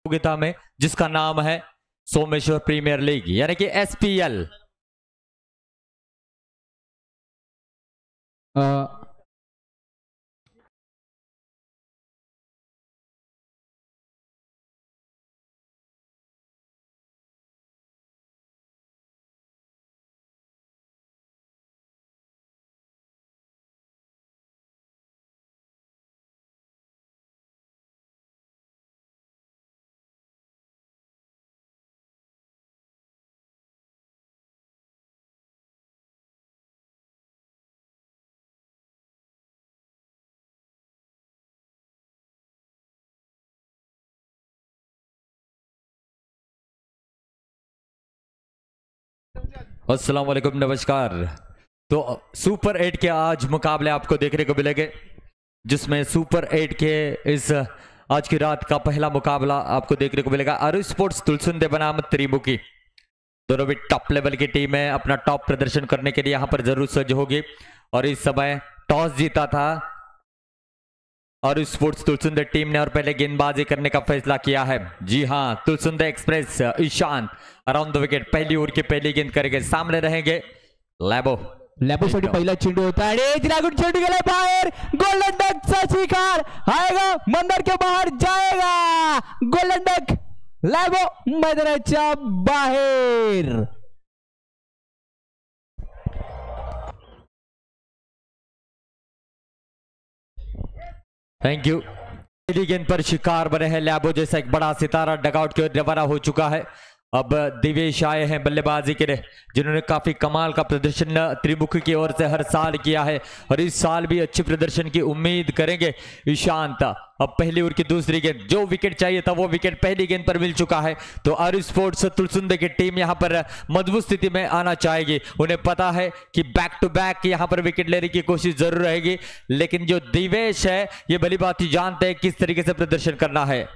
प्रतियोगिता में, जिसका नाम है सोमेश्वर प्रीमियर लीग यानी कि एसपीएल। अस्सलाम वालेकुम, नमस्कार। तो सुपर 8 के आज मुकाबले आपको देखने को मिलेंगे, जिसमें सुपर 8 के इस आज की रात का पहला मुकाबला आपको देखने को मिलेगा। आरू स्पोर्ट्स तुलसुंदे बनाम त्रिमुखी, दोनों भी टॉप लेवल की टीम है, अपना टॉप प्रदर्शन करने के लिए यहां पर जरूर सज्ज होगी। और इस समय टॉस जीता था आरू स्पोर्ट्स तुलसुंदे टीम ने और पहले गेंदबाजी करने का फैसला किया है। जी हां, Tulsunde express Ishan around the wicket पहली ओवर की पहली गेंद करेंगे, सामने रहेंगे लैबो। लॅबोसाठी पहिला चेंडू होता आणि लागून चेंडू गेला बाहेर। गोल्डन डकचा शिकार आएगा, मंदर के बाहर जाएगा। गोल्डन डक लॅबो मैदानाच्या बाहेर। Thank you. पहली गेंद पर शिकार बने हैं लैबो जैसा एक बड़ा सितारा डगआउट की ओर रवाना हो चुका है। अब दिवेश आए हैं बल्लेबाजी के लिए, जिन्होंने काफी कमाल का प्रदर्शन त्रिमुखी की ओर से हर साल किया है और इस साल भी अच्छे प्रदर्शन की उम्मीद करेंगे ईशांत। अब पहली ओवर की दूसरी गेंद, जो विकेट चाहिए था वो विकेट पहली गेंद पर मिल चुका है। तो आरू स्पोर्ट्स तुलसुंदे की टीम यहां पर मजबूत स्थिति में आना चाहेगी। उन्हें पता है कि बैक टू बैक यहां पर विकेट लेने की कोशिश जरूर रहेगी, लेकिन जो दिवेश है ये भली बात ही जानते हैं किस तरीके से प्रदर्शन करना है।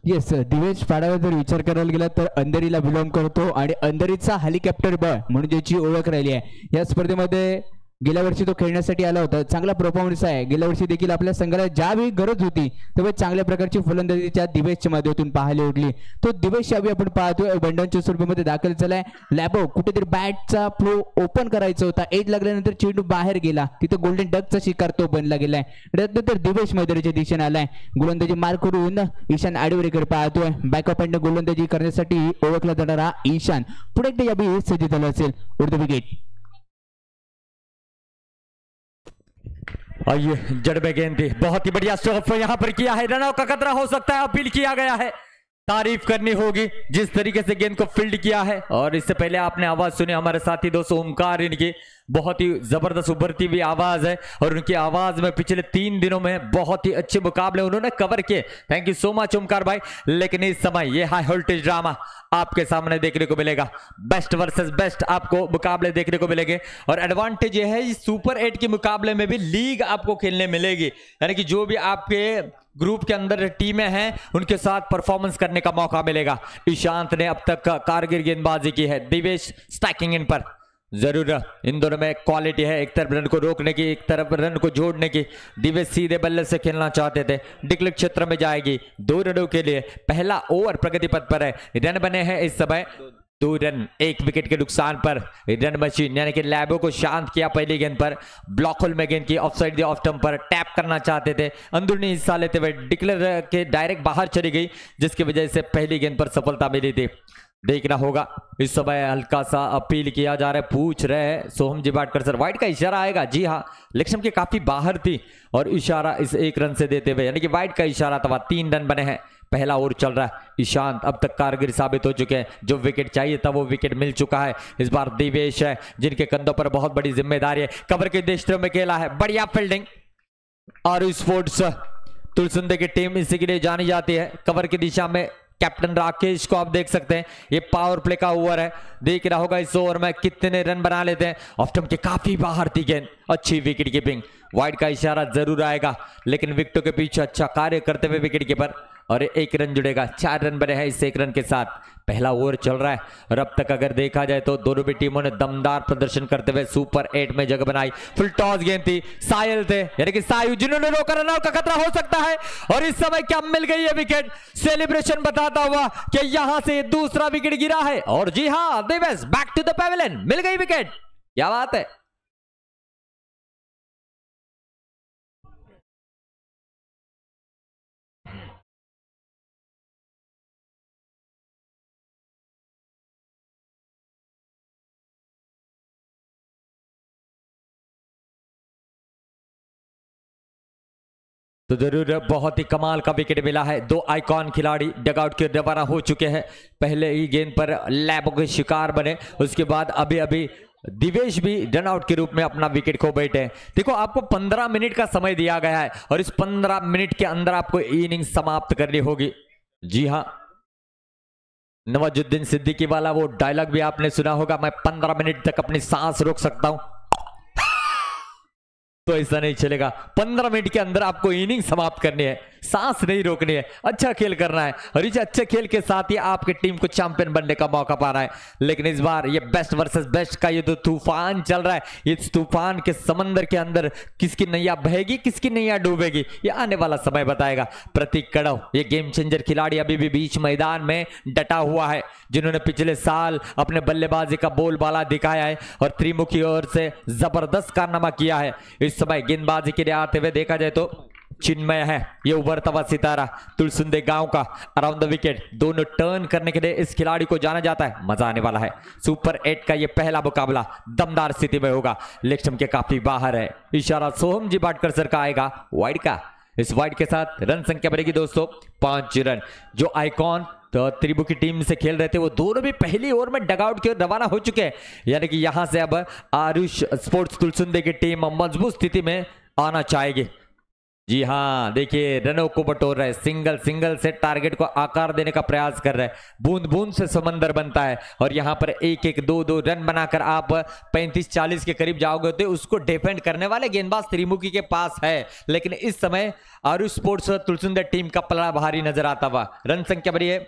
येस, दिवेश पाडावे जर विचार करायला गेला तर अंधेरीला बिलॉंग करतो आणि अंधेरीचा हेलिकॉप्टर बॉय म्हणून ज्याची ओळख राहिली आहे। या स्पर्धेमध्ये गेल्या वर्षी तो खेळण्यासाठी आला होता, चांगला परफॉर्मन्स आहे। गेल्या वर्षी देखील आपल्या संघाला ज्यावेळी गरज होती तेव्हा चांगल्या प्रकारची फलंदाजीच्या दिवेशच्या माध्यमातून पाहायला उठली। तो दिवेश यावेळी आपण पाहतोय बंडांच्या स्वरूपामध्ये दाखल झालाय। लॅबो कुठेतरी बॅटचा फ्लो ओपन करायचा होता, एज लागल्यानंतर चेंडू बाहेर गेला, तिथे गोल्डन डकचा शिकार तो बनला गेलाय। त्यानंतर दिवेश मैदानाच्या दिशेने आलाय, गोलंदाजी मार्क करून ईशान आडवरेकर पाहतोय। बॅकअप हँड गोलंदाजी करण्यासाठी ओळखला जाणारा ईशान पुढे एकदा यावेळी सज्ज झाला असेल। उर्द विकेट आइए, जड़ में गेंद थी, बहुत ही बढ़िया स्टॉप यहां पर किया है। रनआउट का खतरा हो सकता है, अपील किया गया है। तारीफ करनी होगी जिस तरीके से गेंद को फील्ड किया है। और इससे पहले आपने आवाज सुनी हमारे साथी दोस्तों ओमकार, इनकी बहुत ही जबरदस्त उभरती हुई आवाज है और उनकी आवाज में पिछले 3 दिनों में बहुत ही अच्छे मुकाबले उन्होंने कवर किए। Thank you so much Omkar भाई। लेकिन इस समय ये हाई वोल्टेज ड्रामा आपके सामने देखने को मिलेगा, बेस्ट वर्सेस बेस्ट आपको मुकाबले देखने को मिलेंगे। और एडवांटेज ये है सुपर 8 के मुकाबले में भी लीग आपको खेलने मिलेगी, यानी कि जो भी आपके ग्रुप के अंदर टीमें हैं उनके साथ परफॉर्मेंस करने का मौका मिलेगा। ईशांत ने अब तक कारगिर गेंदबाजी की है, दिवेश स्ट्राइकिंग इन पर जरूर। इन दोनों में क्वालिटी है, एक तरफ रन को रोकने की, एक तरफ रन को जोड़ने की। दिवेश सीधे बल्ले से खेलना चाहते थे, डिक्लेयर क्षेत्र में जाएगी 2 रनों के लिए। पहला ओवर प्रगति पथ पर है, रन बने हैं इस समय 2 रन, 1 विकेट के नुकसान पर। रन मशीन यानी कि लैबो को शांत किया पहली गेंद पर, ब्लॉक होल में गेंद की, offside the of stump per tap करना चाहते थे, अंदरूनी हिस्सा लेते हुए डिक्लेयर के डायरेक्ट बाहर चली गई, जिसकी वजह से पहली गेंद पर सफलता मिली थी। देखना होगा, इस समय हल्का सा अपील किया जा रहा है, पूछ रहे हैं सोहम जी बाटकर सर वाइड का इशारा आएगा। जी हाँ, लक्ष्म के काफी बाहर थी और इशारा इस 1 रन से देते हुए, यानी कि वाइड का इशारा था। 3 रन बने हैं, पहला ओवर चल रहा है। ईशांत अब तक कारगर साबित हो चुके हैं, जो विकेट चाहिए था वो विकेट मिल चुका है। इस बार दिवेश है जिनके कंधों पर बहुत बड़ी जिम्मेदारी है, कवर के क्षेत्र में खेला है, बढ़िया फील्डिंग। आरू स्पोर्ट्स तुलसुंदे की टीम इसी के लिए जानी जाती है। कवर की दिशा में कैप्टन राकेश को आप देख सकते हैं, ये पावर प्ले का ओवर है। देख रहा होगा इस ओवर में कितने रन बना लेते हैं। ऑफ स्टंप के काफी बाहर थी गेंद, अच्छी विकेट कीपिंग। वाइड का इशारा जरूर आएगा, लेकिन विकेटों के पीछे अच्छा कार्य करते हुए विकेट कीपर, और 1 रन जुड़ेगा। 4 रन बने हैं इस 1 रन के साथ। पहला ओवर चल रहा है और अब तक अगर देखा जाए तो दोनों भी टीमों ने दमदार प्रदर्शन करते हुए सुपर 8 में जगह बनाई। फुल टॉस गेंद थी, साहिल थे यानी कि सायु जिन्होंने रोका, रन आउट का खतरा हो सकता है और इस समय क्या मिल गई है विकेट। सेलिब्रेशन बताता हुआ कि यहां से दूसरा विकेट गिरा है और जी हां Devesh back to the pavilion, मिल गई विकेट। क्या बात है। तो जरूर बहुत ही कमाल का विकेट मिला है। दो आइकॉन खिलाड़ी डगआउट के रवाना हो चुके हैं। पहले ही गेंद पर लैबों के शिकार बने, उसके बाद अभी अभी दिवेश भी रन आउट के रूप में अपना विकेट खो बैठे हैं। देखो आपको 15 मिनट का समय दिया गया है और इस 15 मिनट के अंदर आपको इनिंग समाप्त करनी होगी। जी हाँ, नवाजुद्दीन सिद्दीकी वाला वो डायलॉग भी आपने सुना होगा, मैं 15 मिनट तक अपनी सांस रोक सकता हूं। तो ऐसा नहीं चलेगा। 15 मिनट के अंदर आपको इनिंग समाप्त करनी है, सांस नहीं रोकनी है, अच्छा खेल करना है और इस अच्छे खेल के साथ ही आपकी टीम को चैंपियन बनने का मौका पाना है। लेकिन इस बार ये बेस्ट वर्सेस बेस्ट का ये तो तूफान चल रहा है, इस तूफान के समंदर के अंदर किसकी नैया बहेगी किसकी नैया डूबेगी ये आने वाला समय बताएगा। प्रतीक कड़व ये गेम चेंजर खिलाड़ी अभी भी बीच मैदान में डटा हुआ है, जिन्होंने पिछले साल अपने बल्लेबाजी का बोलबाला दिखाया है और त्रिमुखी ओर से जबरदस्त कारनामा किया है। इस समय गेंदबाजी के लिए आते हुए देखा जाए तो चिन्मय है ये उभरता हुआ सितारा तुलसुंदे गांव का। अराउंड the wicket दोनों टर्न करने के लिए इस खिलाड़ी को जाना जाता है। मजा आने वाला है। सुपर 8 का ये पहला मुकाबला दमदार स्थिति में होगा। लेग स्टंप के काफी बाहर है। इशारा सोहम जी भाटकर सर का आएगा वाइड का। इस वाइड के साथ रन संख्या बढ़ेगी दोस्तों 5 रन। जो आइकॉन तो त्रिभु की टीम से खेल रहे थे वो दोनों भी पहली ओवर में डगआउट की ओर रवाना हो चुके हैं। यानी कि यहां से अब आरुष स्पोर्ट्स तुलसुंदे की टीम मजबूत स्थिति में आना चाहेगी। जी हाँ, देखिए रनों को बटोर रहे, सिंगल सिंगल से टारगेट को आकार देने का प्रयास कर रहे हैं। बूंद बूंद से समंदर बनता है और यहाँ पर 1 1 2 2 रन बनाकर आप 35-40 के करीब जाओगे तो उसको डिफेंड करने वाले गेंदबाज त्रिमुखी के पास है। लेकिन इस समय आरुष स्पोर्ट्स तुलसुंदर टीम का पलड़ा भारी नजर आता हुआ। रन संख्या बढ़ी है,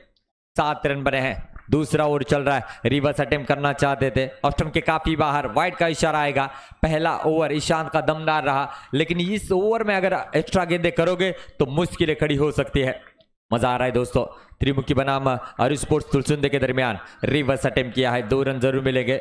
7 रन बने हैं। दूसरा ओवर चल रहा है, रिवर्स अटेम्प्ट करना चाहते थे, ऑफ के काफी बाहर, वाइड का इशारा आएगा। पहला ओवर ईशांत का दमदार रहा, लेकिन इस ओवर में अगर एक्स्ट्रा गेंदे करोगे तो मुश्किलें खड़ी हो सकती है। मजा आ रहा है दोस्तों। त्रिमुखी बनाम आरुष स्पोर्ट्स तुलसुंदे के दरमियान रिवर्स अटेम्प्ट किया है, 2 रन जरूर मिलेंगे।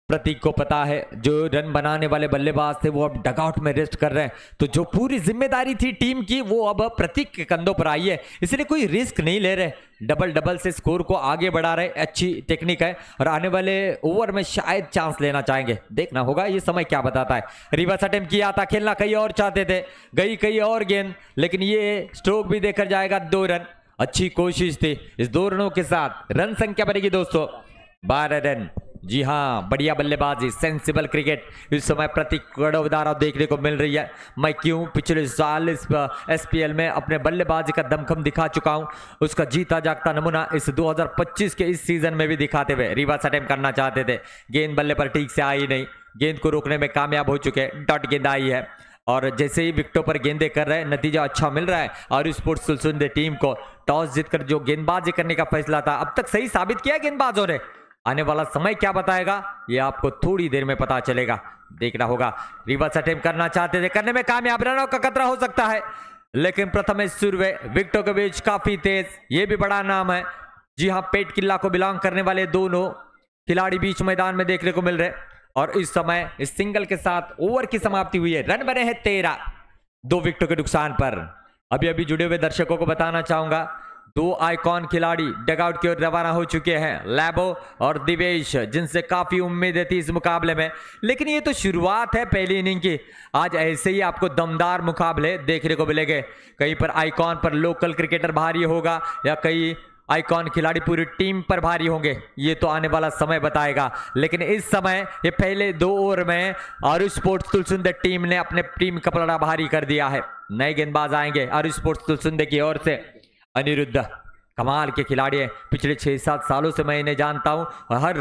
प्रतीक को पता है जो रन बनाने वाले बल्लेबाज थे वो अब डगआउट में रेस्ट कर रहे हैं, तो जो पूरी जिम्मेदारी थी टीम की वो अब प्रतीक के कंधों पर आई है, इसलिए कोई रिस्क नहीं ले रहे, डबल डबल से स्कोर को आगे बढ़ा रहे। अच्छी टेक्निक है और आने वाले ओवर में शायद चांस लेना चाहेंगे, देखना होगा ये समय क्या बताता है। रिवर्स अटेम्प्ट किया था, खेलना कहीं और चाहते थे, गई कहीं और गेंद, लेकिन ये स्ट्रोक भी देकर जाएगा 2 रन। अच्छी कोशिश थी, इस 2 रनों के साथ रन संख्या बढ़ेगी दोस्तों 12 रन। जी हाँ, बढ़िया बल्लेबाजी, सेंसिबल क्रिकेट इस समय प्रतीक कड़व द्वारा देखने को मिल रही है। मैं क्यों पिछले साल इस एसपीएल में अपने बल्लेबाजी का दमखम दिखा चुका हूं, उसका जीता जागता नमूना इस 2025 के इस सीजन में भी दिखाते हुए रिवर्स अटेम्प्ट करना चाहते थे, गेंद बल्ले पर ठीक से आई नहीं, गेंद को रोकने में कामयाब हो चुके, डॉट गेंद आई है और जैसे ही विकेटों पर गेंदे कर रहे हैं नतीजा अच्छा मिल रहा है। और स्पोर्ट्स तुलसुंदे टीम को टॉस जीतकर जो गेंदबाजी करने का फैसला था अब तक सही साबित किया गेंदबाजों ने। आने वाला समय क्या बताएगा ये आपको थोड़ी देर में पता चलेगा, देखना होगा। रिवर्स अटेम्प्ट करना चाहते थे, करने में कामयाब, रनों का खतरा हो सकता है, लेकिन प्रथमेश सुर्वे विकेटों के बीच काफी तेज, ये भी बड़ा नाम है। जी हाँ, पेट किला को बिलोंग करने वाले दोनों खिलाड़ी बीच मैदान में देखने को मिल रहे और इस समय इस सिंगल के साथ ओवर की समाप्ति हुई है। रन बने हैं 13, 2 विकेटों के नुकसान पर। अभी अभी जुड़े हुए दर्शकों को बताना चाहूंगा 2 आइकॉन खिलाड़ी डगआउट की ओर रवाना हो चुके हैं, लैबो और दिवेश, जिनसे काफी उम्मीद थी इस मुकाबले में, लेकिन ये तो शुरुआत है पहली इनिंग की। आज ऐसे ही आपको दमदार मुकाबले देखने को मिलेंगे। कहीं पर आइकॉन पर लोकल क्रिकेटर भारी होगा या कहीं आइकॉन खिलाड़ी पूरी टीम पर भारी होंगे, ये तो आने वाला समय बताएगा। लेकिन इस समय ये पहले 2 ओवर में आरुष स्पोर्ट्स तुलसुंदे टीम ने अपने टीम का पलड़ा भारी कर दिया है। नए गेंदबाज आएंगे आरुष स्पोर्ट्स तुलसुंदे की ओर से। अनिरुद्ध कमाल के खिलाड़ी हैं, पिछले 6-7 सालों से मैं इन्हें जानता हूं और हर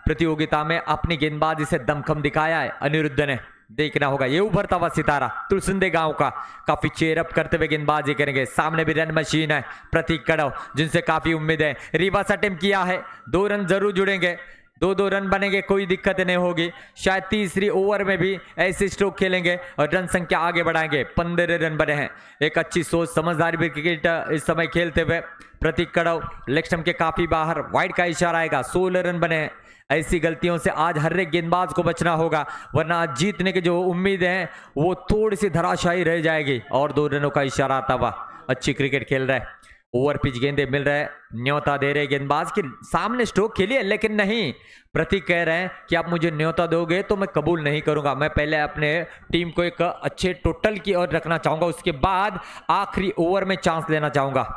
प्रतियोगिता में अपनी गेंदबाजी से दमखम दिखाया है अनिरुद्ध ने। देखना होगा। ये उभरता हुआ सितारा तुलसुंदे गांव का काफी चेयरअप करते हुए गेंदबाजी करेंगे। सामने भी रन मशीन है प्रतीक कड़व, जिनसे काफी उम्मीद है। रिवर्स अटेम्प्ट किया है, 2 रन जरूर जुड़ेंगे, 2-2 रन बनेंगे, कोई दिक्कत नहीं होगी। शायद तीसरी ओवर में भी ऐसे स्ट्रोक खेलेंगे और रन संख्या आगे बढ़ाएंगे। 15 रन बने हैं। एक अच्छी सोच समझदारी भी क्रिकेट इस समय खेलते हुए प्रतीक कड़व लेग स्टंप के काफी बाहर, वाइड का इशारा आएगा। 16 रन बने हैं। ऐसी गलतियों से आज हर एक गेंदबाज को बचना होगा, वरना आज जीतने की जो उम्मीद है वो थोड़ी सी धराशायी रह जाएगी। और 2 रनों का इशारा आता हुआ, अच्छी क्रिकेट खेल रहे हैं, ओवर पिच गेंदे मिल रहे हैं, न्योता दे रहे गेंदबाज के सामने स्ट्रोक खेलिए, लेकिन नहीं, प्रतीक कह रहे हैं कि आप मुझे न्योता दोगे तो मैं कबूल नहीं करूंगा, मैं पहले अपने टीम को एक अच्छे टोटल की ओर रखना चाहूंगा, उसके बाद आखिरी ओवर में चांस लेना चाहूंगा।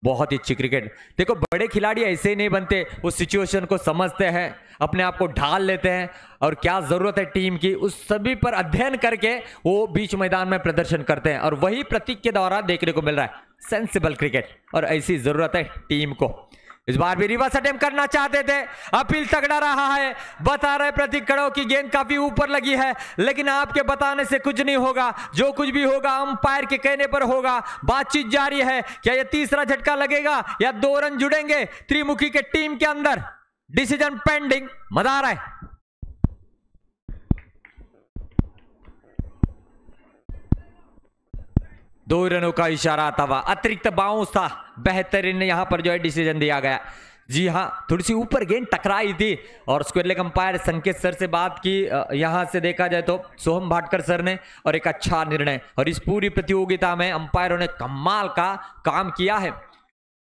बहुत ही अच्छी क्रिकेट। देखो बड़े खिलाड़ी ऐसे ही नहीं बनते, वो सिचुएशन को समझते हैं, अपने आप को ढाल लेते हैं और क्या ज़रूरत है टीम की उस सभी पर अध्ययन करके वो बीच मैदान में प्रदर्शन करते हैं, और वही प्रतीक के द्वारा देखने को मिल रहा है सेंसिबल क्रिकेट, और ऐसी ज़रूरत है टीम को। इस बार भी रिवर्स अटेम्प्ट करना चाहते थे, अपील तगड़ा रहा है, बता रहे प्रतीक कड़व की गेंद काफी ऊपर लगी है, लेकिन आपके बताने से कुछ नहीं होगा, जो कुछ भी होगा अंपायर के कहने पर होगा। बातचीत जारी है, क्या यह तीसरा झटका लगेगा या 2 रन जुड़ेंगे त्रिमुखी के टीम के अंदर? Decision pending. मजा आ रहा है। दो रनों का इशारा आता हुआ, अतिरिक्त बाउंस था, बेहतरीन यहां पर जो है डिसीजन दिया गया। जी हां, थोड़ी सी ऊपर गेंद टकराई थी और square leg umpire Sanket sir से बात की, यहां से देखा जाए तो सोहम भाटकर सर ने, और एक अच्छा निर्णय। और इस पूरी प्रतियोगिता में अंपायरों ने कमाल का काम किया है,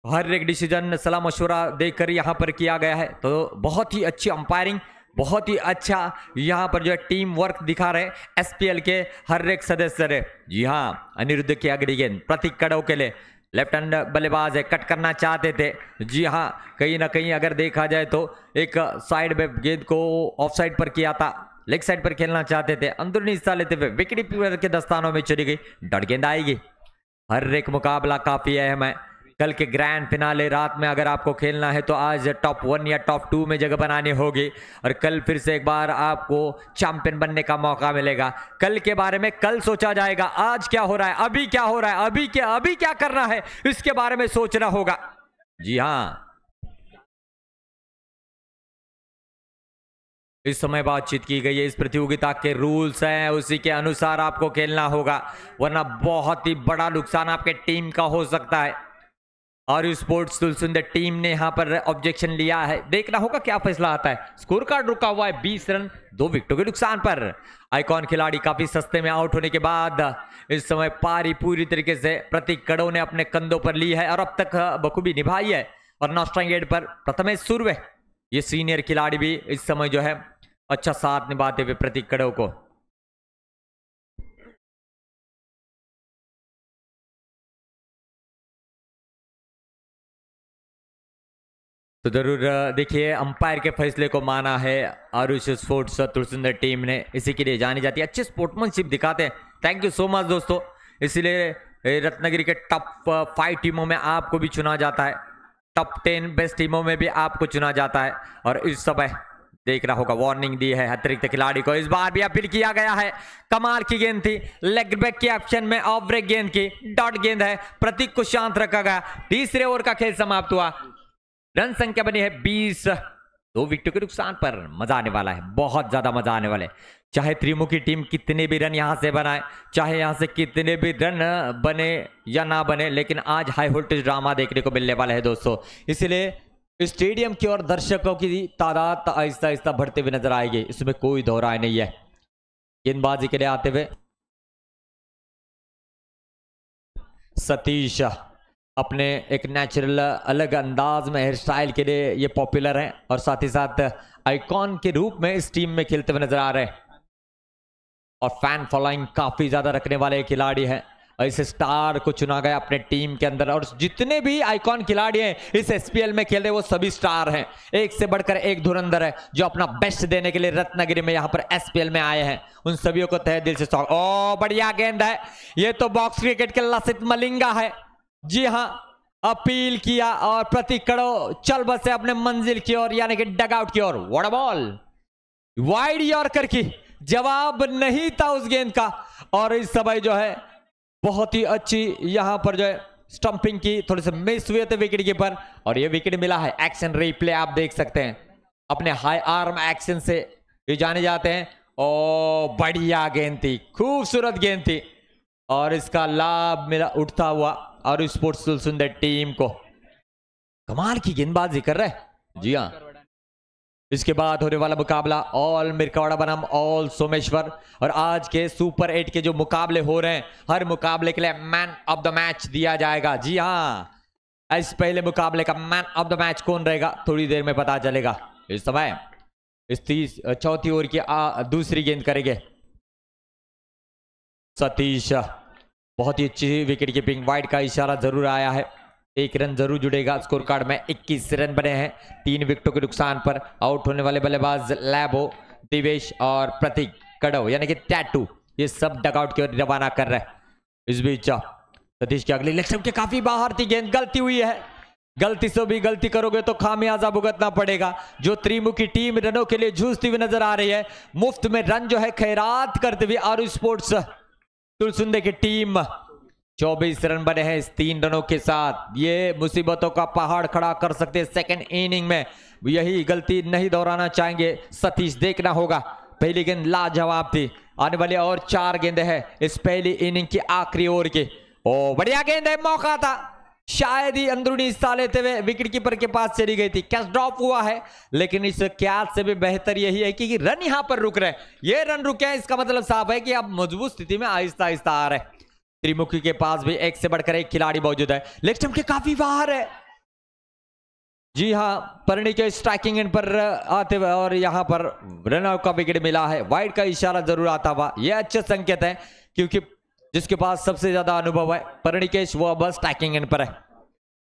हर एक डिसीजन सलाह मशवरा देकर यहां पर किया गया है। तो बहुत ही अच्छी अंपायरिंग, बहुत ही अच्छा यहाँ पर जो है टीम वर्क दिखा रहे एसपीएल के हर एक सदस्य रहे। जी हाँ, अनिरुद्ध की अगली गेंद प्रतीक कड़व के लिए, लेफ्ट हैंड बल्लेबाज है, कट करना चाहते थे। जी हाँ, कहीं ना कहीं अगर देखा जाए तो एक साइड में गेंद को ऑफ साइड पर किया था, लेग साइड पर खेलना चाहते थे, अंदरूनी हिस्सा लेते हुए विकेट कीपर के दस्तानों में चली गई, डॉट गेंद आएगी। हर एक मुकाबला काफी अहम है। कल के ग्रैंड फिनाले रात में अगर आपको खेलना है तो आज टॉप 1 या टॉप 2 में जगह बनानी होगी, और कल फिर से एक बार आपको चैंपियन बनने का मौका मिलेगा। कल के बारे में कल सोचा जाएगा, आज क्या हो रहा है, अभी क्या हो रहा है, अभी क्या करना है, इसके बारे में सोचना होगा। जी हाँ, इस समय बातचीत की गई है, इस प्रतियोगिता के रूल्स हैं, उसी के अनुसार आपको खेलना होगा, वरना बहुत ही बड़ा नुकसान आपके टीम का हो सकता है। और स्पोर्ट्स तुलसुंदे टीम ने यहां पर ऑब्जेक्शन लिया है, देखना होगा क्या फैसला आता है। स्कोर कार्ड रुका हुआ है 20 रन 2 विकेटों के नुकसान पर। आइकॉन खिलाड़ी काफी सस्ते में आउट होने के बाद इस समय पारी पूरी तरीके से प्रतीक कड़व ने अपने कंधों पर ली है और अब तक बखूबी निभाई है। और नॉस्ट्राइंग एड पर प्रथमेश सुर्वे, ये सीनियर खिलाड़ी भी इस समय जो है अच्छा साथ निभाते हुए प्रतीक कड़व को। तो जरूर देखिए, अंपायर के फैसले को माना है आरुष स्पोर्ट्स तुलसुंदर टीम ने, इसी के लिए जानी जाती है, अच्छे स्पोर्ट्समैनशिप दिखाते हैं। Thank you so much दोस्तों। इसलिए रत्नागिरी के टॉप 5 टीमों में आपको भी चुना जाता है, टॉप 10 बेस्ट टीमों में भी आपको चुना जाता है। और इस समय देखना होगा, वार्निंग दी है अतिरिक्त खिलाड़ी को, इस बार भी अपील किया गया है। कमाल की गेंद थी, लेग बैक के ऑप्शन में ऑफ ब्रेक गेंद की, डॉट गेंद है, प्रतीक को शांत रखा गया। तीसरे ओवर का खेल समाप्त हुआ, रन संख्या बनी है 20, 2 विकेटों के नुकसान पर। मजा आने वाला है, बहुत ज्यादा मजा आने वाला है। चाहे त्रिमुखी टीम कितने भी रन यहां से बनाए, चाहे यहां से कितने भी रन बने या ना बने, लेकिन आज हाई वोल्टेज ड्रामा देखने को मिलने वाला है दोस्तों। इसलिए स्टेडियम की ओर दर्शकों की तादाद आहिस्ता आहिस्ता बढ़ते हुए नजर आएगी, इसमें कोई दो राय नहीं है। गेंदबाजी के लिए आते हुए सतीश अपने एक नेचुरल अलग अंदाज में हेयर स्टाइल के लिए ये पॉपुलर हैं और साथ ही साथ आइकॉन के रूप में इस टीम में खेलते हुए नजर आ रहे हैं और फैन फॉलोइंग काफी ज्यादा रखने वाले खिलाड़ी हैं। इस स्टार को चुना गया अपने टीम के अंदर और जितने भी आइकॉन खिलाड़ी हैं इस एसपीएल में खेल रहे वो सभी स्टार हैं, एक से बढ़कर एक धुरंधर है जो अपना बेस्ट देने के लिए रत्नागिरी में यहाँ पर एसपीएल में आए हैं। उन सभी को तहे दिल से स्वागत। ओ बढ़िया गेंद है, ये तो बॉक्स क्रिकेट के लसित मलिंगा है। जी हाँ, अपील किया और प्रतीक कड़ो चल बसे अपने मंजिल की ओर, यानी कि डगआउट की ओर। What a ball, wide yorker की जवाब नहीं था उस गेंद का। और इस समय जो है बहुत ही अच्छी यहां पर जो है स्टंपिंग की, थोड़े से मिस हुए थे विकेट कीपर और ये विकेट मिला है। एक्शन रिप्ले आप देख सकते हैं, अपने हाई आर्म एक्शन से ये जाने जाते हैं। और बढ़िया गेंद थी, खूबसूरत गेंद थी और इसका लाभ मिला उठता हुआ और स्पोर्ट्स तुलसुंदे टीम को। कमाल की गेंदबाजी कर रहे हैं। जी हाँ, इसके बाद होने वाला मुकाबला ऑल मिरकावाड़ा बनाम ऑल सोमेश्वर। और आज के सुपर 8 के जो मुकाबले हो रहे हैं, हर मुकाबले के लिए मैन ऑफ the match दिया जाएगा। जी हाँ, इस पहले मुकाबले का मैन ऑफ the match कौन रहेगा थोड़ी देर में पता चलेगा। इस समय इस चौथी ओवर की दूसरी गेंद करेंगे सतीश। बहुत ही अच्छी विकेट कीपिंग, वाइड का इशारा जरूर आया है, 1 रन जरूर जुड़ेगा। स्कोर कार्ड में 21 रन बने हैं, 3 विकेटों के नुकसान पर। आउट होने वाले बल्लेबाज लैबो, दिवेश और प्रतीक कड़व यानी कि टैटू, ये सब डगआउट की ओर रवाना कर रहे हैं। इस बीच सतीश की अगली लेग के काफी बाहर थी गेंद, गलती हुई है। गलती से भी गलती करोगे तो खामियाजा भुगतना पड़ेगा। जो त्रिमुखी टीम रनों के लिए जूझती हुई नजर आ रही है, मुफ्त में रन जो है खैरात करते हुए आरू स्पोर्ट्स तुलसुंदे की टीम। 24 रन बने हैं इस 3 रनों के साथ। ये मुसीबतों का पहाड़ खड़ा कर सकते हैं सेकंड इनिंग में। यही गलती नहीं दोहराना चाहेंगे सतीश, देखना होगा। पहली गेंद लाजवाब थी, आने वाली और 4 गेंदें हैं इस पहली इनिंग की आखिरी ओवर की। ओ बढ़िया गेंद है, मौका था, शायद ही अंदरूनी हिस्सा लेते हुए विकेट कीपर के पास चली गई थी। कैच ड्रॉप हुआ है, लेकिन इस कैच से भी बेहतर यही है कि रन यहां पर रुक रहे हैं। ये रन रुके हैं, इसका मतलब साफ है कि अब मजबूत स्थिति में आहिस्ता आहिस्ता आ रहे हैं। त्रिमुखी के पास भी एक से बढ़कर एक खिलाड़ी मौजूद है, लेग स्टंप के काफी बाहर है। जी हाँ, परणी के स्ट्राइकिंग एंड पर आते हुए और यहां पर रन आउट का विकेट मिला है। वाइड का इशारा जरूर आता हुआ, यह अच्छे संकेत है क्योंकि जिसके पास सबसे ज्यादा अनुभव है परिणिकेश, वो अब स्ट्राइकिंग एंड पर है।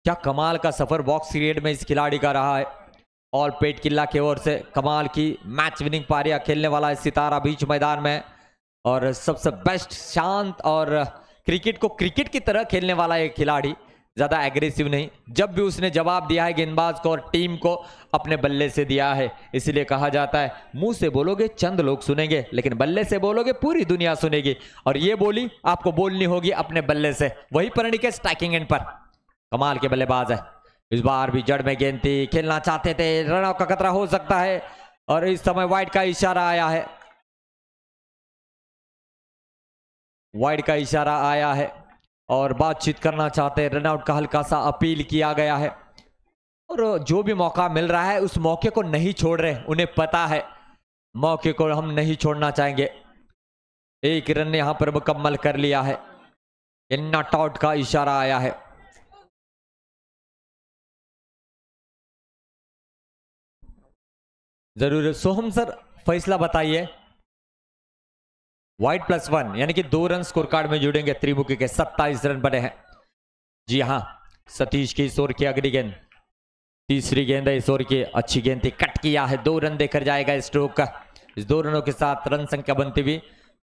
क्या कमाल का सफर बॉक्स क्रिकेट में इस खिलाड़ी का रहा है। ऑल पेट किला की ओर से कमाल की मैच विनिंग पारियां खेलने वाला है सितारा बीच मैदान में, और सबसे बेस्ट शांत और क्रिकेट को क्रिकेट की तरह खेलने वाला एक खिलाड़ी, ज़्यादा एग्रेसिव नहीं। जब भी उसने जवाब दिया है गेंदबाज को और टीम को अपने बल्ले से दिया है। इसलिए कहा जाता है मुंह से बोलोगे चंद लोग सुनेंगे, लेकिन बल्ले से बोलोगे पूरी दुनिया सुनेगी। और ये बोली आपको बोलनी होगी अपने बल्ले से। वही परिणिकेश स्ट्राइकिंग एंड पर कमाल के बल्लेबाज है। इस बार भी जड़ में गेंद थी, खेलना चाहते थे, रन आउट का खतरा हो सकता है और इस समय वाइड का इशारा आया है। वाइड का इशारा आया है और बातचीत करना चाहते हैं। रन आउट का हल्का सा अपील किया गया है और जो भी मौका मिल रहा है उस मौके को नहीं छोड़ रहे। उन्हें पता है मौके को हम नहीं छोड़ना चाहेंगे। 1 रन यहां पर मुकम्मल कर लिया है, not out का इशारा आया है। जरूर सोहम सर फैसला बताइए। वाइड +1 यानी कि 2 रन स्कोर कार्ड में जुड़ेंगे त्रिमुखी के। 27 रन बने हैं। जी हाँ, सतीश की इस ओवर की अगली गेंद, तीसरी गेंद है इस ओवर की। अच्छी गेंद थी, कट किया है, 2 रन देकर जाएगा स्ट्रोक का। इस 2 रनों के साथ रन संख्या बनती हुई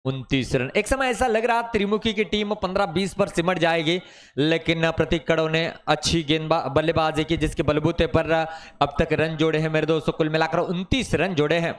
29 रन। एक समय ऐसा लग रहा त्रिमुखी की टीम 15-20 पर सिमट जाएगी, लेकिन प्रतीक कड़व ने अच्छी गेंद बल्लेबाजी की, जिसके बलबूते पर अब तक रन जोड़े हैं मेरे दोस्तों। कुल मिलाकर 29 रन जोड़े हैं।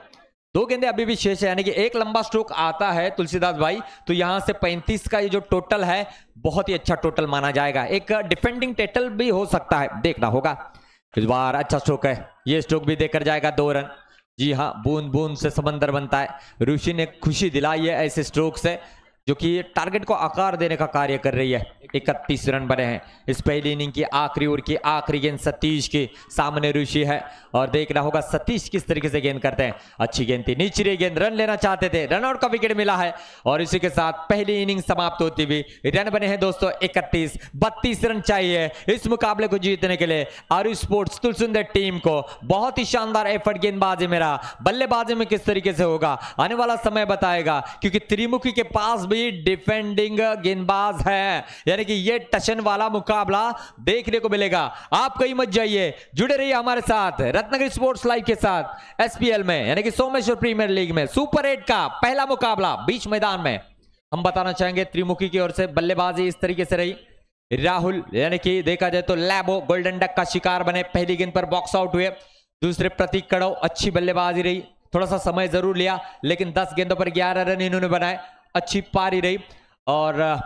2 गेंदें अभी भी शेष है, यानी कि एक लंबा स्ट्रोक आता है तुलसीदास भाई तो यहां से 35 का ये जो टोटल है बहुत ही अच्छा टोटल माना जाएगा। एक डिफेंडिंग टाइटल भी हो सकता है, देखना होगा। इस बार अच्छा स्ट्रोक है, ये स्ट्रोक भी देकर जाएगा 2 रन। जी हाँ, बूंद बूंद से समंदर बनता है। ऋषि ने खुशी दिलाई है ऐसे स्ट्रोक से, जो कि टारगेट को आकार देने का कार्य कर रही है। 31 रन बने हैं इस पहली इनिंग की आखिरी ओवर की आखिरी गेंद सतीश के सामने ऋषि है और देखना होगा सतीश किस तरीके से गेंद करते हैं। अच्छी गेंद थी, निचली गेंद, रन लेना चाहते थे, रन आउट का विकेट मिला है और इसी के साथ पहली इनिंग समाप्त होती हुई रन बने हैं दोस्तों 31। 32 रन चाहिए इस मुकाबले को जीतने के लिए आरू स्पोर्ट्स तुलसुंदर टीम को। बहुत ही शानदार एफर्ट गेंदबाजी मेरा, बल्लेबाजी में किस तरीके से होगा आने वाला समय बताएगा, क्योंकि त्रिमुखी के पास भी डिफेंडिंग गेंदबाज है, यानी कि ये टशन वाला मुकाबला देखने को मिलेगा। आप कहीं मत जाइए, जुड़े रहिए हमारे साथ रत्नागिरी स्पोर्ट्स लाइव के साथ एसपीएल में, यानी कि सोमेश्वर प्रीमियर लीग में सुपर 8 का पहला मुकाबला बीच मैदान में। हम बताना चाहेंगे त्रिमुखी की ओर से बल्लेबाजी इस तरीके से रही। राहुल यानी कि देखा जाए तो लैबो गोल्डन डक का शिकार बने, पहली गेंद पर बॉक्स आउट हुए। दूसरे प्रतीक कड़व अच्छी बल्लेबाजी रही, थोड़ा सा समय जरूर लिया, लेकिन 10 गेंदों पर 11 रन इन्होंने बनाए, अच्छी पारी रही। और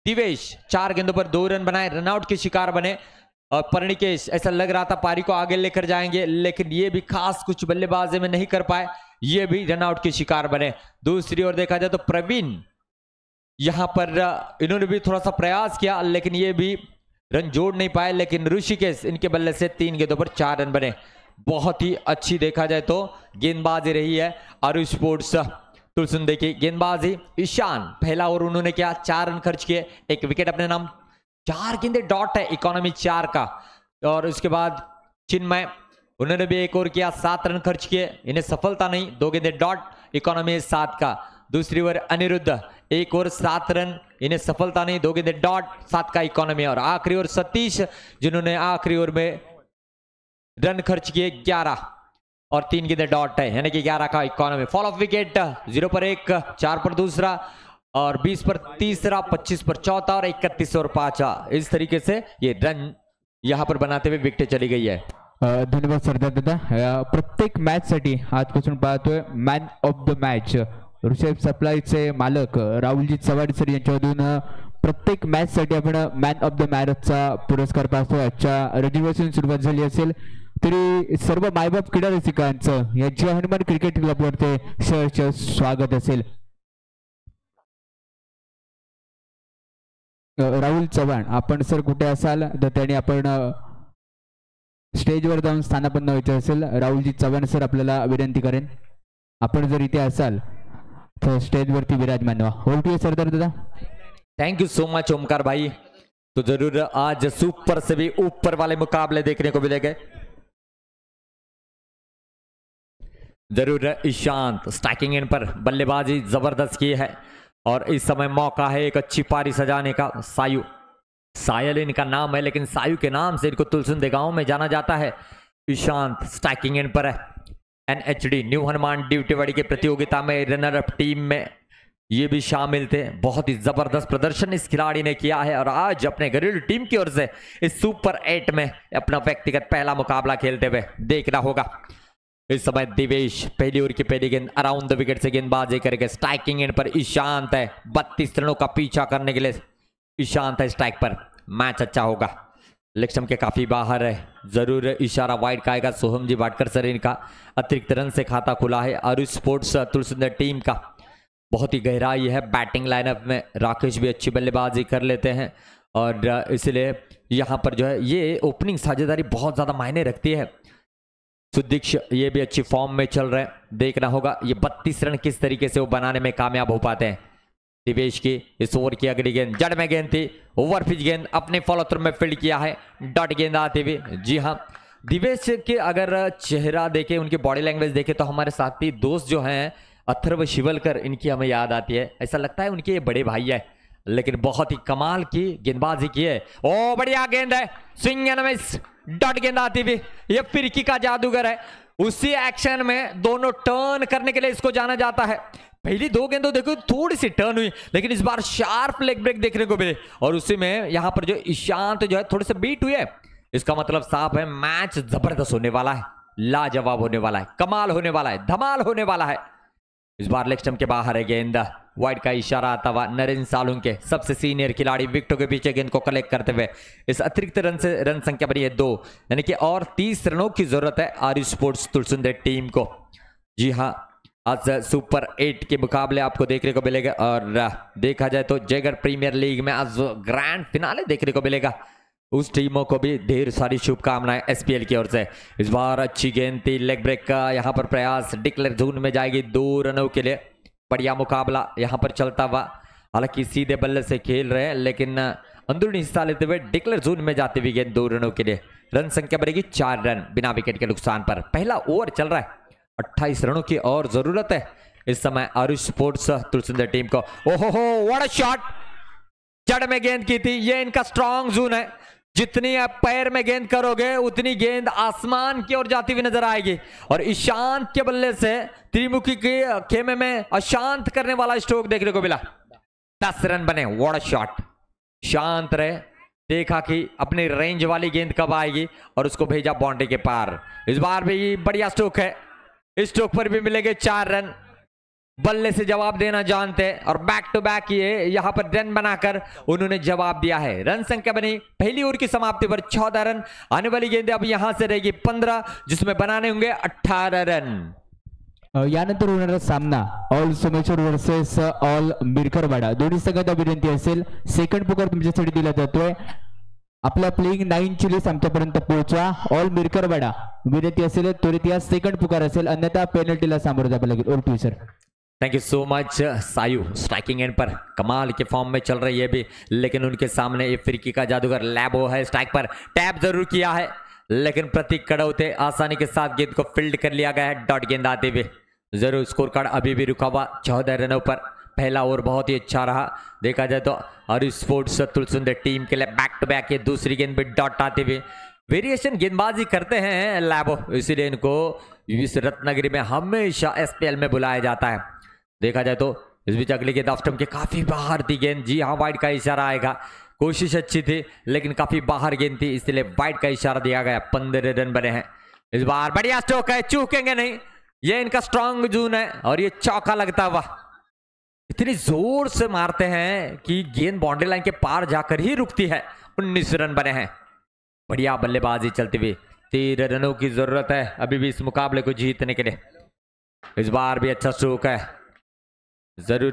दिवेश 4 गेंदों पर 2 रन बनाए, रनआउट के शिकार बने। और पर्णिकेश ऐसा लग रहा था पारी को आगे लेकर जाएंगे, लेकिन ये भी खास कुछ बल्लेबाजी में नहीं कर पाए, ये भी रनआउट के शिकार बने। दूसरी ओर देखा जाए तो प्रवीण, यहां पर इन्होंने भी थोड़ा सा प्रयास किया, लेकिन ये भी रन जोड़ नहीं पाए। लेकिन ऋषिकेश, इनके बल्ले से 3 गेंदों पर 4 रन बने। बहुत ही अच्छी देखा जाए तो गेंदबाजी रही है आरुष स्पोर्ट्स तुलसुंदे की गेंदबाजी। ईशान पहला ओवर उन्होंने किया, 4 रन खर्च किए, 1 विकेट अपने नाम, 4 गेंदे डॉट है, इकोनॉमी 4 का। और उसके बाद चिन्मय, उन्होंने भी 1 ओवर किया, 7 रन खर्च किए, इन्हें सफलता नहीं, 2 गेंदे डॉट, इकोनॉमी 7 का। दूसरी ओर अनिरुद्ध, 1 ओवर 7 रन, इन्हें सफलता नहीं, 2 गेंदे डॉट, 7 का इकोनॉमी। और आखिरी ओवर सतीश, जिन्होंने आखिरी ओवर में रन खर्च किए 11 और 3 गेंदे डॉट है, यानी कि 11 का इकोनॉमी। फॉल ऑफ विकेट 0 पर 1, 4 पर दूसरा और 20 पर तीसरा, 25 पर चौथा और 31 और पांचवा। इस तरीके से ये रन यहां पर बनाते हुए विकेट चली गई है। धन्यवाद सरदार दादा। प्रत्येक मॅचसाठी आजपासून पाहतोय man of the match Rishabh सप्लायचे मालक राहुलजी चव्हाण सर यांच्यामधून प्रत्येक मॅचसाठी आपण मॅन ऑफ the मॅचचा पुरस्कार पाहतोय। आजच्या रजिस्ट्रेशन सुरुवात झाली असेल तरी सर्व मायबाप क्रीडा रसिकांचं या जय हनुमान क्रिकेट क्लबवरती सहर्ष स्वागत असेल। राहुल चव्हाण आपण सर कुठे असाल तर त्यांनी आपण स्टेजवर जाऊन स्थानापन्न व्हायचं असेल। राहुलजी चव्हाण सर आपल्याला विनंती करेन, आपण जर इथे असाल तर स्टेजवरती विराजमान व्हा। होल टू सरदार दादा। Thank you so much Omkar भाई। तो जरूर आज सुपर से भी ऊपर वाले मुकाबले देखने को मिलेंगे। जरूर ईशांत स्ट्राइकिंग एंड पर बल्लेबाजी जबरदस्त की है और इस समय मौका है एक अच्छी पारी सजाने का। सायु, सायल इनका नाम है, लेकिन सायु के नाम से इनको तुलसुंदे गांव में जाना जाता है। ईशांत स्ट्राइकिंग एंड पर है। एनएचडी न्यू हनुमान ड्यूटीवाड़ी के प्रतियोगिता में रनर अप टीम में ये भी शामिल थे। बहुत ही जबरदस्त प्रदर्शन इस खिलाड़ी ने किया है और आज अपने घरेलू टीम की ओर से इस सुपर 8 में अपना व्यक्तिगत पहला मुकाबला खेलते हुए देखना होगा। इस समय दिवेश पहली ओवर की पहली गेंद अराउंड the wicket से गेंदबाजी करके स्ट्राइकिंग एंड पर ईशांत है। 32 रनों का पीछा करने के लिए ईशांत है स्ट्राइक पर। मैच अच्छा होगा। लेग के काफी बाहर है, जरूर इशारा वाइड का आएगा। सोहम जी भाटकर सर इनका अतिरिक्त रन से खाता खुला है। आरुष स्पोर्ट्स तुलसुंदर टीम का बहुत ही गहराई है बैटिंग लाइनअप में। राकेश भी अच्छी बल्लेबाजी कर लेते हैं और इसलिए यहाँ पर जो है ये ओपनिंग साझेदारी बहुत ज़्यादा मायने रखती है। सुदीक्ष ये भी अच्छी फॉर्म में चल रहे हैं, देखना होगा ये 32 रन किस तरीके से वो बनाने में कामयाब हो पाते हैं। दिवेश की इस ओवर की अगली गेंद जड़ में गेंद थी, ओवर पिच गेंद अपने फॉलो थ्रू में फील्ड किया है, डॉट गेंद आती हुई। जी हाँ, दिवेश के अगर चेहरा देखे, उनकी बॉडी लैंग्वेज देखे तो हमारे साथी दोस्त जो हैं अथर्व शिवलकर, इनकी हमें याद आती है। ऐसा लगता है उनके ये बड़े भाई है, लेकिन बहुत ही कमाल की गेंदबाजी की है। ओ बढ़िया गेंद है, स्विंग एंड मिस, डॉट गेंद आती हुई। ये फिरकी का जादूगर है, उसी एक्शन में दोनों टर्न करने के लिए इसको जाना जाता है। पहली 2 गेंदों देखो थोड़ी सी टर्न हुई, लेकिन इस बार शार्प लेग ब्रेक देखने को मिले और उसी में यहां पर जो ईशांत जो है थोड़े से बीट हुए। इसका मतलब साफ है मैच जबरदस्त होने वाला है, लाजवाब होने वाला है, कमाल होने वाला है, धमाल होने वाला है। इस बार लेग स्टंप के बाहर है गेंद, वाइड का इशारा आता हुआ नरेंद्र सालुंके सबसे सीनियर खिलाड़ी विकेटों के पीछे गेंद को कलेक्ट करते हुए। इस अतिरिक्त रन से रन संख्या बनी है 2, यानी कि और 30 रनों की जरूरत है आरुष स्पोर्ट्स तुलसुंदे टीम को। जी हाँ, आज सुपर 8 के मुकाबले आपको देखने को मिलेगा और देखा जाए तो जयगढ़ प्रीमियर लीग में आज ग्रैंड फिनाले देखने को मिलेगा। उस टीमों को भी ढेर सारी शुभकामनाएं एसपीएल की ओर से। इस बार अच्छी गेंद थी, लेग ब्रेक का यहाँ पर प्रयास, डिक्लेयर जोन में जाएगी 2 रनों के लिए। बढ़िया मुकाबला यहाँ पर चलता हुआ, हालांकि सीधे बल्ले से खेल रहे हैं लेकिन अंदरूनी हिस्सा लेते हुए डिक्लेयर जोन में जाती हुई गेंद 2 रनों के लिए। रन संख्या बढ़ेगी 4 रन बिना विकेट के नुकसान पर। पहला ओवर चल रहा है, 28 रनों की और जरूरत है इस समय आरुष स्पोर्ट्स तुलसुंदर टीम को। ओहो हो, what a shot, जड़ में गेंद की थी। ये इनका स्ट्रांग जोन है, जितनी आप पैर में गेंद करोगे उतनी गेंद आसमान की ओर जाती हुई नजर आएगी। और ईशांत के बल्ले से त्रिमुखी के खेमे में अशांत करने वाला स्ट्रोक देखने को मिला। 10 रन बने, what a shot. शांत रहे, देखा कि अपनी रेंज वाली गेंद कब आएगी और उसको भेजा बाउंड्री के पार। इस बार भी बढ़िया स्ट्रोक है, स्ट्रोक पर भी मिलेंगे 4 रन। बल्ले से जवाब देना जानते हैं और बैक टू बैक ये यहां पर रन बनाकर उन्होंने जवाब दिया है। रन संख्या बनी पहली ओवर की समाप्ति पर 14 रन। आने वाली गेंद अब यहां से रहेगी 15, जिसमें बनाने होंगे 18 रन। यानंतर होणारा सामना all Someshwar versus all Mirkarwada. दोन्ही संघांना विनंती असेल, सेकंड पुकार तुमच्यासाठी दिला जातोय। आपल्या प्लेइंग 9 ची लिस्ट आमच्यापर्यंत पोहोचवा। ऑल मिरकरवाडा विनंती असेल त्वरित या, सेकंड पुकार असेल, अन्यथा पेनल्टीला सामोरं जावं लागेल। Over to sir. Thank you so much Sayu. Striking end पर कमाल के फॉर्म में चल रही है भी, लेकिन उनके सामने ये फिरकी का जादूगर लैबो है। स्ट्राइक पर टैप जरूर किया है, लेकिन प्रतीक कड़ौते आसानी के साथ गेंद को फील्ड कर लिया गया है। डॉट गेंद आते हुए जरूर स्कोर कार्ड अभी भी रुका हुआ 14 रनों पर। पहला ओवर बहुत ही अच्छा रहा देखा जाए तो आरू स्पोर्ट्स तुलसुंदे टीम के लिए। बैक टू बैक ये दूसरी गेंद भी डॉट आते हुए वेरिएशन गेंदबाजी करते हैं लैबो, इसीलिए इनको इस रत्नागिरी में हमेशा एसपीएल में बुलाया जाता है। देखा जाए तो इस बीच अगली गेंद ऑफ स्टंप के काफी बाहर थी गेंद। जी हाँ, वाइड का इशारा आएगा। कोशिश अच्छी थी लेकिन काफी बाहर गेंद थी, इसलिए वाइड का इशारा दिया गया। 15 रन बने हैं। इस बार बढ़िया स्ट्रोक है, चूकेंगे नहीं, ये इनका स्ट्रांग जोन है और ये चौका लगता हुआ इतनी जोर से मारते हैं कि गेंद बाउंड्री लाइन के पार जाकर ही रुकती है। 19 रन बने हैं। बढ़िया बल्लेबाजी चलती हुई, 13 रनों की जरूरत है अभी भी इस मुकाबले को जीतने के लिए। इस बार भी अच्छा स्ट्रोक है, जरूर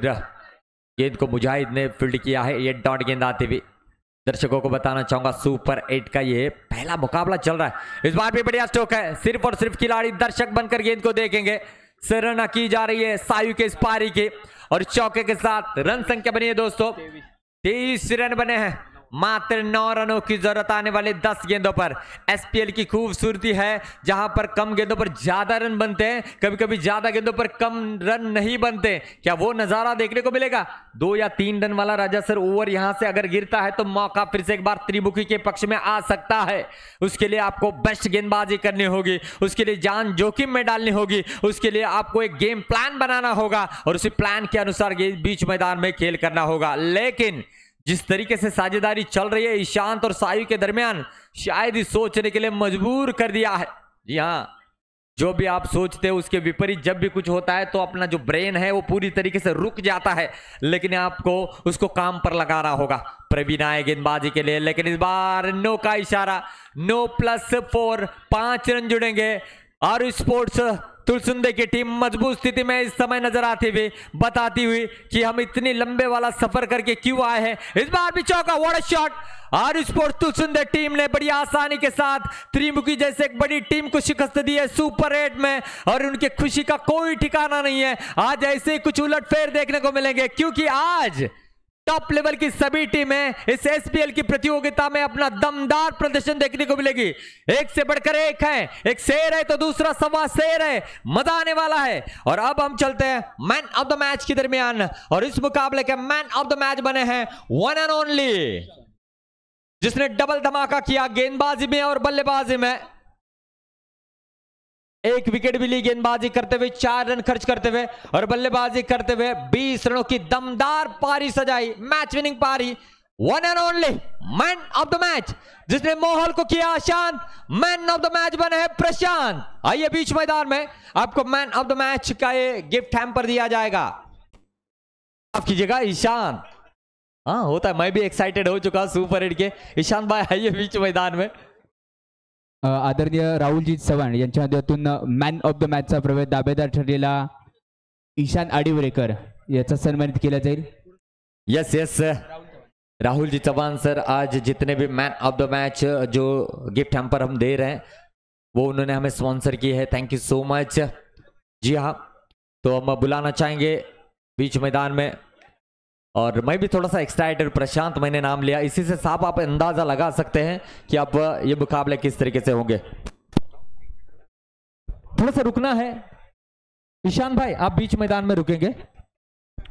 गेंद को मुजाहिद ने फील्ड किया है। ये डॉट गेंद आती हुई दर्शकों को बताना चाहूंगा सुपर 8 का ये पहला मुकाबला चल रहा है। इस बार भी बढ़िया स्ट्रोक है, सिर्फ और सिर्फ खिलाड़ी दर्शक बनकर गेंद को देखेंगे। सराहना की जा रही है सायु के इस पारी की और चौके के साथ रन संख्या बनी है दोस्तों 23 रन बने हैं। मात्र 9 रनों की जरूरत आने वाले 10 गेंदों पर। एसपीएल की खूबसूरती है जहां पर कम गेंदों पर ज्यादा रन बनते हैं, कभी कभी ज्यादा गेंदों पर कम रन नहीं बनते। क्या वो नजारा देखने को मिलेगा? 2 या 3 रन वाला राजा सर ओवर यहां से अगर गिरता है तो मौका फिर से एक बार त्रिमुखी के पक्ष में आ सकता है। उसके लिए आपको बेस्ट गेंदबाजी करनी होगी, उसके लिए जान जोखिम में डालनी होगी, उसके लिए आपको एक गेम प्लान बनाना होगा और उसी प्लान के अनुसार बीच मैदान में खेल करना होगा। लेकिन जिस तरीके से साझेदारी चल रही है ईशांत और सायु के दरमियान, शायद ही सोचने के लिए मजबूर कर दिया है। जी हाँ, जो भी आप सोचते हो उसके विपरीत जब भी कुछ होता है तो अपना जो ब्रेन है वो पूरी तरीके से रुक जाता है, लेकिन आपको उसको काम पर लगाना होगा। प्रवीण आए गेंदबाजी के लिए, लेकिन इस बार नो का इशारा, 9+4, 5 रन जुड़ेंगे। आरू स्पोर्ट्स तुलसुंदे की टीम मजबूत स्थिति में इस समय नजर आती हुई, बताती हुई कि हम इतनी लंबे वाला सफर करके क्यों आए हैं। इस बार भी चौका, what a shot. Aaru sports Tulsunde team ने बड़ी आसानी के साथ त्रिमुखी जैसे एक बड़ी टीम को शिकस्त दी है सुपर 8 में और उनके खुशी का कोई ठिकाना नहीं है। आज ऐसे कुछ उलटफेर देखने को मिलेंगे क्योंकि आज टॉप लेवल की सभी टीमें इस एसपीएल की प्रतियोगिता में अपना दमदार प्रदर्शन देखने को मिलेगी। एक से बढ़कर एक है, एक शेर है तो दूसरा सवा शेर है, मजा आने वाला है। और अब हम चलते हैं main of the match K दरमियान और इस मुकाबले K main of the match बने हैं वन एंड ओनली, जिसने डबल धमाका किया गेंदबाजी में और बल्लेबाजी में। 1 विकेट भी ली गेंदबाजी करते हुए, 4 रन खर्च करते हुए और बल्लेबाजी करते हुए 20 रनों की दमदार पारी सजाई, मैच विनिंग पारी। One and only man of the match, जिसने माहौल को किया शांत, मैन ऑफ the match बने हैं प्रशांत। आइए बीच मैदान में आपको मैन ऑफ the match का ये गिफ्ट हैम्पर दिया जाएगा। माफ कीजिएगा ईशान, हाँ होता है, मैं भी एक्साइटेड हो चुका सुपर हिट के। ईशान भाई आइए बीच मैदान में। आदरणीय राहुलजी चव्हाण यांच्या माध्यमातून मॅन ऑफ the मॅचचा प्रवेश दावेदार ठरलेला ईशान आडिवरेकर याचा सन्मानित केला जाईल। Yes yes, Rahul ji Chavan sir आज जितने भी मैन ऑफ the match जो गिफ्ट हैम्पर हम दे रहे हैं वो उन्होंने हमें स्पॉन्सर की है, thank you so much. जी हाँ, तो हम बुलाना चाहेंगे बीच मैदान में और मैं भी थोड़ा सा एक्साइटेड, प्रशांत मैंने नाम लिया, इसी से साफ आप अंदाजा लगा सकते हैं कि अब ये मुकाबले किस तरीके से होंगे। थोड़ा सा रुकना है ईशान भाई, आप बीच मैदान में रुकेंगे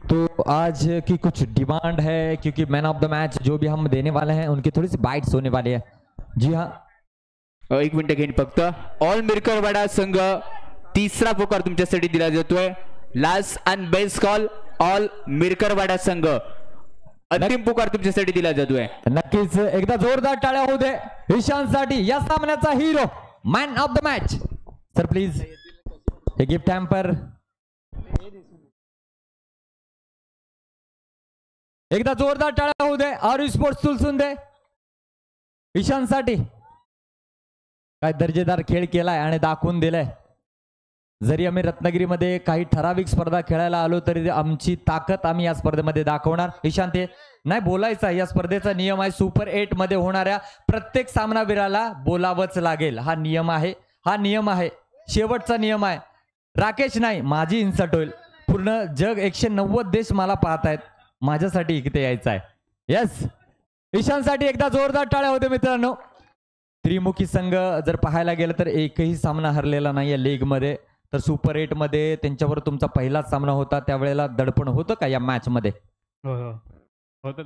तो आज की कुछ डिमांड है क्योंकि मैन ऑफ the match जो भी हम देने वाले हैं उनकी थोड़ी सी बाइट्स होने वाली है। जी हाँ, एक मिनिट घेईन फक्त। ऑल मिरकरवाडा संघ तिसरा पुकार तुमच्यासाठी दिला जातोय। Last and best call, all Mirkarwada संघ अंतिम पुकार तुमच्यासाठी दिला जातोय। नक्कीच एकदा जोरदार टाळ्या होऊ दे ईशानसाठी, या सामन्याचा hero, man of the match. Sir please. हे गिफ्ट हॅम्पर एकदा जोरदार टाळ्या होऊ दे. आरू स्पोर्ट्स तुलसुंदे ईशानसाठी काय दर्जेदार खेळ केलाय आणि दाखवून दिलाय. जरी आम्ही रत्नागिरीमध्ये काही ठराविक स्पर्धा खेळायला आलो तरी आमची ताकद आम्ही या स्पर्धेमध्ये दाखवणार. ईशान ते नाही बोलायचा, या स्पर्धेचा नियम आहे सुपर 8 मध्ये होणाऱ्या प्रत्येक सामनावीराला बोलावंच लागेल. हा नियम आहे, हा नियम आहे, शेवटचा नियम आहे. राकेश नाही, माझी इन्सल्ट होईल. पूर्ण जग 190 देश मला पाहत आहेत, माझ्यासाठी इथे यायचं आहे. येस, ईशानसाठी एकदा जोरदार टाळ्या होते मित्रांनो. त्रिमुखी संघ जर पाहायला गेलं तर एकही सामना हरलेला नाही आहे लीगमध्ये. तर सुपर 8 मध्ये त्यांच्यावर तुमचा पहिलाच सामना होता, त्यावेळेला दडपण होतं का या मॅच मध्ये? होतं.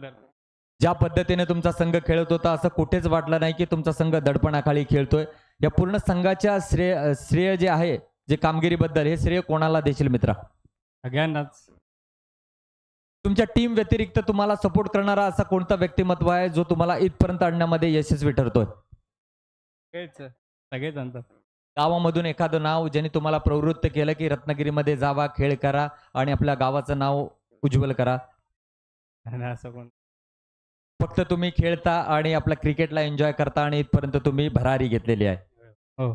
ज्या पद्धतीने तुमचा संघ खेळत होता असं कुठेच वाटलं नाही की तुमचा संघ दडपणाखाली खेळतोय. या पूर्ण संघाच्या श्रेय जे आहे, जे कामगिरीबद्दल, हे श्रेय कोणाला देशील मित्रा? सगळ्यांनाच. तुमच्या टीम व्यतिरिक्त तुम्हाला सपोर्ट करणारा असा कोणता व्यक्तिमत्व आहे जो तुम्हाला इथपर्यंत आणण्यामध्ये यशस्वी ठरतोय? सगळेच आणतात. गावामधून एखादं नाव ज्याने तुम्हाला प्रवृत्त केलं की रत्नागिरीमध्ये जावा, खेळ करा आणि आपल्या गावाचं नाव उज्ज्वल करा? असं कोण? फक्त तुम्ही खेळता आणि आपल्या क्रिकेटला एन्जॉय करता आणि इथपर्यंत तुम्ही भरारी घेतलेली आहे. हो.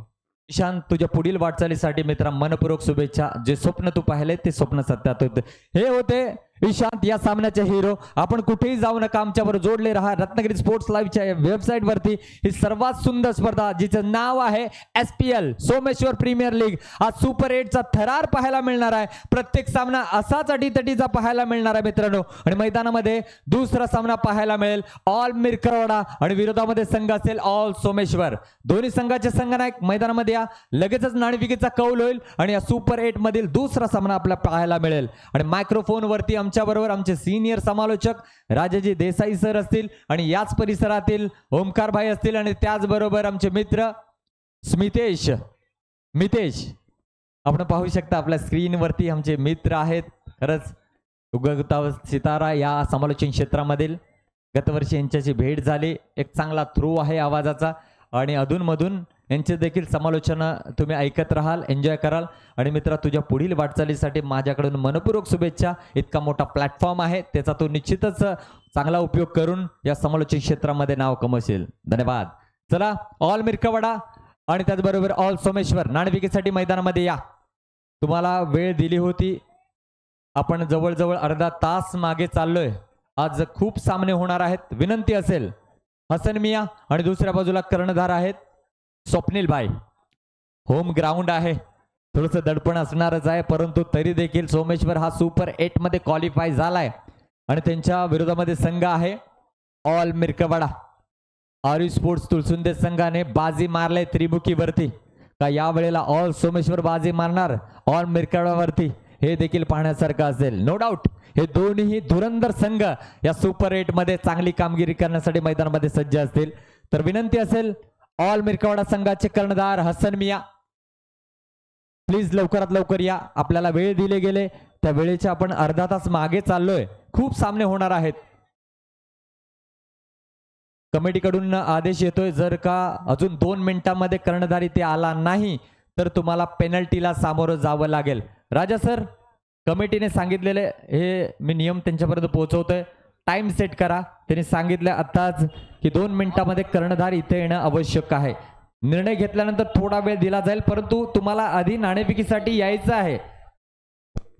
ईशान, तुझ्या पुढील वाटचालीसाठी मित्रा मनपूर्वक शुभेच्छा. जे स्वप्न तू पाहिले ते स्वप्न सत्यात होते. हे होते ईशांत या सामन्याचे हिरो. आपण कुठेही जाऊ नका, आमच्यावर जोडले राहा. रत्नागिरी स्पोर्ट्स लाईव्हच्या वेबसाईट वरती ही सर्वात सुंदर स्पर्धा जिचं नाव आहे SPL Someshwar premier league, आज सुपर 8चा थरार पाहायला मिळणार आहे. प्रत्येक सामना असाच अटीतटीचा पाहायला मिळणार आहे मित्रांनो. आणि मैदानामध्ये दुसरा सामना पाहायला मिळेल ऑल मिरकरवाडा आणि विरोधामध्ये संघ असेल ऑल सोमेश्वर. दोन्ही संघाचे संघनायक मैदानामध्ये या. लगेचच नाणेफेकीचा कौल होईल आणि या सुपर 8 मधील दुसरा सामना आपल्याला पाहायला मिळेल. आणि मायक्रोफोन वरती आमच्याबरोबर आमचे सिनियर समालोचक राजाजी देसाई सर असतील आणि याच परिसरातील ओमकार भाई असतील आणि त्याचबरोबर आमचे मित्र स्मितेश, मितेश. आपण पाहू शकता आपल्या स्क्रीनवरती आमचे मित्र आहेत. खरंच उगवता सितारा या समालोचन क्षेत्रामधील गतवर्षी यांच्याशी भेट झाली. एक चांगला थ्रो आहे आवाजाचा आणि अधूनमधून यांचे देखील समालोचना तुम्ही ऐकत राहाल, एन्जॉय कराल. आणि मित्रा, तुझ्या पुढील वाटचालीसाठी माझ्याकडून मनपूर्वक शुभेच्छा. इतका मोठा प्लॅटफॉर्म आहे, त्याचा तू निश्चितच चांगला उपयोग करून या समालोचन क्षेत्रामध्ये नाव कमवशील. धन्यवाद. चला, ऑल मिरकवाडा आणि त्याचबरोबर ऑल सोमेश्वर नाणेफेकीसाठी मैदानामध्ये या. तुम्हाला वेळ दिली होती, आपण जवळजवळ अर्धा तास मागे चाललोय. आज खूप सामने होणार आहेत. विनंती असेल हसन मिया आणि दुसऱ्या बाजूला कर्णधार आहेत स्वप्नील भाई. होम ग्राउंड आहे, थोडंसं दडपण असणारच आहे, परंतु तरी देखील सोमेश्वर हा सुपर 8 मध्ये क्वालिफाय झालाय आणि त्यांच्या विरोधामध्ये संघ आहे ऑल मिरकवाडा. आरू स्पोर्ट्स तुलसुंदे संघाने बाजी मारले त्रिमुखीवरती. का या वेळेला ऑल सोमेश्वर बाजी मारणार ऑल मिरकवाडावरती, हे देखील पाहण्यासारखं असेल. नो डाऊट हे दोन्ही धुरंधर संघ या सुपर 8 मध्ये चांगली कामगिरी करण्यासाठी मैदानामध्ये सज्ज असतील. तर विनंती असेल ऑल मिरकवाडा संघाचे कर्णधार हसन मिया, प्लीज लवकरात लवकर या. आपल्याला वेळ दिले गेले, त्या वेळेच्या आपण अर्धा तास मागे चाललोय. खूप सामने होणार आहेत. कमिटीकडून आदेश येतोय, जर का अजून 2 मिनिटांमध्ये कर्णधार इथे आला नाही तर तुम्हाला पेनल्टीला सामोरं जावं लागेल. राजा सर, कमिटीने सांगितलेले हे मी नियम त्यांच्यापर्यंत पोहोचवतोय. टाइम सेट करा. त्यांनी सांगितलं आत्ताच की 2 मिनिटांमध्ये कर्णधार इथे येणं आवश्यक आहे. निर्णय घेतल्यानंतर थोडा वेळ दिला जाईल, परंतु तुम्हाला आधी नाणेफेकीसाठी यायचं आहे.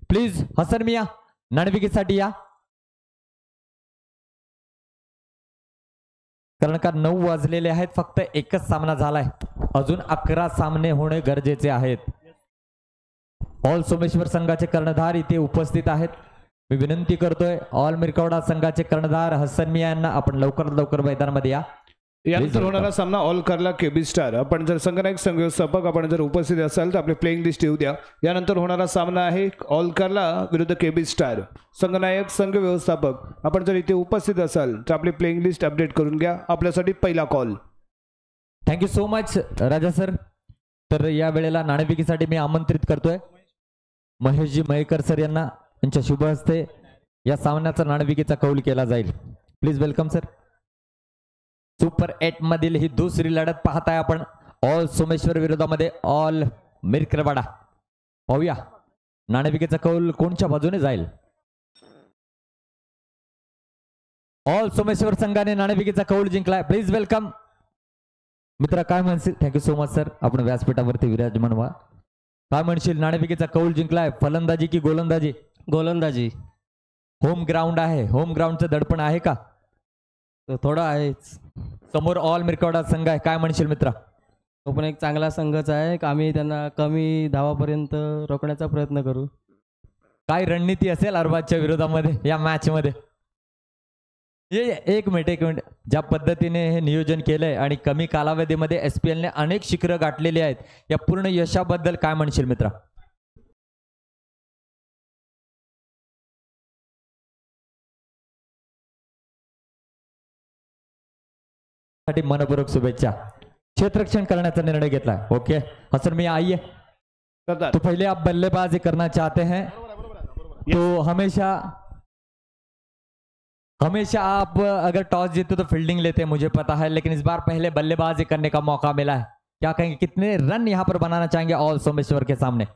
प्लीज हसन मिया, नाणेफेकीसाठी या. कारण का 9 वाजलेले आहेत, फक्त एकच सामना झालाय, अजून 11 सामने होणे गरजेचे आहेत. ऑल सोमेश्वर संघाचे कर्णधार इथे उपस्थित आहेत. मी विनंती करतोय ऑल मिरकवाडा संघाचे कर्णधार हसन मिया यांना आपण लवकरात लवकर मैदानामध्ये या. यानंतर होणारा सामना ऑल कार्ला केबी स्टार. आपण जर संघनायक संघ व्यवस्थापक आपण जर उपस्थित असाल तर आपले प्लेइंग लिस्ट येऊ द्या. यानंतर होणारा सामना आहे ऑल कार्ला विरुद्ध केबी स्टार. संघनायक संघ व्यवस्थापक आपण जर इथे उपस्थित असाल तर आपली प्लेइंग लिस्ट अपडेट करून घ्या. आपल्यासाठी पहिला call. Thank you so much Raja sir. तर या वेळेला नाणेफेकीसाठी मी आमंत्रित करतोय महेशजी मयेकर सर यांना. यांच्या शुभ हस्ते या सामन्याचा नाणेफेकीचा कौल केला जाईल. Please welcome sir. Super 8 मधील ही दुसरी लढत पाहताय आपण, ऑल सोमेश्वर विरोधामध्ये ऑल मिरकरवाडा. पाहूया नाणेफेकीचा कौल कोणच्या बाजूने जाईल. ऑल सोमेश्वर संघाने नाणेफेकीचा कौल जिंकलाय. प्लीज welcome मित्रा, काय म्हणशील? Thank you so much sir, आपण व्यासपीठावरती विराजमान व्हा. काय म्हणशील, नाणेफेकीचा कौल जिंकलाय, फलंदाजी की गोलंदाजी? गोलंदाजी. होम ग्राउंड आहे, होम ग्राउंडचं दडपण आहे का? थोडं आहेच. समोर ऑल मिरकवडा संघ आहे, काय म्हणशील मित्रा? तो पण एक चांगला संघच आहे, आम्ही त्यांना कमी धावापर्यंत रोखण्याचा प्रयत्न करू. काय रणनीती असेल अरबाजच्या विरोधामध्ये या मॅच मध्ये? एक मिनिट एक मिनिट, ज्या पद्धतीने हे नियोजन केलंय आणि कमी कालावधीमध्ये SPL ने अनेक शिखरं गाठलेली आहेत, या पूर्ण यशाबद्दल काय म्हणशील मित्रा? साठी मनपूर्वक शुभेच्छा. क्षेत्ररक्षण करण्याचा निर्णय घेतला. ओके हसन मियां आइए. तो पहले आप बल्लेबाजी करना चाहते हैं तो हमेशा हमेशा आप अगर टॉस जीते तो फील्डिंग लेते हैं, मुझे पता है, लेकिन इस बार पहले बल्लेबाजी करने का मौका मिला है. क्या कहेंगे, कितने रन यहाँ पर बनाना चाहेंगे ऑल सोमेश्वर के सामने?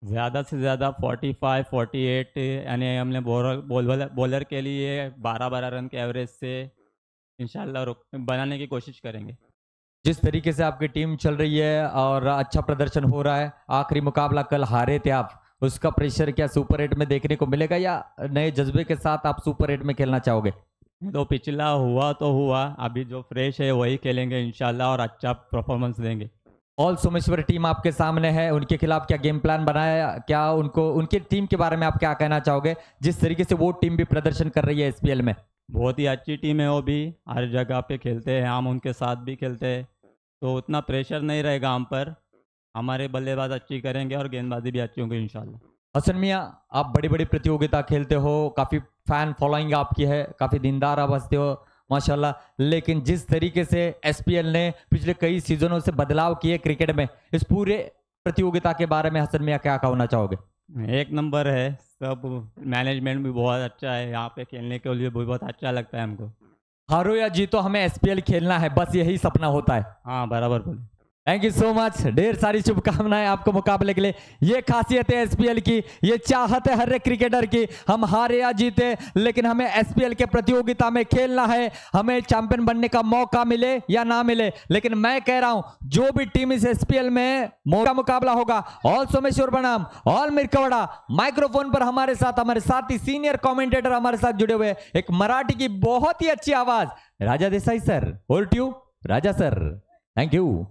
ज़्यादा से ज़्यादा 45 48, यानी हमने बॉलर के लिए 12-12 रन के एवरेज से इंशाल्लाह बनाने की कोशिश करेंगे. जिस तरीके से आपकी टीम चल रही है और अच्छा प्रदर्शन हो रहा है, आखिरी मुकाबला कल हारे थे आप, उसका प्रेशर क्या सुपर 8 में देखने को मिलेगा या नए जज्बे के साथ आप सुपर 8 में खेलना चाहोगे? तो पिछला हुआ तो हुआ, अभी जो फ्रेश है वही खेलेंगे इंशाल्लाह और अच्छा परफॉर्मेंस देंगे. ऑल सोमेश्वर टीम आपके सामने है, उनके खिलाफ क्या गेम प्लान बनाया, क्या उनको उनकी टीम के बारे में आप क्या कहना चाहोगे, जिस तरीके से वो टीम भी प्रदर्शन कर रही है SPL में? बहुत ही अच्छी टीम है, वो भी हर जगह पे खेलते हैं, हम उनके साथ भी खेलते हैं, तो उतना प्रेशर नहीं रहेगा हम पर. हमारे बल्लेबाज अच्छी करेंगे और गेंदबाजी भी अच्छी होगी इंशाल्लाह. हसन मियाँ, आप बड़ी बड़ी प्रतियोगिता खेलते हो, काफ़ी फैन फॉलोइंग आपकी है, काफ़ी दीनदार आप हंसते हो माशाल्लाह, लेकिन जिस तरीके से SPL ने पिछले कई सीजनों से बदलाव किए क्रिकेट में, इस पूरे प्रतियोगिता के बारे में हसन मियाँ क्या कहना चाहोगे? एक नंबर है सब, मैनेजमेंट भी बहुत अच्छा है, यहाँ पे खेलने के लिए भी बहुत अच्छा लगता है हमको. हारो या जीतो हमें SPL खेलना है, बस यही सपना होता है. हाँ बराबर बोले. Thank you so much, ढेर सारी शुभकामनाएं आपको मुकाबले के लिए. ये खासियत है SPL की, ये चाहत है हर एक क्रिकेटर की, हम हारे या जीते लेकिन हमें SPL के प्रतियोगिता में खेलना है, हमें चैंपियन बनने का मौका मिले या ना मिले, लेकिन मैं कह रहा हूं जो भी टीम इस SPL में मुकाबला होगा, ऑल सोमेश्वर बनाम ऑल मिरकवड़ा, माइक्रोफोन पर हमारे साथ हमारे साथी सीनियर कॉमेंटेटर हमारे साथ जुड़े हुए, एक मराठी की बहुत ही अच्छी आवाज Raja Desai sir. Over to you Raja sir. Thank you.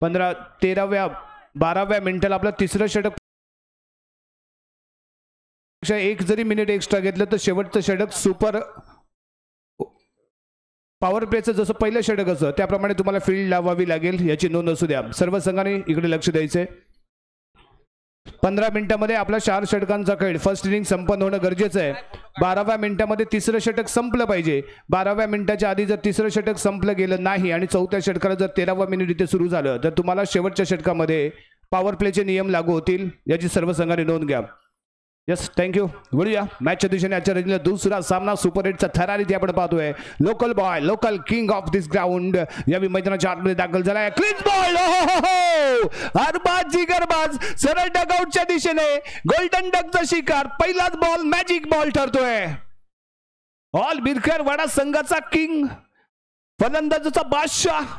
15 13व्या 12व्या मिनिटाला आपलं तिसरं षटक, एक जरी मिनिट एक्स्ट्रा घेतलं तर शेवटचं षटक सुपर पॉवर प्लेचं जसं पहिलं षटक असं त्याप्रमाणे तुम्हाला फील्ड लावावी लागेल, याची नोंद असू द्या. सर्व संघाने इकडे लक्ष द्यायचे. 15 मिनिटांमध्ये आपला 4 षटकांचा खेळ फर्स्ट इनिंग संपन्न होणं गरजेचं आहे. 12व्या मिनिटामध्ये तिसरं षटक संपलं पाहिजे. 12व्या मिनिटाच्या आधी जर तिसरं षटक संपलं गेलं नाही आणि चौथ्या षटकाला जर 13वा मिनिट इथे सुरू झालं तर तुम्हाला शेवटच्या षटकामध्ये पॉवर प्लेचे नियम लागू होतील, याची सर्व संघाने नोंद घ्या. Yes, thank you. वळूया मॅचच्या दिशेने. आजच्या रजनीला दुसरा सामना सुपर एटचा थरार इथे आपण पाहतोय. Local boy, local king of this ground यावेळी मैदानाच्या आतमध्ये दाखल झालाय. क्लीन बॉल, अरबाज जिगरबाज सरळ डगआउटच्या दिशेने गोल्डन डकचा शिकार. पहिलाच ball magic ball ठरतोय. All Mirkarwada संघाचा किंग, फलंदाजाचा बादशाह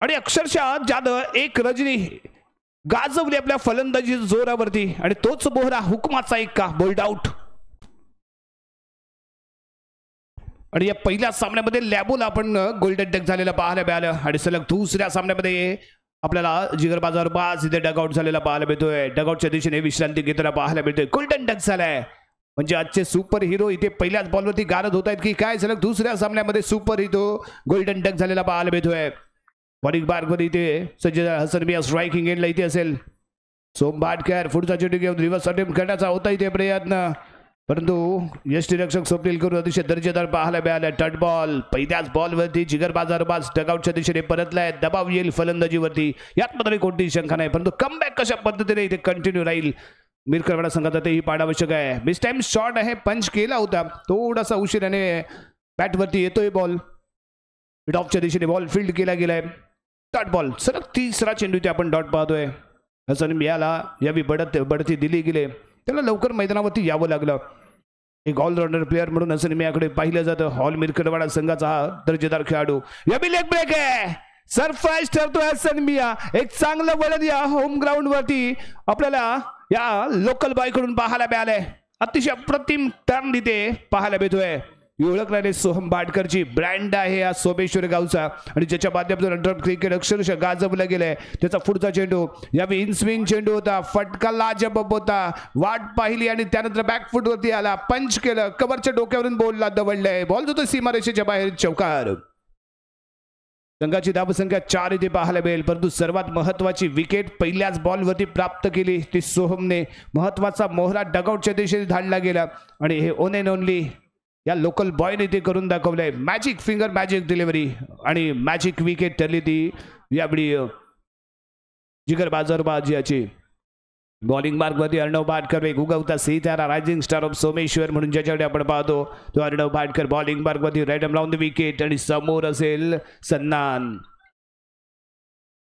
आणि अक्षरशः ज्यानं एक रजनी गाजवली आपल्या फलंदाजी जोरावरती आणि तोच बोहरा हुकमाचा एक्का, बोल्ड आउट. आणि या पहिल्या सामन्यामध्ये लॅबोला आपण गोल्डन डक झालेला पाहायला मिळालं आणि सलग दुसऱ्या सामन्यामध्ये आपल्याला जिगरबाज अरबाज इथे डगआउट झालेला पाहायला मिळतोय. डगआउटच्या दिशेने विश्रांती घेताना पाहायला मिळतोय. गोल्डन डक झालाय म्हणजे आजचे सुपर हिरो इथे पहिल्याच बॉलवरती गारद होत आहेत की काय. सलग दुसऱ्या सामन्यामध्ये सुपर हिरो गोल्डन डक झालेला पाहायला मिळतोय. बॉलिंग मार्कमध्ये इथे संजय हसन मिया स्ट्रायकिंग एंडला इथे असेल. सोम भाटकर पुढचा चेंडू घेऊन रिव्हर्स अटेम्प्ट करण्याचा होता इथे प्रयत्न, परंतु यष्टीरक्षक स्वप्नील करून अतिशय दर्जेदार पाहायला मिळाला. टट बॉल, पहिल्याच बॉलवरती जिगरबाज अरबाज डगआउटच्या दिशेने परतलाय. दबाव येईल फलंदाजीवरती यात मात्र कोणतीही शंका नाही, परंतु कमबॅक कशा पद्धतीने इथे कंटिन्यू राहील मिरकरवाडा संघाचा तेही पाहणं आवश्यक आहे. मिस टाइम शॉट आहे, पंच केला होता, थोडासा उशिराने बॅटवरती येतोय बॉल. टॉपच्या दिशेने बॉल फील्ड केला गेलाय. डॉट बॉल, सलग तिसरा चेंडू इथे आपण डॉट पाहतोय. हसन मियाला यावेळी बढती दिली गेले, त्याला लवकर मैदानावरती यावं लागलं. एक ऑलराऊंडर प्लेअर म्हणून हसन मियाकडे पाहिलं जातं. ऑल मिरकरवाडा संघाचा हा दर्जेदार खेळाडू. यावेळी लेग ब्रेक आहे, सरप्राईज ठरतोय हसन मिया. एक चांगलं वळण या होम ग्राउंड वरती आपल्याला या लोकल बॉयकडून पाहायला मिळालंय. अतिशय अप्रतिम टर्न इथे पाहायला मिळतोय. ओळख राहिले सोहम भाटकरची ब्रँड आहे हा सोमेश्वर गावचा आणि ज्याच्या माध्यमातून अंडर क्रिकेट अक्षरशः गाजवलं गेलंय. त्याचा पुढचा चेंडू यावेळी इनस्विंग चेंडू होता, फटका लाजबाब होता, वाट पाहिली आणि त्यानंतर बॅकफूटवरती आला, पंच केलं, कव्हरच्या डोक्यावरून बॉलला दवडलंय. बॉल जातो सीमारेषेच्या बाहेर, चौकार. संघाची धावसंख्या 4 इथे पाहायला मिळेल, परंतु सर्वात महत्वाची विकेट पहिल्याच बॉलवरती प्राप्त केली ती सोहमने. महत्वाचा मोहरा डगआउटच्या दिशेने धाडला गेला आणि हे ओन अँड ओनली या लोकल बॉयने ते करून दाखवलंय. मॅजिक फिंगर, मॅजिक डिलिव्हरी आणि मॅजिक विकेट ठरली ती यावेळी जिगरबाज अरबाज याची. बॉलिंग मार्कमध्ये अर्णव भाटकर, एक उगवता सितारा, रायझिंग स्टार ऑफ सोमेश्वर म्हणून ज्याच्याकडे आपण पाहतो तो अर्णव भाटकर. बॉलिंग मार्कमध्ये राईट राऊंड the wicket आणि समोर असेल सन्नान.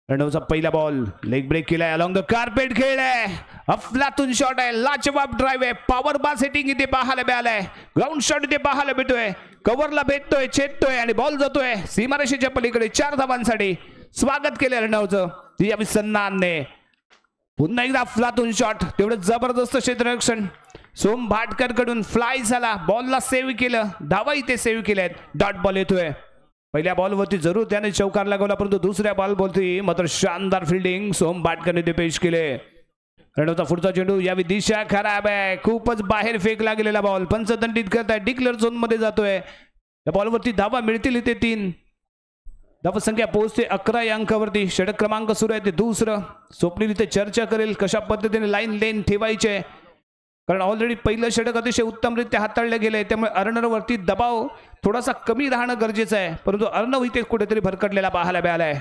अर्णवचा पहिला बॉल लेग ब्रेक केलाय, अलॉंग the carpet खेळलाय, अफलातून शॉट आहे, लाजवाब ड्राईव्ह आहे, पॉवर बास हिटिंग इथे पाहायला मिळालंय. ग्राउंड शॉट इथे पाहायला मिळतोय, कव्हरला भेटतोय, छेदतोय आणि बॉल जातोय सीमारेषेच्या पलीकडे 4 धावांसाठी. स्वागत केलं अर्णवचं यावेळी सन्नानने. पुन्हा एकदा अफलातून शॉट, तेवढं जबरदस्त क्षेत्ररक्षण सोम भाटकर कडून. फ्लाय झाला, बॉलला सेव्ह केलं, धावा इथे सेव्ह केल्या आहेत. डॉट बॉल येतोय. पहिल्या बॉलवरती जरूर त्याने चौकार लागवला, परंतु दुसऱ्या बॉलवरती मात्र शानदार फिल्डिंग सोम भाटकरने ते पेश केले. रणवचा पुढचा चेंडू यावेळी दिशा खराब आहे, खूपच बाहेर फेकला गेलेला बॉल, पंचदंडित करताय, डिक्लेअर झोन मध्ये जातोय. या बॉलवरती धावा मिळतील इथे 3. धावसंख्या पोहोचते 11 या अंकावरती. षटक क्रमांक सुरू आहे ते दुसरं. स्वप्नील इथे चर्चा करेल कशा पद्धतीने लाईन लेन ठेवायचे, कारण ऑलरेडी पहिलं षटक अतिशय उत्तमरित्या हाताळलं गेलंय, त्यामुळे अर्णवरती दबाव थोडासा कमी राहणं गरजेचं आहे, परंतु अर्णव इथे कुठेतरी भरकटलेला पाहायला मिळालाय.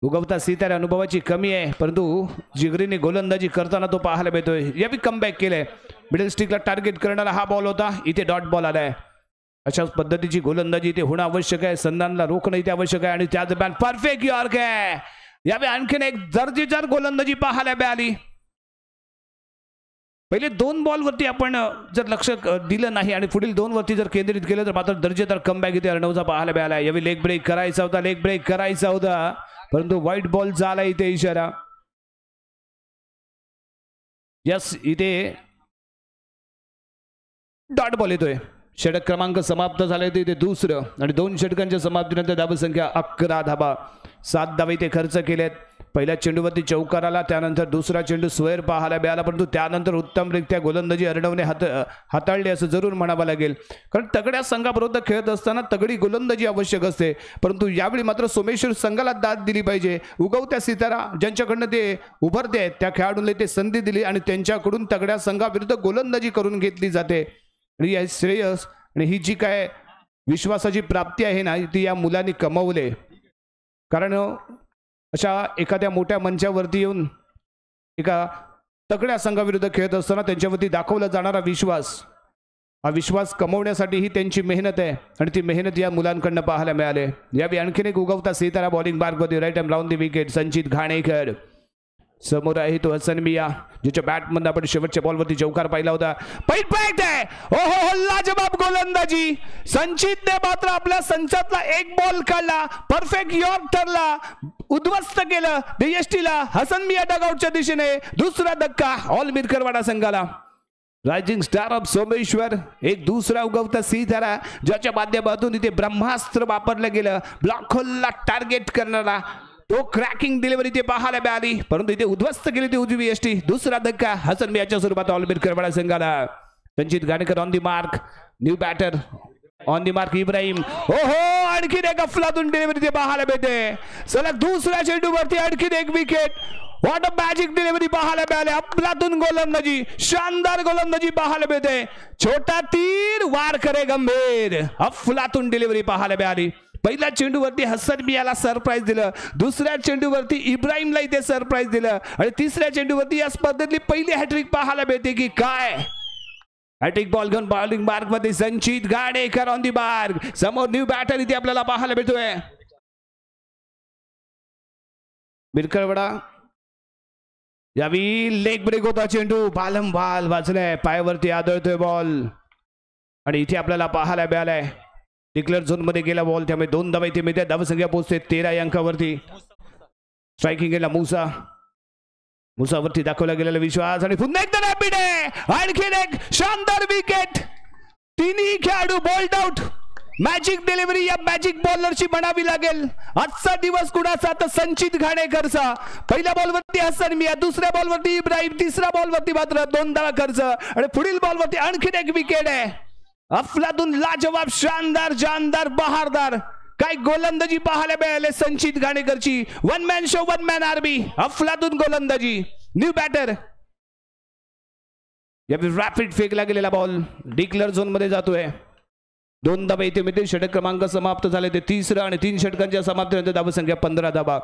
उगवता सितारा अनुभवाची कमी आहे, परंतु जिगरीने गोलंदाजी करताना तो पाहायला मिळतोय. यावेळी कमबॅक केलंय. मिडल स्टिकला टार्गेट करणारा हा बॉल होता, इथे डॉट बॉल आलाय. अशाच पद्धतीची गोलंदाजी इथे होणं आवश्यक आहे, संधानला रोखणं इथे आवश्यक आहे आणि त्या दरम्यान परफेक्ट यॉर्क आहे. यावेळी आणखीन एक दर्जेदार गोलंदाजी पाहायला मिळाली. पहिले 2 बॉलवरती आपण जर लक्ष दिलं नाही आणि पुढील 2 वरती जर केंद्रित केलं तर मात्र दर्जेदार कमबॅक इथे अर्णवचा पाहायला मिळाला. यावेळी लेग ब्रेक करायचा होता, लेग ब्रेक करायचा होता, परंतु व्हाईट बॉल झाला इथे इशारा. यस, इथे डॉट बॉल येतोय. षटक क्रमांक समाप्त झाले इथे दुसरं आणि 2 षटकांच्या समाप्तीनंतर धावसंख्या 11 धावा. 7 धावा इथे खर्च केलेत. पहिल्या चेंडूवरती चौकार आला, त्यानंतर दुसरा चेंडू स्वेअर पाहायला मिळाला, परंतु त्यानंतर उत्तमरित्या गोलंदाजी अर्णवने हाताळली असं जरूर म्हणावं लागेल. कारण तगड्या संघाविरुद्ध खेळत असताना तगडी गोलंदाजी आवश्यक असते, परंतु यावेळी मात्र सोमेश्वर संघाला दाद दिली पाहिजे. उगवत्या सितारा ज्यांच्याकडनं ते उभरते आहेत त्या खेळाडूंना ते संधी दिली आणि त्यांच्याकडून तगड्या संघाविरुद्ध गोलंदाजी करून घेतली जाते. आणि या श्रेयस आणि ही जी काय विश्वासाची प्राप्ती आहे ना ती या मुलांनी कमवले. कारण अशा एखाद्या मोठ्या मंचावरती येऊन एका तगड्या संघाविरुद्ध खेळत असताना त्यांच्यावरती दाखवला जाणारा विश्वास, हा विश्वास कमवण्यासाठी ही त्यांची मेहनत आहे आणि ती मेहनत या मुलांकडनं पाहायला मिळाले. यावेळी आणखीन एक उगवता सितारा bowling मार्कमध्ये right arm round the wicket Sanchit Ghanekar. समोर आहे तो हसन मिया, ज्याच्या बॅटमध्ये आपण शेवटच्या बॉलवरती चौकार पाहिला होता. परफेक्ट आहे, ओ हो हो, लाजवाब गोलंदाजी. संचितने मात्र आपल्या संचातला एक बॉल काढला, परफेक्ट यॉर्क ठरला, उद्ध्वस्त केलं डीएसटीला. हसन मिया डगआउटच्या दिशेने दुसरा धक्का ऑल मिरकरवाडा संघाला. रायझिंग स्टार ऑफ सोमेश्वर, एक दुसरा उगवता सितारा ज्याच्या माध्यमातून इथे ब्रह्मास्त्र वापरलं गेलं. ब्लॉक होलला टार्गेट करणारा तो क्रॅकिंग डिलिव्हरी ते पाहायला मिळाली, परंतु इथे उद्ध्वस्त केली ती उजवी एसटी. दुसरा धक्का हसन मियाच्या स्वरूपात ऑल मिरकरवाडा संघाला. Sanchit Ghanekar on the mark, new batter on the mark Ibrahim. हो हो, आणखीन एक अफलातून डिलिव्हरी ते पाहायला मिळते. सलग दुसऱ्या चेंडूवरती आणखीन एक wicket. What a magic delivery पाहायला मिळाले. अफलातून गोलंदाजी, शानदार गोलंदाजी पाहायला मिळते. छोटा तीर वार करे गंभीर, अफलातून डिलिव्हरी पाहायला मिळाली. पहिल्या चेंडूवरती हसन मियाला सरप्राईज दिलं, दुसऱ्या चेंडूवरती इब्राहिमला इथे सरप्राईज दिलं आणि तिसऱ्या चेंडूवरती या स्पर्धेतली पहिली हॅट्रिक पाहायला मिळते की काय. हॅट्रिक बॉल घेऊन बॉलिंग मार्क मध्ये संचित घाणेकर ऑन the mark. समोर न्यू बॅटर इथे आपल्याला पाहायला मिळतोय. मिरकरवाडा यावेळी लेग ब्रेक होता चेंडू, बालम बाल वाचलाय, पायावरती आदळतोय बॉल आणि इथे आपल्याला पाहायला मिळालाय. डिक्लेअर झोन मध्ये गेला बॉल, त्यामुळे 2 धावा इथे मिळते. धावसंख्या पोहोचते 13 या अंकावरती. स्ट्रायकिंग गेला मुसा, मुसावरती दाखवला गेलेला विश्वास आणि पुन्हा एकदा रॅपिड आहे. आणखीन एक शानदार विकेट. तिन्ही खेळाडू बोल्ड आउट. मॅजिक डिलिव्हरी या मॅजिक बॉलरची म्हणावी लागेल. आजचा दिवस कुणाचा तर संचित घाणेकरचा. पहिल्या बॉलवरती हसन मिया, दुसऱ्या बॉलवरती इब्राहिम, तिसऱ्या बॉलवरती मात्र 2 धावा खर्च आणि पुढील बॉलवरती आणखीन एक विकेट आहे. अफलातून लाजवाब, शानदार, जानदार, बहारदार काय गोलंदाजी पाहायला मिळाले संचित घाणेकरची. One man show, one man army, अफलातून गोलंदाजी. न्यू बॅटर, यावेळी रॅपिड फेकला गेलेला बॉल डिक्लेअर झोन मध्ये जातोय. 2 धावा इथे मिळतील. षटक क्रमांक समाप्त झाले ते तिसरं आणि 3 षटकांच्या समाप्तीनंतर धावसंख्या 15 धावा.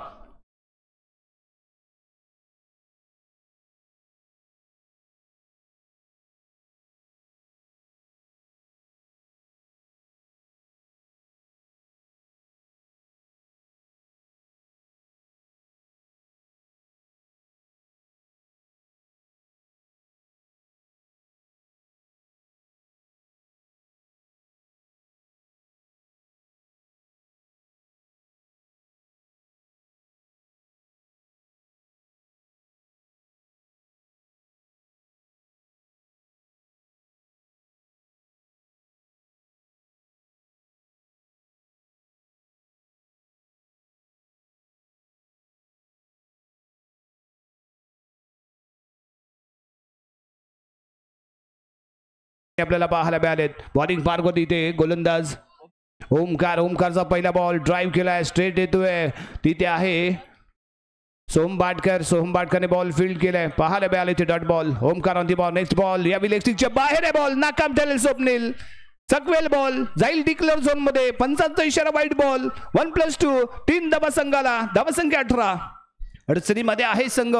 आपल्याला पाहायला मिळालेत. बॉलिंग मार्कवरती इथे गोलंदाज ओमकार, ओमकारचा पहिला बॉल ड्राईव्ह केलाय, स्ट्रेट येतोय, तिथे आहे सोहम बाटकर, सोहम बाटकरने बॉल फील्ड केलाय, पाहायला मिळाले इथे dot ball. Omkar on the ball, next ball यावेळी लेगस्टिकच्या बाहेर आहे बॉल, नाकाम ठरेल स्वप्नील. चकवेल बॉल जाईल डिक्लेअर झोन मध्ये, पंचांचा इशारा वाईट बॉल. 1+2, 3 धावा संघाला, धावसंख्या 18. अडचणीमध्ये आहे संघ,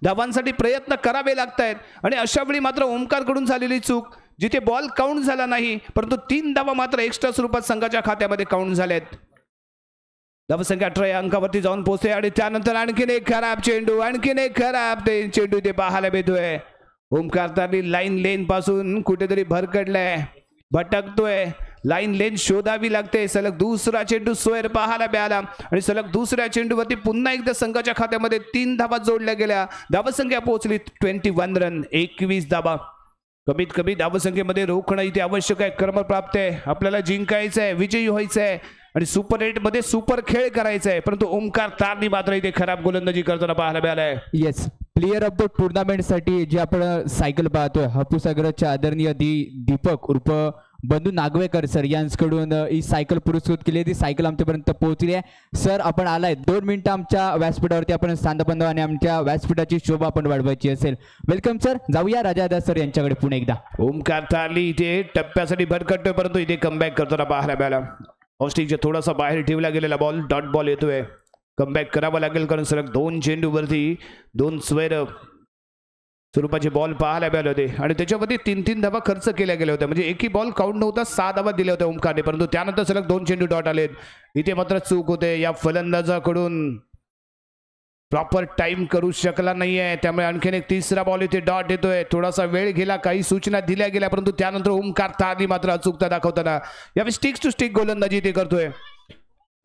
धावांसाठी प्रयत्न करावे लागत आहेत आणि अशा वेळी मात्र ओमकारकडून झालेली चूक, जिथे बॉल काउंट झाला नाही परंतु 3 धावा मात्र एक्स्ट्रा स्वरूपात संघाच्या खात्यामध्ये काउंट झाल्यात. धावसंख्या 18 या अंकावरती जाऊन पोहोचते आणि त्यानंतर आणखीन एक खराब चेंडू, आणखीन एक खराब ते चेंडू ते पाहायला मिळतोय. ओमकार तारली लाईन लेन पासून कुठेतरी भरकडलाय, भटकतोय, लाईन लेन शोधावी लागते. सलग दुसरा चेंडू सोयर पाहायला मिळाला आणि सलग दुसऱ्या चेंडूवरती पुन्हा एकदा संघाच्या खात्यामध्ये 3 धावा जोडल्या गेल्या. धावसंख्या पोहोचली 21 रन, 21 धावा. कमीत कमी धावसंख्येमध्ये रोखणं इथे आवश्यक आहे. क्रमप्राप्त आहे, आपल्याला जिंकायचं आहे, विजयी व्हायचं आहे आणि सुपर 8 मध्ये सुपर खेळ करायचा आहे, परंतु ओमकार तारली मात्र इथे खराब गोलंदाजी करताना पाहायला मिळालाय. Yes, player of the tournament साठी जे आपण सायकल पाहतोय हापूसागरचे आदरणीय दीपक उर्फ बंधू नागवेकर सर यांच्याकडून ही सायकल पुरस्कृत केली आहे. ती सायकल आमच्यापर्यंत पोहोचली आहे. सर आपण आलाय, 2 मिनिटं आमच्या व्यासपीठावरती आपण स्थानबंध आणि आमच्या व्यासपीठाची शोभा आपण वाढवायची असेल. Welcome sir. जाऊया राजादा सर यांच्याकडे पुन्हा एकदा. ओमकार तारली इथे टप्प्यासाठी भरकटतोय, परंतु इथे कमबॅक करताना पाहायला मिळाला. ऑस्टिकच्या थोडासा बाहेर ठेवला गेलेला बॉल डॉट बॉल येतोय. कमबॅक करावा लागेल कारण सलग 2 चेंडूवरती 2 स्क्वेअर स्वरूपाचे बॉल पाहायला मिळाले होते आणि त्याच्यामध्ये 3-3 धावा खर्च केल्या गेल्या होत्या. म्हणजे एकही बॉल काउंट नव्हता, 6 धावा दिल्या होत्या ओमकारने, परंतु त्यानंतर सलग 2 चेंडू डॉट आलेत. इथे मात्र चूक होते या फलंदाजाकडून, प्रॉपर टाइम करू शकला नाहीये, त्यामुळे आणखीन एक तिसरा बॉल इथे डॉट येतोय. थोडासा वेळ गेला, काही सूचना दिल्या गेल्या, परंतु त्यानंतर ओमकार तारली मात्र अचूकता दाखवताना यावेळी स्टिक टू स्टिक गोलंदाजी इथे करतोय.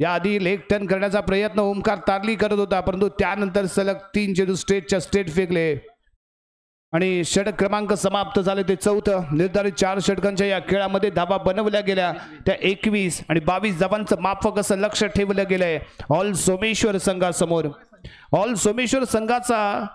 याआधी लेग टर्न करण्याचा प्रयत्न ओमकार तारली करत होता, परंतु त्यानंतर सलग 3 चेंडू स्ट्रेटच्या स्ट्रेट फेकले आणि षटक क्रमांक समाप्त झाले ते चौथं. निर्धारित 4 षटकांच्या या खेळामध्ये धावा बनवल्या गेल्या त्या 21 आणि 22 धावांचं माफक असं लक्ष ठेवलं गेलंय ऑल सोमेश्वर संघासमोर. ऑल सोमेश्वर संघाचा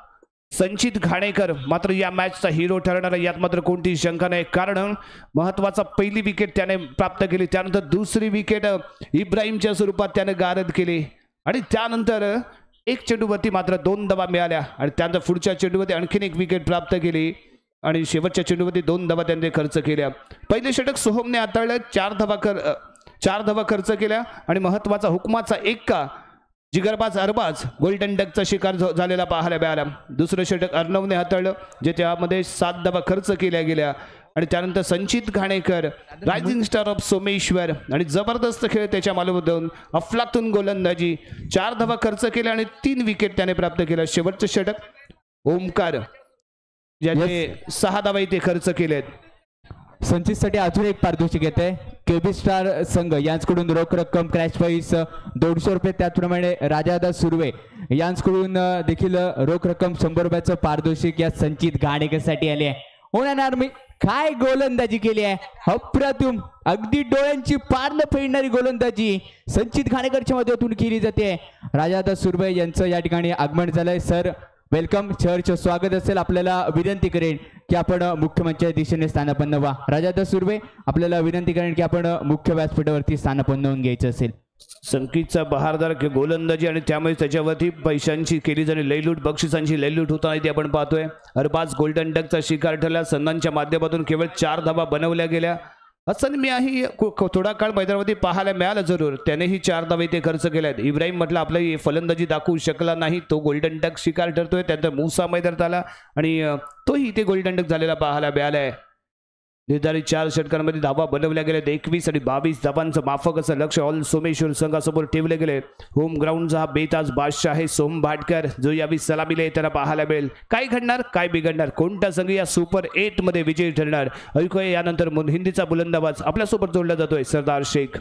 संचित घाणेकर मात्र या मॅचचा हिरो ठरणार आहे, यात मात्र कोणतीही शंका नाही, कारण महत्वाचा पहिली विकेट त्याने प्राप्त केली, त्यानंतर दुसरी विकेट इब्राहिमच्या स्वरूपात त्याने गारद केली आणि त्यानंतर 1 चेंडूवरती मात्र 2 धावा मिळाल्या आणि त्यानंतर पुढच्या चेंडूवरती आणखीन 1 विकेट प्राप्त केली आणि शेवटच्या चेंडूवरती 2 धावा त्यांनी खर्च केल्या. पहिले षटक सोहमने हाताळलं, 4 धावा खर्च केल्या आणि महत्वाचा हुकमाचा एक्का जिगरबाज अरबाज गोल्डन डकचा शिकार झालेला पाहायला मिळाला. दुसरं षटक अर्णवने हाताळलं, जे त्यामध्ये 7 धावा खर्च केल्या गेल्या आणि त्यानंतर Sanchit Ghanekar rising star of Someshwar आणि जबरदस्त खेळ त्याच्या मालमधून अफलातून गोलंदाजी, 4 धावा खर्च केल्या आणि 3 विकेट त्याने प्राप्त केल्या. शेवटचं षटक ओमकार ज्याने 6 धावा इथे खर्च केलेत. संचितसाठी अजून एक पारितोषिक येते. केबी स्टार संघ यांच्याकडून रोख रक्कम क्रॅश प्राईस 200 रुपये, त्याचप्रमाणे राजादा सुर्वे यांच्याकडून देखील रोख रक्कम 100 रुपयाचं पारितोषिक या संचित घाणेकरसाठी आले आहे. होणार मी काय गोलंदाजी केली आहे, अप्रतिम, अगदी डोळ्यांची पारणं फेडणारी गोलंदाजी संचित घाणेकरच्या माध्यमातून केली जाते. राजादा सुर्वे यांचं या ठिकाणी आगमन झालंय. सर welcome, चर्च स्वागत असेल. आपल्याला विनंती करेन की आपण मुख्य मंचाच्या दिशेने स्थानापन्न व्हा. राजादा सुर्वे आपल्याला विनंती करेन की आपण मुख्य व्यासपीठावरती स्थानापन्न होऊन घ्यायचं असेल. संकेतचा बहारदार गोलंदाजी आणि त्यामुळे त्याच्यावरती पैशांची केली जाणे लयलूट, बक्षिसांची लयलूट होताना ती आपण पाहतोय. अरबाज गोल्डन डकचा शिकार ठरला. संघांच्या माध्यमातून केवळ 4 धावा बनवल्या गेल्या. हसन मियाही थोडा काळ मैदानावरती पाहायला मिळाला जरूर, त्यानेही 4 धावा इथे खर्च केल्या आहेत. इब्राहिम म्हटलं आपली फलंदाजी दाखवू शकला नाही, तो गोल्डन डक शिकार ठरतोय. त्यानंतर मुसा मैदानात आला आणि तोही इथे गोल्डन डक झालेला पाहायला मिळाला आहे. निर्धारित 4 षटकांमध्ये धावा बनवल्या गेल्या 21 आणि 22 धावांचं माफक असं लक्ष ऑल सोमेश्वर संघासमोर ठेवले गेले. होम ग्राउंडचा हा बेताज बादशाह आहे सोम भाटकर, जो यावेळी सलामीला येताना पाहायला मिळेल. काय घडणार, काय बिघडणार, कोणता संघ या सुपर 8 मध्ये विजयी ठरणार, ऐकूया यानंतर हिंदीचा बुलंद आवाज आपल्यासोबत जोडला जातोय सरदार शेख.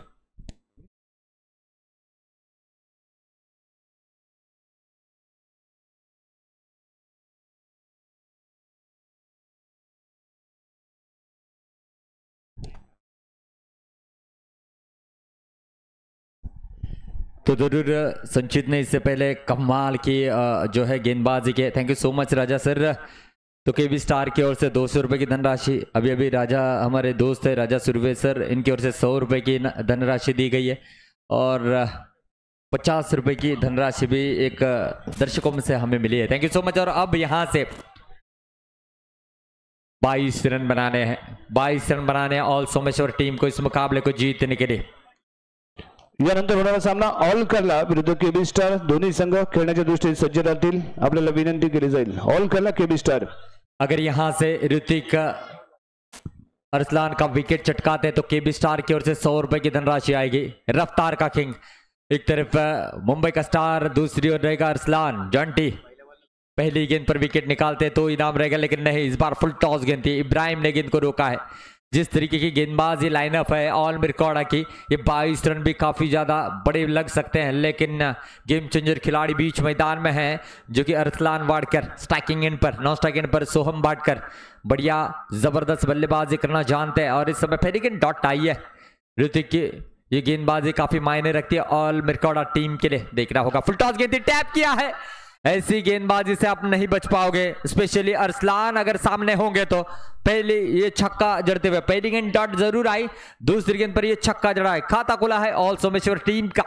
तो जरूर संचित ने इससे पहले कमाल की जो है गेंदबाजी की। Thank you so much Raja sir. तो केबी स्टार की ओर से 200 रुपये की धनराशि, अभी अभी राजा हमारे दोस्त है राजा सुर्वे सर, इनकी ओर से 100 रुपये की धनराशि दी गई है और 50 रुपये की धनराशि भी एक दर्शकों में से हमें मिली है। Thank you so much. और अब यहाँ से 22 रन बनाने हैं, 22 रन बनाने हैं ऑल सोमेश्वर टीम को इस मुकाबले को जीतने के लिए। यानंतर होणारा सामना ऑल करला विरुद्ध केबी स्टार, दोन्ही संघ खेळण्याच्या दृष्टीने सज्ज राहतील, आपल्याला विनंती केली जाईल। ऑल करला केबी स्टार। अगर यहां से ऋतिक अरसलान का विकेट चटकाते तो केबी स्टार की ओर से 100 रुपए की धनराशि आएगी। रफ्तार का किंग, एक तरफ मुंबई का स्टार, दूसरी ओर रहेगा अरसलान जॉन्टी। पहली गेंद पर विकेट निकालते तो इनाम रहेगा, लेकिन नहीं, इस बार फुल टॉस गेंद थी, इब्राहिम ने गेंद को रोका है। जिस तरीके की गेंदबाजी लाइनअप है ऑल मिरकौड़ा की, ये 22 रन भी काफ़ी ज़्यादा बड़े लग सकते हैं, लेकिन गेम चेंजर खिलाड़ी बीच मैदान में हैं जो कि अरसलान वाडकर स्ट्राइकिंग एंड पर, नॉन स्ट्राइकिंग एंड पर सोहम भाटकर बढ़िया ज़बरदस्त बल्लेबाजी करना जानते हैं। और इस समय पहली गेंद डॉट आई है ऋतिक की, ये गेंदबाजी काफी मायने रखती है ऑल मिरकौड़ा टीम के लिए। देखना होगा, फुल टॉस गेंद टैप किया है, ऐसी गेंदबाजी से आप नहीं बच पाओगे, स्पेशली अरसलान अगर सामने होंगे तो। पहले ये छक्का जड़ते हुए, पहली गेंद डॉट जरूर आई, दूसरी गेंद पर ये छक्का जड़ा है, खाता खुला है ऑल सोमेश्वर टीम का।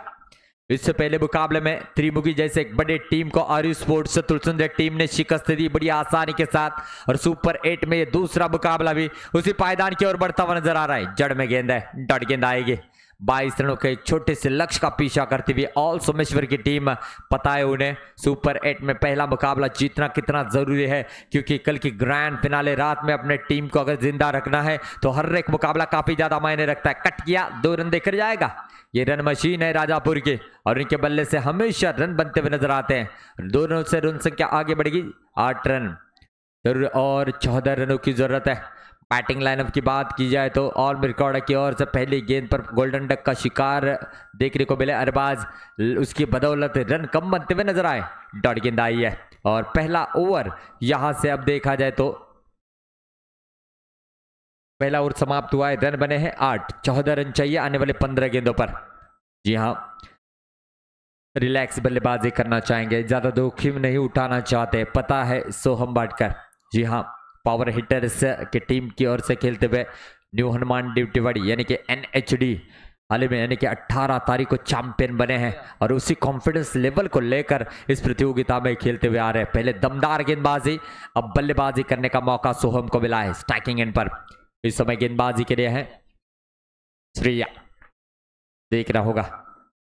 इससे पहले मुकाबले में त्रिमुखी जैसे एक बड़े टीम को आर्यू स्पोर्ट्स तुलसुंदर टीम ने शिकस्त दी बड़ी आसानी के साथ, और सुपर 8 में ये दूसरा मुकाबला भी उसी पायदान की ओर बढ़ता हुआ नजर आ रहा है। जड़ में गेंद है, डॉट गेंद आएगी। 22 रनों के छोटे से लक्ष्य का पीछा करती हुई ऑल सोमेश्वर की टीम, पता है उन्हें सुपर 8 में पहला मुकाबला जीतना कितना जरूरी है, क्योंकि कल की ग्रैंड फिनाले रात में अपने टीम को अगर जिंदा रखना है तो हर एक मुकाबला काफी ज्यादा मायने रखता है। कट किया, 2 रन देकर जाएगा। ये रन मशीन है राजापुर की और इनके बल्ले से हमेशा रन बनते हुए नजर आते हैं। 2 रनों से रन संख्या आगे बढ़ेगी, 8 रन जरूर और 14 रनों की जरूरत है। बैटिंग लाइनअप की बात की जाए तो ऑल मिरकौड़ा की ओर से पहली गेंद पर गोल्डन डक का शिकार देखने को मिले अरबाज, उसकी बदौलत रन कम बनते हुए नजर आए। डॉट गेंद आई है और पहला ओवर यहां से अब देखा जाए तो पहला ओवर समाप्त हुआ है, रन बने हैं 8, 14 रन चाहिए आने वाले 15 गेंदों पर। जी हाँ, रिलैक्स बल्लेबाजी करना चाहेंगे, ज्यादा जोखिम नहीं उठाना चाहते, पता है सोहम बाटकर। जी हाँ, पावर हिटर्स की टीम की ओर से खेलते हुए न्यू हनुमान ड्यूटीवाड़ी यानी कि NHD हाल ही में यानी कि 18 तारीख को चैंपियन बने हैं और उसी कॉन्फिडेंस लेवल को लेकर इस प्रतियोगिता में खेलते हुए आ रहे हैं। पहले दमदार गेंदबाजी, अब बल्लेबाजी करने का मौका सोहम को मिला है। स्ट्राइकिंग एंड पर इस समय गेंदबाजी के लिए है श्रेया, देखना होगा।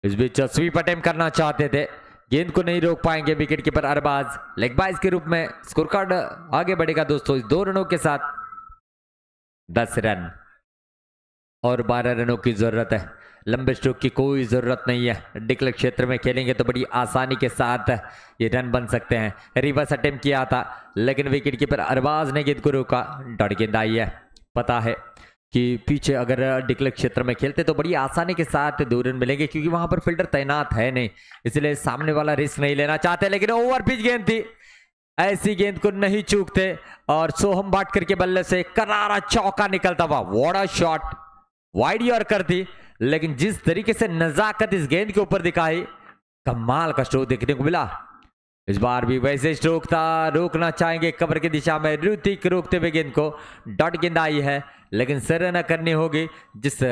इस बीच स्वीप अटेम्प्ट करना चाहते थे, गेंद को नहीं रोक पाएंगे wicket keeper Arbaaz. Leg byes के रूप में स्कोर कार्ड आगे बढ़ेगा दोस्तों इस 2 रनों के साथ। 10 रन और 12 रनों की जरूरत है, लंबे स्ट्रोक की कोई जरूरत नहीं है। डिक्लेयर क्षेत्र में खेलेंगे तो बड़ी आसानी के साथ ये रन बन सकते हैं। रिवर्स अटेम्प्ट किया था लेकिन विकेट कीपर अरबाज ने गेंद को रोका। डॉट गेंद आई है, पता है कि पीछे अगर डिक्लेयर क्षेत्र में खेलते तो बड़ी आसानी के साथ 2 रन मिलेंगे, क्योंकि वहां पर फील्डर तैनात है नहीं, इसलिए सामने वाला रिस्क नहीं लेना चाहते। लेकिन ओवर पिच गेंद थी, ऐसी गेंद को नहीं चूकते और सोहम भाटकर के बल्ले से करारा चौका निकलता हुआ, what a shot, wide yorker थी, लेकिन जिस तरीके से नजाकत इस गेंद के ऊपर दिखाई, कमाल का स्ट्रोक देखने को मिला। इस बार भी वैसे स्ट्रोक था, रोकना चाहेंगे कवर की दिशा में, ऋतिक रोकते हुए गेंद को, डॉट गेंद आई है लेकिन सर न करनी होगी। जिस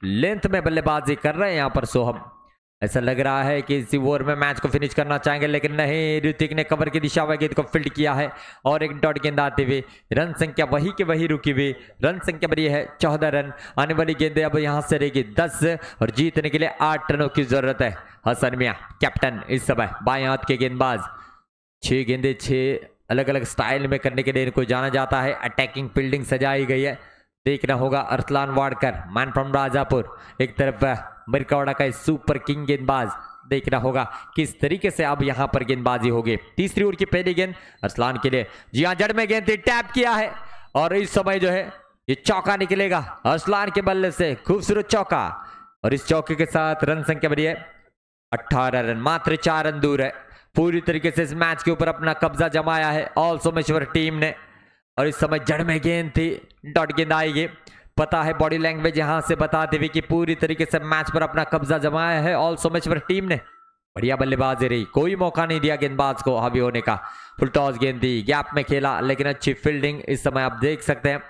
लेंथ में बल्लेबाजी कर रहे हैं यहाँ पर सोहम, ऐसा लग रहा है कि इसी ओवर में मैच को फिनिश करना चाहेंगे, लेकिन नहीं, ऋतिक ने कवर की दिशा में गेंद को फील्ड किया है और एक डॉट गेंद आती हुई रन संख्या वही के वही रुकी हुई, रन संख्या बनी है 14 रन। आने वाली गेंदें अब यहाँ से रहेगी 10 और जीतने के लिए 8 रनों की जरूरत है। हसन मियां कैप्टन इस समय बाएं हाथ के गेंदबाज, 6 गेंदे 6 अलग अलग स्टाइल में करने के लिए इनको जाना जाता है। अटैकिंग फील्डिंग सजाई गई है, देखना होगा। अरसलान वाडकर मैन फ्रॉम राजापुर, एक तरफ मिरकौड़ा का सुपर किंग गेंदबाज, देखना होगा किस तरीके से अब यहां पर गेंदबाजी होगी। तीसरी ओवर की पहली गेंद अरसलान के लिए, जी हां, जड़ में गेंद थी, टैप किया है और इस समय जो है ये चौका निकलेगा अरसलान के बल्ले से, खूबसूरत चौका। और इस चौके के साथ रन संख्या बढ़ी है 18 रन, मात्र 4 रन दूर है। पूरी तरीके से इस मैच के ऊपर अपना कब्जा जमाया है ऑल सोमेश्वर टीम ने। और इस समय जड़ में गेंद थी, डॉट गेंद आएगी। पता है बॉडी लैंग्वेज यहां से बताती हुई कि पूरी तरीके से मैच पर अपना कब्जा जमाया है ऑल सोमेश्वर टीम ने। बढ़िया बल्लेबाजी रही, कोई मौका नहीं दिया गेंदबाज को हावी होने का। फुल टॉस गेंद थी, गैप में खेला लेकिन अच्छी फील्डिंग इस समय आप देख सकते हैं।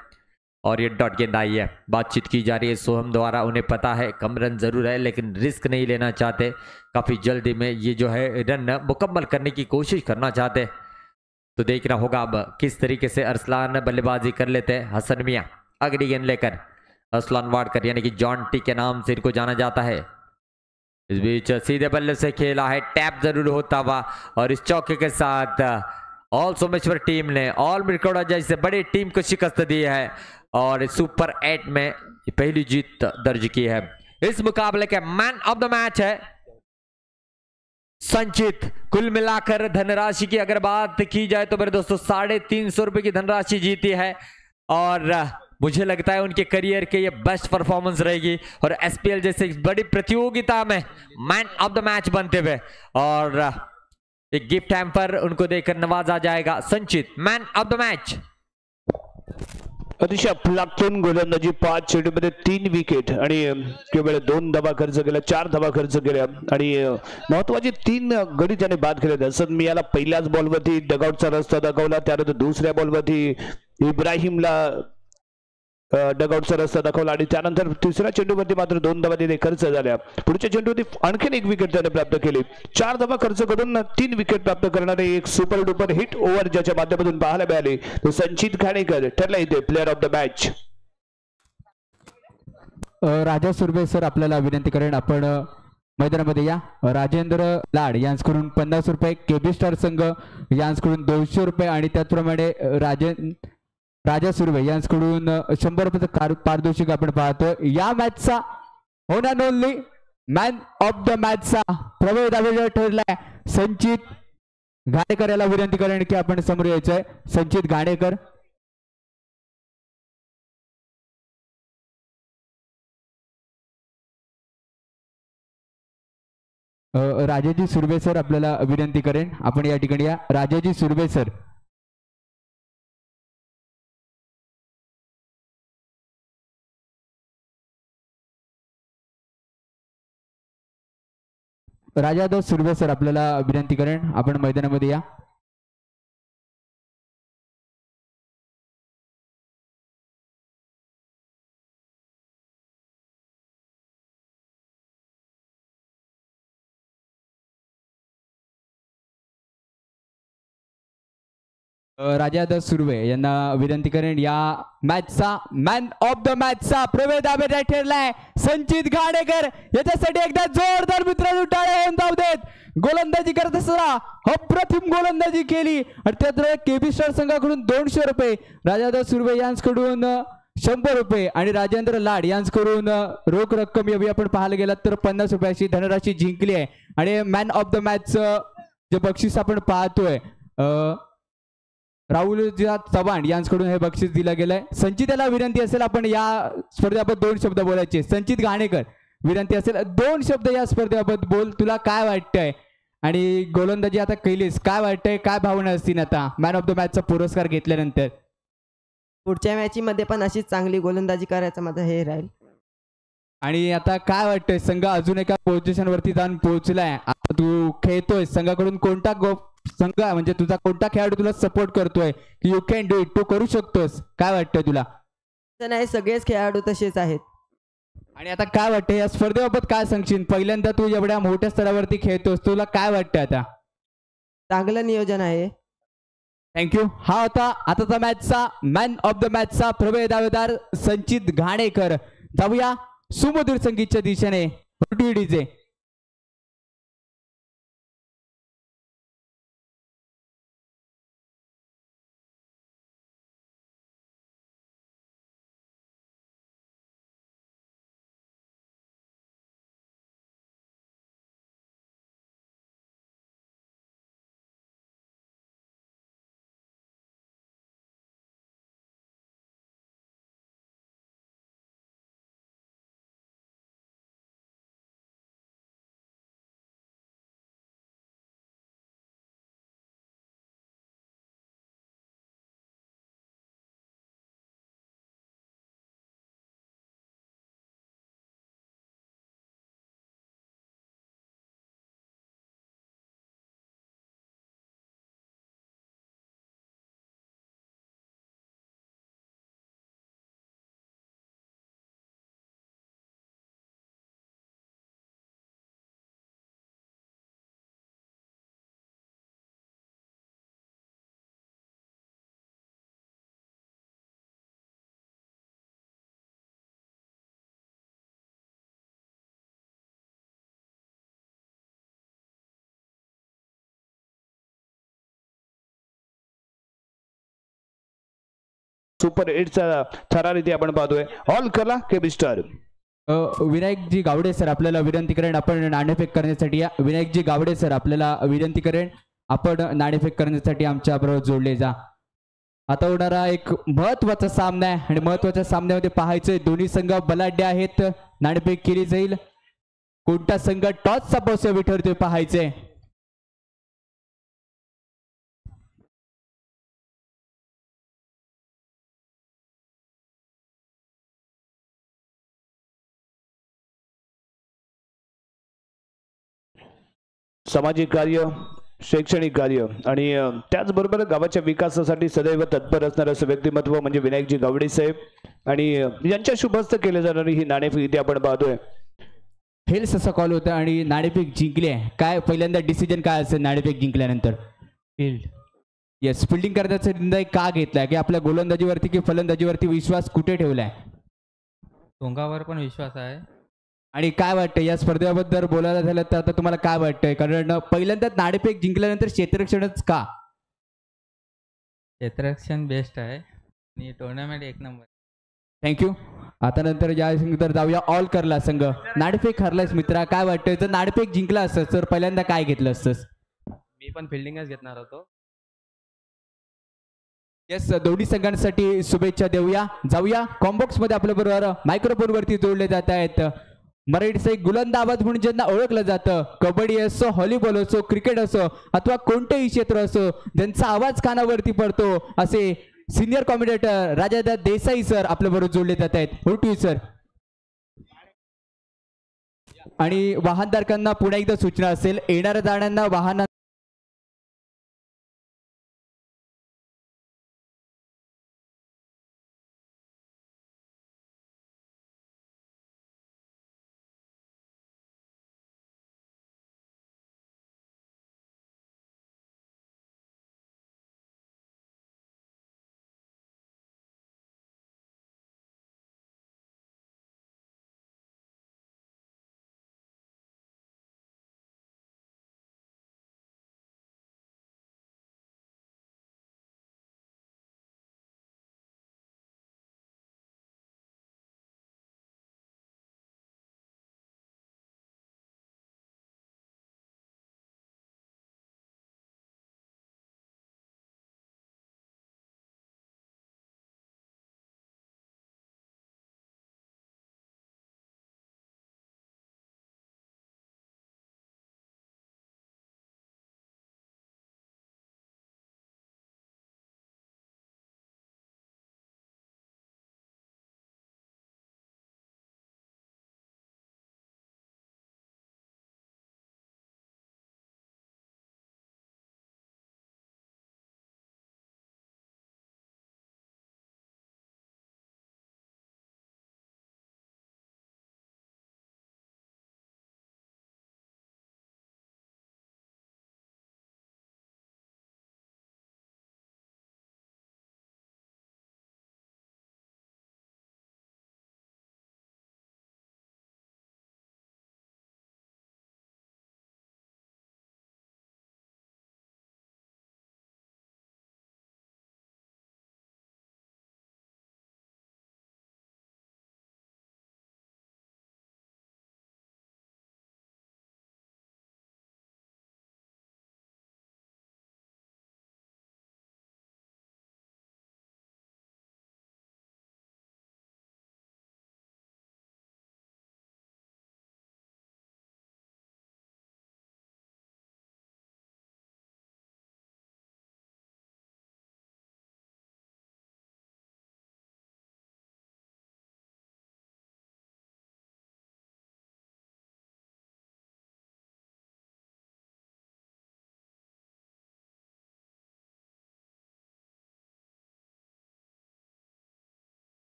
और ये डॉट गेंद आई है, बातचीत की जा रही है सोहम द्वारा, उन्हें पता है कम रन जरूर है लेकिन रिस्क नहीं लेना चाहते, काफ़ी जल्दी में ये जो है रन मुकम्मल करने की कोशिश करना चाहते। तो देखना होगा अब किस तरीके से अरसलान बल्लेबाजी कर लेते हैं। हसन मियाँ अगली गेंद लेकर, अरसलान वाडकर यानी कि जॉन टी के नाम से इनको जाना जाता है। इस बीच सीधे बल्ले से खेला है, टैप जरूर होता हुआ, और इस चौके के साथ ऑल सोमेश्वर टीम ने ऑल मिरकौड़ा जैसे बड़ी टीम को शिकस्त दी है और सुपर 8 में पहली जीत दर्ज की है। इस मुकाबले K main of the match है संचित। कुल मिलाकर धनराशि की अगर बात की जाए तो मेरे दोस्तों 350 रुपए की धनराशि जीती है और मुझे लगता है उनके करियर के ये बेस्ट परफॉर्मेंस रहेगी और एसपीएल जैसे बड़ी प्रतियोगिता में मैन ऑफ the match बनते हुए और एक गिफ्ट हैम्पर उनको देकर नवाजा जाएगा। Sanchit man of the match. अतिशय अफलातून गोलंदाजी, 5 चेंडूमध्ये 3 विकेट आणि केवळ 2 धावा खर्च केल्या, 4 धावा खर्च केल्या आणि महत्वाची 3 गडी त्याने बाद केले. असद मियाला पहिल्याच बॉलवरती डगआउटचा रस्ता दाखवला, त्यानंतर दुसऱ्या बॉलवरती इब्राहिमला डगआउटचा रस्ता दाखवला आणि त्यानंतर तिसऱ्या चेंडूवरती मात्र 2 धावा तिथे खर्च झाल्या. पुढच्या चेंडूवरती आणखीन 1 विकेट त्याने प्राप्त केली. 4 धावा खर्च करून 3 विकेट प्राप्त करणारे एक सुपर डुपर हिट ओव्हर ज्याच्या माध्यमातून पाहायला मिळाली तो संचित घाणेकर ठरला इथे player of the match. Raja Surve sir आपल्याला विनंती करेन आपण मैदानामध्ये या. राजेंद्र लाड यांच्याकडून 50 रुपये, केबी स्टार संघ यांच्याकडून 200 रुपये आणि त्याचप्रमाणे राजा सुर्वे यांच्याकडून 100 रुपयाचं पारितोषिक आपण पाहतो. या मॅचचा होना नोनली मॅन ऑफ the मॅचचा प्रबळ दावेदार ठरलाय संचित घाणेकर. याला विनंती करेन की आपण समोर यायचंय. संचित घाणेकर. राजाजी सुर्वे सर आपल्याला विनंती करेन आपण या ठिकाणी या. राजाजी सुर्वे सर. राजाधव सुर्वे सर आपल्याला विनंती करेन आपण मैदानामध्ये या. राजाधव सुर्वे यांना विनंती करेन या मॅचचा मॅन ऑफ the मॅचचा प्रवेश दावेदार ठरलाय संचित घाणेकर. याच्यासाठी एकदा जोरदार मित्रांनो टाळ्या होऊन जाऊ देत. गोलंदाजी करत असताना अप्रतिम गोलंदाजी केली आणि त्यात केबी स्टार संघाकडून 200 रुपये, राजाधव सुर्वे यांच्याकडून 100 रुपये आणि राजेंद्र लाड यांच्याकडून रोख रक्कम यावेळी आपण पाहायला गेलात तर 50 रुपयाची धनराशी जिंकली आहे. आणि मॅन ऑफ the match जे बक्षीस आपण पाहतोय राहुल चव्हाण यांच्याकडून हे बक्षीस दिलं गेलंय. संचित याला विनंती असेल आपण या स्पर्धेबाबत 2 शब्द बोलायचे. संचित घाणेकर विनंती असेल 2 शब्द या स्पर्धेबाबत बोल. तुला काय वाटतंय आणि गोलंदाजी आता केलीस, काय वाटतंय, काय भावना असतील आता मॅन ऑफ the मॅचचा पुरस्कार घेतल्यानंतर? पुढच्या मॅचीमध्ये पण अशीच चांगली गोलंदाजी करायचं माझं हे राहील. आणि आता काय वाटतंय, संघ अजून एका पोझिशनवरती जाऊन पोहोचलाय, आता तू खेळतोय, संघाकडून कोणता संघ म्हणजे तुझा कोणता खेळाडू तुला सपोर्ट करतोय की you can do it, तू करू शकतोस, काय वाटतंय तुला? नाही, सगळेच खेळाडू तसेच आहेत. आणि आता काय वाटतंय या स्पर्धेबाबत, काय सांगशील? पहिल्यांदा तू एवढ्या मोठ्या स्तरावरती खेळतोस, तुला काय वाटतंय आता? चांगलं नियोजन आहे. Thank you. हा होता आताचा मॅचचा मॅन ऑफ the मॅचचा प्रबळ दावेदार संचित घाणेकर. जाऊया सुमधुर संगीतच्या दिशेने. डीजे. सुपर 8चा थरार इथे आपण पाहतोय. ऑल कला केबी स्टार. विनायकजी गावडे सर आपल्याला विनंती करेन आपण नाणेफेक करण्यासाठी या. विनायकजी गावडे सर आपल्याला विनंती करेन आपण नाणेफेक करण्यासाठी आमच्या बरोबर जोडले जा. आता होणारा एक महत्वाचा सामना आहे आणि महत्वाच्या सामन्यामध्ये पाहायचंय दोन्ही संघ बलाढ्य आहेत. नाणेफेक केली जाईल, कोणता संघ टॉसचा पावसावी ठरतोय पाहायचंय. सामाजिक कार्य, शैक्षणिक कार्य आणि त्याचबरोबर गावाच्या विकासासाठी सदैव तत्पर असणारं असं व्यक्तिमत्व म्हणजे विनायकजी गावडे साहेब आणि यांच्या शुभहस्ते केले जाणारी ही नाणेफेक इथे आपण पाहतोय. हेल्स असा कॉल होता आणि नाणेफेक जिंकले. काय पहिल्यांदा डिसिजन काय असेल नाणेफेक जिंकल्यानंतर? फील्ड. येस, फिल्डिंग करण्याचा निर्णय का घेतलाय? की आपल्या गोलंदाजीवरती की फलंदाजीवरती विश्वास कुठे ठेवलाय? दोघांवर पण विश्वास आहे. आणि काय वाटतं या स्पर्धेबद्दल बोलायला झालं तर आता तुम्हाला काय वाटतंय, कारण पहिल्यांदा नाणेफेक जिंकल्यानंतर क्षेत्ररक्षणच का? क्षेत्ररक्षण बेस्ट आहे आणि टुर्नामेंट एक नंबर. Thank you. आता नंतर या तर जाऊया ऑल करला संघ. नाणेफेक हरलायस मित्रा, काय वाटतंय? जर नाणेफेक जिंकला असतं तर पहिल्यांदा काय घेतलं असतंस? मी पण फिल्डिंगच घेतणार होतो. येस, दोन्ही संघांसाठी शुभेच्छा देऊया. जाऊया कॉम्बॉक्स मध्ये आपल्याबरोबर मायक्रोफोनवरती जोडले जात आहेत मराठीचा एक गोलंदाज म्हणून ज्यांना ओळखलं जातं, कबड्डी असो, व्हॉलीबॉल असो, क्रिकेट असो अथवा कोणतेही क्षेत्र असो, ज्यांचा आवाज कानावरती पडतो असे सिनियर कॉमेंटेटर राजादा देसाई सर आपल्याबरोबर जोडले जात आहेत. हो टू सर. आणि वाहनधारकांना पुन्हा एकदा सूचना असेल, येणाऱ्या जाणाऱ्यांना वाहन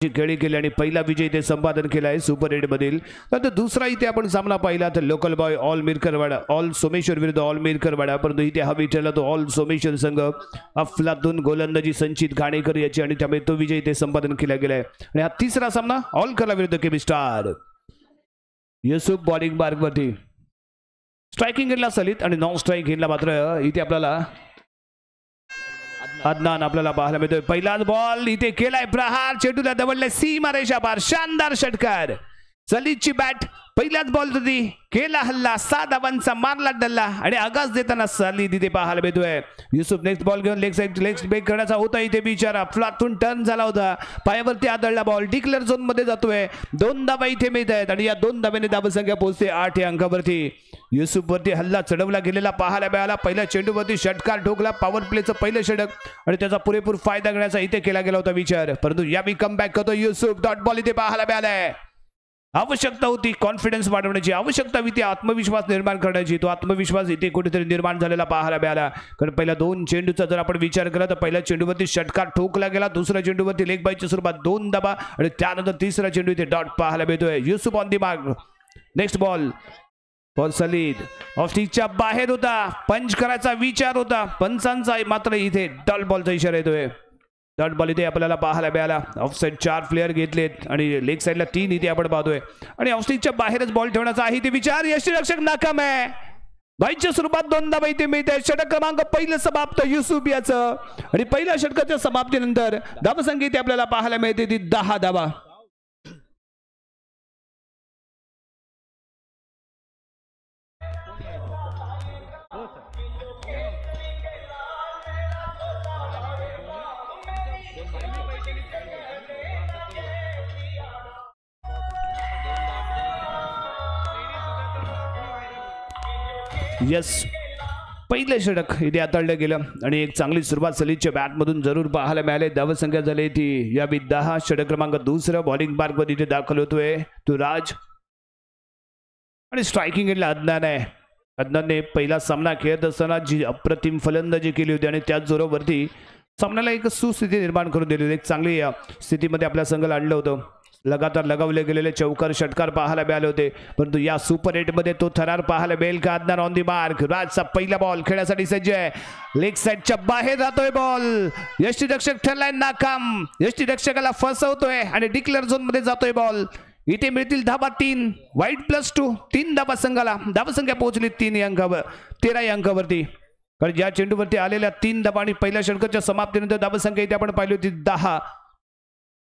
खेळी केली आणि पहिला विजय इथे संपादन केला आहे सुपर 8 मधील. नंतर दुसरा इथे आपण सामना पाहिला तर local boy all Mirkarwada, all Someshwar विरुद्ध ऑल मिरकरवाडा, परंतु इथे हा विजय तो ऑल सोमेश्वर संघ अफलातून गोलंदाजी संचित घाणेकर याची आणि त्यामुळे तो विजय इथे संपादन केला गेला आहे. आणि हा तिसरा सामना ऑल कला विरुद्ध केबी स्टार. युसुफ बॉलिंग मार्कवरती स्ट्रायकिंग घेतला सलित आणि नॉन स्ट्राईक घेतला मात्र इथे आपल्याला अदनान आपल्याला पाहायला मिळतोय. पहिलाच बॉल इथे केलाय प्रहार, चेंडूला दवडले सीमारेषा पार, शानदार षटकार. सलीदची बॅट पहिल्याच बॉलवरती केला हल्ला, 6 धावांचा मारला डल्ला आणि आगास देताना सलीद इथे पाहायला मिळतोय. युसुफ नेक्स्ट बॉल घेऊन लेग साईड लेग ब्रेक करण्याचा होता इथे बिचारा, फ्लातून टर्न झाला होता, पायावरती आदळला बॉल, डिक्लेअर झोन मध्ये जातोय. 2 धावा इथे मिळत आहेत आणि या 2 धाव्याने धावसंख्या पोहोचते 8 या अंकावरती. युसुफ वरती हल्ला चढवला गेलेला पाहायला मिळाला. पहिल्या चेंडूवरती षटकार ठोकला, पॉवर प्लेचं पहिलं षटक आणि त्याचा पुरेपूर फायदा घेण्याचा इथे केला गेला होता विचार, परंतु यावेळी कमबॅक करतो युसुफ. डॉट बॉल इथे पाहायला मिळालाय. आवश्यकता होती कॉन्फिडन्स वाढवण्याची, आवश्यकता होती आत्मविश्वास निर्माण करण्याची, तो आत्मविश्वास इथे कुठेतरी निर्माण झालेला पाहायला मिळाला. कारण पहिल्या 2 चेंडूचा जर आपण विचार केला तर पहिल्या चेंडूवरती षटकार ठोकला गेला, दुसऱ्या चेंडूवरती लेग बायची सुरुवात 2 धावा आणि त्यानंतर तिसरा चेंडू इथे डॉट पाहायला मिळतोय. Yusuf on the mark. Next ball for Salid, ऑफस्टिकच्या बाहेर होता, पंच करायचा विचार होता, पंचांचा मात्र इथे डॉट बॉलचा इशारा येतोय. डॉट बॉल इथे आपल्याला पाहायला मिळाला. ऑफसाईड 4 प्लेअर घेतलेत आणि लेग साईडला 3 इथे आपण पाहतोय आणि ऑफस्टिकच्या बाहेरच बॉल ठेवण्याचा आहे ते विचार, यष्टीरक्षक नाकाम आहे. बाईच्या स्वरूपात 2 धावा इथे मिळते. षटक क्रमांक पहिलं समाप्त युसुफ याचं आणि पहिल्या षटकाच्या समाप्तीनंतर धावसंख्या इथे आपल्याला पाहायला मिळते ती 10 धावा. यस, पहिलं षटक इथे हाताळलं गेलं आणि एक चांगली सुरुवात सलीदच्या बॅटमधून जरूर पाहायला मिळाली. धावसंख्या झाली ती यावेळी 10. षटक क्रमांक दुसरं बॉलिंग मार्कमध्ये इथे दाखल होतोय तो राज आणि स्ट्रायकिंग एंडला अदनान आहे. अदनानने पहिला सामना खेळत असताना जी अप्रतिम फलंदाजी केली होती आणि त्याच जोरावरती सामन्याला एक सुस्थिती निर्माण करून दिली होती, एक चांगली स्थितीमध्ये आपल्या संघाला आणलं होतं. लगातार लगावले गेलेले चौकार षटकार पाहायला मिळाले होते, परंतु या सुपर एटमध्ये तो थरार पाहायला मिळेल का? Adnan on the mark. राजचा पहिला बॉल खेळण्यासाठी सज्ज आहे, लेग साईडच्या बाहेर जातोय बॉल, यष्टीरक्षक ठरलाय नाकाम, यष्टीरक्षकाला फसवतोय आणि डिक्लेअर झोन मध्ये जातोय बॉल. इथे मिळतील धावा 3, वाईट +2, 3 धावा संघाला. धावसंख्या पोहोचली 3 अंकावर, 13 अंकावरती. कारण ज्या चेंडूवरती आलेल्या 3 धावा आणि पहिल्या षटकाच्या समाप्तीनंतर धावसंख्या इथे आपण पाहिली होती 10.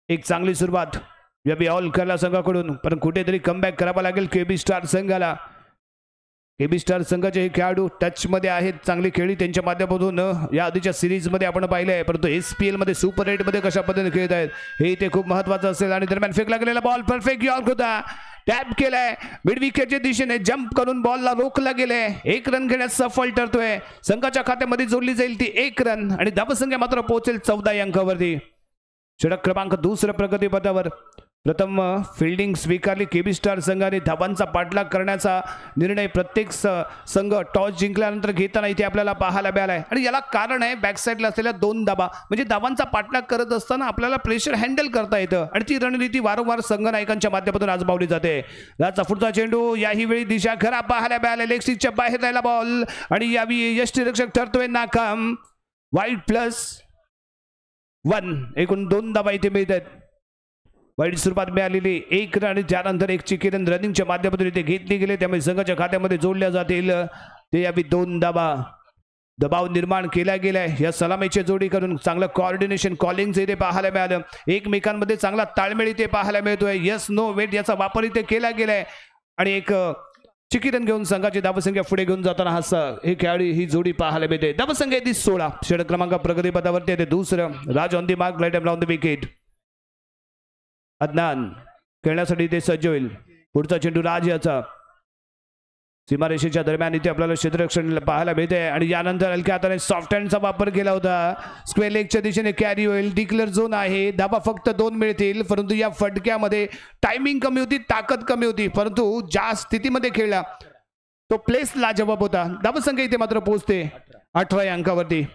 एक चांगली सुरुवात यावेळी ऑल केरला संघाकडून, पण कुठेतरी कमबॅक करावा लागेल केबी स्टार संघाला. केबी स्टार संघाचे हे खेळाडू टचमध्ये आहेत, चांगली खेळी त्यांच्या माध्यमातून या आधीच्या सिरीजमध्ये आपण पाहिले आहे, परंतु SPL मध्ये सुपर एटमध्ये कशा पद्धतीने खेळत आहेत हे इथे खूप महत्त्वाचं असेल. आणि दरम्यान फेकला गेलेला बॉल परफेक्ट यॉर्क होता, टॅप केलाय मिड विकेटच्या दिशेने, जंप करून बॉलला रोखला गेलाय, 1 रन घेण्यास सफल ठरतोय. संघाच्या खात्यामध्ये जोडली जाईल ती 1 रन आणि धावसंख्या मात्र पोहोचेल 14 अंकावरती. षटक क्रमांक दुसरं प्रगतीपथावर. प्रथम फिल्डिंग स्वीकारली केबी स्टार संघाने. धावांचा पाठलाग करण्याचा निर्णय प्रत्येक संघ टॉस जिंकल्यानंतर घेताना इथे आपल्याला पाहायला मिळाला आहे आणि याला कारण आहे बॅकसाईडला असलेल्या 2 धावा. म्हणजे धावांचा पाठलाग करत असताना आपल्याला प्रेशर हँडल करता येतं आणि ती रणनीती वारंवार संघनायकांच्या माध्यमातून आजमावली जाते. राजचा पुढचा चेंडू याही वेळी दिशा खराब पाहायला मिळाला, लेग स्टिकच्या बाहेर राहिला बॉल आणि यावेळी यष्टीरक्षक ठरतोय नाकाम. वाईट +1, एकूण 2 धावा इथे मिळत आहेत. वाईट सुरुवात मिळालेली 1 रन आणि त्यानंतर 1 चिकी रन रनिंगच्या माध्यमातून इथे घेतली गेले, त्यामुळे संघाच्या खात्यामध्ये जोडल्या जातील ते यावेळी 2 धावा. दबाव निर्माण केला गेलाय या सलामीची जोडी करून, चांगलं कॉर्डिनेशन कॉलिंगचं इथे पाहायला मिळालं, एकमेकांमध्ये चांगला ताळमेळ इथे पाहायला मिळतोय. येस नो वेट याचा वापर इथे केला गेलाय आणि एक चिकी रन घेऊन संघाची धावसंख्या पुढे घेऊन जाताना हा हे खेळाडू ही जोडी पाहायला मिळते. धावसंख्या ती 16. षटक क्रमांक प्रगतीपथावरती येते दुसरं. Raj on the mark, right round the wicket. Adnan खेळण्यासाठी ते सज्ज होईल. पुढचा चेंडू राज याचा सीमारेषेच्या दरम्यान इथे आपल्याला क्षेत्ररक्षण पाहायला मिळते आणि यानंतर हलक्या हाताने सॉफ्ट हँडचा वापर केला होता. स्क्वेअर लेगच्या दिशेने कॅरी होईल, डिक्लेअर झोन आहे, धावा फक्त 2 मिळतील, परंतु या फटक्यामध्ये टायमिंग कमी होती, ताकद कमी होती, परंतु ज्या स्थितीमध्ये खेळला तो प्लेस लाजवाब होता. धावसंख्या इथे मात्र पोहोचते 18 या अंकावरती.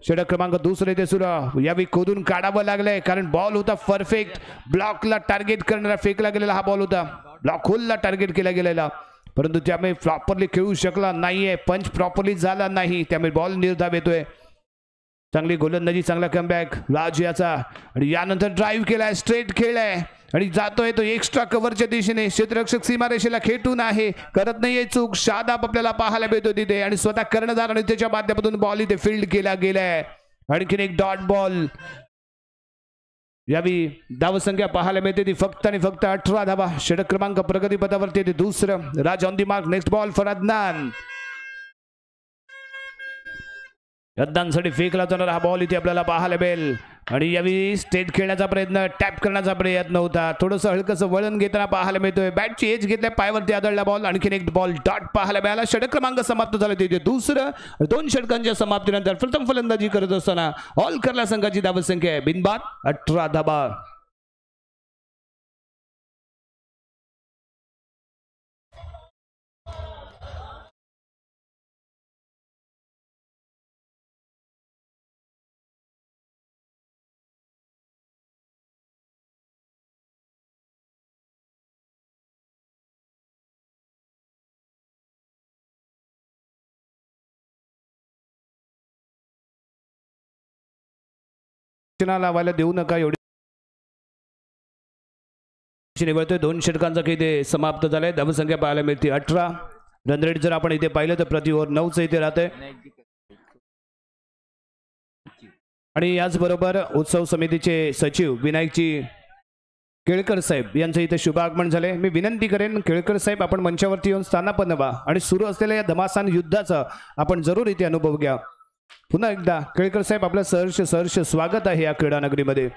षटक क्रमांक दुसरे इथे सुरू. यावेळी खोदून काढावं लागलंय कारण बॉल होता परफेक्ट, ब्लॉकला टार्गेट करणारा फेकला गेलेला हा बॉल होता, ब्लॉक होलला टार्गेट केला गेलेला, परंतु त्यामुळे प्रॉपरली खेळू शकला नाहीये, पंच प्रॉपरली झाला नाही, त्यामुळे बॉल निर्धाव येतोय. चांगली गोलंदाजी, चांगला कमबॅक राज याचा आणि यानंतर ड्राईव्ह केलाय, स्ट्रेट खेळलाय आणि जातोय तो एक्स्ट्रा कव्हरच्या दिशेने. क्षेत्ररक्षक सीमारेषेला खेटून आहे, करत नाहीये चूक. शादाब आपल्याला पाहायला मिळतो तिथे आणि स्वतः कर्णधार आणि त्याच्या माध्यमातून बॉल इथे फील्ड केला गेलाय. आणखीन एक डॉट बॉल. यावेळी धावसंख्या पाहायला मिळते ती फक्त आणि फक्त 18 धावा. षटक क्रमांक प्रगतीपथावरती ते दुसरं. Raj on the mark. Next ball for Adnan. अदनानसाठी फेकला जाणार हा बॉल इथे आपल्याला पाहायला मिळेल आणि यावेळी स्टेट खेळण्याचा प्रयत्न, टॅप करण्याचा प्रयत्न होता. थोडंसं हलकंसं वळण घेताना पाहायला मिळतोय. बॅटची एज घेतल्या, पायावरती आदळला बॉल. आणखीन एक बॉल डॉट पाहायला मिळाला. षटक क्रमांक समाप्त झाला तिथे दुसरं. 2 षटकांच्या समाप्तीनंतर प्रथम फलंदाजी करत असताना ऑल करला संघाची धावसंख्या आहे बिनबाद 18 धावा. लावायला देऊ नका एवढी निवडतोय. 2 षटकांचा खेळ इथे समाप्त झालाय. धावसंख्या पाहायला मिळते 18. रन रेट जर आपण इथे पाहिलं तर प्रति ओव्हर 9 इथे राहते. आणि याचबरोबर उत्सव समितीचे सचिव विनायकजी केळकर साहेब यांचं इथे शुभागमन झाले. मी विनंती करेन केळकर साहेब आपण मंचावरती येऊन स्थानापन्न व्हा आणि सुरू असलेल्या या धमासान युद्धाचा आपण जरूर इथे अनुभव घ्या. पुन्हा एकदा केळकर साहेब आपलं सहर्ष सहर्ष स्वागत आहे या क्रीडानगरीमध्ये.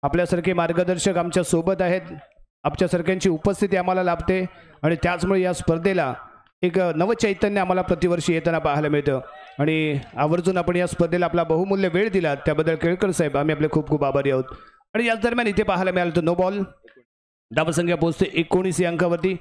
आपल्यासारखे मार्गदर्शक आमच्या सोबत आहेत, आमच्यासारख्यांची उपस्थिती आम्हाला लाभते आणि त्याचमुळे या स्पर्धेला एक नवचैतन्य आम्हाला प्रतिवर्षी येताना पाहायला मिळतं. आणि आवर्जून आपण या स्पर्धेला आपला बहुमूल्य वेळ दिला त्याबद्दल केळकर साहेब आम्ही आपले खूप खूप आभारी आहोत. आणि याच दरम्यान इथे पाहायला मिळालं तो नो बॉल. धावसंख्या पोहोचते 19 या अंकावरती.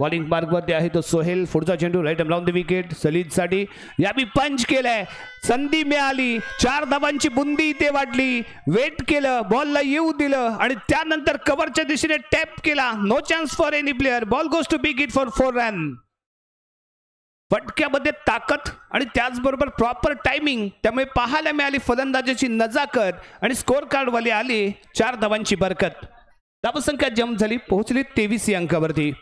बॉलिंग मार्कवरती आहे तो सोहेल. पुढचा चेंडू राईट राऊंड the wicket सलीदसाठी. यावी पंच केलाय, संधी मिळाली, 4 धावांची बुंदी इथे वाटली. वेट केलं, बॉलला येऊ दिलं आणि त्यानंतर कव्हरच्या दिशेने टॅप केला. No chance for any player. Ball goes to big hit for 4 run. फटक्यामध्ये ताकद आणि त्याचबरोबर प्रॉपर टायमिंग, त्यामुळे पाहायला मिळाली फलंदाजाची नजाकत आणि स्कोअर कार्डवाली आली 4 धावांची बरकत. धावसंख्या जम्प झाली, पोहोचली 23 या अंकावरती.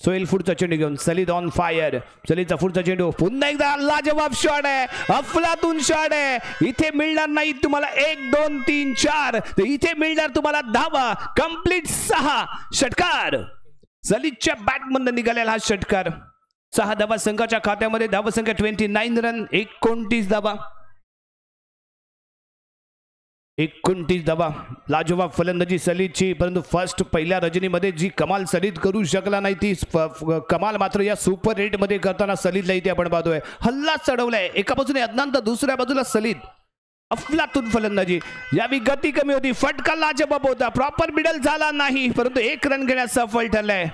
सोहेल पुढचा चेंडू घेऊन सलीद ऑन फायर. सलीदचा पुढचा चेंडू पुन्हा एकदा लाजवाब शॉट आहे, अफलातून शॉट आहे. इथे मिळणार नाही तुम्हाला 1 2 3 4, तर इथे मिळणार तुम्हाला धावा कंप्लीट 6. षटकार सलीदच्या बॅटमधून निघालेला हा षटकार. 6 धावा संघाच्या खात्यामध्ये. धावसंख्या 29 रन, 29 धावा, 29 धावा. लाजवाब फलंदाजी सलीदची, परंतु फर्स्ट पहिल्या रजनीमध्ये जी कमाल सलीद करू शकला नाही ती कमाल मात्र या सुपर रेटमध्ये करताना सलीदला इथे आपण पाहतोय. हल्ला चढवलाय एका बाजूने अदनान तर दुसऱ्या बाजूला सलीद. अफलातून फलंदाजी. यावेळी गती कमी होती, फटका लाजवाब होता, प्रॉपर मिडल झाला नाही परंतु 1 रन घेण्यास सफल ठरलाय.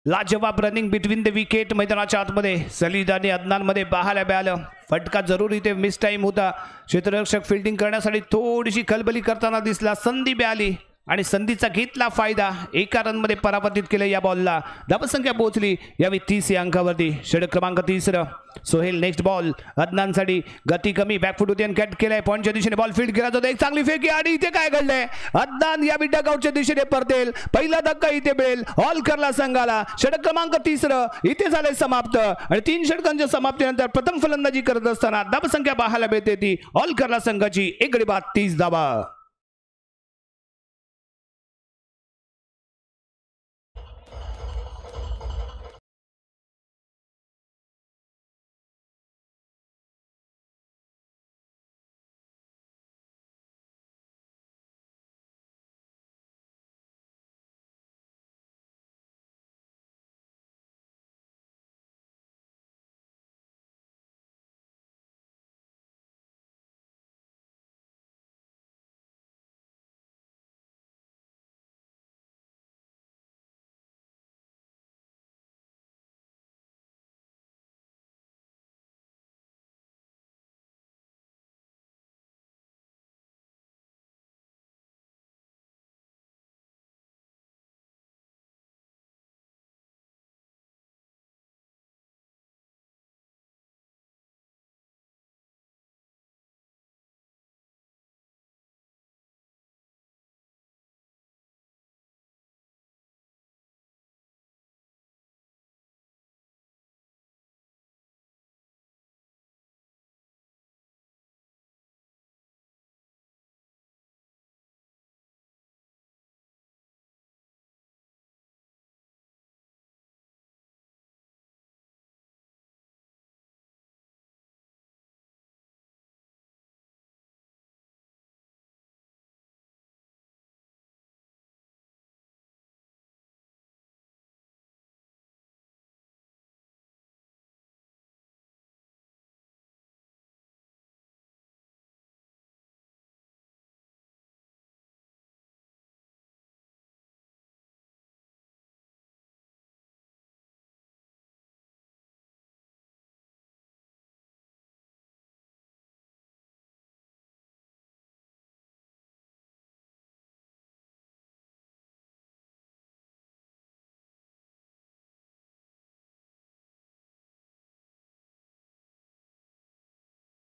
लाजवाब रनिंग बिटवीन the wicket मैदानाच्या आतमध्ये सलीद आणि अदनानमध्ये पाहायला मिळालं. फटका जरूर इथे मिस टाईम होता. क्षेत्ररक्षक फिल्डिंग करण्यासाठी थोडीशी खलबली करताना दिसला. संधी मिळाली आणि संधीचा घेतला फायदा. 1 रनमध्ये परावर्तित केलं या बॉलला. धावसंख्या पोहोचली यावेळी 30 या अंकावरती. षटक क्रमांक 3. सोहेल नेक्स्ट बॉल अदनानसाठी. गती कमी, बॅकफुट होती आणि कट केलाय. पॉईंटच्या दिशेने बॉल फील्ड केला जातो. एक चांगली फेकी आणि इथे काय घडलंय, अदनान यावेळी डगआउटच्या दिशेने परतेल. पहिला धक्का इथे मिळेल ऑल करला संघाला. षटक क्रमांक 3 इथे झाले समाप्त आणि 3 षटकांच्या समाप्तीनंतर प्रथम फलंदाजी करत असताना धावसंख्या पाहायला मिळते ती ऑल करला संघाची 1 गडी बाद 30 धावा.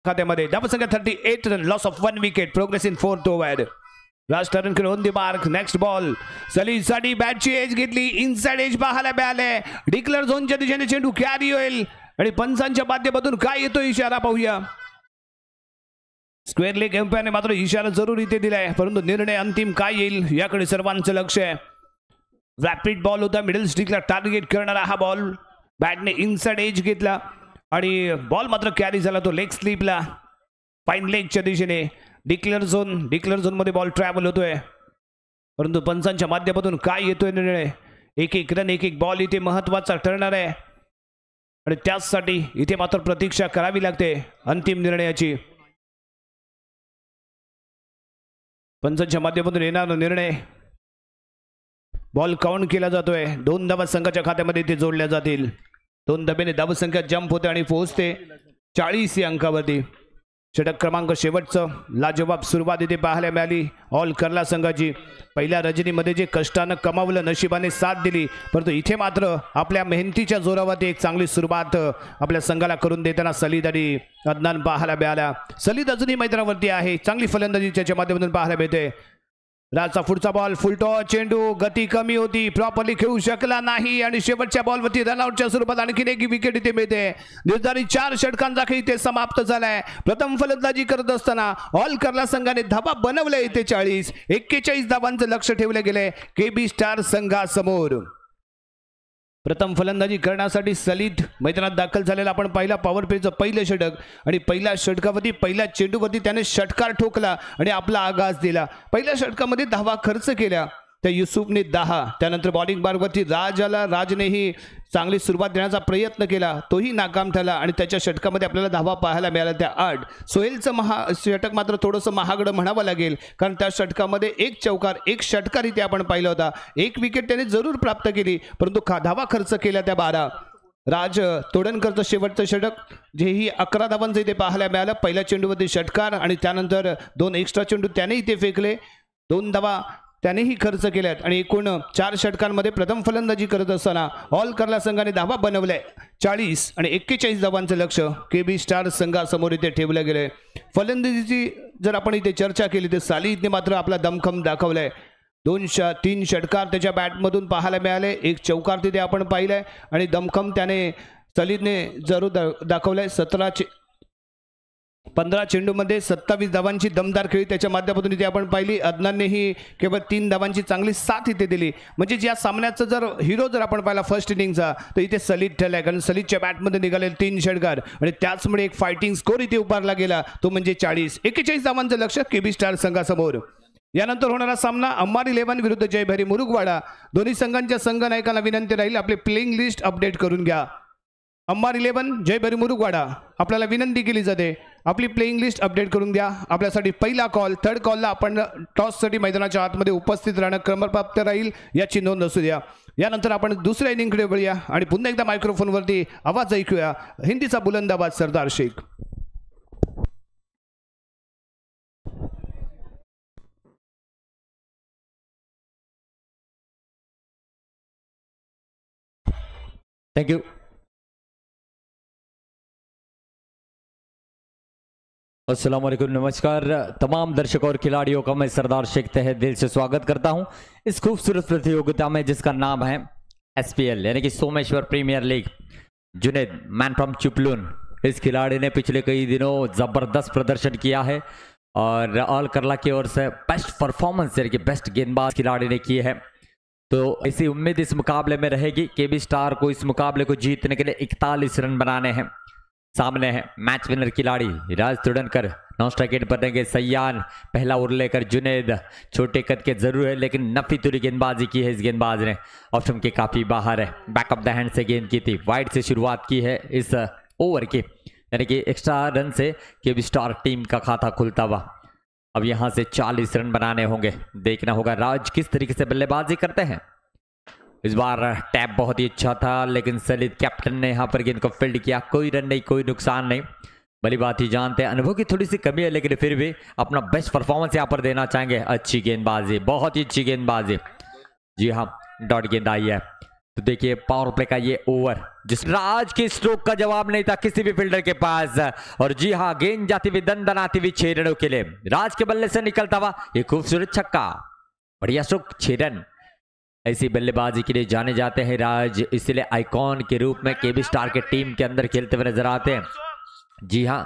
खात्यामध्ये. धावसंख्या 38 run, loss of 1 wicket, progress in 4th over. Raj Tarankar on the mark. Next ball सलीसाठी बॅटची एज घेतली, इनसाइड एज पाहायला मिळाले. डिक्लेअर झोनच्या दिशेने चेंडू कॅरी होईल आणि पंचांच्या माध्यमातून काय येतो इशारा पाहूया. स्क्वेअर लेग एम्पायरने मात्र इशारा जरूर इथे दिलाय, परंतु निर्णय अंतिम काय येईल याकडे सर्वांचं लक्ष आहे. रॅपिड बॉल होता, मिडल स्टिकला टार्गेट करणारा हा बॉल, बॅटने इनसाइड एज घेतला आणि बॉल मात्र कॅरी झाला तो लेग स्लिपला, फाईन लेगच्या दिशेने. डिक्लेअर झोन, डिक्लेअर झोनमध्ये बॉल ट्रॅव्हल होतोय, परंतु पंचांच्या माध्यमातून काय येतोय निर्णय. एक एक रन, एक एक बॉल इथे महत्वाचा ठरणार आहे आणि त्याचसाठी इथे मात्र प्रतीक्षा करावी लागते अंतिम निर्णयाची. पंचांच्या माध्यमातून येणारा निर्णय, बॉल काउंट केला जातोय. 2 धावा संघाच्या खात्यामध्ये इथे जोडल्या जातील. 2 धावेने धावसंख्या जंप होते आणि पोहोचते 40 या अंकावरती. षटक क्रमांक शेवटचं, लाजवाब सुरुवात इथे पाहायला मिळाली ऑल करला संघाची. पहिल्या रजनीमध्ये जे कष्टानं कमावलं, नशिबाने साथ दिली, परंतु इथे मात्र आपल्या मेहनतीच्या जोरावरती एक चांगली सुरुवात आपल्या संघाला करून देताना सलीद आणि अदनान पाहायला मिळाला. सलीद अजूनही मैदानावरती आहे, चांगली फलंदाजी त्याच्या माध्यमातून पाहायला मिळते. राजचा पुढचा बॉल फुलटॉस चेंडू, गती कमी होती, प्रॉपरली खेळू शकला नाही आणि शेवटच्या बॉलवरती रनआउटच्या स्वरूपात आणखीन एक विकेट इथे मिळते. निर्धारित 4 षटकांचा खेळ इथे समाप्त झालाय. प्रथम फलंदाजी करत असताना ऑल करला संघाने धावा बनवल्या इथे 40, 41 धावांचं लक्ष ठेवले गेले केबी स्टार संघासमोर. प्रथम फलंदाजी करण्यासाठी सलीद मैदानात दाखल झालेला आपण पाहिला. पॉवर प्लेचं पहिलं षटक आणि पहिल्या षटकावरती, पहिल्या चेंडूवरती त्याने षटकार ठोकला आणि आपला आगाज दिला. पहिल्या षटकामध्ये धावा खर्च केल्या त्या युसुफने 10. त्यानंतर बॉलिंग बारवरती राज आला, राजनेही चांगली सुरुवात देण्याचा प्रयत्न केला, तोही नाकाम ठरला आणि त्याच्या षटकामध्ये आपल्याला धावा पाहायला मिळाल्या त्या 8. सोहेलचं षटक मात्र थोडंसं महागडं म्हणावं लागेल, कारण त्या षटकामध्ये 1 चौकार 1 षटकार इथे आपण पाहिला होता. 1 विकेट त्याने जरूर प्राप्त केली, परंतु धावा खर्च केल्या त्या 12. राज तोडणकरचं शेवटचं षटक जेही 11 धावांचं इथे पाहायला मिळालं. पहिल्या चेंडूवरती षटकार आणि त्यानंतर 2 एक्स्ट्रा चेंडू त्याने इथे फेकले, 2 धावा त्यानेही खर्च केल्यात आणि एकूण 4 षटकांमध्ये प्रथम फलंदाजी करत असताना ऑल करला संघाने धावा बनवल्या 40 आणि 41 धावांचं लक्ष केबी स्टार संघासमोर इथे ठेवलं गेलंय. फलंदाजीची जर आपण इथे चर्चा केली तर सालिदने मात्र आपला दमखम दाखवलाय. 3 षटकार त्याच्या बॅटमधून पाहायला मिळाले, 1 चौकार तिथे आपण पाहिलंय आणि दमखम त्याने सलीदने जरूर दाखवलाय. 15 चेंडूमध्ये 27 धावांची दमदार खेळी त्याच्या माध्यमातून इथे आपण पाहिली. अदनाननेही केवळ 3 धावांची चांगली साथ इथे दिली. म्हणजे या सामन्याचा जर हिरो जर आपण पाहिला फर्स्ट इनिंगचा तर इथे सलीद ठरलाय, कारण सलीदच्या बॅटमध्ये निघाले 3 षटकार आणि त्याचमुळे एक फायटिंग स्कोर इथे उभारला गेला तो म्हणजे 40. 41 धावांचं लक्ष केबी स्टार संघासमोर. यानंतर होणारा सामना अंमार 11 विरुद्ध जयभैरी मुरुगवाडा. दोन्ही संघांच्या संघनायकांना विनंती राहील आपली प्लेइंग लिस्ट अपडेट करून घ्या. अंमार 11 जयभैरी मुरुगवाडा, आपल्याला विनंती केली जाते आपली प्लेइंग लिस्ट अपडेट करून द्या. आपल्यासाठी पहिला कॉल, थर्ड कॉलला आपण टॉससाठी मैदानाच्या आतमध्ये उपस्थित राहणं क्रमप्राप्त राहील याची नोंद असू द्या. यानंतर आपण दुसऱ्या इनिंगकडे वळूया आणि पुन्हा एकदा मायक्रोफोनवरती आवाज ऐकूया हिंदीचा बुलंद आवाज सरदार शेख. Thank you. अस्सलाम वालेकुम, नमस्कार तमाम दर्शकों और खिलाड़ियों का मैं सरदार शेख तहे दिल से स्वागत करता हूं इस खूबसूरत प्रतियोगिता में जिसका नाम है एसपीएल यानी कि Someshwar premier league. Junaid man from Chiplun, इस खिलाड़ी ने पिछले कई दिनों ज़बरदस्त प्रदर्शन किया है और ऑल करला की ओर से बेस्ट परफॉर्मेंस यानी कि बेस्ट गेंदबाज खिलाड़ी ने की है। तो ऐसी उम्मीद इस मुकाबले में रहेगी। केबी स्टार को इस मुकाबले को जीतने के लिए 41 रन बनाने हैं। सामने है मैच विनर खिलाड़ी राज तुडनकर, नॉन स्ट्राइक एंड पर रहेंगे सयान। पहला ओवर लेकर जुनेद, छोटे कद के जरूर है लेकिन नफी तुरी गेंदबाजी की है इस गेंदबाज ने। ऑप्शन के काफ़ी बाहर है, बैक ऑफ the hand से गेंद की थी, वाइड से शुरुआत की है इस ओवर की, यानी कि एक्स्ट्रा रन से केबी स्टार टीम का खाता खुलता हुआ। अब यहाँ से 40 रन बनाने होंगे, देखना होगा राज किस तरीके से बल्लेबाजी करते हैं। इस बार टैप बहुत ही अच्छा था लेकिन सलीद कैप्टन ने यहाँ पर गेंद को फील्ड किया, कोई रन नहीं कोई नुकसान नहीं। भली बात ही जानते हैं अनुभव की थोड़ी सी कमी है लेकिन फिर भी अपना बेस्ट परफॉर्मेंस यहाँ पर देना चाहेंगे। अच्छी गेंदबाजी, बहुत ही अच्छी गेंदबाजी, जी हाँ, डॉट गेंद आई है। तो देखिए पावर प्ले का ये ओवर, जिस राज के स्ट्रोक का जवाब नहीं था किसी भी फील्डर के पास। और जी हाँ, गेंद जाती हुई दनदनाती हुई 6 रनों के लिए राज के बल्ले से निकलता हुआ ये खूबसूरत छक्का, बढ़िया स्ट्रोक, 6 रन। ऐसी बल्लेबाजी के लिए जाने जाते हैं राज, इसलिए आइकॉन के रूप में केबी स्टार के टीम के अंदर खेलते हुए नजर आते हैं। जी हाँ,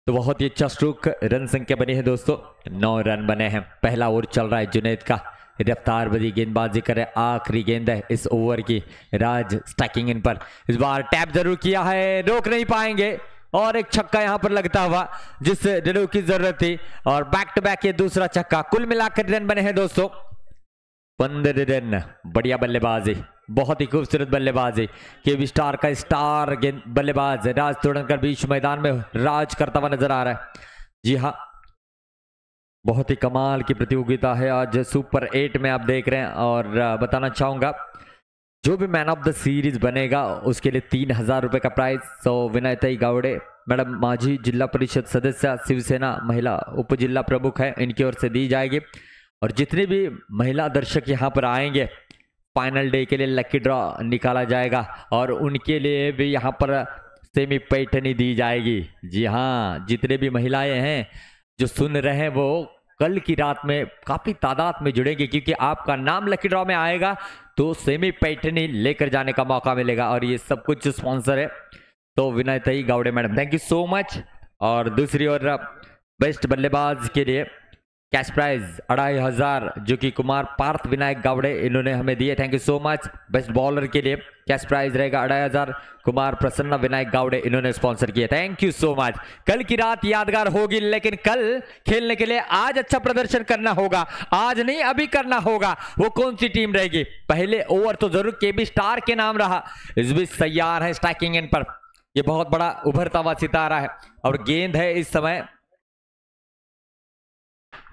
तो बहुत ही अच्छा स्ट्रोक, रन संख्या बनी है दोस्तों 9 रन बने हैं। पहला ओवर चल रहा है जुनैद का, रफ्तार भरी गेंदबाजी करे, आखिरी गेंद है इस ओवर की। राज स्ट्राइकिंग इन पर, इस बार टैप जरूर किया है, रोक नहीं पाएंगे और एक छक्का यहां पर लगता हुआ जिस रनों की जरूरत थी, और बैक टू बैक ये दूसरा छक्का। कुल मिलाकर रन बने हैं दोस्तों 15 रन। बढ़िया बल्लेबाजी, बहुत ही खूबसूरत बल्लेबाजी। केबी स्टार का स्टार गेंद बल्लेबाज राज तोड़नकर बीच मैदान में राज करता हुआ नजर आ रहा है। जी हाँ, बहुत ही कमाल की प्रतियोगिता है आज सुपर 8 में आप देख रहे हैं। और बताना चाहूंगा जो भी मैन ऑफ the series बनेगा उसके लिए 3000 रुपये का प्राइज। सो विनयताई गावड़े मैडम, माजी जिला परिषद सदस्य, शिवसेना महिला उप जिला प्रमुख है, इनकी ओर से दी जाएगी। और जितने भी महिला दर्शक यहाँ पर आएंगे फाइनल डे के लिए लकी ड्रॉ निकाला जाएगा और उनके लिए भी यहाँ पर सेमी पैठनी दी जाएगी। जी हाँ, जितने भी महिलाएं हैं जो सुन रहे हैं वो कल की रात में काफ़ी तादाद में जुड़ेंगे, क्योंकि आपका नाम लकी ड्रॉ में आएगा तो सेमी पैठनी लेकर जाने का मौका मिलेगा। और ये सब कुछ स्पॉन्सर है तो विनयताई Gawde madam, thank you so much. और दूसरी ओर बेस्ट बल्लेबाज के लिए कैश प्राइज 2500 जो कि कुमार पार्थ विनायक गावड़े इन्होंने हमें दिए, thank you so much. Best bowler K लिए कैश प्राइज रहेगा 2500, कुमार प्रसन्ना विनायक गावड़े इन्होंने स्पॉन्सर किए, thank you so much. कल की रात यादगार होगी, लेकिन कल खेलने के लिए आज अच्छा प्रदर्शन करना होगा, आज नहीं अभी करना होगा। वो कौन सी टीम रहेगी? पहले ओवर तो जरूर केबी स्टार के नाम रहा। इस बीच तैयार है स्ट्राइकिंग एंड पर, यह बहुत बड़ा उभरता हुआ सितारा है और गेंद है इस समय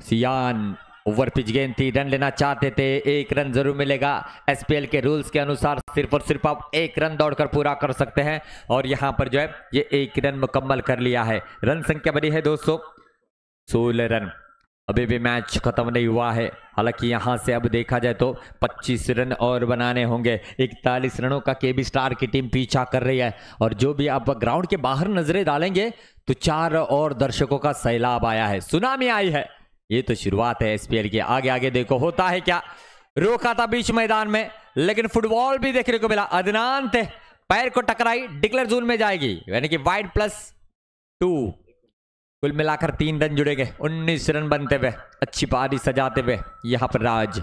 सियान। ओवर पिच गेंद थी, रन लेना चाहते थे, 1 रन जरूर मिलेगा। एसपीएल के रूल्स के अनुसार सिर्फ और सिर्फ आप 1 रन दौड़कर पूरा कर सकते हैं और यहां पर जो है ये 1 रन मुकम्मल कर लिया है। रन संख्या बनी है दोस्तों 16 रन। अभी भी मैच खत्म नहीं हुआ है, हालांकि यहां से अब देखा जाए तो 25 रन और बनाने होंगे। 41 रनों का केबी स्टार की टीम पीछा कर रही है और जो भी आप ग्राउंड के बाहर नजरें डालेंगे तो 4 और दर्शकों का सैलाब आया है, सुनामी आई है। ये तो शुरुआत है एसपीएल की, आगे आगे देखो होता है क्या। रोका था बीच मैदान में, लेकिन फुटबॉल भी देखने को मिला। अदनान थे, पैर को टकराई, डिक्लेयर जोन में जाएगी, यानी कि वाइड +2। कुल मिलाकर 3 रन जुड़ेंगे, 19 रन बनते हुए अच्छी पारी सजाते हुए यहाँ पर राज।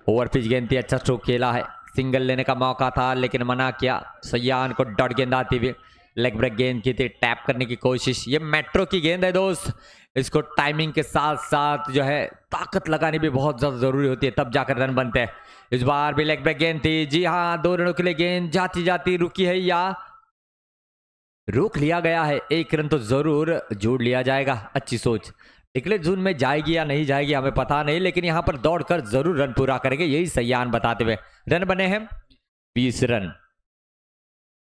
ओवर पिच गेंद थी, अच्छा स्ट्रोक खेला है, सिंगल लेने का मौका था लेकिन मना किया। सयान को डॉट गेंद आती हुई, लेग ब्रेक गेंद की थी, टैप करने की कोशिश। ये मेट्रो की गेंद है दोस्त, इसको टाइमिंग के साथ साथ जो है ताकत लगानी भी बहुत ज़्यादा ज़रूरी होती है, तब जाकर रन बनते हैं। इस बार भी लेग ब्रेक गेंद थी, जी हाँ, 2 रनों के लिए गेंद जाती जाती रुकी है या रोक लिया गया है। 1 रन तो ज़रूर जोड़ लिया जाएगा, अच्छी सोच। डिक्लेयर जोन में जाएगी या नहीं जाएगी हमें पता नहीं, लेकिन यहाँ पर दौड़ कर जरूर रन पूरा करेंगे, यही सयान बताते हुए। रन बने हैं 20 रन।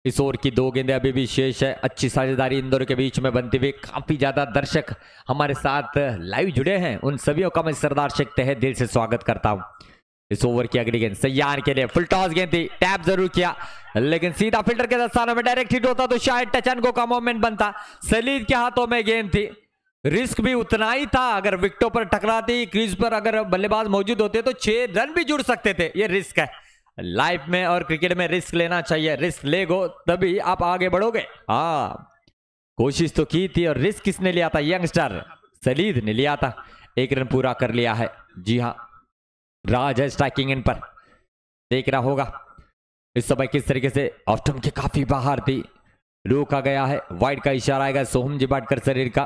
इस ओवर की 2 गेंदें अभी भी शेष है। अच्छी साझेदारी इंदौर के बीच में बनती हुई, काफी ज्यादा दर्शक हमारे साथ लाइव जुड़े हैं, उन सभी का मैं सरदार शेख तहे दिल से स्वागत करता हूं। इस ओवर की अगली गेंद सयान के लिए, फुल टॉस गेंद थी, टैप जरूर किया लेकिन सीधा फील्डर के दस्तानों में डायरेक्ट हिट होता तो शायद टच एंड गो का मोमेंट बनता। सलीद के हाथों में गेंद थी, रिस्क भी उतना ही था, अगर विकेटों पर टकराती, क्रीज पर अगर बल्लेबाज मौजूद होते तो 6 रन भी जुड़ सकते थे। ये रिस्क है लाइफ में और क्रिकेट में, रिस्क लेना चाहिए, रिस्क ले गो तभी आप आगे बढ़ोगे। हाँ, कोशिश तो की थी और रिस्क किसने लिया था? यंगस्टर सलीद ने लिया था। 1 रन पूरा कर लिया है। जी हाँ, राज है स्ट्राइकिंग इन पर, देख रहा होगा इस समय किस तरीके से ऑफ स्टंप के काफी बाहर थी, रोका गया है, वाइड का इशारा आएगा सोहम जी बाटकर शरीर का।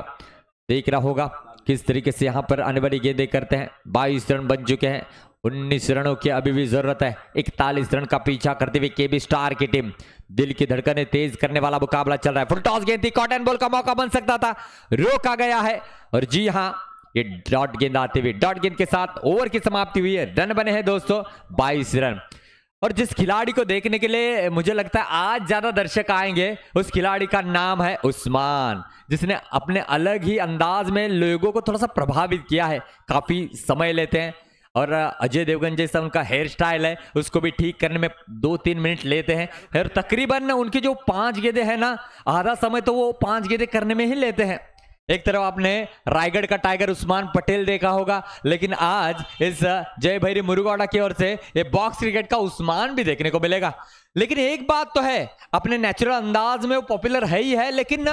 देख रहा होगा किस तरीके से यहाँ पर आने वाली गेंदें करते हैं। 22 रन बन चुके हैं, 19 रनों की अभी भी जरूरत है। 41 रन का पीछा करते हुए केबी स्टार की टीम, दिल की धड़कनें तेज करने वाला मुकाबला चल रहा है। फुल टॉस गेंद थी, कॉटन बॉल का मौका बन सकता था, रोका गया है। और जी हाँ, ये डॉट गेंद आते हुए, डॉट गेंद के साथ ओवर की समाप्ति हुई है। रन बने हैं दोस्तों 22 रन। और जिस खिलाड़ी को देखने के लिए मुझे लगता है आज ज्यादा दर्शक आएंगे, उस खिलाड़ी का नाम है उस्मान, जिसने अपने अलग ही अंदाज में लोगों को थोड़ा सा प्रभावित किया है। काफी समय लेते हैं और अजय देवगन जैसा उनका हेयर स्टाइल है, उसको भी ठीक करने में 2-3 मिनट लेते हैं। और तकरीबन उनकी जो 5 गेंदे हैं ना, आधा समय तो वो 5 गेंदे करने में ही लेते हैं। एक तरफ आपने रायगढ़ का टाइगर उस्मान पटेल देखा होगा, लेकिन आज इस जय भैरी मुरुगौड़ा की ओर से ये बॉक्स क्रिकेट का उस्मान भी देखने को मिलेगा। लेकिन एक बात तो है, अपने नेचुरल अंदाज में वो पॉपुलर है ही है, लेकिन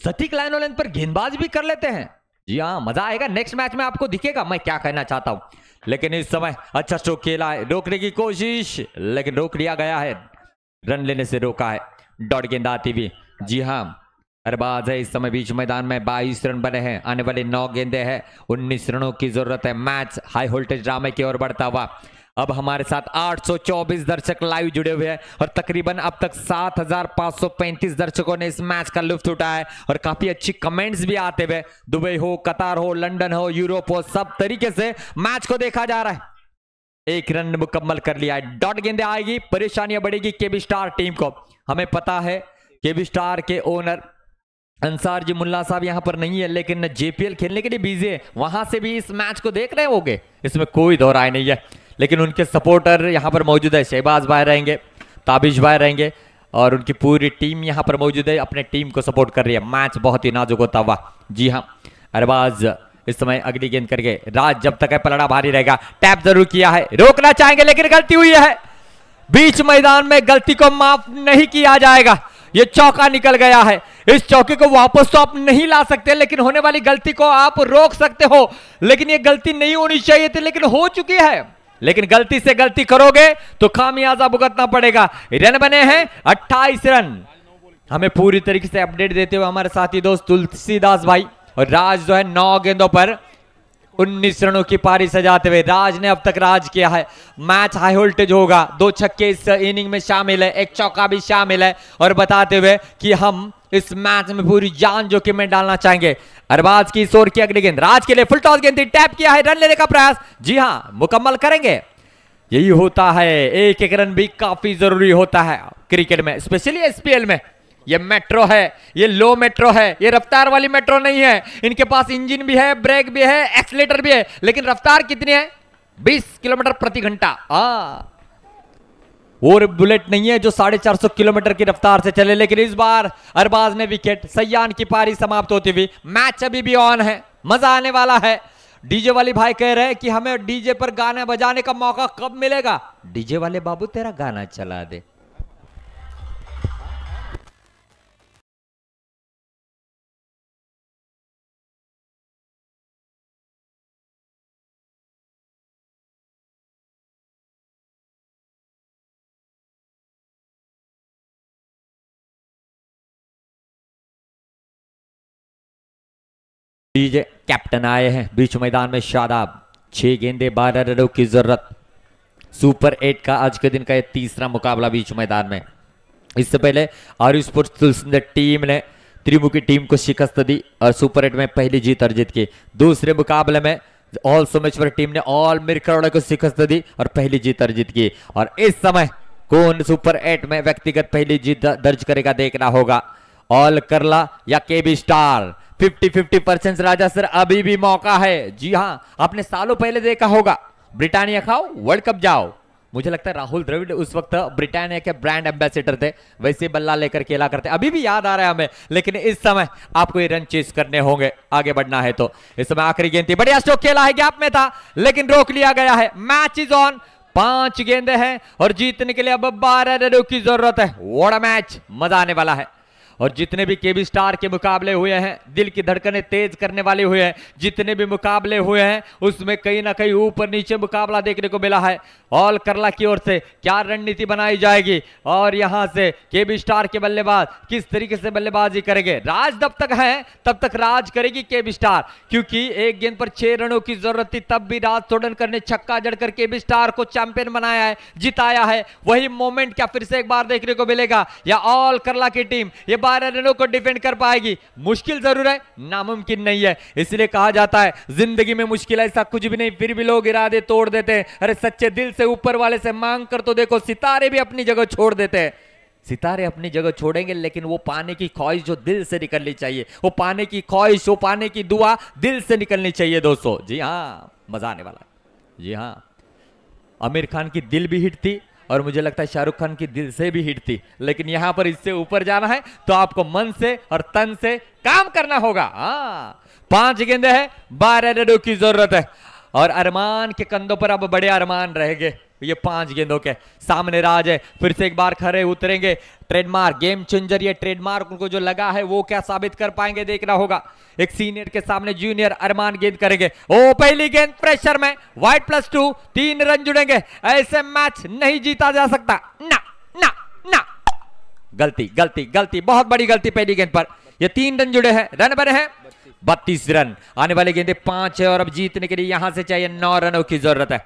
सटीक लाइन और लेंथ पर गेंदबाज भी कर लेते हैं। जी हाँ, मजा आएगा नेक्स्ट मैच में, आपको दिखेगा मैं क्या कहना चाहता हूं। लेकिन इस समय अच्छा स्ट्रोक खेला है, रोकने की कोशिश, लेकिन रोक लिया गया है, रन लेने से रोका है। डॉट गेंद आती हुई, जी हाँ अरबाज है इस समय बीच मैदान में। 22 रन बने हैं, आने वाले 9 गेंदे हैं, 19 रनों की जरूरत है। मैच हाई वोल्टेज ड्रामे की ओर बढ़ता हुआ। अब हमारे साथ 824 दर्शक लाइव जुड़े हुए हैं और तकरीबन अब तक 7,535 दर्शकों ने इस मैच का लुत्फ उठाया है और काफी अच्छी कमेंट्स भी आते हुए, दुबई हो, कतार हो, लंदन हो, यूरोप हो, सब तरीके से मैच को देखा जा रहा है। 1 रन मुकम्मल कर लिया है, डॉट गेंदे आएगी, परेशानियां बढ़ेगी केबी स्टार टीम को। हमें पता है केबी स्टार के ओनर अंसार जी मुल्ला साहब यहां पर नहीं है, लेकिन जेपीएल खेलने के लिए बिजी है, वहां से भी इस मैच को देख रहे होंगे, इसमें कोई दो राय नहीं है। लेकिन उनके सपोर्टर यहां पर मौजूद है, शहबाज भाई रहेंगे, ताबिश भाई रहेंगे और उनकी पूरी टीम यहां पर मौजूद है, अपने टीम को सपोर्ट कर रही है। मैच बहुत ही नाजुक होता हुआ। जी हाँ अरबाज इस समय अगली गेंद करके, राज जब तक है पलड़ा भारी रहेगा। टैप जरूर किया है, रोकना चाहेंगे लेकिन गलती हुई है, बीच मैदान में गलती को माफ नहीं किया जाएगा। ये चौका निकल गया है, इस चौके को वापस तो आप नहीं ला सकते, लेकिन होने वाली गलती को आप रोक सकते हो। लेकिन ये गलती नहीं होनी चाहिए थी, लेकिन हो चुकी है। लेकिन गलती से गलती करोगे तो खामियाजा भुगतना पड़ेगा। रन बने हैं 28 रन। हमें पूरी तरीके से अपडेट देते हुए हमारे साथी दोस्त तुलसीदास भाई और राज जो है 9 गेंदों पर 19 रनों की पारी सजाते हुए, राज ने अब तक राज किया है। मैच हाई वोल्टेज होगा, 2 छक्के इस इनिंग में शामिल है, 1 चौका भी शामिल है। और बताते हुए कि हम इस मैच में पूरी जान जोखिम में डालना चाहेंगे। अरबाज की इस ओर की अगली गेंद राज के लिए फुल टॉस गेंद थी, टैप किया है, रन लेने का प्रयास, जी हां मुकम्मल करेंगे। यही होता है, एक एक रन भी काफी जरूरी होता है क्रिकेट में, स्पेशली एसपीएल में। ये मेट्रो है, ये लो मेट्रो है, ये रफ्तार वाली मेट्रो नहीं है। इनके पास इंजन भी है, ब्रेक भी है, एक्सीलेटर भी है, लेकिन रफ्तार कितनी है? 20 किलोमीटर प्रति घंटा। और बुलेट नहीं है जो 450 किलोमीटर की रफ्तार से चले। लेकिन इस बार अरबाज ने विकेट, सयान की पारी समाप्त होती हुई। मैच अभी भी ऑन है, मजा आने वाला है। डीजे वाले भाई कह रहे हैं कि हमें डीजे पर गाना बजाने का मौका कब मिलेगा। डीजे वाले बाबू तेरा गाना चला दे। डीजे कैप्टन आए हैं बीच मैदान में शादाब। 6 गेंदे 12 रनों की जरूरत। सुपर 8 का आज के दिन का यह तीसरा मुकाबला बीच मैदान में। इससे पहले आरयू स्पोर्ट्स तुलसिंदर टीम ने त्रिमुखी टीम को शिकस्त दी और सुपर 8 में पहली जीत अर्जित की। दूसरे मुकाबले में ऑल सोमेश्वर टीम ने ऑल मिरकरोड़ा को शिकस्त दी और पहली जीत अर्जित की। और इस समय कौन सुपर 8 में व्यक्तिगत पहली जीत दर्ज करेगा देखना होगा, ऑल करला या केबी स्टार। 50-50% राजा सर, अभी भी मौका है। जी हां, आपने सालों पहले देखा होगा, ब्रिटानिया खाओ वर्ल्ड कप जाओ। मुझे लगता है राहुल द्रविड़ उस वक्त ब्रिटानिया के ब्रांड एम्बेसडर थे, वैसे बल्ला लेकर खेला करते, अभी भी याद आ रहा है हमें। लेकिन इस समय आपको ये रन चेस करने होंगे, आगे बढ़ना है तो। इस समय आखिरी गेंद थी, बढ़िया स्ट्रोक खेला है, गैप में था लेकिन रोक लिया गया है। मैच is on, 5 गेंदे हैं और जीतने के लिए अब 12 रनों की जरूरत है। What a match, मजा आने वाला है। और जितने भी केबी स्टार के मुकाबले हुए हैं, दिल की धड़कनें तेज करने वाले हुए हैं। जितने भी मुकाबले हुए हैं उसमें कहीं ना कहीं ऊपर नीचे मुकाबला देखने को मिला है। ऑल करला की ओर से क्या रणनीति बनाई जाएगी और यहां से केबी स्टार के बल्लेबाज किस तरीके से बल्लेबाजी करेंगे। राज जब तक है तब तक राज करेगी केबी स्टार, क्योंकि एक गेंद पर 6 रनों की जरूरत थी, तब भी राज सोडनकर ने छक्का जड़कर केबी स्टार को चैंपियन बनाया है, जिताया है। वही मोमेंट क्या फिर से एक बार देखने को मिलेगा या ऑल करला की टीम ये 12 रनों को डिफेंड कर पाएगी? मुश्किल जरूर है, नामुमकिन नहीं है। इसलिए कहा जाता है जिंदगी में मुश्किल ऐसा कुछ भी नहीं, फिर भी लोग इरादे तोड़ देते हैं। अरे सच्चे दिल से ऊपर वाले से मांग कर तो देखो, सितारे भी अपनी जगह छोड़ देते हैं। सितारे अपनी जगह छोड़ेंगे, लेकिन वो पाने की ख्वाहिश जो दिल से निकलनी चाहिए, वो पाने की ख्वाहिश, वो पाने की दुआ दिल से निकलनी चाहिए दोस्तों। जी हाँ, मजा आने वाला है। जी हाँ, आमिर खान की दिल भी हिट थी और मुझे लगता है शाहरुख खान की दिल से भी हिट थी, लेकिन यहां पर इससे ऊपर जाना है तो आपको मन से और तन से काम करना होगा। हाँ, 5 गेंदे हैं, 12 रनों की जरूरत है और अरमान के कंधों पर अब बड़े अरमान रहेंगे। ये 5 गेंदों के सामने राज है, फिर से एक बार खड़े उतरेंगे। ट्रेडमार्क गेम चेंजर, ये ट्रेडमार्क उनको जो लगा है वो क्या साबित कर पाएंगे देखना होगा। एक सीनियर के सामने जूनियर अरमान गेंद करेंगे। ओ पहली गेंद प्रेशर में, वाइड +2, 3 रन जुड़ेंगे। ऐसे मैच नहीं जीता जा सकता। ना ना ना, गलती गलती गलती, बहुत बड़ी गलती पहली गेंद पर। ये 3 रन जुड़े हैं, रन बने हैं 32 रन। आने वाली गेंदे 5 है और अब जीतने के लिए यहां से चाहिए 9 रनों की जरूरत है।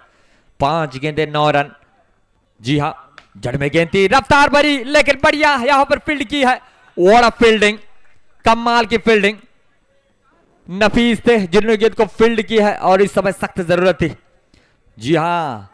5 गेंदे 9 रन। जी हाँ, जड़ में गेंद थी, रफ्तार भरी, लेकिन बढ़िया यहां पर फील्ड की है। What a fielding, कमाल की फील्डिंग। नफीस थे जिन्होंने गेंद को फील्ड की है और इस समय सख्त जरूरत थी। जी हाँ,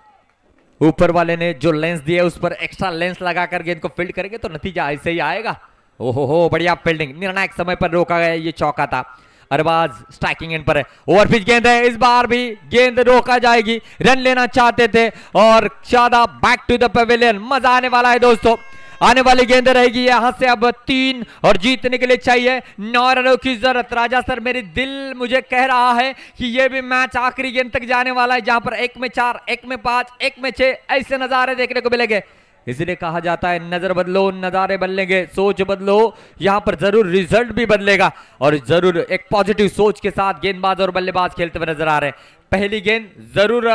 ऊपर वाले ने जो लेंस दिया उस पर एक्स्ट्रा लेंस लगाकर गेंद को फील्ड करेंगे तो नतीजा ऐसे ही आएगा। ओहो हो, बढ़िया फील्डिंग, निर्णायक समय पर रोका गया, ये चौका था। अरबाज स्ट्राइकिंग एंड पर है, ओवरपिच गेंद है, इस बार भी गेंद रोका जाएगी। रन लेना चाहते थे और Shadab back to the pavilion. मजा आने वाला है दोस्तों। आने वाली गेंद रहेगी यहां से अब 3 और जीतने के लिए चाहिए 9 रनों की जरूरत। राजा सर, मेरे दिल मुझे कह रहा है कि यह भी मैच आखिरी गेंद तक जाने वाला है, जहां पर 1 में 4, 1 में 5, 1 में 6 ऐसे नजारे देखने को मिलेंगे। इसलिए कहा जाता है नजर बदलो नजारे बदलेंगे, सोच बदलो, यहां पर जरूर रिजल्ट भी बदलेगा। और जरूर एक पॉजिटिव सोच के साथ गेंदबाज और बल्लेबाज खेलते हुए नजर आ रहे हैं। पहली गेंद जरूर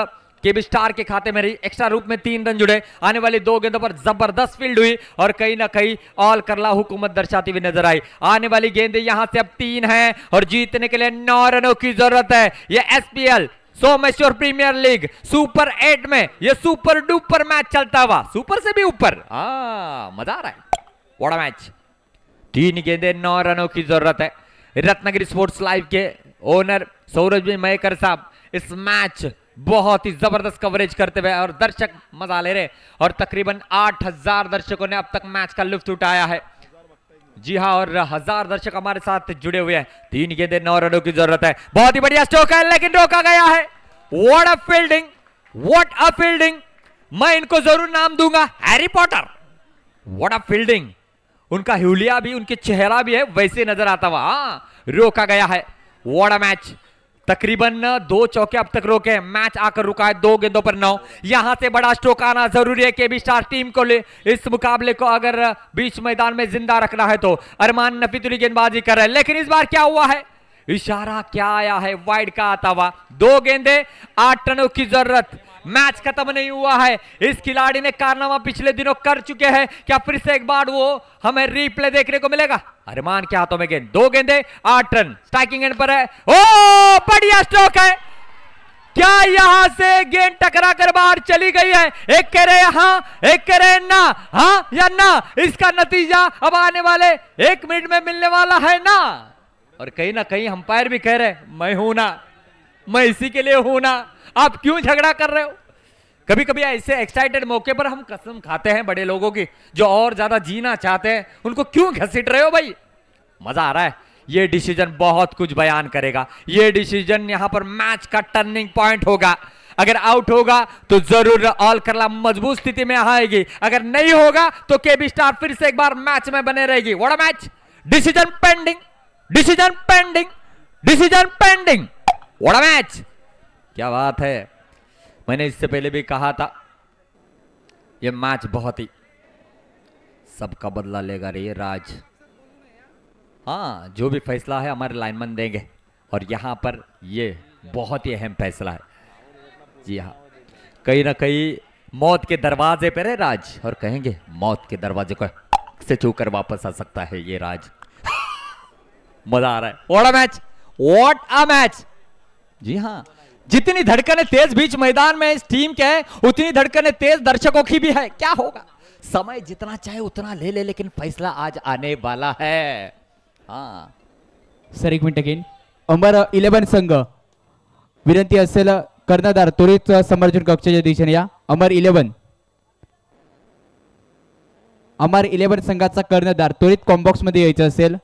केबी स्टार के खाते में रही, एक्स्ट्रा रूप में 3 रन जुड़े। आने वाली 2 गेंदों पर जबरदस्त फील्ड हुई और कहीं ना कहीं ऑल करला हुकूमत दर्शाती हुई नजर आई। आने वाली गेंद यहां से अब 3 है और जीतने के लिए 9 रनों की जरूरत है। यह SPL Someshwar premier league super 8 में ये सुपर डुपर मैच चलता हुआ, सुपर से भी ऊपर। मजा आ रहा है, what a match. 3 गेंदे 9 रनों की जरूरत है। रत्नागिरी स्पोर्ट्स लाइव के ओनर सौरभ जी मयेकर साहब इस मैच बहुत ही जबरदस्त कवरेज करते हुए और दर्शक मजा ले रहे और तकरीबन 8000 दर्शकों ने अब तक मैच का लुत्फ उठाया है। जी हाँ, और 1000 दर्शक हमारे साथ जुड़े हुए हैं। 3 गेंदे 9 रनों की जरूरत है। बहुत ही बढ़िया स्ट्रोक है, लेकिन रोका गया है। What a fielding, what a fielding. मैं इनको जरूर नाम दूंगा Harry Potter. What a fielding, उनका हुलिया भी, उनके चेहरा भी है वैसे नजर आता हुआ। हाँ, रोका गया है। What a match. तकरीबन 2 चौके अब तक रोके, मैच आकर रुका है 2 गेंदों पर 9। यहां से बड़ा स्ट्रोक आना जरूरी है केबी स्टार टीम को ले। इस मुकाबले को अगर बीच मैदान में जिंदा रखना है तो अरमान नफीतुली गेंदबाजी कर रहे हैं, लेकिन इस बार क्या हुआ है, इशारा क्या आया है, वाइड का आता हुआ। 2 गेंदे 8 रनों की जरूरत। मैच खत्म नहीं हुआ है। इस खिलाड़ी ने कारनामा पिछले दिनों कर चुके हैं, क्या फिर से एक बार वो हमें रिप्ले देखने को मिलेगा? अरमान के हाथों में गेंद, 2 गेंदे 8 रन, स्ट्राइकिंग एंड पर है। ओ बढ़िया स्ट्रोक है, क्या यहां से गेंद टकरा कर बाहर चली गई है? एक कह रहे हाँ, एक कह रहे ना, हाँ या ना। इसका नतीजा अब आने वाले 1 मिनट में मिलने वाला है ना। और कहीं ना कहीं अंपायर भी कह रहे मैं हूं ना, मैं इसी के लिए हूं ना, आप क्यों झगड़ा कर रहे हो? कभी कभी ऐसे एक्साइटेड मौके पर हम कसम खाते हैं बड़े लोगों की, जो और ज्यादा जीना चाहते हैं, उनको क्यों घसीट रहे हो भाई? मजा आ रहा है। ये डिसीजन बहुत कुछ बयान करेगा। ये डिसीजन यहां पर मैच का टर्निंग पॉइंट होगा। अगर आउट होगा तो जरूर ऑल करला मजबूत स्थिति में आएगी, अगर नहीं होगा तो केबी स्टार फिर से एक बार मैच में बने रहेगी। What a match. Decision pending, decision pending, decision pending. What a match, क्या बात है। मैंने इससे पहले भी कहा था ये मैच बहुत ही सबका बदला लेगा रे राज। हाँ, जो भी फैसला है हमारे लाइनमैन देंगे और यहाँ पर ये बहुत ही अहम फैसला है। जी हाँ, कहीं ना कहीं मौत के दरवाजे पर है राज और कहेंगे मौत के दरवाजे को से छूकर वापस आ सकता है ये राज। मजा आ रहा है। What a match, what a match. जी हाँ, जितनी धड़कनें तेज बीच मैदान में इस टीम के हैं, उतनी धड़कनें तेज दर्शकों की भी है। क्या होगा? समय जितना चाहे उतना ले ले, लेकिन फैसला आज आने वाला है। हाँ सर एक मिनिट घेईन। अमर 11 संघ विनंती असेल कर्णधार त्वरित समर्जन कक्षाच्या दिशेने या। अमर 11, अमर 11 संघाचा कर्णधार त्वरित कॉम्बॉक्स मध्ये यायचं असेल।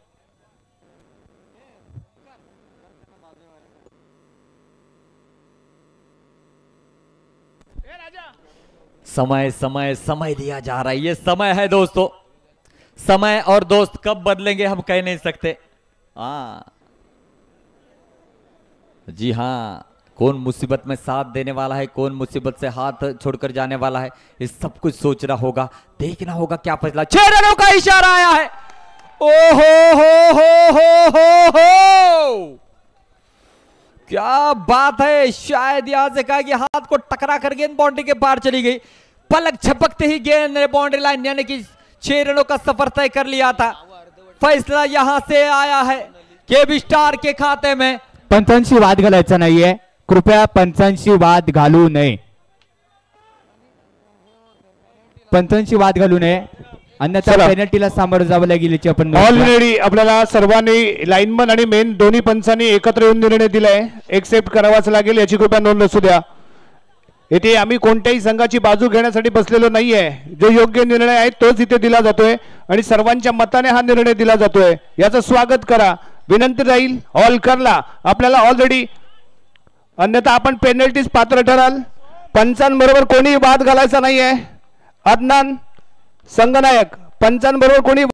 समय समय समय दिया जा रहा है, ये समय है दोस्तों। समय और दोस्त कब बदलेंगे हम कह नहीं सकते। हाँ जी हाँ, कौन मुसीबत में साथ देने वाला है, कौन मुसीबत से हाथ छोड़कर जाने वाला है, ये सब कुछ सोचना होगा, देखना होगा क्या फैसला। 6 रनों का इशारा आया है। ओ हो हो हो, क्या बात है। शायद यहां से कहा कि हाथ को टकरा कर गेंद बाउंड्री के पार चली गई। पलक झपकते ही गेंद ने बाउंड्री लाइन यानी कि 6 रनों का सफर तय कर लिया था। फैसला यहां से आया है केबी स्टार के खाते में। पंचांशी वाद घालायचा नाहीये, कृपया पंचांशी वाद घालू नये, पंचांशी वाद घालू नये, अन्यथा पेनल्टीला सामोरं जावं लागेल याची आपण ऑलरेडी आपल्याला सर्वांनी लाईनमन आणि मेन दोन्ही पंचांनी एकत्र येऊन निर्णय दिलाय, एक्सेप्ट करावाच लागेल याची कृपया नोंद असू द्या। इथे आम्ही कोणत्याही संघाची बाजू घेण्यासाठी बसलेलो नाहीये, जो योग्य निर्णय आहे तोच इथे दिला जातोय आणि सर्वांच्या मताने हा निर्णय दिला जातोय, याचं स्वागत करा। विनंती राहील ऑल करला आपल्याला ऑलरेडी, अन्यथा आपण पेनल्टीज पात्र ठराल। पंचांबरोबर कोणी वाद घालायचा नाहीये। अदनान संघनायक, पंचांबरोबर कोणी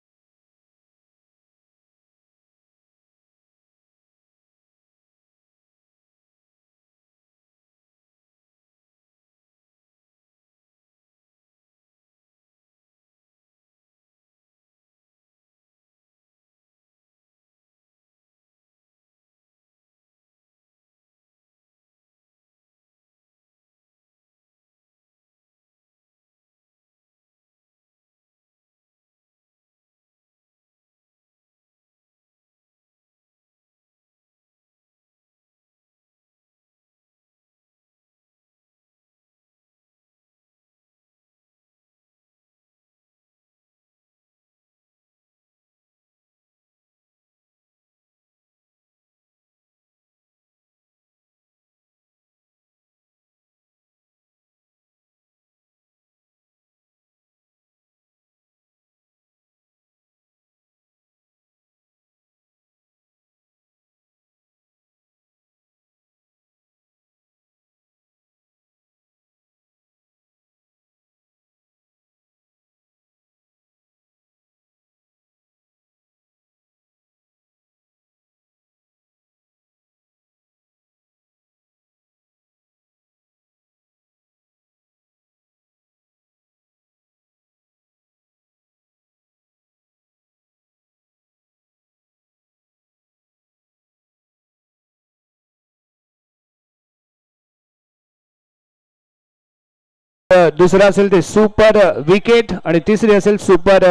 दुसरा असेल ते सुपर विकेट आणि तिसरी असेल सुपर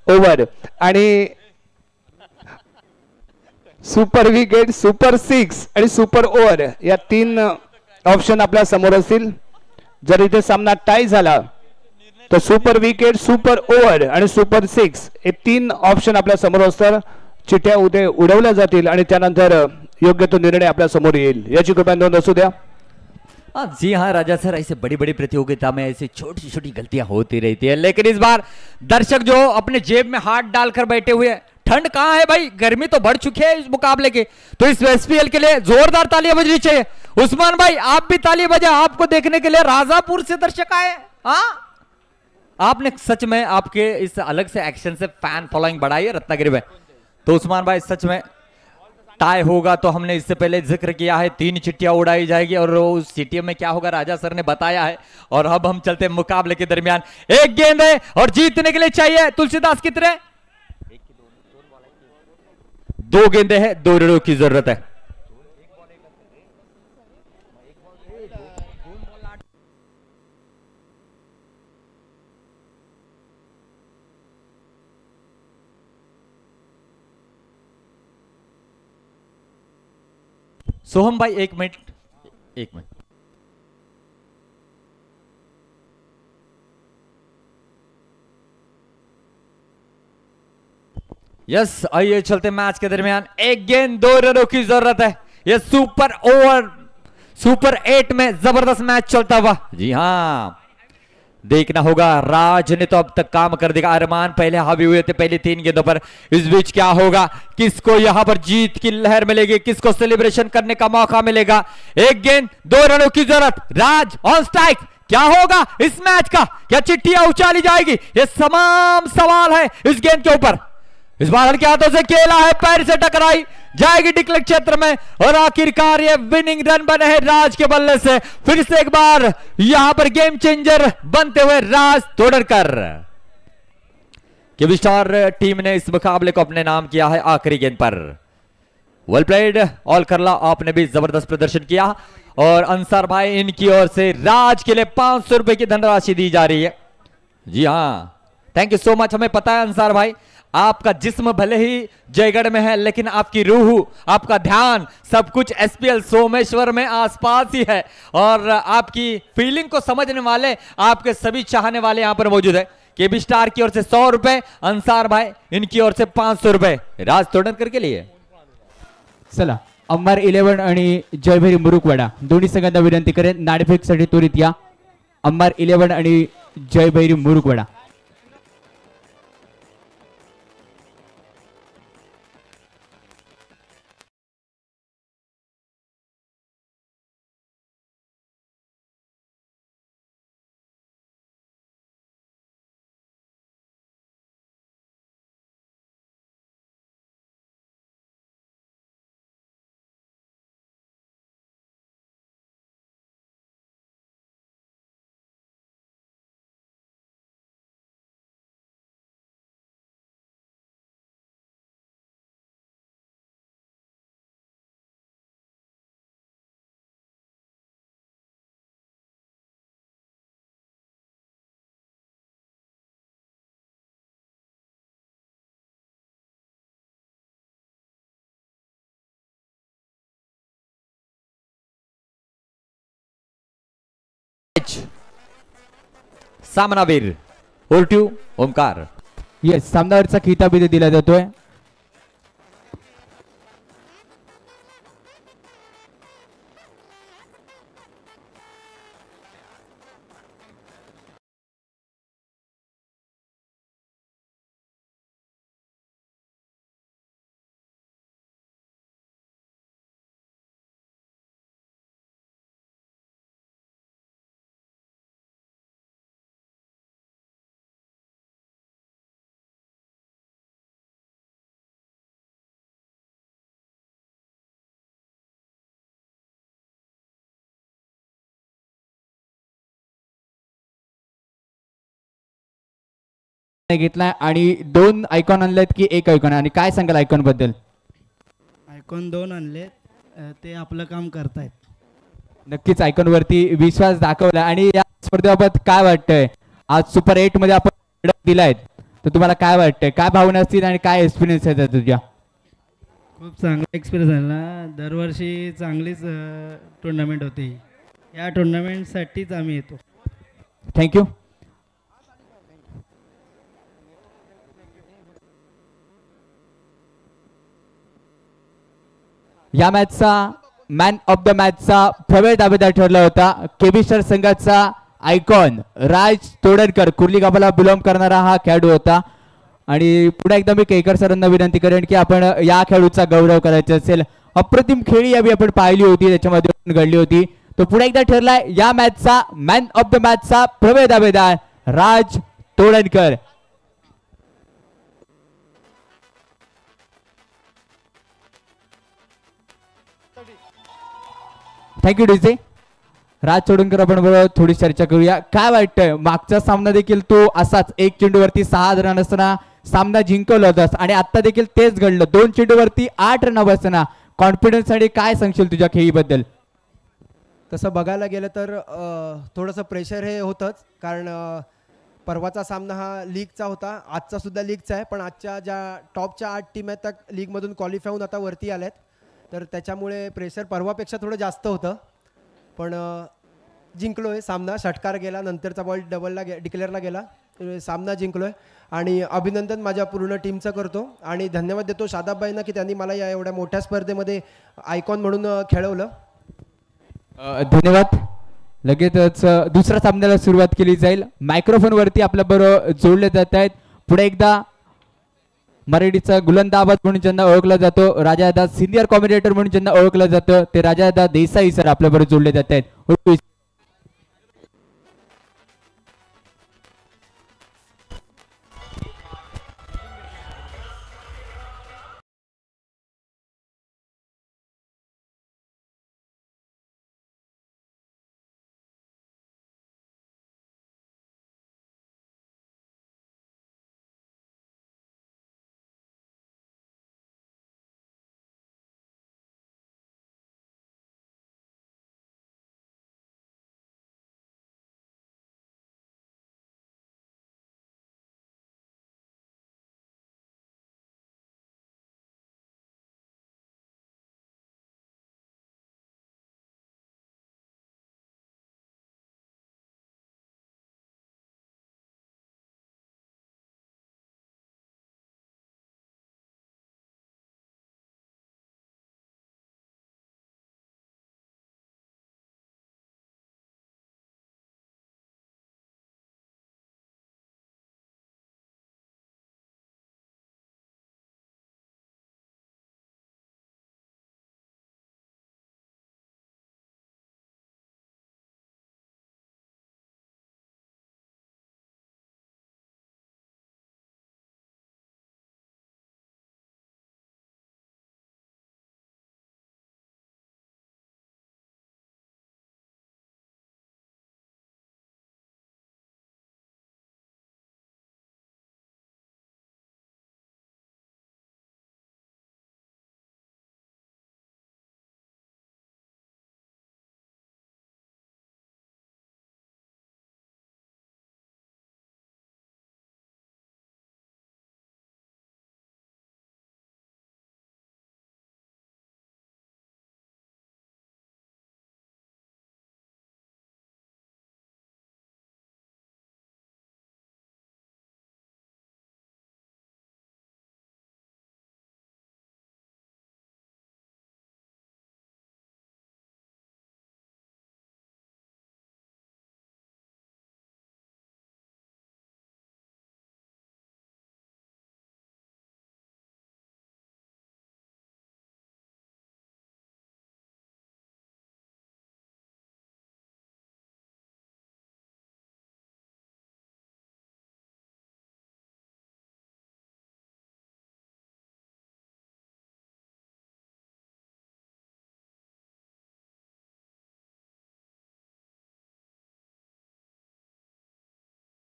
ओव्हर आणि सुपर विकेट, सुपर सिक्स आणि सुपर ओव्हर या 3 ऑप्शन आपल्या समोर असतील। जर इथे सामना टाय झाला तर सुपर विकेट, सुपर ओव्हर आणि सुपर सिक्स हे 3 ऑप्शन आपल्या समोर असतात। चिठ्ठ्या उद्या उडवल्या जातील आणि त्यानंतर योग्य तो निर्णय आपल्या समोर येईल, याची कृपया नोंद असू द्या। जी हाँ राजा सर, ऐसे बड़ी बड़ी प्रतियोगिता में ऐसी छोटी छोटी गलतियां होती रहती है, लेकिन इस बार दर्शक जो अपने जेब में हाथ डालकर बैठे हुए हैं, ठंड कहाँ है भाई, गर्मी तो बढ़ चुकी है इस मुकाबले के, तो इस एसपीएल के लिए जोरदार तालियां बजनी चाहिए। उस्मान भाई आप भी तालियां बजाएं, आपको देखने के लिए राजापुर से दर्शक आए। हाँ आपने सच में आपके इस अलग से एक्शन से फैन फॉलोइंग बढ़ाई है रत्नागिरी में। तो उस्मान भाई सच में टाई होगा तो हमने इससे पहले जिक्र किया है, 3 चिट्ठियां उड़ाई जाएगी और उस चिट्ठी में क्या होगा राजा सर ने बताया है। और अब हम चलते हैं मुकाबले के दरमियान, एक गेंद है और जीतने के लिए चाहिए तुलसीदास कितने, 2 गेंदे हैं, 2 रनों की जरूरत है। सोहम भाई एक मिनट, एक मिनट। यस, आइए चलते मैच के दरमियान। 1 गेंद 2 रनों की जरूरत है। ये सुपर ओवर सुपर 8 में जबरदस्त मैच चलता हुआ। जी हाँ, देखना होगा। राज ने तो अब तक काम कर दिया। अरमान पहले हावी हुए थे पहली 3 गेंदों पर। इस बीच क्या होगा, किसको यहां पर जीत की लहर मिलेगी, किसको सेलिब्रेशन करने का मौका मिलेगा। 1 गेंद 2 रनों की जरूरत। राज ऑन स्ट्राइक, क्या होगा इस मैच का, क्या चिट्ठियां उछाली जाएगी, ये तमाम सवाल है इस गेंद के ऊपर। इस बार हल्के हाथों से खेला है, पैर से टकराई, जाएगी डिक्लेयर क्षेत्र में और आखिरकार ये विनिंग रन बने हैं राज के बल्ले से। फिर से एक बार यहां पर गेम चेंजर बनते हुए राज तोड़कर। केबी स्टार टीम ने इस मुकाबले को अपने नाम किया है आखिरी गेंद पर। वेल प्लेड ऑल करला, आपने भी जबरदस्त प्रदर्शन किया और अंसार भाई इनकी ओर से राज के लिए 500 रुपए की धनराशि दी जा रही है। जी हाँ, thank you so much. हमें पता है अंसार भाई, आपका जिस्म भले ही जयगढ़ में है लेकिन आपकी रूह, आपका ध्यान सब कुछ एसपीएल सोमेश्वर में आसपास ही है और आपकी फीलिंग को समझने वाले आपके सभी चाहने वाले यहां पर मौजूद है। केबी स्टार की ओर से 100 रुपए, अंसार भाई इनकी ओर से 500 रुपए राज तोडणकर के लिए। चला, अंबार 11 आणि जयभेरी मुरुकवाडा दोन्ही संघांना विनंती करेन नाणेफेकसाठी त्वरित या। अंबार 11 आणि जयभेरी मुरुकवाडा। सामनावीर ओरट्यू ओमकार। येस, सामनावीरचा खिताब इथे दिला जातोय। घेतलाय आणि 2 आयकॉन आणलेत की 1 आयकॉन, आणि काय सांगाल आयकॉन बद्दल? आयकॉन 2 आणले, ते आपलं काम करतायत। नक्कीच आयकॉन वरती विश्वास दाखवला। आणि या स्पर्धेबाबत काय वाटतंय, आज सुपर 8 मध्ये आपण दिलाय तर तुम्हाला काय वाटतंय, काय भावना असतील आणि काय एक्सपिरियन्स आहे तुझ्या? खूप चांगला एक्सपिरियन्स आला। दरवर्षी चांगलीच टुर्नामेंट होते, या टुर्नामेंटसाठीच आम्ही येतो। Thank you. या मॅचचा मॅन ऑफ the मॅचचा प्रबळ दावेदार ठरला होता केबी स्टार संघाचा आयकॉन राज तोडणकर, कुर्ली गावाला बिलॉंग करणारा हा खेळाडू होता। आणि पुन्हा एकदा मी केकर सरांना विनंती करेन की आपण या खेळाडूचा गौरव करायचा असेल। अप्रतिम खेळी यावेळी आपण पाहिली होती, त्याच्यामध्ये घडली होती। तो पुन्हा एकदा ठरलाय या मॅचचा मॅन ऑफ the मॅचचा प्रबळ दावेदार राज तोडणकर। Thank you DJ. राज तोडणकर आपण बरोबर थोडी चर्चा करूया। काय वाटतंय, मागचा सामना देखील तो असाच 1 चेंडूवरती 6 रन असताना सामना जिंकवला होतास आणि आता देखील तेच घडलं, 2 चेंडूवरती 8 रन असताना कॉन्फिडन्स आणि काय सांगशील तुझ्या खेळीबद्दल? तसं बघायला गेलं तर थोडंसं प्रेशर हे होतंच, कारण परवाचा सामना हा लीगचा होता, आजचा सुद्धा लीगचा आहे, पण आजच्या ज्या टॉपच्या 8 टीम आहेत त्या लीगमधून क्वालिफाय होऊन आता वरती आल्यात, तर त्याच्यामुळे प्रेशर परवापेक्षा थोडं जास्त होतं, पण जिंकलो आहे सामना। षटकार गेला, नंतरचा बॉल डबलला डिक्लेअरला गेला, सामना जिंकलो आहे आणि अभिनंदन माझ्या पूर्ण टीमचं करतो आणि धन्यवाद देतो शादाबबाईंना की त्यांनी मला या एवढ्या मोठ्या स्पर्धेमध्ये आयकॉन म्हणून खेळवलं. धन्यवाद. लगेचच दुसऱ्या सामन्याला सुरुवात केली जाईल. मायक्रोफोनवरती आपल्याबरोबर जोडले जात आहेत पुढे एकदा मराठीचा गोलंदाज म्हणून ज्यांना ओळखला जातो, राजादा सिनियर कॉमेंटेटर म्हणून ज्यांना ओळखलं जातं ते राजादा देसाई सर आपल्याबरोबर जोडले जात आहेत.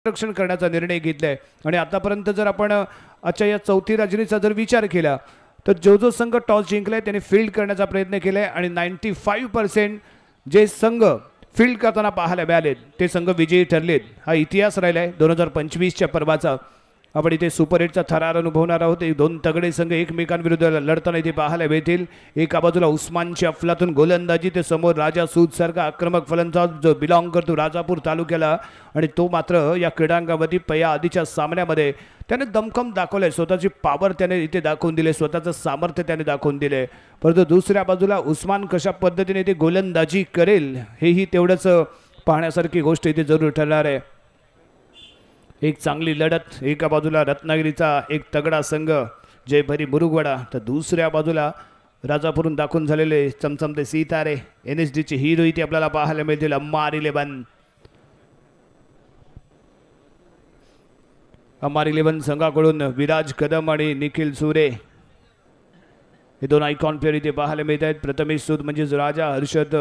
रक्षण करण्याचा निर्णय घेतलाय आणि आतापर्यंत जर आपण आजच्या या चौथी राजनीचा जर विचार केला तर जो जो संघ टॉस जिंकलाय त्याने फील्ड करण्याचा प्रयत्न केलाय आणि 95% जे संघ फील्ड करताना पाहायला मिळालेत ते संघ विजयी ठरलेत. हा इतिहास राहिला आहे 2025च्या पर्वाचा. आपण इथे सुपर एटचा थरार अनुभवणार आहोत. दोन तगडे संघ एकमेकांविरुद्ध लढताना इथे पाहायला मिळतील. एका बाजूला उस्मानची अफलातून गोलंदाजी, ते समोर राजा सूद सारखा आक्रमक फलंदाज जो बिलॉंग करतो राजापूर तालुक्याला आणि तो मात्र या क्रीडांगावरती पया आधीच्या सामन्यामध्ये त्याने दमखम दाखवलंय, स्वतःची पावर त्याने इथे दाखवून दिले, स्वतःचं सामर्थ्य त्याने दाखवून दिले. परंतु दुसऱ्या बाजूला उस्मान कशा पद्धतीने इथे गोलंदाजी करेल हेही तेवढंच पाहण्यासारखी गोष्ट इथे जरूर ठरणार आहे. एक चांगली लढत, एका बाजूला रत्नागिरीचा एक तगडा संघ जयभरी मुरुगवाडा, तर दुसऱ्या बाजूला राजापूरून दाखवून झालेले चमचमते सितारे NSDचे हिरो इथे आपल्याला पाहायला मिळतील. अम्मार 11, अम्मार 11 संघाकडून विराज कदम आणि निखिल सुरे हे दोन आयकॉन प्लेअर इथे पाहायला मिळत आहेत. प्रथमेश सूद म्हणजेच राजा, हर्षद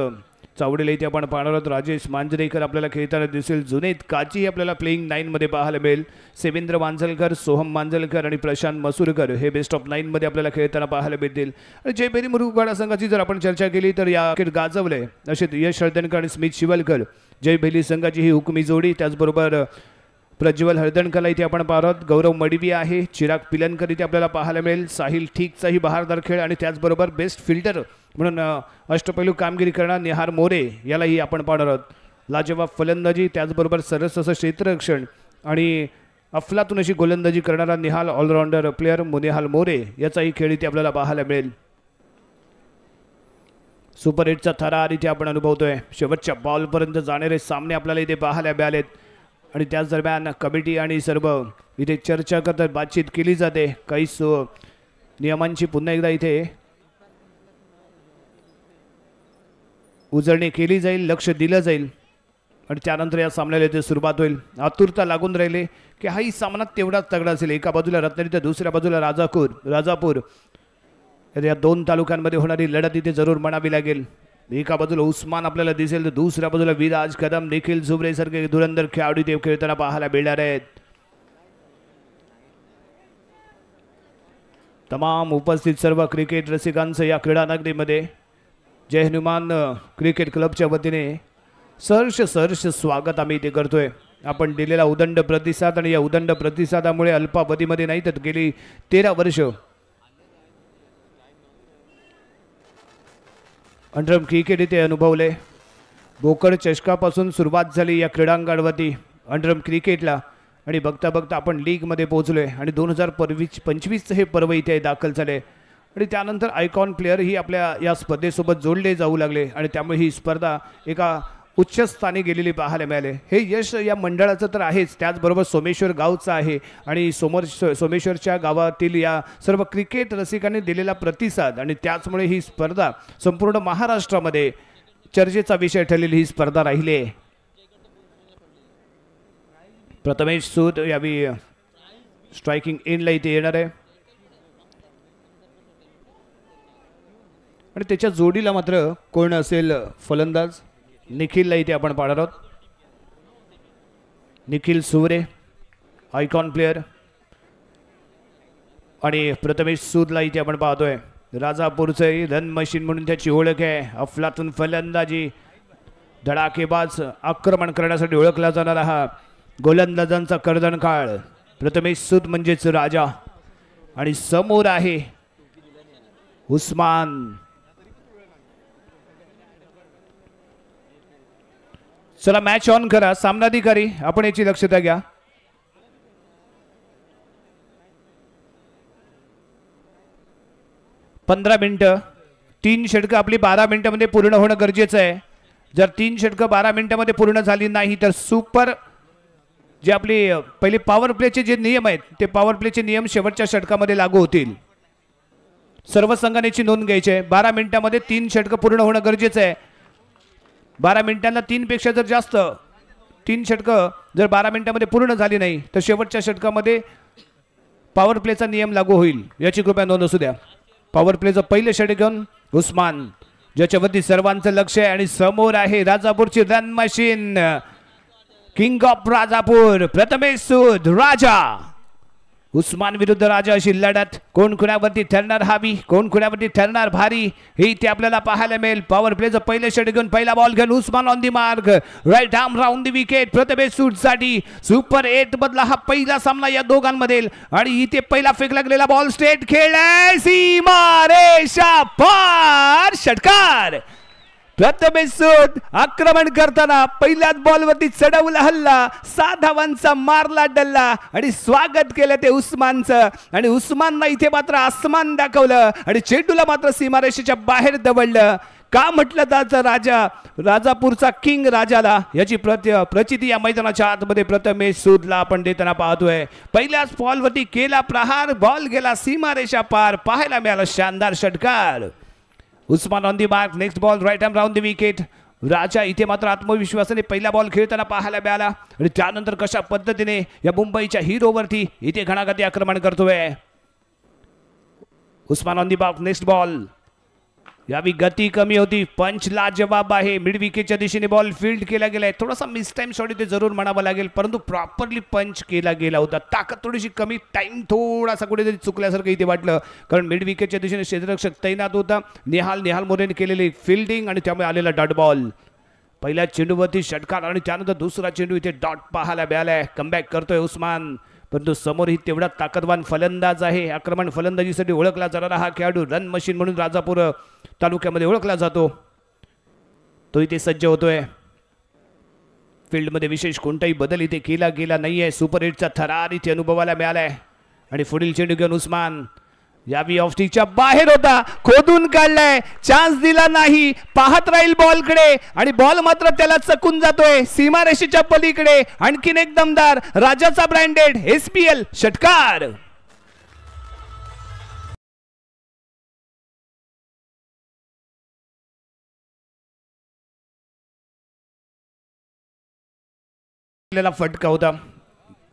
चावडेला इथे आपण पाहणार आहोत. राजेश मांजरेकर आपल्याला खेळताना दिसेल. जुनेद काची आपल्याला प्लेईंग 9मध्ये पाहायला मिळेल. सेवेंद्र मांजलकर, सोहम मांजलकर आणि प्रशांत मसूरकर हे बेस्ट ऑफ 9मध्ये आपल्याला खेळताना पाहायला मिळतील. आणि जयभेरी मुरुगवाडा संघाची जर आपण चर्चा केली तर या अखेर गाजवले असे यश हळदणकर आणि स्मित शिवलकर जयभेली संघाची ही हुकमी जोडी. त्याचबरोबर प्रज्वल हळदणकरला इथे आपण पाहत आहोत. गौरव मडवी आहे, चिराग पिलनकर इथे आपल्याला पाहायला मिळेल. साहिल ठीकचाही बहारदार खेळ आणि त्याचबरोबर बेस्ट फिल्डर म्हणून अष्टपैलू कामगिरी करणार निहार मोरे यालाही आपण पाहणार आहोत. लाजवाब फलंदाजी, त्याचबरोबर सरस असं क्षेत्ररक्षण आणि अफलातून अशी गोलंदाजी करणारा निहाल ऑलराऊंडर प्लेअर मुनिहाल मोरे याचाही खेळ इथे आपल्याला पाहायला मिळेल. सुपर हिटचा थरार इथे आपण अनुभवतोय. शेवटच्या बॉलपर्यंत जाणारे सामने आपल्याला इथे पाहायला मिळालेत आणि त्याच दरम्यान कमिटी आणि सर्व इथे चर्चा करतात, बातचीत केली जाते. काही नियमांची पुन्हा एकदा इथे उजळणी केली जाईल, लक्ष दिलं जाईल आणि त्यानंतर या सामन्याला इथे सुरुवात होईल. आतुरता लागून राहिले की हाही सामना तेवढाच तगडा असेल. एका बाजूला रत्नागिरी तर दुसऱ्या बाजूला राजापूर या दोन तालुक्यांमध्ये होणारी लढत इथे जरूर म्हणावी लागेल. एका बाजूला उस्मान आपल्याला दिसेल तर दुसऱ्या बाजूला विराज कदम, निखिल झुबरे सारखे धुरंधर खेळाडू ते खेळताना पाहायला मिळणार आहेत. तमाम उपस्थित सर्व क्रिकेट रसिकांचं या क्रीडानगरीमध्ये जय हनुमान क्रिकेट क्लबच्या वतीने सहर्ष सहर्ष स्वागत आम्ही इथे करतोय. आपण दिलेला उदंड प्रतिसाद आणि या उदंड प्रतिसादामुळे अल्पावधीमध्ये नाही तर गेली 13 वर्ष अंडरम क्रिकेट इथे अनुभवले. बोकड चषकापासून सुरुवात झाली या क्रीडांगणावरती अंडरम क्रिकेटला आणि बघता बघता आपण लीगमध्ये पोहोचलो आहे आणि 2025 हे पर्व इथे दाखल झाले आणि त्यानंतर आयकॉन प्लेअरही आपल्या या स्पर्धेसोबत जोडले जाऊ लागले आणि त्यामुळे ही स्पर्धा एका उच्चस्थानी गेलेली पाहायला मिळाले. हे यश या मंडळाचं तर आहेच, त्याचबरोबर सोमेश्वर गावचं आहे आणि सोमेश्वरच्या गावातील या सर्व क्रिकेट रसिकांनी दिलेला प्रतिसाद आणि त्याचमुळे ही स्पर्धा संपूर्ण महाराष्ट्रामध्ये चर्चेचा विषय ठरलेली ही स्पर्धा राहिली आहे. प्रथमेश सूद यावी स्ट्रायकिंग एंडला इथे येणार आहे आणि त्याच्या जोडीला मात्र कोण असेल फलंदाज, निखिलला इथे आपण पाहणार आहोत. निखिल सुवरे आयकॉन प्लेअर आणि प्रथमेश सूदला इथे आपण पाहतोय. राजापूरचे रन मशीन म्हणून त्याची ओळख आहे. अफलातून फलंदाजी, धडाकेबाज आक्रमण करण्यासाठी ओळखला जाणारा हा गोलंदाजांचा कर्दनकाळ प्रथमेश सूद म्हणजेच राजा. आणि समोर आहे उस्मान. चला मॅच ऑन करा. सामनाधिकारी आपण याची दक्षता घ्या. पंधरा मिनिटं, 3 षटकं आपली 12 मिनिटांमध्ये पूर्ण होणं गरजेचं आहे. जर 3 षटकं 12 मिनिटांमध्ये पूर्ण झाली नाही तर सुपर जे आपली पहिली पॉवर प्लेचे जे नियम आहेत ते पॉवर प्लेचे नियम शेवटच्या षटकामध्ये लागू होतील. सर्व संघांनी याची नोंद घ्यायची आहे. 12 मिनिटांमध्ये 3 षटकं पूर्ण होणं गरजेचं आहे. 12 मिनिटांना 3 पेक्षा जर जास्त 3 षटकं जर 12 मिनिटांमध्ये पूर्ण झाली नाही तर शेवटच्या षटकामध्ये पॉवर प्लेचा नियम लागू होईल, याची कृपया नोंद असू द्या. पॉवर प्लेचं पहिलं षटक घेऊन उस्मान, ज्याच्यावरती सर्वांचं लक्ष आहे आणि समोर आहे राजापूरची run machine, king of Rajapur Prathamesh Sood Raja. Usman विरुद्ध राजा अशी लढत, कोण कुणावरती ठरणार हावी, कोण कुणावरती ठरणार भारी हे इथे आपल्याला पाहायला मिळेल. पॉवर प्लेचं पहिलं षटक घेऊन पहिला बॉल घेऊन Usman on the mark, right arm round the wicket Prathamesh Sood साठी. सुपर 8 मधला हा पहिला सामना या दोघांमधील आणि इथे पहिला फेकला गेलेला बॉल स्ट्रेट खेळलाय, सीमारेषा पार, षटकार. प्रथमेश सूद आक्रमण करताना पहिल्याच बॉलवरती चढवला हल्ला, 6 धावांचा मारला डल्ला आणि स्वागत केलं ते उस्मानचं. आणि उस्मानला इथे मात्र आसमान दाखवलं आणि चेंडूला मात्र सीमारेषेच्या बाहेर दवडलं. का म्हटलं जातं राजा, राजापूरचा किंग राजाला, याची प्रचिती या मैदानाच्या आतमध्ये प्रथमेश सूदला आपण देताना पाहतोय. पहिल्याच बॉलवरती केला प्रहार, बॉल गेला सीमारेषा पार, पाहायला मिळाला शानदार षटकार. Usman on the mark, next ball right arm round the wicket. Raja इथे मात्र आत्मविश्वासाने पहिला बॉल खेळताना पाहायला मिळाला आणि त्यानंतर कशा पद्धतीने या मुंबईच्या हिरोवरती इथे घणाघाती आक्रमण करतोय. Usman on the mark, next ball. यावी गती कमी होती, पंच ला जवाब आहे. मिड विकेटच्या दिशेने बॉल फील्ड केला गेलाय. थोडासा मिसटाईम शॉट इथे जरूर म्हणावा लागेल, परंतु प्रॉपरली पंच केला गेला होता. ताकद थोडीशी कमी, टाइम थोडासा कुठेतरी चुकल्यासारखं इथे वाटलं, कारण मिड विकेटच्या दिशेने क्षेत्ररक्षक तैनात होता. निहाल मोरेने केलेली फिल्डिंग आणि त्यामुळे आलेला डॉट बॉल. पहिल्या चेंडूवरती षटकार आणि त्यानंतर दुसरा चेंडू इथे डॉट पाहायला मिळालाय. कमबॅक करतोय उस्मान, परंतु समोरही तेवढा ताकदवान फलंदाज आहे. आक्रमण फलंदाजीसाठी ओळखला जाणारा हा खेळाडू रन मशीन म्हणून राजापूर तालुक्यामध्ये ओळखला जातो. तो इथे सज्ज होतोय. फील्डमध्ये विशेष कोणताही बदल इथे केला गेला नाही आहे. सुपर हिटचा थरार इथे अनुभवायला मिळालाय आणि पुढील चेंडू घेऊन उस्मान यावी ऑफस्टिकच्या बाहेर होता, खोदून काढलाय, चान्स दिला नाही, पाहत राहील बॉलकडे आणि बॉल मात्र त्याला चकून जातोय सीमारेषेच्या पलीकडे. आणखीन एक दमदार राजाचा ब्रँडेड एसपीएल षटकार. फटका होता,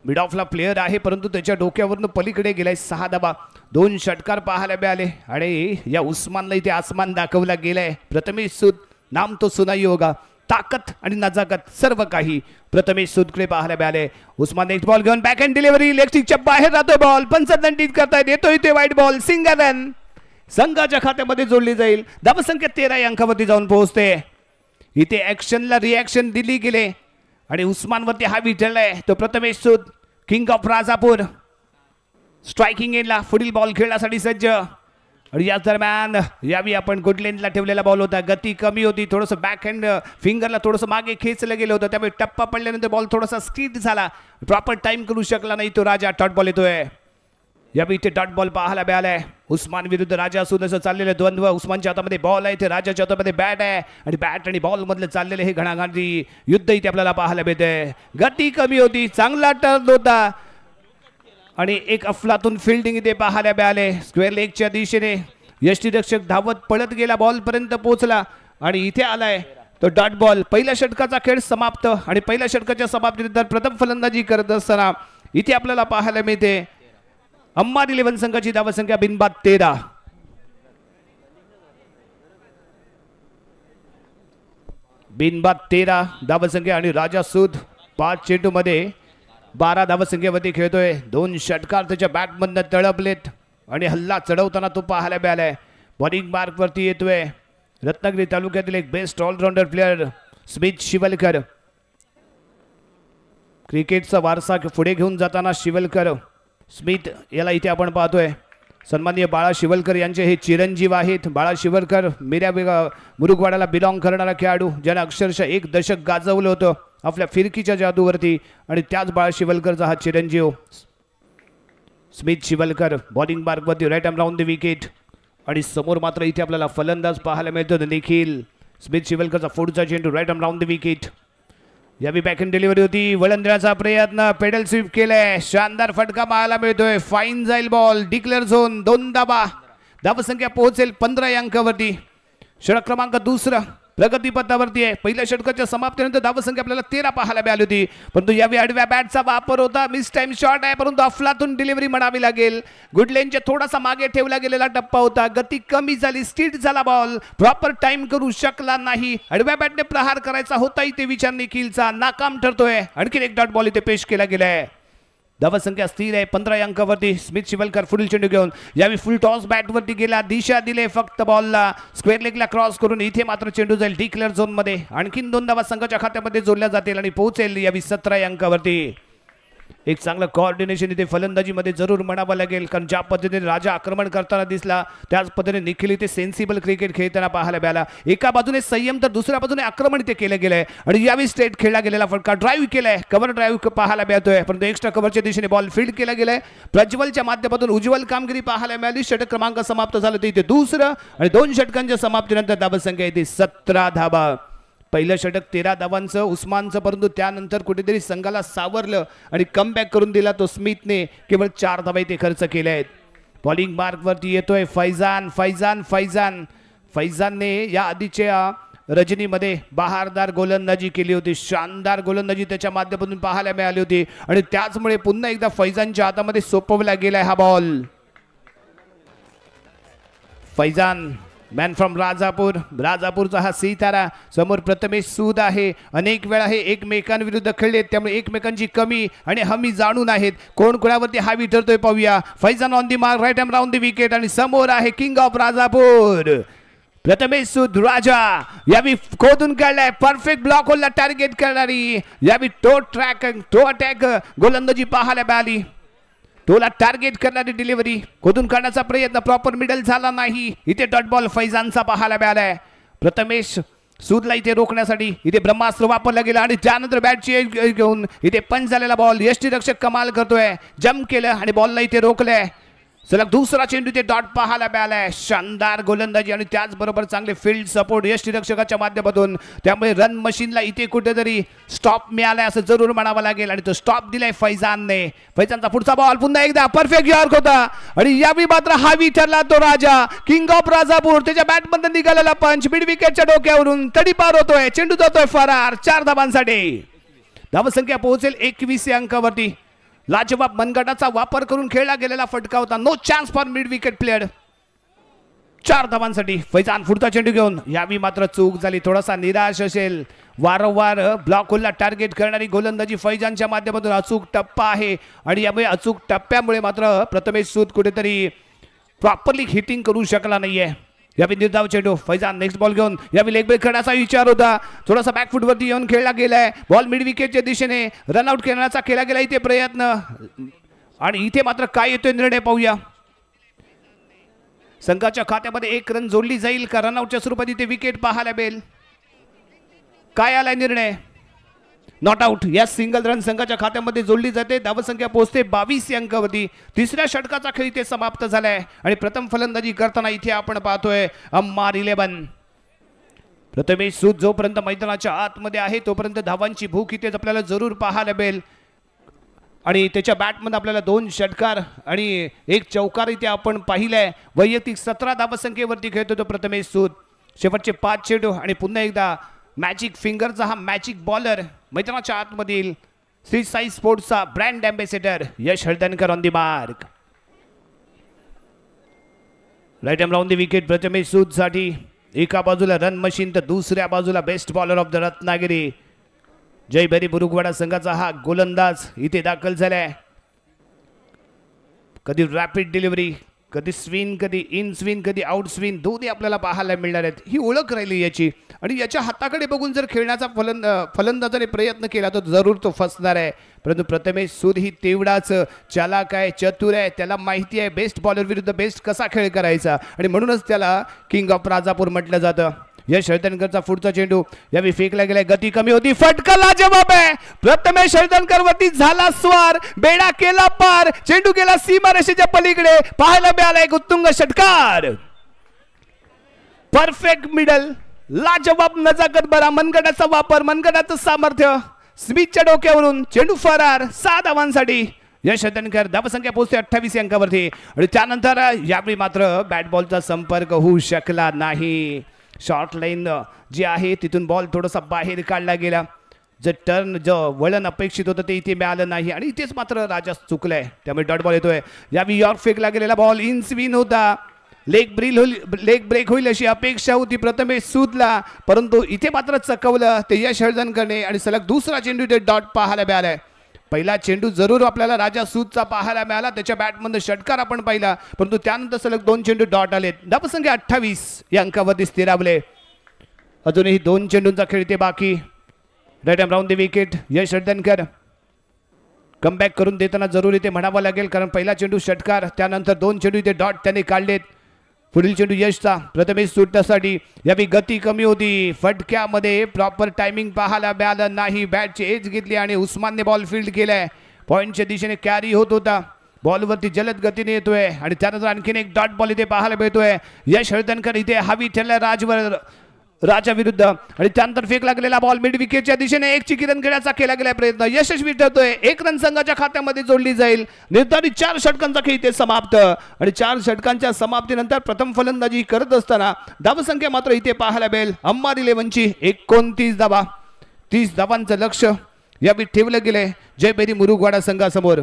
मिड ऑफला प्लेअर आहे परंतु त्याच्या डोक्यावरनं पलीकडे गेलाय. 6 धावा 2 षटकार पाहायला मिळाले आणि या उस्मानला इथे आसमान दाखवला गेलाय. प्रथमेश सूद नाम तो सुनाई होगा, ताकद आणि नजाकत सर्व काही प्रथमेश सूदकडे पाहायला मिळाले. उस्मान नेक्स्ट बॉल घेऊन बॅक हँड डिलिव्हरी, लेगस्टिकच्या बाहेर जातोय बॉल, पंचदंडित करतायत, येतोय इथे वाईट बॉल, सिंगल रन संघाच्या खात्यामध्ये जोडली जाईल. धावसंख्या 13 या अंकावरती जाऊन पोहोचते. इथे ऍक्शनला रिॲक्शन दिली गेले आणि उस्मानवरती हा विठळलाय तो Prathamesh Sood, king of Rajapur. Striking एंडला पुढील बॉल खेळण्यासाठी सज्ज आणि याच दरम्यान यावेळी आपण गुडलेनला ठेवलेला बॉल होता, गती कमी होती, थोडंसं बॅक हँड फिंगरला थोडंसं मागे खेचलं गेलं होतं, त्यामुळे टप्पा पडल्यानंतर बॉल थोडासा स्किड झाला, प्रॉपर टाइम करू शकला नाही तो राजा. डॉट बॉल येतोय, यावेळी इथे डॉट बॉल पाहायला मिळालाय. उस्मान विरुद्ध राजा असून असं चाललेलं द्वंद्व. उस्मानच्या हातामध्ये बॉल आहे, इथे राजाच्या हातामध्ये बॅट आहे आणि बॅट आणि बॉल मधलं चाललेलं हे घणाघाती युद्ध इथे आपल्याला पाहायला मिळतंय. गती कमी होती, चांगला टर्न होता आणि एक अफलातून फिल्डिंग इथे पाहायला मिळाले. स्क्वेअर लेगच्या दिशेने यष्टीरक्षक धावत पळत गेला, बॉलपर्यंत पोहोचला आणि इथे आलाय तो डॉट बॉल. पहिल्या षटकाचा खेळ समाप्त आणि पहिल्या षटकाच्या समाप्तीनंतर प्रथम फलंदाजी करत असताना इथे आपल्याला पाहायला मिळते अंमार इलेव्हन संघाची धावसंख्या बिनबाद 13. बिनबाद 13 धावसंख्या आणि राजा सूद 5 चेंडूमध्ये 12 धावसंख्येवरती खेळतोय. 2 षटकार त्याच्या बॅटमधनं तळपलेत आणि हल्ला चढवताना तो पाहायला मिळालाय. बॉलिंग मार्कवरती येतोय रत्नागिरी तालुक्यातील एक best allrounder player Smit Shivalkar. क्रिकेटचा वारसा पुढे घेऊन जाताना शिवलकर स्मित याला इथे आपण पाहतोय. सन्माननीय बाळा शिवलकर यांचे हे चिरंजीव आहेत. बाळा शिवलकर मिऱ्या मुरुगवाडाला बिलॉंग करणारा खेळाडू, ज्यानं अक्षरशः 1 दशक गाजवलं होतं आपल्या फिरकीच्या जादूवरती आणि त्याच बाळा शिवलकरचा हा चिरंजीव स्मित शिवलकर बॉलिंग मार्कवरती right arm round the wicket आणि समोर मात्र इथे आपल्याला फलंदाज पाहायला मिळतो निखिल. स्मित शिवलकरचा पुढचा चेंडू right arm round the wicket. यावेळी बॅक हँड डिलिव्हरी होती, वळण देण्याचा प्रयत्न, पेडल स्वीप केलाय, शानदार फटका पाहायला मिळतोय, फाईन जाईल बॉल, डिक्लेअर झोन, 2 धावा, धावसंख्या पोहोचेल 15 या अंकावरती. षटक क्रमांक 2 प्रगतीपथावरती आहे. पहिल्या षटकाच्या समाप्तीनंतर धावसंख्या आपल्याला 13 पाहायला मिळाली होती, परंतु यावेळी आडव्या बॅटचा वापर होता, मिस टाइम शॉट आहे परंतु अफलातून डिलिव्हरी म्हणावी लागेल. गुडलेनच्या थोडासा मागे ठेवला गेलेला टप्पा होता, गती कमी झाली, स्किड झाला बॉल, प्रॉपर टाइम करू शकला नाही. आडव्या बॅटने प्रहार करायचा होता इथे विचार निखिलचा नाकाम ठरतोय. आणखी एक डॉट बॉल इथे पेश केला गेलाय. धावसंख्या स्थिर आहे 15 या अंकावरती. स्मित शिवलकर पुढील चेंडू घेऊन यावेळी फुल टॉस बॅटवरती गेला, दिशा दिले फक्त बॉलला, स्क्वेअर लेगला क्रॉस करून इथे मात्र चेंडू जाईल डिक्लेअर झोनमध्ये. आणखीन 2 धावा संघाच्या खात्यामध्ये जोडल्या जातील आणि पोहोचेल यावेळी 17 या अंकावरती. एक चांगलं कोऑर्डिनेशन इथे फलंदाजीमध्ये जरूर म्हणावं लागेल, कारण ज्या पद्धतीने राजा आक्रमण करताना दिसला त्याच पद्धतीने निखिल इथे सेन्सिबल क्रिकेट खेळताना पाहायला मिळाला. एका बाजूने संयम तर दुसऱ्या बाजूने आक्रमण इथे केलं गेलंय आणि यावेळी स्ट्रेट खेळला गेलेला फटका ड्राईव्ह केलाय, कव्हर ड्राईव्ह पाहायला मिळतोय परंतु एक्स्ट्रा कव्हरच्या दिशेने बॉल फील्ड केला गेलाय. प्रज्वलच्या माध्यमातून उज्ज्वल कामगिरी पाहायला मिळाली. षटक क्रमांक समाप्त झालं ते इथे दुसरं आणि 2 षटकांच्या समाप्तीनंतर धावसंख्या इथे 17 धावा. पहिलं षटक 13 धावांचं उस्मानचं, परंतु त्यानंतर कुठेतरी संघाला सावरलं आणि कमबॅक करून दिला तो स्मिथने. केवळ 4 धावा इथे खर्च केले आहेत. बॉलिंग मार्कवरती येतोय फैजान. फैजान फैजान फैजानने या आधीच्या रजनीमध्ये बहारदार गोलंदाजी केली होती, शानदार गोलंदाजी त्याच्या माध्यमातून पाहायला मिळाली होती आणि त्याचमुळे पुन्हा एकदा फैजानच्या हातामध्ये सोपवला गेलाय हा ball. Faizan man from Rajapur, राजापूरचा हा सितारा. समोर प्रथमेश सूद आहे. अनेक वेळा हे एकमेकांविरुद्ध खेळलेत, त्यामुळे एकमेकांची कमी आणि हमी जाणून आहेत. कोण कोणावरती हावी ठरतोय पाहूया. Faizan on the mark, right arm round the wicket आणि समोर आहे किंग ऑफ राजापूर प्रथमेश सूद राजा. यावेळी खोदून काढलाय, परफेक्ट ब्लॉक होलला टार्गेट करणारी यावेळी टो ट्रॅक टो अटॅक गोलंदाजी पाहायला मिळाली. टोला टार्गेट करणारी डिलिव्हरी, खोदून काढण्याचा प्रयत्न, प्रॉपर मिडल झाला नाही. इथे डॉट बॉल फैजानचा पाहायला मिळालाय. प्रथमेश सूदला इथे रोखण्यासाठी इथे ब्रह्मास्त्र वापरलं गेलं आणि त्यानंतर बॅटची घेऊन इथे पंच झालेला बॉल. यष्टीरक्षक कमाल करतोय, जम्प केलं आणि बॉलला इथे रोखलंय. सलग दुसरा चेंडू इथे डॉट पाहायला मिळालाय. शानदार गोलंदाजी आणि त्याचबरोबर चांगले फील्ड सपोर्ट यष्टीरक्षकाच्या माध्यमातून, त्यामुळे रन मशीनला इथे कुठेतरी स्टॉप मिळालाय असं जरूर म्हणावं लागेल आणि तो स्टॉप दिलाय फैजानने. फैजानचा पुढचा बॉल पुन्हा एकदा परफेक्ट यॉर्क होता आणि यावेळी मात्र हावी ठरला तो राजा, किंग ऑफ राजापूर. त्याच्या बॅटमधून निघालेला पंच मिड विकेटच्या डोक्यावरून तडीपार होतोय. चेंडू जातोय फरार 4 धावांसाठी. धावसंख्या पोहोचेल 21 या अंकावरती. लाजवाब मनगटाचा वापर करून खेळला गेलेला फटका होता. No chance for mid wicket player. 4 धावांसाठी Faizan पुढचा चेंडू घेऊन. यावेळी मात्र चूक झाली, थोडासा निराश असेल. वारंवार ब्लॉक होलला टार्गेट करणारी गोलंदाजी फैजानच्या माध्यमातून अचूक टप्पा आहे आणि यामुळे अचूक टप्प्यामुळे मात्र प्रथमेश सूद कुठेतरी प्रॉपरली हिटिंग करू शकला नाहीये. यावेळी निर्धाव चेंडू फैजान नेक्स्ट बॉल घेऊन. यावेळी लेग ब्रेक करण्याचा विचार होता, थोडासा बॅकफुटवरती येऊन खेळला गेलाय. बॉल मिड विकेटच्या दिशेने रनआउट करण्याचा केला गेला इथे प्रयत्न आणि इथे मात्र काय येतोय निर्णय पाहूया. संघाच्या खात्यामध्ये 1 रन जोडली जाईल का रनआउटच्या स्वरूपात इथे विकेट पाहायला मिळेल. काय आलाय निर्णय? Not out. या सिंगल रन संघाच्या खात्यामध्ये जोडली जाते. धावसंख्या पोहोचते 22 या अंकावरती. तिसऱ्या षटकाचा खेळ इथे समाप्त झालाय आणि प्रथम फलंदाजी करताना इथे आपण पाहतोय अम्मार 11. प्रथमेश सूद जोपर्यंत मैदानाच्या आतमध्ये आहे तोपर्यंत धावांची भूक इथेच आपल्याला जरूर पाहायला मिळेल आणि त्याच्या बॅटमध्ये आपल्याला 2 षटकार आणि 1 चौकार इथे आपण पाहिलाय. वैयक्तिक 17 धावसंख्येवरती खेळतो तो प्रथमेश सूद. शेवटचे 5 चेंडू आणि पुन्हा एकदा मॅजिक फिंगरचा हा मॅजिक बॉलर मैदानाच्या आतमधील Shri Sai स्पोर्ट्सचा brand ambassador Yash Haldankar on the mark. Right arm round the wicket Prathamesh सूदसाठी. एका बाजूला रन मशीन तर दुसऱ्या बाजूला best bowler of the Ratnagiri. Jaybhairi Murugwada संघाचा हा गोलंदाज इथे दाखल झालाय. कधी रॅपिड डिलिव्हरी, कधी स्विन, कधी इन स्विन, कधी आउट स्विन, दोन्ही आपल्याला पाहायला मिळणार आहेत. ही ओळख राहिली याची आणि याच्या हाताकडे बघून जर खेळण्याचा फलंदाजाने प्रयत्न केला तर जरूर तो फसणार आहे. परंतु प्रथमेश सूद ही तेवढाच चालाक आहे, चतुर आहे. त्याला माहिती आहे बेस्ट बॉलर विरुद्ध बेस्ट कसा खेळ करायचा आणि म्हणूनच त्याला किंग ऑफ राजापूर म्हटलं जातं. यश हळदणकरचा पुढचा चेंडू यावेळी फेकला गेलाय, गती कमी होती, फटका लाजवाब आहे. प्रथमेश हळदणकर वरती झाला स्वार, बेडा केला पार, चेंडू गेला सीमारेषेच्या पलीकडे. पाहायला मिळाला एक उत्तुंग षटकार. परफेक्ट मिडल, लाजवाब नजाकत बरा, मनगटाचा वापर, मनगटाचं सामर्थ्य. स्मिथच्या डोक्यावरून चेंडू फरार 6 धावांसाठी. यश हळदणकर धावसंख्या पोहोचते 28 अंकावरती आणि त्यानंतर यावेळी मात्र बॅट बॉलचा संपर्क होऊ शकला नाही. शॉर्ट लाईन जी आहे तिथून बॉल थोडासा बाहेर काढला गेला. जे टर्न जो वळण अपेक्षित होतं ते इथे मिळालं नाही आणि इथेच मात्र राजा चुकलाय, त्यामुळे डॉट बॉल येतोय. यावेळी यॉर्क फेकला गेलेला बॉल इन स्विन होता. लेग ब्रेक होईल अशी अपेक्षा होती प्रथमेश सूदला, परंतु इथे मात्र चकवलं ते यश हळदणकरने आणि सलग दुसरा चेंडू इथे डॉट पाहायला मिळालाय. पहिला चेंडू जरूर आपल्याला राजा सूदचा पाहायला मिळाला, त्याच्या बॅटमध्ये षटकार आपण पाहिला, परंतु त्यानंतर सलग 2 चेंडू डॉट आलेत. धावसंख्या 28 या अंकावरती स्थिरावले. अजूनही 2 चेंडूंचा खेळ इथे बाकी. Right arm round the wicket Yash Haldankar comeback करून देताना जरूर इथे म्हणावं लागेल, कारण पहिला चेंडू षटकार, त्यानंतर 2 चेंडू इथे डॉट त्याने काढलेत. पुढील चेंडू यशचा प्रथमेश सुटण्यासाठी. यावेळी गती कमी होती, फटक्यामध्ये प्रॉपर टायमिंग पाहायला मिळालं नाही. बॅटची एज घेतली आणि उस्मानने बॉल फील्ड केलाय. पॉईंटच्या दिशेने कॅरी होत होता, बॉलवरती जलद गतीने येतोय आणि त्यानंतर आणखीन एक डॉट बॉल इथे पाहायला मिळतोय. यश हळदणकर इथे हवी ठरला राजाविरुद्ध आणि त्यानंतर फेक लागलेला बॉल मिड विकेटच्या दिशेने 1 चिकी रन घेण्याचा केला गेला प्रयत्न यशस्वी ठरतोय. 1 रन संघाच्या खात्यामध्ये जोडली जाईल. निर्धारित 4 षटकांचा खेळ इथे समाप्त आणि 4 षटकांच्या समाप्तीनंतर प्रथम फलंदाजी करत असताना धावसंख्या मात्र इथे पाहायला मिळेल अंबार 11ची 29 धावा. 30 धावांचं लक्ष यावेळी ठेवलं गेलंय जयभेरी मुरुगवाडा संघासमोर.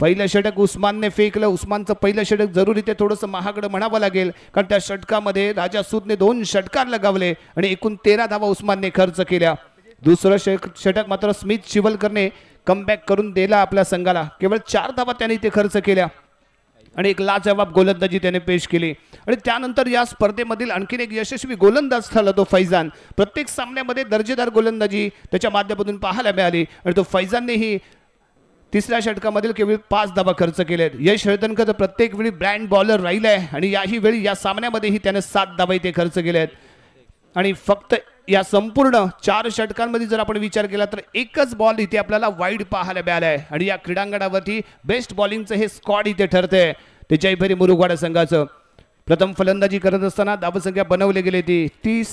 पहिलं षटक उस्मानने फेकलं. उस्मानचं पहिलं षटक जरूर इथे थोडंसं महागडं म्हणावं लागेल, कारण त्या षटकामध्ये राजा सूदने 2 षटकार लगावले आणि एकूण 13 धावा उस्मानने खर्च केल्या. दुसरं षटक मात्र स्मित शिवलकरने कमबॅक करून दिला आपल्या संघाला. केवळ 4 धावा त्याने इथे खर्च केल्या आणि एक लाजवाब गोलंदाजी त्याने पेश केली आणि त्यानंतर या स्पर्धेमधील आणखीन एक यशस्वी गोलंदाज ठरला तो फैजान. प्रत्येक सामन्यामध्ये दर्जेदार गोलंदाजी त्याच्या माध्यमातून पाहायला मिळाली आणि तो फैजाननेही तिसऱ्या षटकामधील केवळ 5 धावा खर्च केले आहेत. यश हळदणकर तर प्रत्येक वेळी ब्रँड बॉलर राहिला आहे आणि याही वेळी या सामन्यामध्येही त्याने 7 धावा इथे खर्च केले आहेत आणि फक्त या संपूर्ण 4 षटकांमध्ये जर आपण विचार केला तर एकच बॉल इथे आपल्याला वाईड पाहायला मिळाला आहे आणि या क्रीडांगणावरती बेस्ट बॉलिंगचं हे स्क्वॉड इथे ठरते ते जयभैरी मुरुगवाडा संघाचं। प्रथम फलंदाजी करत असताना धावसंख्या बनवली गेली ती 30,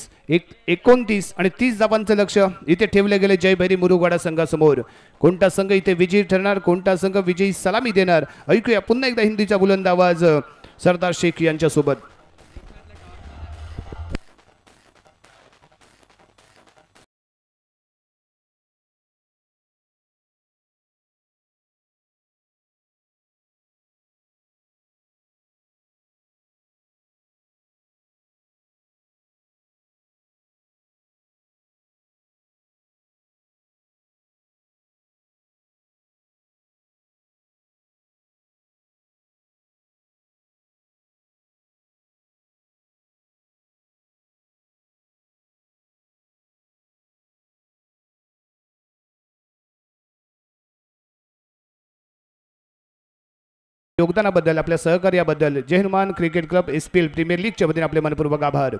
29 आणि 30 धावांचं लक्ष इथे ठेवले गेले जयभैरी मुरुगवाडा संघासमोर। कोणता संघ इथे विजयी ठरणार, कोणता संघ विजयी सलामी देणार, ऐकूया पुन्हा एकदा हिंदीचा बुलंद आवाज सरदार शेख यांच्यासोबत। योगदानाबद्दल, आपल्या सहकार्याबद्दल Jai Hanuman cricket club SPL premier लीगच्या वतीने आपले मनपूर्वक आभार।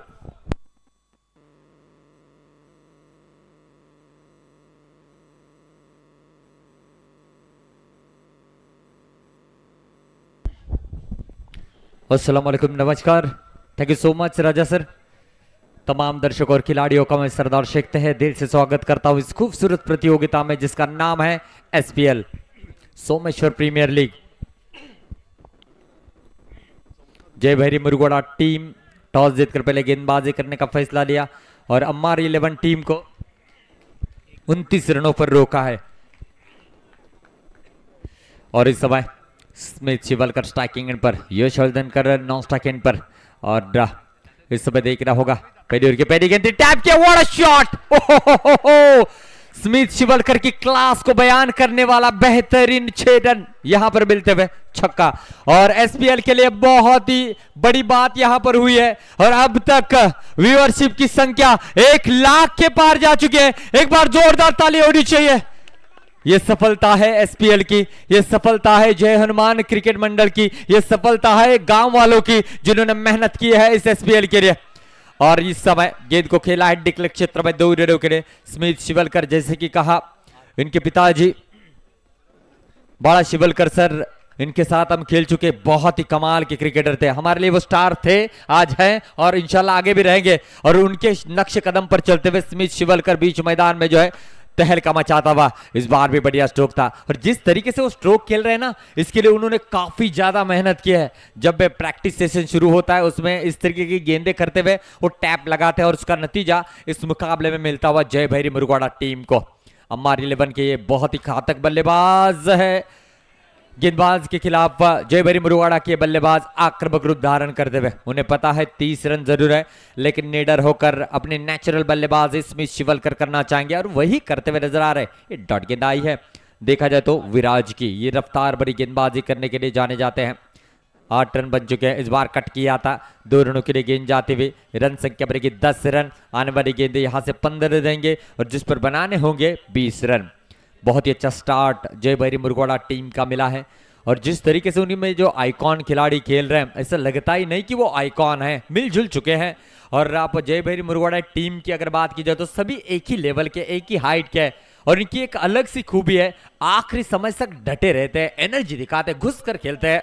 अस्सलाम वालेकुम, नमस्कार, thank you so much Raja sir. तमाम दर्शकों और खिलाड़ियों का मैं सरदार शेख तहे दिल से स्वागत करता हूं इस खूबसूरत प्रतियोगिता में जिसका नाम है SPL Someshwar premier league. Jai Bhairi Murugwada team toss जीतकर पहले गेंदबाजी करने का फैसला लिया और अम्मार 11 टीम को 29 रनों पर रोका है। और इस समय स्मिथ शिवलकर स्ट्राइकिंग एंड पर, Yash Haldankar non striking end पर। और इस समय देखना होगा पहली ओवर की पहली गेंद टैप किया, what a shot! Oh Smit Shivalkar की क्लास को बयान करने वाला बेहतरीन 6 रन यहां पर मिलते हुए छक्का। और एसपीएल के लिए बहुत ही बड़ी बात यहां पर हुई है और अब तक व्यूअरशिप की संख्या 1 लाख के पार जा चुकी है। एक बार जोरदार ताली होनी चाहिए। ये सफलता है एसपीएल की, ये सफलता है जय हनुमान क्रिकेट मंडल की, ये सफलता है गांव वालों की जिन्होंने मेहनत की है इस एसपीएल के लिए। और इस समय गेंद को खेला है डिक्लेयर क्षेत्र में 2 रनों के लिए। स्मित शिवलकर, जैसे कि कहा इनके पिताजी बाला शिवलकर सर, इनके साथ हम खेल चुके, बहुत ही कमाल के क्रिकेटर थे, हमारे लिए वो स्टार थे, आज हैं और इंशाल्लाह आगे भी रहेंगे। और उनके नक्श कदम पर चलते हुए स्मित शिवलकर बीच मैदान में जो है तहलका मचाता हुआ, इस बार भी बढ़िया स्ट्रोक था। और जिस तरीके से वो स्ट्रोक खेल रहे हैं ना, इसके लिए उन्होंने काफी ज्यादा मेहनत की है। जब प्रैक्टिस सेशन शुरू होता है उसमें इस तरीके की गेंदें करते हुए वो टैप लगाते हैं और उसका नतीजा इस मुकाबले में मिलता हुआ जय भैरी मुरुगवाड़ा टीम को। अम्मार 11 के ये बहुत ही घातक बल्लेबाज है। गेंदबाज के खिलाफ जय भैरी मुरुगवाड़ा के बल्लेबाज आक्रामक रूप धारण करते हुए, उन्हें पता है 30 रन जरूर है, लेकिन निडर होकर अपने नेचुरल बल्लेबाज स्मित शिवलकर करना चाहेंगे और वही करते हुए नजर आ रहे हैं। ये डॉट गेंद आई है, देखा जाए तो विराज की ये रफ्तार भरी गेंदबाजी करने के लिए जाने जाते हैं। 8 रन बन चुके हैं, इस बार कट किया था, 2 रनों के लिए गेंद जाते हुए रन संख्या बढ़ेगी 10 रन। आने वाली गेंदें यहाँ से 15 देंगे और जिस पर बनाने होंगे 20 रन। बहुत ही अच्छा स्टार्ट जय भैरी मुरुगवाड़ा टीम का मिला है और जिस तरीके से उन्हीं में जो आइकॉन खिलाड़ी खेल रहे हैं, ऐसा लगता ही नहीं कि वो आइकॉन है, मिलजुल चुके हैं। और आप जय भैरी मुरुगवाड़ा टीम की अगर बात की जाए तो सभी एक ही लेवल के, एक ही हाइट के हैं और इनकी एक अलग सी खूबी है, आखिरी समय तक डटे रहते हैं, एनर्जी दिखाते हैं, घुस कर खेलते हैं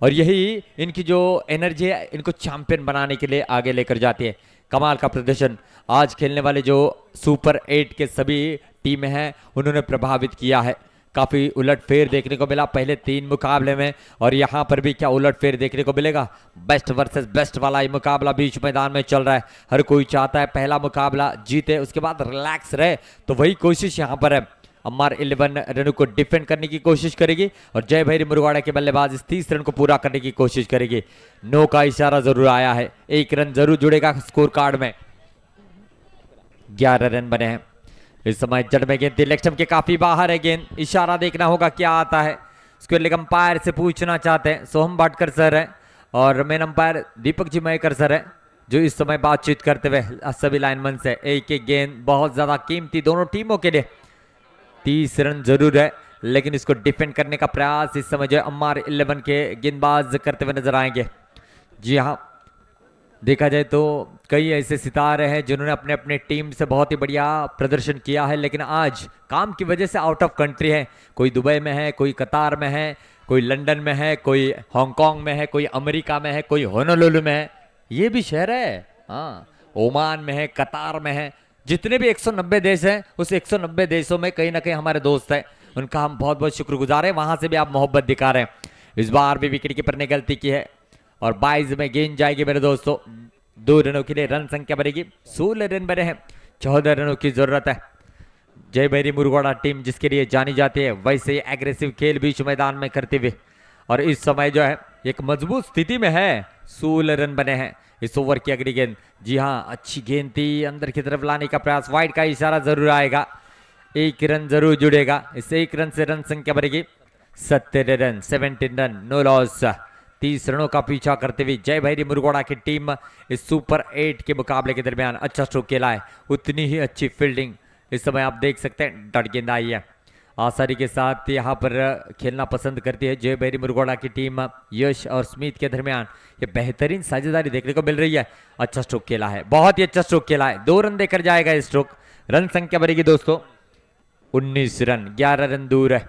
और यही इनकी जो एनर्जी है इनको चैंपियन बनाने के लिए आगे लेकर जाती है। कमाल का प्रदर्शन आज खेलने वाले जो सुपर 8 के सभी टीमें हैं उन्होंने प्रभावित किया है। काफ़ी उलटफेर देखने को मिला पहले 3 मुकाबले में और यहाँ पर भी क्या उलटफेर देखने को मिलेगा। बेस्ट वर्सेस बेस्ट वाला ये मुकाबला बीच मैदान में चल रहा है। हर कोई चाहता है पहला मुकाबला जीते, उसके बाद रिलैक्स रहे, तो वही कोशिश यहाँ पर है। अम्मार 11 रनों को डिफेंड करने की कोशिश करेगी और जय भैरी मुरुगवाड़ा के बल्लेबाज इस 30 रन को पूरा करने की कोशिश करेगी। नो का इशारा जरूर आया है, 1 रन जरूर जुड़ेगा स्कोर कार्ड में। 11 रन बने हैं इस समय। जड़ में गेंद लेग स्टंप के काफी बाहर है गेंद, इशारा देखना होगा क्या आता है। स्क्वायर लेग अंपायर से पूछना चाहते हैं, सोहम भाटकर सर हैं और main umpire Deepak ji Mayekar sir हैं जो इस समय बातचीत करते हुए सभी लाइनमैन से। एक एक गेंद बहुत ज्यादा कीमती दोनों टीमों के लिए। 30 रन जरूर है लेकिन इसको डिफेंड करने का प्रयास इस समय जो अम्मार 11 के गेंदबाज करते हुए नजर आएंगे। जी हाँ, देखा जाए तो कई ऐसे सितारे हैं जिन्होंने अपने अपने टीम से बहुत ही बढ़िया प्रदर्शन किया है, लेकिन आज काम की वजह से आउट ऑफ कंट्री है। कोई दुबई में है, कोई कतार में है, कोई लंदन में है, कोई हांगकांग में है, कोई अमेरिका में है, कोई होनोलुलु में है, ये भी शहर है, हाँ, ओमान में है, कतार में है। जितने भी 190 देश हैं उस 190 देशों में कहीं ना कहीं हमारे दोस्त हैं, उनका हम बहुत बहुत शुक्रगुजार हैं। वहाँ से भी आप मोहब्बत दिखा रहे हैं। इस बार भी विकेट कीपर ने गलती की है और 22 में गेंद जाएगी मेरे दोस्तों। 2 रनों के लिए रन संख्या बढ़ेगी, 16 रन बने हैं, 14 रनों की जरूरत है। जय भैरी मुरगोड़ा टीम जिसके लिए जानी जाती है, वैसे ही एग्रेसिव खेल बीच मैदान में करते हुए, और इस समय जो है एक मजबूत स्थिति में है। 16 रन बने हैं इस ओवर की अगली गेंद। जी हाँ, अच्छी गेंद थी, अंदर की तरफ लाने का प्रयास, वाइड का इशारा जरूर आएगा, 1 रन जरूर जुड़ेगा। इस 1 रन से रन संख्या बढ़ेगी 17 रन, 17 रन, नो लॉस। 30 रनों का पीछा करते हुए जय भैरी मुरगोड़ा की टीम इस सुपर 8 के मुकाबले के दरमियान अच्छा स्ट्रोक खेला है, उतनी ही अच्छी फील्डिंग इस समय आप देख सकते हैं। डॉट गेंद आई है, आसानी के साथ यहाँ पर खेलना पसंद करती है जय भैरी मुरगोड़ा की टीम। यश और स्मिथ के दरमियान ये बेहतरीन साझेदारी देखने को मिल रही है। अच्छा स्ट्रोक खेला है, बहुत ही अच्छा स्ट्रोक खेला है, 2 रन देकर जाएगा ये स्ट्रोक। रन संख्या बढ़ेगी दोस्तों 19 रन, 11 रन दूर है।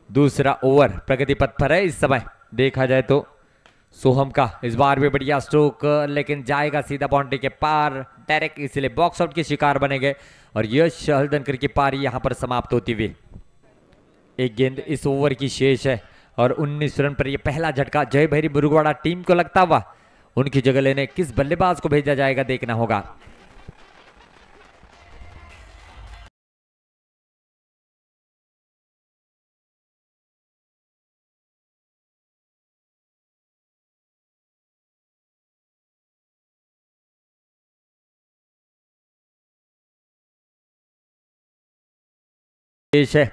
दूसरा ओवर प्रगति पथ पर है इस समय। देखा जाए तो सोहम का इस बार भी बढ़िया स्ट्रोक, लेकिन जाएगा सीधा बाउंड्री के पार डायरेक्ट, इसलिए बॉक्स आउट के शिकार बनेंगे और यश हल्दनकर की पारी यहां पर समाप्त होती हुई। 1 गेंद इस ओवर की शेष है और 19 रन पर यह पहला झटका जय भैरी मुरगवाड़ा टीम को लगता हुआ। उनकी जगह लेने किस बल्लेबाज को भेजा जाएगा देखना होगा। पेश है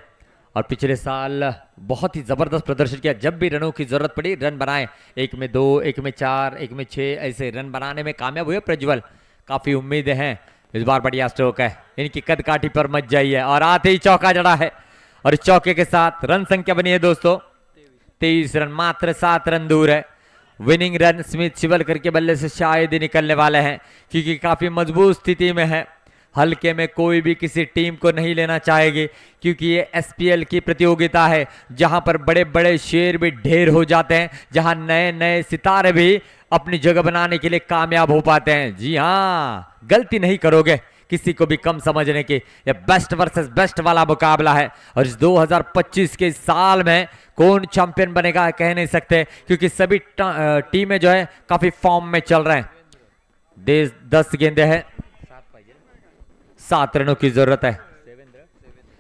और पिछले साल बहुत ही जबरदस्त प्रदर्शन किया, जब भी रनों की जरूरत पड़ी रन बनाए, 1 में 2, 1 में 4, 1 में 6 ऐसे रन बनाने में कामयाब हुए प्रज्वल। काफी उम्मीदें हैं। इस बार बढ़िया स्ट्रोक है, इनकी कद काठी पर मत जाइए, और आते ही चौका जड़ा है और इस चौके के साथ रन संख्या बनी है दोस्तों 23 रन, मात्र 7 रन दूर है। विनिंग रन स्मिथ शिवलकर के बल्ले से शायद ही निकलने वाले हैं, क्योंकि काफी मजबूत स्थिति में है। हल्के में कोई भी किसी टीम को नहीं लेना चाहेगी, क्योंकि ये एसपीएल की प्रतियोगिता है जहां पर बड़े बड़े शेर भी ढेर हो जाते हैं, जहां नए नए सितारे भी अपनी जगह बनाने के लिए कामयाब हो पाते हैं। जी हाँ, गलती नहीं करोगे किसी को भी कम समझने की। यह बेस्ट वर्सेस बेस्ट वाला मुकाबला है और इस 2025 के साल में कौन चैंपियन बनेगा कह नहीं सकते, क्योंकि सभी टीमें जो है काफी फॉर्म में चल रहे हैं। 10 गेंदे हैं, 7 रनों की जरूरत है।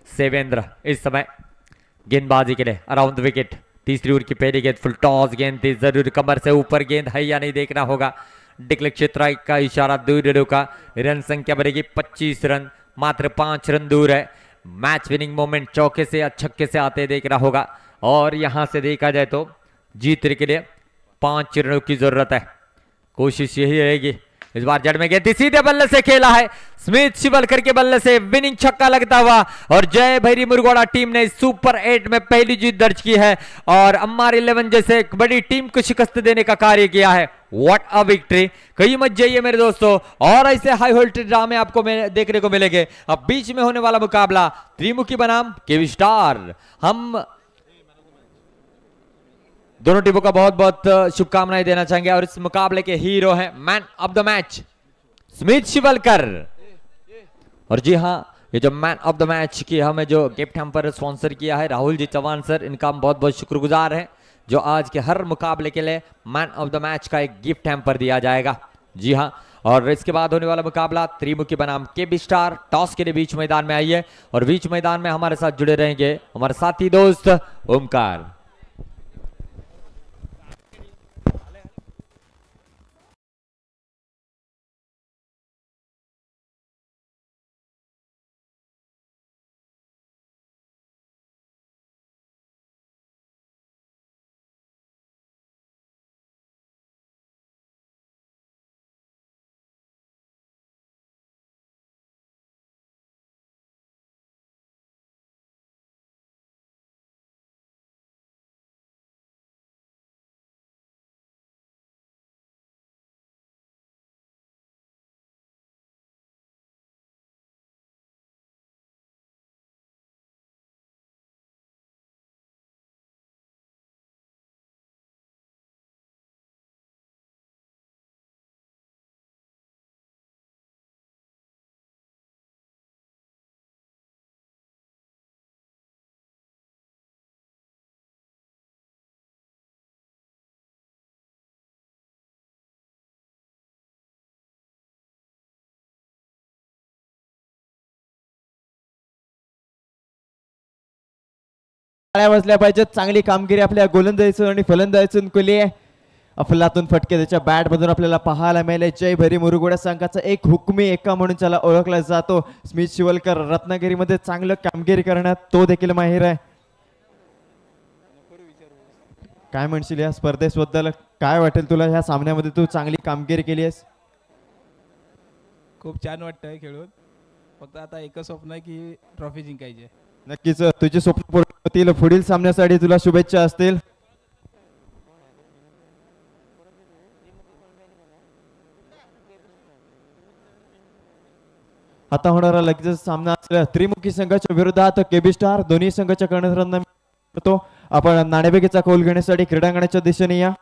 सेवेंद्र इस समय गेंदबाजी के लिए अराउंड the wicket. तीसरी ओवर की पहली गेंद फुल टॉस गेंद थी, जरूर कमर से ऊपर गेंद है या नहीं देखना होगा। डिक्लेयर क्षेत्र का इशारा, 2 रनों का। रन संख्या बढ़ेगी 25 रन, मात्र 5 रन दूर है। मैच विनिंग मोमेंट चौके से या छक्के से आते देखना होगा और यहां से देखा जाए तो जीत के लिए 5 रनों की जरूरत है। कोशिश यही रहेगी। इस बार जड़ में गेंद सीधे बल्ले से खेला है, स्मिथ शिवलकर के बल्ले से विनिंग छक्का लगता हुआ और जय भैरी मुरगोड़ा टीम ने सुपर 8 में पहली जीत दर्ज की है और अम्मार 11 जैसे एक बड़ी टीम को शिकस्त देने का कार्य किया है। What a victory! कहीं मत जाइए मेरे दोस्तों, और ऐसे हाई वोल्टेज ड्रामे आपको देखने को मिलेंगे। अब बीच में होने वाला मुकाबला त्रिमुखी बनाम केवी स्टार। हम दोनों टीमों का बहुत बहुत शुभकामनाएं देना चाहेंगे और इस मुकाबले के हीरो हैं man of the match Smit Shivalkar. और जी हां, ये जो मैन ऑफ the match की हमें जो गिफ्ट हम पर स्पॉन्सर किया है राहुल जी चौहान सर, इनका हम बहुत बहुत शुक्रगुजार हैं, जो आज के हर मुकाबले के लिए मैन ऑफ the match का एक गिफ्ट हम पर दिया जाएगा। जी हाँ, और इसके बाद होने वाला मुकाबला त्रिमुखी बनाम केबी स्टार। टॉस के लिए बीच मैदान में आइए और बीच मैदान में हमारे साथ जुड़े रहेंगे हमारे साथी दोस्त ओमकार। टाळ्या वाजल्या पाहिजेत. चांगली कामगिरी आपल्या गोलंदाजीतून आणि फलंदाजीतून केली आहे. अफलातून फटके त्याच्या बॅटमधून आपल्याला पाहायला मिळाले. जय भैरी मुरुगोडा संघाचा एक हुकमी एका म्हणून त्याला ओळखला जातो. स्मित शिवलकर रत्नागिरीमध्ये चांगलं कामगिरी करण्यात तो देखील माहीर आहे. काय म्हणशील या स्पर्धेबद्दल, काय वाटेल तुला ह्या सामन्यामध्ये तू चांगली कामगिरी केली आहेस? खूप छान वाटतंय खेळून. फक्त आता एकच स्वप्न आहे की ट्रॉफी जिंकायची. नक्कीच तुझे स्वप्न पूर्ण होतील. पुढील सामन्यासाठी तुला शुभेच्छा असतील. आता होणारा लगेच सामना असेल त्रिमुखी संघाच्या विरोधात केबी स्टार. दोन्ही संघाच्या कर्णधारांना करतो आपण नाणेफेकीचा कौल घेण्यासाठी क्रीडांगणाच्या दिशेने या.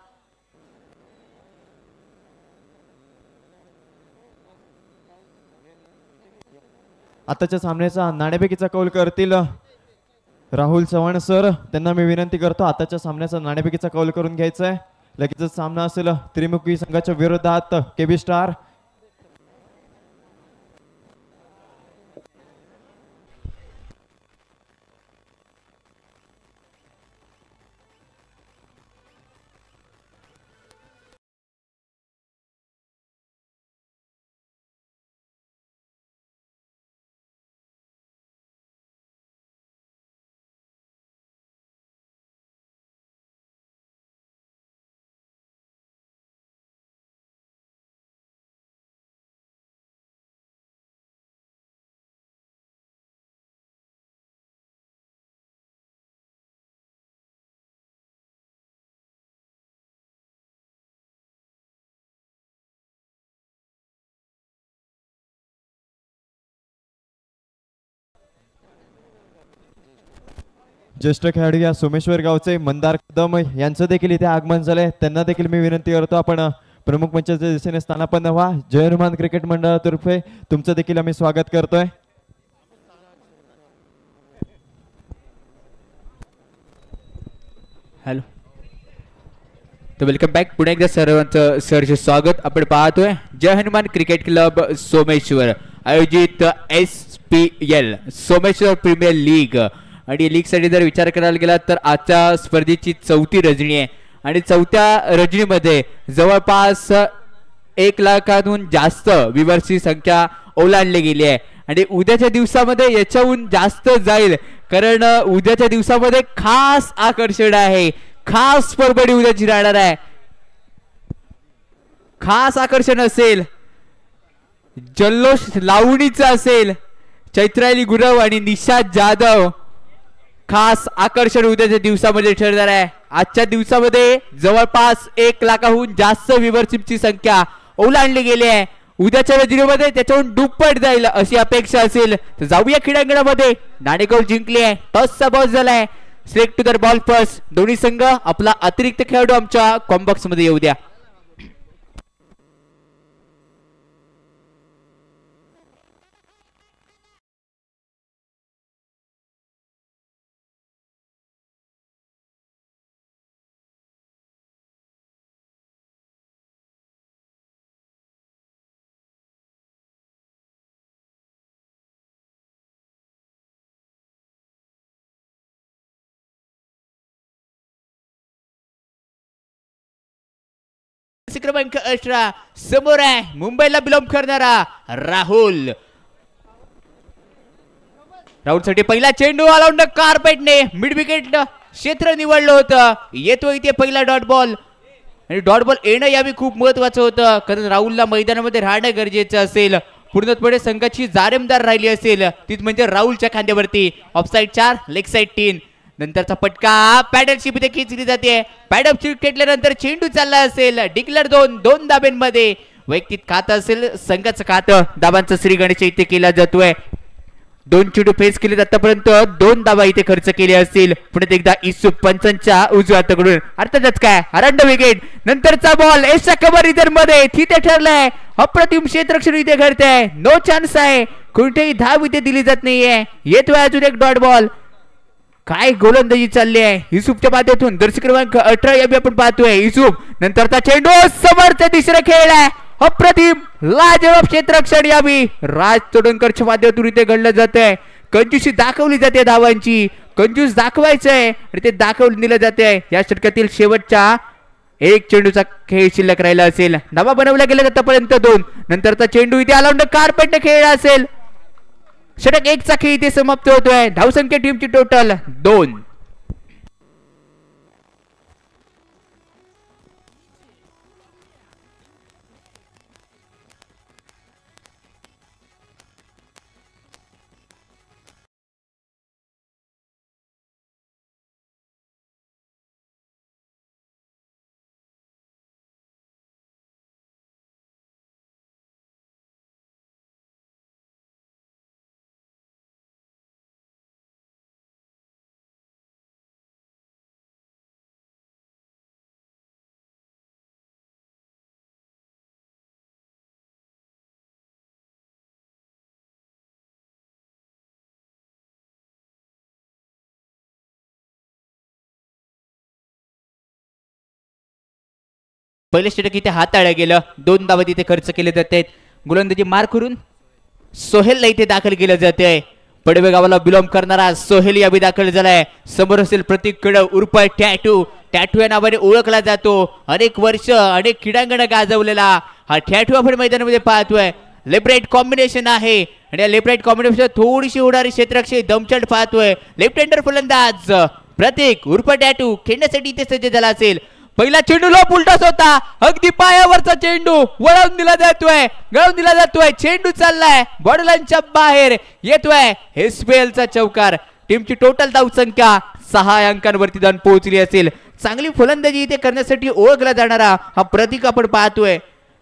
आताच्या सामन्याचा नाणेफेकीचा कौल करतील राहुल चव्हाण सर. त्यांना मी विनंती करतो आताच्या सामन्याचा नाणेफेकीचा कौल करून घ्यायचा आहे. लगेचच सामना असेल त्रिमुखी संघाच्या विरोधात केबी स्टार. ज्येष्ठ खेळाडू या सोमेश्वर गावचे मंदार कदम यांचं देखील इथे आगमन झालंय. त्यांना देखील मी विनंती करतो आपण प्रमुख मंचाच्या दिशेने स्थानापन्न व्हा. जय हनुमान क्रिकेट मंडळातर्फे तुमचं देखील आम्ही स्वागत करतोय. हॅलो, तर welcome back. पुन्हा एकदा सर्वांचं सहर्ष स्वागत. आपण पाहतोय जय हनुमान क्रिकेट क्लब सोमेश्वर आयोजित SPL Someshwar premier league. आणि लीगसाठी जर विचार करायला गेला तर आजच्या स्पर्धेची चौथी रजनी आहे आणि चौथ्या रजनीमध्ये जवळपास 1 लाखाहून जास्त व्ह्यूअर्सची संख्या ओलांडली गेली आहे आणि उद्याच्या दिवसामध्ये याच्याहून जास्त जाईल, कारण उद्याच्या दिवसामध्ये खास आकर्षण आहे, खास परबडी उद्याची राहणार आहे. खास आकर्षण असेल, जल्लोष लावणीचा असेल. चैत्राली गुरव आणि निशा जाधव खास आकर्षण उद्याच्या दिवसामध्ये ठरणार आहे. आजच्या दिवसामध्ये जवळपास 1 लाखाहून जास्त व्ह्यूअरशिपची संख्या ओलांडली गेली आहे. उद्याच्या रजनीमध्ये त्याच्याहून दुप्पट जाईल अशी अपेक्षा असेल. तर जाऊया क्रीडांगणामध्ये. नाणेगोल जिंकली आहे, टॉसचा बॉस झालाय. Select to the ball first. दोन्ही संघ आपला अतिरिक्त खेळाडू आमच्या कॉम्बॉक्स मध्ये येऊ द्या. क्रमांक 18 समोर आहे मुंबईला बिलॉंग करणारा राहुल. राहुलसाठी पहिला चेंडू ऑलराउंडर कार्पेटने मिड विकेट क्षेत्र निवडलं होतं. येतो इथे पहिला डॉट बॉल आणि डॉट बॉल येणं यावी खूप महत्वाचं होतं, कारण राहुलला मैदानामध्ये राहणं गरजेचं असेल. पूर्णपणे संघाची जारेमदार राहिली असेल तीच म्हणजे राहुलच्या खांद्यावरती. Offside 4, leg side 3. नंतरचा पटका पॅडलशिप इथे खेचली जाते. पॅडलशिप खेचल्यानंतर चेंडू चालला असेल. डिक्लर 2 धाब्यांमध्ये वैयक्तिक खातं असेल, संघाचं खातं. धाबांचं श्री गणेश इथे केला जातोय. 2 चेंडू फेस केले आतापर्यंत 2 धावा इथे खर्च केले असतील. पुण्यात एकदा इसू पंचांच्या उजव्या हाताकडून, अर्थातच काय अरंड विकेट. नंतरचा बॉल एसच्या कबर इधर मध्ये तिथे ठरलाय. अप्रतिम क्षेत्ररक्षण इथे घडतंय. नो चान्स आहे, कोणतेही धाव इथे दिली जात नाहीये. येतोय अजून एक डॉट बॉल. काय गोलंदाजी चालली आहे युसुफच्या माध्यमातून. दर्शक क्रमांक 18 यावी आपण पाहतोय युसुफ. नंतरचा चेंडू समोरच्या दिशेने खेळलाय. अप्रतिम लाजवाब क्षेत्ररक्षण यावी राज तोडणकरच्या माध्यमातून इथे घडलं जात आहे. कंजूशी दाखवली जाते धावांची. कंजूस दाखवायचं आहे आणि ते दाखवून दिलं जाते. या षटकातील शेवटच्या एक चेंडूचा खेळ शिल्लक राहिला असेल. धावा बनवल्या गेल्या आतापर्यंत 2. नंतरचा चेंडू इथे अलाउंड कार्पेटने खेळला असेल. षटक 1 चा खेळ इथे समाप्त होतोय. धावसंख्या टीमची टोटल 2. पहिले षटक इथे हाताळलं गेलं. 2 धावा तिथे खर्च केले जात आहेत. गोलंदाजी मार करून सोहेलला इथे दाखल केलं जाते आहे. पडवे गावाला बिलॉंग करणारा सोहेल यावी दाखल झालाय. समोर असेल प्रतीक कडव उर्फ टॅटू. टॅटू या नावाने ओळखला जातो. अनेक वर्ष अनेक क्रीडांगण गाजवलेला हा टॅटू आपण मैदानामध्ये पाहतोय. लेफ्ट राईट कॉम्बिनेशन आहे आणि या लेफ्ट राईट कॉम्बिनेशन थोडीशी होणारी क्षेत्ररक्षण दमछाट पाहतोय. लेफ्ट हँडर फलंदाज प्रतीक उर्फ टॅटू खेळण्यासाठी इथे सज्ज झाला असेल. पहिला चेंडू लो फुलटॉस होता, अगदी पायावरचा चेंडू वळवून दिला जातोय, गळवून दिला जातोय. चेंडू चाललाय बॉर्डरलाईनच्या बाहेर, येतोय एसपीएलचा चौकार. टीमची टोटल धावसंख्या 6 अंकांवरती जाऊन पोहोचली असेल. चांगली फलंदाजी इथे करण्यासाठी ओळखला जाणारा हा प्रतीक आपण पाहतोय.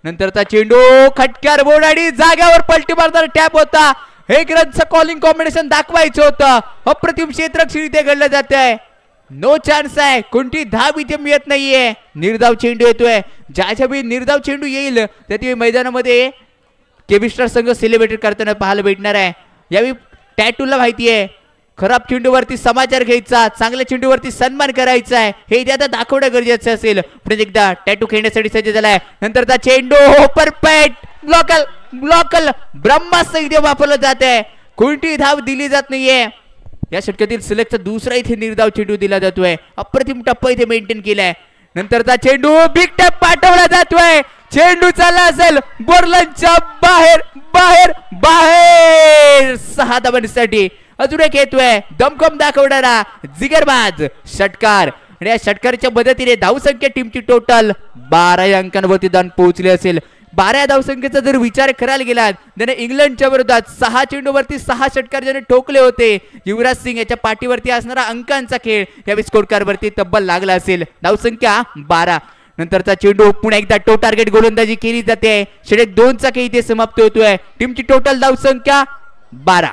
नंतरचा चेंडू खटक्यार बोर्ड आणि जाग्यावर पलटी मारणारा टॅप होता. एक रनचं कॉलिंग कॉम्बिनेशन दाखवायचं होतं. अप्रतिम क्षेत्ररक्षण इथे घडलं जात आहे. नो चान्स आहे, कोणती धाव इथे मिळत नाहीये. निर्धाव चेंडू येतोय. ज्याच्या वेळी निर्धाव चेंडू येईल त्या वेळी मैदानामध्ये केबी स्टार संघ सेलिब्रेट करताना पाहायला भेटणार आहे. यावेळी टॅटूला माहिती आहे खराब चेंडूवरती समाचार घ्यायचा, चांगल्या चेंडूवरती सन्मान करायचा आहे, हे इथे आता दाखवणं गरजेचं असेल. पुढे एकदा टॅटू खेळण्यासाठी सज्ज झालाय. नंतरचा चेंडू परफेक्ट ब्लॉकल ब्लॉकल ब्रह्मास्त्र इथे वापरलं जात आहे. कोणतीही धाव दिली जात नाहीये. या षटकातील सिलेक्टचा दुसरा इथे निर्धाव चेंडू दिला जातोय. अप्रतिम टप्पा इथे मेंटेन केलाय. नंतरचा चेंडू बिग टॅप पाठवला जातोय. चेंडू चालला असेल बोरलांच्या बाहेर बाहेर बाहेर. 6 धावांसाठी अजून एक येतोय दमखम दाखवणारा जिगरबाज षटकार. आणि या षटकाराच्या मदतीने धावसंख्या टीमची टोटल 12 अंकांवरती जाऊन पोहोचली असेल. 12 धावसंख्येचा जर विचार करायला गेला त्याने इंग्लंडच्या विरोधात 6 चेंडूवरती 6 षटकार ज्याने ठोकले होते, युवराज सिंग याच्या पाठीवरती असणारा अंकांचा खेळ यावेळी स्कोरकारवरती तब्बल लागला असेल. धावसंख्या 12. नंतरचा चेंडू पुन्हा एकदा टो टार्गेट गोलंदाजी केली जाते. षटक 2 चा खेळ इथे समाप्त होतोय. टीमची टोटल धावसंख्या 12.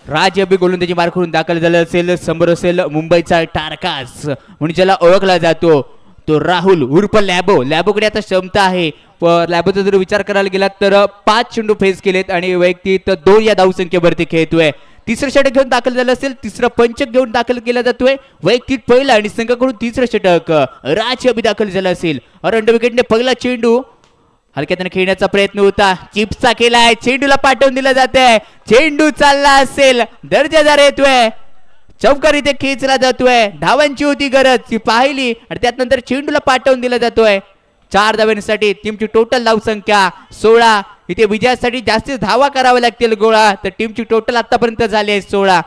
राज अभि गोलंदाजी मार करून दाखल झालं असेल. समोर असेल मुंबईचा टारकास म्हणून ज्याला ओळखला जातो तो राहुल उर्फ लॅबो. लॅबोकडे आता क्षमता आहे. लॅबोचा जर विचार करायला गेला तर 5 चेंडू फेस केलेत आणि वैयक्तिक 2 या धावसंख्येवरती खेळतोय. तिसरं षटक घेऊन दाखल झालं असेल. तिसरं पंचक घेऊन दाखल केला जातोय. वैयक्तिक पहिला आणि संघाकडून तिसरं षटक राज अभि दाखल झालं असेल. अरंड विकेटने पहिला चेंडू हलक्यातनं खेळण्याचा प्रयत्न होता. चिप्सचा केलाय, चेंडूला पाठवून दिला जाते. चेंडू चालला असेल, दर्जेदार येतोय. चौकार इथे खेचला जातोय. धावांची होती गरज, ती पाहिली आणि त्यानंतर चेंडूला पाठवून दिला जातोय. 4 धावांसाठी टीमची टोटल धावसंख्या 16. इथे विजयासाठी जास्तीत धावा कराव्या लागतील गोळा, तर टीमची टोटल आतापर्यंत झाली आहे 16.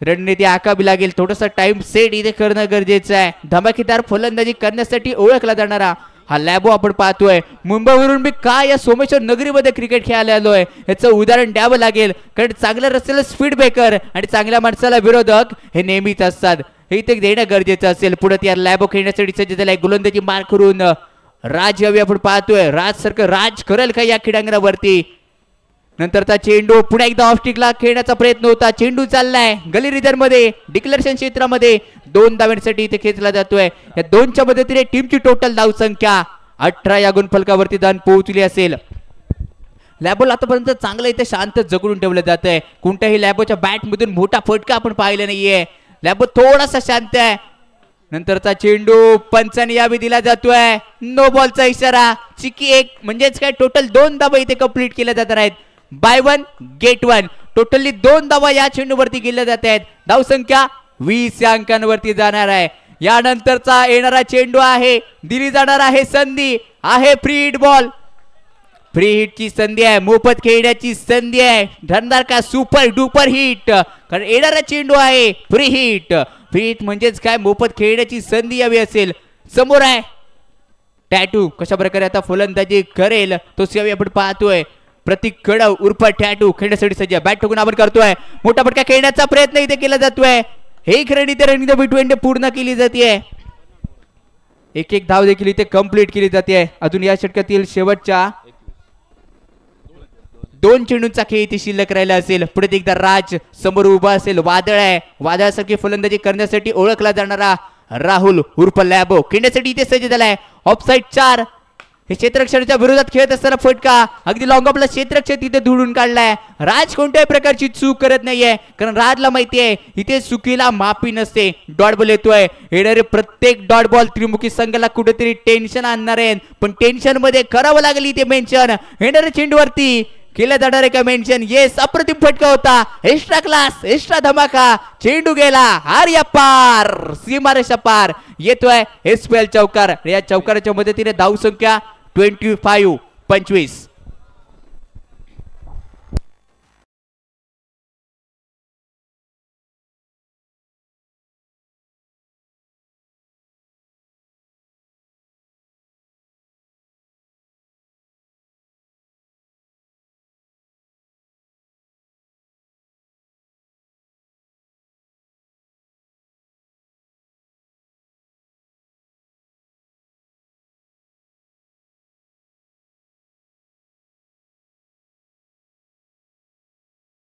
रणनीती आखावी लागेल, थोडासा टाइम सेट इथे करणं गरजेचं आहे. धमाकेदार फलंदाजी करण्यासाठी ओळखला जाणारा हा लॅबो आपण पाहतोय. मुंबईवरून मी का या सोमेश्वर नगरीमध्ये क्रिकेट खेळायला आलोय याचं उदाहरण द्यावं लागेल, कारण चांगल्या रस्त्याला स्पीड ब्रेकर आणि चांगल्या माणसाला विरोधक हे नेहमीच असतात, हे इथे देणं गरजेचं असेल. पुढे त्या लॅबो खेळण्यासाठी सज्ज झालाय. गोलंदाजी मार करून राज यावी आपण पाहतोय. राज सारखं राज करेल का या क्रीडांगणावरती? नंतरचा चेंडू पुन्हा एकदा ऑफस्टिकला खेळण्याचा प्रयत्न होता. चेंडू चाललाय गली रिजनमध्ये, डिक्लेरेशन क्षेत्रामध्ये. 2 धावांसाठी इथे खेचला जातोय. या 2च्या मदतीने टीमची टोटल धावसंख्या 18 या गुणफलकावरती जाऊन पोहोचली असेल. लॅबोला आतापर्यंत चांगलं इथे शांत जगडून ठेवलं जात आहे. कोणत्याही लॅबोच्या बॅटमधून मोठा फटका आपण पाहिला नाहीये. लॅबो थोडासा शांत आहे. नंतरचा चेंडू पंचाने यावी दिला जातोय. नो बॉलचा इशारा. चिकी 1 म्हणजेच काय टोटल 2 धावा इथे कंप्लीट केल्या जाणार आहेत. बाय 1 गेट 1. टोटली 2 धावा या चेंडूवरती केल्या जात आहेत. धावसंख्या 20 या अंकांवरती जाणार आहे. यानंतरचा येणारा चेंडू आहे, दिली जाणार आहे संधी आहे. फ्री हिट बॉल, फ्री हिटची संधी आहे, मोफत खेळण्याची संधी आहे. ठरणार का सुपर डुपर हिट? कारण येणारा चेंडू आहे फ्री हिट. फ्री हिट म्हणजेच काय मोफत खेळण्याची संधी यावी असेल. समोर आहे टॅटू, कशा प्रकारे आता फलंदाजी करेल तो यावी आपण पाहतोय. प्रतीक कडव उर्फ टॅटू खेळण्यासाठी सज्ज. बॅट ठोकून आपण करतोय. मोठा फटका खेळण्याचा प्रयत्न इथे केला जातोय. हे रन इथे रन बिटवीन पूर्ण केली जाते. एक एक धाव देखील इथे कंप्लीट केली जाते. अजून या षटकातील शेवटच्या 2 चेंडूंचा खेळ इथे शिल्लक राहिला असेल. पुढे एकदा राज समोर उभा असेल. वादळ आहे, वादळासारखी फलंदाजी करण्यासाठी ओळखला जाणारा राहुल उर्फ लॅबो खेळण्यासाठी इथे सज्ज झालाय. ऑफसाईड 4. हे क्षेत्ररक्षणाच्या विरोधात खेळत असताना फटका अगदी लॉंग ऑफला क्षेत्ररक्षक तिथे धुडून काढलाय. राज कोणत्याही प्रकारची चूक करत नाहीये, कारण राजला माहिती आहे इथे चुकीला माफी नसते. डॉट बॉल येतोय. येणारे प्रत्येक डॉट बॉल त्रिमुखी संघाला कुठेतरी टेन्शन आणणार आहे, पण टेन्शन मध्ये करावं लागेल इथे मेन्शन. येणाऱ्या चेंडूवरती केलं जाणार आहे का मेन्शन? येस, अप्रतिम फटका होता. एक्स्ट्रा क्लास, एक्स्ट्रा धमाका. चेंडू गेला आर्या पार, सीमारेषा पार. येतोय एसपीएल चौकार. या चौकाराच्या मदतीने धावसंख्या 25 25.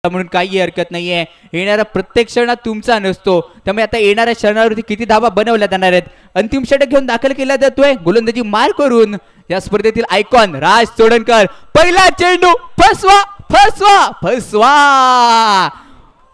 म्हणून काही हरकत नाहीये. येणारा प्रत्येक क्षण तुमचा नसतो, त्यामुळे आता येणाऱ्या क्षणावरती किती धावा बनवल्या जाणार आहेत. अंतिम षटक घेऊन दाखल केला जातोय गोलंदाजी मार करून या स्पर्धेतील आयकॉन राज चोडणकर. पहिला चेंडू फसवा फसवा फसवा.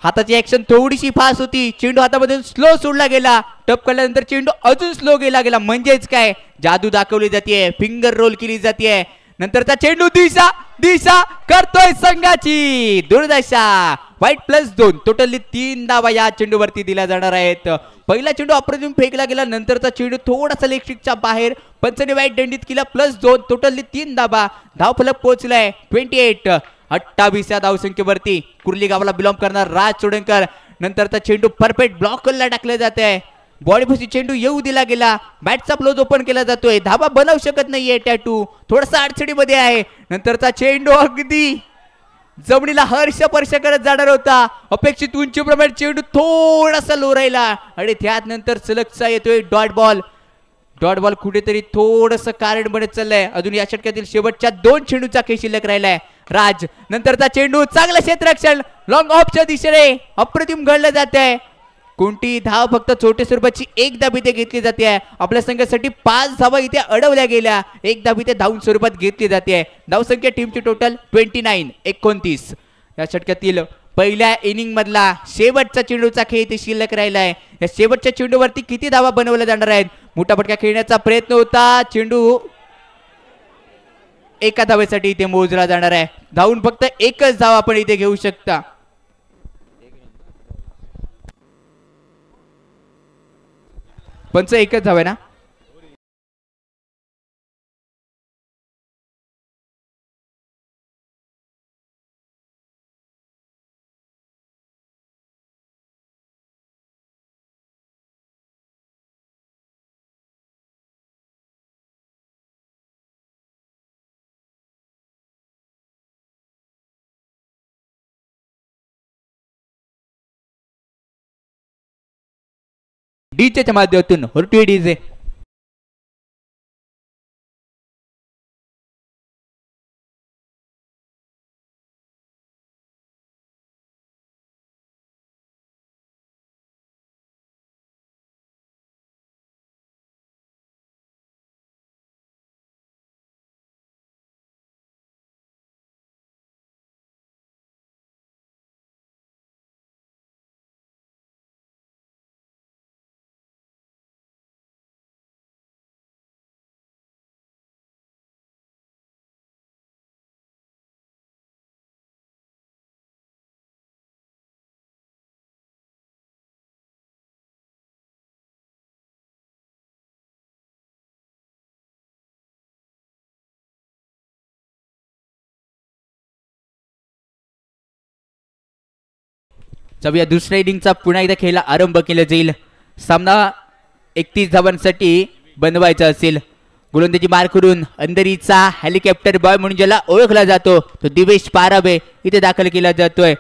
हाताची ऍक्शन थोडीशी फास्ट होती. चेंडू हातामधून स्लो सोडला गेला. टप काढल्यानंतर चेंडू अजून स्लो गेला गेला. म्हणजेच काय जादू दाखवली जाते, फिंगर रोल केली जाते. नंतरचा चेंडू दिशा दिशा करतोय संघाची दुर्दशा. वाईट +2. टोटली 3 धावा या चेंडूवरती दिल्या जाणार आहेत. पहिला चेंडू अप्रतिम फेकला गेला, नंतरचा चेंडू थोडासा लेगस्टिकच्या बाहेर. पंचने वाईट दंडित केला. +2. टोटली 3 धावा. धावफलक पोहोचलाय 28 28 या धावसंख्येवरती. कुर्ली गावाला बिलॉंग करणार राज चोडणकर. नंतरचा चेंडू परफेक्ट ब्लॉकला टाकला जात आहे. बॉडीपाशी चेंडू येऊ दिला गेला. बॅटचा क्लोज ओपन केला जातोय. धावा बनवू शकत नाहीये टॅटू, थोडासा अडचणीमध्ये आहे. नंतरचा चेंडू अगदी जमिनीला हर्षपर्श करत जाणार होता. अपेक्षित उंचीप्रमाणे चेंडू थोडासा लो राहिला आणि त्यात नंतर सलगचा येतोय डॉट बॉल. डॉट बॉल कुठेतरी थोडंसं कारण बनत चाललंय. अजून या षटकातील शेवटच्या 2 चेंडूचा खेळ शिल्लक राहिलाय. राज नंतरचा चेंडू चांगलं क्षेत्ररक्षण लॉंग ऑफच्या दिशेने अप्रतिम घडलं जात आहे. कोणती धाव फक्त छोटे स्वरूपाची 1 धाव इथे घेतली जाते आहे. आपल्या संघासाठी 5 धावा इथे अडवल्या गेल्या. 1 धाव इथे धावून स्वरूपात घेतली जाते आहे. धावसंख्या टीमची टोटल 29 29. या षटकातील पहिल्या इनिंग मधला शेवटचा चेंडूचा खेळ इथे शिल्लक राहिला आहे. या शेवटच्या चेंडूवरती किती धावा बनवल्या जाणार आहेत? मोठा फटका खेळण्याचा प्रयत्न होता. चेंडू 1 धावेसाठी इथे मोजला जाणार आहे. धावून फक्त 1च धाव आपण इथे घेऊ शकता. पंच 1च धाव आहे ना? डीजेच्या माध्यमातून डीजे जाऊया दुसऱ्या इनिंगचा पुन्हा एकदा खेळायला आरंभ केला जाईल. सामना 31 धावांसाठी बनवायचा असेल. गोलंदाजी मार करून अंधेरीचा हेलिकॉप्टर बॉय म्हणून ज्याला ओळखला जातो तो दिवेश पाराबे इथे दाखल केला जातोय.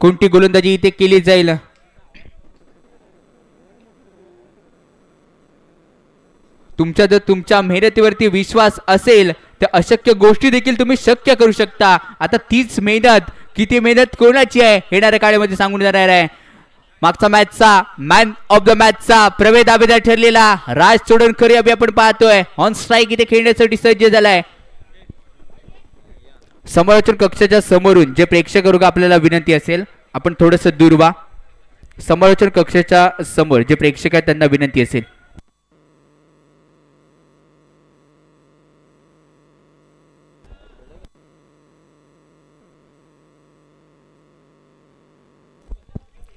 कोणती गोलंदाजी इथे केली जाईल? तुमच्या जर तुमच्या मेहनतीवरती विश्वास असेल तर अशक्य गोष्टी देखील तुम्ही शक्य करू शकता. आता तीच मेहनत, किती मेहनत कोणाची आहे येणाऱ्या काळामध्ये सांगून जाणार आहे. मागचा मॅचचा मॅन ऑफ the मॅचचा प्रवेश दावेदार ठरलेला राज चोडणकर अभि आपण पाहतोय ऑन स्ट्राईक इथे खेळण्यासाठी सज्ज झालाय. समालोचन कक्षाच्या समोरून जे प्रेक्षक वर्ग आपल्याला विनंती असेल आपण थोडंसं दूर व्हा. समालोचन कक्षाच्या समोर जे प्रेक्षक आहेत त्यांना विनंती असेल.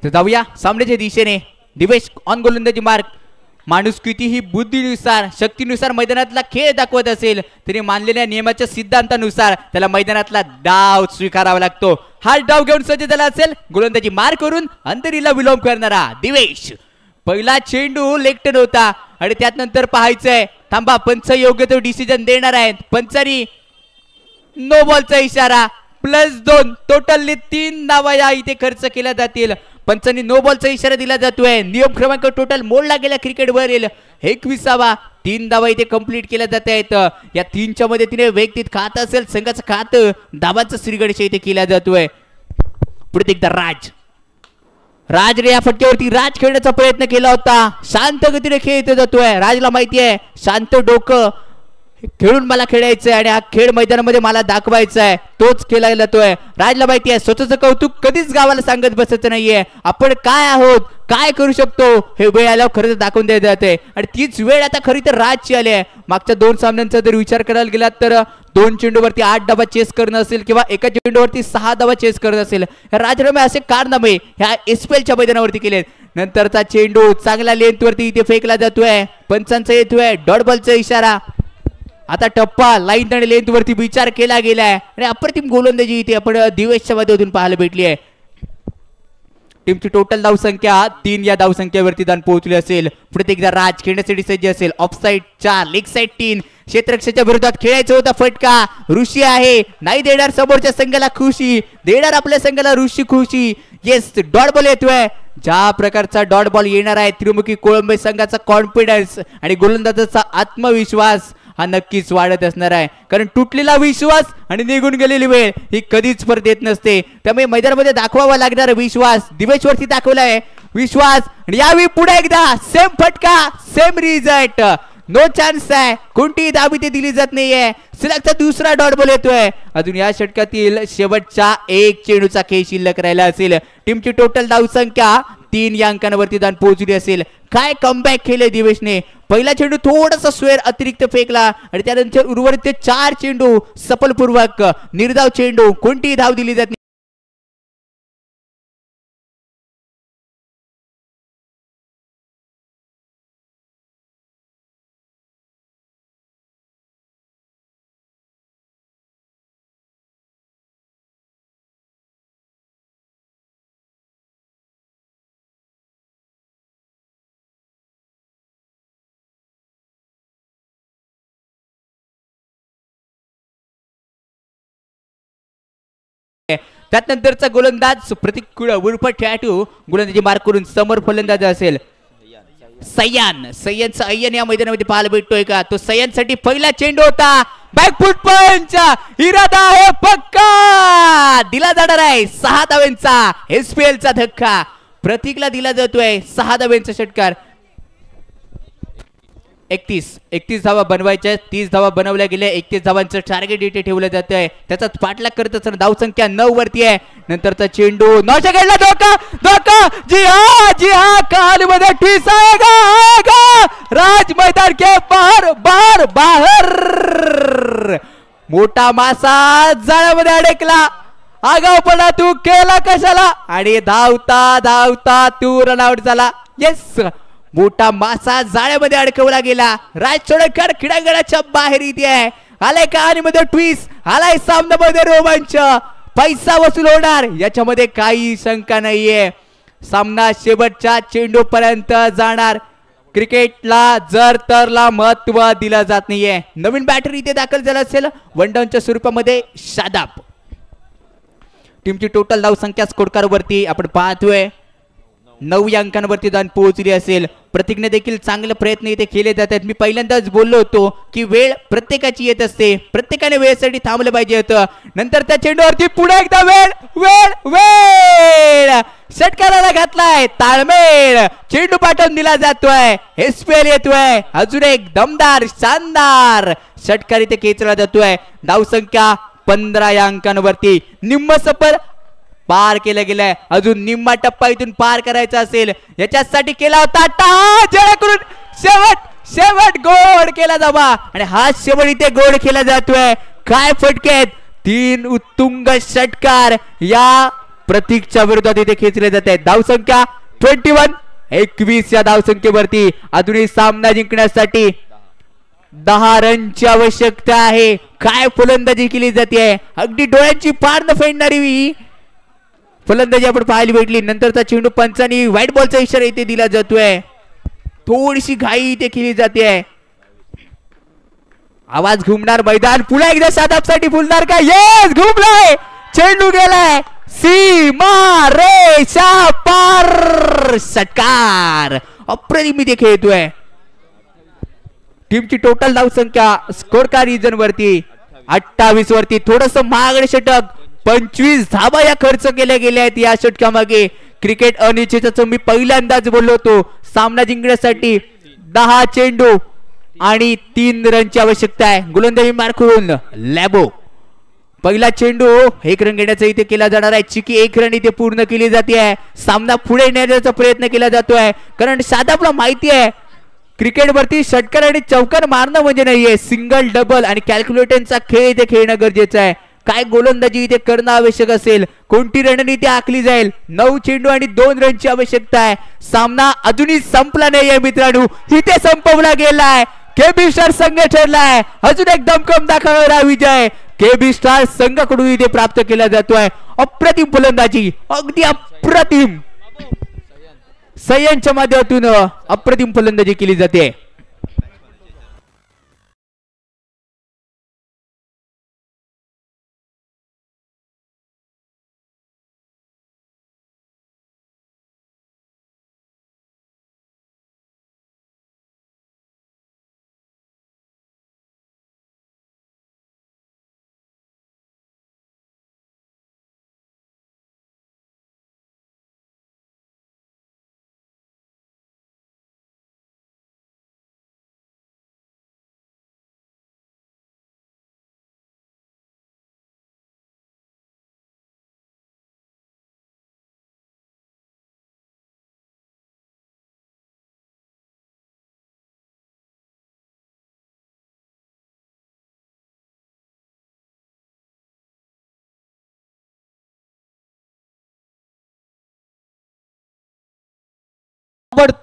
तर जाऊया सामन्याच्या दिशेने. दिवेश ऑन गोलंदाजी मार्क. माणूस कितीही बुद्धीनुसार शक्तीनुसार मैदानातला खेळ दाखवत असेल तरी मानलेल्या नियमाच्या सिद्धांतानुसार त्याला मैदानातला डाव स्वीकारावा लागतो. हा डाव घेऊन सज्ज झाला असेल गोलंदाजी मार करून अंधेरीला विलोम करणारा दिवेश. पहिला चेंडू लेफ्ट होता आणि त्यानंतर पाहायचंय, थांबा पंच योग्य तो डिसिजन देणार आहेत. पंचानी नो बॉलचा इशारा, +2 टोटल 3 धावा या इथे खर्च केल्या जातील. पंचांनी नो बॉलचा इशारा दिला जातोय. नियम क्रमांक टोटल मोडला गेला क्रिकेटवरील 21वा. 3 धावा इथे कंप्लीट केल्या जात आहेत. या 3च्या मध्ये तिने व्यक्तीत खात असेल संघाचं खातं धावांचं श्रीगणेश इथे केला जातोय. पुढे एकदा राज, राजने या फटक्यावरती राज खेळण्याचा प्रयत्न केला होता. शांत गतीने खेळत जातोय. राजला माहिती आहे शांत डोकं खेळून मला खेळायचंय आणि हा खेळ मैदानामध्ये मला दाखवायचा आहे, तोच खेळला जातोय. राजला माहिती आहे स्वतःचं कौतुक कधीच गावाला सांगत बसायचं नाहीये. आपण काय आहोत, काय करू शकतो हे वेळ आल्यावर खरंच दाखवून द्यायचं जाते आणि तीच वेळ आता खरी तर राजची आली आहे. मागच्या 2 सामन्यांचा जर विचार करायला गेलात तर 2 चेंडूवरती 8 धावा चेस करणं असेल किंवा एका चेंडूवरती 6 धावा चेस करणं असेल, राजरमे असे कारनामे ह्या एसपीएलच्या मैदानावरती केले. नंतरचा चेंडू चांगला लेंथवरती इथे फेकला जातोय. पंचांचा येतोय डॉट बॉलचा इशारा. आता टप्पा लाईन आणि लेंथ वरती विचार केला गेलाय आणि अप्रतिम गोलंदाजी इथे आपण दिवेशच्या माध्यमातून पाहायला भेटली आहे. टीमची टोटल धावसंख्या 3 या धावसंख्येवरती जाऊन पोहोचली असेल. पुढे एकदा राज खेळण्यासाठी सज्ज असेल. Offside 4, leg side 3. क्षेत्ररक्षकाच्या विरोधात खेळायचा होता फटका. ऋषी आहे, नाही देणार समोरच्या संघाला खुशी, देणार आपल्या संघाला ऋषी खुशी. येस, डॉट बॉल येतोय. ज्या प्रकारचा डॉट बॉल येणार आहे त्रिमुखी कोळंबे संघाचा कॉन्फिडन्स आणि गोलंदाजाचा आत्मविश्वास हा नक्कीच वाढत असणार आहे. कारण तुटलेला विश्वास आणि निघून गेलेली वेळ ही कधीच परत येत नसते. त्यामुळे मैदानामध्ये दाखवावा लागणारा विश्वास दिवेशवरती दाखवलाय विश्वास. आणि यावेळी पुढे एकदा सेम फटका, सेम रिझल्ट, नो चान्स आहे, कोणतीही धाव इथे दिली जात नाहीये. सिलकचा दुसरा डॉट बॉल येतोय. अजून या षटकातील शेवटचा 1 चेंडूचा खेळ शिल्लक राहिला असेल. टीमची टोटल धावसंख्या 3 या अंकांवरती जाऊन पोहोचली असेल. काय कमबॅक केले दिवेशने. पहिला चेंडू थोडासा स्क्वेअर अतिरिक्त फेकला आणि त्यानंतर उर्वरित 4 चेंडू सफलपूर्वक निर्धाव चेंडू, कोणतीही धाव दिली जात नाही. त्यानंतरचा गोलंदाज प्रतीक कुळ उर्फ टॅटू गोलंदाजी मार्क करून समोर फलंदाज असेल सयान. सयानचा अय्यन या मैदानामध्ये पाहायला भेटतोय का? तो सयानसाठी पहिला चेंडू होता. बॅकफूट पंच, इरादा आहे पक्का, दिला जाणार आहे 6 धावांचा एसपीएलचा धक्का. प्रतीकला दिला जातोय 6 धावांचा षटकार. 31 धावा बनवायच्या, 30 धावा बनवल्या गेल्या. 31 धावांचं टार्गेट इथे ठेवलं जात आहे. त्याचाच पाठलाग करत असताना धावसंख्या 9 वरती आहे. नंतरचा चेंडू 9च्या खेळला, धोका धोका, जी हा जी हा, कहाणीमध्ये ट्विस्ट आएगा आएगा. राज मैदान के बाहर बाहर बाहर. मोठा मासा जाळ्यामध्ये अडकला. आगाऊपणा तू केला कशाला आणि धावता धावता तू रनआउट झाला. येस, मोठा मासा जाळ्यामध्ये अडकवला गेला. राज चोडणकर क्रीडांगणाच्या बाहेर इथे आहे. आलाय कहाणीमध्ये ट्विस्ट, आलाय सामन्यामध्ये रोमांच. पैसा वसूल होणार याच्यामध्ये काही शंका नाहीये. सामना शेवटच्या चेंडूपर्यंत जाणार. क्रिकेटला जर तरला महत्व दिलं जात नाहीये. नवीन बॅटर इथे दाखल झाला असेल वन डाऊनच्या स्वरूपामध्ये शादाब. टीमची टोटल धावसंख्या स्कोरकार्डवरती आपण पाहतोय 9 या अंकांवरती जाऊन पोहोचली असेल. प्रतिज्ञा देखील चांगले प्रयत्न इथे केले जात आहेत. मी पहिल्यांदाच बोललो होतो की वेळ प्रत्येकाची येत असते, प्रत्येकाने वेळेसाठी थांबलं पाहिजे होतं. नंतर त्या चेंडूवरती पुन्हा एकदा वेळ वेळ वेळ षटकाराला घातलाय ताळमेळ. चेंडू पाठवून दिला जातोय, एसपीएल येतोय. अजून एक दमदार शानदार षटकार इथे खेचला जातोय. धावसंख्या 15 या अंकांवरती. निम्म सफर पार केलं गेलंय, अजून निम्मा टप्पा इथून पार करायचा असेल. याच्यासाठी केला होता जेणेकरून शेवट शेवट गोड केला जावा आणि हा शेवट इथे गोड केला जातोय. काय फटके आहेत, 3 उत्तुंग षटकार या प्रतीकच्या विरोधात इथे खेचले जात आहेत. धावसंख्या 21 21 या धावसंख्येवरती अजूनही सामना जिंकण्यासाठी 10 रनची आवश्यकता आहे. काय फलंदाजी केली जाते, अगदी डोळ्यांची पार न फेडणारी फलंदाजी आपण पाहायला भेटली. नंतरचा चेंडू पंचांनी व्हाईट बॉलचा इशारा इथे दिला जातोय. थोडीशी घाई इथे केली जाते. आवाज घुमणार मैदान. पुन्हा एकदा शादाबसाठी फुलणार का? येस, घुमलाय, चेंडू गेलाय सीमा रेषा पार. षटकार अप्रतिम इथे खेळतोय. टीमची टोटल धावसंख्या स्कोर कार्ड रिजन वरती 28 वरती. थोडस महागडे षटक, 25 धावा या खर्च केल्या गेल्या आहेत या षटकामागे. क्रिकेट अनिश्चितच मी पहिल्यांदाच बोललो होतो. सामना जिंकण्यासाठी 10 चेंडू आणि 3 रनची आवश्यकता आहे. गोलंदाजी मार्कवरून लॅबो. पहिला चेंडू 1 रन घेण्याचा इथे केला जाणार आहे. चिकी 1 रन इथे पूर्ण केली जाते आहे. सामना पुढे नेण्याचा प्रयत्न केला जातोय, कारण शादाबला माहिती आहे क्रिकेटवरती षटकार आणि चौकार मारणं म्हणजे नाहीये, सिंगल डबल आणि कॅल्क्युलेटरचा खेळ इथे खेळणं गरजेचं आहे. काय गोलंदाजी इथे करणं आवश्यक असेल, कोणती रणनीती आखली जाईल. 9 चेंडू आणि 2 रनची आवश्यकता आहे. सामना अजूनही संपला नाहीये मित्रांनो, इथे संपवला गेलाय. केबी स्टार संघ ठरलाय. अजून एक दमखम दाखवणारा विजय केबी स्टार संघाकडून इथे प्राप्त केला जातोय. अप्रतिम फलंदाजी, अगदी अप्रतिम सय्यांच्या माध्यमातून अप्रतिम फलंदाजी केली जाते.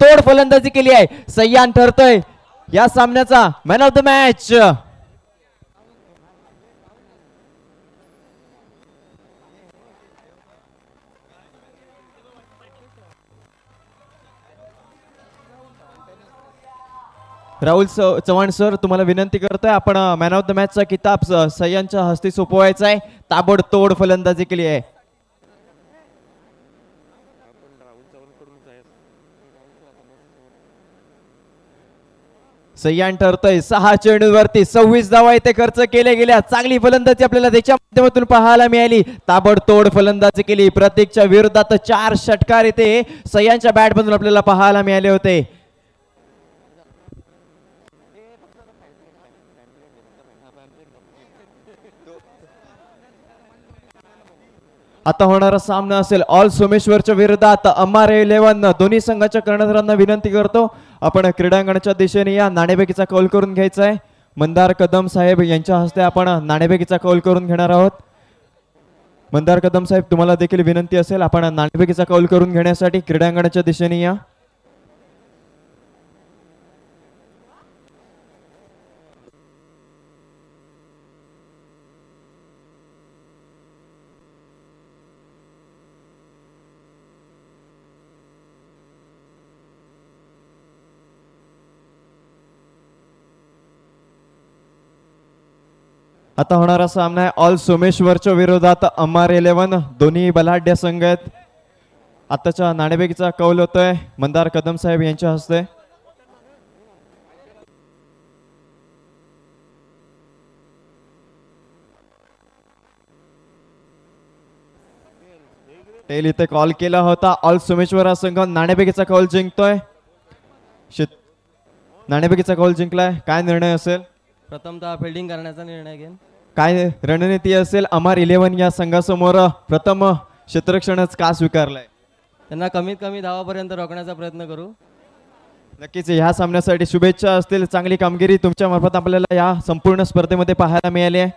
तोड फलंदाजी केली आहे. सय्यान ठरतोय या सामन्याचा man of the match. Rahul Chavan sir, तुम्हाला विनंती करतोय, आपण मॅन ऑफ the मॅचचा किताब सय्यांच्या हस्ते सोपवायचा आहे. ताबडतोड फलंदाजी केली आहे. सय्यान ठरतोय 6 चेंडूंवरती 26 धावा इथे खर्च केले गेल्या. चांगली फलंदाजी आपल्याला त्याच्या माध्यमातून पाहायला मिळाली. ताबडतोड फलंदाजी केली. प्रतीकच्या विरोधात 4 षटकार इथे सय्यांच्या बॅटमधून आपल्याला पाहायला मिळाले होते. आता होणारा सामना असेल ऑल सोमेश्वरच्या विरोधात अमारे 11. दोन्ही संघाच्या कर्णधारांना विनंती करतो, आपण क्रीडांगणाच्या दिशेने या. नाणेफेकीचा कौल करून घ्यायचा आहे. मंदार कदम साहेब यांच्या हस्ते आपण नाणेफेकीचा कौल करून घेणार आहोत. मंदार कदम साहेब, तुम्हाला देखील विनंती असेल, आपण नाणेफेकीचा कौल करून घेण्यासाठी क्रीडांगणाच्या दिशेने या. आता होणारा सामना आहे ऑल सोमेश्वरच्या विरोधात अमार 11. दोन्ही बलाढ्य संघ आहेत. आताच्या नाणेफेकीचा कौल होतोय मंदार कदम साहेब यांच्या हस्ते. टेल इथे कॉल केला होता. ऑल सोमेश्वर हा संघ नाणेफेकीचा कौल जिंकतोय. नाणेफेकीचा कौल जिंकलाय. काय निर्णय असेल? प्रथमतः फिल्डिंग करण्याचा निर्णय घेईन. काय रणनीती असेल? अमार 11 या संघासमोर प्रथम क्षेत्ररक्षणच का स्वीकारलाय? त्यांना कमीत कमी धावापर्यंत रोखण्याचा प्रयत्न करू. नक्कीच ह्या सामन्यासाठी शुभेच्छा असतील. चांगली कामगिरी तुमच्या मार्फत आपल्याला या संपूर्ण स्पर्धेमध्ये पाहायला मिळाली आहे.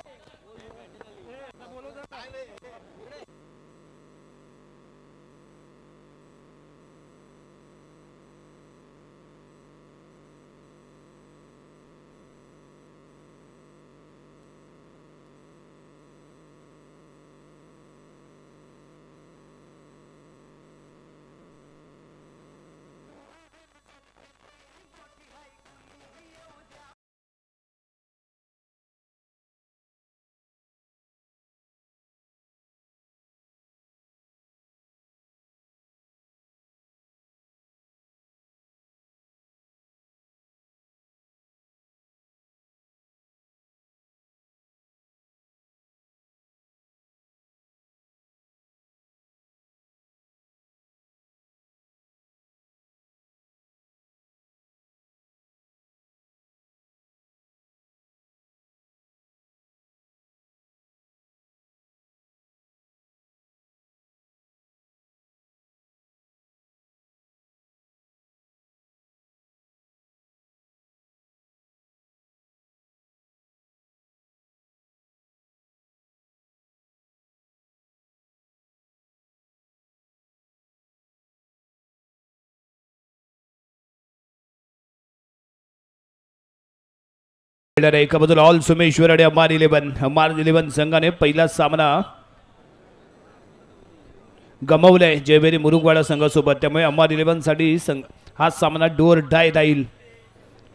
एका बाजूला ऑल सोमेश्वर आणि अमार 11. अमार 11 संघाने पहिला सामना गमावलाय जयभेरी मुरुगवाडा संघासोबत. त्यामुळे अमार 11 साठी हा सामना डोअर डाय राहील,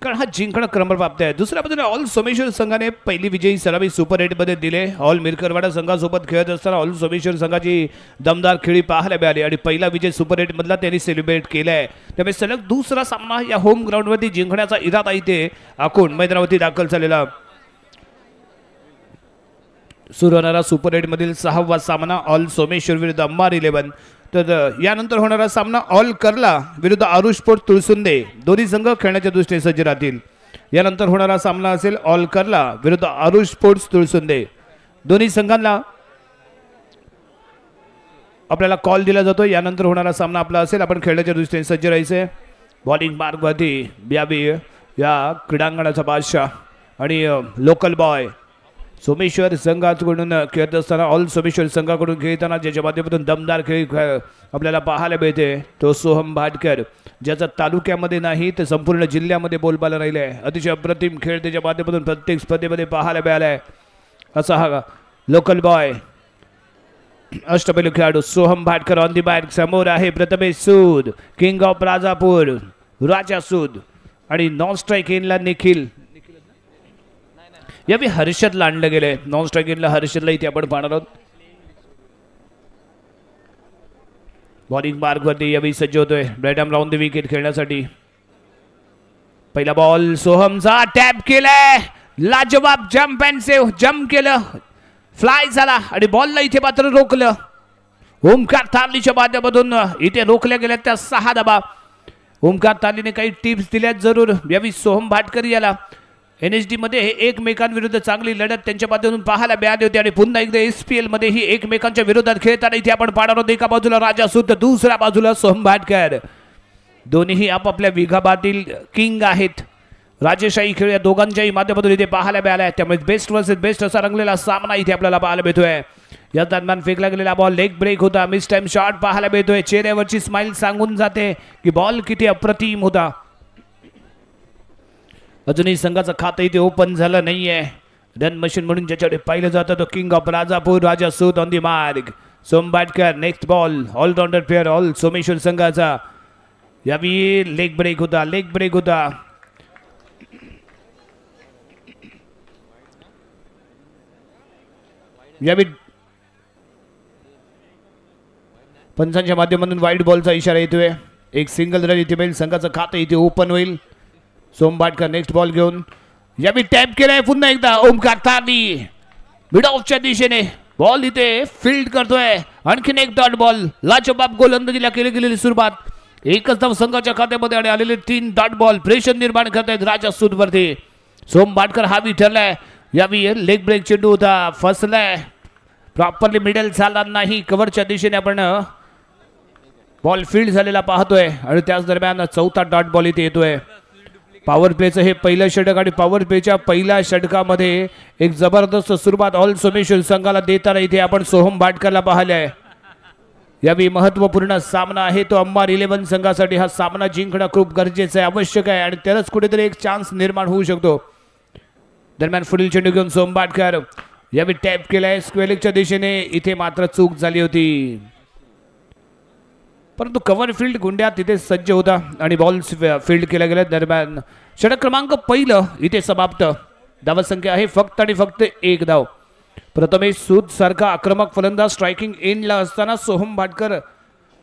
कारण हा जिंकणं क्रमप्राप्त आहे. दुसऱ्या बाजूला ऑल सोमेश्वर संघाने पहिली विजयी सलामी सुपर 8 मध्ये दिले. ऑल मिरकरवाडा संघासोबत खेळत असताना ऑल सोमेश्वर संघाची दमदार खेळी पाहायला मिळाली आणि पहिला विजय सुपर 8 मधला त्यांनी सेलिब्रेट केला आहे. त्यामुळे सलग दुसरा सामना या होम ग्राउंडवरती जिंकण्याचा इरादा इथे आखून मैदानावरती दाखल झालेला. सुरू होणारा सुपर 8 मधील 6वा सामना ऑल सोमेश्वर विरुद्ध अमार 11. तर यानंतर होणारा सामना ऑल कर्ला विरुद्ध आरुष स्पोर्ट तुळसुंदे. दोन्ही संघ खेळण्याच्या दृष्टीने सज्ज राहतील. यानंतर होणारा सामना असेल ऑल कर्ला विरुद्ध आरुष स्पोर्ट्स तुळसुंदे. दोन्ही संघांना आपल्याला कॉल दिला जातो. यानंतर होणारा सामना आपला असेल. आपण खेळण्याच्या दृष्टीने सज्ज राहायचे. बॉलिंग मार्गवरती ब्याबी या क्रीडांगणाचा बादशाह आणि लोकल बॉय सोमेश्वर संघाकडून खेळत असताना ऑल सोमेश्वर संघाकडून खेळताना ज्याच्या माध्यमातून दमदार खेळ आपल्याला पाहायला मिळते तो सोहम भाटकर, ज्याचा तालुक्यामध्ये नाही तर संपूर्ण जिल्ह्यामध्ये बोलबाला राहिला आहे. अतिशय अप्रतिम खेळ त्याच्या माध्यमातून प्रत्येक स्पर्धेमध्ये पाहायला मिळाला आहे. असा हा लोकल बॉय अष्टपैलू खेळाडू सोहम भाटकर ऑन the bat. समोर आहे प्रथमेश सूद, किंग ऑफ राजापूर राजा सूद, आणि नॉन स्ट्राईक इनला निखिल. यावेळी हर्षदला आणलं गेलंय. नॉन स्ट्राईक इनला हर्षदला इथे आपण पाहणार आहोत. बॉलिंग मार्कवरती यावेळी सज्ज होतोय ब्रॅडम राऊंड the wicket खेळण्यासाठी. पहिला बॉल सोहमचा टॅप केलाय. लाजवाब जम्प अँड सेव्ह. जम्प केलं, फ्लाय झाला आणि बॉलला इथे मात्र रोखलं. ओमकार तारलीच्या माध्यमातून इथे रोखल्या गेल्या त्या 6 धावा. ओमकार तारलीने काही टिप्स दिल्या जरूर यावेळी सोहम भाटकर याला. NSD मध्ये एकमेकांविरुद्ध चांगली लढत त्यांच्या माध्यमातून पाहायला मिळाली होती आणि पुन्हा एकदा SPL मध्ये ही एकमेकांच्या विरोधात खेळताना इथे आपण पाहणार आहोत. एका बाजूला राजा सूद तर दुसऱ्या बाजूला सोहम भाटकर. दोन्हीही आपापल्या विभागातील किंग आहेत. राजेशाही खेळ या दोघांच्याही माध्यमातून इथे पाहायला मिळाला आहे. त्यामुळे बेस्ट वर्सेस बेस्ट असा रंगलेला सामना इथे आपल्याला पाहायला मिळतोय. या दरम्यान फेकला गेलेला बॉल लेग ब्रेक होता. मिस टाइम शॉट पाहायला मिळतोय. चेहऱ्यावरची स्माईल सांगून जाते की बॉल किती अप्रतिम होता. अजूनही संघाचं खातं इथे ओपन झालं नाहीये. रन मशीन म्हणून ज्याच्याकडे पाहिलं जातं तो king of Rajapur Raja Sood on the mark. Som Bhatkar next ball, allrounder player all Someshwar संघाचा. यावेळी लेग ब्रेक होता, लेग ब्रेक होता. यावेळी पंचांच्या माध्यमातून वाईड बॉलचा इशारा येतोय. एक सिंगल रन इथे मिळेल, संघाचं खातं इथे ओपन होईल. सोम भाटकर नेक्स्ट बॉल घेऊन यावेळी टॅप केलाय पुन्हा एकदा ओमकार तारणी मिड ऑफच्या दिशेने बॉल इथे फील्ड करतोय. आणखीन एक डॉट बॉल. लाजवाब गोलंदाजीला केली गेलेली सुरुवात. एकच धाव संघाच्या खात्यामध्ये आणि आलेले 3 डॉट बॉल प्रेशर निर्माण करतायत राजा सूदवरती. सोम भाटकर हावी ठरलाय. यावेळी लेग ब्रेक चेंडू होता, फसलाय, प्रॉपरली मिडल झाला नाही. कव्हरच्या दिशेने आपण बॉल फील्ड झालेला पाहतोय आणि त्याच दरम्यान चौथा डॉट बॉल इथे येतोय. पॉवर प्लेचं हे पहिलं षटक आणि पॉवर प्लेच्या पहिल्या षटकामध्ये एक जबरदस्त सुरुवात ऑल सोमेश्वर संघाला देताना इथे आपण सोहम भाटकरला पाहिलं आहे. यावेळी महत्त्वपूर्ण सामना आहे तो अंबार 11 संघासाठी. हा सामना जिंकणं खूप गरजेचं आहे, आवश्यक आहे आणि त्यालाच कुठेतरी एक चान्स निर्माण होऊ शकतो. दरम्यान पुढील चेंडू घेऊन सोहम भाटकर यावेळी टॅप केलाय स्क्वेअरच्या दिशेने. इथे मात्र चूक झाली होती, परंतु कव्हर फील्ड गुंड्या तिथे सज्ज होता आणि बॉल फील्ड केला गेला. दरम्यान षटक क्रमांक पहिलं इथे समाप्त. धावसंख्या आहे फक्त आणि फक्त 1 धाव. प्रथमेश सूद सारखा आक्रमक फलंदाज स्ट्रायकिंग एंडला असताना सोहम भाटकर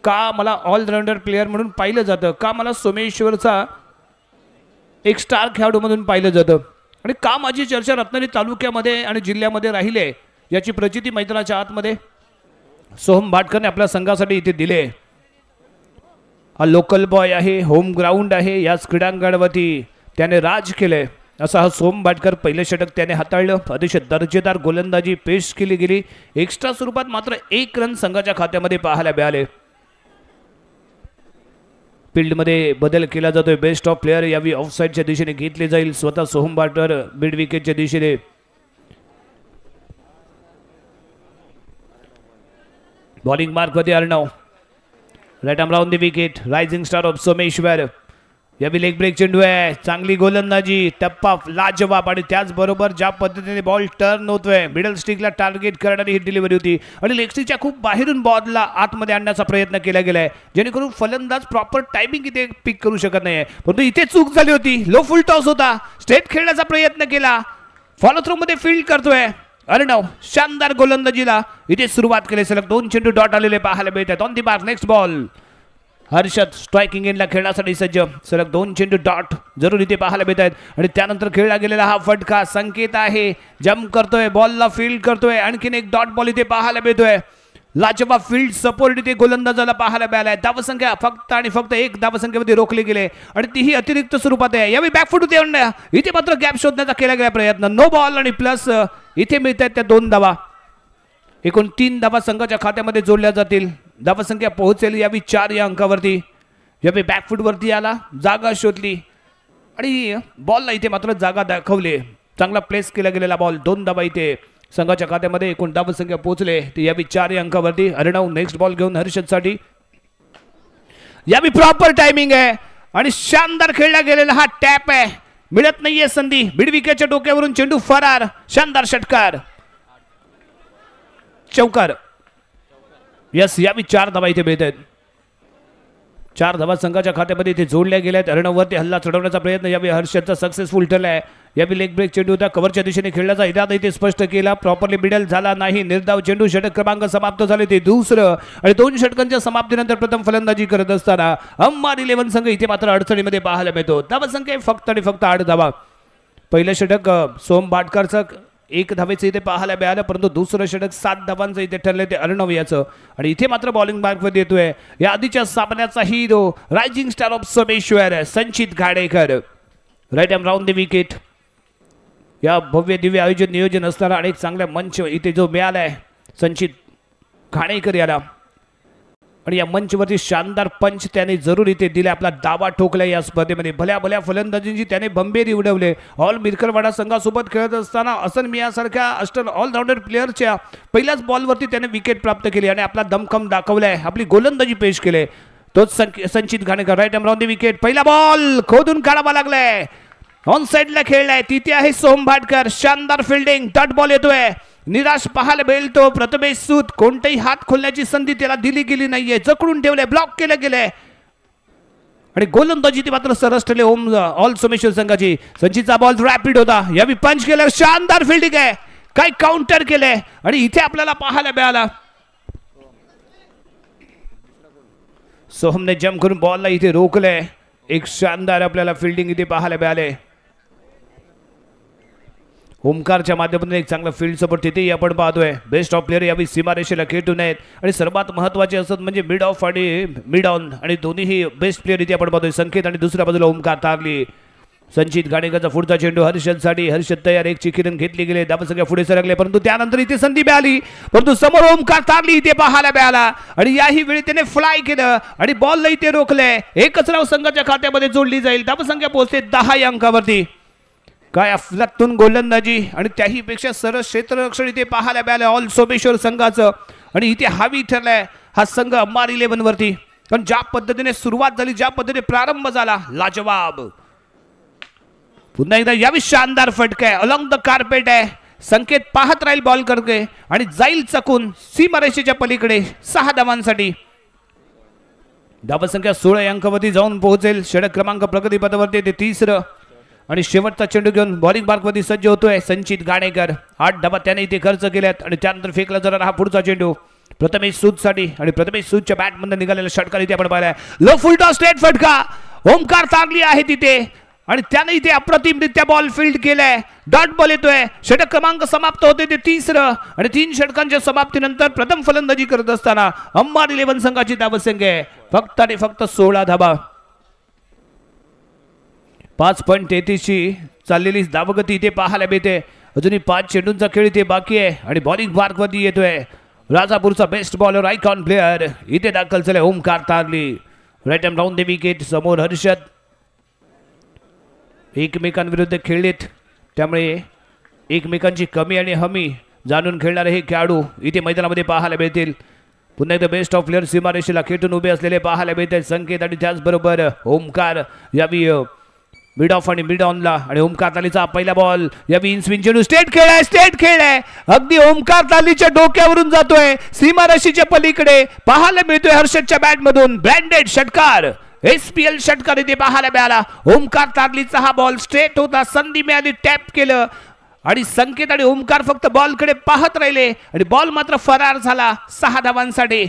का मला ऑलराऊंडर प्लेअर म्हणून पाहिलं जातं, का मला सोमेश्वरचा एक स्टार खेळाडू म्हणून पाहिलं जातं आणि का माझी चर्चा रत्नागिरी तालुक्यामध्ये आणि जिल्ह्यामध्ये राहिले याची प्रचिती मैदानाच्या आतमध्ये सोहम भाटकरने आपल्या संघासाठी इथे दिले. हा लोकल बॉय आहे, होम ग्राउंड आहे, याच क्रीडांगणावरती त्याने राज केलंय असा हा सोम भाटकर. पहिलं षटक त्याने हाताळलं, अतिशय दर्जेदार गोलंदाजी पेश केली गेली. एक्स्ट्रा स्वरूपात मात्र 1 रन संघाच्या खात्यामध्ये पाहायला मिळाले. फील्डमध्ये बदल केला जातोय. बेस्ट ऑफ प्लेअर यावेळी ऑफसाईडच्या दिशेने घेतले जाईल. स्वतः सोहम भाटकर मिड विकेटच्या दिशेने. बॉलिंग मार्कमध्ये Arnav. Right arm round the wicket, rising star of Someshwar. यावेळी लेग ब्रेक चेंडू आहे, चांगली गोलंदाजी, टप्पा लाजवाब आणि त्याचबरोबर ज्या पद्धतीने बॉल टर्न होतोय मिडल स्टिकला टार्गेट करणारी ही डिलिव्हरी होती आणि लेग स्टिकच्या खूप बाहेरून बॉलला आतमध्ये आणण्याचा प्रयत्न केला गेलाय, जेणेकरून फलंदाज प्रॉपर टायमिंग इथे पिक करू शकत नाही. परंतु इथे चूक झाली होती, लो फुल टॉस होता, स्ट्रेट खेळण्याचा प्रयत्न केला, फॉलो थ्रू मध्ये फील्ड करतोय अर्णव. शानदार गोलंदाजीला इथे सुरुवात केली. सलग 2 चेंडू डॉट आलेले पाहायला मिळतात. On the mark next ball Harshad striking एंडला खेळण्यासाठी सज्ज. सलग 2 चेंडू डॉट जरूर इथे पाहायला मिळत आहेत आणि त्यानंतर खेळला गेलेला हा फटका संकेत आहे. जम्प करतोय, बॉलला फील्ड करतोय. आणखीन एक डॉट बॉल इथे पाहायला मिळतोय. लाजवाब फील्ड सपोर्ट इथे गोलंदाजाला पाहायला मिळालाय. धावसंख्या फक्त आणि फक्त 1 धावसंख्येमध्ये रोखले गेले आणि तीही अतिरिक्त स्वरूपात आहे. यावेळी बॅकफुट होते, इथे मात्र गॅप शोधण्याचा केला गेला प्रयत्न. नो बॉल आणि प्लस इथे मिळत आहेत त्या 2 धावा. एकूण 3 धावा संघाच्या खात्यामध्ये जोडल्या जातील. धावसंख्या पोहोचेल यावेळी 4 या अंकावरती. यावेळी बॅकफुटवरती आला, जागा शोधली आणि बॉलला इथे मात्र जागा दाखवली. चांगला प्लेस केला गेलेला बॉल. 2 धावा इथे संघाच्या खात्यामध्ये. एकूण धावसंख्या पोहोचले ते यावेळी 4 या अंकावरती. अर्णव नेक्स्ट बॉल घेऊन हर्षदसाठी. यावेळी प्रॉपर टायमिंग आहे आणि शानदार खेळला गेलेला हा टॅप आहे. मिळत नाहीये संधी. मिड विकेटच्या डोक्यावरून चेंडू फरार. शानदार षटकार, चौकार. यस, यावेळी 4 धावा इथे मिळत आहेत. 4 धावा संघाच्या खात्यामध्ये इथे जोडल्या गेल्या आहेत. अर्णववरती हल्ला चढवण्याचा प्रयत्न यावेळी हर्षदचा सक्सेसफुल ठरला आहे. यावेळी लेग ब्रेक चेंडू होता, कव्हरच्या दिशेने खेळण्याचा इरादा इथे स्पष्ट केला. प्रॉपरली मिडल झाला नाही. निर्धाव चेंडू. षटक क्रमांक समाप्त झाले ते दुसरं आणि 2 षटकांच्या समाप्तीनंतर प्रथम फलंदाजी करत असताना अंबार 11 संघ इथे मात्र अडचणीमध्ये पाहायला मिळतो. धावसंख्या फक्त आणि फक्त 8 धावा. पहिलं षटक सोम भाटकरचं 1 धावेचं इथे पाहायला मिळालं, परंतु दुसरं षटक 7 धावांचं इथे ठरलं ते अर्णव याचं आणि इथे मात्र बॉलिंग मार्कमध्ये येतोय या आधीच्या सामन्याचा hero rising star of Someshwar Sanchit Ghadekar. Right arm round the wicket. या भव्य दिव्य आयोजन नियोजन असणारा अनेक चांगला मंच इथे जो मिळाला आहे संचित घाणेकर याला आणि या मंचवरती शानदार पंच त्याने जरूर इथे दिले. आपला दावा ठोकला या स्पर्धेमध्ये. भल्या भल्या फलंदाजींची त्याने बंबेरी उडवले. ऑल मिरकरवाडा संघासोबत खेळत असताना असन मियासारख्या अष्टन ऑलराऊंडर प्लेअरच्या पहिल्याच बॉलवरती त्याने विकेट प्राप्त केली आणि आपला दमखम दाखवलाय, आपली गोलंदाजी पेश केली. तोच Sanchit Ghanekar. Right arm round the wicket. पहिला बॉल खोदून काढावा लागलाय. ऑन साईडला खेळलाय, तिथे आहे सोम भाटकर. शानदार फिल्डिंग. डॉट बॉल येतोय. निराश पाहायला मिळेल तो प्रथमेश सूद. कोणताही हात खोलण्याची संधी त्याला दिली गेली नाहीये. जकडून ठेवलंय, ब्लॉक केलं गेलंय आणि गोलंदाजी ती मात्र सरस ठरले ओम ऑल सोमेश्वर संघाची. संचितचा बॉल रॅपिड होता, यावेळी पंच केल्यावर शानदार फिल्डिंग आहे. काय काउंटर केलंय आणि इथे आपल्याला पाहायला मिळाला सोहमने जम्प करून बॉलला इथे रोखलंय. एक शानदार आपल्याला फिल्डिंग इथे पाहायला मिळाले. ओमकारच्या माध्यमातून एक चांगला फील्ड सपोर्ट तिथेही आपण पाहतोय. बेस्ट ऑफ प्लेअर यावेळी सीमारेषेला खेटून आहेत आणि सर्वात महत्त्वाचे असत म्हणजे मिड ऑफ आणि मिड ऑन आणि दोन्हीही बेस्ट प्लेअर इथे आपण पाहतोय, संकेत आणि दुसऱ्या बाजूला ओमकार तारली. संचित गाणेकरचा पुढचा चेंडू हर्षदसाठी, हर्षद तयार, एक चिकिरण घेतली गेले, धावसंख्या पुढे सरकले, परंतु त्यानंतर इथे संधी मिळाली, परंतु समोर ओमकार तारली इथे पाहायला मिळाला आणि याही वेळी त्याने फ्लाय केलं आणि बॉलला इथे रोखलंय. एकच राव संघाच्या खात्यामध्ये जोडली जाईल. धावसंख्या पोहोचते 10 या अंकावरती. काय अफलातून गोलंदाजी आणि त्याहीपेक्षा सरस क्षेत्ररक्षण इथे पाहायला मिळालं ऑल सोमेश्वर संघाचं आणि इथे हावी ठरलाय हा संघ अंबार 11 वरती. कारण ज्या पद्धतीने सुरुवात झाली, ज्या पद्धतीने प्रारंभ झाला, लाजवाब. पुन्हा एकदा यावेळी शानदार फटका आहे, अलॉंग the carpet आहे. संकेत पाहत राहील बॉल करके आणि जाईल चकून सीमारेषेच्या पलीकडे 6 धावांसाठी. धावसंख्या 16 या अंकावरती जाऊन पोहोचेल. षटक क्रमांक प्रगतीपथावरती ते तिसरं आणि शेवटचा चेंडू घेऊन बॉलिंग मार्कवरती सज्ज होतोय संचित गाणेकर. 8 धावा त्याने इथे खर्च केल्यात आणि त्यानंतर फेकला जाणार हा पुढचा चेंडू प्रथमेश सूदसाठी आणि प्रथमेश सूदच्या बॅटमधून निघालेला षटकार इथे आपण पाहिलाय. लो फुल टॉस स्ट्रेट फटका, ओमकार तारली आहे तिथे आणि त्याने इथे अप्रतिमरित्या बॉल फील्ड केलाय. डॉट बॉल येतोय. षटक क्रमांक समाप्त होते ते तिसरं आणि 3 षटकांच्या समाप्तीनंतर प्रथम फलंदाजी करत असताना अंबार 11 संघाची धावसंख्या आहे फक्त आणि फक्त 16 धावा. 5.33 ची चाललेली धावगती इथे पाहायला मिळते. अजूनही 5 चेंडूंचा खेळ इथे बाकी आहे आणि बॉलिंग मार्कवरती येतोय राजापूरचा बेस्ट बॉलर, आयकॉन प्लेअर इथे दाखल झाले Omkar Tarli. Right arm round the wicket, समोर हर्षद. एकमेकांविरुद्ध खेळलेत त्यामुळे एकमेकांची कमी आणि हमी जाणून खेळणारे हे खेळाडू इथे मैदानामध्ये पाहायला मिळतील. पुन्हा एकदा बेस्ट ऑफ प्लेअर सीमारेषेला खेटून उभे असलेले पाहायला मिळतील संकेत आणि त्याचबरोबर ओमकार. यावी मिड ऑफ आणि मिड ऑनला आणि ओमकार तालीचा पहिला बॉल यावी इन स्विंग चेंडू, स्टेट खेळ आहे, स्टेट खेळ आहे, अगदी ओमकार तालीच्या डोक्यावरून जातोय सीमारेषेच्या पलीकडे पाहायला मिळतोय हर्षदच्या बॅटमधून. ब्रँडेड षटकार, SPL षटकार इथे पाहायला मिळाला. ओमकार तारलीचा हा बॉल स्ट्रेट होता, संधी मिळाली, टॅप केलं आणि संकेत आणि ओमकार फक्त बॉलकडे पाहत राहिले आणि बॉल मात्र फरार झाला 6 धावांसाठी.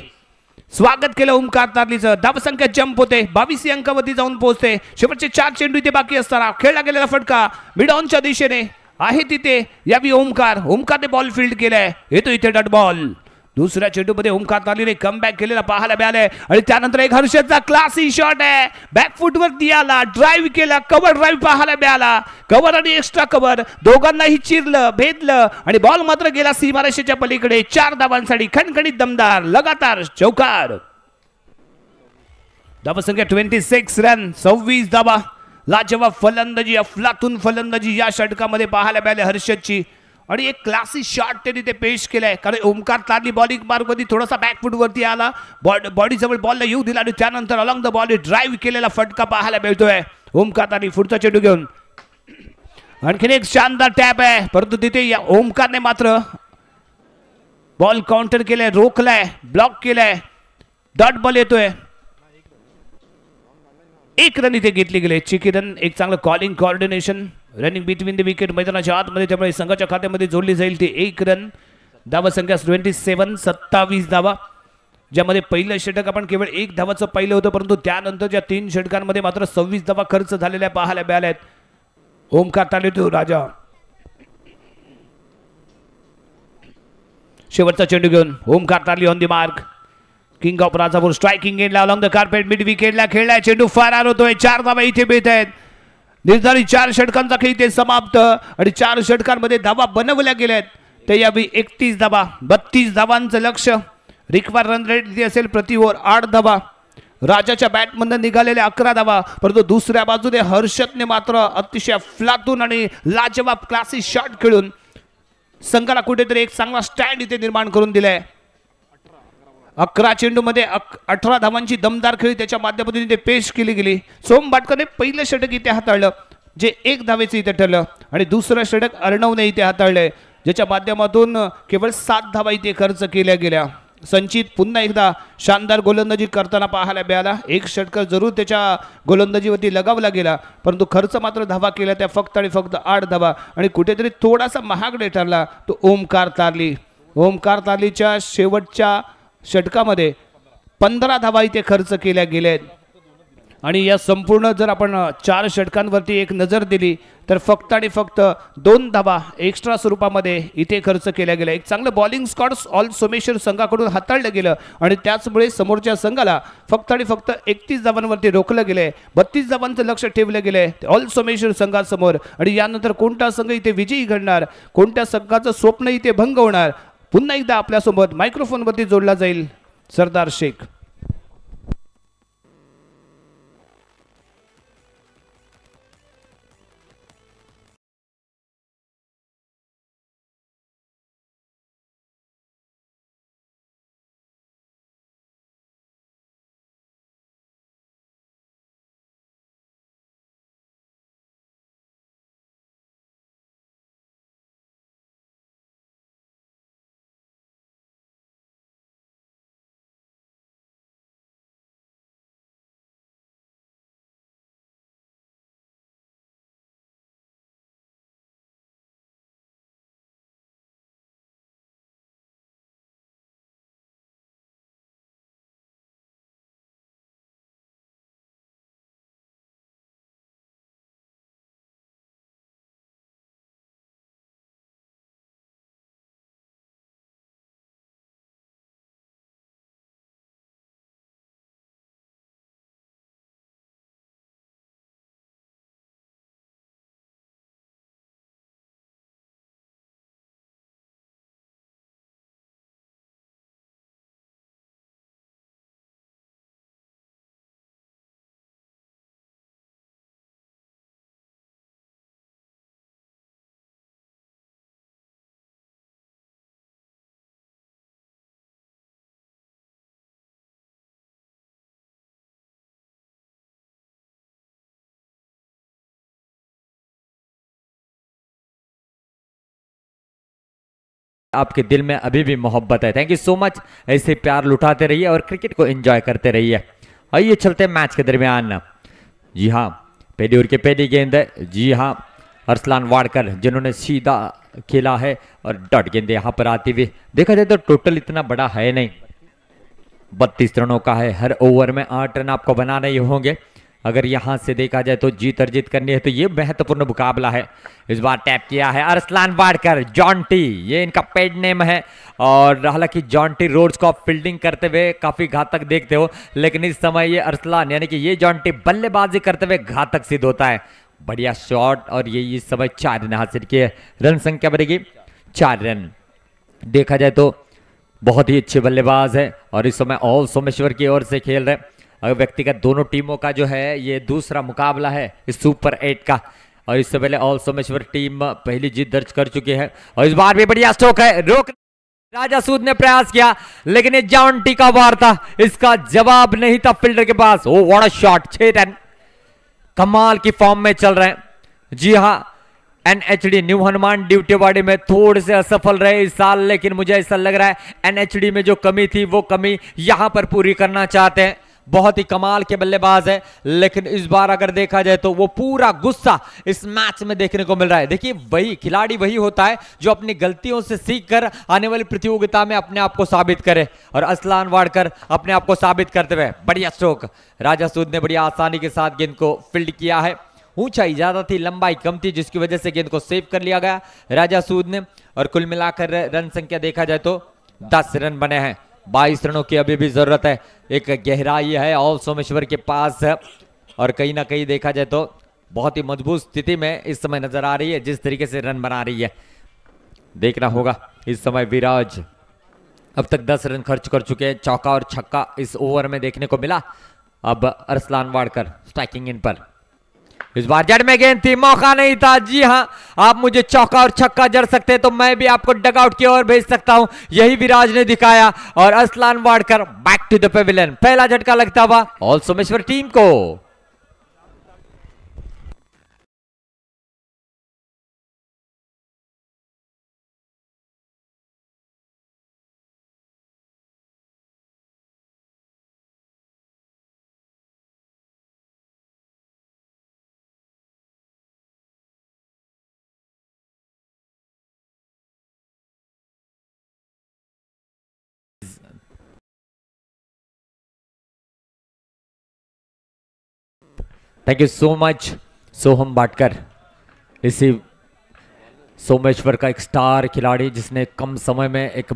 स्वागत केलं ओमकार तारलीचं. धावसंख्या जंप होते, 22 अंकावरती जाऊन पोहोचते. शेवटचे 4 चेंडू इथे बाकी असताना खेळला गेलेला फटका मिड ऑनच्या दिशेने आहे तिथे यावी ओमकार. ओमकारने बॉल फील्ड केलाय, येतो इथे डॉट बॉल. दुसऱ्या चेंडूमध्ये ओमकार तारलीने कमबॅक केलेला पाहायला मिळालंय आणि त्यानंतर एक हर्षदचा क्लासी शॉट आहे, बॅकफूटवरती आला, ड्राईव्ह केला, कव्हर ड्राईव्ह पाहायला मिळाला. कव्हर आणि एक्स्ट्रा कव्हर दोघांनाही चिरलं, भेदलं आणि बॉल मात्र गेला सीमारेषेच्या पलीकडे 4 धावांसाठी. खणखणीत दमदार लगातार चौकार. धावसंख्या 26 रन, 26 धावा. लाजवाब फलंदाजी, अफलातून फलंदाजी या षटकामध्ये पाहायला मिळाली हर्षदची आणि एक क्लासी शॉट त्यांनी ते पेश केलाय. कारण ओमकार तारली बॉलिंग मार्कवरती थोडासा बॅकफूटवरती आला, बॉडीजवळ बॉलला येऊ दिला आणि त्यानंतर अलॉंग the ball drive केलेला फटका पाहायला मिळतोय. ओमकार तारली पुढचा चेंडू घेऊन आणखीन एक शानदार टॅप आहे, परंतु तिथे या ओमकारने मात्र बॉल काउंटर केलाय, रोखलाय, ब्लॉक केलाय. डॉट बॉल येतोय. 1 रन इथे घेतली गेले. चिकी रन, एक चांगलं calling coordination, running between the wicket मैदानाच्या आतमध्ये, त्यामुळे संघाच्या खात्यामध्ये जोडली जाईल ती 1 रन. धावा संख्या 27, 27 धावा, ज्यामध्ये पहिलं षटक आपण केवळ 1 धावाचं पाहिलं होतं, परंतु त्यानंतरच्या 3 षटकांमध्ये मात्र 26 धावा खर्च झालेल्या पाहायला मिळाल्या आहेत. ओमकार तारली तो राजा शेवटचा चेंडू घेऊन Omkar Tarli on the mark. King of Rajapur striking एंडला along the carpet mid विकेटला खेळलाय, चेंडू फरार होतोय. 4 धावा इथे मिळत आहेत. निर्धारित 4 षटकांचा खेळ इथे समाप्त आणि 4 षटकांमध्ये धावा बनवल्या गेल्या आहेत ते यावेळी 31 धावा, 32 धावांचं लक्ष. रिक्वायर रन रेट इथे असेल प्रति ओव्हर 8 धावा. राजाच्या बॅटमधून निघालेल्या 11 धावा, परंतु दुसऱ्या बाजूने हर्षदने मात्र अतिशय अफलातून आणि लाजवाब क्लासी शॉट खेळून संघाला कुठेतरी एक चांगला स्टँड इथे निर्माण करून दिलाय. 11 चेंडूमध्ये 18 धावांची दमदार खेळी त्याच्या माध्यमातून इथे पेश केली गेली. सोम भाटकरने पहिलं षटक इथे हाताळलं जे 1 धावेचं इथे ठरलं आणि दुसरं षटक अर्णवने इथे हाताळलंय ज्याच्या माध्यमातून केवळ 7 धावा इथे खर्च केल्या गेल्या. संचित पुन्हा एकदा शानदार गोलंदाजी करताना पाहायला मिळाला. एक षटकार जरूर त्याच्या गोलंदाजीवरती लगावला गेला, परंतु खर्च मात्र धावा केला त्या फक्त आणि फक्त 8 धावा आणि कुठेतरी थोडासा महागडे ठरला तो ओमकार तारली. ओमकार तारलीच्या शेवटच्या षटकामध्ये 15 धावा इथे खर्च केल्या गेल्या आहेत. आणि या संपूर्ण जर आपण 4 षटकांवरती एक नजर दिली तर फक्त आणि फक्त 2 धावा एक्स्ट्रा स्वरूपामध्ये इथे खर्च केल्या गेल्या. एक चांगलं बॉलिंग स्कॉट ऑल सोमेश्वर संघाकडून हाताळलं गेलं आणि त्याचमुळे समोरच्या संघाला फक्त आणि फक्त 31 धावांवरती रोखलं गेलं. 32 धावांचं लक्ष ठेवलं गेलं ऑल सोमेश्वर संघासमोर. आणि यानंतर कोणता संघ इथे विजयी घडणार, कोणत्या संघाचं स्वप्न इथे भंग होणार, पुन्हा एकदा आपल्यासोबत मायक्रोफोनवरती जोडला जाईल सरदार शेख. आपके दिल में अभी भी मोहब्बत है। Thank you so much. ऐसे प्यार लुटाते रहिए और क्रिकेट को एंजॉय करते रहिए। आइए चलते हैं मैच के दरमियान। जी हाँ, पहली ओवर की पहली गेंद है। जी हाँ, अरसलान वाडकर जिन्होंने सीधा खेला है और डॉट गेंद यहाँ पर आती हुई। देखा जाए तो टोटल इतना बड़ा है नहीं, 32 रनों का है। हर ओवर में 8 रन आपको बनाने ही होंगे। अगर यहाँ से देखा जाए तो जीत अर्जित करनी है तो ये महत्वपूर्ण मुकाबला है। इस बार टैप किया है अरसलान वाडकर, जॉन्टी ये इनका पेड नेम है। और हालांकि जॉन्टी रोड्स को आप फील्डिंग करते हुए काफ़ी घातक देखते हो, लेकिन इस समय ये अरसलान यानी कि ये जॉन्टी बल्लेबाजी करते हुए घातक सिद्ध होता है। बढ़िया शॉट और ये इस समय 4 रन हासिल किए। रन संख्या बढ़ेगी 4 रन। देखा जाए तो बहुत ही अच्छे बल्लेबाज है और इस समय ऑल सोमेश्वर की ओर से खेल रहे हैं। अगर व्यक्तिगत दोनों टीमों का जो है ये दूसरा मुकाबला है इस सुपर 8 का, और इससे पहले ऑल सोमेश्वर टीम पहली जीत दर्ज कर चुकी है। और इस बार भी बढ़िया स्ट्रोक है, रोक राजा सूद ने प्रयास किया लेकिन ये जॉन्टी का वार था, इसका जवाब नहीं था फील्डर के पास। Oh what a shot, 6 run, कमाल की फॉर्म में चल रहे हैं। जी हाँ, एनएचडी न्यू हनुमान ड्यूटीवाड़ी में थोड़े से असफल रहे इस साल, लेकिन मुझे ऐसा लग रहा है एनएचडी में जो कमी थी वो कमी यहां पर पूरी करना चाहते हैं। बहुत ही कमाल के बल्लेबाज है, लेकिन इस बार अगर देखा जाए तो वो पूरा गुस्सा इस मैच में देखने को मिल रहा है। देखिए, वही खिलाड़ी वही होता है जो अपनी गलतियों से सीखकर आने वाली प्रतियोगिता में अपने आप को साबित करे, और अरसलान वाडकर अपने आप को साबित करते हुए बढ़िया स्ट्रोक। राजा सूद ने बढ़िया आसानी के साथ गेंद को फील्ड किया है। ऊंचाई ज्यादा थी, लंबाई कम थी, जिसकी वजह से गेंद को सेव कर लिया गया राजा सूद ने। और कुल मिलाकर रन संख्या देखा जाए तो 10 रन बने हैं। 22 रनों की अभी भी जरूरत है। एक गहराई है ऑल सोमेश्वर के पास और कहीं ना कहीं देखा जाए तो बहुत ही मजबूत स्थिति में इस समय नजर आ रही है, जिस तरीके से रन बना रही है। देखना होगा इस समय विराज अब तक 10 रन खर्च कर चुके हैं, चौका और छक्का इस ओवर में देखने को मिला। अब अरसलान वाडकर स्ट्राइकिंग इन पर, इस बार जड़ में गेंद थी, मौका नहीं था। जी हां, आप मुझे चौका और छक्का जड़ सकते हैं तो मैं भी आपको डगआउट की ओर भेज सकता हूं, यही विराज ने दिखाया। और Arsalan Wadkar back to the pavilion, पहला झटका लगता हुआ ऑल सोमेश्वर टीम को। Thank you so much Soham Bhatkar, इसी सोमेश्वर का एक स्टार खिलाड़ी जिसने कम समय में एक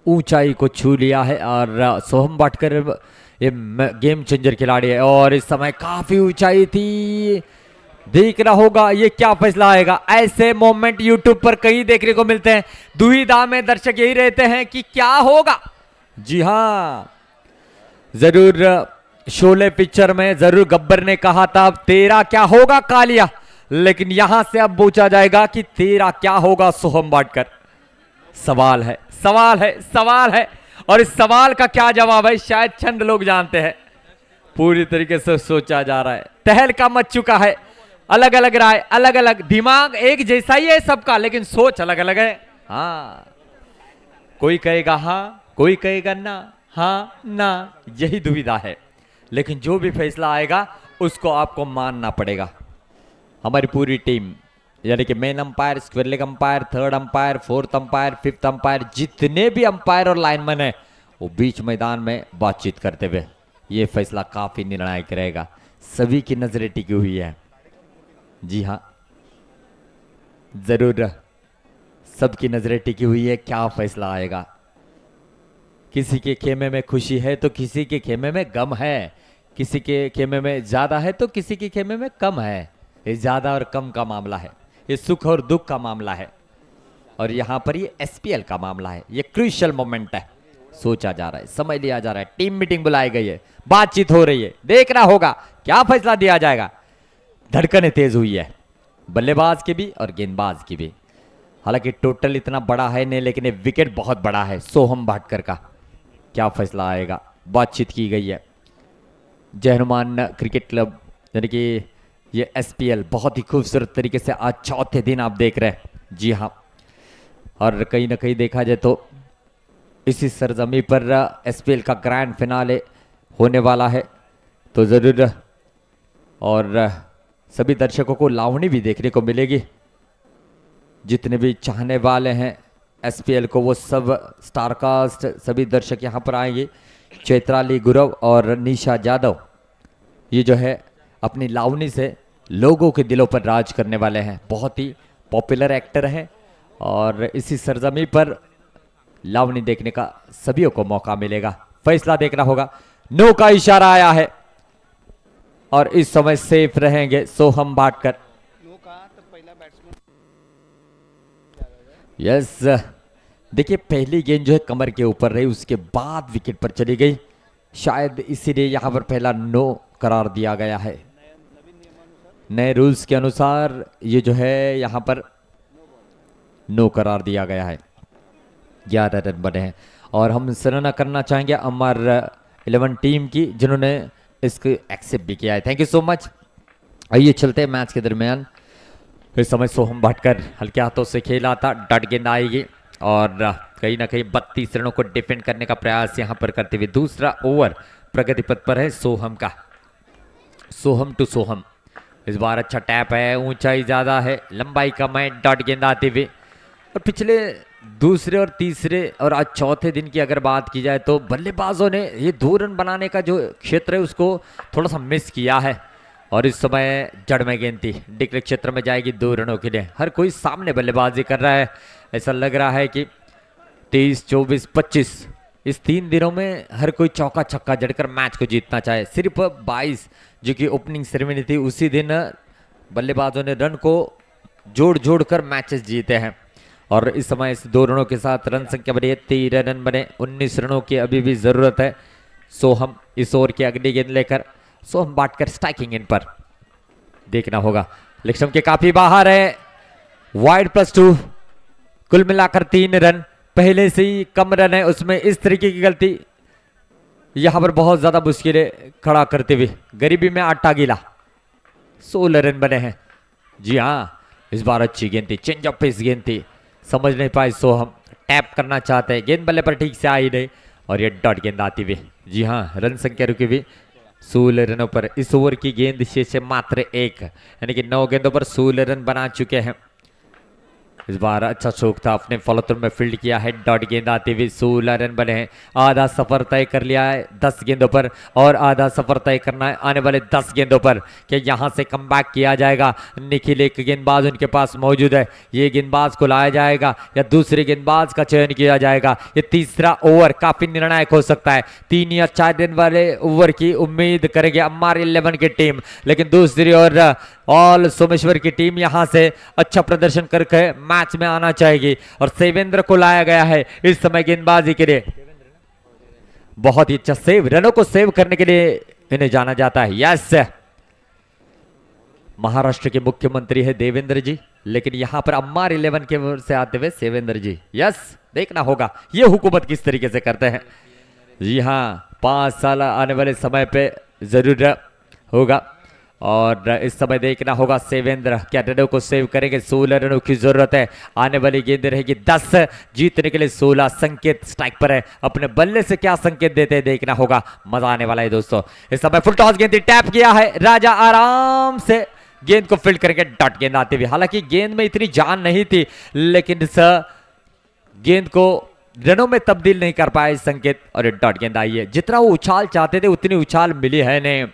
ऊंचाई को छू लिया है। और सोहम भाटकर ये गेम चेंजर खिलाड़ी है और इस समय काफ़ी ऊंचाई थी। देखना होगा ये क्या फैसला आएगा। ऐसे मोमेंट यूट्यूब पर कहीं देखने को मिलते हैं। दुविधा में दर्शक यही रहते हैं कि क्या होगा। जी हाँ, जरूर शोले पिक्चर में जरूर गब्बर ने कहा था तेरा क्या होगा कालिया, लेकिन यहां से अब पूछा जाएगा कि तेरा क्या होगा सोहम भाटकर। सवाल है, सवाल है, सवाल है और इस सवाल का क्या जवाब है शायद चंद लोग जानते हैं। पूरी तरीके से सोचा जा रहा है, तहलका मच चुका है, अलग अलग राय, अलग अलग दिमाग, एक जैसा ही है सबका लेकिन सोच अलग अलग है। हाँ, कोई कहेगा हाँ, कोई कहेगा ना, हाँ ना, यही दुविधा है। लेकिन जो भी फैसला आएगा उसको आपको मानना पड़ेगा। हमारी पूरी टीम यानी कि main umpire, square leg umpire, third umpire, fourth umpire, fifth umpire, जितने भी अंपायर और लाइनमैन हैं वो बीच मैदान में बातचीत करते हुए ये फैसला काफ़ी निर्णायक रहेगा। सभी की नज़रें टिकी हुई है। जी हाँ, ज़रूर सबकी नज़रें टिकी हुई है क्या फैसला आएगा। किसी के खेमे में खुशी है तो किसी के खेमे में गम है, किसी के खेमे में ज़्यादा है तो किसी के खेमे में कम है। ये ज़्यादा और कम का मामला है, ये सुख और दुख का मामला है और यहाँ पर ये एसपीएल का मामला है। ये क्रूशियल मोमेंट है। सोचा जा रहा है, समय लिया जा रहा है, टीम मीटिंग बुलाई गई है, बातचीत हो रही है, देखना होगा क्या फैसला दिया जाएगा। धड़कनें तेज हुई है बल्लेबाज की भी और गेंदबाज की भी। हालांकि टोटल इतना बड़ा है नहीं लेकिन ये विकेट बहुत बड़ा है सोहम भाटकर का। क्या फैसला आएगा, बातचीत की गई है। जय हनुमान क्रिकेट क्लब यानी कि ये एसपीएल बहुत ही खूबसूरत तरीके से आज चौथे दिन आप देख रहे हैं। जी हाँ, और कहीं ना कहीं देखा जाए तो इसी सरजमी पर एसपीएल का ग्रैंड फिनाले होने वाला है। तो ज़रूर और सभी दर्शकों को लावणी भी देखने को मिलेगी। जितने भी चाहने वाले हैं एसपीएल को वो सब स्टारकास्ट सभी दर्शक यहाँ पर आएंगे। चैत्राली गुरव और निशा जादव ये जो है अपनी लावणी से लोगों के दिलों पर राज करने वाले हैं। बहुत ही पॉपुलर एक्टर हैं और इसी सरजमी पर लावणी देखने का सभी को मौका मिलेगा। फैसला देखना होगा। नो का इशारा आया है और इस समय सेफ रहेंगे सोहम भाटकर। यस, देखिए पहली गेंद जो है कमर के ऊपर रही, उसके बाद विकेट पर चली गई, शायद इसीलिए यहां पर पहला नो करार दिया गया है। नए रूल्स के अनुसार ये जो है यहां पर नो करार दिया गया है। 11 रन बने हैं और हम सराहना करना चाहेंगे अमर 11 टीम की जिन्होंने इसको एक्सेप्ट भी किया है। Thank you so much. आइए चलते हैं मैच के दरमियान। इस समय सोहम भाटकर हल्के हाथों से खेला था, डट गेंद आएगी और कहीं ना कहीं 32 रनों को डिफेंड करने का प्रयास यहां पर करते हुए दूसरा ओवर प्रगति पथ पर है सोहम का। सोहम टू सोहम, इस बार अच्छा टैप है, ऊंचाई ज़्यादा है, लंबाई कम है, डॉट गेंद आती हुई। और पिछले दूसरे और तीसरे और आज चौथे दिन की अगर बात की जाए तो बल्लेबाजों ने ये 2 रन बनाने का जो क्षेत्र है उसको थोड़ा सा मिस किया है और इस समय जड़ में गेंद थी, डिक्लेयर क्षेत्र में जाएगी 2 रनों के लिए। हर कोई सामने बल्लेबाजी कर रहा है, ऐसा लग रहा है कि 23, 24, 25 इस 3 दिनों में हर कोई चौका छक्का जड़कर मैच को जीतना चाहे। सिर्फ 22 जो कि ओपनिंग सेरेमनी थी उसी दिन बल्लेबाजों ने रन को जोड़ जोड़ कर मैचेस जीते हैं और इस समय इस 2 रनों के साथ रन संख्या बनी है 13 रन बने, 19 रनों की अभी भी ज़रूरत है। सोहम इस ओवर की अगली गेंद लेकर, सोहम भाटकर स्ट्राइकिंग इन पर, देखना होगा। लक्ष्म के काफी बाहर है, वाइड +2, कुल मिलाकर 3 रन, पहले से ही कम रन है उसमें इस तरीके की गलती यहां पर बहुत ज्यादा मुश्किलें खड़ा करते हुए गरीबी में आटा गीला। 16 रन बने हैं। जी हाँ, इस बार अच्छी गेंद थी, चेंज ऑफ पेस गेंद थी, समझ नहीं पाए सोहम, टैप करना चाहते हैं, गेंद बल्ले पर ठीक से आई नहीं और ये डॉट गेंद आती हुई। जी हाँ, रन संख्या रुकी हुई 16 रनों पर। इस ओवर की गेंद शेष है मात्र 1, यानी कि 9 गेंदों पर 16 रन बना चुके हैं। इस बार अच्छा शौक था, अपने फॉलोथ्रू में फील्ड किया है। डॉट गेंद आती हुई 16 रन बने हैं। आधा सफर तय कर लिया है 10 गेंदों पर और आधा सफर तय करना है आने वाले 10 गेंदों पर कि यहाँ से कमबैक किया जाएगा। निखिल एक गेंदबाज उनके पास मौजूद है, ये गेंदबाज को लाया जाएगा या दूसरे गेंदबाज का चयन किया जाएगा। ये तीसरा ओवर काफ़ी निर्णायक हो सकता है। 3 या 4 रन वाले ओवर की उम्मीद करेंगे अम्मार 11 की टीम, लेकिन दूसरी ओर ऑल सोमेश्वर की टीम यहाँ से अच्छा प्रदर्शन करके मैच में आना चाहेगी। और सेवेंद्र को लाया गया है इस समय गेंदबाजी के लिए। बहुत ही अच्छा सेव, रनों को सेव करने के लिए इन्हें जाना जाता है। यस, महाराष्ट्र के मुख्यमंत्री है देवेंद्र जी, लेकिन यहां पर अम्मार 11 के ओर से आते हुए सेवेंद्र जी। यस, देखना होगा ये हुकूमत किस तरीके से करते हैं। जी हाँ, 5 साल आने वाले समय पे जरूर होगा और इस समय देखना होगा सेवेंद्र क्या रनों को सेव करेंगे। 16 रनों की जरूरत है, आने वाली गेंद रहेगी 10, जीतने के लिए 16। संकेत स्ट्राइक पर है, अपने बल्ले से क्या संकेत देते हैं देखना होगा। मजा आने वाला है दोस्तों। इस समय फुल टॉस गेंद टैप किया है, राजा आराम से गेंद को फील्ड करेंगे। डॉट गेंद आती हुई, हालांकि गेंद में इतनी जान नहीं थी, लेकिन इस गेंद को रनों में तब्दील नहीं कर पाए संकेत। और डॉट गेंद आई है, जितना वो उछाल चाहते थे उतनी उछाल मिली है नहीं।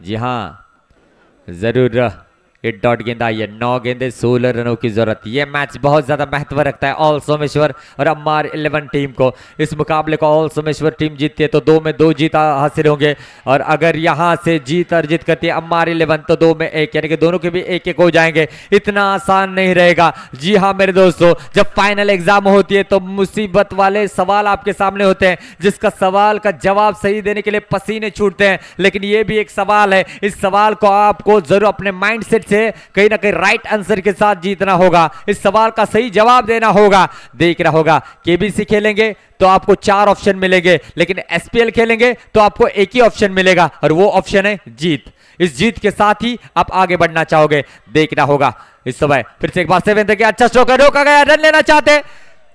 जी हाँ, जरूर ये डॉट गेंद आई है। 9 गेंदे 16 रनों की जरूरत। ये मैच बहुत ज्यादा महत्व रखता है ऑल सोमेश्वर और अम्मार 11 टीम को। इस मुकाबले को ऑल सोमेश्वर टीम जीतती है तो 2 में 2 जीत हासिल होंगे, और अगर यहाँ से जीत अर्जित करती है अम्मार 11 तो 2 में 1, यानी कि दोनों के भी 1-1 हो जाएंगे। इतना आसान नहीं रहेगा। जी हाँ मेरे दोस्तों, जब फाइनल एग्जाम होती है तो मुसीबत वाले सवाल आपके सामने होते हैं, जिसका सवाल का जवाब सही देने के लिए पसीने छूटते हैं। लेकिन ये भी एक सवाल है, इस सवाल को आपको जरूर अपने माइंड सेट से कहीं ना कहीं राइट आंसर के साथ जीतना होगा, इस सवाल का सही जवाब देना होगा। देखना होगा, केबीसी खेलेंगे तो आपको 4 ऑप्शन मिलेंगे, लेकिन एसपीएल खेलेंगे तो आपको एक ही ऑप्शन मिलेगा और वो ऑप्शन है जीत। इस जीत के साथ ही आप आगे बढ़ना चाहोगे। देखना होगा इस समय फिर से एक बार सेवेंद्र के अच्छा स्ट्रोक रोका गया, रन लेना चाहते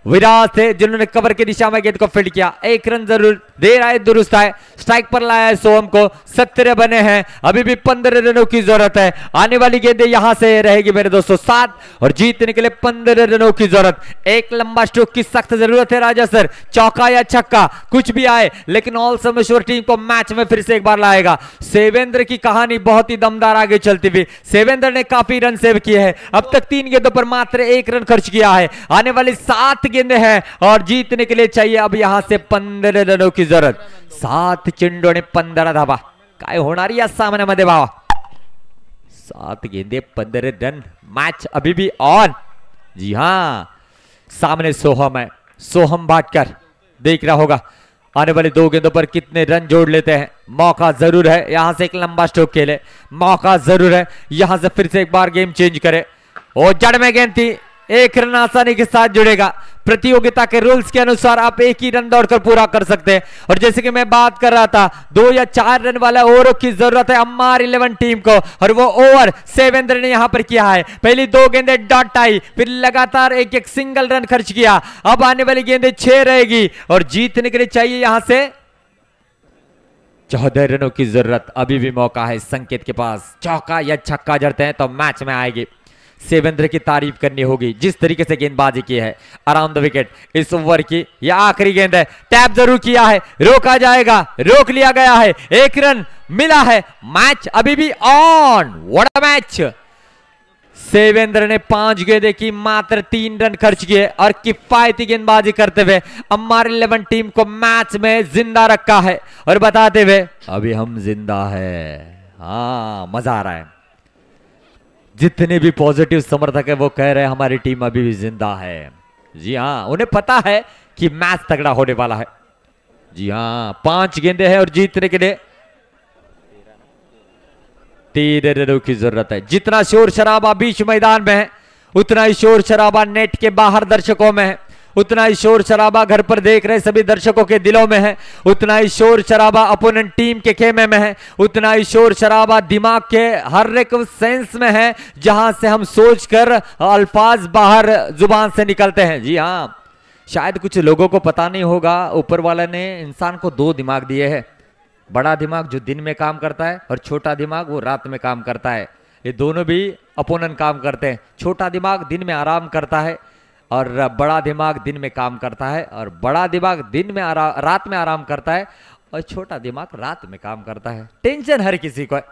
विराज थे जिन्होंने कवर की दिशा में गेंद को फील्ड किया। 1 रन जरूर देर आए दुरुस्त आए, स्ट्राइक पर लाया है सोहम को। 17 बने हैं, अभी भी 15 रनों की जरूरत है। आने वाली गेंदें यहां से रहेगी मेरे दोस्तों 7, और जीतने के लिए 15 रनों की जरूरत। एक लंबा स्ट्रोक की सख्त जरूरत है राजा सर, चौका या छक्का कुछ भी आए, लेकिन ऑल सोमेश्वर टीम को मैच में फिर से एक बार लाएगा। सेवेंद्र की कहानी बहुत ही दमदार आगे चलती हुई। सेवेंद्र ने काफी रन सेव किए हैं, अब तक 3 गेंदों पर मात्र 1 रन खर्च किया है। आने वाली 7 गेंदे हैं और जीतने के लिए चाहिए अब यहां से 15 रनों की जरूरत। 7 चेंडू आणि 15 धावा, काय होणार या सामन्यामध्ये भावा। 7 गेंदे 15 रन, मैच अभी भी ऑन। जी हाँ, सामने सोहम है, सोहम भाटकर। देख रहा होगा आने वाले 2 गेंदों पर कितने रन जोड़ लेते हैं। मौका जरूर है यहां से एक लंबा स्ट्रोक खेले, मौका जरूर है यहां से फिर से एक बार गेम चेंज करे। और जड़ में गेंद थी, 1 रन आसानी के साथ जुड़ेगा। प्रतियोगिता के रूल्स के अनुसार आप 1 ही रन दौड़कर पूरा कर सकते हैं। और जैसे कि मैं बात कर रहा था, 2 या 4 रन वाला ओवर की जरूरत है अम्मार 11 टीम को, और वो ओवर सेवेंद्र ने यहां पर किया है। पहली 2 गेंदें डॉट आई, फिर लगातार एक सिंगल रन खर्च किया। अब आने वाली गेंदें 6 रहेगी और जीतने के लिए चाहिए यहां से 14 रनों की जरूरत। अभी भी मौका है संकेत के पास, चौका या छक्का जड़ते हैं तो मैच में आएगी। सेवेंद्र की तारीफ करनी होगी जिस तरीके से गेंदबाजी की है। अराउंड the wicket इस ओवर की यह आखिरी गेंद है, टैप जरूर किया है, रोका जाएगा, रोक लिया गया है, 1 रन मिला है, मैच अभी भी on. What a match. Sevendra ने 5 गेंदे की मात्र 3 रन खर्च किए और किफायती गेंदबाजी करते हुए अम्मार 11 टीम को मैच में जिंदा रखा है और बताते हुए अभी हम जिंदा है। हाँ, मजा आ रहा है। जितने भी पॉजिटिव समर्थक है वो कह रहे हैं हमारी टीम अभी भी जिंदा है। जी हाँ, उन्हें पता है कि मैच तगड़ा होने वाला है। जी हाँ, 5 गेंदे हैं और जीतने के लिए 13 रनों की जरूरत है। जितना शोर शराबा बीच मैदान में है, उतना ही शोर शराबा नेट के बाहर दर्शकों में है, उतना ही शोर शराबा घर पर देख रहे सभी दर्शकों के दिलों में है, उतना ही शोर शराबा अपोनेंट टीम के खेमे में है, उतना ही शोर शराबा दिमाग के हर एक सेंस में है, जहां से हम सोचकर अल्फाज बाहर जुबान से निकलते हैं। जी हाँ, शायद कुछ लोगों को पता नहीं होगा, ऊपर वाले ने इंसान को 2 दिमाग दिए हैं। बड़ा दिमाग जो दिन में काम करता है और छोटा दिमाग वो रात में काम करता है। ये दोनों भी अपोनेंट काम करते हैं। छोटा दिमाग दिन में आराम करता है और बड़ा दिमाग दिन में काम करता है, और बड़ा दिमाग दिन में रात में आराम करता है और छोटा दिमाग रात में काम करता है। टेंशन हर किसी को है,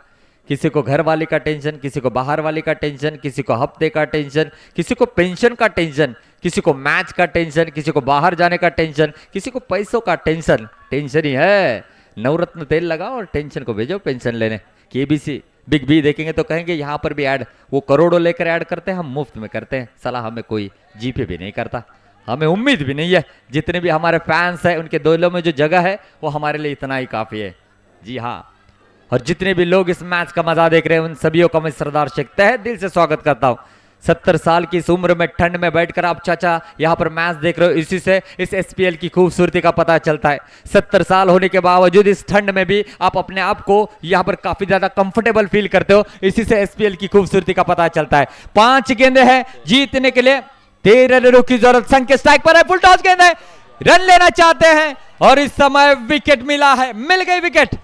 किसी को घर वाले का टेंशन, किसी को बाहर वाले का टेंशन, किसी को हफ्ते का टेंशन, किसी को पेंशन का टेंशन, किसी को मैच का टेंशन, किसी को बाहर जाने का टेंशन, किसी को पैसों का टेंशन। टेंशन ही है। नवरत्न तेल लगाओ और टेंशन को भेजो पेंशन लेने। केबीसी बिग बी देखेंगे तो कहेंगे यहाँ पर भी ऐड, वो करोड़ों लेकर ऐड करते हैं, हम मुफ्त में करते हैं। साला हमें कोई जीपे भी नहीं करता, हमें उम्मीद भी नहीं है। जितने भी हमारे फैंस हैं उनके दिलों में जो जगह है वो हमारे लिए इतना ही काफ़ी है। जी हाँ, और जितने भी लोग इस मैच का मजा देख रहे हैं उन सभी का मैं सरदार शेख तहे दिल से स्वागत करता हूँ। 70 साल की इस उम्र में ठंड में बैठकर आप चाचा यहाँ पर मैच देख रहे हो, इसी से इस एसपीएल की खूबसूरती का पता चलता है। 70 साल होने के बावजूद इस ठंड में भी आप अपने आप को यहाँ पर काफी ज्यादा कंफर्टेबल फील करते हो, इसी से एसपीएल की खूबसूरती का पता चलता है। 5 गेंदे हैं जीतने के लिए, 13 रनों की जरूरत। संकेत स्ट्राइक पर है, फुल टॉस गेंद है, रन लेना चाहते हैं और इस समय विकेट मिला है, मिल गई विकेट।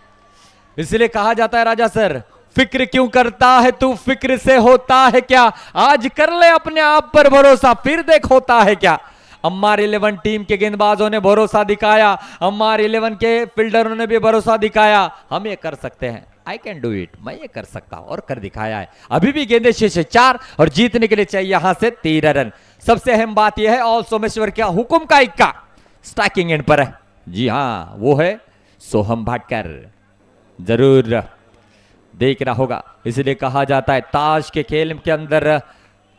इसलिए कहा जाता है राजा सर, फिक्र क्यों करता है तू, फिक्र से होता है क्या, आज कर ले अपने आप पर भरोसा फिर देख होता है क्या। अम्मार 11 टीम के गेंदबाजों ने भरोसा दिखाया, अम्मार 11 के फील्डरों ने भी भरोसा दिखाया, हम ये कर सकते हैं, I can do it, मैं ये कर सकता हूं, और कर दिखाया है। अभी भी गेंदे 6-4 और जीतने के लिए चाहिए यहां से 13 रन। सबसे अहम बात यह है ऑल सोमेश्वर क्या हुकुम का इक्का स्ट्राइकिंग एंड पर है। जी हाँ, वो है सोहम भाटकर, जरूर देखना होगा। इसलिए कहा जाता है ताश के खेल के अंदर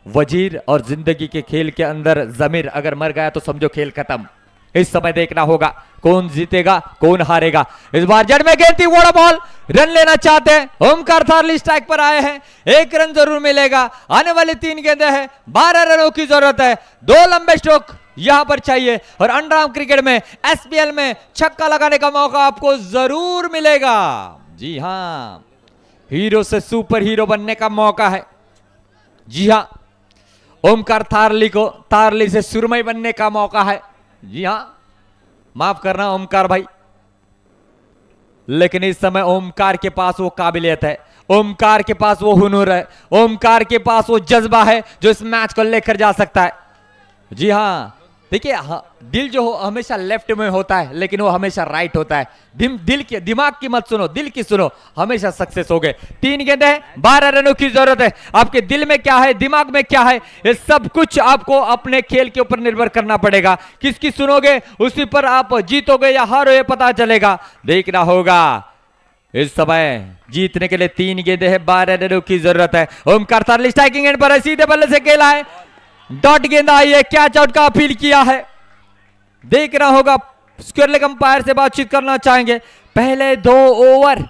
वजीर और जिंदगी के खेल के अंदर जमीर, अगर मर गया तो समझो खेल खत्म। इस समय देखना होगा कौन जीतेगा कौन हारेगा। इस बार जड़ में गेंद थी, वोड़ा बॉल, रन लेना चाहते हैं। ओमकार थारली स्ट्राइक पर आए हैं, 1 रन जरूर मिलेगा। आने वाली 3 गेंदें हैं, 12 रनों की जरूरत है, 2 लंबे स्ट्रोक यहां पर चाहिए और अंडरआर्म क्रिकेट में एसपीएल में छक्का लगाने का मौका आपको जरूर मिलेगा। जी हां, हीरो से सुपर हीरो बनने का मौका है। जी हां, ओमकार थारली को थारली से सुरमई बनने का मौका है। जी हां, माफ करना ओमकार भाई, लेकिन इस समय ओमकार के पास वो काबिलियत है, ओमकार के पास वो हुनर है, ओमकार के पास वो जज्बा है जो इस मैच को लेकर जा सकता है। जी हाँ, देखिए हाँ, दिल जो हो हमेशा लेफ्ट में होता है लेकिन वो हमेशा राइट होता है। दिल के दिमाग की मत सुनो, दिल की सुनो, हमेशा सक्सेस हो गए। 3 गेंदे हैं, 12 रनों की जरूरत है। आपके दिल में क्या है, दिमाग में क्या है, ये सब कुछ आपको अपने खेल के ऊपर निर्भर करना पड़ेगा। किसकी सुनोगे उसी पर आप जीतोगे या हारोगे पता चलेगा। देखना होगा इस समय जीतने के लिए 3 गेंदे हैं, 12 रनों की जरूरत है। ओमकार थारली स्ट्राइकिंग एंड पर है, सीधे बल्ले से खेला है, डॉट गेंद आई है, कैच आउट का अपील किया है। देखना होगा, स्क्वायर लेग अंपायर से बातचीत करना चाहेंगे। पहले 2 ओवर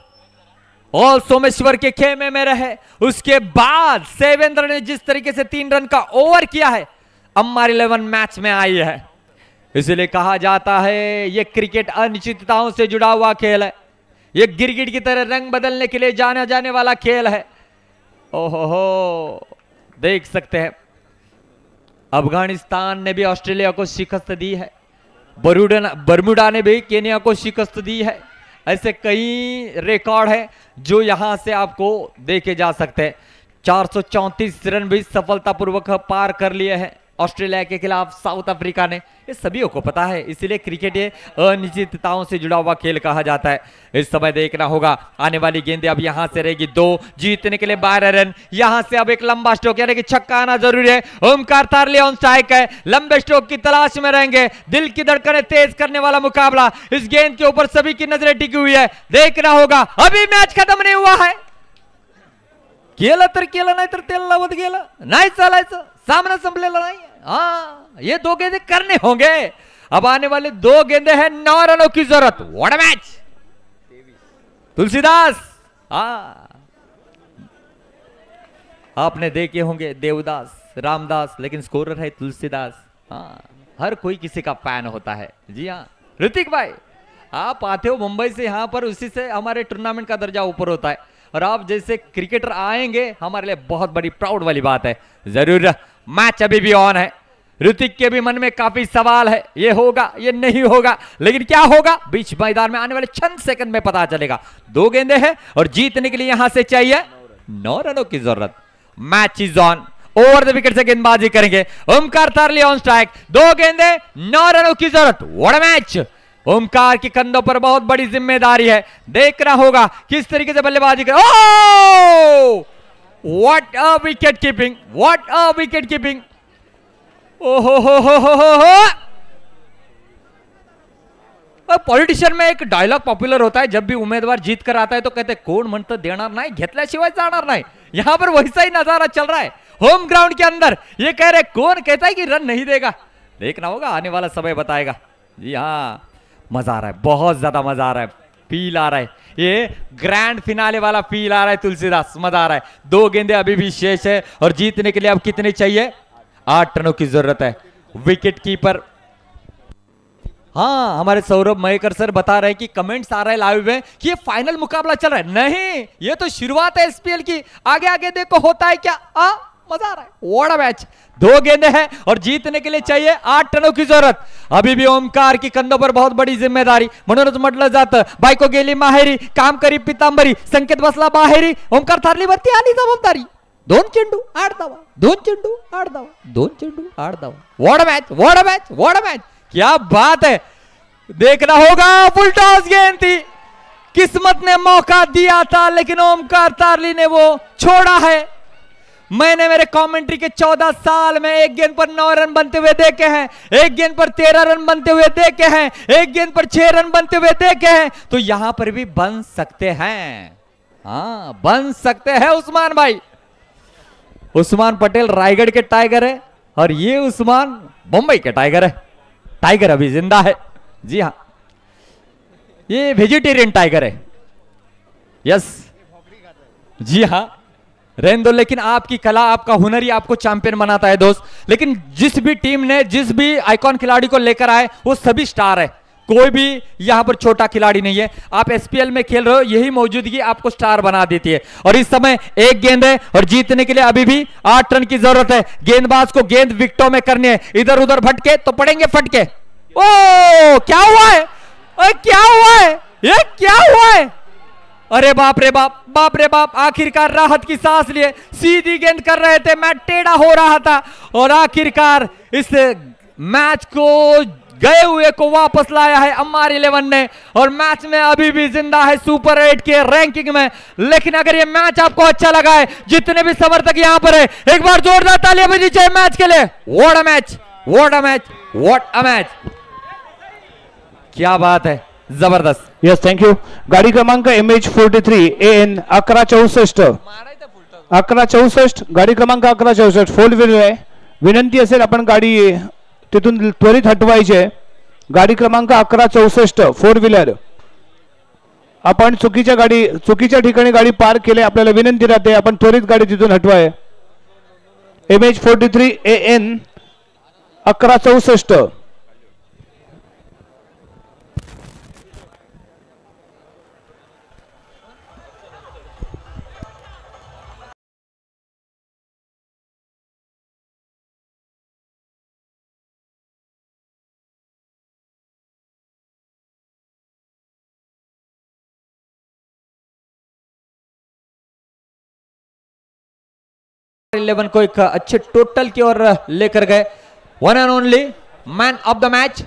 ऑल सोमेश्वर के खेमे में रहे, उसके बाद सेवेंद्र ने जिस तरीके से 3 रन का ओवर किया है, अम्मार 11 मैच में आई है। इसलिए कहा जाता है ये क्रिकेट अनिश्चितताओं से जुड़ा हुआ खेल है, ये गिरगिट की तरह रंग बदलने के लिए जाना जाने वाला खेल है। ओहो हो, देख सकते हैं अफगानिस्तान ने भी ऑस्ट्रेलिया को शिकस्त दी है, बरमुडा ने भी केन्या को शिकस्त दी है। ऐसे कई रिकॉर्ड है जो यहां से आपको देखे जा सकते हैं। 434 रन भी सफलतापूर्वक पार कर लिए हैं ऑस्ट्रेलिया के खिलाफ साउथ अफ्रीका ने। ये सभी को पता है, इसलिए क्रिकेट ये अनिश्चितताओं से जुड़ा हुआ खेल कहा जाता है। इस समय देखना होगा आने वाली गेंदें अब यहां से रहेगी 2, जीतने के लिए 12 रन। यहां से अब एक लंबा स्ट्रोक यानी कि छक्का आना जरूरी है। ओमकार थारली ऑन स्ट्राइक है, लंबे स्ट्रोक की तलाश में रहेंगे। दिल की धड़कनें तेज करने वाला मुकाबला, इस गेंद के ऊपर सभी की नजरें टिकी हुई है। देखना होगा, अभी मैच खत्म नहीं हुआ है। केलं तर केलं, नाही तर तेल लावत गेलं, नाही चालायचं, सामना संपलेला नाही। हाँ, ये 2 गेंदे करने होंगे। अब आने वाले 2 गेंदे हैं, 9 रनों की जरूरत। What a match Tulsidas. हाँ, आपने देखे होंगे देवदास, रामदास, लेकिन स्कोरर है तुलसीदास। हाँ, हर कोई किसी का फैन होता है। जी हाँ ऋतिक भाई, आप आते हो मुंबई से यहाँ पर, उसी से हमारे टूर्नामेंट का दर्जा ऊपर होता है और आप जैसे क्रिकेटर आएंगे हमारे लिए बहुत बड़ी प्राउड वाली बात है। जरूर मैच अभी भी ऑन है। ऋतिक के भी मन में काफी सवाल है, ये होगा ये नहीं होगा, लेकिन क्या होगा बीच मैदान में आने वाले चंद सेकंड में पता चलेगा। 2 गेंदे हैं और जीतने के लिए यहां से चाहिए 9 रनों की जरूरत। Match is on. Over the wicket से गेंदबाजी करेंगे ओमकार तारली ऑन स्ट्राइक। 2 गेंदे, 9 रनों की जरूरत। What a match. Omkar K कंधों पर बहुत बड़ी जिम्मेदारी है, देखना होगा किस तरीके से बल्लेबाजी कर। Oh what a wicket keeping, what a wicket keeping. ओहो हो हो हो हो। पॉलिटिशियन में एक डायलॉग पॉपुलर होता है, जब भी उम्मीदवार जीत कर आता है तो कहते हैं कोण म्हणतं देणार नाही, घेतल्याशिवाय जाणार नाही। यहां पर वैसा ही नजारा चल रहा है होम ग्राउंड के अंदर। ये कह रहे कौन कहता है कि रन नहीं देगा, देखना होगा, आने वाला समय बताएगा। जी हाँ, मजा आ रहा है, बहुत ज्यादा मजा आ रहा है, फील आ रहा है, ये ग्रैंड फिनाले वाला फील आ रहा है तुलसीदास, मजा आ रहा है। 2 गेंदे अभी भी शेष है और जीतने के लिए अब कितने चाहिए? 8 रनों की जरूरत है। विकेट कीपर, हाँ हमारे सौरभ मयेकर सर बता रहे हैं कि कमेंट्स आ रहे हैं लाइव में कि ये फाइनल मुकाबला चल रहा है। नहीं, ये तो शुरुआत है एसपीएल की, आगे आगे देखो होता है क्या। मजा आ रहा है, what a match. 2 गेंदे हैं और जीतने के लिए चाहिए 8 रनों की जरूरत। अभी भी ओमकार की कंधों पर बहुत बड़ी जिम्मेदारी। म्हणूनच म्हटलं जातं, बायको गेली माहेरी, काम करी पितांबरी, संकेत बसला बाहेरी, ओमकार थारलीवरती आली जबाबदारी। 2 चेंडू 8 धावा, 2 चेंडू 8 धावा, 2 चेंडू 8 धावा। What a match, what a match, what a match, क्या बात है। देखना होगा, फुल टॉस गेंद थी, किस्मत ने मौका दिया था लेकिन ओमकार तारली ने वो छोड़ा है। मैंने मेरे कमेंट्री के 14 साल में एक गेंद पर 9 रन बनते हुए देखे हैं, एक गेंद पर 13 रन बनते हुए देखे हैं, एक गेंद पर 6 रन बनते हुए देखे हैं, तो यहां पर भी बन सकते हैं। हाँ बन सकते हैं उस्मान भाई। उस्मान पटेल रायगढ़ के टाइगर है और ये उस्मान मुंबई के टाइगर है। टाइगर अभी जिंदा है, जी हाँ, ये वेजिटेरियन टाइगर है। यस जी हाँ, रहने दो, लेकिन आपकी कला, आपका हुनर ही आपको चैंपियन बनाता है दोस्त। लेकिन जिस भी टीम ने जिस भी आइकॉन खिलाड़ी को लेकर आए वो सभी स्टार है, कोई भी यहां पर छोटा खिलाड़ी नहीं है। आप एसपीएल में खेल रहे हो, यही मौजूदगी आपको स्टार बना देती है। और इस समय 1 गेंद है और जीतने के लिए अभी भी 8 रन की जरूरत है। गेंदबाज को गेंद विकेटों में करनी है, इधर उधर भटके तो पड़ेंगे फटके। ओ क्या हुआ है, ओ, क्या हुआ है, ये क्या हुआ है? अरे बाप रे बाप, बाप रे बाप, आखिरकार राहत की सांस लिए। सीधी गेंद कर रहे थे, मैच टेढ़ा हो रहा था और आखिरकार इस मैच को गए हुए को वापस लाया है अम्मार 11 ने और मैच में अभी भी जिंदा है सुपर 8 के रैंकिंग में। लेकिन अगर ये मैच आपको अच्छा लगा है, जितने भी समर्थक यहां पर है, एक बार जोरदार तालियां बजनी चाहिए मैच के लिए। What a match, what a match, what a match, क्या बात है, जबरदस्त। Yes thank you. गाडी क्रमांक MH 43 AN 1164, 1164, गाडी क्रमांक 1164 फोर व्हीलर आहे। विनंती असेल आपण गाडी तिथून त्वरित हटवायची आहे। गाडी क्रमांक 1164 फोर व्हीलर, आपण चुकीच्या ठिकाणी गाडी पार्क केली, आपल्याला विनंती राहते आपण त्वरित गाडी तिथून हटवाय। MH 43 AN 1164। 11 को एक अच्छे टोटल की ओर लेकर गए। One and only man of the match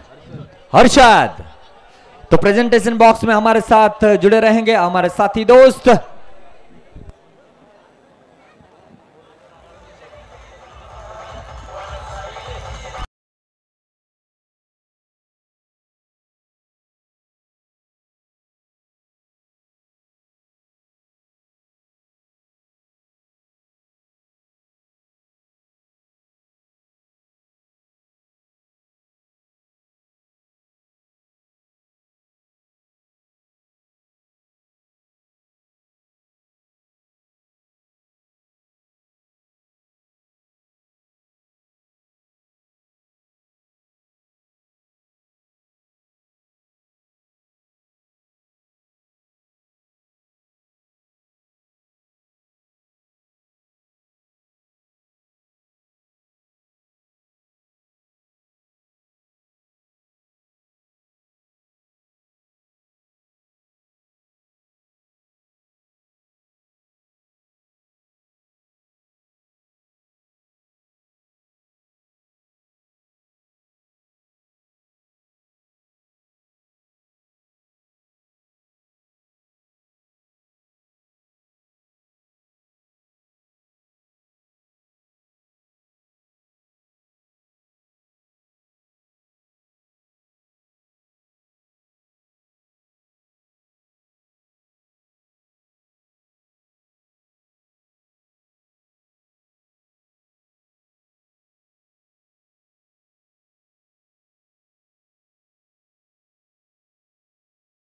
Harshad. तो प्रेजेंटेशन बॉक्स में हमारे साथ जुड़े रहेंगे हमारे साथी दोस्त।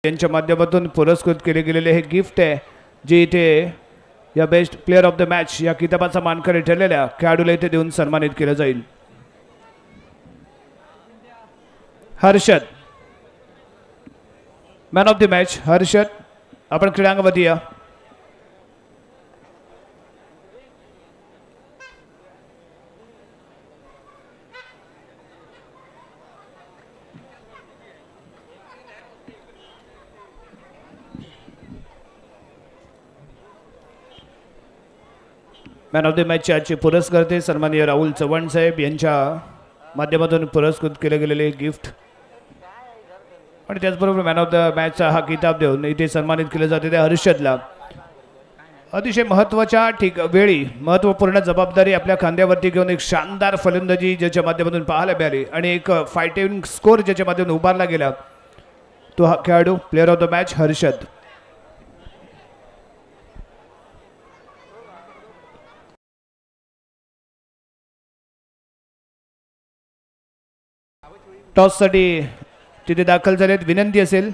यांच्या माध्यमातून पुरस्कृत केले गेलेले हे गिफ्ट आहे, जे इथे या best player of the match या किताबाचा मानकरी ठरलेल्या खेळाडूला इथे देऊन सन्मानित केलं जाईल. Harshad man of the match. Harshad आपण क्रीडांगणावरती या. मॅन ऑफ the मॅचचे आजचे पुरस्कर्ते सन्माननीय राहुल चव्हाण साहेब यांच्या माध्यमातून पुरस्कृत केले गेलेले गिफ्ट आणि त्याचबरोबर मॅन ऑफ the मॅचचा हा किताब देऊन इथे सन्मानित केले जाते त्या हर्षदला. अतिशय महत्त्वाच्या वेळी महत्त्वपूर्ण जबाबदारी आपल्या खांद्यावरती घेऊन एक शानदार फलंदाजी ज्याच्या माध्यमातून पाहायला मिळाली आणि एक फायटिंग स्कोअर ज्याच्या माध्यमातून उभारला गेला तो हा खेळाडू player of the match Harshad. टॉससाठी तिथे दाखल झालेत, विनंती असेल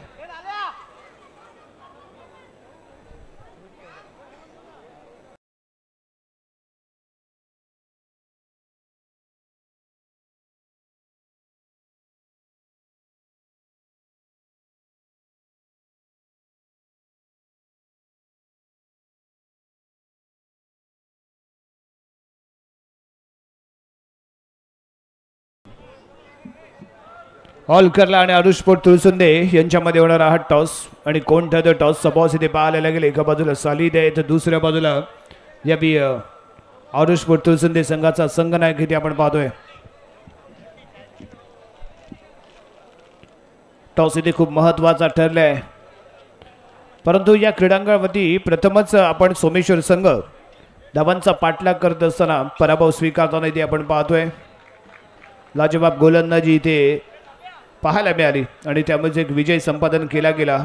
ऑल करला आणि आरुष स्पोर्ट तुळसुंदे यांच्यामध्ये होणार हा टॉस आणि कोण ठरतो टॉसचा बॉस इथे पाहायला लागेल. एका बाजूला सालिद आहे तर दुसऱ्या बाजूला या बी आरुष स्पोर्ट तुळसुंदे संघाचा संघनायक इथे आपण पाहतोय. टॉस इथे खूप महत्वाचा ठरलाय, परंतु या क्रीडांगणावरती प्रथमच आपण सोमेश्वर संघ धावांचा पाठलाग करत असताना पराभव स्वीकारताना इथे आपण पाहतोय. लाजवाब गोलंदाजी इथे पाहायला मिळाली आणि त्यामध्ये एक विजय संपादन केला गेला.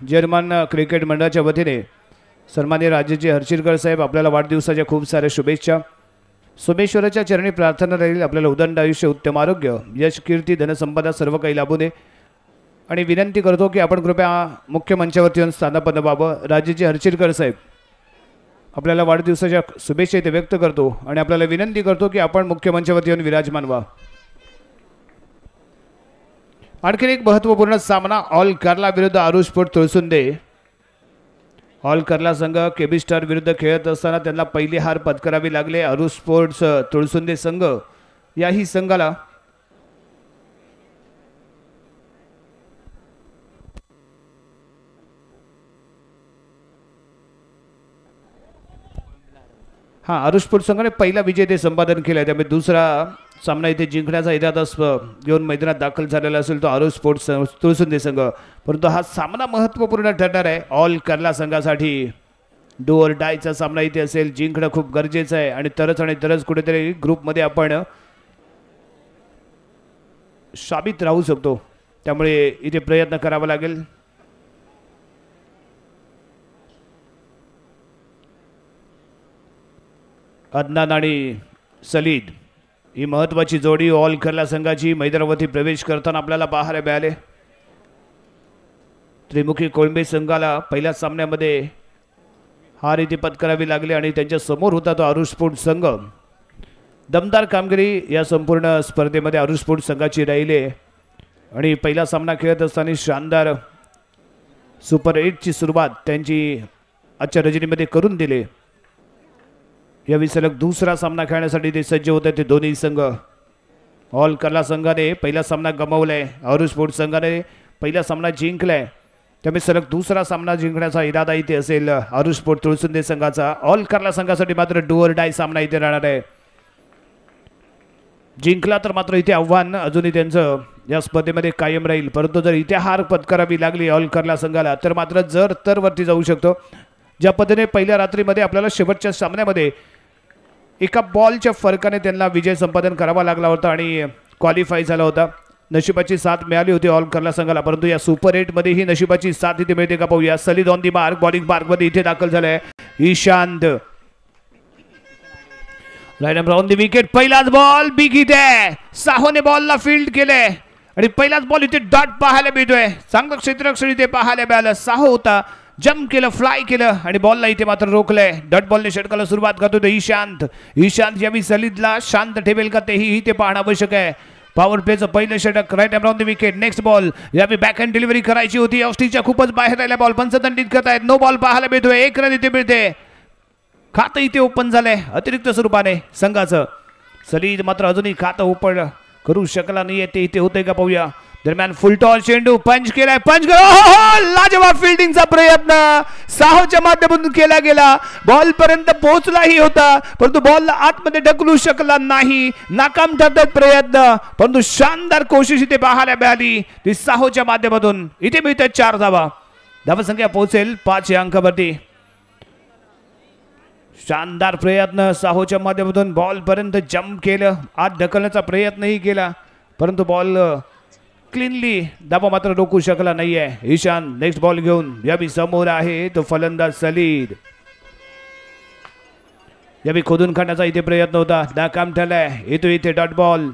जर्मन क्रिकेट मंडळाच्या वतीने सन्माननीय राजेजी हर्षिलकर साहेब आपल्याला वाढदिवसाच्या खूप साऱ्या शुभेच्छा. सोमेश्वराच्या चरणी प्रार्थना राहील आपल्याला उदंड आयुष्य, उत्तम आरोग्य, यश, कीर्ती, धनसंपदा सर्व काही लाभू दे आणि विनंती करतो की आपण कृपया मुख्य मंचावरती येऊन स्थानापन्न व्हावं. राजेजी हर्षिलकर साहेब आपल्याला वाढदिवसाच्या शुभेच्छा इथे व्यक्त करतो आणि आपल्याला विनंती करतो की आपण मुख्य मंचावरती येऊन विराजमान व्हा. आणखीन एक महत्त्वपूर्ण सामना ऑल करला विरुद्ध आरुष स्पोर्ट तुळसुंदे. ऑल करला संघ केबी स्टार विरुद्ध खेळत असताना त्यांना पहिली हार पत्करावी लागली. आरुष स्पोर्ट्स तुळसुंदे संघ याही संघाला हां आरुष स्पोर्ट्स संघाने पहिला विजय ते संपादन केला आहे, त्यामुळे दुसरा सामना इथे जिंकण्याचा इरादा घेऊन मैदानात दाखल झालेला असेल तो आरुष स्पोर्ट्स तुळसुंदे संघ. परंतु हा सामना महत्त्वपूर्ण ठरणार आहे ऑल करला संघासाठी. Do or डायचा सामना इथे असेल, जिंकणं खूप गरजेचं आहे आणि तरच कुठेतरी ग्रुपमध्ये आपण शाबित राहू शकतो, त्यामुळे इथे प्रयत्न करावा लागेल. अदनान आणि सलीद ही महत्वाची जोडी ऑल केरला संघाची मैदानावरती प्रवेश करताना आपल्याला पाहायला मिळाले. त्रिमुखी कोळंबे संघाला पहिल्या सामन्यामध्ये हार इथे पत्करावी लागली आणि त्यांच्या समोर होता तो आरुष स्पोर्ट्स संघ. दमदार कामगिरी या संपूर्ण स्पर्धेमध्ये आरुष स्पोर्ट्स संघाची राहिली आणि पहिला सामना खेळत असताना शानदार सुपर 8ची सुरुवात त्यांची आजच्या रजनीमध्ये करून दिली. यावेळी सलग दुसरा सामना खेळण्यासाठी ते सज्ज होते ते दोन्ही संघ. ऑल केरला संघाने पहिला सामना गमावलाय, आरुष स्पोर्ट्स संघाने पहिला सामना जिंकलाय, त्यामुळे सलग दुसरा सामना जिंकण्याचा इरादा इथे असेल आरुष स्पोर्ट्स तुळसुंदे संघाचा. ऑल केरला संघासाठी मात्र do or die सामना इथे राहणार आहे. जिंकला तर मात्र इथे आव्हान अजूनही त्यांचं या स्पर्धेमध्ये कायम राहील, परंतु जर इथे हार पत्करावी लागली ऑल केरला संघाला तर मात्र जर तर वरती जाऊ शकतो. ज्या पद्धतीने पहिल्या रात्रीमध्ये आपल्याला शेवटच्या सामन्यामध्ये एका बॉलच्या फरकाने त्यांना विजय संपादन करावा लागला होता आणि क्वालिफाय झाला होता, नशिबाची साथ मिळाली होती ऑल केरला संघाला, परंतु या सुपर 8मध्ये ही नशिबाची साथ इथे मिळते का पाहूया. Salid on the mark, bowling मार्कमध्ये इथे दाखल झालाय Ishant. Right on the wicket, पहिलाच बॉल बिग हिट आहे. साहोने बॉलला फील्ड केलंय आणि पहिलाच बॉल इथे डॉट पाहायला मिळतोय. चांगलं क्षेत्ररक्षण इथे पाहायला मिळालं. साहो होता, जम्प केलं, फ्लाय केलं आणि बॉलला इथे मात्र रोखलंय. डॉट बॉलने षटकाला सुरुवात करतो तो ईशांत. ईशांत यावेळी सलीदला शांत ठेवेल का तेही इथे पाहणं आवश्यक आहे. पॉवर प्लेचं पहिलं षटक, right around the wicket. Next ball यावेळी बॅक हँड डिलिव्हरी करायची होती, ऑस्ट्रीच्या खूपच बाहेर राहिला बॉल, पंच दंडित करतायत. नो बॉल पाहायला मिळतोय, 1 रन इथे मिळते. खातं इथे ओपन झालंय अतिरिक्त स्वरूपाने संघाचं. सलीद मात्र अजूनही खातं ओपन करू शकला नाहीये, ते इथे होतंय का पाहूया. दरम्यान फुलटॉल चेंडू पंच केलाय, पंच लाजवाब फिल्डिंगचा प्रयत्न साहोच्या माध्यमातून केला गेला. बॉल पर्यंत पोहोचलाही होता परंतु बॉलला आतमध्ये ढकलू शकला नाही, नाकाम ठरतात प्रयत्न, परंतु शानदार कोशिश इथे पाहायला मिळाली ती साहोच्या माध्यमातून. इथे मिळतात 4 धावा, धावसंख्या पोहोचेल 5 या अंकावरती. शानदार प्रयत्न साहोच्या माध्यमातून, बॉल पर्यंत जम्प केलं, आत ढकलण्याचा प्रयत्नही केला परंतु बॉल क्लीनली धावा मात्र रोखू शकला नाहीये. ईशान नेक्स्ट बॉल घेऊन यावी समोर आहे तो फलंदाज सलीद. यावी खोदून काढण्याचा इथे प्रयत्न होता, नाकाम ठरलाय. येतो इथे डॉट बॉल.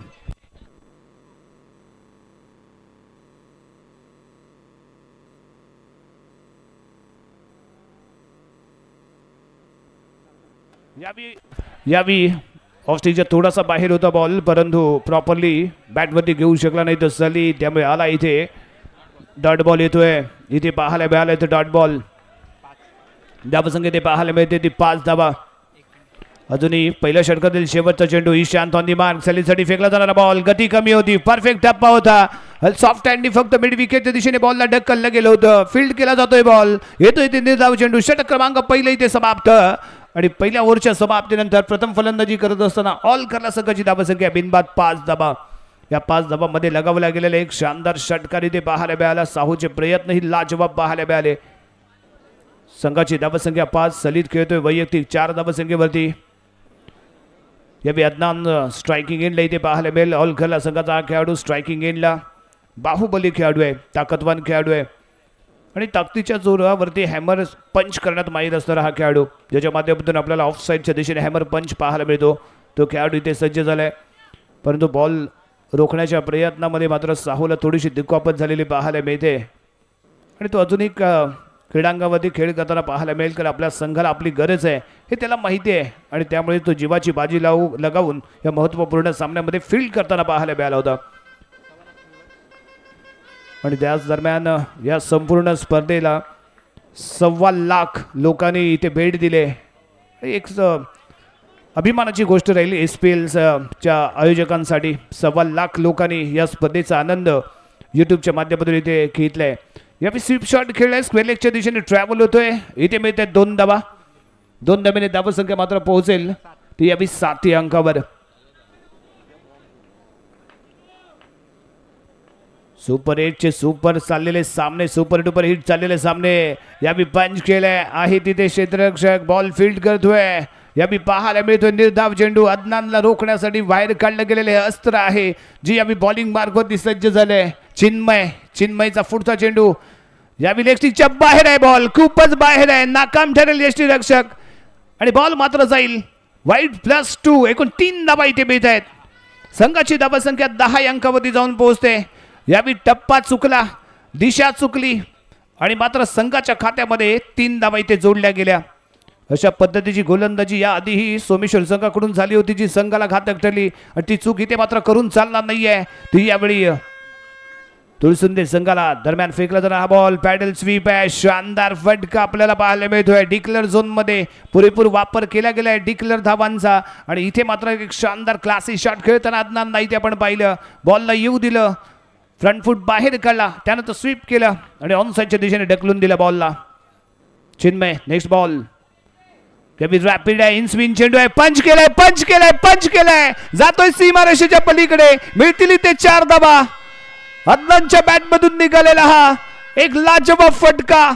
यावी ऑफस्टिकच्या थोडासा बाहेर होता बॉल परंतु प्रॉपरली बॅटवरती घेऊ शकला नाही तो सली, त्यामुळे आला इथे डॉट बॉल येतोय. इथे पाहायला मिळाला इथे डॉट बॉल. धावसंख्या इथे पाहायला मिळते ती 5 धावा. अजूनही पहिल्या षटकातील शेवटचा चेंडू ईशांत ऑन the mark. सलीसाठी फेकला जाणारा बॉल, गती कमी होती, परफेक्ट टप्पा होता. सॉफ्ट हँडनी फक्त मिड विकेटच्या दिशेने बॉलला ढकललं गेलं होतं. फील्ड केला जातोय बॉल, येतोय इथे निर्धाव चेंडू. षटक क्रमांक पहिलं इथे समाप्त आणि पहिल्या ओव्हरच्या समाप्तीनंतर प्रथम फलंदाजी करत असताना ऑल केरला संघाची धावसंख्या बिनबाद 5 धावा. या 5 धावांमध्ये लगावला गेलेला एक शानदार षटकार इथे पाहायला मिळाला. साहूचे प्रयत्नही लाजवाब पाहायला मिळाले. संघाची धावसंख्या 5, सलीद खेळतोय वैयक्तिक 4 धावसंख्येवरती. यावेळी अदनान स्ट्रायकिंग एंडला इथे पाहायला मिळेल. ऑल केरला संघाचा हा खेळाडू स्ट्रायकिंग एंडला बाहुबली खेळाडू आहे, ताकदवान खेळाडू आहे आणि ताकदीच्या जोरावरती हॅमर पंच करण्यात माहीर असणारा हा खेळाडू, ज्याच्या माध्यमातून आपल्याला ऑफ साईडच्या दिशेने हॅमर पंच पाहायला मिळतो, तो खेळाडू इथे सज्ज झाला आहे. परंतु बॉल रोखण्याच्या प्रयत्नामध्ये मात्र साहूला थोडीशी दुखापत झालेली पाहायला मिळते आणि तो अजूनही क्रीडांगावरती खेळ करताना पाहायला मिळेल, कारण आपल्या संघाला आपली गरज आहे हे त्याला माहिती आहे आणि त्यामुळे तो जीवाची बाजी लगावून या महत्त्वपूर्ण सामन्यामध्ये फील्ड करताना पाहायला मिळाला होता. आणि त्याच दरम्यान या संपूर्ण स्पर्धेला 1.25 लाख लोकांनी इथे भेट दिले. एक अभिमानाची गोष्ट राहील SPLच्या आयोजकांसाठी. 1.25 लाख लोकांनी या स्पर्धेचा आनंद यूट्यूबच्या माध्यमातून इथे घेतला आहे. यावेळी स्वीप शॉट खेळलाय, स्क्वेअर लेगच्या दिशेने ट्रॅव्हल होतोय. इथे मिळते 2 धावा, 2 धावेने धावसंख्या मात्र पोहोचेल ती यावेळी 7 या अंकावर. सुपर 8चे सुपर चाललेले सामने, सुपर डुपर हिट चाललेले सामने. यावेळी पंच केलाय आहे तिथे क्षेत्ररक्षक, बॉल फील्ड करतोय. यावेळी पाहायला मिळतोय निर्धाव चेंडू. अदनानला रोखण्यासाठी बाहेर काढलं गेलेले अस्त्र आहे जी यावेळी बॉलिंग मार्कवरती सज्ज झाले. चिन्मय, चिन्मयचा पुढचा चेंडू यावेळी लेगस्टिकच्या बाहेर आहे, बॉल खूपच बाहेर आहे, नाकाम ठरेल यष्टीरक्षक आणि बॉल मात्र जाईल वाईड. +2, एकूण 3 धावा इथे मिळत आहेत. संघाची धावसंख्या 10 अंकावरती जाऊन पोहोचते. यावेळी टप्पा चुकला, दिशा चुकली आणि मात्र संघाच्या खात्यामध्ये 3 धावा इथे जोडल्या गेल्या. अशा पद्धतीची गोलंदाजी या आधीही सोमेश्वर संघाकडून झाली होती, जी संघाला घातक ठरली आणि ती चूक इथे मात्र करून चालणार नाहीये. ती यावेळी तुळसुंदे संघाला दरम्यान फेकला जाणार हा बॉल, पॅडल स्वीप आहे, शानदार फटका आपल्याला पाहायला मिळतोय. डिक्लर झोनमध्ये पुरेपूर वापर केला गेलाय डिक्लर धावांचा आणि इथे मात्र एक शानदार क्लासी शॉट खेळताना अदनान नाही ते आपण पाहिलं. बॉलला येऊ दिलं, फ्रंट फूट बाहेर काढला, त्यानंतर स्वीप केलं आणि ऑन साईडच्या दिशेने ढकलून दिला बॉलला. चिन्मय नेक्स्ट बॉल, रॅपिड आहे, इन स्विंग चेंडू आहे, पंच केलाय, पंच केलाय, पंच केलाय, जातोय सीमारेषेच्या पलीकडे, मिळतील इथे 4 धावा. अदनानच्या बॅटमधून निघालेला हा एक लाजवाब फटका,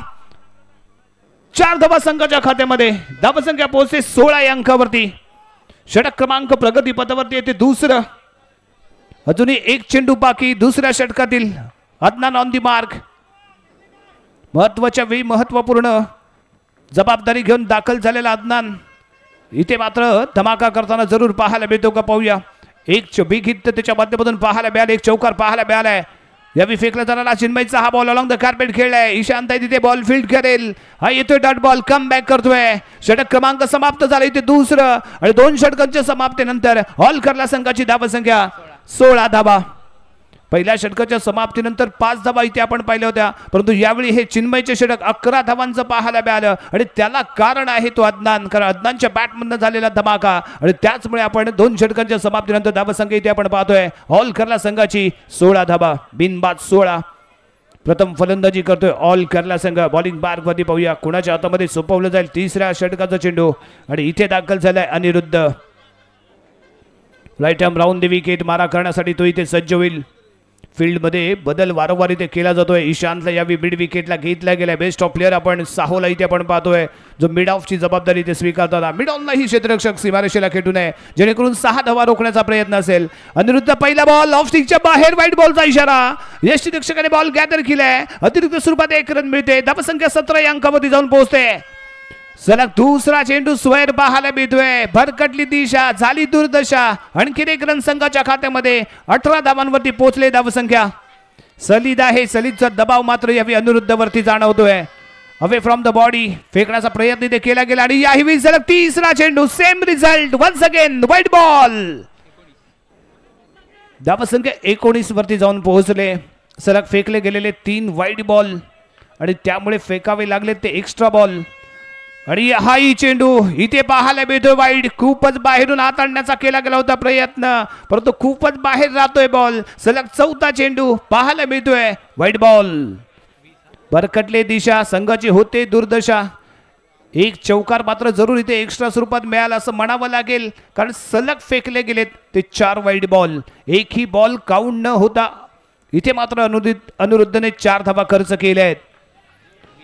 4 धावा संघाच्या खात्यामध्ये. धावसंख्या पोहोचते 16 या अंकावरती. षटक क्रमांक प्रगती पदावरती येते दुसरं. अजूनही एक चेंडू बाकी दुसऱ्या षटकातील. अदनान ऑन the mark, महत्वाच्या वेळी महत्वपूर्ण जबाबदारी घेऊन दाखल झालेला अदनान इथे मात्र धमाका करताना जरूर पाहायला मिळतो का पाहूया. एक बिग हिट त्याच्या माध्यमातून पाहायला मिळाला, एक चौकार पाहायला मिळालाय. यावेळी फेकला जाणारा चिन्मयचा हा बॉल अलॉंग the carpet खेळलाय. ईशांत आहे तिथे, बॉल फील्ड करेल. हा येतोय डॉट बॉल, कम बॅक करतोय. षटक क्रमांक समाप्त झाला इथे दुसरं आणि 2 षटकांच्या समाप्तीनंतर ऑल करला संघाची धावसंख्या 16 धावा. पहिल्या षटकाच्या समाप्तीनंतर 5 धावा इथे आपण पाहिल्या होत्या, परंतु यावेळी हे चिन्मयचे षटक 11 धावांचं पाहायला मिळालं आणि त्याला कारण आहे तो अदनान, कारण अदनानच्या बॅटमधनं झालेला धमाका आणि त्याचमुळे आपण 2 षटकांच्या समाप्तीनंतर धावसंख्या इथे आपण पाहतोय ऑल करला संघाची 16 धावा, बिनबाद 16. प्रथम फलंदाजी करतोय ऑल करला संघ. बॉलिंग मार्कवरती पाहूया कुणाच्या हातामध्ये सोपवलं जाईल तिसऱ्या षटकाचा चेंडू आणि इथे दाखल झालाय Aniruddha. Right arm round the wicket मारा करण्यासाठी तो इथे सज्ज होईल. फील्डमध्ये बदल वारंवार इथे केला जातोय. ईशांतला यावेळी मिड विकेटला घेतला गेलाय. बेस्ट ऑफ प्लेअर आपण साहोला इथे आपण पाहतोय, जो मिड ऑफची जबाबदारी इथे स्वीकारताना. मिड ऑनलाही क्षेत्ररक्षक सीमारेषेला खेटू नये, जेणेकरून 6 धावा रोखण्याचा प्रयत्न असेल. अनिरुद्ध पहिला बॉल ऑफ स्टिकच्या बाहेर, वाईट बॉलचा इशारा. यष्टीरक्षकाने बॉल गॅदर केलाय. अतिरिक्त स्वरूपात 1 रन मिळते. धावसंख्या 17 या अंकावरती जाऊन पोहोचते. सलग दुसरा चेंडू स्वैर पाहायला मिळतोय. भरकटली दिशा, झाली दुर्दशा. आणखी 1 रन संघाच्या खात्यामध्ये. 18 धावांवरती पोहोचले धावसंख्या. सलीद आहे, सलीदचा दबाव मात्र यावेळी अनिरुद्धवरती जाणवतोय. अवे फ्रॉम the body फेकण्याचा प्रयत्न इथे केला गेला आणि यावेळी सलग तिसरा चेंडू, same result, once again white ball. धावसंख्या 19 वरती जाऊन पोहोचले. सलग फेकले गेलेले 3 वाईट बॉल आणि त्यामुळे फेकावे लागले ते एक्स्ट्रा बॉल. आणि हाही चेंडू इथे पाहायला मिळतोय वाईट. खूपच बाहेरून हात आणण्याचा केला गेला होता प्रयत्न, परंतु खूपच बाहेर राहतोय बॉल. सलग चौथा चेंडू पाहायला मिळतोय वाईट बॉल. भरकटले दिशा, संघाची होते दुर्दशा. एक चौकार मात्र जरूर इथे एक्स्ट्रा स्वरूपात मिळाला असं म्हणावं लागेल, कारण सलग फेकले गेलेत ते 4 वाईट बॉल. एकही बॉल काउंट न होता इथे मात्र अनिरुद्धने 4 धावा खर्च केल्या आहेत.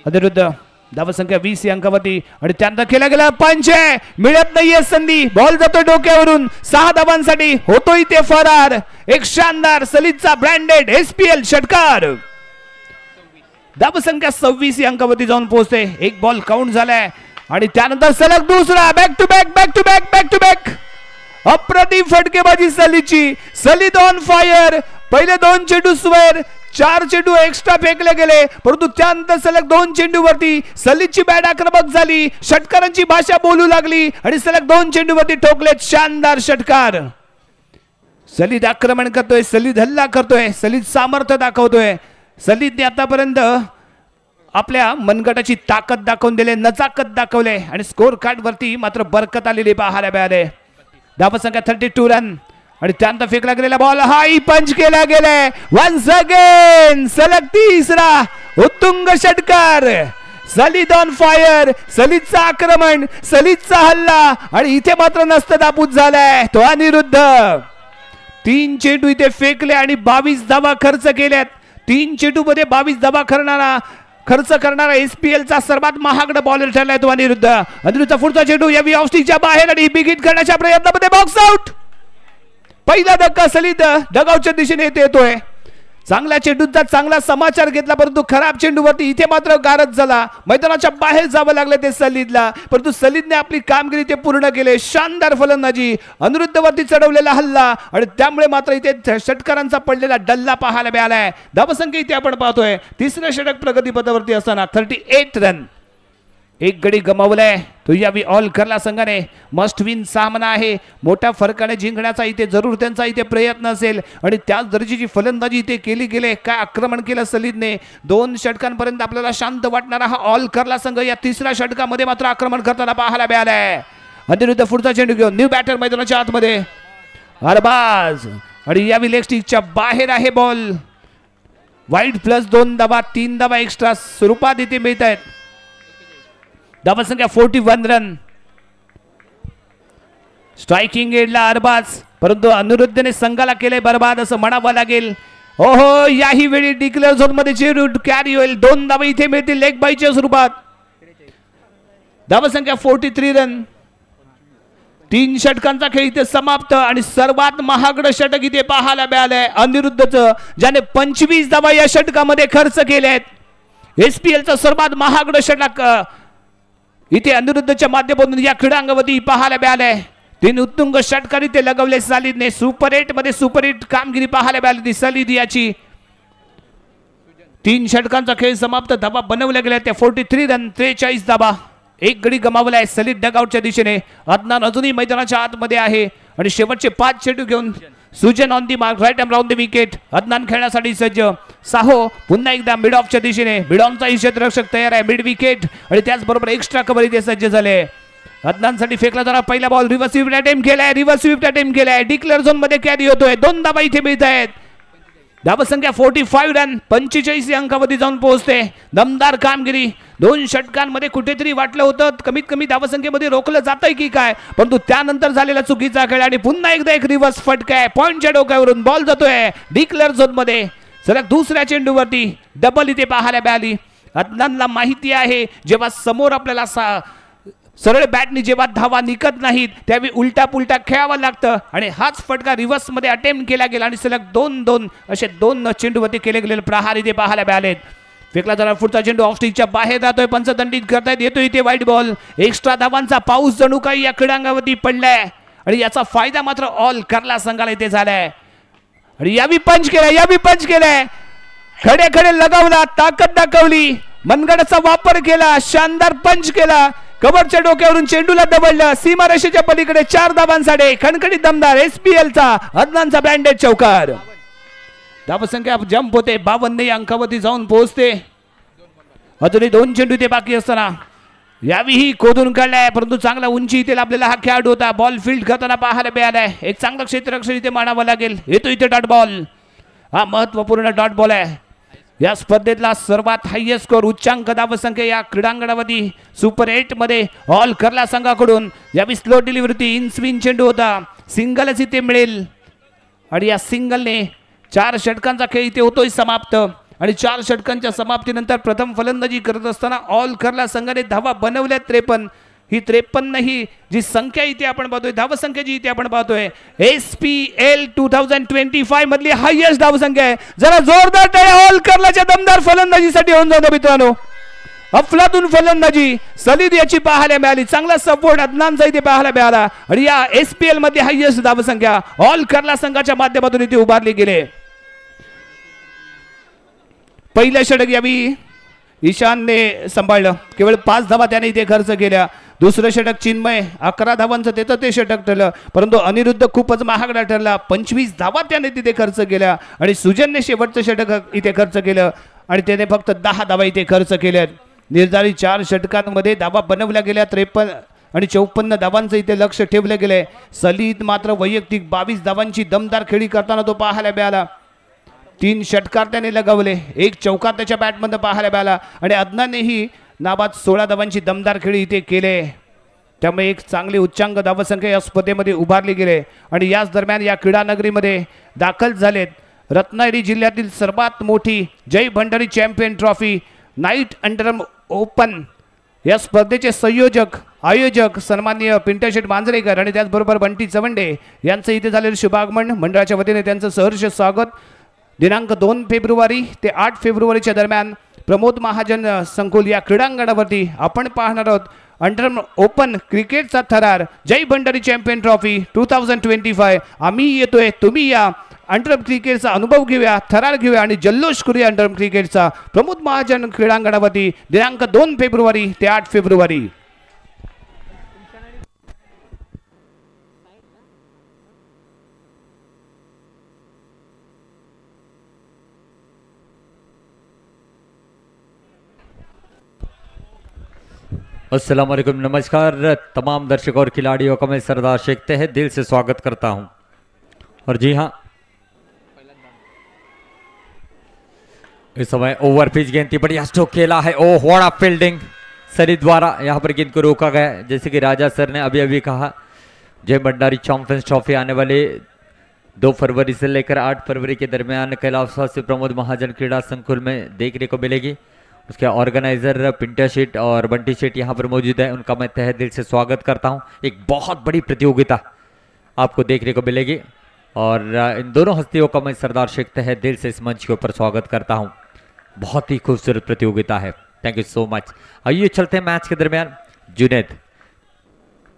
अनिरुद्ध धावसंख्या 20 या अंकावरती आणि त्यानंतर केला गेला पंच आहे, मिळत नाहीये संधी, बॉल जातो डोक्यावरून. 6 धावांसाठी होतो इथे फरार. एक शानदार सलीदचा ब्रँडेड एसपीएल षटकार. धावसंख्या 26 या अंकावरती जाऊन पोहोचते. एक बॉल काउंट झालाय आणि त्यानंतर सलग दुसरा, back to back, back to back, back to back. अप्रतिम फटकेबाजी सलीदची. सलीद ऑन फायर. पहिले 2 चेंडू स्क्वेअर, 4 चेंडू एक्स्ट्रा फेकले गेले, परंतु त्यानंतर सलग 2 चेंडूवरती सलीदची बॅट आक्रमक झाली, षटकारांची भाषा बोलू लागली आणि सलग 2 चेंडूवरती ठोकले शानदार षटकार. सलीद आक्रमण करतोय, सलीद हल्ला करतोय, सलीद सामर्थ्य दाखवतोय. सलीदने आतापर्यंत आपल्या मनगटाची ताकद दाखवून दिले, नजाकत दाखवले आणि स्कोर कार्ड वरती मात्र बरकत आलेली पाहायला मिळाले. धावसंख्या 32 रन आणि त्यानंतर फेकला गेलेला बॉल हाही पंच केला गेलाय. वन्स अगेन सलग तिसरा उत्तुंग षटकार. सलीद ऑन फायर, सलीदचं आक्रमण, सलीदचा हल्ला आणि इथे मात्र नसतं दाबूत झालाय तो अनिरुद्ध. 3 चेंडू इथे फेकले आणि 22 धावा खर्च केल्यात. 3 चेंडू मध्ये 22 धावा खर्च करणारा एसपीएल चा सर्वात महागडा बॉलर ठरलाय तो अनिरुद्ध. अनिरुद्धचा पुढचा चेंडू यावेळी ऑफस्टिकच्या बाहेर आणि बिग हिट करण्याच्या प्रयत्नामध्ये बॉक्स आउट. पहिला धक्का सलीद डगावच्या दिशेने येतोय. चांगल्या चेंडूचा चांगला समाचार घेतला, परंतु खराब चेंडूवरती इथे मात्र गारद झाला. मैदानाच्या बाहेर जावं लागलं ते सलीदला, परंतु सलीदने आपली कामगिरी ते पूर्ण केले. शानदार फलंदाजी, अनिरुद्धवरती चढवलेला हल्ला आणि त्यामुळे मात्र इथे षटकारांचा पडलेला डल्ला पाहायला मिळालाय. धावसंख्या इथे आपण पाहतोय तिसरं षटक प्रगतीपथावरती असताना 38 रन. एक गडी गमावलाय तो यावेळी ऑल करला संघाने. मस्ट विन सामना आहे, मोठ्या फरकाने जिंकण्याचा इथे जरूर त्यांचा इथे प्रयत्न असेल आणि त्याच दर्जेची फलंदाजी इथे केली गेले. काय आक्रमण केलं सलीदने. 2 षटकांपर्यंत आपल्याला शांत वाटणारा हा ऑल करला संघ या तिसऱ्या षटकामध्ये मात्र आक्रमण करताना पाहायला मिळालंय. अनिरुद्ध पुढचा चेंडू घेऊन न्यू बॅटर मैदानाच्या आतमध्ये अरबाज आणि यावेळी लेग स्टिकच्या बाहेर आहे बॉल. वाईड प्लस 2 धावा, 3 धावा एक्स्ट्रा स्वरूपात इथे मिळत आहेत. धावसंख्या 41 रन. स्ट्रायकिंग एडला अरबाज, परंतु अनिरुद्धने संघाला केले बरबाद असं म्हणावं लागेल. ओहो, याही वेळी डिक्लेअर झोन मध्ये चेंडू कॅरी होईल. 2 धावा इथे मिळतील लेग बायच्या स्वरूपात. धावसंख्या 43 रन. 3 षटकांचा खेळ इथे समाप्त आणि सर्वात महागडं षटक इथे पाहायला मिळालंय अनिरुद्धचं, ज्याने 25 धावा या षटकामध्ये खर्च केले आहेत. एसपीएलचं सर्वात महागडं षटक इथे अनिरुद्धच्या माध्यमातून या क्रीडांगावरती पाहायला मिळालंय. 3 उत्तुंग षटकार इथे लगवले सलीदने. सुपर 8 मध्ये सुपर हिट कामगिरी पाहायला मिळाली सलीद याची. 3 षटकांचा खेळ समाप्त. धावा बनवल्या गेल्या त्या 43 रन, 43 धावा. एक गडी गमावलाय सलीद डगआउटच्या दिशेने. अदनान अजूनही मैदानाच्या आतमध्ये आहे आणि शेवटचे 5 चेंडू घेऊन Sujan on the mark, right arm round the wicket. Adnan खेळण्यासाठी सज्ज. साहो पुन्हा एकदा मिड ऑफच्या दिशेने. मिड ऑनचाही क्षेत्ररक्षक तयार आहे, मिड विकेट आणि त्याचबरोबर एक्स्ट्रा कव्हर इथे सज्ज झाले. अदनानसाठी फेकला जाणार पहिला बॉल. रिव्हर्स स्वीप अटेम्प्ट केलाय, रिव्हर्स स्वीप अटेम्प्ट केलाय. डिक्लेअर झोन मध्ये कॅरी होतोय. 2 धावा इथे मिळत आहेत. धावसंख्या 45 रन, 45 या अंकावरती जाऊन पोहोचते. दमदार कामगिरी. 2 षटकांमध्ये कुठेतरी वाटलं होतं कमीत कमी धावसंख्येमध्ये रोखलं जातंय की काय, परंतु त्यानंतर झालेला चुकीचा खेळ आणि पुन्हा एकदा एक रिव्हर्स फटका आहे. पॉईंटच्या डोक्यावरून बॉल जातोय डिक्लेअर झोनमध्ये. सलग दुसऱ्या चेंडूवरती डबल इथे पाहायला मिळाली. अदनानला माहिती आहे जेव्हा समोर आपल्याला सरळ बॅटनी जेव्हा धावा निघत नाहीत त्यावेळी उलटा पुलटा खेळावं लागतं आणि हाच फटका रिव्हर्समध्ये अटेम्प्ट केला गेला आणि सलग 2-2 असे 2 चेंडूवरती केले गेलेले प्रहार इथे पाहायला मिळालेत. फेकला जाणार पुढचा चेंडू ऑफ स्टिकच्या बाहेर जातोय. पंचदंडित करतायत. येतो इथे वाईट बॉल. एक्स्ट्रा धावांचा पाऊस जणू काही या क्रीडांगावरती पडलाय आणि याचा फायदा मात्र ऑल करला संघाला इथे झालाय. आणि यावी पंच केलाय, यावी पंच केलाय. खडे खडे लगावला, ताकद दाखवली, मनगडाचा वापर केला, शानदार पंच केला. कव्हरच्या डोक्यावरून चेंडूला दबडलं. सीमारेषेच्या पलीकडे 4 धावांसाठी खणखणीत दमदार एसपीएलचा अदनानचा ब्रँडेड चौकार. धावसंख्या जंप होते 52 या अंकावरती जाऊन पोहोचते. अजूनही 2 चेंडू इथे बाकी असताना यावीही खोदून काढलाय, परंतु चांगला उंची इथे लाभलेला हा खेळाडू होता. बॉल फील्ड करताना पाहायला मिळालाय. एक चांगलं क्षेत्ररक्षण इथे मानावं लागेल. येतो इथे डॉट बॉल. हा महत्वपूर्ण डॉट बॉल आहे. या स्पर्धेतला सर्वात हायएस्ट स्कोअर, उच्चांक धावसंख्या या क्रीडांगणावरती सुपर 8 मध्ये ऑल करला संघाकडून. यावेळी स्लो डिलिव्हरी, इन स्विंग चेंडू होता. सिंगलच इथे मिळेल आणि या सिंगलने 4 षटकांचा खेळ इथे होतोय समाप्त. आणि 4 षटकांच्या समाप्तीनंतर प्रथम फलंदाजी करत असताना ऑल करला संघाने धावा बनवल्या 53. ही 53 ही जी संख्या इथे आपण पाहतोय, धावसंख्या जी इथे आपण पाहतोय SPL 2025 मधली हायएस्ट धावसंख्या आहे. जरा जोरदार टाळ्या ऑल करलाच्या दमदार फलंदाजीसाठी होऊन जाऊ मित्रांनो. अफलातून फलंदाजी सलीद याची पाहायला मिळाली. चांगला सपोर्ट अदनानचा इथे पाहायला मिळाला आणि या SPL मध्ये हायएस्ट धावसंख्या ऑल करला संघाच्या माध्यमातून इथे उभारली गेले. पहिलं षटक यावेळी ईशानने सांभाळलं. केवळ 5 धावा त्याने इथे खर्च केल्या. दुसरं षटक चिन्मय 11 धावांचं त्याचं ते षटक ठरलं, परंतु अनिरुद्ध खूपच महागडा ठरला. 25 धावा त्याने तिथे खर्च केल्या आणि सुजनने शेवटचं षटक इथे खर्च केलं आणि त्याने फक्त 10 धावा इथे खर्च केल्यात. निर्धारित 4 षटकांमध्ये धावा बनवल्या गेल्या 53 आणि 54 धावांचं इथे लक्ष ठेवलं गेलंय. सलीद मात्र वैयक्तिक 22 धावांची दमदार खेळी करताना तो पाहायला मिळाला. 3 षटकार त्याने लगावले, 1 चौकार त्याच्या बॅटमध्ये पाहायला मिळाला आणि अदनानेही नाबाद 16 धावांची दमदार खेळी इथे केले. त्यामुळे एक चांगली उच्चांक धावसंख्या या स्पर्धेमध्ये उभारली गेले. आणि याच दरम्यान या क्रीडानगरीमध्ये दाखल झालेत रत्नागिरी जिल्ह्यातील सर्वात मोठी Jai Bhandari champion trophy night underarm open या स्पर्धेचे संयोजक आयोजक सन्माननीय पिंटशेठ मांजरेकर आणि त्याचबरोबर बंटी चवंडे यांचं इथे झालेलं शुभागमन. मंडळाच्या वतीने त्यांचं सहर्ष स्वागत. दिनांक 2 फेब्रुवारी ते 8 फेब्रुवारीच्या दरम्यान प्रमोद महाजन संकुल या क्रीडांगणावरती आपण पाहणार आहोत अंडर ओपन क्रिकेटचा थरार जय भंडारी चॅम्पियन ट्रॉफी 2025। आम्ही येतोय, तुम्ही या, अंडर क्रिकेटचा अनुभव घेऊया, थरार घेऊया आणि जल्लोष करूया अंडर क्रिकेटचा प्रमोद महाजन क्रीडांगणावरती दिनांक 2 फेब्रुवारी ते 8 फेब्रुवारी। अस्सलाम वालेकुम, नमस्कार तमाम दर्शकों और खिलाड़ियों का मैं सरदार शेख तहे दिल से स्वागत करता हूं। और जी हां, इस समय ओवर पिच गेंद थी, बढ़िया स्ट्रोक खेला है। ओ what a fielding सरी द्वारा यहां पर गेंद को रोका गया। जैसे कि राजा सर ने अभी अभी कहा, जय भंडारी चैंपियंस ट्रॉफी आने वाले 2 फरवरी से लेकर 8 फरवरी के दरमियान कैलाशवासी प्रमोद महाजन क्रीड़ा संकुल में देखने को मिलेगी। उसके ऑर्गेनाइजर पिंटा शेठ और बंटी शेठ यहाँ पर मौजूद है, उनका मैं तहे दिल से स्वागत करता हूँ। एक बहुत बड़ी प्रतियोगिता आपको देखने को मिलेगी और इन दोनों हस्तियों का मैं सरदार शेख तहे दिल से इस मंच के ऊपर स्वागत करता हूँ। बहुत ही खूबसूरत प्रतियोगिता है। Thank you so much. आइए चलते हैं मैच के दरमियान। जुनेद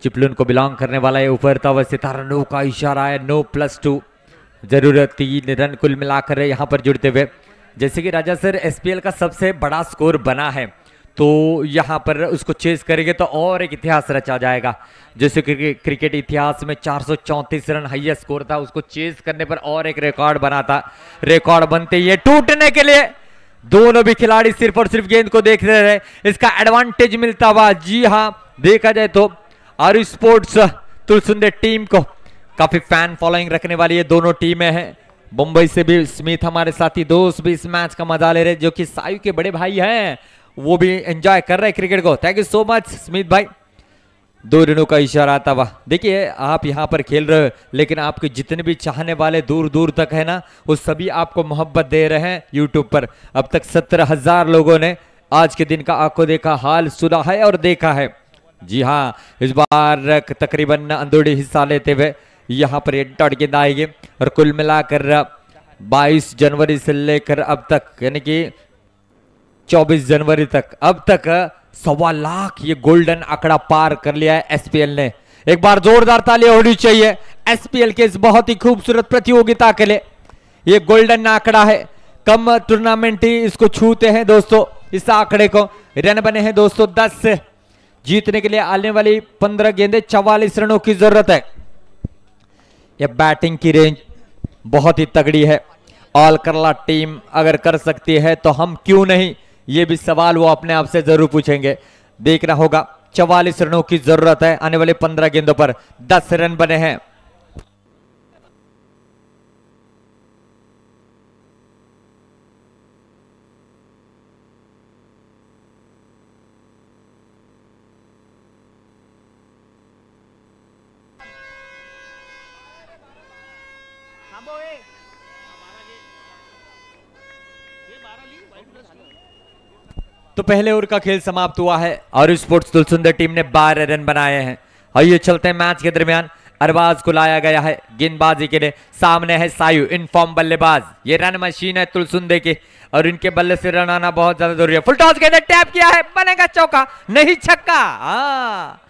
चिपलून को बिलोंग करने वाला है, उभरता हुआ सितारा, नो का इशारा है, 9+2 जरूरत 3 रन कुल मिलाकर यहाँ पर जुड़ते हुए। जैसे कि राजा सर एसपीएल का सबसे बड़ा स्कोर बना है, तो यहाँ पर उसको चेस करेंगे तो और एक इतिहास रचा जाएगा। जैसे कि क्रिकेट इतिहास में 434 रन हाईएस्ट स्कोर था, उसको चेस करने पर और एक रिकॉर्ड बना था। रिकॉर्ड बनते ये टूटने के लिए दोनों भी खिलाड़ी सिर्फ और सिर्फ गेंद को देख रहे रहे, इसका एडवांटेज मिलता हुआ। जी हाँ, देखा जाए तो आरू स्पोर्ट्स तुलसुंदे टीम को काफी फैन फॉलोइंग रखने वाली ये दोनों टीमें हैं। मुंबई से भी स्मिथ हमारे साथी दोस्त भी इस मैच का मजा ले रहे, जो कि सायु के बड़े भाई हैं, वो भी एंजॉय कर रहे हैं क्रिकेट को। Thank you so much Smith भाई। 2 रनों का इशारा आता हुआ। देखिए आप यहाँ पर खेल रहे हो, लेकिन आपके जितने भी चाहने वाले दूर दूर तक है ना, वो सभी आपको मोहब्बत दे रहे हैं यूट्यूब पर। अब तक 70,000 लोगों ने आज के दिन का आंखों देखा हाल सुना है और देखा है। जी हाँ, इस बार तकरीबन अंदरूनी हिस्सा लेते हुए यहाँ पर एक डॉट गेंद आएगी और कुल मिलाकर 22 जनवरी से लेकर अब तक, यानी कि 24 जनवरी तक, अब तक 1.25 लाख ये गोल्डन आंकड़ा पार कर लिया है एसपीएल ने। एक बार जोरदार तालियां होनी चाहिए एसपीएल के इस बहुत ही खूबसूरत प्रतियोगिता के लिए। ये गोल्डन आंकड़ा है, कम टूर्नामेंट ही इसको छूते हैं दोस्तों इस आंकड़े को। रन बने हैं दोस्तों 10, जीतने के लिए आने वाली 15 गेंदे 44 रनों की जरूरत है। यह बैटिंग की रेंज बहुत ही तगड़ी है। ऑल करला टीम अगर कर सकती है तो हम क्यों नहीं, ये भी सवाल वो अपने आप से जरूर पूछेंगे। देखना होगा, 44 रनों की जरूरत है आने वाले 15 गेंदों पर, 10 रन बने हैं। तो पहले ओवर का खेल समाप्त हुआ है और स्पोर्ट्स तुलसुंदर टीम ने 12 रन बनाए हैं। आइए चलते हैं मैच के दरमियान। अरबाज को लाया गया है गेंदबाजी के लिए, सामने है सायु इनफॉर्म बल्लेबाज। ये रन मशीन है तुलसुंदे की और इनके बल्ले से रन आना बहुत ज्यादा जरूरी है। फुल टॉस गेंद टैप किया है, बनेगा चौका नहीं छक्का।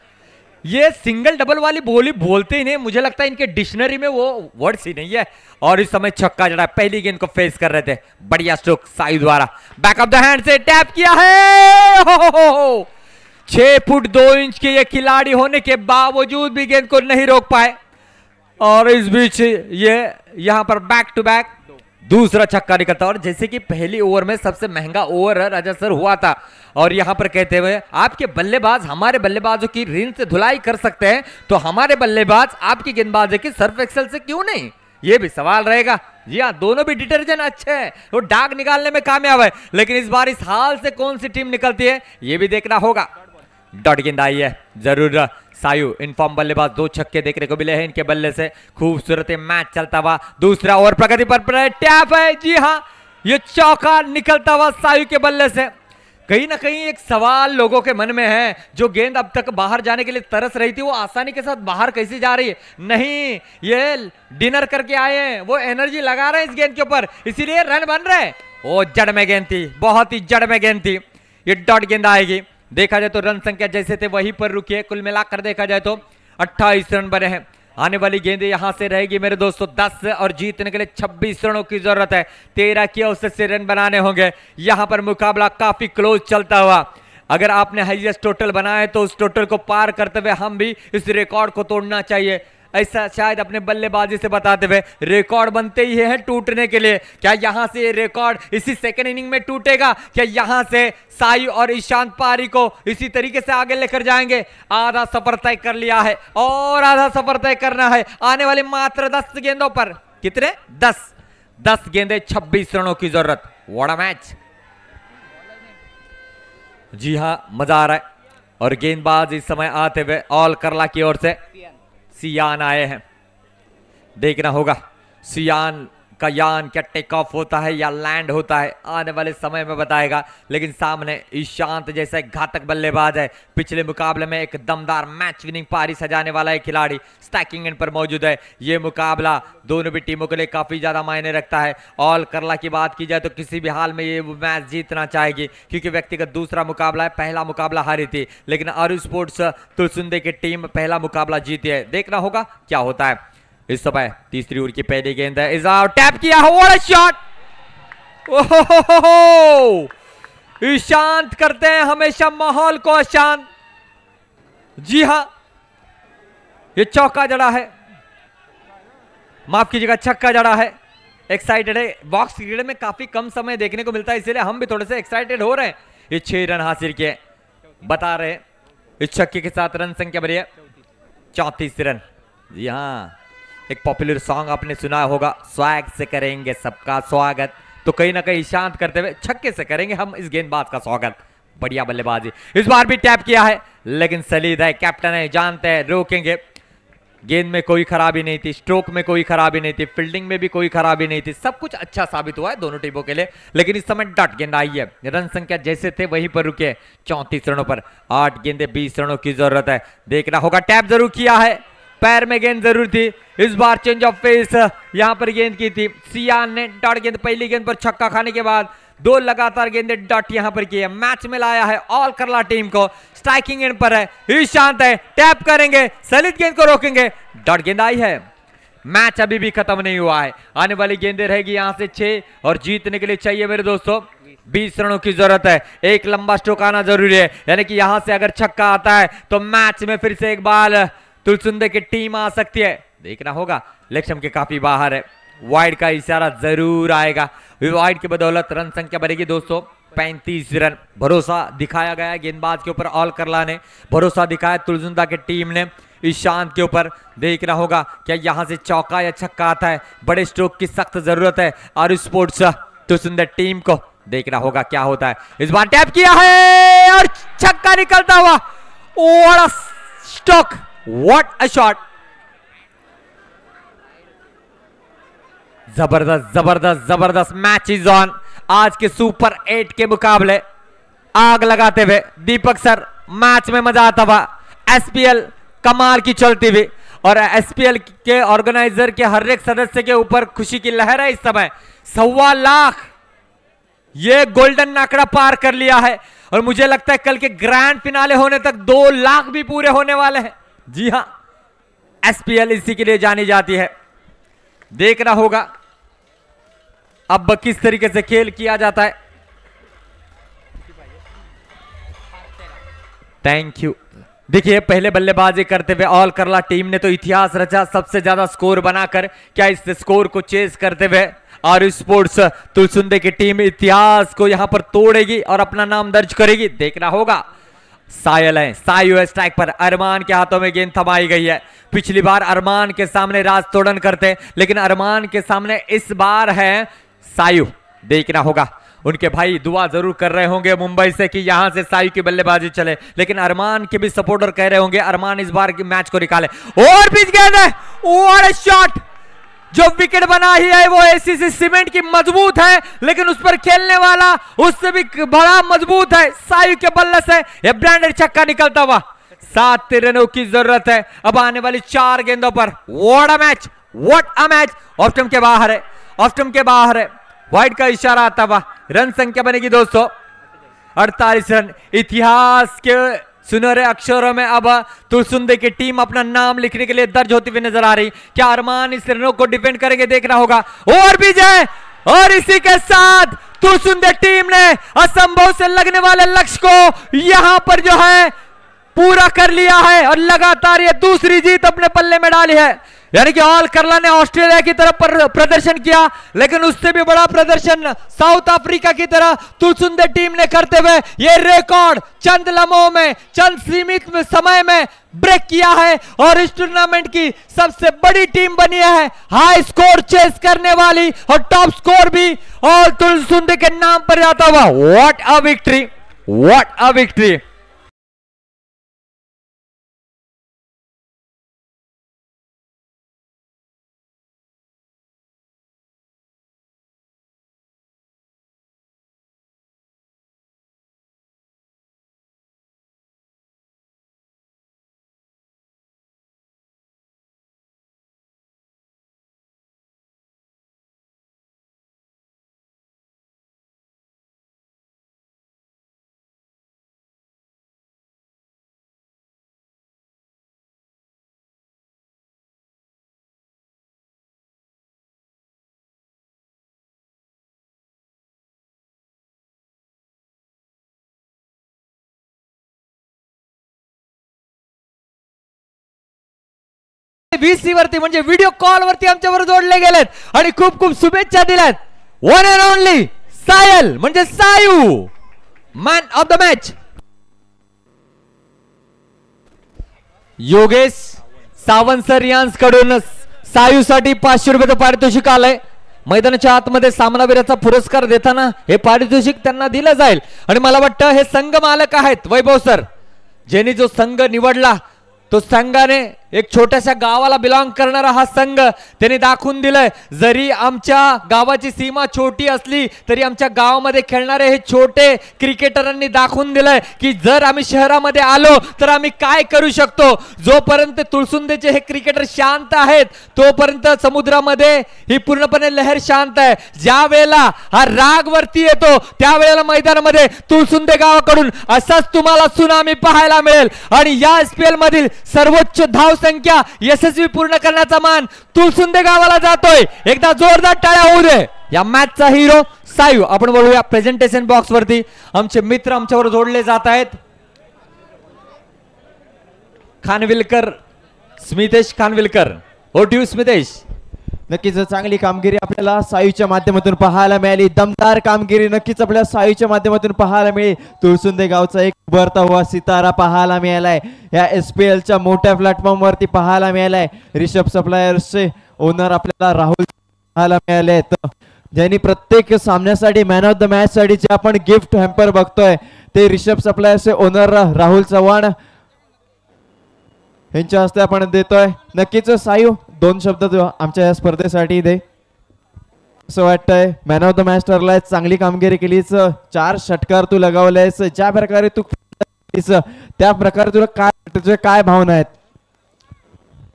ये सिंगल डबल वाली बोली बोलते ही नहीं, मुझे लगता है इनके डिक्शनरी में वो वर्ड्स ही नहीं है। और इस समय छक्का जड़ा, पहली गेंद को फेस कर रहे थे, बढ़िया स्ट्रोक साई द्वारा, बैक ऑफ the hand से टैप किया है। हो 6 फुट 2 इंच के ये खिलाड़ी होने के बावजूद भी गेंद को नहीं रोक पाए और इस बीच ये यहां पर बैक टू बैक दूसरा छक्का निकलता। और जैसे कि पहली ओवर में सबसे महंगा ओवर राजा सर हुआ था, और यहां पर कहते हुए आपके बल्लेबाज हमारे बल्लेबाजों की रिन से धुलाई कर सकते हैं, तो हमारे बल्लेबाज आपकी गेंदबाजी की सर्फ एक्सेल से क्यों नहीं, ये भी सवाल रहेगा। जी हाँ, दोनों भी डिटर्जेंट अच्छे हैं, वो दाग निकालने में कामयाब है, लेकिन इस बार इस हाल से कौन सी टीम निकलती है ये भी देखना होगा। डॉट गेंद आई है जरूर, सायु इनफॉर्म बल्लेबाज, 2 छक्के देखने को मिले हैं इनके बल्ले से। खूबसूरत मैच चलता हुआ, दूसरा ओवर प्रगति पर टैप है। जी हाँ, ये चौका निकलता हुआ सायु के बल्ले से। कहीं ना कहीं एक सवाल लोगों के मन में है, जो गेंद अब तक बाहर जाने के लिए तरस रही थी वो आसानी के साथ बाहर कैसे जा रही है। नहीं, ये डिनर करके आए हैं, वो एनर्जी लगा रहे हैं इस गेंद के ऊपर, इसीलिए रन बन रहे हैं। वो जड़ में गेंद थी, बहुत ही जड़ में गेंद थी, ये डॉट गेंद आएगी। देखा जाए तो रन संख्या जैसे थे वहीं पर रुकी है। कुल मिलाकर देखा जाए तो 28 रन बने हैं। आने वाली गेंद यहां से रहेगी मेरे दोस्तों 10 और जीतने के लिए 26 रनों की जरूरत है। 13 की औसत से रन बनाने होंगे। यहां पर मुकाबला काफी क्लोज चलता हुआ। अगर आपने हाईएस्ट टोटल बनाया तो उस टोटल को पार करते हुए हम भी इस रिकॉर्ड को तोड़ना चाहिए, ऐसा शायद अपने बल्लेबाजी से बताते हुए। रिकॉर्ड बनते ही हैं टूटने के लिए। क्या यहां से ये रिकॉर्ड इसी सेकंड इनिंग में टूटेगा? क्या यहां से साई और ईशांत पारी को इसी तरीके से आगे लेकर जाएंगे? आधा सफर तय कर लिया है और आधा सफर तय करना है आने वाले मात्र 10 गेंदों पर। कितने? 10 गेंदे, 26 रनों की जरूरत। What a match! जी हाँ, मजा आ रहा है। और गेंदबाज इस समय आते हुए ऑल करला की ओर से सियान आए हैं। देखना होगा सियान का यान क्या टेक ऑफ होता है या लैंड होता है, आने वाले समय में बताएगा। लेकिन सामने ईशांत जैसा एक घातक बल्लेबाज है। पिछले मुकाबले में एक दमदार मैच विनिंग पारी सजाने वाला एक खिलाड़ी स्टैकिंग एंड पर मौजूद है। ये मुकाबला दोनों भी टीमों के लिए काफ़ी ज़्यादा मायने रखता है। ऑल करला की बात की जाए तो किसी भी हाल में ये मैच जीतना चाहेगी, क्योंकि व्यक्तिगत दूसरा मुकाबला है। पहला मुकाबला हारी थी, लेकिन आरू स्पोर्ट्स तुलसुंदे की टीम पहला मुकाबला जीती है। देखना होगा क्या होता है। इस समय तीसरी ओवर की पहली गेंद है। इस टैप किया, what a shot! ओहो, ईशांत करते हैं हमेशा माहौल को अशांत। जी हां, ये चौका जड़ा है, माफ कीजिएगा छक्का जड़ा है। एक्साइटेड है। बॉक्स क्रिकेट में काफी कम समय देखने को मिलता है, इसलिए हम भी थोड़े से एक्साइटेड हो रहे हैं। ये 6 रन हासिल किए, बता रहे हैं इस छक्के के साथ रन संख्या बढ़ी है 34 रन। जी हाँ, एक पॉपुलर सॉन्ग आपने सुना होगा, स्वैग से करेंगे सबका स्वागत। तो कहीं ना कहीं शांत करते हुए छक्के से करेंगे हम इस गेंदबाज का स्वागत। बढ़िया बल्लेबाजी, इस बार भी टैप किया है, लेकिन सलीद है, कैप्टन है, जानते हैं रोकेंगे। गेंद में कोई खराबी नहीं थी, स्ट्रोक में कोई खराबी नहीं थी, फील्डिंग में भी कोई खराबी नहीं थी, सब कुछ अच्छा साबित हुआ है दोनों टीमों के लिए। लेकिन इस समय डॉट गेंद आई है, रन संख्या जैसे थे वहीं पर रुके 34 रनों पर। 8 गेंदे 20 रनों की जरूरत है। देखना होगा, टैप जरूर किया है, पैर में गेंद जरूर थी। इस बार चेंज ऑफ फेस यहां पर गेंद की थी सियान ने। डॉट गेंद, पहली गेंद पर छक्का खाने के बाद 2 लगातार गेंदे डॉट यहां पर किए। मैच में लाया है ऑल करला टीम को। स्ट्राइकिंग एंड पर है ईशांत है, टैप करेंगे, सलित गेंद को रोकेंगे। डॉट गेंद आई है। मैच अभी भी खत्म नहीं हुआ है। आने वाली गेंदें रहेगी यहां से 6 और जीतने के लिए चाहिए मेरे दोस्तों 20 रनों की जरूरत है। एक लंबा स्ट्रोक आना जरूरी है, यानी कि यहां से अगर छक्का आता है तो मैच में फिर से एक बार तुलसुंदे की टीम आ सकती है। देखना होगा, लक्ष्य के काफी बाहर है। वाइड का इशारा जरूर आएगा। वाइड की बदौलत रन संख्या बढ़ेगी दोस्तों 35 रन। भरोसा दिखाया गया गेंदबाज के ऊपर ऑल करला ने, भरोसा दिखाया तुलसुंदा की टीम ने ईशांत के ऊपर। देखना होगा क्या यहां से चौका या छक्का आता है। बड़े स्ट्रोक की सख्त जरूरत है आरू स्पोर्ट्स तुलसुंदे टीम को। देखना होगा क्या होता है। इस बार टैप किया है और छक्का निकलता हुआ। What a stroke, what a shot! जबरदस्त जबरदस्त जबरदस्त। Match is on. आज के सुपर 8 के मुकाबले आग लगाते हुए दीपक सर, मैच में मजा आता हुआ। एसपीएल कमाल की चलती हुई और एसपीएल के ऑर्गेनाइजर के हर एक सदस्य के ऊपर खुशी की लहर है इस समय। 1.25 लाख ये गोल्डन आंकड़ा पार कर लिया है और मुझे लगता है कल के ग्रैंड फिनाले होने तक 2 लाख भी पूरे होने वाले हैं। जी हां, एसपीएल इसी के लिए जानी जाती है। देखना होगा अब किस तरीके से खेल किया जाता है। Thank you. देखिए, पहले बल्लेबाजी करते हुए ऑल करला टीम ने तो इतिहास रचा, सबसे ज्यादा स्कोर बनाकर। क्या इस स्कोर को चेस करते हुए आरू स्पोर्ट्स तुलसुंदे की टीम इतिहास को यहां पर तोड़ेगी और अपना नाम दर्ज करेगी? देखना होगा। सायल है, सायु है स्ट्राइक पर। अरमान के हाथों में गेंद थमाई गई है। पिछली बार अरमान के सामने राज तोड़न करते, लेकिन अरमान के सामने इस बार है सायु। देखना होगा, उनके भाई दुआ जरूर कर रहे होंगे मुंबई से कि यहां से सायु की बल्लेबाजी चले, लेकिन अरमान के भी सपोर्टर कह रहे होंगे अरमान इस बार की मैच को निकाले। और बीच गेंद है, और शॉट! जो विकेट बना ही है वो एसीसी सीमेंट की मजबूत है, लेकिन उस पर खेलने वाला उससे भी बड़ा मजबूत है। सायु के बल्ले से यह ब्रांडेड छक्का निकलता हुआ। 7 रनों की जरूरत है अब आने वाली 4 गेंदों पर। What a match, what a match. Off stump K बाहर है, ऑफ स्टंप के बाहर है, वाइड का इशारा आता हुआ। रन संख्या बनेगी दोस्तों 48 रन। इतिहास के सुनहरे अक्षरों में अब तुलसुंदे की टीम अपना नाम लिखने के लिए दर्ज होती हुई नजर आ रही। क्या अरमान इस रनों को डिफेंड करेंगे, देखना होगा। और भी जय, और इसी के साथ तुलसुंदे टीम ने असंभव से लगने वाले लक्ष्य को यहां पर जो है पूरा कर लिया है और लगातार ये दूसरी जीत अपने पल्ले में डाली है। यानी कि ऑल करला ने ऑस्ट्रेलिया की तरफ पर प्रदर्शन किया, लेकिन उससे भी बड़ा प्रदर्शन साउथ अफ्रीका की तरह तुलसुंदे टीम ने करते हुए ये रिकॉर्ड चंद लम्हों में, चंद सीमित समय में ब्रेक किया है और इस टूर्नामेंट की सबसे बड़ी टीम बनी है, हाई स्कोर चेस करने वाली और टॉप स्कोर भी और तुलसुंदे के नाम पर जाता हुआ। What a victory, what a victory. VC वरती म्हणजे व्हिडिओ कॉल वरती आमच्यावर जोडले गेलेत आणि खूप खूप शुभेच्छा दिल्यात। वन अँड ओनली सायल म्हणजे Sayu, man of the match. Yogesh Sawant sir यांच्याकडून सायूसाठी 500 रुपयाचं पारितोषिक आलंय। मैदानाच्या आतमध्ये सामनावीराचा पुरस्कार देताना हे पारितोषिक त्यांना दिलं जाईल आणि मला वाटतं हे संघ मालक आहेत वैभव सर, ज्यांनी जो संघ निवडला तो संघाने एक छोट्याशा गावाला बिलॉंग करणारा हा संघ त्यांनी दाखवून दिलंय। जरी आमच्या गावाची सीमा छोटी असली तरी आमच्या गावामध्ये खेळणारे हे छोटे क्रिकेटरांनी दाखवून दिलंय की जर आम्ही शहरामध्ये आलो तर आम्ही काय करू शकतो। जोपर्यंत तुळसुंदेचे हे क्रिकेटर शांत आहेत तोपर्यंत समुद्रामध्ये ही पूर्णपणे लहर शांत आहे। ज्या वेळेला हा राग वरती येतो त्यावेळेला मैदानामध्ये तुळसुंदे गावाकडून असाच तुम्हाला सुनामी पाहायला मिळेल आणि या SPL मधील सर्वोच्च धाव संख्या यशस्वी पूर्ण करण्याचा मान तुळसुंदे गावाला जातोय। एकदा जोरदार टाळ्या होऊ दे। या मॅचचा हिरो सायू। आपण बोलूया प्रेझेंटेशन बॉक्स वरती आमचे मित्र आमच्यावर जोडले जात आहेत। खानविलकर, स्मितेश खानविलकर, हो टू स्मितेश। नक्कीच चांगली कामगिरी आपल्याला सायूच्या माध्यमातून पाहायला मिळाली, दमदार कामगिरी नक्कीच आपल्याला सायूच्या माध्यमातून पाहायला मिळाली। तुळसुंदे गावचा एक उभरता हुआ सितारा पाहायला मिळालाय या SPL च्या मोठ्या प्लॅटफॉर्मवरती पाहायला मिळालाय। रिषभ सप्लायर्सचे ओनर आपल्याला राहुल पाहायला मिळाले, ज्यांनी प्रत्येक सामन्यासाठी मॅन ऑफ the match साठी जे आपण गिफ्ट हॅम्पर बघतोय ते रिषभ सप्लायर्सचे ओनर राहुल चव्हाण यांच्या हस्ते आपण देतोय। नक्कीच सायू, दोन शब्द आमच्या या स्पर्धेसाठी दे। असं वाटतंय मॅन ऑफ the match ठरलाय, चांगली कामगिरी केलीस, 4 षटकार तू लगावलेस, ज्या प्रकारे तू त्या प्रकारे तुला काय, तुझ्या काय भावना आहेत?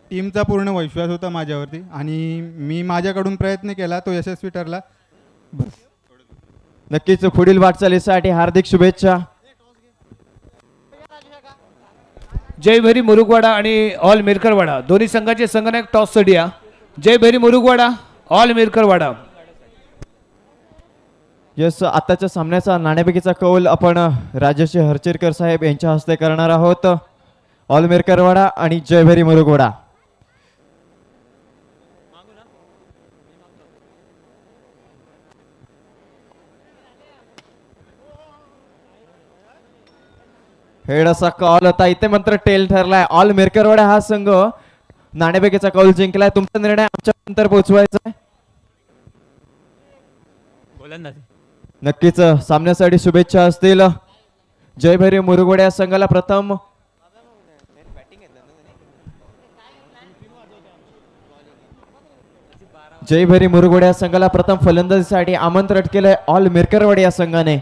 टीमचा पूर्ण विश्वास होता माझ्यावरती आणि मी माझ्याकडून प्रयत्न केला, तो यशस्वी ठरला, बस। नक्कीच पुढील वाटचालीसाठी हार्दिक शुभेच्छा। जय भैरी मुरुगवाडा आणि ऑल मिरकरवाडा दोन्ही संघाचे संघनायक टॉस सोडिया। जय भैरी मुरुगवाडा, ऑल मिरकरवाडा। यस, आताच्या सामन्याचा नाणेफेकीचा कौल आपण राजश्री हरचेरकर साहेब यांच्या हस्ते करणार आहोत। ऑल मिरकरवाडा आणि जय भैरी मुरुगवाडा। हेड असा कॉल होता, इथे मात्र टेल ठरलाय। ऑल मिरकरवाडा हा संघ नाणेफेकीचा कौल जिंकलाय। तुमचा निर्णय आमच्या नंतर पोहोचवायचा आहे। नक्कीच सामन्यासाठी शुभेच्छा असतील। जय भैरी मुरुगवाडा या संघाला प्रथम जयभरी मुरुगोडे या संघाला प्रथम फलंदाजीसाठी आमंत्रित केलंय ऑल मिरकरवाडी या संघाने.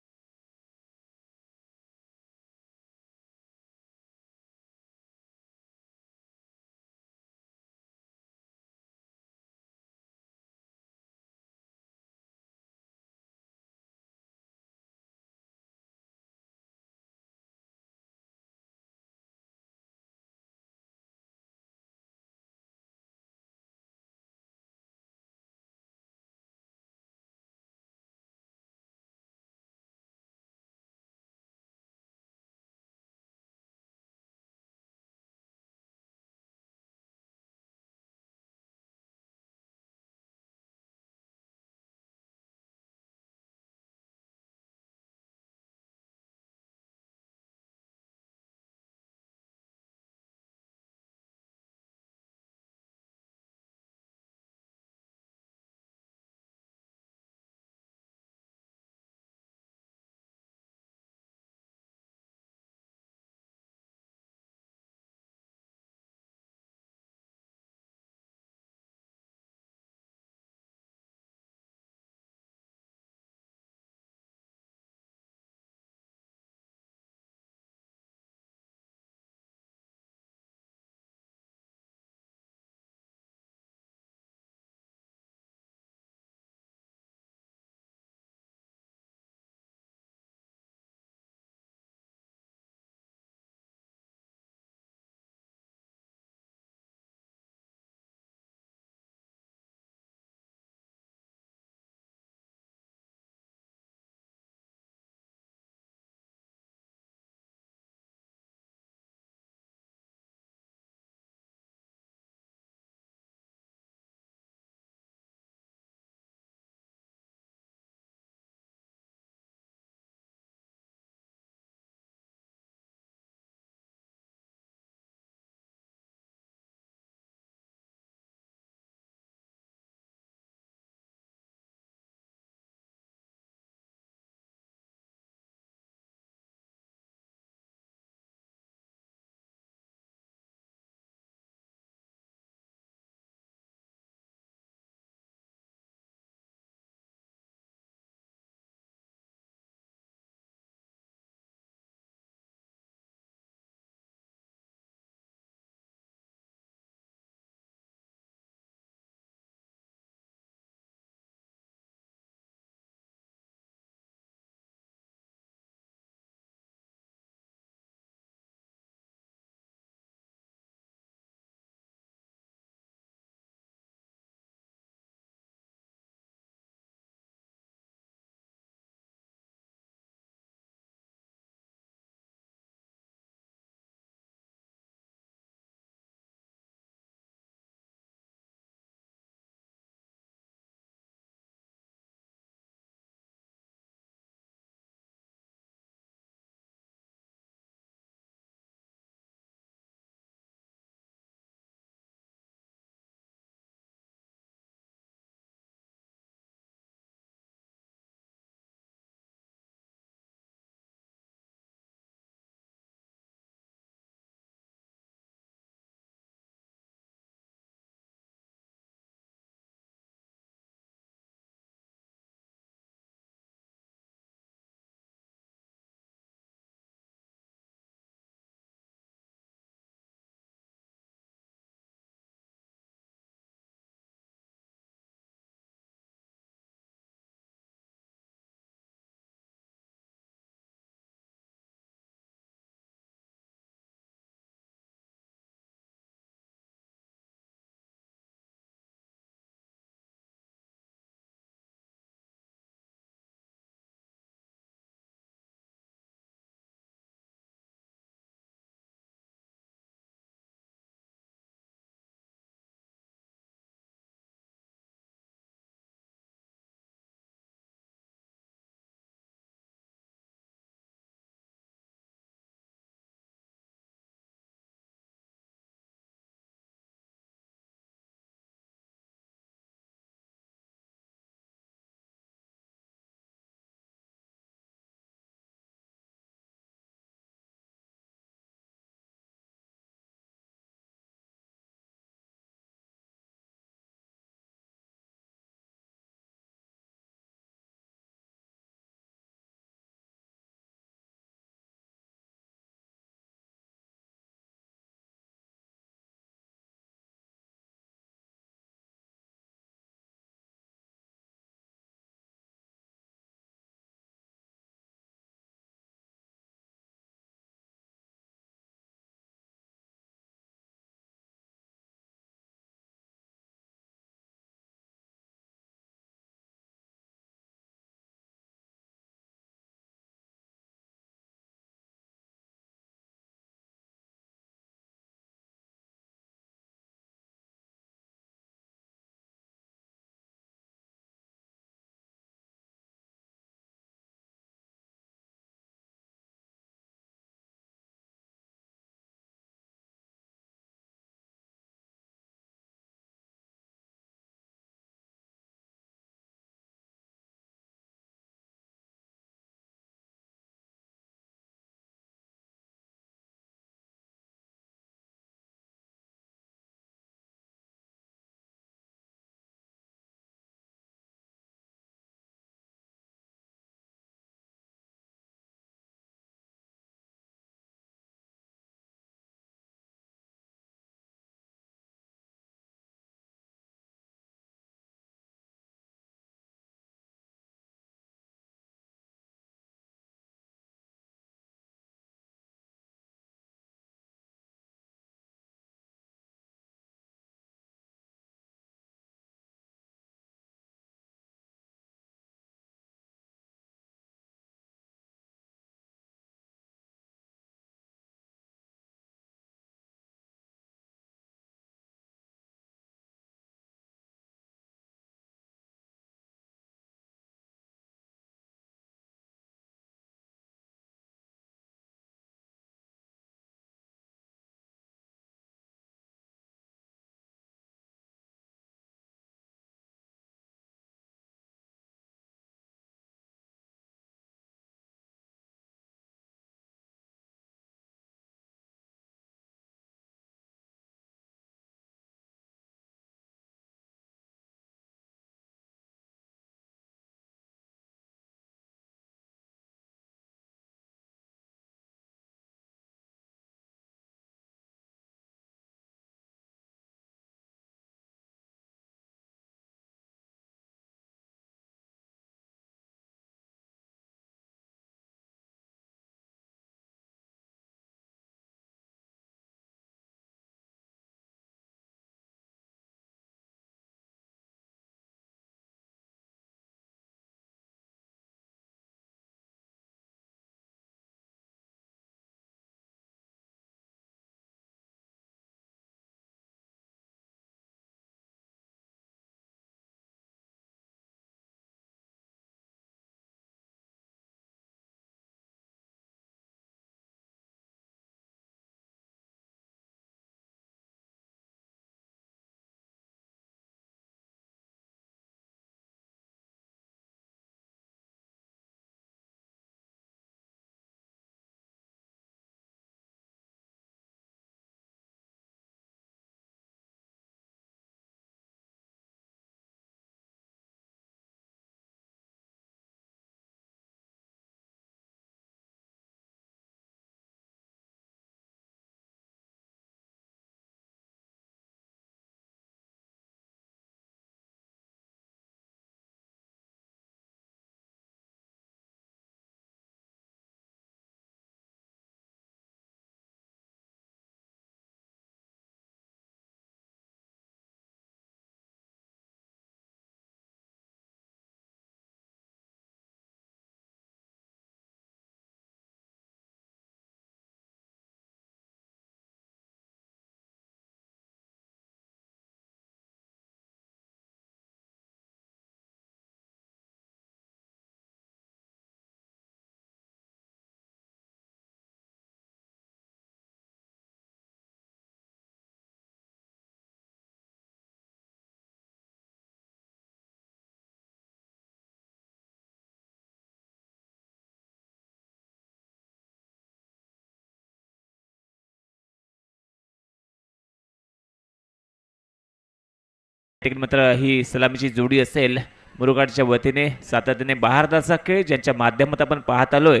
ठिकाणी मात्र ही सलामीची जोडी असेल मुरुगाडच्या वतीने. सातत्याने बहारदाचा खेळ ज्यांच्या माध्यमात आपण पाहत आलोय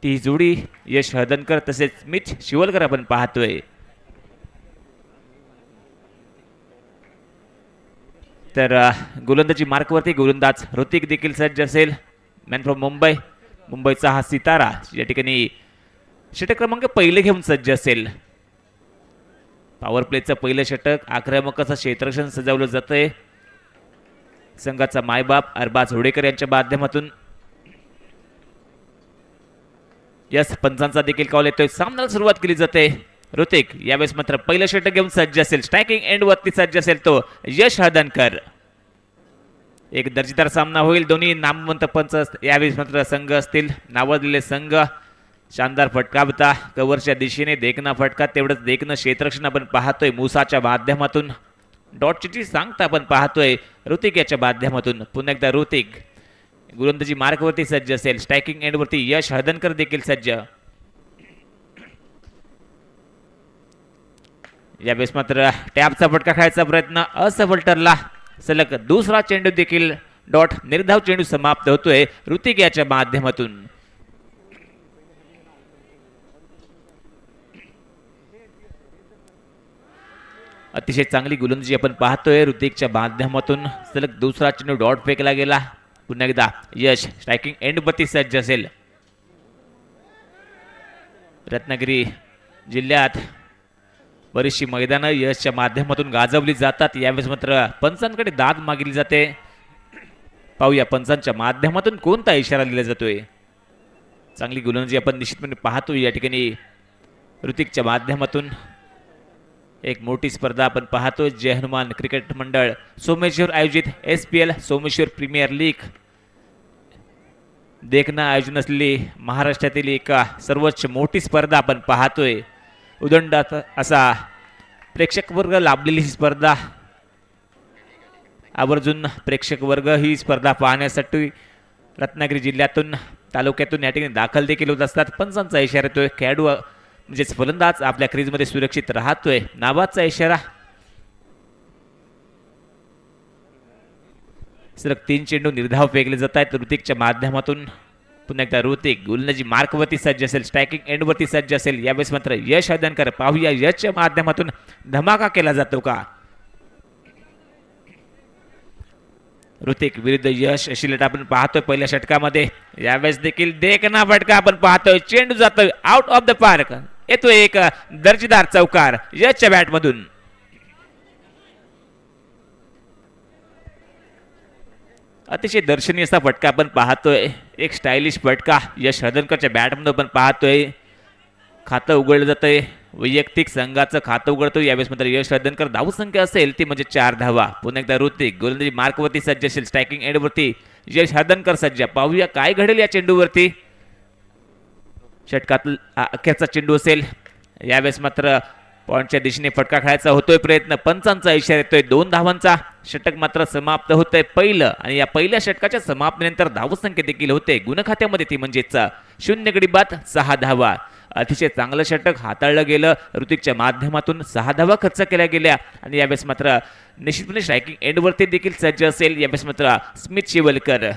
ती जोडी यश हळदणकर तसेच स्मित शिवलकर आपण पाहतोय. तर गोलंदाजी मार्कवरती गोलंदाज ऋतिक देखील सज्ज असेल. मॅन फ्रॉम मुंबई, मुंबईचा हा सितारा या ठिकाणी षटक क्रमांक पहिले घेऊन सज्ज असेल. पॉवर प्लेचं पहिलं षटक, आक्रमक असं क्षेत्ररक्षण सजवलं जातंय संघाचा मायबाप अरबाज होडेकर यांच्या माध्यमातून. यस, पंचांचा देखील कॉल येतोय, सामन्याला सुरुवात केली जाते. ऋतिक यावेळेस मात्र पहिलं षटक घेऊन सज्ज असेल. स्ट्रायकिंग एंड वरती सज्ज असेल तो यश हळदणकर. एक दर्जेदार सामना होईल. दोन्ही नामवंत पंच यावेळेस मात्र संघ असतील, नावाजलेले संघ. शानदार फटका होता कव्हरच्या दिशेने, देखणा फटका, तेवढंच देखणं क्षेत्ररक्षण आपण पाहतोय मुसाच्या माध्यमातून. डॉटची सांगता आपण पाहतोय ऋतिक याच्या माध्यमातून. पुन्हा एकदा ऋतिक गोलंदाजी मार्कवरती सज्ज असेल. स्ट्रायकिंग एंडवरती यश हळदणकर देखील सज्ज. यावेळेस मात्र टॅपचा फटका खायचा प्रयत्न असफल ठरला. सलग दुसरा चेंडू देखील डॉट, निर्धाव चेंडू समाप्त होतोय ऋतिक याच्या माध्यमातून. अतिशय चांगली गोलंदाजी आपण पाहतोय ऋतिकच्या माध्यमातून. सलग दुसरा चेंडू डॉट फेकला गेला. पुन्हा एकदा यश स्ट्रायकिंग एंडवरती सज्ज असेल. रत्नागिरी जिल्ह्यात बरीचशी मैदानं यशच्या माध्यमातून गाजवली जातात. यावेळेस मात्र पंचांकडे दाद मागितली जाते. पाहूया पंचांच्या माध्यमातून कोणता इशारा दिला जातोय. चांगली गोलंदाजी आपण निश्चितपणे पाहतोय या ठिकाणी ऋतिकच्या माध्यमातून. एक मोठी स्पर्धा आपण पाहतोय, जय हनुमान क्रिकेट मंडळ सोमेश्वर आयोजित SPL Someshwar premier league. देखणं आयोजन असलेली महाराष्ट्रातील एक सर्वोच्च मोठी स्पर्धा आपण पाहतोय. उदंड असा प्रेक्षक वर्ग लाभलेली ही स्पर्धा, आवर्जून प्रेक्षक वर्ग ही स्पर्धा पाहण्यासाठी रत्नागिरी जिल्ह्यातून तालुक्यातून या ठिकाणी दाखल देखील होत असतात. पंचांचा इशारा येतोय, खेळाडू म्हणजेच फलंदाज आपल्या क्रीजमध्ये सुरक्षित राहतोय. नाबादचा इशारा. सलग 3 चेंडू निर्धाव फेकले जात आहेत ऋतिकच्या माध्यमातून. पुन्हा एकदा ऋतिक गोलंदाजी मार्कवरती सज्ज असेल, स्ट्रायकिंग एंडवरती सज्ज असेल. यावेळेस मात्र यश हळदणकर. पाहूया यशच्या माध्यमातून धमाका केला जातो का. ऋतिक विरुद्ध यश अशी लढत आपण पाहतोय पहिल्या षटकामध्ये. यावेळेस देखील देखना फटका आपण पाहतोय, चेंडू जातोय आउट ऑफ the park. येतोय एक दर्जेदार चौकार यशच्या बॅटमधून. अतिशय दर्शनीय असा फटका आपण पाहतोय, एक स्टायलिश फटका यश हळदणकरच्या बॅटमधून आपण पाहतोय. खातं उघडलं जातंय, वैयक्तिक संघाचं खातं उघडतो यावेळेस मात्र यश हळदणकर. धावसंख्या असेल ती म्हणजे 4 धावा. पुन्हा एकदा ऋतिक गोलंदाजी मार्कवरती सज्ज असेल, स्ट्रायकिंग एंडवरती यश हळदणकर सज्ज. पाहूया काय घडेल या चेंडूवरती. षटकात अखेरचा चेंडू असेल. यावेळेस मात्र पॉईंटच्या दिशेने फटका खेळायचा होतोय प्रयत्न, पंचांचा इशारा येतोय. 2 धावांचा षटक मात्र समाप्त होतंय पहिलं, आणि या पहिल्या षटकाच्या समाप्तीनंतर धावसंख्या देखील होते गुणखात्यामध्ये ती म्हणजेच 0 गडी बाद 6 धावा. अतिशय चांगलं षटक हाताळलं गेलं ऋतिकच्या माध्यमातून. 6 धावा खर्च केल्या गेल्या आणि यावेळेस मात्र निश्चितपणे स्ट्रायकिंग एंडवरती देखील सज्ज असेल. यावेळेस मात्र स्मित शिवलकर.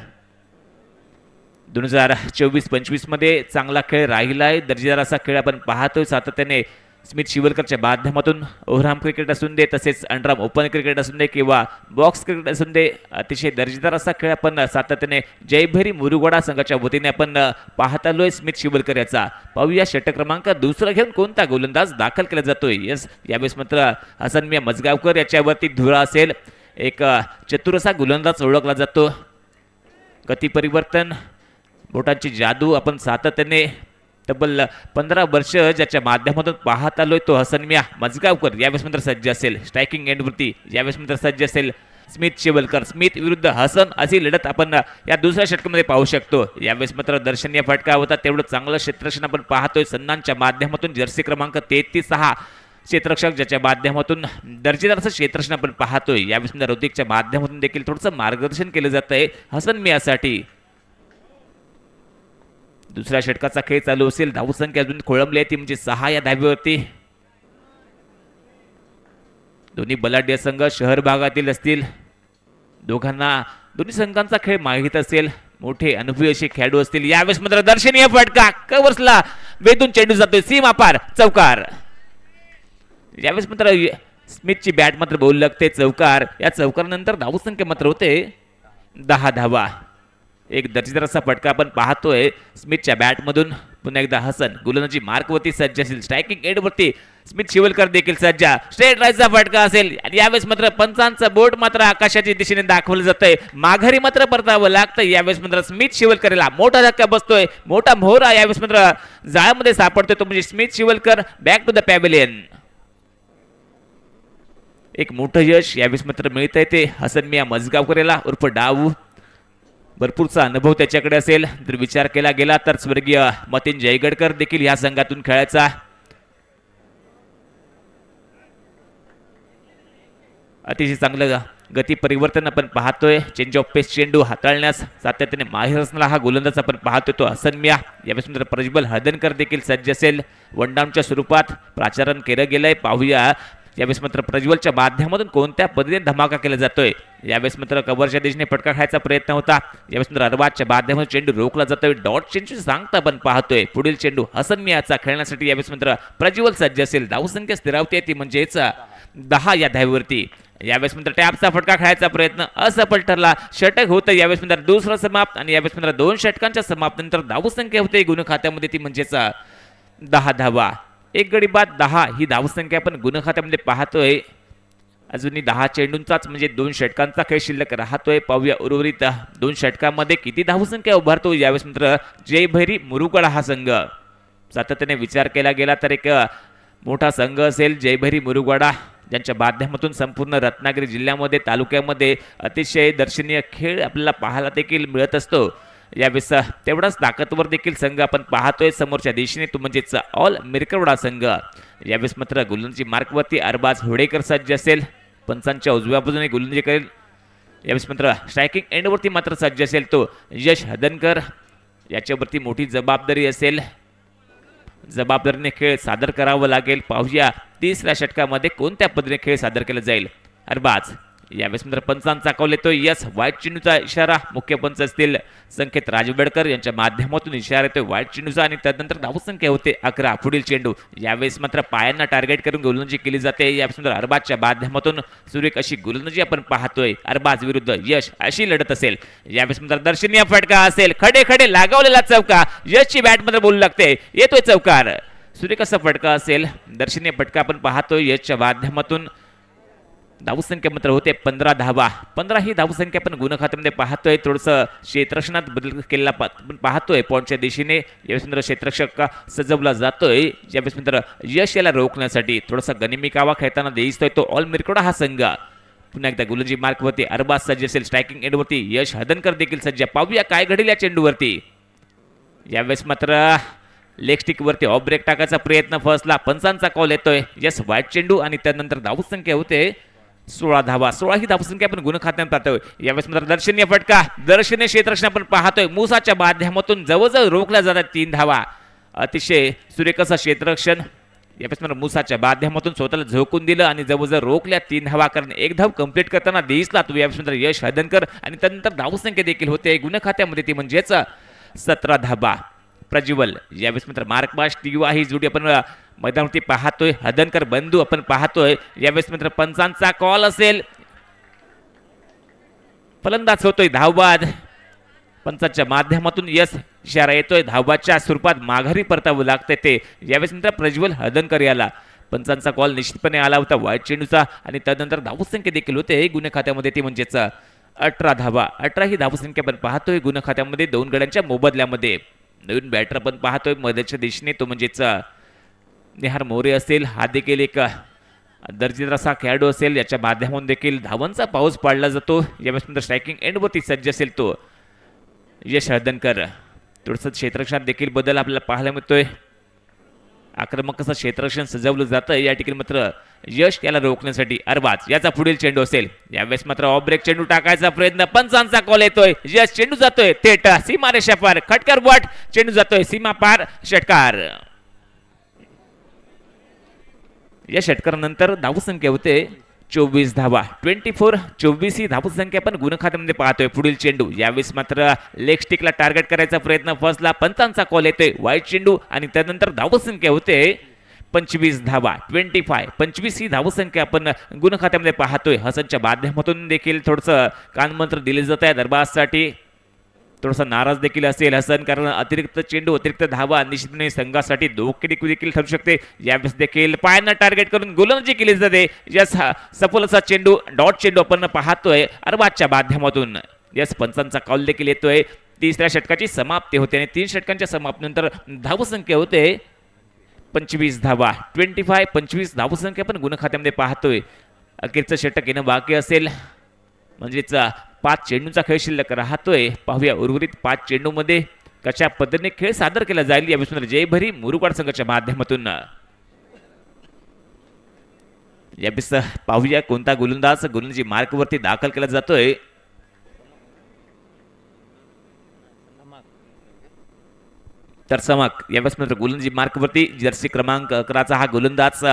2024-25 मध्ये चांगला खेळ राहिला आहे, दर्जेदार असा खेळ आपण पाहतोय सातत्याने स्मित शिवलकरच्या माध्यमातून. ओव्हरआर्म क्रिकेट असून दे, तसेच अंडरआर्म ओपन क्रिकेट असून दे किंवा बॉक्स क्रिकेट असून दे, अतिशय दर्जेदार असा खेळ आपण सातत्याने जयभेरी मुरुगोडा संघाच्या वतीने आपण पाहत आलोय स्मित शिवलकर याचा. पाहूया षटक क्रमांक दुसरा घेऊन कोणता गोलंदाज दाखल केला जातोय. यस, यावेळेस मात्र हसन मिया मजगावकर याच्यावरती धुरा असेल. एक चतुर असा गोलंदाज ओळखला जातो. गती परिवर्तन, बोटांची जादू आपण सातत्याने तब्बल 15 वर्ष ज्याच्या माध्यमातून पाहत आलोय तो हसन मिया मजगावकर यावेळेस मात्र सज्ज असेल. स्ट्रायकिंग एंडवरती यावेळेस मात्र सज्ज असेल स्मित शिवलकर. स्मित विरुद्ध हसन अशी लढत आपण या दुसऱ्या षटकामध्ये पाहू शकतो. यावेळेस मात्र दर्शनीय फटका होता, तेवढं चांगलं क्षेत्ररक्षण आपण पाहतोय सन्नांच्या माध्यमातून. जर्सी क्रमांक 33 हा क्षेत्ररक्षक ज्याच्या माध्यमातून दर्जेदार असं क्षेत्ररक्षण आपण पाहतोय. यावेळेस मात्र ऋतिकच्या माध्यमातून देखील थोडंसं मार्गदर्शन केलं जात आहे हसन मियासाठी. दुसऱ्या षटकाचा खेळ चालू असेल. धावसंख्या अजून खोळंबली आहे ती म्हणजे 6 या धावेवरती. दोन्ही बलाढ्य संघ शहर भागातील असतील, दोघांना दोन्ही संघांचा खेळ माहीत असेल, मोठे अनुभवी असे खेळाडू असतील। यावेळेस मात्र दर्शनीय फटका कव्हर्सला वेधून चेंडू जातोय सीमा पार, चौकार। यावेळेस मात्र स्मिथची बॅट मात्र बोलू लागते, चौकार। या चौकारानंतर धावसंख्या मात्र होते 10 धावा। एक दर्जेदार असा फटका आपण पाहतोय स्मिथच्या बॅटमधून। पुन्हा एकदा हसन गोलंदाजी मार्कवरती सज्ज असेल, स्ट्रायकिंग एंडवरती स्मिथ शिवलकर देखील सज्ज, स्ट्रेट राईटचा फटका असेल आणि यावेळेस मात्र पंचांचं बोट मात्र आकाशाच्या दिशेने दाखवलं जातंय, माघारी मात्र परतावं लागतं। यावेळेस मात्र स्मिथ शिवलकरला मोठा धक्का बसतोय, मोठा मोहरा यावेळेस मात्र जाळ्यामध्ये सापडतोय, तो म्हणजे Smit Shivalkar back to the pavilion. एक मोठं यश यावेळेस मात्र मिळतंय ते हसन मिया मजगावकर याला उर्फ डावू, भरपूरचा अनुभव त्याच्याकडे असेल। जर विचार केला गेला तर स्वर्गीय मतीन जयगडकर देखील या संघातून खेळायचा। अतिशय चांगलं गती परिवर्तन आपण पाहतोय, चेंज ऑफ पेस चेंडू हाताळण्यास सातत्याने माहीर असणारा हा गोलंदाज आपण पाहतोय तो हसन मिया। यावेळेस मात्र प्रज्वल हळदणकर देखील सज्ज असेल, वन डाऊनच्या स्वरूपात प्राचारण केलं गेलंय। पाहूया यावेळेस मात्र प्रज्वलच्या माध्यमातून कोणत्या पद्धतीने धमाका केला जातोय। यावेळेस मात्र कव्हरच्या दिशेने फटका खायचा प्रयत्न होता, यावेळेस मात्र अरबाजच्या माध्यमातून चेंडू रोखला जातोय, डॉट चेंडू सांगता आपण पाहतोय। पुढील चेंडू हसन मियाचा खेळण्यासाठी यावेळेस मात्र प्रज्वल सज्ज असेल। धावसंख्या स्थिरावते ती म्हणजेच 10 या धावेवरती। यावेळेस मात्र टॅपचा फटका खेळायचा प्रयत्न असफल ठरला, षटक होतं यावेळेस मात्र दुसरं समाप्त आणि यावेळेस मात्र 2 षटकांच्या समाप्तीनंतर धावसंख्या होते गुण खात्यामध्ये ती म्हणजेच 10 धावा। एक गडी बाद 10 ही धावसंख्या आपण गुणखात्यामध्ये पाहतोय। अजूनही 10 चेंडूंचाच म्हणजे 2 षटकांचा खेळ शिल्लक राहतोय। पाहूया उर्वरित 2 षटकांमध्ये किती धावसंख्या उभारतो यावेळेस मात्र जयभैरी मुरुगडा हा संघ। सातत्याने विचार केला गेला तर एक मोठा संघ असेल जयभैरी मुरुगवाडा, ज्यांच्या माध्यमातून संपूर्ण रत्नागिरी जिल्ह्यामध्ये तालुक्यामध्ये अतिशय दर्शनीय खेळ आपल्याला पाहायला देखील मिळत असतो। यावेळेस तेवढाच ताकदवर देखील संघ आपण पाहतोय समोरच्या दिशेने, तो म्हणजेच ऑल मिरकरवाडा संघ। यावेळेस मात्र गोलंदाजी मार्कवरती अरबाज होडेकर सज्ज असेल, पंचांच्या उजव्या बाजूने गोलंदाजी करेल। यावेळेस मात्र स्ट्रायकिंग एंडवरती मात्र सज्ज असेल तो यश हदनकर, याच्यावरती मोठी जबाबदारी असेल, जबाबदारीने खेळ सादर करावा लागेल। पाहूया तिसऱ्या षटकामध्ये कोणत्या पद्धतीने खेळ सादर केला जाईल। अरबाज यावेळेस मात्र पंचांचा कौल येतो, यस वाईट चेंडूचा इशारा। मुख्य पंच असतील संकेत राजबेडकर यांच्या माध्यमातून इशारा येतोय वाईट चेंडूचा आणि त्यानंतर धावसंख्या होते 11। पुढील चेंडू यावेळेस मात्र पायांना टार्गेट करून गोलंदाजी केली जाते। यावेळेस मात्र अरबाजच्या माध्यमातून सुरेख अशी गोलंदाजी आपण पाहतोय, अरबाज विरुद्ध यश अशी लढत असेल। यावेळेस मात्र दर्शनीय फटका असेल, खडे खडे लागवलेला चौका, यशची बॅट मात्र बोलू लागते, येतोय चौकार। सुरेख असा फटका असेल, दर्शनीय फटका आपण पाहतोय यशच्या माध्यमातून। धावसंख्या मात्र होते 15 धावा, 15 ही धावसंख्या आपण गुणखात्यामध्ये पाहतोय। थोडंसं क्षेत्ररक्षणात बदल केलेला आपण पाहतोय पॉईंटच्या दिशेने। यावेळेस मात्र क्षेत्ररक्षक सजवला जातोय, यावेळेस मात्र यश याला रोखण्यासाठी थोडासा गनिमी कावा खेळताना दिसतोय तो ऑल मिरकोडा हा संघ। पुन्हा एकदा गोलंदाजी मार्कवरती अरबाज सज्ज असेल, स्ट्रायकिंग एंडवरती यश हदनकर देखील सज्ज। पाहूया काय घडेल या चेंडूवरती। यावेळेस मात्र लेग स्टिकवरती ऑफ ब्रेक टाकायचा प्रयत्न फसला, पंचांचा कॉल येतोय, यस वाईट चेंडू आणि त्यानंतर धावसंख्या होते 16 धावा। 16 ही धावसंख्या आपण गुणखात्यात पाहतोय। यावेळेस मात्र दर्शनीय फटका, दर्शनीय क्षेत्ररक्षण आपण पाहतोय, मुसाच्या माध्यमातून जवळजवळ रोखल्या जातात 3 धावा। अतिशय सुरेख असं क्षेत्ररक्षण यावेळेस मात्र मुसाच्या माध्यमातून स्वतःला झोकून दिलं आणि जवळजवळ रोखल्या 3 धावा, कारण एक धाव कंप्लीट करताना दिसला तो यावेळेस मात्र यश हदनकर आणि त्यानंतर धावसंख्या देखील होते गुणखात्यामध्ये ती म्हणजेच 17 धावा। प्रज्वल यावेळेस मात्र मार्कबाश टिवा ही जोडी आपण मैदानावरती पाहतोय, हदनकर बंधू आपण पाहतोय। यावेळेस मात्र पंचांचा कॉल असेल, फलंदाज होतोय धावबाद, पंचांच्या माध्यमातून यस इशारा येतोय, धावबादच्या स्वरूपात माघारी परतावं लागतंय ते यावेळेस मात्र प्रज्वल हदनकर याला। पंचांचा कॉल निश्चितपणे आला होता वाईट चेंडूचा आणि त्यानंतर धावसंख्या देखील होते गुन्हे खात्यामध्ये ती म्हणजेच 18 धावा। 18 ही धावसंख्या आपण पाहतोय गुन्हे खात्यामध्ये 2 गड्यांच्या मोबदल्यामध्ये। नवीन बॅटर आपण पाहतोय मध्यच्या दिशेने, तो म्हणजेच निहार मोरे असेल, हा देखील एक दर्जेदार असा खेळाडू असेल, याच्या माध्यमातून देखील धावांचा पाऊस पाडला जातो। यावेळेस नंतर स्ट्रायकिंग एंडवरती सज्ज असेल तो यश हळदणकर। थोडंसं क्षेत्ररक्षणात देखील बदल आपल्याला पाहायला मिळतोय, आक्रमक असं क्षेत्ररक्षण सजवलं जातं या ठिकाणी मात्र यश याला रोखण्यासाठी अरबाज याचा पुढील चेंडू असेल। यावेळेस मात्र ऑफ ब्रेक चेंडू टाकायचा प्रयत्न, पंचांचा कॉल येतोय, यश चेंडू जातोय थेट सीमारेषा पार, खटकर वाट चेंडू जातोय सीमा पार, षटकार। या षटकारानंतर धावसंख्या होते 24 धावा, 24 24 ही धावसंख्या आपण गुणखात्यामध्ये पाहतोय। पुढील चेंडू यावेळेस मात्र लेग स्टिकला टार्गेट करायचा प्रयत्न फसला, पंचांचा कॉल येतोय, वाईट चेंडू आणि त्यानंतर धावसंख्या होते 25 धावा, 25 25 ही धावसंख्या आपण गुणखात्यामध्ये पाहतोय। हसनच्या माध्यमातून देखील थोडंसं कानमंत्र दिले जात आहे दरबारसाठी, थोडासा नाराज देखील असेल हसन, कारण अतिरिक्त चेंडू अतिरिक्त धावा निश्चितपणे संघासाठी धोके देखील ठरू शकते। यावेळेस देखील पायांना टार्गेट करून गोलंदाजी केली जाते, यस सफल असा चेंडू, डॉट चेंडू आपण पाहतोय अरबाजच्या माध्यमातून। यस पंचांचा कॉल देखील येतोय, तिसऱ्या षटकाची समाप्ती होते आणि 3 षटकांच्या समाप्तीनंतर धावसंख्या होते 25 धावा, 25 25 धावसंख्या आपण गुणखात्यामध्ये पाहतोय। अखेरचं षटक येणं बाकी असेल, म्हणजेच 5 चेंडूंचा खेळ शिल्लक राहतोय। पाहूया उर्वरित 5 चेंडूमध्ये कशा पद्धतीने खेळ सादर केला जाईल या विषयावर जयभरी मुरुगवाड संघाच्या माध्यमातून। यावेळेस पाहूया कोणता गोलंदाज गोलंदाजी मार्कवरती दाखल केला जातोय। तर समक यावेळेस मात्र गोलंदाजी मार्कवरती जर्सी क्रमांक 11चा हा गोलंदाज,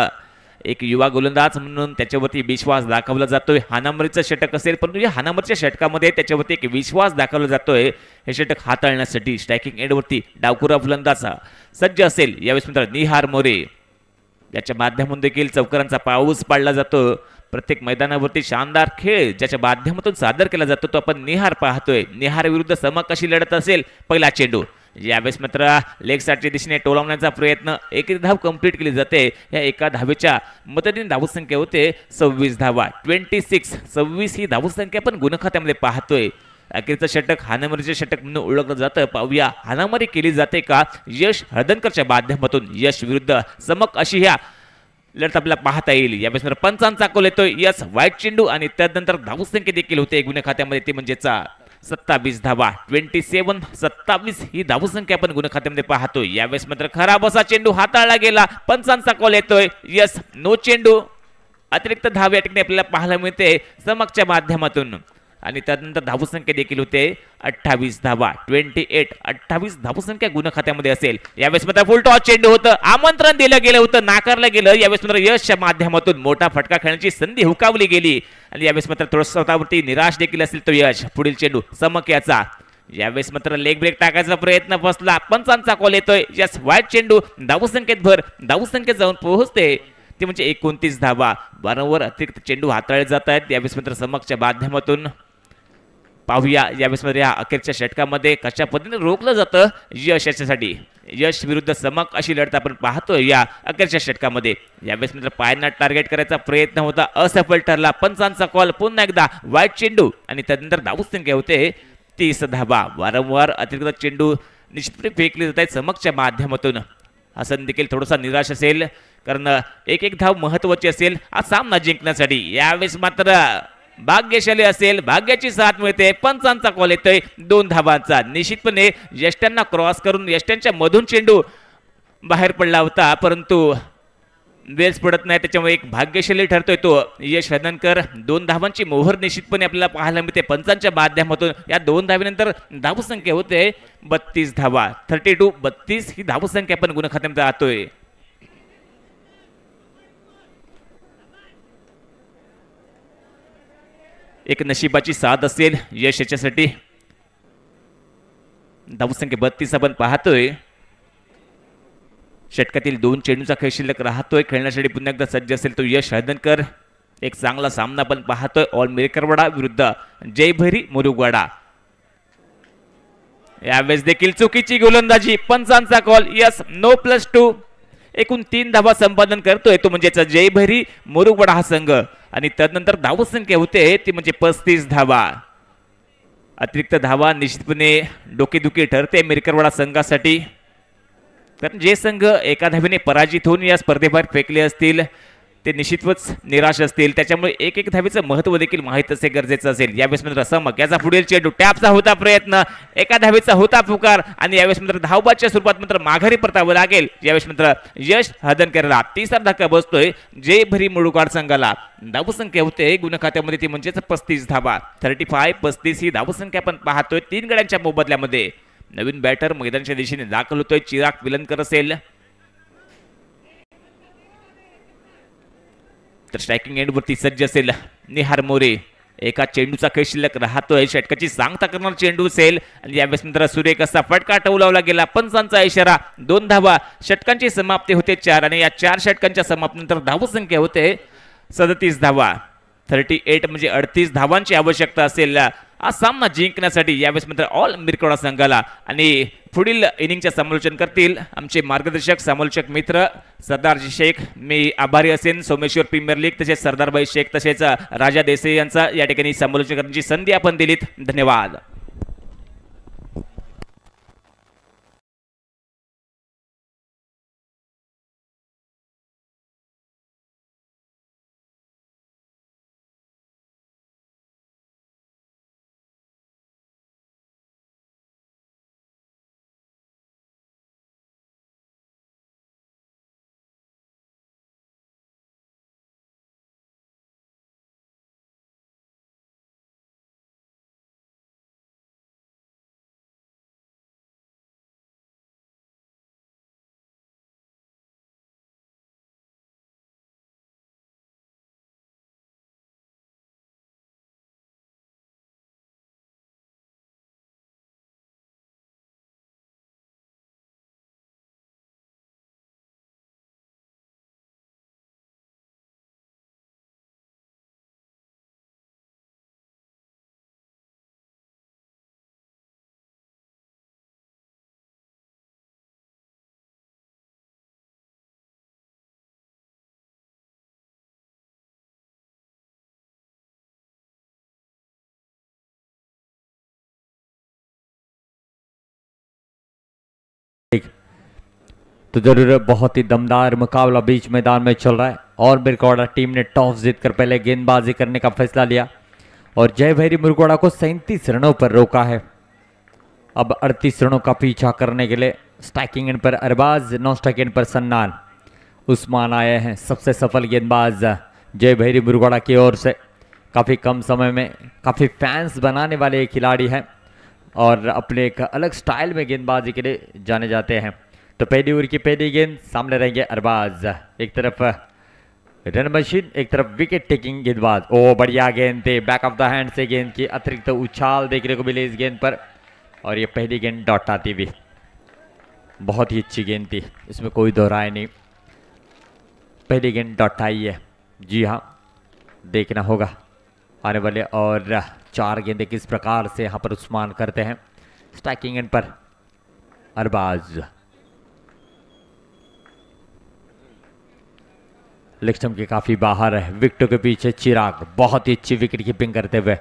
एक युवा गोलंदाज म्हणून त्याच्यावरती विश्वास दाखवला जातोय। हानामारीचं षटक असेल, परंतु या हानामारीच्या षटकामध्ये त्याच्यावरती एक विश्वास दाखवला जातोय। हे षटक हाताळण्यासाठी स्ट्रायकिंग एंडवरती डावखुरा फलंदाज सज्ज असेल यावेळेस मात्र निहार मोरे याच्या माध्यमातून देखील चौकारांचा पाऊस पाडला जातो। प्रत्येक मैदानावरती शानदार खेळ ज्याच्या माध्यमातून सादर केला जातो तो आपण निहार पाहतोय। निहार विरुद्ध समक अशी लढत असेल। पहिला चेंडू यावेळेस मात्र लेग साईडच्या दिशेने टोलावण्याचा प्रयत्न, एक धाव कंप्लीट केली जाते। या एका धावेच्या मदतीने धावसंख्या होते 26 धावा, 26 26 ही धावसंख्या पण गुणखात्यामध्ये पाहतोय। अखेरचं षटक हानामारीचे षटक म्हणून ओळखलं जातं। पाहूया हानामारी केली जाते का यश हळदणकरच्या माध्यमातून। यश विरुद्ध समक अशी ह्या लढत आपल्याला पाहता येईल। यावेळेस मात्र पंचांचा कॉल येतोय, यस वाईट चेंडू आणि त्यानंतर धावसंख्या देखील होते गुन्हे खात्यामध्ये, ती म्हणजेच 27 धावा, 27 27 ही धावसंख्या आपण गुणखात्यामध्ये पाहतोय। यावेळेस मात्र खराब असा चेंडू हाताळला गेला, पंचांचा कॉल येतोय, यस नो चेंडू, अतिरिक्त धाव या ठिकाणी आपल्याला पाहायला मिळते समकच्या माध्यमातून आणि त्यानंतर धावसंख्या देखील होते 28 धावा, 28 28 धावसंख्या गुणखात्यामध्ये असेल। यावेळेस मात्र फुल टॉस चेंडू होतं, आमंत्रण दिलं गेलं होतं, नाकारलं गेलं। यावेळेस मात्र यशच्या माध्यमातून मोठा फटका खेळण्याची संधी हुकावली गेली आणि यावेळेस मात्र थोडं स्वतःवरती निराश देखील असेल तो यश। पुढील चेंडू समक याचा, यावेळेस मात्र लेग ब्रेक टाकायचा प्रयत्न फसला, पंचांचा कॉल येतोय, यस वाईट चेंडू, धावसंख्येत भर, धावसंख्येत जाऊन पोहोचते ती म्हणजे 29 धावा। वारंवार अतिरिक्त चेंडू हाताळले जात आहेत यावेळेस मात्र समकच्या माध्यमातून। पाहूया यावेळेस मध्ये या अखेरच्या षटकामध्ये कशा पद्धतीने रोखलं जातं यश याच्यासाठी। यश विरुद्ध समक अशी लढत आपण पाहतोय या अखेरच्या षटकामध्ये। यावेळेस मात्र पायांना टार्गेट करायचा प्रयत्न होता, असफल ठरला, पंचांचा कॉल, पुन्हा एकदा वाईट चेंडू आणि त्यानंतर धावसंख्या होते 30 धावा। वारंवार अतिरिक्त चेंडू निश्चितपणे फेकले जात आहेत समकच्या माध्यमातून। हसन देखील थोडासा निराश असेल, कारण एक एक धाव महत्वाची असेल हा सामना जिंकण्यासाठी। यावेळेस मात्र भाग्यशाली असेल, भाग्याची साथ मिळते, पंचांचा कॉल येतोय 2 धावांचा। निश्चितपणे यष्ट्यांना क्रॉस करून यष्ट्यांच्या मधून चेंडू बाहेर पडला होता, परंतु वेळच पडत नाही, त्याच्यामुळे एक भाग्यशाली ठरतोय तो यश हळदणकर। 2 धावांची मोहर निश्चितपणे आपल्याला पाहायला मिळते पंचांच्या माध्यमातून। या 2 धावेनंतर धावसंख्या होते 32 धावा, 32 32 ही धावसंख्या आपण गुणखात्यामध्ये राहतोय। एक नशिबाची साथ असेल यश याच्यासाठी। धावसंख्या 32 आपण पाहतोय। षटकातील 2 चेंडूचा खेळ शिल्लक राहतोय, खेळण्यासाठी पुन्हा एकदा सज्ज असेल तो यश हळदणकर। एक चांगला सामना आपण पाहतोय ऑल मिरकरवाडा विरुद्ध जयभरी मुरुगवाडा। यावेळेस देखील चुकीची गोलंदाजी, पंचांचा कॉल, यस 9+2, एकूण 3 धावा संपादन करतोय तो म्हणजेच जयभरी मुरुगवाडा हा संघ आणि त्यानंतर धावसंख्या होते ती म्हणजे 35 धावा। अतिरिक्त धावा निश्चितपणे डोकेदुखी ठरते मिरकरवाडा संघासाठी, कारण जे संघ एका धावेने पराजित होऊन या स्पर्धेबाहेर फेकले असतील ते निश्चितच निराश असतील, त्याच्यामुळे एक एक धावेचं महत्त्व देखील माहीत असे गरजेचं असेल। यावेळेस मात्र समक याचा पुढील चेंडू टॅपचा होता प्रयत्न, एका धावेचा होता पुकार आणि यावेळेस मात्र धावबादच्या स्वरूपात मात्र माघारी परतावं लागेल। यावेळेस मात्र यश हळदणकरला तिसरा धक्का बसतोय जयभरी मुरुगवाड संघाला। धावसंख्या होते गुणखात्यामध्ये ती म्हणजेच 35 धावा, 35 35 ही धावसंख्या आपण पाहतोय 3 गड्यांच्या मोबदल्यामध्ये। नवीन बॅटर मैदानाच्या दिशेने दाखल होतोय, चिराग विलनकर असेल। तर स्ट्रायकिंग एंडवरती सज्ज असेल निहार मोरे. एका चेंडूचा खेळ शिल्लक राहतोय. षटकाची सांगता करणार चेंडू असेल आणि यावेळेस मात्र सुरेख असा फटका टोलावला गेला. पंचांचा इशारा, 2 धावा. षटकांची समाप्ती होते 4 आणि या 4 षटकांच्या समाप्तीनंतर धावसंख्या होते 37 धावा. 38 म्हणजे 38 धावांची आवश्यकता असेल हा सामना जिंकण्यासाठी यावेळेस मात्र ऑल मिरकवाडा संघाला. आणि पुढील इनिंगचे समालोचन करतील आमचे मार्गदर्शक समालोचक मित्र सरदारजी शेख. मी आभारी असेन सोमेश्वर प्रीमियर लीग तसेच सरदारभाई शेख तसेच राजा देसाई यांचा या ठिकाणी समालोचन करण्याची संधी आपण दिलीत. धन्यवाद. तो जरूर बहुत ही दमदार मुकाबला बीच मैदान में चल रहा है और मिरकवाड़ा टीम ने टॉस जीतकर पहले गेंदबाजी करने का फैसला लिया और जय भैरी मुरगुड़ा को 37 रनों पर रोका है। अब 38 रनों का पीछा करने के लिए स्ट्राइकिंग एंड पर अरबाज, नॉन स्ट्राइकिंग एंड पर सन्नान उस्मान आए हैं। सबसे सफल गेंदबाज जय भैरी मुरगुड़ा की ओर से काफ़ी कम समय में काफ़ी फैंस बनाने वाले खिलाड़ी हैं और अपने एक अलग स्टाइल में गेंदबाजी के लिए जाने जाते हैं। तो पहली ओवर की पहली गेंद सामने रहेंगे अरबाज, एक तरफ रन मशीन, एक तरफ विकेट टेकिंग गेंदबाज। ओ बढ़िया गेंद थी, बैक ऑफ the hand से गेंद की अतिरिक्त उछाल देखने को मिली इस गेंद पर और ये पहली गेंद डॉट आती हुई। बहुत ही अच्छी गेंद थी, इसमें कोई दोहराए नहीं। पहली गेंद डॉट आई है। जी हाँ, देखना होगा आने वाले और 4 गेंदें किस प्रकार से यहाँ पर उस्मान करते हैं। स्ट्राइकिंग एंड पर अरबाज, लेग स्टंप के काफ़ी बाहर है, विकेटों के पीछे चिराग बहुत ही अच्छी विकेट कीपिंग करते हुए।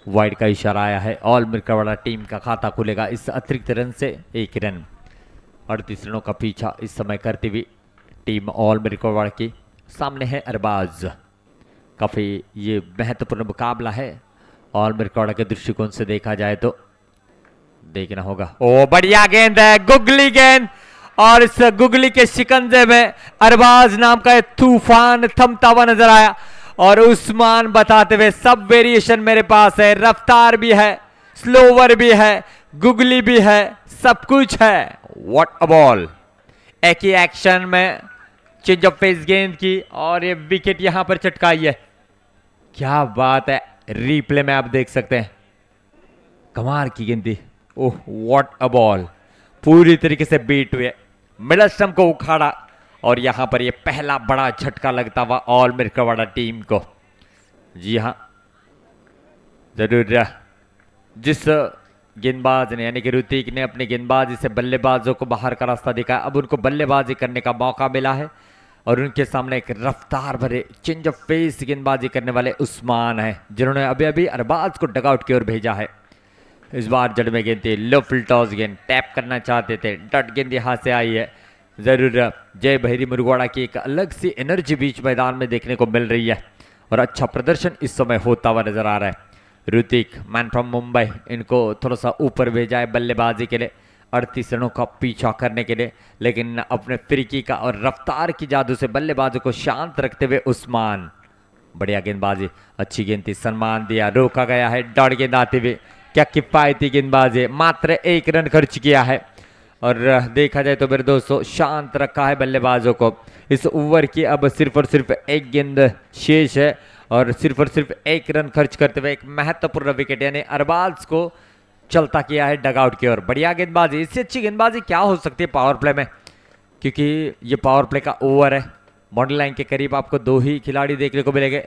वाइड का इशारा आया है, ऑल मिरकवाड़ा टीम का खाता खुलेगा इस अतिरिक्त रन से 1 रन। 38 रनों का पीछा इस समय करती हुई टीम ऑल मिरकवाड़ा की। सामने है अरबाज। काफ़ी ये महत्वपूर्ण मुकाबला है ऑल मिरकवाड़ा के दृष्टिकोण से देखा जाए तो देखना होगा। ओ बढ़िया गेंद है, गुगली गेंद और इस गुगली के शिकंजे में अरबाज नाम का तूफान थमता हुआ नजर आया और उस्मान बताते हुए सब वेरिएशन मेरे पास है, रफ्तार भी है, स्लोवर भी है, गुगली भी है, सब कुछ है। What a ball! एक ही एक्शन में चेंज ऑफ फेस गेंद की और ये विकेट यहां पर चटकाई है। क्या बात है, रिप्ले में आप देख सकते हैं, कमाल की गेंद थी। ओह what a ball, पूरी तरीके से बीट हुए, मिडल स्टंप को उखाड़ा और यहां पर यह पहला बड़ा झटका लगता हुआ ऑल मिरकवाड़ा टीम को। जी हां, जरूर जिस गेंदबाज ने यानी कि ऋतिक ने अपनी गेंदबाजी से बल्लेबाजों को बाहर का रास्ता दिखाया, अब उनको बल्लेबाजी करने का मौका मिला है और उनके सामने एक रफ्तार भरे चेंज ऑफ फेस गेंदबाजी करने वाले उस्मान हैं, जिन्होंने अभी अभी अरबाज को डगआउट की ओर भेजा है। इस बार जड़ में गेंद थी, लो फुल टॉस गेंद, टैप करना चाहते थे, डट गेंद यहाँ से आई है। ज़रूर जय भैरी मुरगुड़ा की एक अलग सी एनर्जी बीच मैदान में देखने को मिल रही है और अच्छा प्रदर्शन इस समय होता हुआ नजर आ रहा है। ऋतिक मैन फ्रॉम मुंबई, इनको थोड़ा सा ऊपर भेजा है बल्लेबाजी के लिए 38 रनों का पीछा करने के लिए, लेकिन अपने फिरकी का और रफ्तार की जादू से बल्लेबाजों को शांत रखते हुए उस्मान। बढ़िया गेंदबाजी, अच्छी गेंद थी, सम्मान दिया, रोका गया है, डॉट गेंद आते हुए। क्या किफायती गेंदबाजी, मात्र 1 रन खर्च किया है और देखा जाए तो मेरे दोस्तों शांत रखा है बल्लेबाजों को। इस ओवर की अब सिर्फ और सिर्फ 1 गेंद शेष है और सिर्फ 1 रन खर्च करते हुए एक महत्वपूर्ण विकेट यानी अरबाज को चलता किया है डगआउट की ओर। बढ़िया गेंदबाजी, इससे अच्छी गेंदबाजी क्या हो सकती है पावर प्ले में, क्योंकि ये पावर प्ले का ओवर है। बाउंड्री लाइन के करीब आपको 2 ही खिलाड़ी देखने को मिलेंगे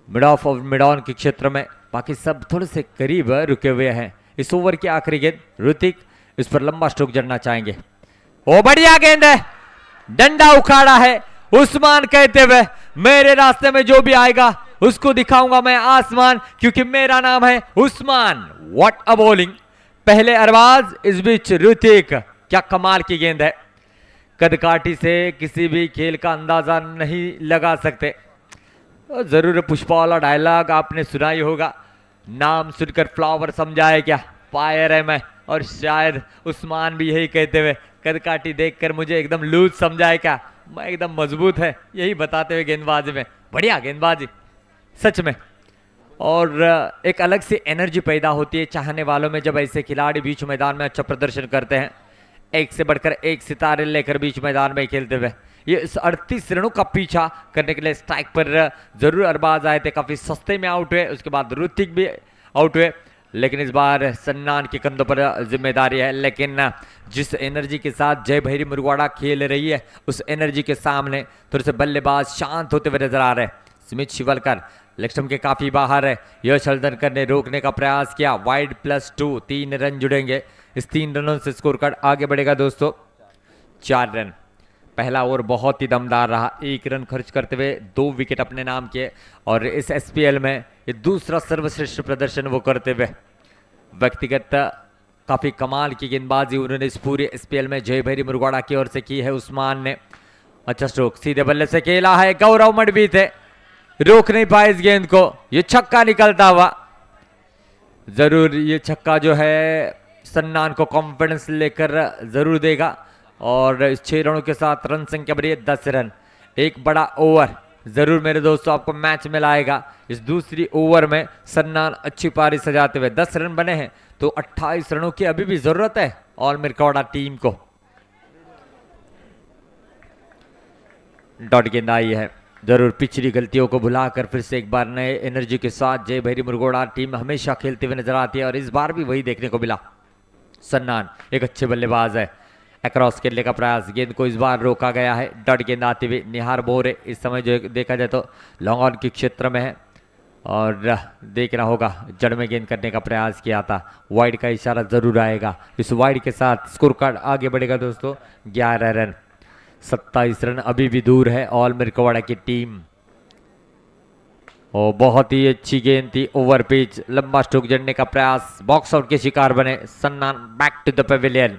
mid of Aur mid on K क्षेत्र में, बाकी सब थोड़े से करीब रुके हुए हैं। इस ओवर की आखिरी गेंद ऋतिक इस पर लंबा स्ट्रोक जड़ना चाहेंगे। ओ बढ़िया गेंद है, डंडा उखाड़ा है उस्मान कहते हुए, मेरे रास्ते में जो भी आएगा उसको दिखाऊंगा मैं आसमान, क्योंकि मेरा नाम है उस्मान। What a bowling, पहले अरबाज, इस बीच ऋतिक, क्या कमाल की गेंद है। कदकाठी से किसी भी खेल का अंदाजा नहीं लगा सकते। जरूर पुष्पा वाला डायलॉग आपने सुना ही होगा, नाम सुनकर फ्लावर समझाए क्या, फायर है मैं। और शायद उस्मान भी यही कहते हुए, कदकाठी देखकर मुझे एकदम लूज समझाए क्या, मैं एकदम मजबूत है, यही बताते हुए गेंदबाजी में बढ़िया गेंदबाजी सच में। और एक अलग सी एनर्जी पैदा होती है चाहने वालों में जब ऐसे खिलाड़ी बीच मैदान में अच्छा प्रदर्शन करते हैं, एक से बढ़कर एक सितारे लेकर बीच मैदान में खेलते हुए। ये 38 रनों का पीछा करने के लिए स्ट्राइक पर जरूर अरबाज आए थे, काफ़ी सस्ते में आउट हुए, उसके बाद ऋतिक भी आउट हुए, लेकिन इस बार सन्नान के कंधों पर जिम्मेदारी है। लेकिन जिस एनर्जी के साथ जय भैरी मुरगवाड़ा खेल रही है उस एनर्जी के सामने थोड़े से बल्लेबाज शांत होते हुए नजर आ रहे हैं। स्मित शिवलकर लेग के काफ़ी बाहर है, यश हल्दनकर ने रोकने का प्रयास किया। वाइड +2, 3 रन जुड़ेंगे। इस 3 रनों से स्कोर कार्ड आगे बढ़ेगा दोस्तों, 4 रन। पहला ओवर बहुत ही दमदार रहा, 1 रन खर्च करते हुए 2 विकेट अपने नाम किए और इस SPL में ये दूसरा सर्वश्रेष्ठ प्रदर्शन वो करते हुए व्यक्तिगत काफ़ी कमाल की गेंदबाजी उन्होंने इस पूरे SPL में जय भैरी मुरगवाड़ा की ओर से की है। उस्मान ने अच्छा स्ट्रोक सीधे बल्ले से खेला है, गौरव मडवी थे, रोक नहीं पाए इस गेंद को, ये छक्का निकलता हुआ। जरूर ये छक्का जो है सन्नान को कॉन्फिडेंस लेकर जरूर देगा। और इस 6 रनों के साथ रन संख्या बढ़ी है 10 रन। एक बड़ा ओवर जरूर मेरे दोस्तों आपको मैच में लाएगा। इस दूसरी ओवर में सन्नान अच्छी पारी सजाते हुए 10 रन बने हैं, तो 28 रनों की अभी भी जरूरत है ऑल मिरकवाड़ा टीम को। डॉट गेंद आई है, जरूर पिछली गलतियों को भुलाकर फिर से एक बार नए एनर्जी के साथ जय भैरी मुरगोड़ा टीम हमेशा खेलते हुए नजर आती है और इस बार भी वही देखने को मिला। सन्नान एक अच्छे बल्लेबाज है, अक्रॉस खेलने का प्रयास, गेंद को इस बार रोका गया है। डॉट गेंद आती हुई निहार बोरे इस समय जो देखा जाए तो लॉन्ग ऑन के क्षेत्र में है और देखना होगा, जड़ में गेंद करने का प्रयास किया था, वाइड का इशारा जरूर आएगा। इस वाइड के साथ स्कोर कार्ड आगे बढ़ेगा दोस्तों, 11 रन, 27 रन अभी भी दूर है ऑल मिरकवाड़ा की टीम। और बहुत ही अच्छी गेंद थी, ओवर पिच, लंबा स्ट्रोक जड़ने का प्रयास, बॉक्स आउट के शिकार बने Sannan, back to the pavilion.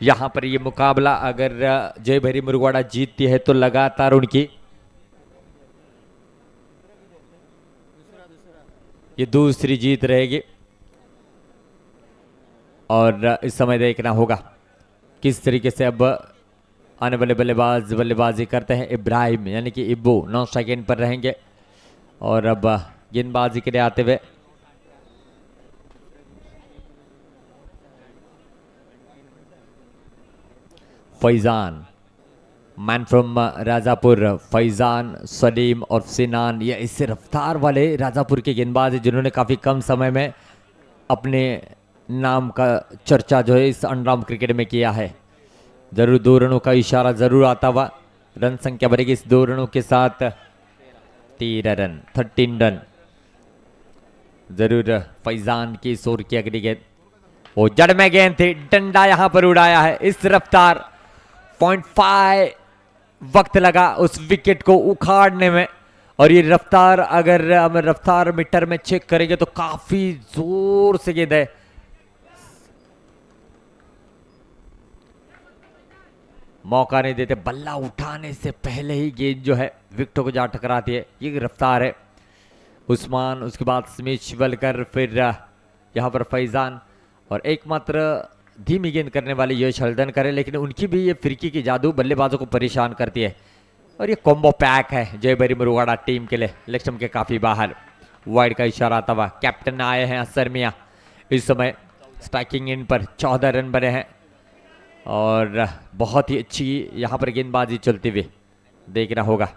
यहाँ पर ये मुकाबला अगर जय भैरी मुरगवाड़ा जीतती है तो लगातार उनकी ये दूसरी जीत रहेगी। और इस समय देखना होगा किस तरीके से अब आने वाले बल्लेबाज बल्लेबाजी करते हैं। इब्राहिम यानी कि इब्बू 9 सेकेंड पर रहेंगे और अब गेंदबाजी के लिए आते हुए फैजान, मैन फ्रॉम राजापुर, फैजान, सलीम और सिनान, ये इससे रफ्तार वाले राजापुर के गेंदबाज हैं जिन्होंने काफ़ी कम समय में अपने नाम का चर्चा जो है इस अंडरआर्म क्रिकेट में किया है। जरूर 2 रनों का इशारा जरूर आता हुआ, रन संख्या बढ़ेगी इस 2 रनों के साथ 13 रन, 13 रन। जरूर फैजान की इस ओर की अगली गेंद, वो जड़ में गेंद थी, डंडा यहां पर उड़ाया है। इस रफ्तार 0.5 वक्त लगा उस विकेट को उखाड़ने में और ये रफ्तार अगर हम रफ्तार मीटर में चेक करेंगे तो काफी जोर से गेंद है। मौका नहीं देते, बल्ला उठाने से पहले ही गेंद जो है विकेटों को जा टकराती है। ये रफ्तार है उस्मान, उसके बाद स्मिथ शिवलकर, फिर यहाँ पर फैजान और एकमात्र धीमी गेंद करने वाले यश हल्दनकर है, लेकिन उनकी भी ये फिरकी की जादू बल्लेबाजों को परेशान करती है। और ये कॉम्बो पैक है जय भैरी मुरगवाड़ा टीम के लिए। लेग स्टंप के काफ़ी बाहर वाइड का इशारा आता हुआ कैप्टन आए हैं असर मियाँ। इस समय स्ट्राइकिंग इन पर 14 रन बने हैं। और बहुत ही अच्छी यहाँ पर गेंदबाजी चलती हुई देखना होगा।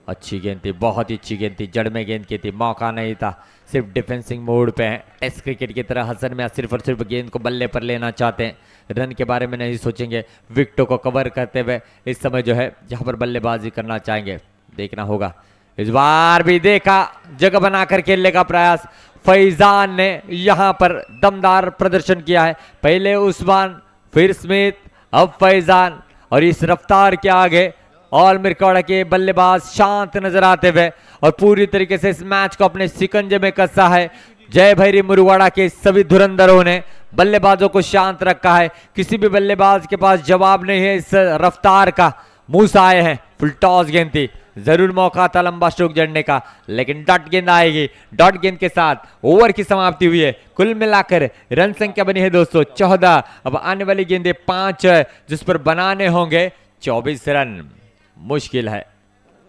अच्छी गेंद थी, बहुत ही अच्छी गेंद थी, जड़ में गेंद की थी, मौका नहीं था, सिर्फ डिफेंसिंग मोड पे है। टेस्ट क्रिकेट की तरह हसन में सिर्फ और सिर्फ गेंद को बल्ले पर लेना चाहते हैं, रन के बारे में नहीं सोचेंगे। विकेटों को कवर करते हुए इस समय जो है यहाँ पर बल्लेबाजी करना चाहेंगे, देखना होगा। इस बार भी देखा जगह बनाकर खेलने का प्रयास, फैजान ने यहाँ पर दमदार प्रदर्शन किया है। पहले उस्मान, फिर स्मिथ, अब फैजान, और इस रफ्तार के आगे ऑल मिरकौड़ा के बल्लेबाज शांत नजर आते हुए और पूरी तरीके से इस मैच को अपने सिकंजे में कसा है। जय भैरी मुरवाड़ा के सभी धुरंधरों ने बल्लेबाजों को शांत रखा है, किसी भी बल्लेबाज के पास जवाब नहीं है इस रफ्तार का। मूसा आए हैं, फुल टॉस गेंद थी, जरूर मौका था लंबा स्ट्रोक जड़ने का, लेकिन डॉट गेंद आएगी। डॉट गेंद के साथ ओवर की समाप्ति हुई है। कुल मिलाकर रन संख्या बनी है दोस्तों 14। अब आने वाली गेंदें 5 है, जिस पर बनाने होंगे 24 रन। मुश्किल है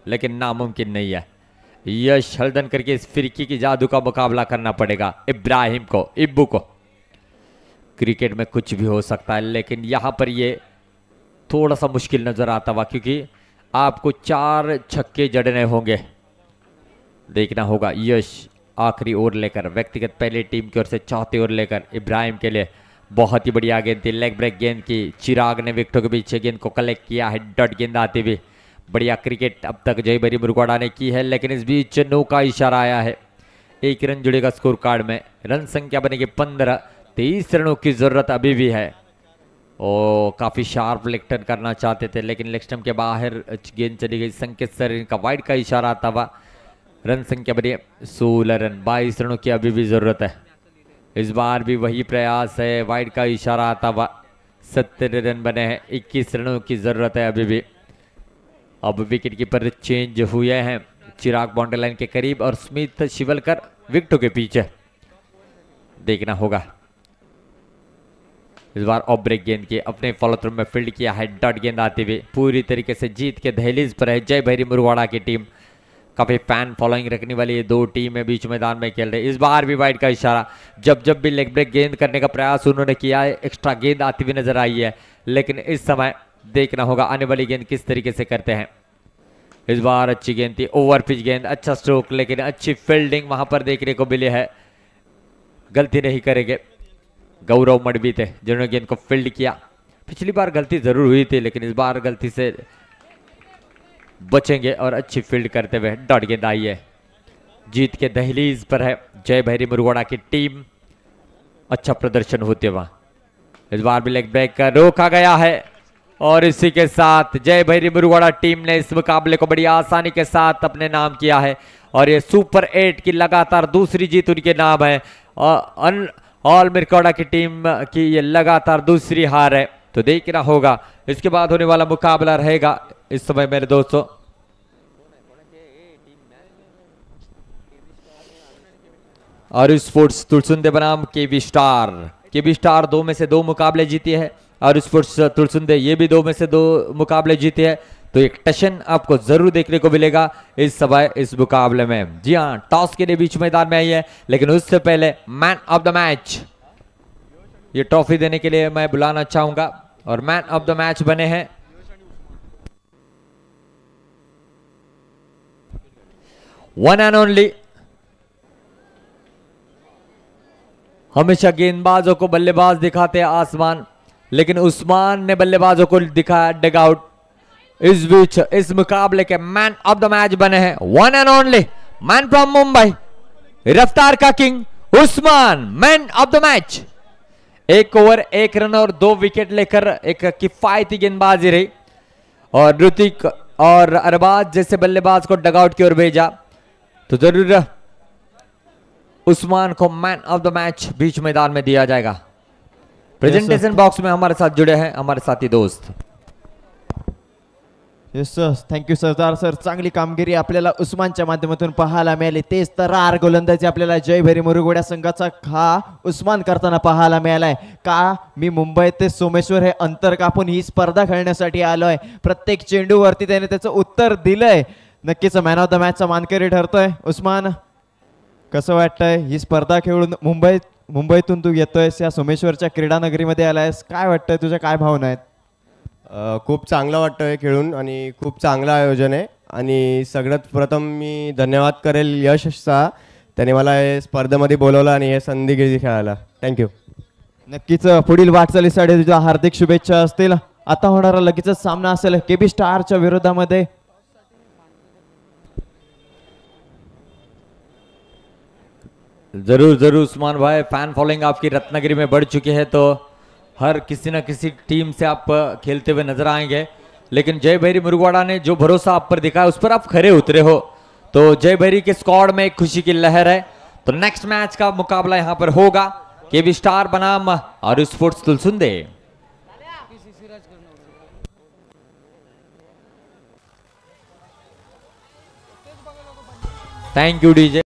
लेकिन नामुमकिन नहीं है। यश हल्दनकर के इस फिरकी की जादू का मुकाबला करना पड़ेगा इब्राहिम को, इब्बू को। क्रिकेट में कुछ भी हो सकता है, लेकिन यहाँ पर ये थोड़ा सा मुश्किल नजर आता हुआ, क्योंकि आपको 4 छक्के जड़ने होंगे। देखना होगा यश आखिरी ओवर लेकर, व्यक्तिगत पहले टीम की ओर से चौथी ओवर लेकर इब्राहिम के लिए। बहुत ही बढ़िया गेंद थी, लेग ब्रेक गेंद की। चिराग ने विकेटों के पीछे गेंद को कलेक्ट किया है, डॉट गेंद आती हुई। बढ़िया क्रिकेट अब तक जय भैरी मुरगुवाड़ा ने की है, लेकिन इस बीच नो का इशारा आया है। 1 रन जुड़ेगा स्कोर कार्ड में, रन संख्या बनेगी 15। 23 रनों की जरूरत अभी भी है। ओ काफ़ी शार्प लेग टर्न करना चाहते थे, लेकिन लेग स्टंप के बाहर गेंद चली गई। संकेत सर इनका वाइड का इशारा आता हुआ। रन संख्या बनी 16 रन, 22 रनों की अभी भी जरूरत है। इस बार भी वही प्रयास है, वाइड का इशारा आता हुआ। 70 रन बने हैं, 21 रनों की जरूरत है अभी भी। अब विकेट कीपर चेंज हुए हैं, चिराग बाउंड्री लाइन के करीब और स्मिथ शिवलकर विकेटों के पीछे। देखना होगा। इस बार ऑफ ब्रेक गेंद की अपने फॉलो थ्रू में फील्ड किया है, डॉट गेंद आती हुई। पूरी तरीके से जीत के दहलीज पर है जय भैरी मुरगुवाड़ा की टीम। काफ़ी फैन फॉलोइंग रखने वाली ये दो टीम है बीच मैदान में खेल रहे। इस बार भी वाइड का इशारा, जब जब भी लेग ब्रेक गेंद करने का प्रयास उन्होंने किया है, एक्स्ट्रा गेंद आती हुई नजर आई है। लेकिन इस समय देखना होगा आने वाली गेंद किस तरीके से करते हैं। इस बार अच्छी गेंद थी, ओवर पिच गेंद, अच्छा स्ट्रोक, लेकिन अच्छी फील्डिंग वहां पर देखने को मिली है। गलती नहीं करेंगे गौरव मडवी थे जिन्होंने गेंद को फील्ड किया। पिछली बार गलती जरूर हुई थी, लेकिन इस बार गलती से बचेंगे और अच्छी फील्ड करते हुए डॉट गेंद आई है। जीत के दहलीज पर है जय भैरी मुरगुवाड़ा की टीम। अच्छा प्रदर्शन होते वहां। इस बार भी लेग ब्रेक रोका गया है और इसी के साथ जय भैरी मुरगुवाड़ा टीम ने इस मुकाबले को बड़ी आसानी के साथ अपने नाम किया है और ये सुपर 8 की लगातार दूसरी जीत उनके नाम है। और ऑल मिरकौड़ा की टीम की ये लगातार दूसरी हार है। तो देखना होगा इसके बाद होने वाला मुकाबला रहेगा इस समय मेरे दोस्तों। और स्पोर्ट्स तुलसुंदे बनाम केबी स्टार। केबी स्टार 2 में से 2 मुकाबले जीती है और स्पोर्ट्स तुलसुंदे ये भी 2 में से 2 मुकाबले जीते हैं। तो एक टशन आपको जरूर देखने को मिलेगा इस समय इस मुकाबले में। जी हाँ, टॉस के लिए बीच मैदान में आई है, लेकिन उससे पहले मैन ऑफ the match ये ट्रॉफी देने के लिए मैं बुलाना चाहूंगा। और मैन ऑफ the match बने हैं वन एंड ओनली, हमेशा गेंदबाजों को बल्लेबाज दिखाते हैं आसमान, लेकिन उस्मान ने बल्लेबाजों को दिखाया डग आउट। इस बीच इस मुकाबले K main of the match बने हैं one and only man from Mumbai, रफ्तार का king Usman, man of the match. 1 over 1 run Aur 2 wicket लेकर एक किफायती गेंदबाजी रही और ऋतिक और अरबाज जैसे बल्लेबाज को डगआउट की ओर भेजा। तो जरूर उस्मान को मैन ऑफ the match बीच मैदान में दिया जाएगा। प्रेजेंटेशन बॉक्स में हमारे साथ जुड़े हैं हमारे साथी दोस्त। Yes sir, thank you Sardar sir. चांगली कामगिरी आपल्याला उस्मानच्या माध्यमातून पाहायला मिळाली। तेच तरार गोलंदाजी आपल्याला जय भैरी मुरुगुडा संघाचा हा उस्मान करताना पाहायला मिळालाय। का मी मुंबई ते सोमेश्वर हे अंतर कापून ही स्पर्धा खेळण्यासाठी आलोय, प्रत्येक चेंडूवरती त्याने त्याचं उत्तर दिलंय। नक्कीच मॅन ऑफ the मॅचचा मानकरी ठरतोय उस्मान। कसं वाटतंय ही स्पर्धा खेळून मुंबई मुंबईतून तू येतोयस, या सोमेश्वरच्या क्रीडानगरीमध्ये आलायस, काय वाटतंय, तुझ्या काय भावना आहेत? खूप चांगलं वाटतं खेळून आणि खूप चांगलं आयोजन आहे. आणि सगळ्यात प्रथम मी धन्यवाद करेल यशचा, त्याने मला हे स्पर्धेमध्ये बोलवलं आणि हे संधी दिली खेळायला. Thank you. नक्कीच पुढील वाटचालीसाठी तुझ्या हार्दिक शुभेच्छा असतील. आता होणारा लगेचच सामना असेल केबी स्टारच्या विरोधामध्ये. जरूर जरूर उस्मान भाई, फैन फॉलोइंग आपकी रत्नागिरी में बढ़ चुकी है, तो हर किसी न किसी टीम से आप खेलते हुए नजर आएंगे. लेकिन जय भैरी मुरुगवाड़ा ने जो भरोसा आप पर दिखाया उस पर आप खरे उतरे हो, तो जय भैरी के स्क्वाड में एक खुशी की लहर है. तो नेक्स्ट मैच का मुकाबला यहाँ पर होगा केबी स्टार बनाम आरू sports Tulsunde. Thank you DJ.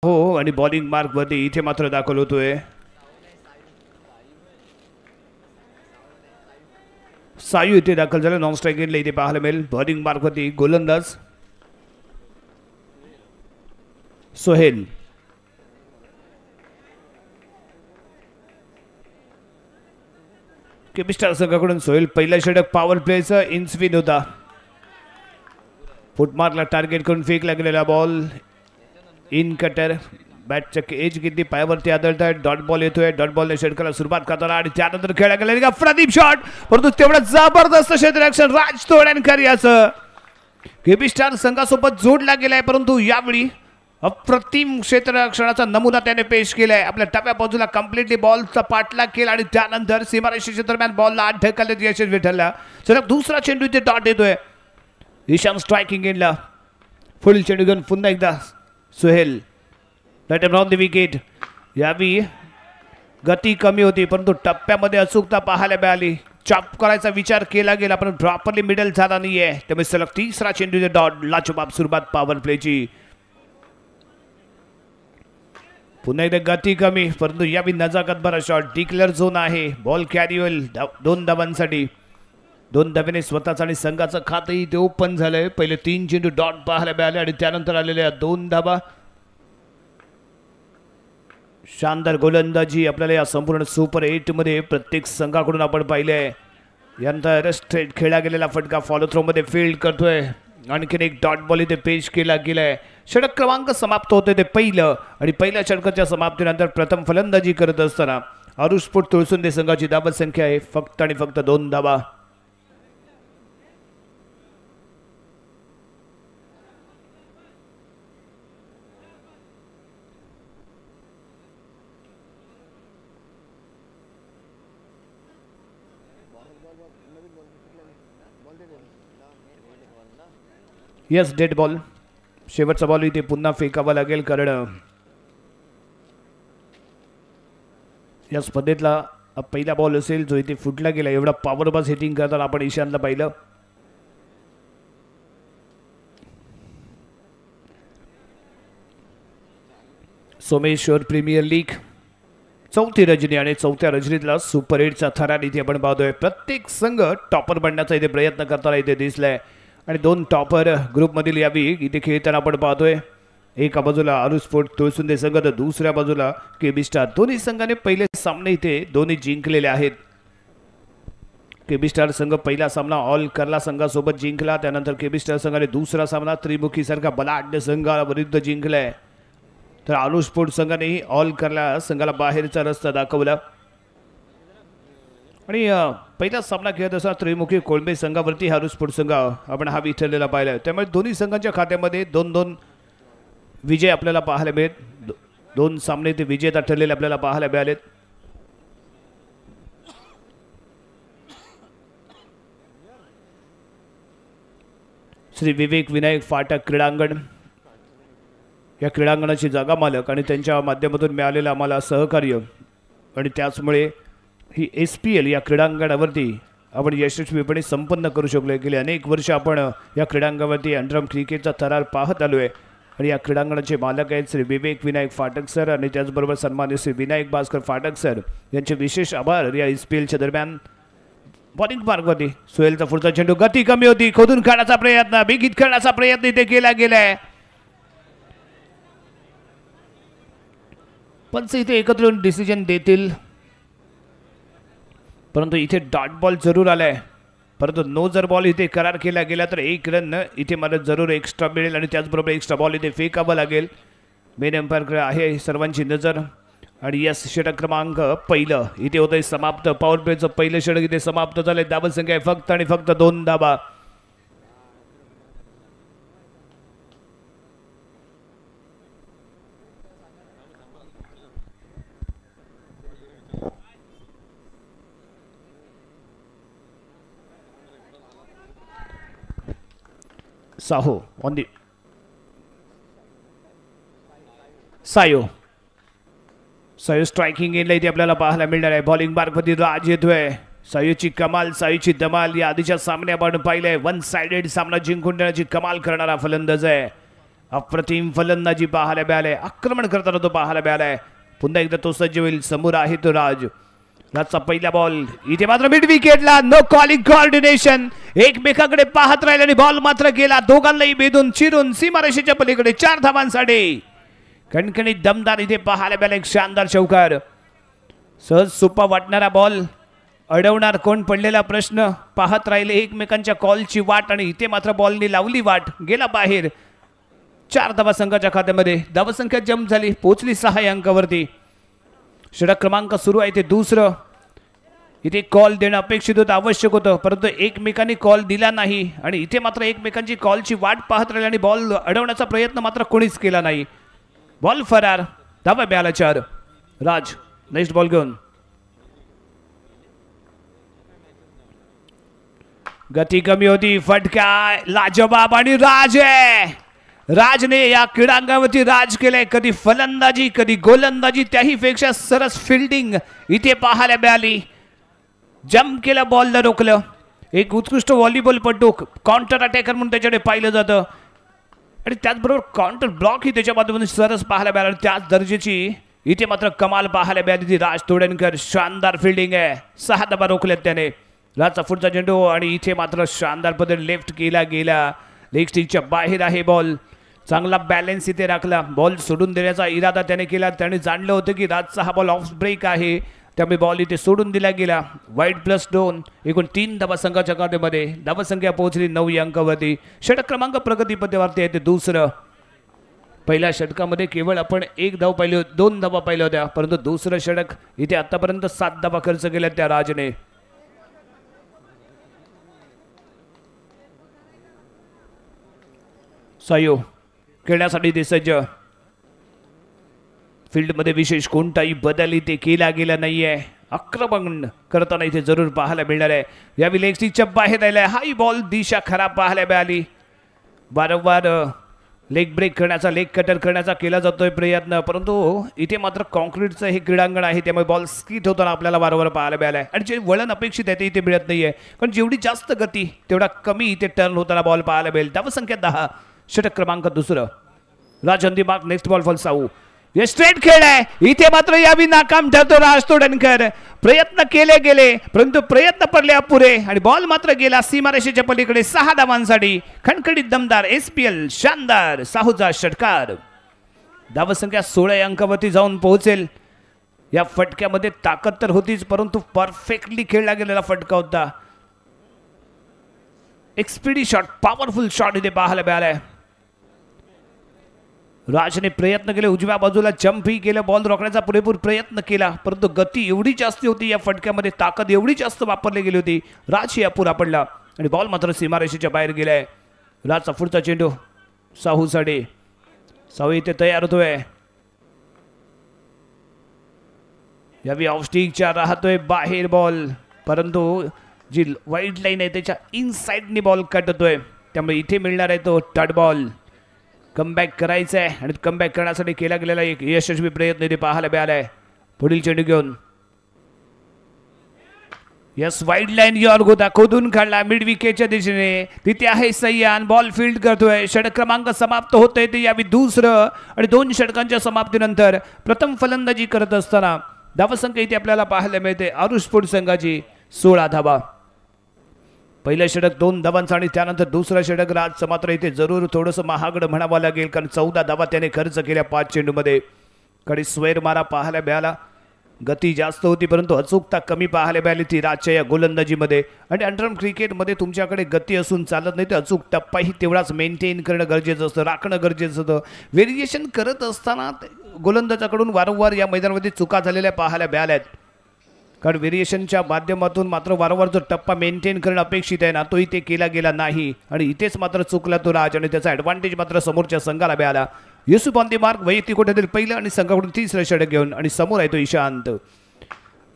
हो आणि बॉलिंग मार्क वरती इथे मात्र दाखल होतोय सायू. इथे दाखल झाला नॉन स्ट्राईक एंडला इथे पाहायला मिळेल. बॉलिंग मार्क वरती गोलंदाज सोहेल. केबी स्टार संघाकडून सोहेल पहिला षटक पॉवर प्लेचं इनस्विन होता. फुटमार्कला टार्गेट करून फेकला गेलेला बॉल इन कटर, बॅटच्या एज घेतली, पायावरती आदळत आहे, डॉट बॉल येतोय. डॉट बॉलने षटकाला सुरुवात करताना आणि त्यानंतर खेळला गेला प्रदीप शॉट, परंतु तेवढं जबरदस्त क्षेत्ररक्षण राज तोडणकर याचं. केबी स्टार संघासोबत जोडला गेलाय, परंतु यावेळी अप्रतिम क्षेत्ररक्षणाचा नमुना त्याने पेश केलाय. आपल्या डाव्या बाजूला कम्प्लिटली बॉलचा पाठलाग केला आणि त्यानंतर सीमारेषेच्या दरम्यान बॉलला आत ढकलण्यात यशस्वी ठरला. सलग दुसरा चेंडू इथे डॉट येतोय. ईशान स्ट्रायकिंग एंडला पुढील चेंडू घेऊन पुन्हा एकदा Sohail right round the wicket. यावेळी गती कमी होती, परंतु टप्प्यामध्ये अचूकता पाहायला मिळाली. चॉप करायचा विचार केला गेला, पण प्रॉपरली मिडल झाला नाहीये. त्यामुळे सलग तिसरा चेंडू डॉट. लाजवाब सुरुवात पॉवर प्लेची. पुन्हा एकदा गती कमी, परंतु यावेळी नजाकत बरा शॉट. डिक्लेअर झोन आहे, बॉल कॅरी होईल 2 धावांसाठी. 2 धावेने स्वतःचं आणि संघाचं खातंही ते ओपन झालंय. पहिले 3 चेंडू डॉट पाहायला मिळाले आणि त्यानंतर आलेल्या 2 धावा. शानदार गोलंदाजी आपल्याला या संपूर्ण सुपर 8 मध्ये प्रत्येक संघाकडून आपण पाहिले आहे. यानंतर स्ट्रेट खेळला गेलेला फटका फॉलो थ्रोमध्ये फील्ड करतोय. आणखीन एक डॉट बॉल इथे पेश केला गेलाय. षटक क्रमांक समाप्त होते ते पहिलं, आणि पहिल्या षटकाच्या समाप्तीनंतर प्रथम फलंदाजी करत असताना आरुषपूर तुळसुंदे संघाची धावसंख्या आहे फक्त आणि फक्त 2 धावा. S, dead ball. शेवटचा बॉल इथे पुन्हा फेकावा लागेल, कारण या स्पर्धेतला पहिला बॉल असेल जो इथे फुटला गेला. एवढा पॉवरबाज हिटिंग करताना आपण ईशानला पाहिलं. सोमेश्वर प्रीमियर लीग चौथी रजनी आणि चौथ्या रजनीतला सुपर 8चा थरार इथे आपण पाहतोय. प्रत्येक संघ टॉपर बनण्याचा इथे प्रयत्न करताना इथे दिसलाय आणि 2 टॉपर ग्रुपमधील यावी इथे खेळताना आपण पाहतोय. एका बाजूला आरुस्पोर्ट तुळसुंदे संघ तर दुसऱ्या बाजूला केबी स्टार. दोन्ही संघाने पहिले सामने इथे दोन्ही जिंकलेले आहेत. केबी स्टार संघ पहिला सामना ऑल करला संघासोबत जिंकला, त्यानंतर केबी स्टार संघाने दुसरा सामना त्रिमुखी सारखा बलाढ्य संघाविरुद्ध जिंकलाय. तर आरुस्पोर्ट संघानेही ऑल करला संघाला बाहेरचा रस्ता दाखवला आणि पहिला सामना खेळत असताना त्रिमुखी कोळंबे संघावरती आरुस्पोर्ट संघ आपण हा ठरलेला पाहिला. त्यामुळे दोन्ही संघांच्या खात्यामध्ये 2-2 विजय आपल्याला पाहायला मिळेल. 2 सामने ते विजेता ठरलेले आपल्याला पाहायला मिळालेत. श्री विवेक विनायक फाटक क्रीडांगण या क्रीडांगणाची जागा मालक आणि त्यांच्या माध्यमातून मिळालेलं आम्हाला सहकार्य आणि त्याचमुळे ही SPL या क्रीडांगणावरती आपण यशस्वीपणे संपन्न करू शकलो. गेली अनेक वर्ष आपण या क्रीडांगणावरती अंडरआर्म क्रिकेटचा थरार पाहत आलो आहे आणि या क्रीडांगणाचे मालक आहेत श्री विवेक विनायक फाटक सर आणि त्याचबरोबर सन्मान्य श्री विनायक भास्कर फाटक सर यांचे विशेष आभार. या SPLच्या दरम्यान बॉलिंग मार्कवरती सोहेलचा पुढचा चेंडू, गती कमी होती, खोदून काढण्याचा प्रयत्न, बेगीत करण्याचा प्रयत्न इथे केला गेलाय. पंच इथे एकत्र येऊन डिसिजन देतील, परंतु इथे डॉट बॉल जरूर आलाय. परंतु नो जर बॉल इथे करार केला गेला तर 1 रन इथे मला जरूर एक्स्ट्रा मिळेल आणि त्याचबरोबर एक्स्ट्रा बॉल इथे फेकावा लागेल. मेन अंपायरकडे आहे सर्वांची नजर आणि यस, षटक क्रमांक पहिलं इथे होतंय समाप्त. पॉवर प्लेचं पहिलं षटक इथे समाप्त झालंय. धावसंख्या आहे फक्त आणि फक्त 2 धावा. Saho on the Sayo Sayo striking एंडला इथे आपल्याला पाहायला मिळणार आहे. बॉलिंग मार्कवरती राज येतोय. सायोची कमाल, सायोची धमाल या आधीच्या सामन्या आपण पाहिलंय. वन साइडेड सामना जिंकून देण्याची कमाल करणारा फलंदाज आहे. अप्रतिम फलंदाजी पाहायला मिळालाय. आक्रमण करताना तो पाहायला मिळालाय. पुन्हा एकदा तो सज्ज होईल. समोर आहे तो राज. राजचा पहिला बॉल इथे मात्र मिड विकेटला, नो कॉलिंग कोऑर्डिनेशन, एकमेकाकडे पाहत राहिले आणि बॉल मात्र गेला दोघांनाही भेदून चिरून सीमारेषेच्या पलीकडे 4 धावांसाठी. कणकणीत दमदार इथे पाहायला मिळाला एक शानदार चौकार. सहज सोपा वाटणारा बॉल अडवणार कोण पडलेला प्रश्न. पाहत राहिले एकमेकांच्या कॉलची वाट आणि इथे मात्र बॉलनी लावली वाट, गेला बाहेर. 4 धावा संघाच्या खात्यामध्ये. धावसंख्या जंप झाली, पोहोचली 6 या अंकावरती. षटक क्रमांक सुरू आहे ते दुसरं. इथे कॉल देणं अपेक्षित होतं, आवश्यक होतं, परंतु एकमेकांनी कॉल दिला नाही आणि इथे मात्र एकमेकांची कॉलची वाट पाहत राहिले आणि बॉल अडवण्याचा प्रयत्न मात्र कोणीच केला नाही. बॉल फरार, धावा मिळाला 4. राज नेक्स्ट बॉल घेऊन. गती कमी होती, फटका लाजवाब आणि राज आहे. राजने या क्रीडांगावरती राज केलंय. कधी फलंदाजी कधी गोलंदाजी, त्याही पेक्षा सरस फिल्डिंग इथे पाहायला मिळाली. जंप केला, बॉलला रोखलं. एक उत्कृष्ट व्हॉलीबॉलपटू, काउंटर अटॅकर म्हणून त्याच्याकडे पाहिलं जातं आणि त्याचबरोबर काउंटर ब्लॉक ही त्याच्या बाजूने सरस पाहायला मिळाला. त्याच दर्जेची इथे मात्र कमाल पाहायला मिळाली ती राज तोडणकर. शानदार फिल्डिंग आहे, 6 धावा रोखल्यात त्याने. राजचा पुढचा चेंडू आणि इथे मात्र शानदार पद्धतीने लेफ्ट केला गेला. लेग स्टिकच्या बाहेर आहे बॉल. चांगला बॅलन्स इथे राखला. बॉल सोडून देण्याचा इरादा त्याने केला. त्याने जाणलं होतं की राजचा हा बॉल ऑफ ब्रेक आहे, त्यामुळे बॉल इथे सोडून दिला गेला. वाईट प्लस 2, एकूण 3 धावा संघाच्या खात्यामध्ये. धावसंख्या पोहोचली 9 या अंकावरती. षटक क्रमांक प्रगतीपथावरती आहे ते दुसरं. पहिल्या षटकामध्ये केवळ आपण 1 धाव पाहिली, 2 धावा पाहिल्या होत्या, परंतु दुसरं षटक इथे आतापर्यंत 7 धावा खर्च केल्या त्या राजने. सायो खेळण्यासाठी ते सज्ज. फील्डमध्ये विशेष कोणताही बदल इथे केला गेला नाहीये. आक्रमण करताना इथे जरूर पाहायला मिळणार आहे. यावेळी लेग स्टिकच्या बाहेर राहिलाय. हाय बॉल, दिशा खराब पाहायला मिळाली. वारंवार लेग ब्रेक करण्याचा, लेग कटर करण्याचा केला जातोय प्रयत्न, परंतु इथे मात्र कॉन्क्रीटचं हे क्रीडांगण आहे, त्यामुळे बॉल स्किट होताना आपल्याला वारंवार पाहायला मिळाला आहे. आणि जे वळण अपेक्षित आहे ते इथे मिळत नाही आहे, कारण जेवढी जास्त गती तेवढा कमी इथे टर्न होताना बॉल पाहायला मिळेल. धावसंख्या 10, षटक क्रमांक दुसरं. Raj on the mark, next ball for Sahu. हे स्ट्रेट खेळ आहे, इथे मात्र यावेळी नाकाम ठरतो राज तोडणकर. प्रयत्न केले गेले परंतु प्रयत्न पडले अपुरे आणि बॉल मात्र गेला सीमारेषेच्या पलीकडे 6 धावांसाठी. खणखणीत दमदार SPL शानदार साहूचा षटकार. धावसंख्या 16 या अंकावरती जाऊन पोहोचेल. या फटक्यामध्ये ताकद तर होतीच, परंतु परफेक्टली खेळला गेलेला फटका होता. एक स्पीडी शॉट, पॉवरफुल शॉट इथे पाहायला मिळालाय. राजने प्रयत्न केले, उजव्या बाजूला जंपही केलं, बॉल रोखण्याचा पुरेपूर प्रयत्न केला, परंतु गती एवढी जास्त होती या फटक्यामध्ये, ताकद एवढी जास्त वापरली गेली होती, राज ही अपुरा पडला आणि बॉल मात्र सीमारेषेच्या बाहेर गेलाय. राजचा पुढचा चेंडू साहूसाठी. साहू इथे तयार होतोय. यावेळी ऑफस्टिकच्या राहतोय बाहेर बॉल, परंतु जी वाईड लाईन आहे त्याच्या इनसाइडनी बॉल कट होतोय, त्यामुळे इथे मिळणार आहे तो टट बॉल. कमबॅक करायचं आहे आणि कमबॅक करण्यासाठी केला गेलेला एक यशस्वी प्रयत्न इथे पाहायला मिळाला आहे. पुढील चेंडू घेऊन यस वाईड लाईन यॉर्गोदा खोदून काढला मिड विकेटच्या दिशेने. तिथे आहे सय्यान, बॉल फील्ड करतोय. षटक क्रमांक समाप्त होतोय ते यावेळी दुसरं आणि 2 षटकांच्या समाप्तीनंतर प्रथम फलंदाजी करत असताना धावसंख्या इथे आपल्याला पाहायला मिळते आरुष फूड संघाची 16 धावा. पहिलं षटक 2 धावांचं आणि त्यानंतर दुसरं षटक राजचं मात्र इथे जरूर थोडंसं महागडं म्हणावं लागेल, कारण 14 धावा त्याने खर्च केल्या 5 चेंडूमध्ये. कडे स्वेर मारा पाहायला मिळाला, गती जास्त होती परंतु अचूकता कमी पाहायला मिळाली ती राजच्या या गोलंदाजीमध्ये. आणि अंडरआर्म क्रिकेटमध्ये तुमच्याकडे गती असून चालत नाही, तर अचूक टप्पाही तेवढाच मेंटेन करणं गरजेचं असतं, राखणं गरजेचं असतं. व्हेरिएशन करत असताना गोलंदाजाकडून वारंवार या मैदानामध्ये चुका झालेल्या पाहायला मिळाल्या आहेत, कारण व्हेरिएशनच्या माध्यमातून मात्र वारंवार जो टप्पा मेंटेन करणं अपेक्षित आहे ना, तो इथे केला गेला नाही आणि इथेच मात्र चुकला तो राज आणि त्याचा ॲडव्हान्टेज मात्र समोरच्या संघाला मिळाला. युसुफ ऑन the mark, वैयक्तिक कोट्यातील पहिलं आणि संघाकडून तिसरं षटक घेऊन आणि समोर आहे तो ईशांत.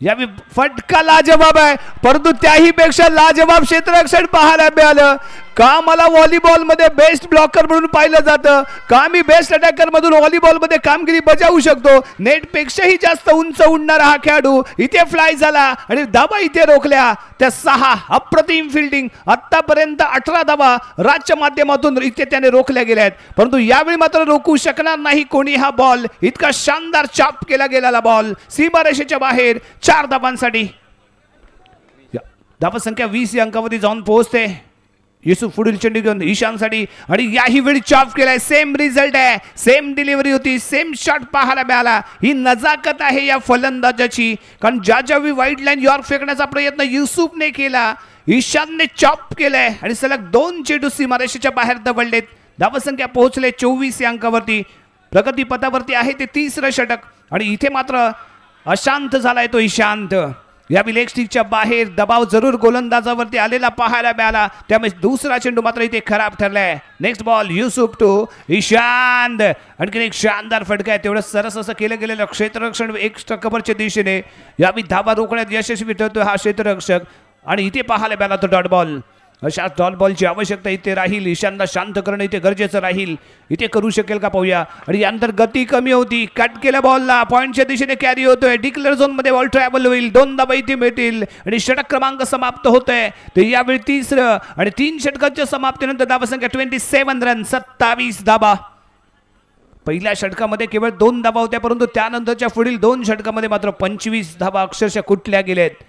यावेळी फटका लाजवाब आहे, परंतु त्याही पेक्षा लाजवाब क्षेत्ररक्षण पाहायला मिळालं. का मला व्हॉलीबॉल मध्ये बेस्ट ब्लॉकर म्हणून पाहिलं जातं, का मी बेस्ट अटॅकर मधून व्हॉलीबॉल मध्ये कामगिरी बजावू शकतो. नेटपेक्षाही जास्त उंच उडणारा हा खेळाडू इथे फ्लाय झाला आणि धावा इथे रोखल्या त्या 6. अप्रतिम फिल्डिंग. आतापर्यंत 18 धावा राजच्या माध्यमातून इथे त्याने रोखल्या गेल्या आहेत, परंतु यावेळी मात्र रोखू शकणार नाही कोणी हा बॉल. इतका शानदार चाप केला गेलेला बॉल सीमारेषेच्या बाहेर 4 धावांसाठी. धावसंख्या 20 या अंकावरती जाऊन पोहोचते. युसुफ पुढील चेंडू घेऊन ईशानसाठी आणि याही वेळी चॉप केलाय. सेम रिझल्ट आहे, सेम डिलिव्हरी होती, सेम शॉट पाहायला मिळाला. ही नजाकत आहे या फलंदाजाची, कारण ज्या ज्यावेळी वाईड लाईन यॉर्क फेकण्याचा प्रयत्न युसुफने केला, ईशानने चॉप केलाय आणि सलग 2 चेंडू सीमारेषेच्या बाहेर दवडलेत. धावसंख्या पोहोचले 24 या अंकावरती. प्रगतीपथावरती आहे ते तिसरं षटक आणि इथे मात्र अशांत झालाय तो ईशांत. यावेळी लेग स्टिकच्या बाहेर दबाव जरूर गोलंदाजावरती आलेला पाहायला मिळाला, त्यामुळे दुसरा चेंडू मात्र इथे खराब ठरलाय. Next ball Yusuf to Ishant. आणखीन एक शानदार फटका आहे. तेवढं सरस असं केलं गेलेलं क्षेत्ररक्षण एक्स्ट्रा कव्हरच्या दिशेने. यावेळी धावा रोखण्यात यशस्वी ठरतो हा क्षेत्ररक्षक आणि इथे पाहायला मिळाला तो डॉट बॉल. अशा डॉट बॉलची आवश्यकता इथे राहील. ईशानला शांत करणं इथे गरजेचं राहील. इथे करू शकेल का पाहूया. आणि यानंतर गती कमी होती, कट केल्या बॉलला, पॉईंटच्या दिशेने कॅरी होतोय. डिक्लेअर झोनमध्ये बॉल ट्रॅव्हल होईल, 2 धावा इथे मिळतील आणि षटक क्रमांक समाप्त होतोय. तर यावेळी तिसरं आणि 3 षटकांच्या समाप्तीनंतर धावसंख्या 27 रन, 27 धावा. पहिल्या षटकामध्ये केवळ 2 धावा होत्या, परंतु त्यानंतरच्या पुढील 2 षटकामध्ये मात्र 25 धावा अक्षरशः कुठल्या गेल्यात.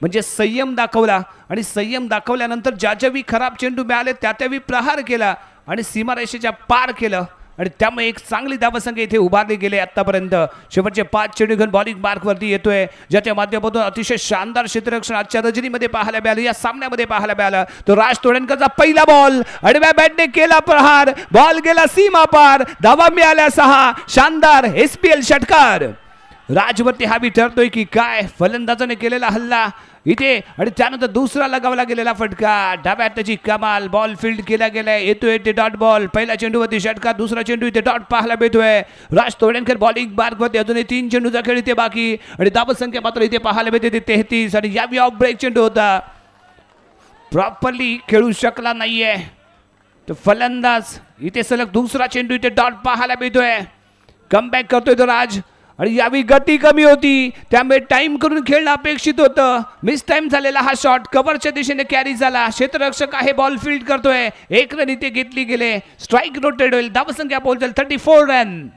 म्हणजे संयम दाखवला आणि संयम दाखवल्यानंतर ज्या ज्यावेळी खराब चेंडू मिळाले त्या त्यावेळी प्रहार केला आणि सीमारेषेच्या पार केलं आणि त्यामुळे एक चांगली धावसंख्या इथे उभारली गेली आत्तापर्यंत. शेवटचे 5 चेंडू घेऊन बॉलिंग मार्कवरती येतोय, ज्याच्या माध्यमातून अतिशय शानदार क्षेत्ररक्षण आजच्या रजनीमध्ये पाहायला मिळालं, या सामन्यामध्ये पाहायला मिळालं. तो राज तोडणकरचा पहिला बॉल, आडव्या बॅटने केला प्रहार, बॉल गेला सीमा पार, धावा मिळाल्या 6. शानदार एसपीएल षटकार. राजवरती हावी ठरतोय की काय फलंदाजाने केलेला हल्ला इथे आणि त्यानंतर दुसरा लगावला गेलेला फटका. डाव्या त्याची कमाल, बॉल फील्ड केला गेलाय, येतोय ते डॉट बॉल. पहिला चेंडूवरती षटकार, दुसरा चेंडू इथे डॉट पाहायला मिळतोय. राज तोडणकर बॉलिंग मार्कवरती, अजूनही 3 चेंडूचा खेळ इथे बाकी आणि धावसंख्या मात्र इथे पाहायला मिळते ते 33. आणि यावेळी ऑफ ब्रेक चेंडू होता, प्रॉपरली खेळू शकला नाहीये तर फलंदाज. इथे सलग दुसरा चेंडू इथे डॉट पाहायला मिळतोय. कमबॅक करतोय तो राज आणि यावेळी गती कमी होती, त्यामुळे टाइम करून खेळणं अपेक्षित होतं. मिस टाइम झालेला हा शॉट कव्हरच्या दिशेने कॅरी झाला. क्षेत्ररक्षक आहे, बॉल फील्ड करतोय. 1 रन इथे घेतली गेले, स्ट्राईक रोटेड होईल. धावसंख्या पोहोचेल 34 रन,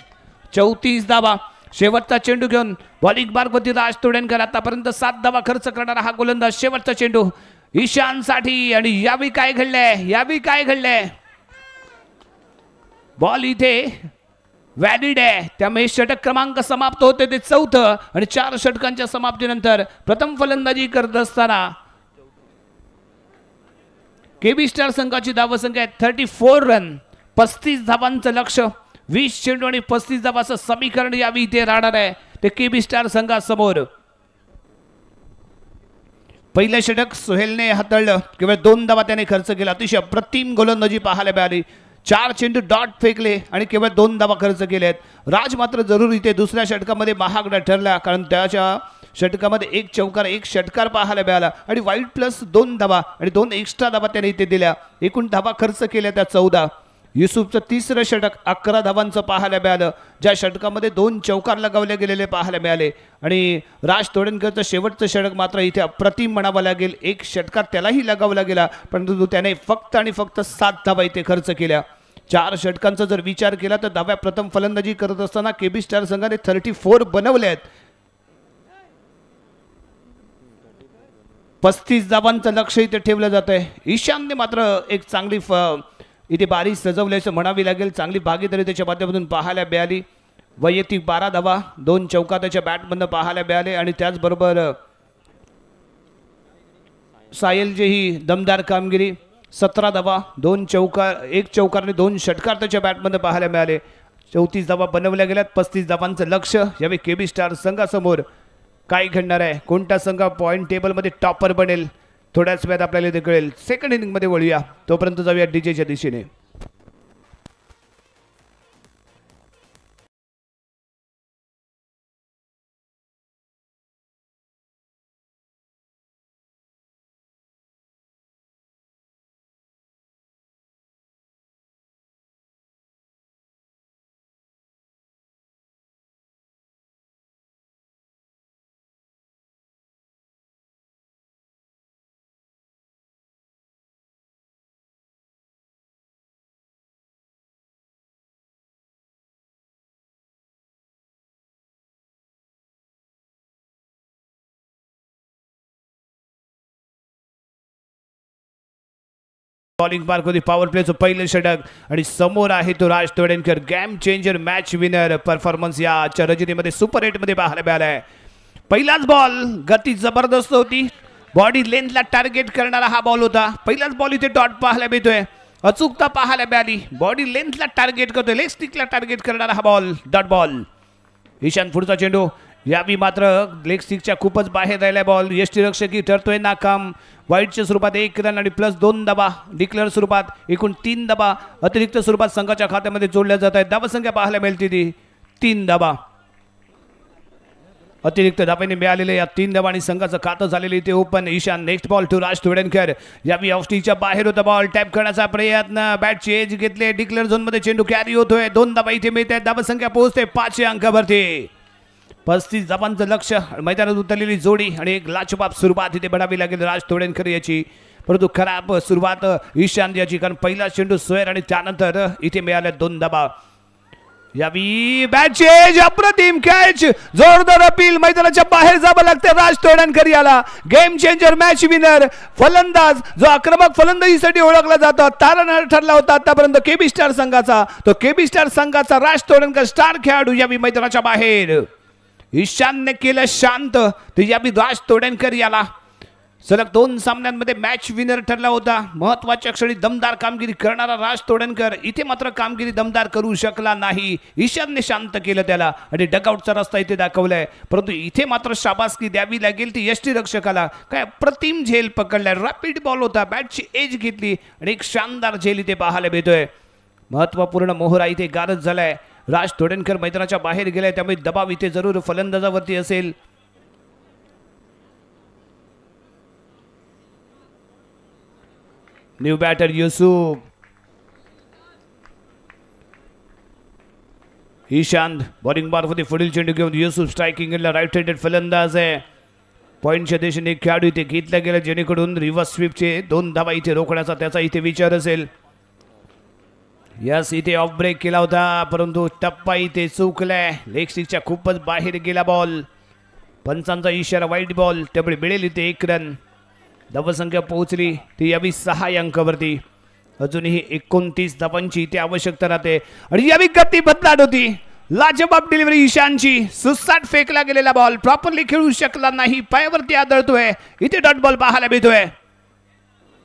34 धावा. शेवटचा चेंडू घेऊन बॉलिंग मार्कवरती राज तोडणकर. आतापर्यंत 7 धावा खर्च करणारा हा गोलंदाज. शेवटचा चेंडू ईशानसाठी आणि यावेळी काय घडलंय, यावेळी काय घडलंय, बॉल इथे व्हॅलिड आहे, त्यामुळे षटक क्रमांक समाप्त होते ते चौथं. आणि 4 षटकांच्या समाप्तीनंतर प्रथम फलंदाजी करत असताना केबी स्टार संघाची धावसंख्या आहे 34 रन, 35 धावांचं लक्ष, 20 चेंडू आणि 35 धावाचं समीकरण यावेळी इथे राहणार आहे ते केबी स्टार संघासमोर. पहिलं षटक सोहेलने हाताळलं, केवळ 2 धावा त्याने खर्च केला. अतिशय अप्रतिम गोलंदाजी पाहायला मिळाली. 4 चेंडू डॉट फेकले आणि केवळ 2 धावा खर्च केले आहेत. राज मात्र जरूर इथे दुसऱ्या षटकामध्ये महागडा ठरला, कारण त्याच्या षटकामध्ये 1 चौकार 1 षटकार पाहायला मिळाला आणि वाईट प्लस 2 धावा आणि 2 एक्स्ट्रा धावा त्याने इथे दिल्या. एकूण धावा खर्च केल्या त्या 14. युसुफचं तिसरं षटक 11 धावांचं पाहायला मिळालं, ज्या षटकामध्ये 2 चौकार लगावले गेलेले पाहायला मिळाले. आणि राज तोडणकरचं शेवटचं षटक मात्र इथे अप्रतिम म्हणावं लागेल. 1 षटकार त्यालाही लगावला गेला, परंतु त्याने फक्त आणि फक्त 7 धावा इथे खर्च केल्या. 4 षटकांचा जर विचार केला तर धाव्या प्रथम फलंदाजी करत असताना केबी स्टार संघाने 34 बनवले आहेत. 35 धावांचं लक्ष इथे ठेवलं जात आहे. ईशानने मात्र एक चांगली इथे बारी सजवल्याचं म्हणावी लागेल. चांगली भागीदारी त्याच्या माध्यमातून पाहायला मिळाली. वैयक्तिक 12 धावा, 2 चौका त्याच्या बॅटमधनं पाहायला मिळाले आणि त्याचबरोबर साहिलची ही दमदार कामगिरी, 17 धावा, 2 चौकार, 1 चौकार आणि 2 षटकार त्याच्या बॅटमधनं पाहायला मिळाले. 34 धावा बनवल्या गेल्यात, 35 धावांचं लक्ष यावेळी केबी स्टार संघासमोर. काय घडणार आहे, कोणता संघ पॉईंट टेबलमध्ये टॉपर बनेल, थोड्याच वेळात आपल्याला ते कळेल. सेकंड इनिंगमध्ये वळूया, तोपर्यंत जाऊया डीजेच्या दिशेने. बॉलिंग मार्कमध्ये पॉवर प्लेचं पहिलं षटक आणि समोर आहे तो Raj Todankar, game changer, match winner performance या आजच्या रजनीमध्ये सुपर 8मध्ये पाहायला मिळाला आहे. पहिलाच बॉल, गती जबरदस्त होती, बॉडी लेंथला टार्गेट करणारा हा बॉल होता. पहिलाच बॉल इथे डॉट पाहायला मिळतोय, अचूकता पाहायला मिळाली, बॉडी लेंथला टार्गेट करतोय, लेग स्टिकला टार्गेट करणारा हा बॉल, डॉट बॉल. ईशान पुढचा चेंडू, यावी मात्र लेग स्टिकच्या खूपच बाहेर राहिला बॉल, यष्टीरक्षकी ठरतोय नाकाम. वाईटच्या स्वरूपात 1 रन आणि प्लस 2 धावा डिक्लेअर स्वरूपात, एकूण 3 धावा अतिरिक्त स्वरूपात संघाच्या खात्यामध्ये जोडल्या जात आहेत. धावसंख्या पाहायला मिळते ती 3 धावा अतिरिक्त धावांनी मिळालेले या 3 धावा आणि संघाचं खातं झालेलं इथे open. Ishan next ball to Raj Todankar, यावेळी ऑफस्टिकच्या बाहेर होता बॉल, टॅप करण्याचा प्रयत्न, बॅटची एज घेतले, डिक्लेअर झोनमध्ये चेंडू कॅरी होतोय. 2 धावा इथे मिळत आहेत, धावसंख्या पोहोचते 5 अंकावरती. 35 धावांचं लक्ष, मैदानात उतरलेली जोडी आणि एक लाजवाब सुरुवात इथे बनावी लागेल राज तोडणकर याची, परंतु खराब सुरुवात ईशान याची, कारण पहिला चेंडू सोयर आणि त्यानंतर इथे मिळाल्या 2 धावा. यावी बॅट एज, अप्रतिम कॅच, जोरदार अपील, मैदानाच्या बाहेर जावं लागतं राज तोडणकर याला. गेम चेंजर, मॅच विनर फलंदाज, जो आक्रमक फलंदाजीसाठी ओळखला जातो, तारणहार ठरला होता आतापर्यंत केबी स्टार संघाचा, तो केबी स्टार संघाचा राज तोडणकर स्टार खेळाडू यावी मैदानाच्या बाहेर. ईशानने केलं शांत, तर यावी राज तोडणकर याला सलग 2 सामन्यांमध्ये मॅच विनर ठरला होता. महत्वाच्या क्षणी दमदार कामगिरी करणारा राज तोडणकर इथे मात्र कामगिरी दमदार करू शकला नाही. ईशानने शांत केलं त्याला आणि डगआउटचा रस्ता इथे दाखवलाय, परंतु इथे मात्र शाबासकी द्यावी लागेल ती यष्टीरक्षकाला. काय अप्रतिम झेल पकडलाय, रॅपिड बॉल होता, बॅटची एज घेतली आणि एक शानदार झेल इथे पाहायला मिळतोय. महत्वपूर्ण मोहरा इथे गारद झालाय, राज तोडणकर मैदानाच्या बाहेर गेलाय, त्यामुळे दबाव इथे जरूर फलंदाजावरती असेल. New batter Yusuf, Ishan bowling मार्फत पुढील चेंडू घेऊन युसुफ स्ट्रायकिंग राईट हँडेड फलंदाज आहे. पॉईंटच्या दिशेने एक खेळाडू इथे घेतला गेला, जेणेकरून रिव्हर्स स्वीपचे 2 धावा इथे रोखण्याचा त्याचा इथे विचार असेल. यस, इथे ऑफ ब्रेक केला होता, परंतु टप्पा इथे चुकलाय, लेग स्टिकच्या खूपच बाहेर गेला बॉल. पंचांचा इशारा वाईट बॉल, त्यामुळे मिळेल इथे 1 रन. धावसंख्या पोहोचली ती यावी 6 अंकावरती. अजूनही 29 धावांची इथे आवश्यकता राहते आणि यावी गती बदलाट होती. लाजवाब डिलिव्हरी ईशानची, सुसाट फेकला गेलेला बॉल प्रॉपरली खेळू शकला नाही, पायावरती आदळतोय, इथे डॉट बॉल पाहायला मिळतोय.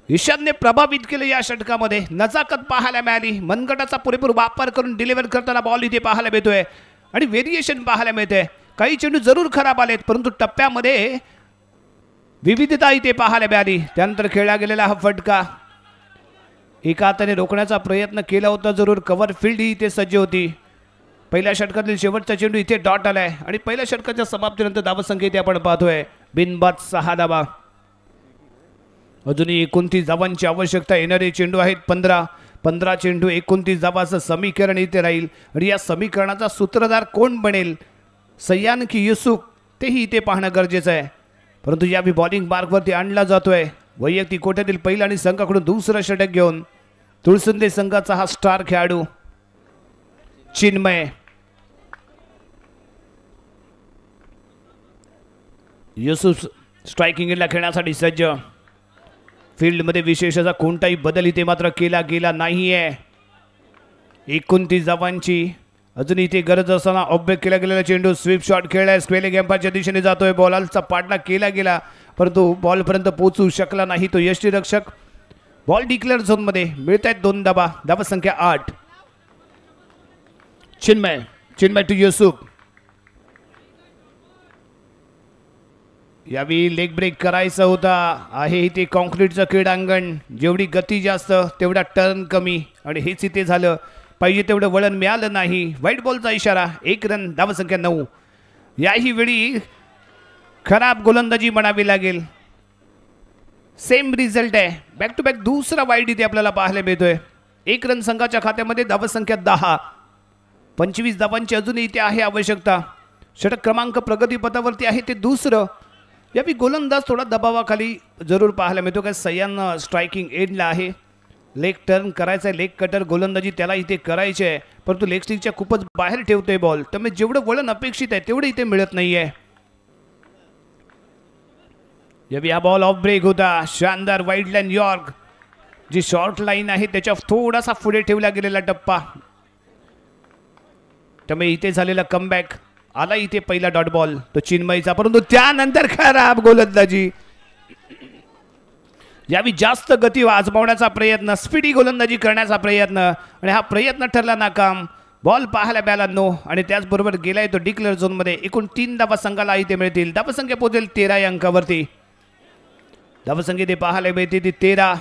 ईशानने प्रभावित केलं या षटकामध्ये, नजाकत पाहायला मिळाली, मनगटाचा पुरेपूर वापर करून डिलिव्हर करताना बॉल इथे पाहायला मिळतोय आणि व्हेरिएशन पाहायला मिळते. काही चेंडू जरूर खराब आलेत, परंतु टप्प्यामध्ये विविधता इथे पाहायला मिळाली. त्यानंतर खेळला गेलेला हा फटका एका हाताने रोखण्याचा प्रयत्न केला होता जरूर, कव्हर फील्ड ही इथे सज्ज होती. पहिल्या षटकातील शेवटचा चेंडू इथे डॉट आलाय आणि पहिल्या षटकाच्या समाप्तीनंतर धावसंख्या इथे आपण पाहतोय बिनबाद 6 धावा. अजूनही 29 धावांची आवश्यकता, येणारे चेंडू आहेत 15, 15 चेंडू 29 धावाचं समीकरण इथे राहील आणि या समीकरणाचा सूत्रधार कोण बनेल, सय्यान की युसुफ, तेही इथे पाहणं गरजेचं आहे. परंतु यावेळी बॉलिंग मार्कवरती आणला जातोय वैयक्तिक कोट्यातील पहिला आणि संघाकडून दुसरं षटक घेऊन तुळसुंदे संघाचा हा स्टार खेळाडू चिन्मय. युसुफ स्ट्रायकिंगला खेळण्यासाठी सज्ज. फील्डमध्ये विशेष असा कोणताही बदल इथे मात्र केला गेला नाही आहे. 29 धावांची अजून इथे गरज असताना ऑफब्रेक केला गेलेला चेंडू, स्वीप शॉट खेळलाय, स्क्वेअर गॅम्पाच्या दिशेने जातोय, बॉलचा पाठलाग केला गेला परंतु बॉलपर्यंत पोहोचू शकला नाही तो यष्टीरक्षक. बॉल डिक्लेअर झोनमध्ये मिळत आहेत 2 धावा, धावसंख्या 8. चिन्मय, चिन्मय टू युसुफ. यावेळी लेग ब्रेक करायचा होता. आहे इथे कॉन्क्रीटचं क्रीडांगण, जेवढी गती जास्त तेवढा टर्न कमी आणि हेच इथे झालं. पाहिजे तेवढं वळण मिळालं नाही. व्हाईट बॉलचा इशारा, 1 रन, धावसंख्या 9. याही वेळी खराब गोलंदाजी म्हणावी लागेल. सेम रिझल्ट आहे, बॅक टू बॅक दुसरा वाईट इथे आपल्याला पाहायला मिळतोय. 1 रन संघाच्या खात्यामध्ये, धावसंख्या 10. 25 धावांची अजूनही इथे आहे आवश्यकता. षटक क्रमांक प्रगतीपथावरती आहे ते दुसरं. यावेळी गोलंदाज थोडा दबावाखाली जरूर पाहायला मिळतो, कारण सय्यान स्ट्रायकिंग एंडला आहे. लेग टर्न करायचा आहे, लेग कटर गोलंदाजी त्याला इथे करायची आहे, परंतु लेग स्टिकच्या खूपच बाहेर ठेवतोय बॉल, त्यामुळे जेवढं वळण अपेक्षित आहे तेवढं इथे मिळत नाही आहे. यावेळी हा बॉल ऑफ ब्रेक होता, शानदार वाईड लाईन यॉर्क. जी शॉर्ट लाईन आहे त्याच्या थोडासा पुढे ठेवला गेलेला टप्पा, त्यामुळे इथे झालेला कमबॅक. आला इथे पहिला डॉट बॉल तो चिन्मयचा, परंतु त्यानंतर खराब गोलंदाजी. यावेळी जास्त गती आजमावण्याचा प्रयत्न, स्पीडी गोलंदाजी करण्याचा प्रयत्न आणि हा प्रयत्न ठरला नाकाम. बॉल पाहायला मिळाला नो आणि त्याचबरोबर गेलाय तो डिक्लेअर झोनमध्ये. एकूण 3 धावा संघाला इथे मिळतील. धावसंख्या पोहोचेल 13 या अंकावरती. धावसंख्या इथे पाहायला मिळते ती 13.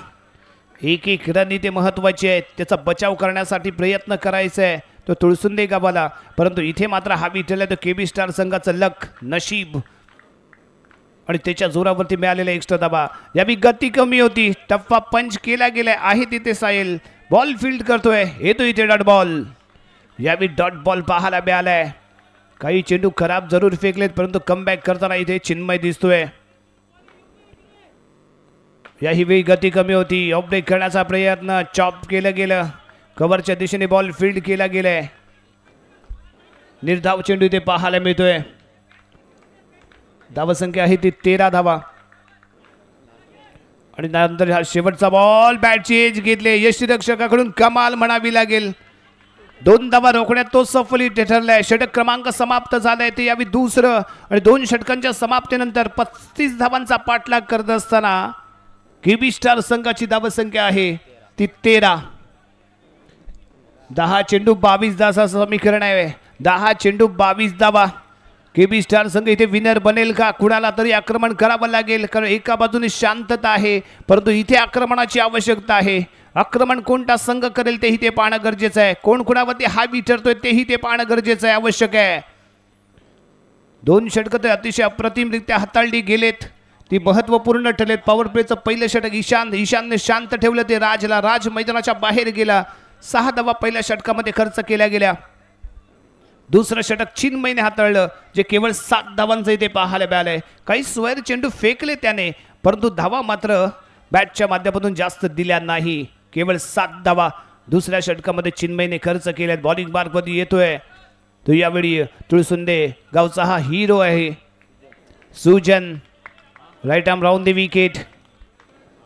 एक एक रन इथे महत्त्वाची आहे, त्याचा बचाव करण्यासाठी प्रयत्न करायचा आहे तो तुळसुंदे गावाला, परंतु इथे मात्र हावी ठरला तो केबी स्टार संघाचं लक नशीब आणि त्याच्या जोरावरती मिळालेला एक्स्ट्रा धावा. यावेळी गती कमी होती, टप्पा पंच केला गेला आहे तिथे. साहिल बॉल फील्ड करतोय, येतो इथे डॉट बॉल. यावेळी डॉट बॉल पाहायला मिळालाय. काही चेंडू खराब जरूर फेकलेत, परंतु कमबॅक करताना इथे चिन्मय दिसतोय. याही वेळी गती कमी होती, ऑफ ब्रेक करण्याचा प्रयत्न, चॉप केलं गेलं, कव्हरच्या दिशेने बॉल फील्ड केला गेलाय. निर्धाव चेंडू इथे पाहायला मिळतोय. धावसंख्या आहे ती 13 धावा आणि नंतर हा शेवटचा बॉल बॅटची एज घेतले यष्टीरक्षकाकडून, कमाल म्हणावी लागेल. 2 धावा रोखण्यात तो सफल ठरलाय. षटक क्रमांक समाप्त झालाय ते यावेळी दुसरं आणि 2 षटकांच्या समाप्तीनंतर 35 धावांचा पाठलाग करत असताना केबी स्टार संघाची धावसंख्या आहे ती 13. 10 चेंडू 22 धावा असं समीकरण आहे. 10 चेंडू 22 धावा. केबी स्टार संघ इथे विनर बनेल का? कुणाला तरी आक्रमण करावं लागेल, कारण एका बाजूने शांतता आहे परंतु इथे आक्रमणाची आवश्यकता आहे. आक्रमण कोणता संघ करेल तेही ते पाहणं गरजेचं आहे. कोण कुणावरती हावी ठरतोय तेही ते पाहणं गरजेचं आहे, आवश्यक आहे. 2 षटकं तर अतिशय अप्रतिमरित्या हाताळली गेलेत, ती महत्त्वपूर्ण ठरलेत. पॉवर प्लेचं पहिलं षटक ईशानने शांत ठेवलं ते राजला. राज मैदानाच्या बाहेर गेला. 6 धावा पहिल्या षटकामध्ये खर्च केल्या गेल्या. दुसरं षटक चिन्मयने हाताळलं, जे केवळ 7 धावांचं इथे पाहायला मिळालंय. काही स्वैर चेंडू फेकले त्याने, परंतु धावा मात्र बॅटच्या माध्यमातून जास्त दिल्या नाही. केवळ 7 धावा दुसऱ्या षटकामध्ये चिन्मयने खर्च केल्यात. बॉलिंग मार्कमध्ये येतोय तो यावेळी तुळसुंदे गावचा हा हिरो आहे Sujan. Right arm round the wicket.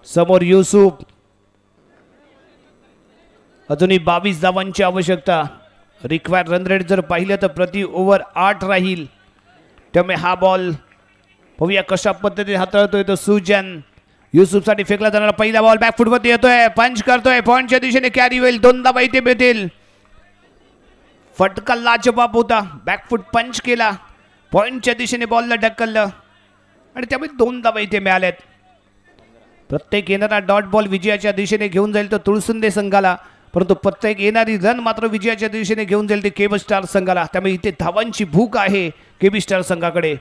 समोर युसुफ. अजूनही 22 धावांची आवश्यकता. रिक्वायर्ड रन रेट जर पाहिलं तर प्रति ओव्हर 8 राहील. त्यामुळे हा बॉल पाहूया कशा पद्धतीने हाताळतोय तो सुजन. युसुफसाठी फेकला जाणारा पहिला बॉल बॅकफुटवरती येतोय, पंच करतोय, पॉईंटच्या दिशेने कॅरी होईल. 2 धावा इथे मिळतील. फटका लाजवाब होता, बॅकफुट पंच केला, पॉईंटच्या दिशेने बॉलला ढकललं आणि त्यामुळे 2 धावा इथे मिळाल्यात. प्रत्येक येणारा डॉट बॉल विजयाच्या दिशेने घेऊन जाईल तो तुळसुंदे संघाला, परंतु प्रत्येक येणारी रन मात्र विजयाच्या दिशेने घेऊन जाईल ते केबी स्टार संघाला. त्यामुळे इथे धावांची भूक आहे केबी स्टार संघाकडे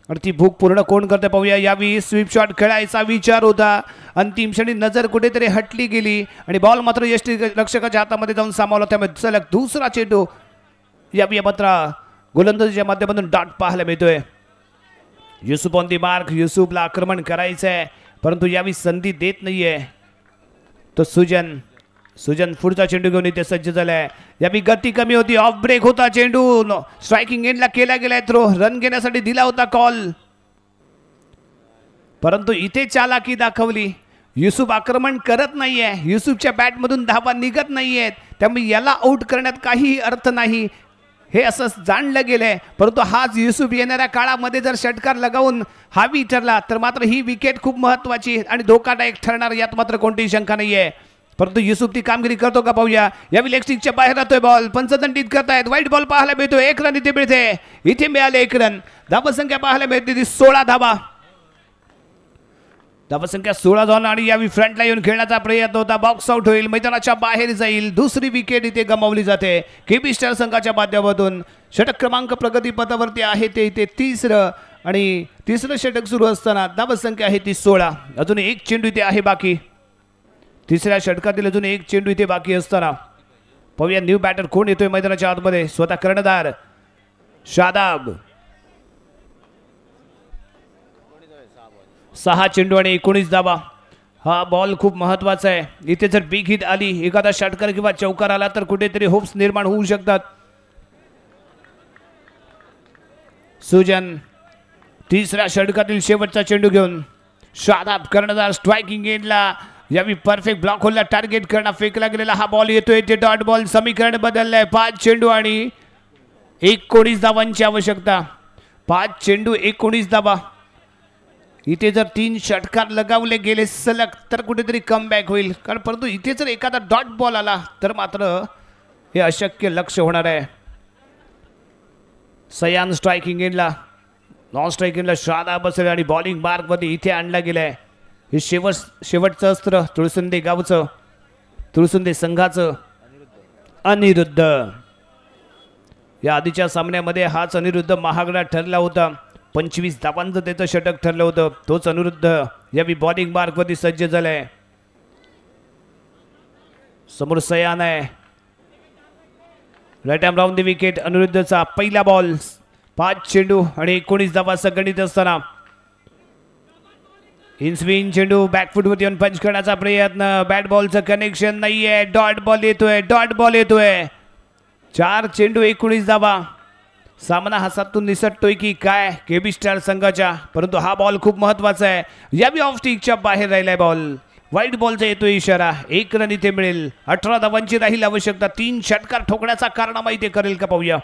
आणि ती भूक पूर्ण कोण करते पाहूया. यावेळी स्वीप शॉट खेळायचा विचार होता, अंतिम क्षणी नजर कुठेतरी हटली गेली आणि बॉल मात्र यष्टी रक्षकाच्या हातामध्ये जाऊन सामावला. त्यामुळे सलग दुसरा चेंडू यावेळी मात्र गोलंदाजीच्या माध्यमातून डॉट पाहायला मिळतोय. Yusuf on the mark. युसुफला आक्रमण करायचं आहे, परंतु यावेळी संधी देत नाहीये तो सुजन. सुजन पुढचा चेंडू घेऊन इथे सज्ज झालाय. यावेळी गती कमी होती, ऑफ ब्रेक होता चेंडू, स्ट्रायकिंग एंडला केला गेलाय थ्रो, रन घेण्यासाठी दिला होता कॉल, परंतु इथे चालाकी दाखवली. युसुफ आक्रमण करत नाहीये, युसुफच्या बॅटमधून धावा निघत नाहीयेत, त्यामुळे याला आउट करण्यात काहीही अर्थ नाही हे असं जाणलं गेलंय. परंतु हाच युसुफ येणाऱ्या काळामध्ये जर षटकार लगावून हावी ठरला तर मात्र ही विकेट खूप महत्त्वाची आणि धोकादायक ठरणार, यात मात्र कोणतीही शंका नाही आहे. परंतु युसुफ ती कामगिरी करतो का पाहूया. यावेळी लेगस्टिकच्या बाहेर राहतोय बॉल, पंचदंडित करतायत, वाईट बॉल पाहायला मिळतोय. 1 रन इथे मिळते, इथे मिळाले 1 रन. धावसंख्या पाहायला मिळते ती 16 धावा. धावसंख्या 16 धावा आणि यावेळी फ्रंटला येऊन खेळण्याचा प्रयत्न होता, बॉक्स आउट होईल, मैदानाच्या बाहेर जाईल. दुसरी विकेट इथे गमावली जाते केबी स्टार संघाच्या माध्यमातून. षटक क्रमांक प्रगतीपथावरती आहे ते इथे तिसरं आणि तिसरं षटक सुरू असताना धावसंख्या आहे ती 16. अजून एक चेंडू इथे आहे बाकी. तिसऱ्या षटकातील अजून एक चेंडू इथे बाकी असताना पाहूया न्यू बॅटर कोण येतोय मैदानाच्या आतमध्ये. स्वतः कर्णधार शादाब. 6 चेंडू आणि 19 धावा. हा बॉल खूप महत्वाचा आहे. इथे जर बिग हिट आली, एखादा षटकार किंवा चौकार आला तर कुठेतरी होप्स निर्माण होऊ शकतात. सुजन तिसऱ्या षटकातील शेवटचा चेंडू घेऊन शादाब कर्णधार स्ट्रायकिंग एंडला यावेळी परफेक्ट ब्लॉक होलला टार्गेट करणार, फेकला गेलेला हा बॉल येतोय ते डॉट बॉल. समीकरण बदललंय, 5 चेंडू आणि 19 धावांची आवश्यकता. 5 चेंडू 19 धावा. इथे जर 3 षटकार लगावले गेले सलग तर कुठेतरी कमबॅक होईल, कारण परंतु इथे जर एखादा डॉट बॉल आला तर मात्र हे अशक्य लक्ष होणार आहे. सयान स्ट्रायकिंग एंडला, नॉन स्ट्रायकिंग एंडला शादाब बसेल आणि बॉलिंग मार्कमध्ये इथे आणला गेलाय. हे शेवटचं अस्त्र तुळसुंदे गावचं, तुळसुंदे संघाचं अनिरुद्ध. या आधीच्या सामन्यामध्ये हाच अनिरुद्ध महागडा ठरला होता. 25 धावांचं त्याचं षटक ठरलं होतं. तोच अनिरुद्ध यावेळी बॉलिंग मार्कवरती सज्ज झालाय. समोर सयान आहे. Right arm round the wicket. अनिरुद्धचा पहिला बॉल. 5 चेंडू आणि 19 धावा गणित असताना इनस्विंग चेंडू बॅकफुटवरती येऊन पंच करण्याचा प्रयत्न. बॅट बॉलचं कनेक्शन नाहीये. डॉट बॉल येतोय, डॉट बॉल येतोय. 4 चेंडू 19 धावा. सामना हातातून निसटतोय की काय केबी स्टार संघाच्या, परंतु हा बॉल खूप महत्वाचा आहे. यावेळी ऑफ स्टिकच्या बाहेर राहिलाय बॉल. व्हाईट बॉलचा येतोय इशारा. 1 रन इथे मिळेल. 18 धावांची राहील आवश्यकता. 3 षटकार ठोकण्याचा कारनामा इथे करेल का पाहूया.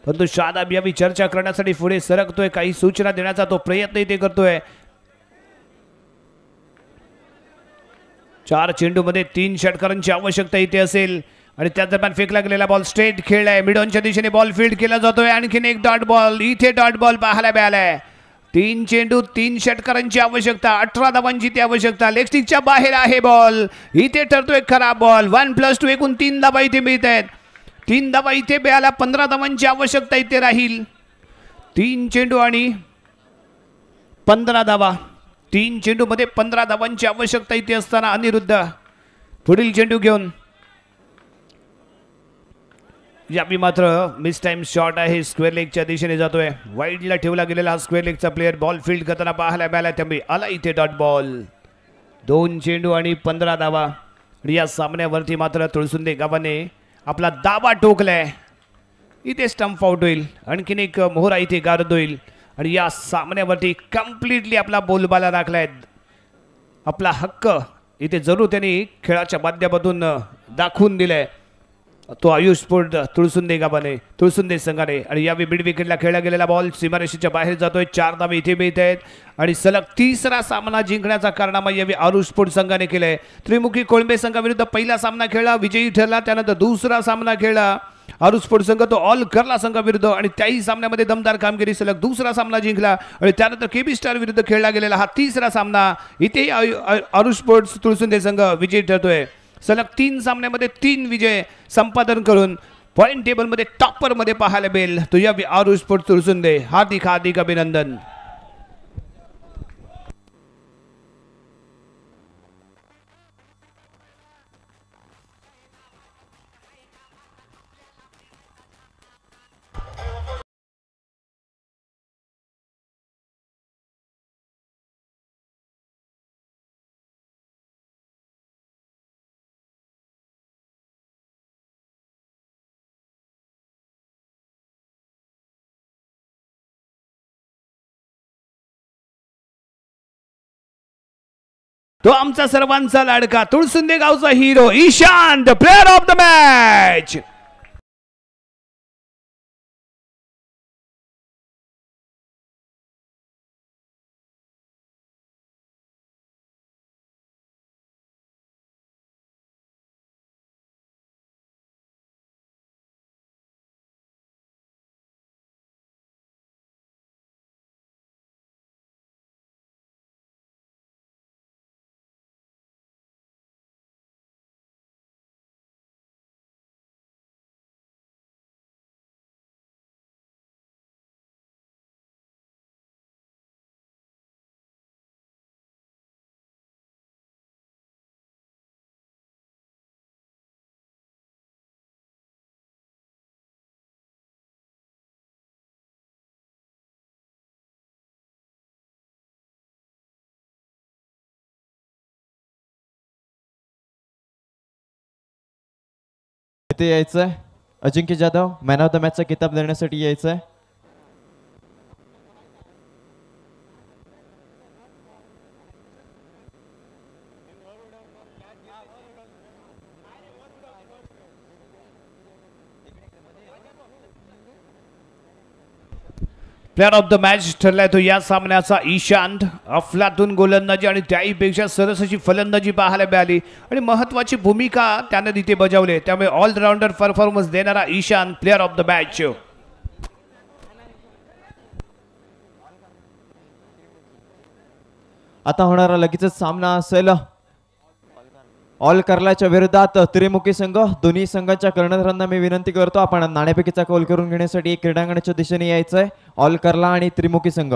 परंतु शादाब यावेळी चर्चा करण्यासाठी पुढे सरकतोय, काही सूचना देण्याचा तो प्रयत्न इथे करतोय. 4 चेंडूमध्ये 3 षटकारांची आवश्यकता इथे असेल आणि त्या दरम्यान फेकला गेलेला बॉल स्ट्रेट खेळलाय. मिडॉनच्या दिशेने बॉल फील्ड केला जातोय. आणखीन एक डॉट बॉल, इथे डॉट बॉल पाहायला मिळालाय. 3 चेंडू 3 षटकारांची आवश्यकता. 18 धावांची ती आवश्यकता. लेगस्टिकच्या बाहेर आहे बॉल, इथे ठरतोय खराब बॉल. 1+2 एकूण 3 धावा इथे मिळत आहेत. 3 धावा इथे मिळाल्या. 15 धावांची आवश्यकता इथे राहील. 3 चेंडू आणि 15 धावा. 3 चेंडूमध्ये 15 धावांची आवश्यकता इथे असताना अनिरुद्ध पुढील चेंडू घेऊन यावेळी मात्र मिस टाइम शॉट आहे. स्क्वेअर लेगच्या दिशेने जातोय. वाईडला ठेवला गेलेला हा स्क्वेअर लेगचा प्लेअर बॉल फील्ड करताना पाहायला मिळाला. त्यामुळे आला इथे डॉट बॉल. 2 चेंडू आणि 15 धावा. आणि या सामन्यावरती मात्र तुळसुंदे गावाने आपला दावा ठोकलाय. इथे स्टंप आउट होईल, आणखीन एक मोहरा इथे गारद होईल आणि या सामन्यावरती कम्प्लिटली आपला बोलबाला राखलाय. आपला हक्क इथे जरूर त्यांनी खेळाच्या माध्यमातून दाखवून दिलाय. तो आयुष स्पोर्ट तुळसुंदे गावाने, तुळसुंदे संघाने. आणि यावेळी मिड विकेटला खेळला गेलेला बॉल सीमारेषेच्या बाहेर जातोय. 4 धावे इथे मिळत आहेत आणि सलग तिसरा सामना जिंकण्याचा कारनामा यावेळी आरुष स्पोर्ट संघाने केलाय. त्रिमुखी कोळंबे संघाविरुद्ध पहिला सामना खेळला, विजयी ठरला. त्यानंतर दुसरा सामना खेळला आरुष स्पोर्ट संघ, तो ऑल करला संघाविरुद्ध आणि त्याही सामन्यामध्ये दमदार कामगिरी, सलग दुसरा सामना जिंकला. आणि त्यानंतर केबी स्टार विरुद्ध खेळला गेलेला हा तिसरा सामना, इथेही आरुष स्पोर्ट्स तुळसुंदे संघ विजयी ठरतोय. सलग 3 सामन्यामध्ये 3 विजय संपादन करून पॉइंट टेबलमध्ये टॉपरमध्ये पाहायला मिळेल तो या आरुष स्पोर्ट्स तुळसुंदे. हार्दिक हार्दिक अभिनंदन. तो आमचा सर्वांचा लाडका तुळसुंदे गावचा hero Ishan, the player of the match. इथे यायचं आहे Ajinkya Jadhav, man of the मॅचचा किताब देण्यासाठी यायचं आहे. प्लेअर ऑफ the match ठरलाय तो या सामन्याचा ईशांत. अफलातून गोलंदाजी आणि त्याहीपेक्षा सरस अशी फलंदाजी पाहायला मिळाली आणि महत्त्वाची भूमिका त्यानं तिथे बजावली. त्यामुळे ऑलराऊंडर परफॉर्मन्स देणारा Ishant player of the match. आता होणारा लगेचच सामना असेल ऑल कर्लाच्या विरोधात त्रिमुखी संघ. दोन्ही संघांच्या कर्णधारांना मी विनंती करतो, आपण नाणेफेकीचा कौल करून घेण्यासाठी क्रीडांगणाच्या दिशेने यायचं आहे. ऑल कर्ला आणि त्रिमुखी संघ.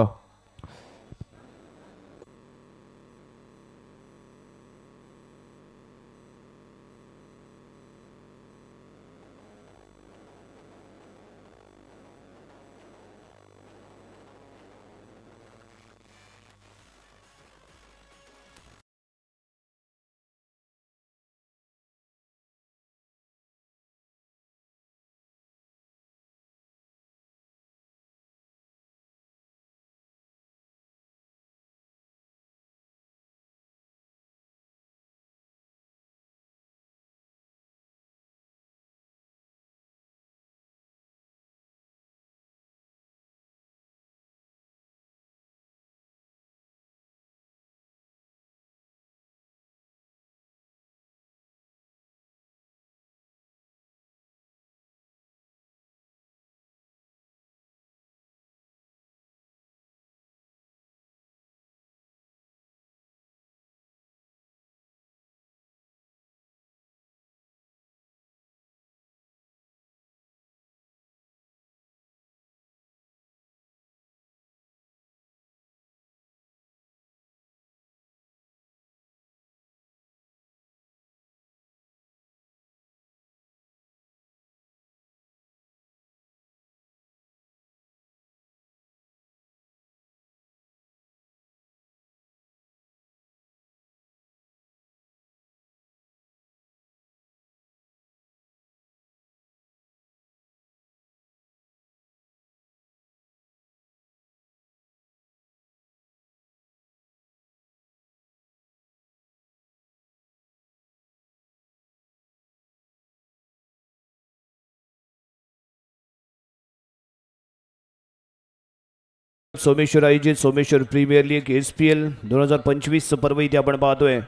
सोमेश्वर आयोजित सोमेश्वर प्रीमियर लीग SPL 2025 पर्व इथे आपण पाहतोय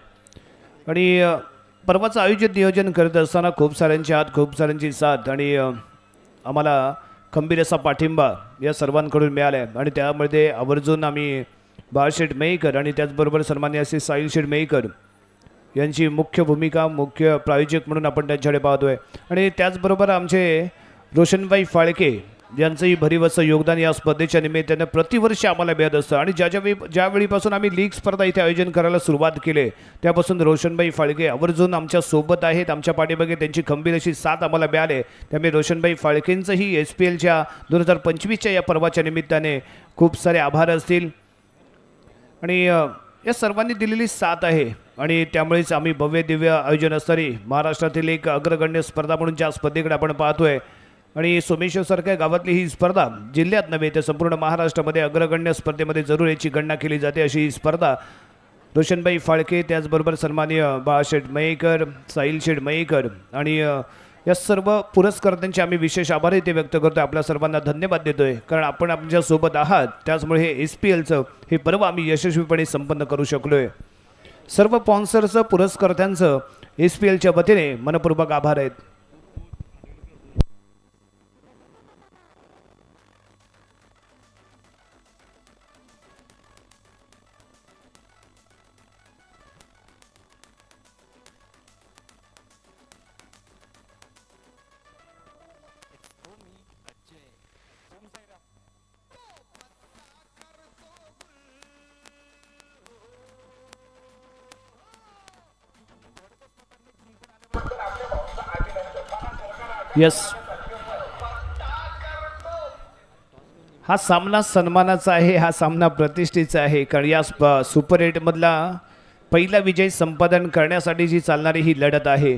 आणि पर्वाचं आयोजित नियोजन करत असताना खूप साऱ्यांचे हात, खूप साऱ्यांची साथ आणि आम्हाला खंबीर असा पाठिंबा या सर्वांकडून मिळाला आहे. आणि त्यामध्ये आवर्जून आम्ही बाळशेठ मेईकर आणि त्याचबरोबर सन्माननीय असे साहिल शेठ मेईकर यांची मुख्य भूमिका, मुख्य प्रायोजक म्हणून आपण त्यांच्याकडे पाहतोय. आणि त्याचबरोबर आमचे रोशनभाई फाळके यांचंही भरीव असं योगदान या स्पर्धेच्या निमित्तानं प्रतिवर्षी आम्हाला मिळत असतं. आणि ज्यावेळीपासून आम्ही लीग स्पर्धा इथे आयोजन करायला सुरुवात केली त्यापासून रोशनभाई फाळके आवर्जून आमच्या सोबत आहेत, आमच्या पाठीमागे त्यांची खंबीर अशी साथ आम्हाला मिळाली. त्यामुळे रोशनभाई फाळकेंचंही SPLच्या 2025च्या या पर्वाच्या निमित्ताने खूप सारे आभार असतील आणि या सर्वांनी दिलेली साथ आहे आणि त्यामुळेच आम्ही भव्य दिव्य आयोजन असणारी महाराष्ट्रातील एक अग्रगण्य स्पर्धा म्हणून ज्या स्पर्धेकडे आपण पाहतोय आणि सोमेश्वरसारख्या गावातली ही स्पर्धा जिल्ह्यात नव्हे तर संपूर्ण महाराष्ट्रामध्ये अग्रगण्य स्पर्धेमध्ये जरूर याची गणना केली जाते. अशी ही स्पर्धा रोशनभाई फाळके, त्याचबरोबर सन्माननीय बाळाशेठ मयेकर, साहिल शेठ मयेकर आणि या सर्व पुरस्कर्त्यांचे आम्ही विशेष आभार इथे व्यक्त करतो. आपल्या सर्वांना धन्यवाद देतोय, कारण आपण आमच्यासोबत आहात, त्याचमुळे हे SPLचं हे पर्व आम्ही यशस्वीपणे संपन्न करू शकलोय. सर्व स्पॉन्सर्सचं, पुरस्कर्त्यांचं SPLच्या वतीने मनपूर्वक आभार आहेत. यस, हा सामना सन्मानाचा आहे, हा सामना प्रतिष्ठेचा आहे, कारण या सुपर 8 मधला पहिला विजय संपादन करण्यासाठी जी चालणारी ही लढत आहे.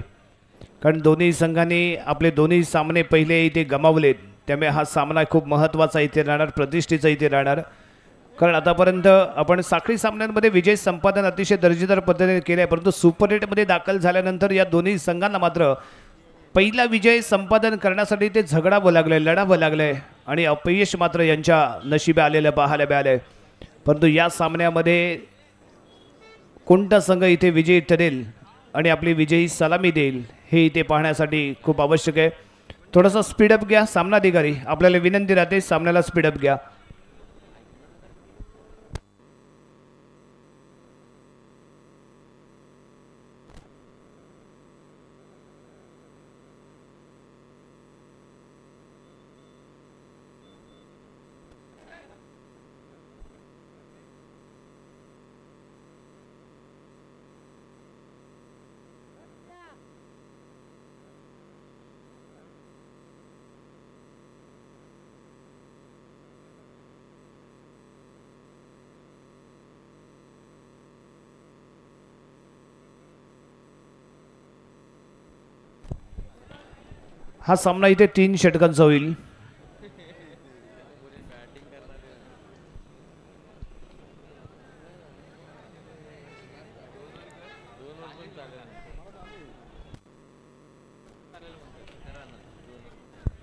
कारण दोन्ही संघांनी आपले दोन्ही सामने पहिले इथे गमावलेत, त्यामुळे हा सामना खूप महत्त्वाचा इथे राहणार, प्रतिष्ठेचा इथे राहणार. कारण आतापर्यंत आपण साखळी सामन्यांमध्ये विजय संपादन अतिशय दर्जेदार पद्धतीने केले आहे, परंतु सुपर 8मध्ये दाखल झाल्यानंतर या दोन्ही संघांना मात्र पहिला विजय संपादन करण्यासाठी ते झगडावं लागलं आहे, लढावं लागलं आहे. आणि अपयश मात्र यांच्या नशिबी आलेलं पाहायला मिळालं. परंतु या सामन्यामध्ये कोणता संघ इथे विजयी ठरेल आणि आपली विजयी सलामी देईल हे इथे पाहण्यासाठी खूप आवश्यक आहे. थोडासा स्पीडअप घ्या सामनाधिकारी, आपल्याला विनंती राहते सामन्याला स्पीडअप घ्या. हा सामना इथे 3 षटकांचा होईल.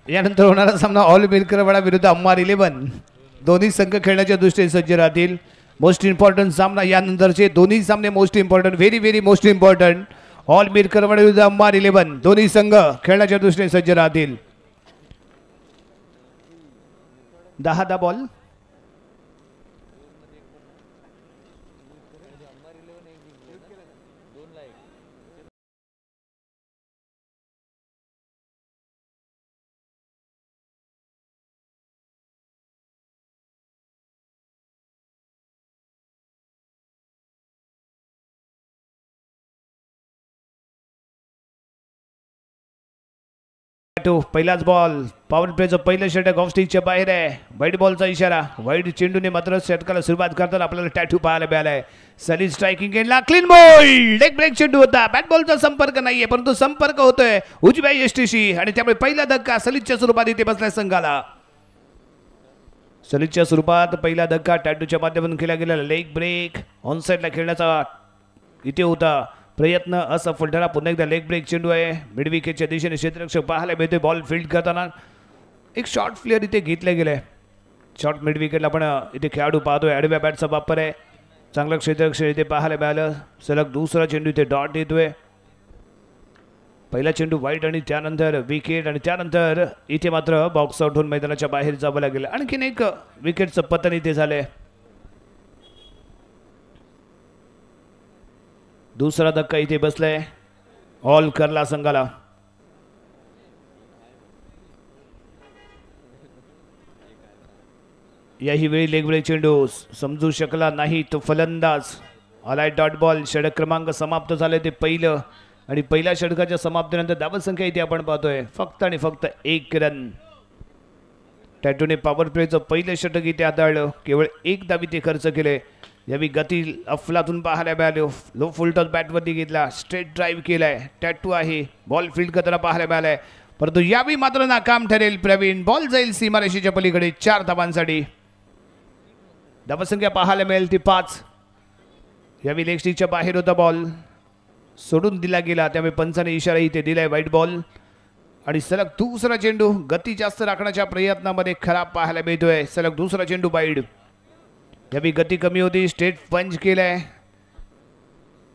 यानंतर होणारा सामना ऑल मिरकरवाडा विरुद्ध अंमार 11. दोन्ही संघ खेळण्याच्या दृष्टीने सज्ज राहतील. मोस्ट इम्पॉर्टंट सामना, यानंतरचे दोन्ही सामने most important, very very most important. All Mirkarwada विरुद्ध अंमार 11, दोन्ही संघ खेळण्याच्या दृष्टीने सज्ज राहतील. 10-10 बॉल. पहिलाच बॉल, पॉवर प्लेचं पहिलं षटक ऑफ स्टिकच्या बाहेर आहे. व्हाईट बॉलचा इशारा. व्हाईट चेंडूने मात्र षटकाला सुरुवात करताना आपल्याला टॅटू पाहायला मिळालाय. सलील स्ट्रायकिंग केला, क्लीन बॉल, एक ब्रेक चेंडू होता. बॅट बॉलचा संपर्क नाहीये परंतु संपर्क होतोय उजव्या यष्टीशी आणि त्यामुळे पहिला धक्का सलीलच्या स्वरूपात इथे बसलाय संघाला. सलीलच्या स्वरूपात पहिला धक्का टॅटूच्या माध्यमातून केला गेलेला लेग ब्रेक. ऑन साईडला खेळण्याचा इथे होता प्रयत्न असफल ठरला. पुन्हा एकदा लेग ब्रेक चेंडू आहे. मिड विकेटच्या दिशेने क्षेत्ररक्षक पाहायला मिळतोय. बॉल फील्ड करताना एक शॉर्ट फ्लेअर इथे घेतलं गेलं आहे. शॉर्ट मिड विकेटला आपण इथे खेळाडू पाहतोय. आडव्या बॅटचा वापर आहे. चांगलं क्षेत्ररक्षण इथे पाहायला मिळालं. सलग दुसरा चेंडू इथे डॉट येतोय. पहिला चेंडू वाईट आणि त्यानंतर विकेट आणि त्यानंतर इथे मात्र बॉक्स आउट होऊन मैदानाच्या बाहेर जावं लागेल. आणखीन एक विकेटचं पतन इथे झालंय. दुसरा धक्का इथे बसलाय ऑल करला संघाला. याही वेळी लेग ब्रेक चेंडू समजू शकला नाही तो फलंदाज. आलाय डॉट बॉल. षटक क्रमांक समाप्त झाले ते पहिलं आणि पहिल्या षटकाच्या समाप्तीनंतर धावसंख्या इथे आपण पाहतोय फक्त आणि फक्त 1 रन. टॅटूने पॉवर प्लेचं पहिलं षटक इथे हाताळलं. केवळ 1 धाव इथे खर्च केले. यावेळी गती अफलातून पाहायला मिळाली. लो फुलटॉस बॅटवरती घेतला, स्ट्रेट ड्राईव्ह केलाय. टॅटू आहे, बॉल फील्ड करताना पाहायला मिळालाय परंतु यावेळी मात्र नाकाम ठरेल प्रवीण. बॉल जाईल सीमारेषेच्या पलीकडे 4 धावांसाठी. धावसंख्या पाहायला मिळेल ती 5. यावेळी लेग स्टिकच्या बाहेर होता बॉल, सोडून दिला गेला त्यामुळे पंचाने इशारा इथे दिलाय व्हाईट बॉल. आणि सलग दुसरा चेंडू गती जास्त राखण्याच्या प्रयत्नामध्ये खराब पाहायला मिळतोय. सलग दुसरा चेंडू वाईड. यावेळी गती कमी होती, स्ट्रेट पंच केलाय.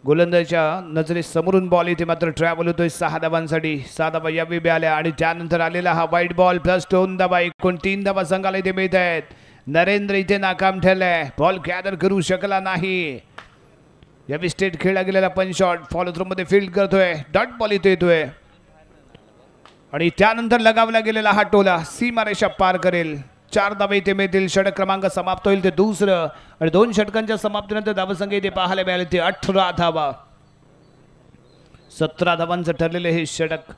गोलंदाजाच्या नजरेसमोरून बॉल इथे मात्र ट्रॅव्हल होतोय 6 धावांसाठी. 6 धावा यावेळी मिळाल्या आणि त्यानंतर आलेला हा व्हाईट बॉल प्लस 2 धावा, एकूण 3 धावा संघाला इथे मिळत आहेत. नरेंद्र इथे नाकाम ठरलाय, बॉल गॅदर करू शकला नाही. यावेळी स्ट्रेट खेळला गेलेला पंच शॉट फॉलो थ्रू मध्ये फील्ड करतोय. डॉट बॉल इथे येतोय आणि त्यानंतर लगावला गेलेला हा टोला सीमारेषा पार करेल. 4 धावा इथे मिळतील. षटक क्रमांक समाप्त होईल ते दुसरं आणि 2 षटकांच्या समाप्तीनंतर धावसंख्या इथे पाहायला मिळाली ते 18 धावा. 17 धावांचं ठरलेलं हे षटक.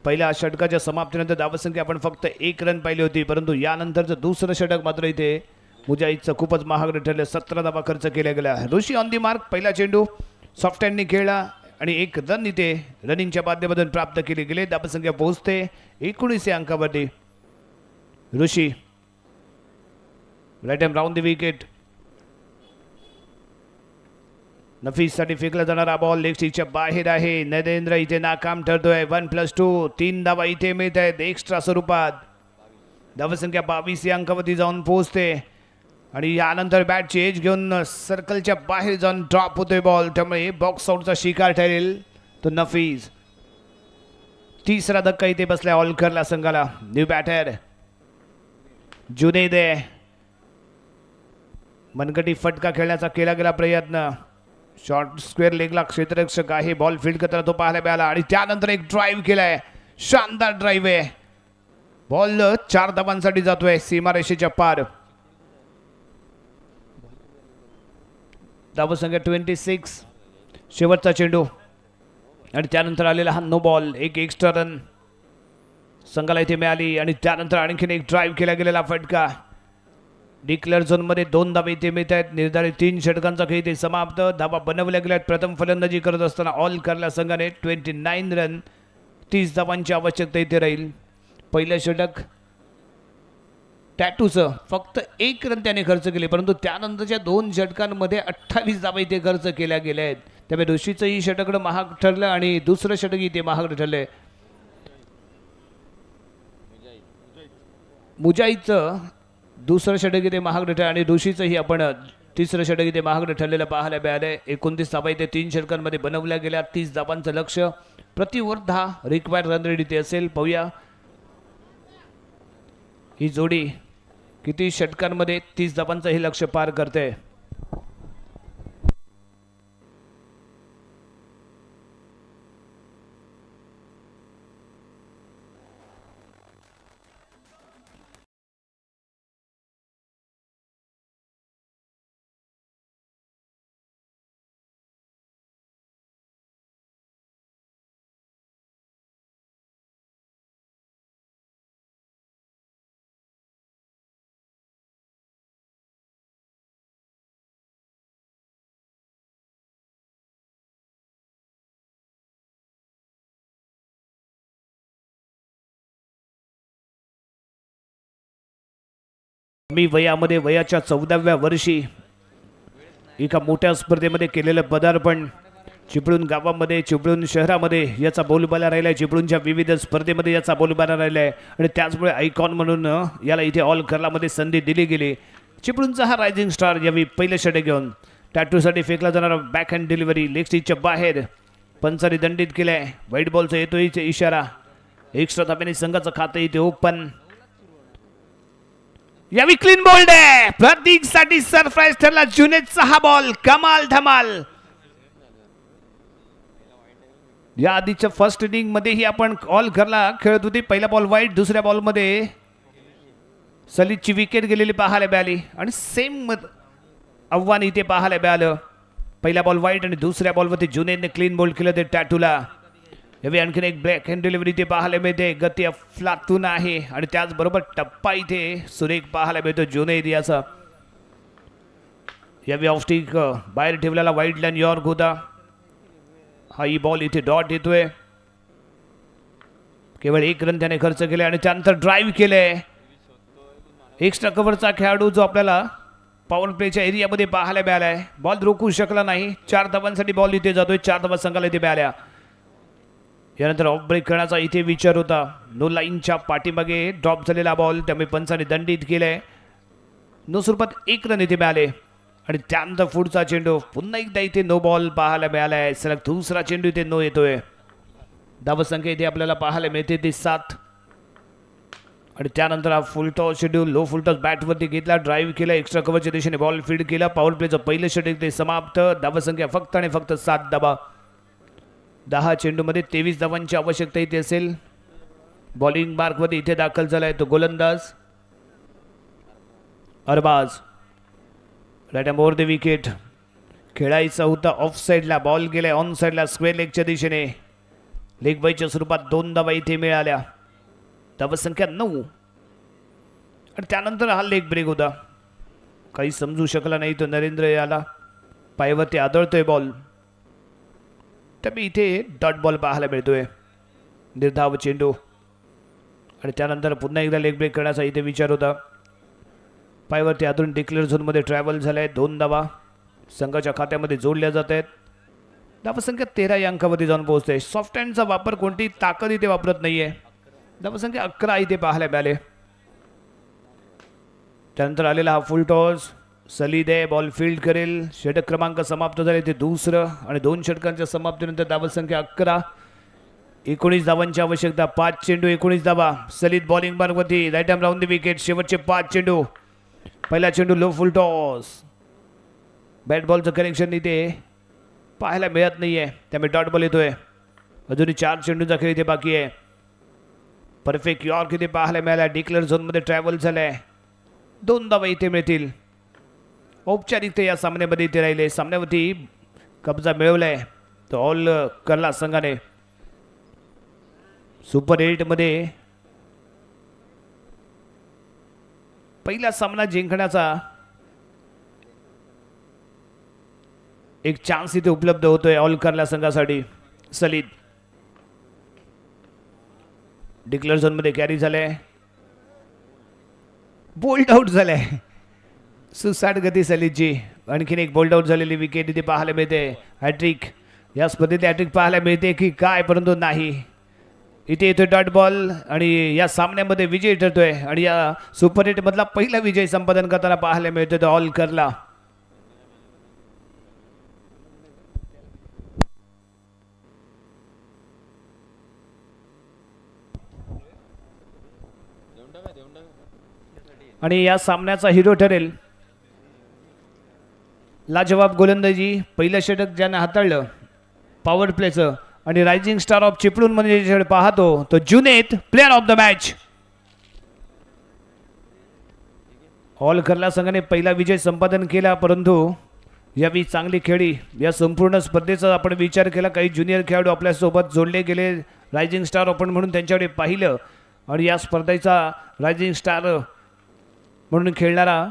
पहिल्या षटकाच्या समाप्तीनंतर धावसंख्या आपण फक्त 1 रन पाहिली होती परंतु यानंतरचं दुसरं षटक मात्र इथे मुजाहिदचं खूपच महागडं ठरलं. 17 धावा खर्च केल्या गेल्या. ऋषी ऑन the mark. पहिला चेंडू सॉफ्ट हँडने खेळला आणि 1 रन इथे रनिंगच्या माध्यमातून प्राप्त केले गेले. धावसंख्या पोहोचते 19 या अंकावरती. Rishi right arm round the wicket. नफीससाठी फेकला जाणारा बॉल लेग स्टिकच्या बाहेर आहे. नरेंद्र इथे नाकाम ठरतोय. 1+2 3 धावा इथे मिळत आहेत एक्स्ट्रा स्वरूपात. धावसंख्या 22 या अंकावरती जाऊन पोहोचते आणि यानंतर बॅटची एज घेऊन सर्कलच्या बाहेर जाऊन ड्रॉप होतोय बॉल, त्यामुळे बॉक्स आउटचा शिकार ठरेल तो नफीज. तिसरा धक्का इथे बसला ऑल केरला संघाला. न्यू बॅटर जुनेद आहे. मनगटी फटका खेळण्याचा केला गेला प्रयत्न. शॉर्ट स्क्वेअर लेगला क्षेत्ररक्षक आहे. बॉल फील्ड करताना तो पाहायला मिळाला आणि त्यानंतर एक ड्राईव्ह केलाय. शानदार ड्राईव्ह आहे. बॉल 4 धावांसाठी जातोय सीमारेषेच्या पार. धावसंख्या 26. शेवटचा चेंडू आणि त्यानंतर आलेला हा नो बॉल. एक एक्स्ट्रा रन संघाला इथे मिळाली आणि त्यानंतर आणखीन एक ड्राईव्ह केला गेलेला फटका. डिक्लेअर झोनमध्ये 2 धावा इथे मिळत आहेत. निर्धारित 3 षटकांचा खेळ इथे समाप्त. धावा बनवल्या गेल्या आहेत. प्रथम फलंदाजी करत असताना ऑल केरला संघाने 29 रन 30 धावांची आवश्यकता इथे राहील. पहिलं षटक टॅटूचं फक्त 1 रन त्याने खर्च केले, परंतु त्यानंतरच्या 2 षटकांमध्ये 28 धावा इथे खर्च केल्या गेल्या आहेत. त्यामुळे ऋषीचंही षटकडं महाग ठरलं आणि दुसरं षटक इथे महाग ठरलं. मुजाहिदचं दुसरं षटक इथे महागडं ठरलं आणि ऋषीचंही आपण तिसरं षटक इथे महागडं ठरलेलं पाहायला मिळालं. 29 धावा इथे 3 षटकांमध्ये बनवल्या गेल्या. 30 धावांचं लक्ष. प्रति ओव्हर 10 रिक्वायर्ड रन रेट इथे असेल. पाहूया ही जोडी किती षटकांमध्ये 30 धावांचं हे लक्ष पार करते. कमी वयामध्ये वयाच्या 14व्या वर्षी एका मोठ्या स्पर्धेमध्ये केलेलं पदार्पण चिपळूण गावामध्ये, चिपळूण शहरामध्ये याचा बोलबाला राहिला आहे. चिपळूणच्या विविध स्पर्धेमध्ये याचा बोलबाला राहिला आहे आणि त्याचमुळे आयकॉन म्हणून याला इथे ऑल केरलामध्ये संधी दिली गेली. चिपळूणचा हा रायझिंग स्टार यावेळी पहिलं षटक घेऊन टॅटूसाठी फेकला जाणारा बॅक हँड डिलिव्हरी लेग स्टिकच्या बाहेर. पंचाने दंडित केलं आहे. व्हाईट बॉलचा येतोय इशारा. एक्स्ट्रा धाब्याने संघाचं खातं इथे ओपन. यावेळी क्लीन बोल्ड आहे. प्रतीक साठी सरप्राईज ठरला जुनेदचा हा बॉल. कमाल धमाल. या आधीच्या फर्स्ट इनिंग मध्येही आपण ऑल केरला खेळत होती. पहिला बॉल वाईट, दुसऱ्या बॉलमध्ये सलीतची विकेट गेलेली पाहायला मिळाली आणि सेम आव्हान इथे पाहायला मिळालं. पहिला बॉल वाईट आणि दुसऱ्या बॉलवरती जुनेदने क्लीन बोल्ड केलं ते टॅटूला. यावेळी आणखीन एक ब्रेक हँड डिलिव्हरी इथे पाहायला मिळते. गती अफलातून आहे आणि त्याचबरोबर टप्पा इथे सुरेख पाहायला मिळतो जुनेद याचा. यावेळी ऑफस्टिक बाहेर ठेवलेला वाईट लाईन यॉर्क होता. हा ही बॉल इथे डॉट येतोय. केवळ 1 रन त्याने खर्च केले आणि त्यानंतर ड्राईव्ह केले. एक्स्ट्रा कव्हरचा खेळाडू जो आपल्याला पॉवर प्लेच्या एरियामध्ये पाहायला मिळालाय. बॉल रोखू शकला नाही. 4 धावांसाठी बॉल इथे जातोय. 4 धावा संघाला इथे मिळाल्या. यानंतर ऑफ ब्रेक करण्याचा इथे विचार होता. नो लाईनच्या पाठीमागे ड्रॉप झालेला बॉल, त्यामुळे पंचाने दंडित केलंय. नो स्वरूपात 1 रन इथे मिळाले आणि त्यानंतर पुढचा चेंडू पुन्हा एकदा इथे नो बॉल पाहायला मिळाला आहे. सलग दुसरा चेंडू इथे नो येतोय. धावसंख्या इथे आपल्याला पाहायला मिळते ती 7 आणि त्यानंतर हा फुलटॉस चेंडू लो फुलटॉस बॅटवरती घेतला, ड्राईव्ह केला, एक्स्ट्रा कव्हरच्या दिशेने बॉल फील्ड केला. पॉवर प्लेचं पहिलं षटक ते समाप्त. धावसंख्या फक्त आणि फक्त 7 धावा. 10 चेंडूमध्ये 23 धावांची आवश्यकता इथे असेल. बॉलिंग मार्कमध्ये इथे दाखल झाला आहे तो गोलंदाज Arbaaz. Right arm over the wicket. खेळायचा होता ऑफ साईडला, बॉल गेलाय ऑन साईडला स्क्वेअर लेगच्या दिशेने. लेग बाईच्या स्वरूपात 2 धावा इथे मिळाल्या. धावसंख्या 9 आणि त्यानंतर हा लेग ब्रेक होता. काही समजू शकला नाही तो नरेंद्र याला. पायवरती आदळतोय बॉल, त्यामुळे इथे डॉट बॉल पाहायला मिळतोय. निर्धाव चेंडू आणि त्यानंतर पुन्हा एकदा लेग ब्रेक करण्याचा इथे विचार होता. पायवरती आदळून डिक्लेअर झोनमध्ये ट्रॅव्हल झालं आहे. 2 धावा संघाच्या खात्यामध्ये जोडल्या जात आहेत. धावसंख्या 13 या अंकामध्ये जाऊन पोहोचते. सॉफ्ट हँडचा वापर, कोणती ताकद इथे वापरत नाही आहे. धावसंख्या 11 इथे पाहायला मिळाले. त्यानंतर आलेला हा फुल टॉस. सलीद आहे, बॉल फील्ड करेल. षटक क्रमांक समाप्त झाले ते दुसरं आणि 2 षटकांच्या समाप्तीनंतर धावसंख्या 11. 19 धावांची आवश्यकता. 5 चेंडू 19 धावा. सलीद bowling मार्गवरती, right arm round the wicket. शेवटचे 5 चेंडू. पहिला चेंडू लो फुल टॉस. बॅट बॉलचं कनेक्शन इथे पाहायला मिळत नाही आहे, त्यामुळे डॉट बॉल येतोय. अजूनही 4 चेंडूचा खेळ इथे बाकी आहे. परफेक्ट यॉर्क इथे पाहायला मिळाला. डिक्लेअर झोनमध्ये ट्रॅव्हल झालं आहे. 2 धावा इथे मिळतील. औपचारिकता या सामन्यामध्ये इथे राहिले. सामन्यावरती कब्जा मिळवला आहे तो ऑल करला संघाने. सुपर 8मध्ये पहिला सामना जिंकण्याचा एक चान्स इथे उपलब्ध होतोय ऑल करला संघासाठी. सलीद डिक्लेअर झोनमध्ये कॅरी झालाय, बोल्ड आउट झालाय. सुसाट गती सलीदची. आणखीन एक बोल्ड आउट झालेली विकेट इथे पाहायला मिळते. हॅट्रिक या स्पर्धेत हॅट्रिक पाहायला मिळते की काय, परंतु नाही. इथे येतोय डॉट बॉल आणि या सामन्यामध्ये विजय ठरतोय आणि या सुपर 8 मधला पहिला विजय संपादन करताना पाहायला मिळतोय तो ऑल करला. आणि या सामन्याचा हिरो ठरेल लाजवाब गोलंदाजी. पहिलं षटक ज्यानं हाताळलं पॉवर प्लेचं आणि रायझिंग स्टार ऑफ चिपळूण मध्ये ज्याच्याकडे पाहतो तो Junaid, player of the match. All Karla संघाने पहिला विजय संपादन केला, परंतु यावेळी चांगली खेळी. या संपूर्ण स्पर्धेचा आपण विचार केला, काही ज्युनियर खेळाडू आपल्यासोबत जोडले गेले रायझिंग स्टार आपण म्हणून त्यांच्याकडे पाहिलं आणि या स्पर्धेचा रायझिंग स्टार म्हणून खेळणारा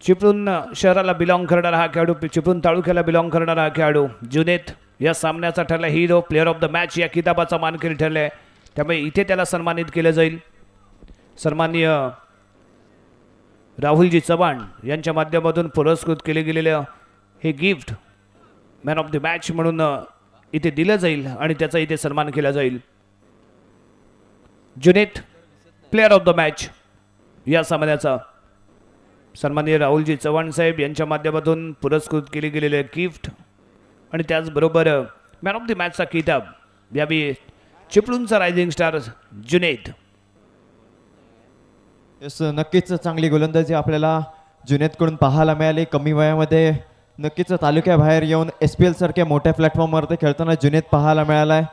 चिपळूण शहराला बिलॉंग करणारा हा खेळाडू, चिपळूण तालुक्याला बिलॉंग करणारा हा खेळाडू जुनेद या सामन्याचा ठरला hero. Player of the match या किताबाचा मानकरी ठरला आहे, त्यामुळे इथे त्याला सन्मानित केलं जाईल. सन्माननीय राहुलजी चव्हाण यांच्या माध्यमातून पुरस्कृत केले गेलेलं हे gift man of the match म्हणून इथे दिलं जाईल आणि त्याचा इथे सन्मान केला जाईल. Junaid player of the match या सामन्याचा सन्माननीय राहुलजी चव्हाण साहेब यांच्या माध्यमातून पुरस्कृत केले गेलेले गिफ्ट आणि त्याचबरोबर मॅन ऑफ the मॅचचा किताब यावेळी चिपळूणचा रायझिंग स्टार जुनेद. यस, नक्कीच चांगली गोलंदाजी आपल्याला जुनेदकडून पाहायला मिळाली. कमी वयामध्ये नक्कीच तालुक्याबाहेर येऊन SPL सारख्या मोठ्या प्लॅटफॉर्मवरती खेळताना जुनेद पाहायला मिळाला आहे.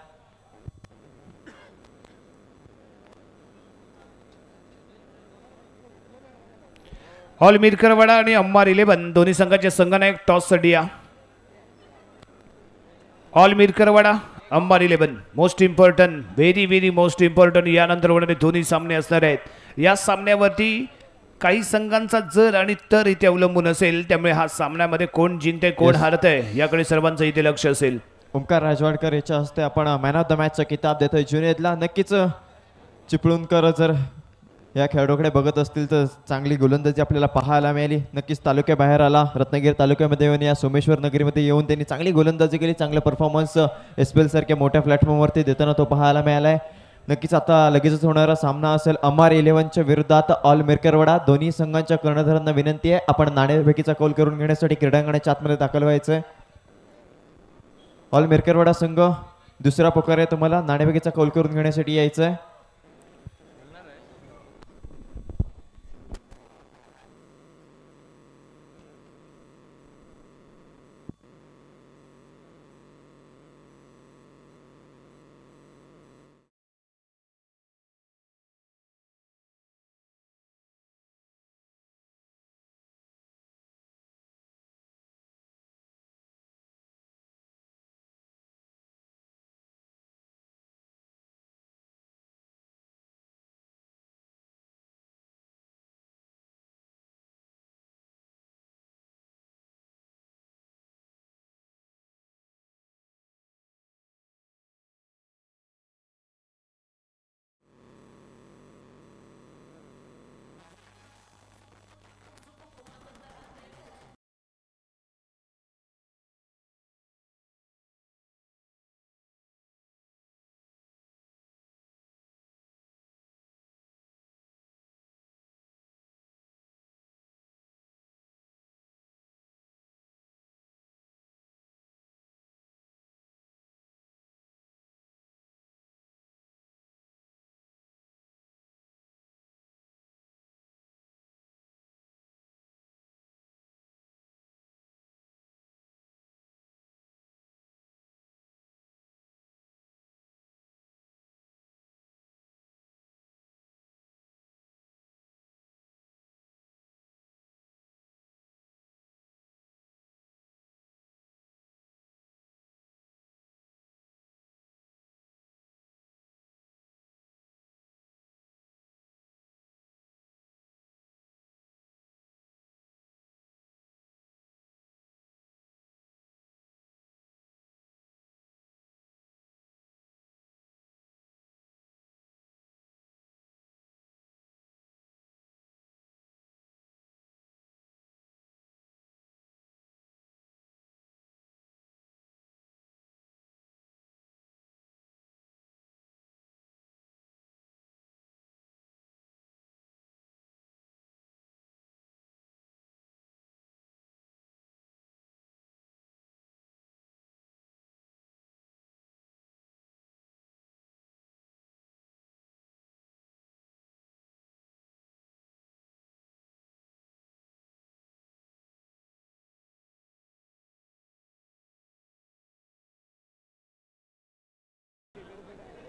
ऑल मिरकरवाडा आणि अंबार 11 दोन्ही संघाचे संघनायक टॉससाठी या. All Mirkarwada, Ambar 11 most important, very very most important. यानंतर होणारे दोन्ही सामने असणार आहेत. या सामन्यावरती काही संघांचा जर आणि तर इथे अवलंबून असेल, त्यामुळे हा सामन्यामध्ये कोण जिंकते कोण हारतंय याकडे सर्वांचं इथे लक्ष असेल. ओमकार राजवाडकर याच्या हस्ते आपण मॅन ऑफ the मॅचचा किताब देतोय जुनेदला. नक्कीच चिपळूणकर जर या खेळाडूकडे बघत असतील तर चांगली गोलंदाजी आपल्याला पाहायला मिळाली. नक्कीच तालुक्याबाहेर आला, रत्नागिरी तालुक्यामध्ये येऊन या सोमेश्वर नगरीमध्ये येऊन त्यांनी चांगली गोलंदाजी केली. चांगला परफॉर्मन्स SPL सारख्या मोठ्या प्लॅटफॉर्मवरती देताना तो पाहायला मिळाला आहे. नक्कीच आता लगेचच होणारा सामना असेल अमार 11च्या विरोधात ऑल मिरकरवाडा. दोन्ही संघांच्या कर्णधारांना विनंती आहे, आपण नाणेफेकीचा कौल करून घेण्यासाठी क्रीडांगणाच्या आतमध्ये दाखल व्हायचं आहे. ऑल मिरकरवाडा संघ दुसरा पुकार आहे, तुम्हाला नाणेफेकीचा कौल करून घेण्यासाठी यायचं आहे.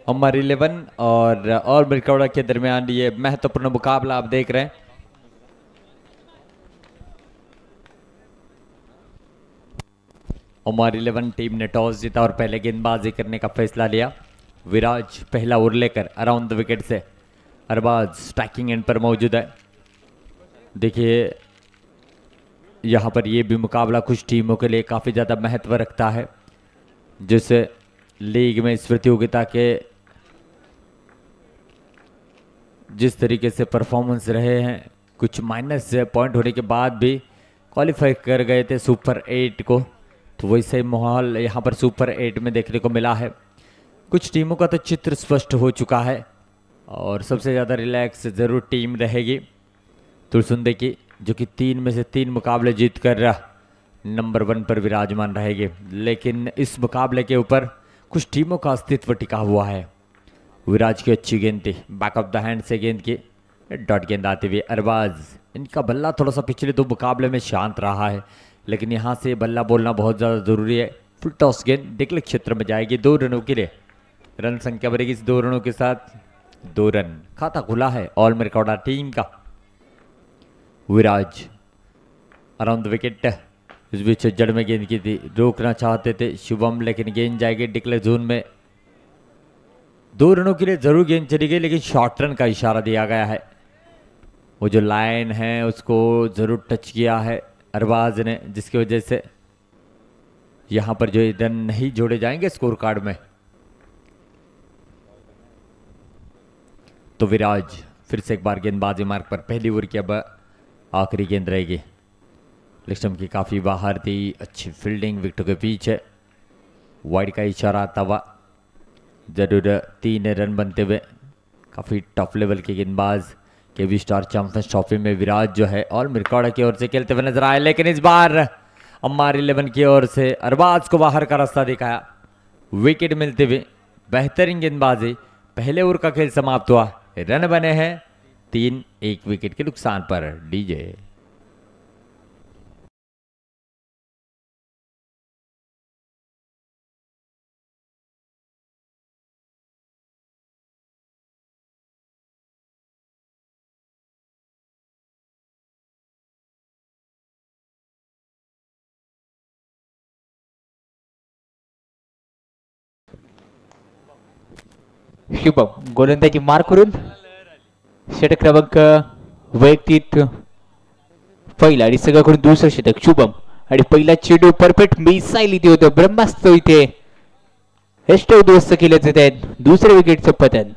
अमर 11 और मिरकौड़ा के दरमियान ये महत्वपूर्ण मुकाबला आप देख रहे हैं। अमर 11 टीम ने टॉस जीता और पहले गेंदबाजी करने का फैसला लिया। विराज पहला ओवर लेकर अराउंड the wicket से अरबाज स्ट्राइकिंग एंड पर मौजूद है। देखिए यहाँ पर ये भी मुकाबला कुछ टीमों के लिए काफ़ी ज़्यादा महत्व रखता है, जिसे लीग में इस प्रतियोगिता के जिस तरीके से परफॉर्मेंस रहे हैं, कुछ माइनस पॉइंट होने के बाद भी क्वालिफाई कर गए थे सुपर 8 को, तो वैसे ही माहौल यहाँ पर सुपर 8 में देखने को मिला है। कुछ टीमों का तो चित्र स्पष्ट हो चुका है और सबसे ज़्यादा रिलैक्स ज़रूर टीम रहेगी तुलसुंदे की, जो कि 3 में से 3 मुकाबले जीत कर नंबर 1 पर विराजमान रहेगी। लेकिन इस मुकाबले के ऊपर कुछ टीमों का अस्तित्व टिका हुआ है। विराज की अच्छी गेंद थी, बैक ऑफ the hand से गेंद की डॉट गेंद आती हुई अरबाज। इनका बल्ला थोड़ा सा पिछले 2 मुकाबले में शांत रहा है, लेकिन यहाँ से बल्ला बोलना बहुत ज़्यादा ज़रूरी है। फुल टॉस गेंद डिक्लेयर क्षेत्र में जाएगी 2 रनों के लिए। रन संख्या बढ़ेगी इस 2 रनों के साथ 2 रन। खाता खुला है ऑल मिरकौड़ा टीम का। Viraj around the wicket, is beach जड़ में गेंद की थी, रोकना चाहते थे शुभम, लेकिन गेंद जाएगी डिक्लेयर जोन में। 2 रनों के लिए जरूर गेंद चली गई, लेकिन शॉर्ट रन का इशारा दिया गया है। वो जो लाइन है उसको ज़रूर टच किया है अरबाज ने, जिसकी वजह से यहाँ पर जो रन नहीं जोड़े जाएंगे स्कोर कार्ड में। तो विराज फिर से एक बार गेंदबाजी मार्ग पर, पहली ओवर की अब आखिरी गेंद रहेगी। लेग की काफ़ी बाहर थी, अच्छी फील्डिंग विकेटों के पीछे। वाइड का इशारा आता हुआ जरूर 3 रन बनते हुए। काफ़ी टफ लेवल के गेंदबाज केबी स्टार चैंपियंस ट्रॉफी में विराज जो है और मिरकौड़ा की ओर से खेलते हुए नजर आए, लेकिन इस बार अम्मार 11 की ओर से अरबाज को बाहर का रास्ता दिखाया। विकेट मिलते हुए बेहतरीन गेंदबाजी। पहले ओवर का खेल समाप्त हुआ, रन बने हैं 3 1 विकेट के नुकसान पर। डीजे शुभम गोलंदाजी मार करून षटक क्रमांक वैयक्तिक पहिला आणि सगळ्याकडून दुसरं षटक शुभम आणि पहिला चेंडू परफेक्ट मिसाईल इथे होतं, ब्रह्मास्त्र इथे यष्ट उद्ध्वस्त केले जात आहेत। दुसऱ्या विकेटचं पतन।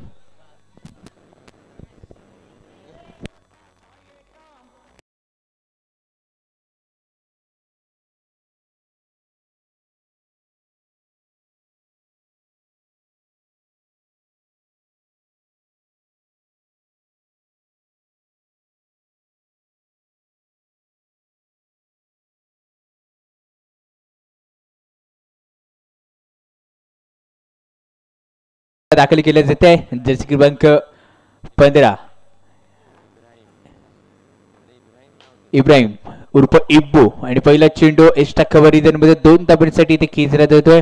दाखल केले जाते आहे जर्सी क्रमांक 15 इब्राहिम उर्फ इब्बू आणि पहिला चेंडू एक्स्ट्रा कव्हर रिजन मध्ये 2 धावांसाठी इथे खेचला जातोय।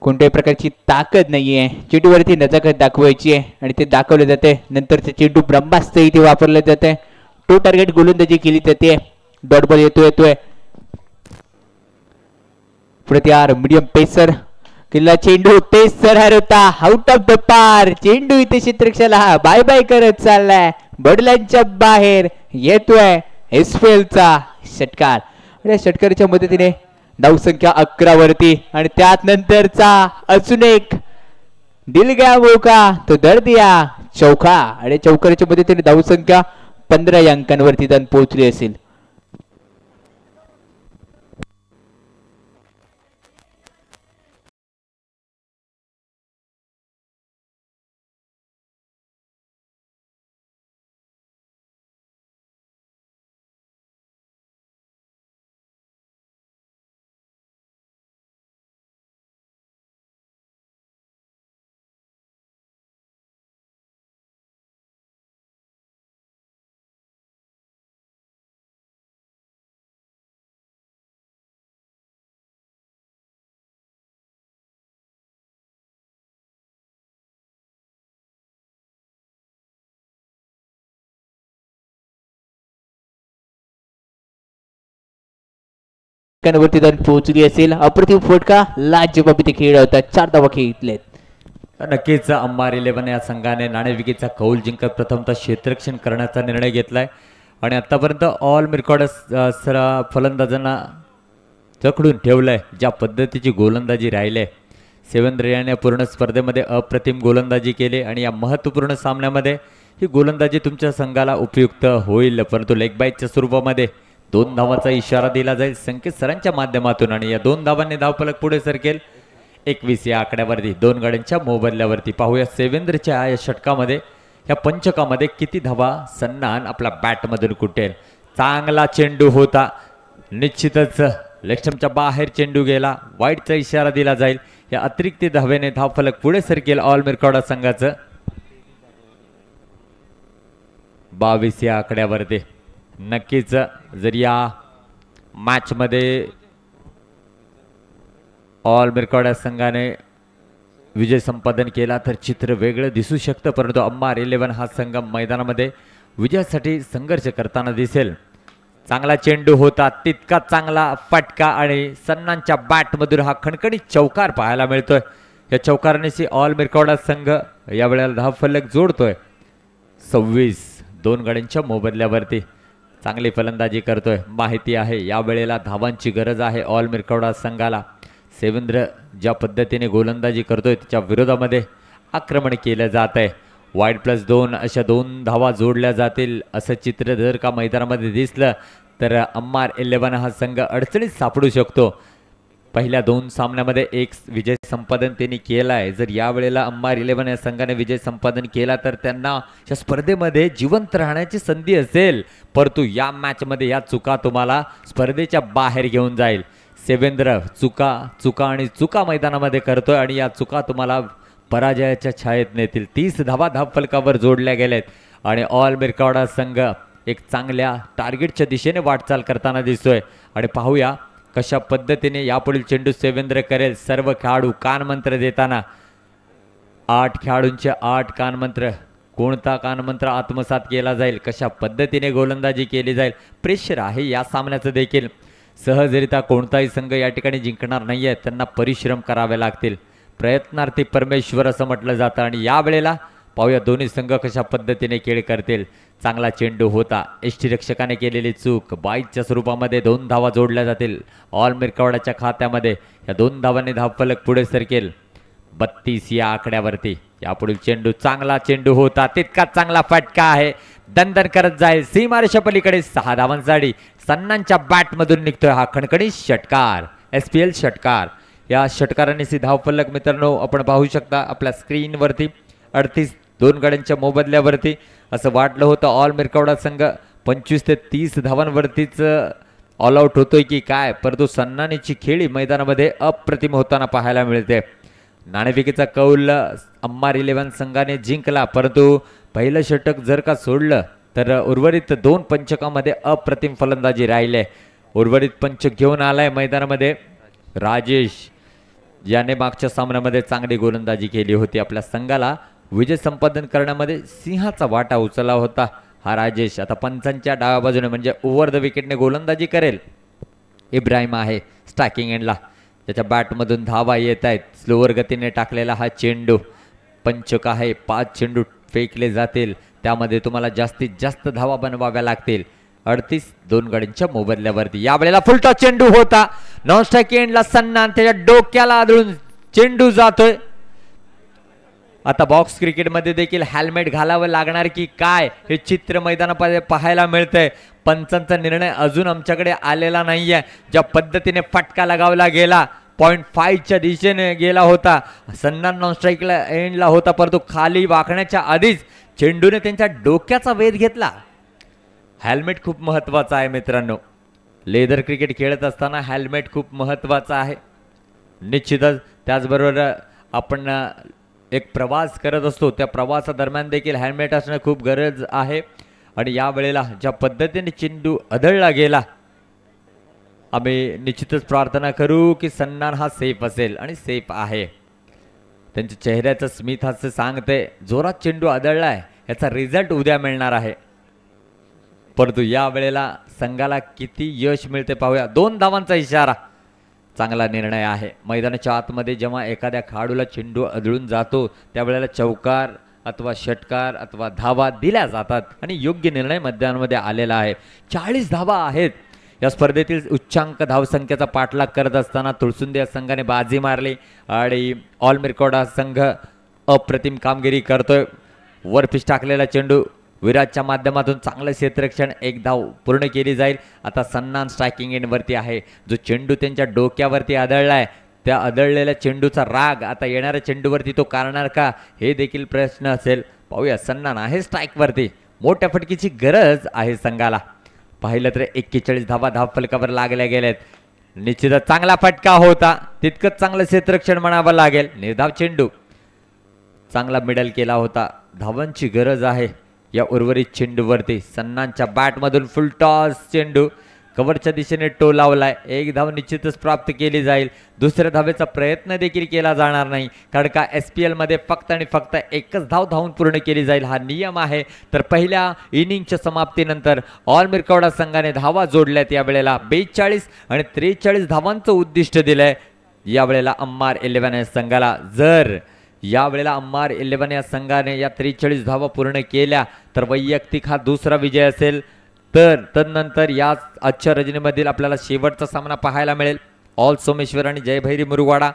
कोणत्याही प्रकारची ताकद नाहीये, चेंडूवरती नजाकत दाखवायची आहे आणि ते दाखवले जाते। नंतरचे चेंडू ब्रह्मास्त्र इथे वापरले जाते। टू टार्गेट गोलंदाजी केली जाते। डॉट बॉल येतोय पुढे तयार मीडियम पेसर किल्ला चेंडू तेज सरहार होता, आउट ऑफ the पार चेंडू इथे क्षेत्ररक्षकाला बाय बाय करत चाललाय, बडलांच्या बाहेर येतोय एसपीएलचा षटकार आणि या षटकाराच्या मदतीने धावसंख्या 11 वरती आणि त्यात नंतरचा अजून एक दिल गया मौका तो दर दिया चौका आणि चौकाराच्या मदतीने धावसंख्या 15 या अंकांवरती जाऊन पोहोचली असेल। अंकांवरती धाव पोहोचली असेल. अप्रतिम फटका, लाजवाब इथे खेळ होता. 4 धावा खेळलेत. नक्कीच अंबार 11 या संघाने नाणेफेकीचा कौल जिंकत प्रथमतः क्षेत्ररक्षण करण्याचा निर्णय घेतलाय आणि आतापर्यंत ऑल मिरकॉड सर फलंदाजांना जखडून ठेवलंय. ज्या पद्धतीची गोलंदाजी राहिले, सेवेंद्र याने पूर्ण स्पर्धेमध्ये अप्रतिम गोलंदाजी केली आणि या महत्त्वपूर्ण सामन्यामध्ये ही गोलंदाजी तुमच्या संघाला उपयुक्त होईल. परंतु लेग बाईटच्या स्वरूपामध्ये 2 धावांचा इशारा दिला जाईल संकेत सरांच्या माध्यमातून आणि या 2 धावांनी धावफलक पुढे सरकेल 21 या आकड्यावरती 2 गाड्यांच्या मोबदल्यावरती. पाहूया सेवेंद्रच्या या षटकामध्ये, या पंचकामध्ये किती धावा सन्नान आपला बॅटमधून कुटेल. चांगला चेंडू होता, निश्चितच लेगस्टंपच्या बाहेर चेंडू गेला, वाईटचा इशारा दिला जाईल. या अतिरिक्त धावेने धावफलक पुढे सरकेल ऑल मिरकॉडा संघाचं 22 या आकड्यावरती. नक्कीच जर या मॅचमध्ये ऑल मिरकॉडा संघाने विजय संपादन केला तर चित्र वेगळं दिसू शकतं, परंतु अंबार 11 हा संघ मैदानामध्ये विजयासाठी संघर्ष करताना दिसेल. चांगला चेंडू होता, तितका चांगला फटका आणि सन्नांच्या बॅटमधून हा खणखणीत चौकार पाहायला मिळतोय. या चौकारानेशी ऑल मिरकॉडा संघ या वेळेला धावफलक जोडतोय 26 2 गाड्यांच्या मोबदल्यावरती. चांगली फलंदाजी करतोय, माहिती आहे या वेळेला धावांची गरज आहे ऑल मिरकॉडा संघाला. सेवेंद्र ज्या पद्धतीने गोलंदाजी करतोय त्याच्या विरोधामध्ये आक्रमण केलं जात आहे. वाईड प्लस 2 अशा 2 धावा जोडल्या जातील असं चित्र जर का मैदानामध्ये दिसलं तर अंबार 11 हा संघ अडचणीत सापडू शकतो. पहिल्या 2 सामन्यामध्ये 1 विजय संपादन त्यांनी केला आहे. जर यावेळेला अंबार 11 या संघाने विजय संपादन केला तर त्यांना या स्पर्धेमध्ये जिवंत राहण्याची संधी असेल, परंतु या मॅचमध्ये या चुका तुम्हाला स्पर्धेच्या बाहेर घेऊन जाईल. सेवेंद्र चुका चुका आणि चुका मैदानामध्ये करतोय आणि या चुका तुम्हाला पराजयाच्या छायेत नेतील. 30 धावा धावफलकावर जोडल्या गेल्यात आणि ऑल मिरकॉडा संघ एक चांगल्या टार्गेटच्या दिशेने वाटचाल करताना दिसतोय. आणि पाहूया कशा पद्धतीने यापुढील चेंडू सेवेंद्र करेल. सर्व खेळाडू कानमंत्र देताना 8 खेळाडूंचे 8 कानमंत्र, कोणता कानमंत्र आत्मसात केला जाईल, कशा पद्धतीने गोलंदाजी केली जाईल. प्रेशर आहे या सामन्याचं देखील. सहजरित्या कोणताही संघ या ठिकाणी जिंकणार नाही आहे, त्यांना परिश्रम करावे लागतील. प्रयत्नार्थी परमेश्वर असं म्हटलं जातं आणि यावेळेला पाहूया दोन्ही संघ कशा पद्धतीने खेळ करतील. चांगला चेंडू होता, एसटी रक्षकाने केलेली चूक, बाईटच्या स्वरूपामध्ये 2 धावा जोडल्या जातील ऑल मिरकवाडाच्या खात्यामध्ये. या 2 धावांनी धावफलक पुढे सरकेल 32 या आकड्यावरती. यापुढील चेंडू चांगला चेंडू होता, तितका चांगला फटका आहे, दणदण करत जाईल सीमारेषा पलीकडे 6 धावांसाठी. सन्नांच्या बॅटमधून निघतोय हा खणखणीत षटकार, SPL षटकार. या षटकारांनी धावफलक मित्रांनो आपण पाहू शकता आपल्या स्क्रीनवरती 38 2 गाड्यांच्या मोबदल्यावरती. असं वाटलं होतं ऑल मिरकवडा संघ 25 ते 30 धावांवरतीच ऑल आउट होतोय की काय, परंतु सन्नानीची खेळी मैदानामध्ये अप्रतिम होताना पाहायला मिळते. नाणेफेकीचा कौल अंबार 11 संघाने जिंकला, परंतु पहिलं षटक जर का सोडलं तर उर्वरित 2 पंचकामध्ये अप्रतिम फलंदाजी राहिले. उर्वरित पंचक घेऊन आलाय मैदानामध्ये राजेश, याने मागच्या सामन्यामध्ये चांगली गोलंदाजी केली होती. आपल्या संघाला विजय संपादन करण्यामध्ये सिंहाचा वाटा उचलला होता हा राजेश. आता पंचांच्या डाव्या बाजूने म्हणजे ओव्हर the विकेटने गोलंदाजी करेल. इब्राहिम आहे स्ट्रायकिंग एंडला, त्याच्या बॅटमधून धावा येत आहेत. स्लोवर गतीने टाकलेला हा चेंडू, पंचक आहे, 5 चेंडू फेकले जातील, त्यामध्ये तुम्हाला जास्तीत जास्त धावा बनवाव्या लागतील. 38 2 गाड्यांच्या मोबदल्यावरती. यावेळेला फुलटॉस चेंडू होता, नॉन स्ट्राईक एंडला सन्नान त्याच्या डोक्याला आदळून चेंडू जातोय. आता बॉक्स क्रिकेटमध्ये देखील हेल्मेट घालावं लागणार की काय हे चित्र मैदानामध्ये पाहायला मिळतंय. पंचांचा निर्णय अजून आमच्याकडे आलेला नाही आहे. ज्या पद्धतीने फटका लगावला गेला, 0.5च्या दिशेने गेला होता, सन्नान नॉन स्ट्राईकला एंडला होता, परंतु खाली वाकण्याच्या आधीच चेंडूने त्यांच्या डोक्याचा वेध घेतला. हेल्मेट खूप महत्त्वाचा आहे मित्रांनो, लेदर क्रिकेट खेळत असताना हेल्मेट खूप महत्त्वाचा आहे निश्चितच. त्याचबरोबर आपण एक प्रवास करत असतो, त्या प्रवासादरम्यान देखील हेल्मेट असणं खूप गरज आहे. आणि या वेळेला ज्या पद्धतीने चेंडू आदळला गेला, आम्ही निश्चितच प्रार्थना करू की सन्नान हा सेफ असेल आणि सेफ आहे. त्यांच्या चेहऱ्याचं स्मित हास्य सांगते जोरात चेंडू आदळला आहे, याचा रिझल्ट उद्या मिळणार आहे. परंतु या वेळेला संघाला किती यश मिळते पाहूया. 2 धावांचा इशारा, चांगला निर्णय आहे. मैदानाच्या आतमध्ये जेव्हा एखाद्या खेळाडूला चेंडू आदळून जातो त्यावेळेला चौकार अथवा षटकार अथवा धावा दिल्या जातात आणि योग्य निर्णय मैदानामध्ये आलेला आहे. 40 धावा आहेत. या स्पर्धेतील उच्चांक धावसंख्येचा पाठलाग करत असताना तुळसुंदे या संघाने बाजी मारली आणि ऑल मिरकोडा संघ अप्रतिम कामगिरी करतोय. वरफिश टाकलेला चेंडू विराजच्या माध्यमातून चांगलं क्षेत्ररक्षण, 1 धाव पूर्ण केली जाईल. आता सन्नान स्ट्रायकिंग एंडवरती आहे. जो चेंडू त्यांच्या डोक्यावरती आदळला आहे त्या आदळलेल्या चेंडूचा राग आता येणाऱ्या चेंडूवरती तो काढणार का हे देखील प्रश्न असेल. पाहूया, सन्नान आहे स्ट्राईकवरती. मोठ्या फटकीची गरज आहे संघाला. पाहिलं तर 41 धावा धावफलकावर लागल्या गेल्यात. निश्चितच चांगला फटका होता, तितकंच चांगलं क्षेत्ररक्षण म्हणावं लागेल. निर्धाव चेंडू, चांगला मिडल केला होता. धावांची गरज आहे या उर्वरित चेंडूवरती. सन्नानच्या बॅटमधून फुल टॉस चेंडू कव्हरच्या दिशेने टो लावलाय. 1 धाव निश्चितच प्राप्त केली जाईल. दुसऱ्या धावेचा प्रयत्न देखील केला जाणार नाही, कारण का SPL मध्ये फक्त आणि फक्त एकच धाव धावून पूर्ण केली जाईल हा नियम आहे. तर पहिल्या इनिंगच्या समाप्तीनंतर ऑल मिरकवडा संघाने धावा जोडल्यात यावेळेला 42 आणि 43 धावांचं उद्दिष्ट दिलंय यावेळेला अम्मार 11 या संघाला. जर यावेळेला अम्मार 11 या संघाने या 43 धावा पूर्ण केल्या तर वैयक्तिक हा दुसरा विजय असेल. तर तदनंतर या आजच्या रजनीमधील आपल्याला शेवटचा सामना पाहायला मिळेल. ऑल सोमेश्वर आणि जयभैरी मुरुगवाडा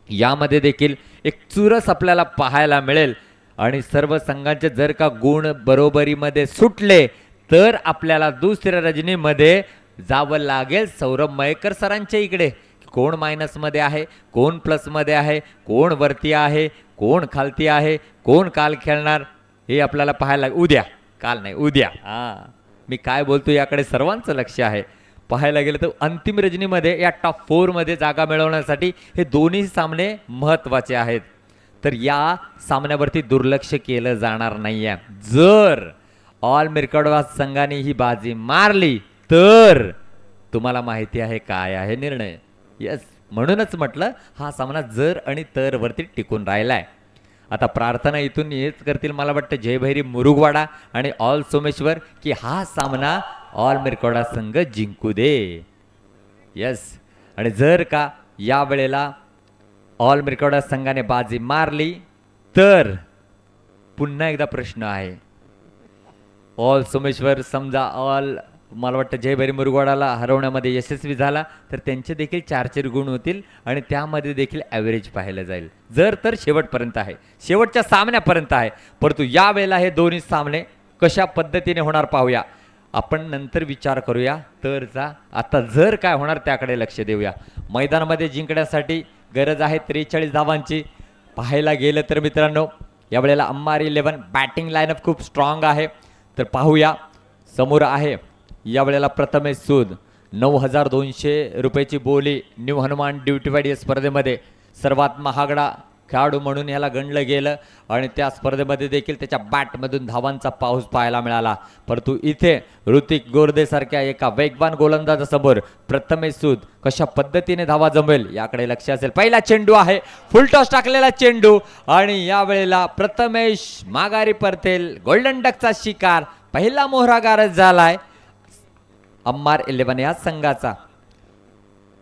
यामध्ये देखील एक चुरस आपल्याला पाहायला मिळेल आणि सर्व संघांचे जर का गुण बरोबरीमध्ये सुटले तर आपल्याला दुसऱ्या रजनीमध्ये जावं लागेल सौरभ मयेकर सरांच्या इकडे. कोण मायनसमध्ये आहे, कोण प्लसमध्ये आहे, कोण वरती आहे, कोण खालती आहे, कोण काल खेळणार हे आपल्याला पाहायला उद्या, काल नाही उद्या. हां, मी काय बोलतो याकडे सर्वांचं लक्ष आहे. पाहायला गेलं तर अंतिम रजनीमध्ये या टॉप 4 मध्ये जागा मिळवण्यासाठी हे दोन्ही सामने महत्त्वाचे आहेत. तर या सामन्यावरती दुर्लक्ष केलं जाणार नाही आहे. जर ऑल मिरकडवा संघाने ही बाजी मारली तर तुम्हाला माहिती आहे काय आहे निर्णय. येस, म्हणूनच म्हटलं हा सामना जर आणि तर वरती टिकून राहिला आहे. आता प्रार्थना इथून हेच करतील मला वाटतं जयभैरी मुरुगवाडा आणि ऑल सोमेश्वर की हा सामना ऑल मिरकोडा संघ जिंकू दे. येस, आणि जर का या वेळेला ऑल मिरकोडा संघाने बाजी मारली तर पुन्हा एकदा प्रश्न आहे ऑल सोमेश्वर समजा ऑल मला वाटतं जयभैरी मुरुगवाडाला हरवण्यामध्ये यशस्वी झाला तर त्यांचे देखील 4-4 गुण होतील आणि त्यामध्ये देखील ॲव्हरेज पाहिलं जाईल. जर तर शेवटपर्यंत आहे, शेवटच्या सामन्यापर्यंत आहे. परंतु यावेळेला हे दोन्ही सामने कशा पद्धतीने होणार पाहूया आपण, नंतर विचार करूया. तर जा आता जर काय होणार त्याकडे लक्ष देऊया. मैदानामध्ये जिंकण्यासाठी गरज आहे 43 धावांची. पाहायला गेलं तर मित्रांनो यावेळेला अम्मार 11 बॅटिंग लाईनअप खूप स्ट्रॉंग आहे. तर पाहूया, समोर आहे यावेळेला प्रथमेश सूद. 9,200 रुपयाची बोली न्यू हनुमान ड्युटीवाईड या स्पर्धेमध्ये सर्वात महागडा खेळाडू म्हणून याला गणलं गेलं आणि त्या स्पर्धेमध्ये देखील त्याच्या बॅटमधून धावांचा पाऊस पाहायला मिळाला. परंतु इथे ऋतिक गोरदेसारख्या एका वेगवान गोलंदाजासमोर प्रथमेश सूद कशा पद्धतीने धावा जमेल याकडे लक्ष असेल. पहिला चेंडू आहे फुलटॉस टाकलेला चेंडू आणि यावेळेला प्रथमेश माघारी परतेल. गोल्डन डकचा शिकार, पहिला मोहरा गारज झालाय अम्मार 11 या संघाचा.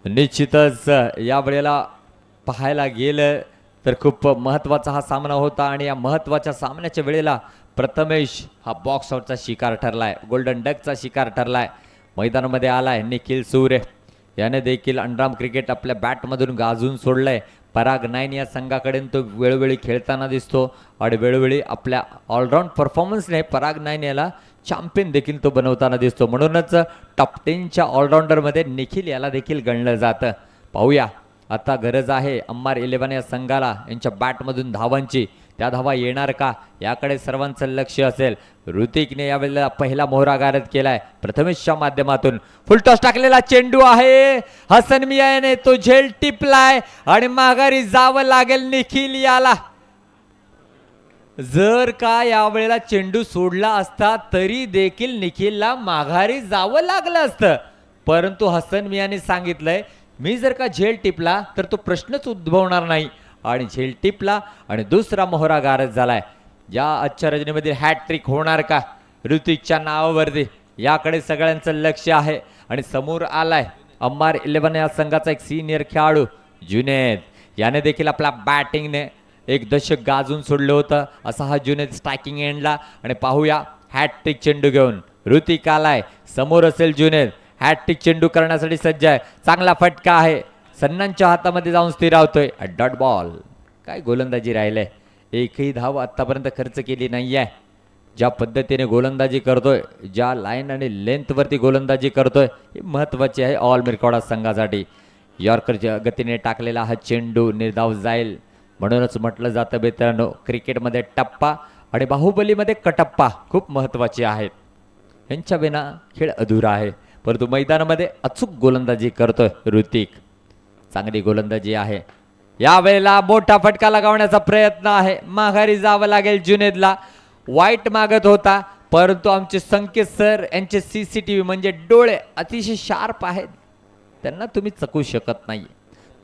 निश्चितच यावेळेला पाहायला गेलं तर खूप महत्त्वाचा हा सामना होता आणि या महत्त्वाच्या सामन्याच्या वेळेला प्रथमेश हा बॉक्स आउटचा शिकार ठरलाय, गोल्डन डकचा शिकार ठरलाय. मैदानामध्ये आलाय निखिल सूर्य, याने देखील अंडराम क्रिकेट आपल्या बॅटमधून गाजून सोडलंय. पराग नाईन या संघाकडे तो वेळोवेळी खेळताना दिसतो आणि वेळोवेळी आपल्या ऑलराऊंड परफॉर्मन्सने पराग नाईन याला चॅम्पियन देखील तो बनवताना दिसतो. म्हणूनच टॉप 10च्या ऑलराऊंडरमध्ये निखिल याला देखील गणलं जातं. पाहूया आता गरज आहे अम्मार 11 या संघाला यांच्या बॅटमधून धावांची, त्या धावा येणार का याकडे सर्वांचं लक्ष असेल. ऋतिकने यावेळेला पहिला मोहरा गारद केलाय प्रथमेशच्या माध्यमातून. फुलटॉस टाकलेला चेंडू आहे, हसन मियाने तो झेल टिपलाय आणि माघारी जावं लागेल निखिल याला. जर का यावेळेला चेंडू सोडला असता तरी देखील निखिलला माघारी जावं लागलं असतं, परंतु हसन मियाने सांगितलंय मी जर का झेल टिपला तर तो प्रश्नच उद्भवणार नाही आणि झेल टिपला आणि दुसरा मोहरा गारज झालाय. या आजच्या रजनीमध्ये हॅट्रिक होणार का ऋतिकच्या नावावरती? याकडे सगळ्यांचं लक्ष आहे. आणि समोर आलाय अम्मार 11 या संघाचा एक सिनियर खेळाडू जुनेद. याने देखील आपल्या बॅटिंगने एक दशक गाजून सोडलं होतं. असा हा जुनेद स्ट्रायकिंग एंडला. आणि पाहूया हॅट्रिक चेंडू घेऊन ऋतिक आलाय. समोर असेल जुनेद. हॅट्रिक चेंडू करण्यासाठी सज्ज आहे. चांगला फटका आहे, सन्नांच्या हातामध्ये जाऊन स्थिरावतोय. Dot ball. काय गोलंदाजी राहिले, एकही धाव आत्तापर्यंत खर्च केली नाही आहे. ज्या पद्धतीने गोलंदाजी करतोय, ज्या लाईन आणि लेंथवरती गोलंदाजी करतोय, हे महत्त्वाचे आहे ऑल मिरकॉडा संघासाठी. यॉर्करच्या गतीने टाकलेला हा चेंडू निर्धाव जाईल. म्हणूनच म्हटलं जातं मित्रांनो, क्रिकेटमध्ये टप्पा आणि बाहुबलीमध्ये कटप्पा खूप महत्त्वाचे आहेत. यांच्या विना खेळ अधुरा आहे. परंतु मैदानामध्ये अचूक गोलंदाजी करतोय ऋतिक. चांगली गोलंदाजी आहे. यावेळेला मोठा फटका लगावण्याचा प्रयत्न आहे. माघारी जावं लागेल जुनेदला. वाईट मागत होता, परंतु आमचे संकेत सर यांचे CCTV म्हणजे डोळे अतिशय शार्प आहेत. त्यांना तुम्ही चकवू शकत नाही.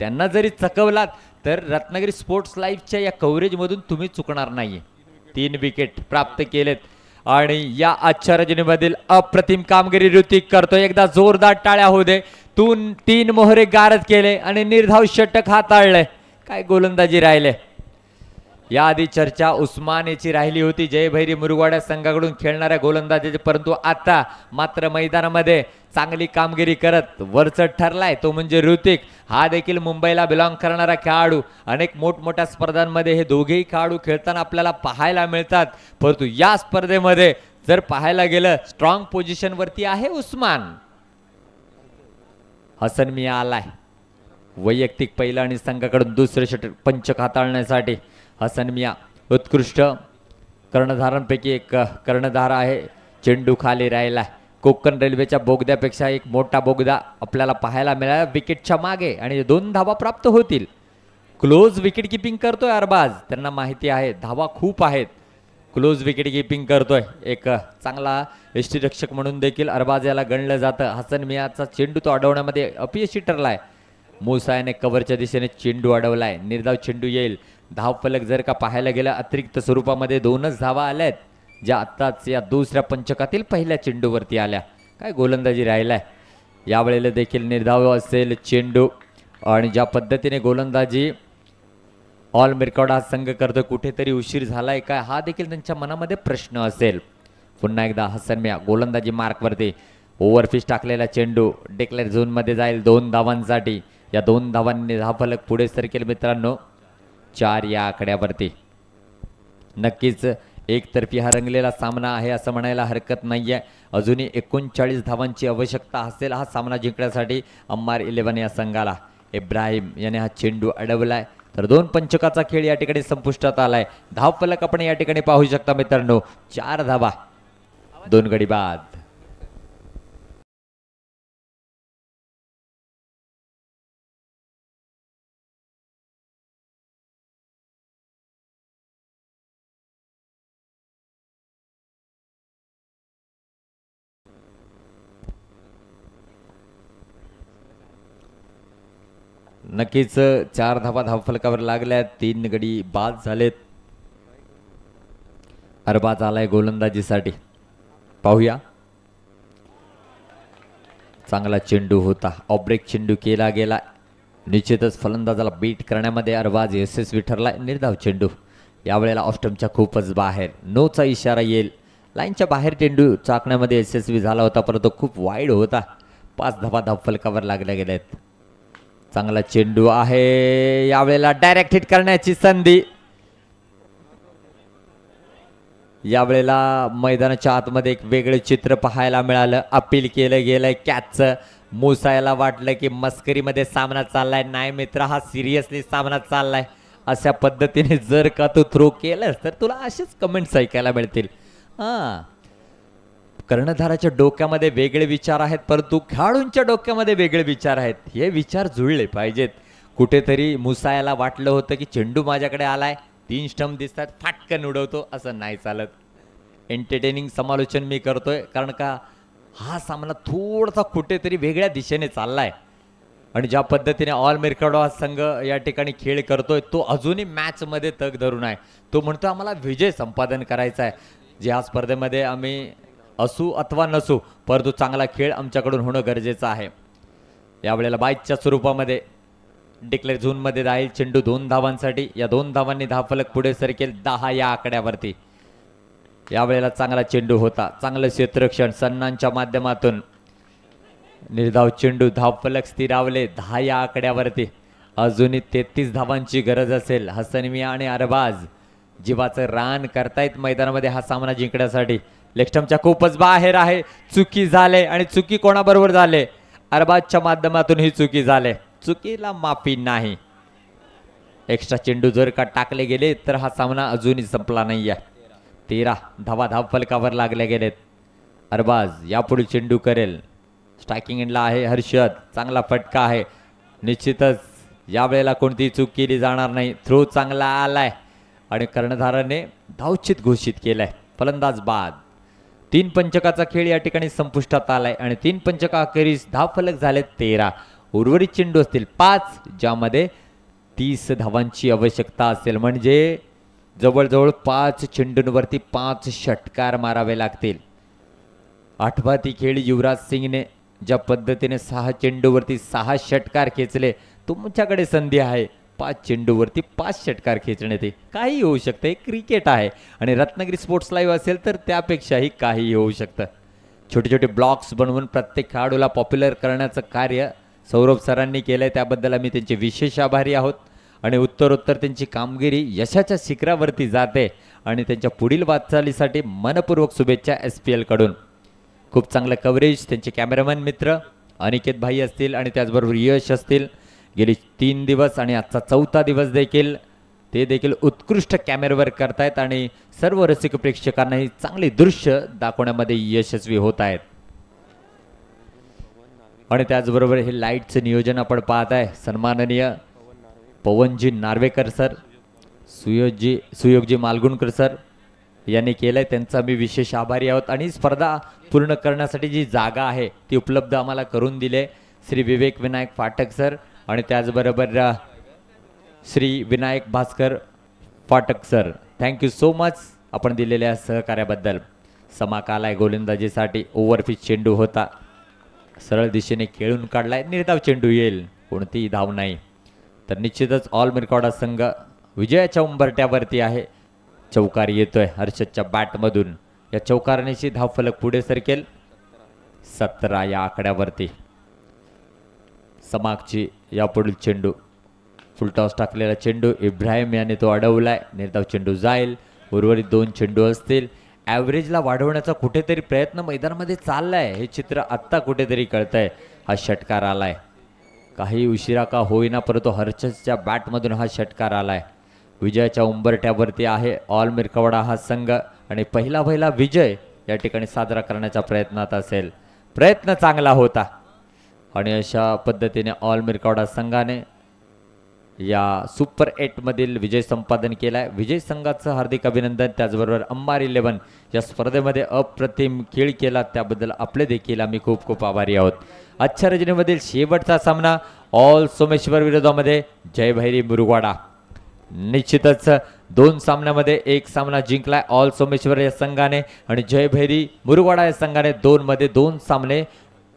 त्यांना जरी चकवलात तर रत्नागिरी स्पोर्ट्स लाईफच्या या कव्हरेजमधून तुम्ही चुकणार नाही. 3 विकेट प्राप्त केलेत आणि या आजच्या रजनीमधील अप्रतिम कामगिरी ऋतिक करतोय. एकदा जोरदार टाळ्या होऊ दे. 3 मोहरे गारद केले आणि निर्धाव षटक हाताळले. काय गोलंदाजी राहिले. याआधी चर्चा उस्मान याची राहिली होती, जयभैरी मुरगवाड्या संघाकडून खेळणाऱ्या गोलंदाजाची. परंतु आता मात्र मैदानामध्ये चांगली कामगिरी करत वरचढ ठरलाय तो म्हणजे ऋतिक. हा देखील मुंबईला बिलॉंग करणारा खेळाडू. अनेक मोठमोठ्या स्पर्धांमध्ये हे दोघेही खेळाडू खेळताना आपल्याला पाहायला मिळतात. परंतु या स्पर्धेमध्ये जर पाहायला गेलं स्ट्रॉंग पोझिशनवरती आहे उस्मान. हसन मिया आलाय वैयक्तिक पहिलं आणि संघाकडून दुसरं षटक पंचक हाताळण्यासाठी. हसन मिया उत्कृष्ट कर्णधारांपैकी एक कर्णधार आहे. चेंडू खाली राहिला. कोकण रेल्वेच्या बोगद्यापेक्षा एक मोठा बोगदा आपल्याला पाहायला मिळाला विकेटच्या मागे आणि 2 धावा प्राप्त होतील. क्लोज विकेट किपिंग करतोय अरबाज. त्यांना माहिती आहे धावा खूप आहेत. क्लोज विकेट किपिंग करतोय. एक चांगला यष्टीरक्षक म्हणून देखील अरबाज याला गणलं जातं. हसन मियाचा चेंडू तो अडवण्यामध्ये अपयशी ठरलाय. मुसायाने कव्हरच्या दिशेने चेंडू अडवलाय. निर्धाव चेंडू येईल. धावफलक जर का पाहायला गेलं अतिरिक्त स्वरूपामध्ये 2च धावा आल्यात, ज्या आत्ताच या दुसऱ्या पंचकातील पहिल्या चेंडूवरती आल्या. काय गोलंदाजी राहिलाय. यावेळेला देखील निर्धाव असेल चेंडू. आणि ज्या पद्धतीने गोलंदाजी ऑल मिरकॉडा हा संघ करतोय, कुठेतरी उशीर झालाय काय हा देखील त्यांच्या मनामध्ये प्रश्न असेल. पुन्हा एकदा हसन मिया गोलंदाजी मार्कवरती. ओव्हरफिश टाकलेला चेंडू डिक्लेअर झोनमध्ये जाईल 2 धावांसाठी. या 2 धावांनी धावफलक पुढे सरकेल मित्रांनो 4 या आकड्यावरती. नक्कीच एकतर्फी हा रंगलेला सामना आहे असं म्हणायला हरकत नाही आहे. अजूनही 39 धावांची आवश्यकता असेल हा सामना जिंकण्यासाठी अम्मार 11 या संघाला. इब्राहिम याने हा चेंडू अडवलाय. तर 2 पंचकाचा खेळ या ठिकाणी संपुष्टात आलाय. धावफलक आपण या ठिकाणी पाहू शकता मित्रांनो, 4 धावा, 2 गडी बाद. नक्कीच 4 धावा धावफलकावर लागल्या, 3 गडी बाद झालेत. अरबाज आलाय गोलंदाजीसाठी. पाहूया, चांगला चेंडू होता, ऑब्रेक चेंडू केला गेला. निश्चितच फलंदाजाला बीट करण्यामध्ये अरबाज यशस्वी ठरला. निर्धाव चेंडू यावेळेला ऑस्टमच्या खूपच बाहेर, नोचा इशारा येईल. लाईनच्या बाहेर चेंडू चाकण्यामध्ये यशस्वी झाला होता, परंतु खूप वाईड होता. 5 धावा धावफलकावर लागल्या गेल्यात. चांगला चेंडू आहे, यावेळेला डायरेक्ट हिट करण्याची संधी. यावेळेला मैदानाच्या आतमध्ये एक वेगळे चित्र पाहायला मिळालं. अपील केलं गेलं कॅचचं. मुसायला वाटलं की मस्करीमध्ये सामना चाललाय, नाही मित्र हा सिरियसली सामना चाललाय. अशा पद्धतीने जर का तू थ्रो केलंस तर तुला असेच कमेंट्स ऐकायला मिळतील. हां, कर्णधाराच्या डोक्यामध्ये वेगळे विचार आहेत, परंतु खेळाडूंच्या डोक्यामध्ये वेगळे विचार आहेत. हे विचार जुळले पाहिजेत. कुठेतरी मुसायाला वाटलं होतं की चेंडू माझ्याकडे आलाय, 3 स्टंप दिसतात, फाटकन उडवतो, असं नाही चालत. एंटरटेनिंग समालोचन मी करतोय, कारण का हा सामना थोडासा कुठेतरी वेगळ्या दिशेने चाललाय. आणि ज्या पद्धतीने ऑल मिरकडो हा संघ या ठिकाणी खेळ करतोय, तो अजूनही मॅचमध्ये तग धरून आहे. तो म्हणतो आम्हाला विजय संपादन करायचा आहे. जे या स्पर्धेमध्ये आम्ही असू अथवा नसू, परंतु चांगला खेळ आमच्याकडून होणं गरजेचं आहे. यावेळेला बाईकच्या स्वरूपामध्ये डिक्लेअर झोनमध्ये राहील चेंडू 2 धावांसाठी. या 2 धावांनी धावफलक पुढे सरकेल 10 या आकड्यावरती. यावेळेला चांगला चेंडू होता, चांगलं क्षेत्ररक्षण सन्नांच्या माध्यमातून. निर्धाव चेंडू, धावफलक स्थिरावले 10 या आकड्यावरती. अजूनही 33 धावांची गरज असेल. हसन मिया आणि अरबाज जीवाचं रान करतायत मैदानामध्ये हा सामना जिंकण्यासाठी. लेगस्टंपच्या खूपच बाहेर आहे, चुकी झाले आणि चुकी कोणाबरोबर झाले? अरबाजच्या माध्यमातून ही चुकी झाले. चुकीला माफी नाही. एक्स्ट्रा चेंडू जर का टाकले गेले तर हा सामना अजूनही संपला नाही आहे. 13 धावा धावफलकावर लागल्या गेलेत. अरबाज यापुढे चेंडू करेल. स्ट्रायकिंग एंडला आहे हर्षद, चांगला फटका आहे. निश्चितच यावेळेला कोणतीही चूक केली जाणार नाही. थ्रो चांगला आलाय आणि कर्णधाराने धावचित घोषित केलाय. फलंदाज बाद. 3 पंचकाचा खेळ या ठिकाणी संपुष्टात आलाय आणि 3 पंचकाअखेरीस धावफलक झाले 13. उर्वरित चेंडू असतील 5, ज्यामध्ये 30 धावांची आवश्यकता असेल. म्हणजे जवळजवळ 5 चेंडूंवरती 5 षटकार मारावे लागतील. आठवा ती खेळ युवराज सिंगने ज्या पद्धतीने 6 चेंडूवरती 6 षटकार खेचले, तुमच्याकडे संधी आहे 5 चेंडूवरती 5 षटकार खेचणे. ते काही होऊ शकतं, क्रिकेट आहे आणि रत्नागिरी स्पोर्ट्स लाईव्ह असेल तर त्यापेक्षाही काही होऊ शकतं. छोटे छोटे ब्लॉक्स बनवून प्रत्येक खेळाडूला पॉप्युलर करण्याचं कार्य सौरभ सरांनी केलं आहे, त्याबद्दल आम्ही त्यांचे विशेष आभारी आहोत. आणि उत्तरोत्तर त्यांची कामगिरी यशाच्या शिखरावरती जाते आणि त्यांच्या पुढील वाटचालीसाठी मनपूर्वक शुभेच्छा SPL कडून. खूप चांगलं कव्हरेज त्यांचे कॅमेरामॅन मित्र अनिकेत भाई असतील आणि त्याचबरोबर यश असतील. गेली 3 दिवस आणि आजचा 4था दिवस देखील ते देखील उत्कृष्ट कॅमेरावर करतायत आणि सर्व रसिक प्रेक्षकांनाही चांगले दृश्य दाखवण्यामध्ये यशस्वी होत आहेत. आणि त्याचबरोबर हे लाईटचं नियोजन आपण पाहत आहे. सन्माननीय पवनजी नार्वेकर सर, सुयोगजी मालगुणकर सर यांनी केलं आहे, त्यांचा मी विशेष आभारी आहोत. आणि स्पर्धा पूर्ण करण्यासाठी जी जागा आहे ती उपलब्ध आम्हाला करून दिले श्री विवेक विनायक फाटक सर आणि त्याचबरोबर Shri Vinayak Bhaskar Phatak sir. Thank you so much आपण दिलेल्या सहकार्याबद्दल. समाकाल आहे गोलंदाजीसाठी. ओव्हरपिच चेंडू होता, सरळ दिशेने खेळून काढलाय. निर्धाव चेंडू येईल, कोणतीही धाव नाही. तर निश्चितच ऑल मिरकॉडा संघ विजयाच्या उंबरट्यावरती आहे. चौकार येतोय हर्षदच्या बॅटमधून. या चौकारण्याची धावफलक पुढे सरकेल 17 या आकड्यावरती. समागची यापुढील चेंडू, फुलटॉस टाकलेला चेंडू इब्राहिम याने तो अडवलाय. निर्धाव चेंडू जाईल. उर्वरित 2 चेंडू असतील. ॲव्हरेजला वाढवण्याचा कुठेतरी प्रयत्न मैदानामध्ये चाललाय, हे चित्र आत्ता कुठेतरी कळतंय. हा षटकार आलाय, काही उशिरा का होईना परंतु हर्षदच्या बॅटमधून हा षटकार आलाय. विजयाच्या उंबरठ्यावरती आहे ऑल मिरकवाडा हा संघ आणि पहिला पहिला विजय या ठिकाणी साजरा करण्याच्या प्रयत्नात असेल. प्रयत्न चांगला होता आणि अशा पद्धतीने ऑल मिरकवाडा संघाने या सुपर 8 मधील विजय संपादन केला आहे. विजय संघाचं हार्दिक अभिनंदन. त्याचबरोबर अंबार 11 या स्पर्धेमध्ये अप्रतिम खेळ केला त्याबद्दल आपले देखील आम्ही खूप खूप आभारी आहोत. आजच्या रजनीमधील शेवटचा सामना ऑल सोमेश्वर विरोधामध्ये जयभैरी मुरुगवाडा. निश्चितच 2 सामन्यामध्ये 1 सामना जिंकलाय ऑल सोमेश्वर या संघाने आणि जयभैरी मुरुगवाडा या संघाने 2 मध्ये 2 सामने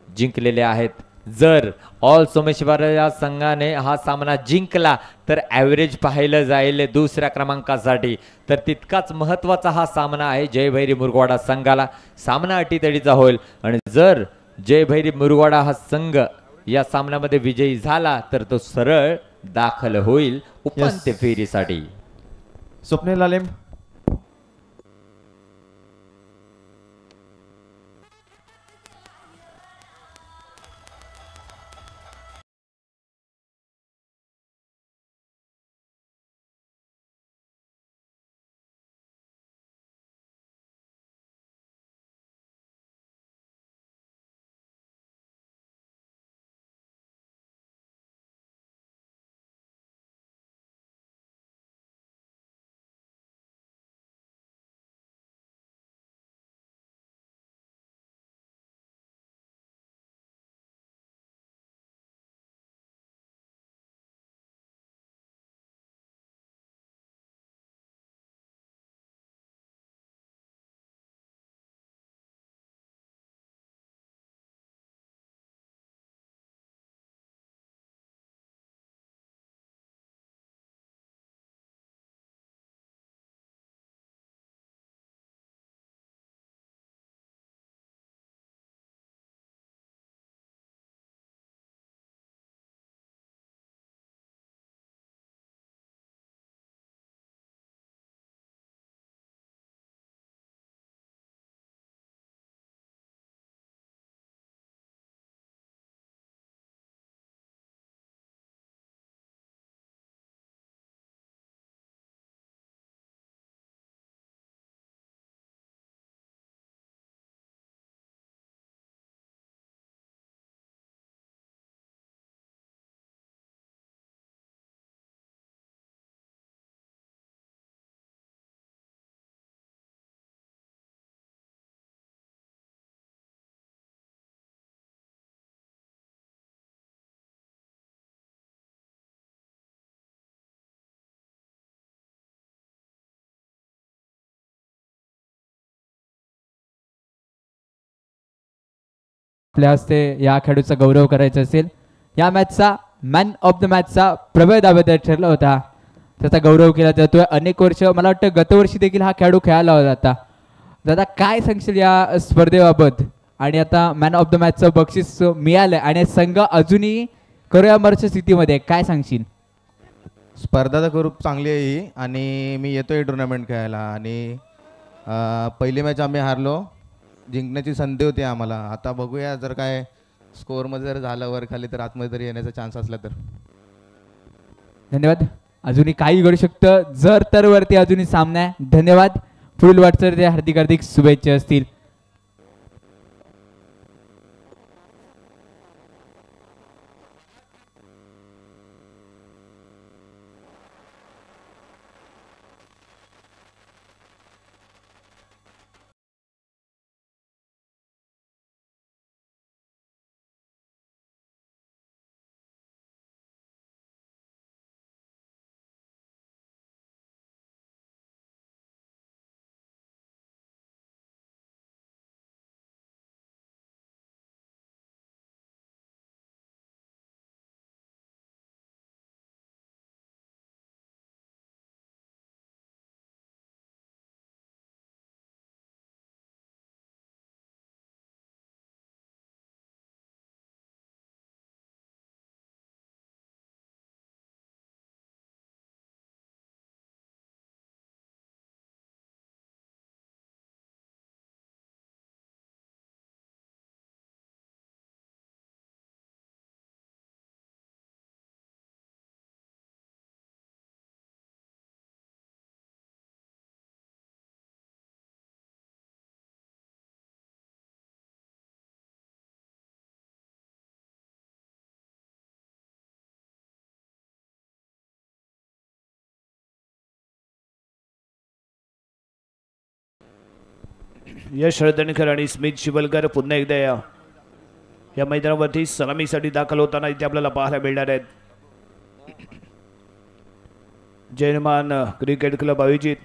जिंकलेले आहेत. जर ऑल सोमेश्वर या संघाने हा सामना जिंकला तर ॲव्हरेज पाहिलं जाईल दुसऱ्या क्रमांकासाठी. तर तितकाच महत्त्वाचा हा सामना आहे जयभैरी मुरुगवाडा संघाला. सामना अटीतटीचा होईल आणि जर जयभैरी मुरुगवाडा हा संघ या सामन्यामध्ये विजयी झाला तर तो सरळ दाखल होईल उपांत्य फेरीसाठी. स्वप्नील आलेम. आपल्या हस्ते या खेळाडूचा गौरव करायचा असेल. या मॅचचा मॅन ऑफ the मॅचचा प्रबळ दावेदार ठरला होता, त्याचा गौरव केला जातोय. अनेक वर्ष, मला वाटतं गतवर्षी देखील हा खेळाडू खेळायला होता. दादा, काय सांगशील या स्पर्धेबाबत? आणि आता मॅन ऑफ the मॅचचं बक्षीस मिळालं आणि संघ अजूनही करूयामरच्या स्थितीमध्ये, काय सांगशील? स्पर्धा तर खूप चांगली आहे ही आणि मी येतोय टुर्नामेंट खेळायला. आणि पहिली मॅच आम्ही हारलो, जिंकण्याची संधी होती आम्हाला. आता बघूया, जर काय स्कोअरमध्ये जर झालं वर खाली तर आतमध्ये तरी येण्याचा चान्स असला तर. धन्यवाद. अजूनही काही घडू शकतं, जर तर वरती अजूनही सामना आहे. धन्यवाद. पुढील वाटचाल हार्दिक हार्दिक शुभेच्छा असतील. यश हळदणकर आणि स्मित शिवलकर पुन्हा एकदा या मैदानावरती सलामीसाठी दाखल होताना इथे आपल्याला पाहायला मिळणार आहेत. जैनमान क्रिकेट क्लब आयोजित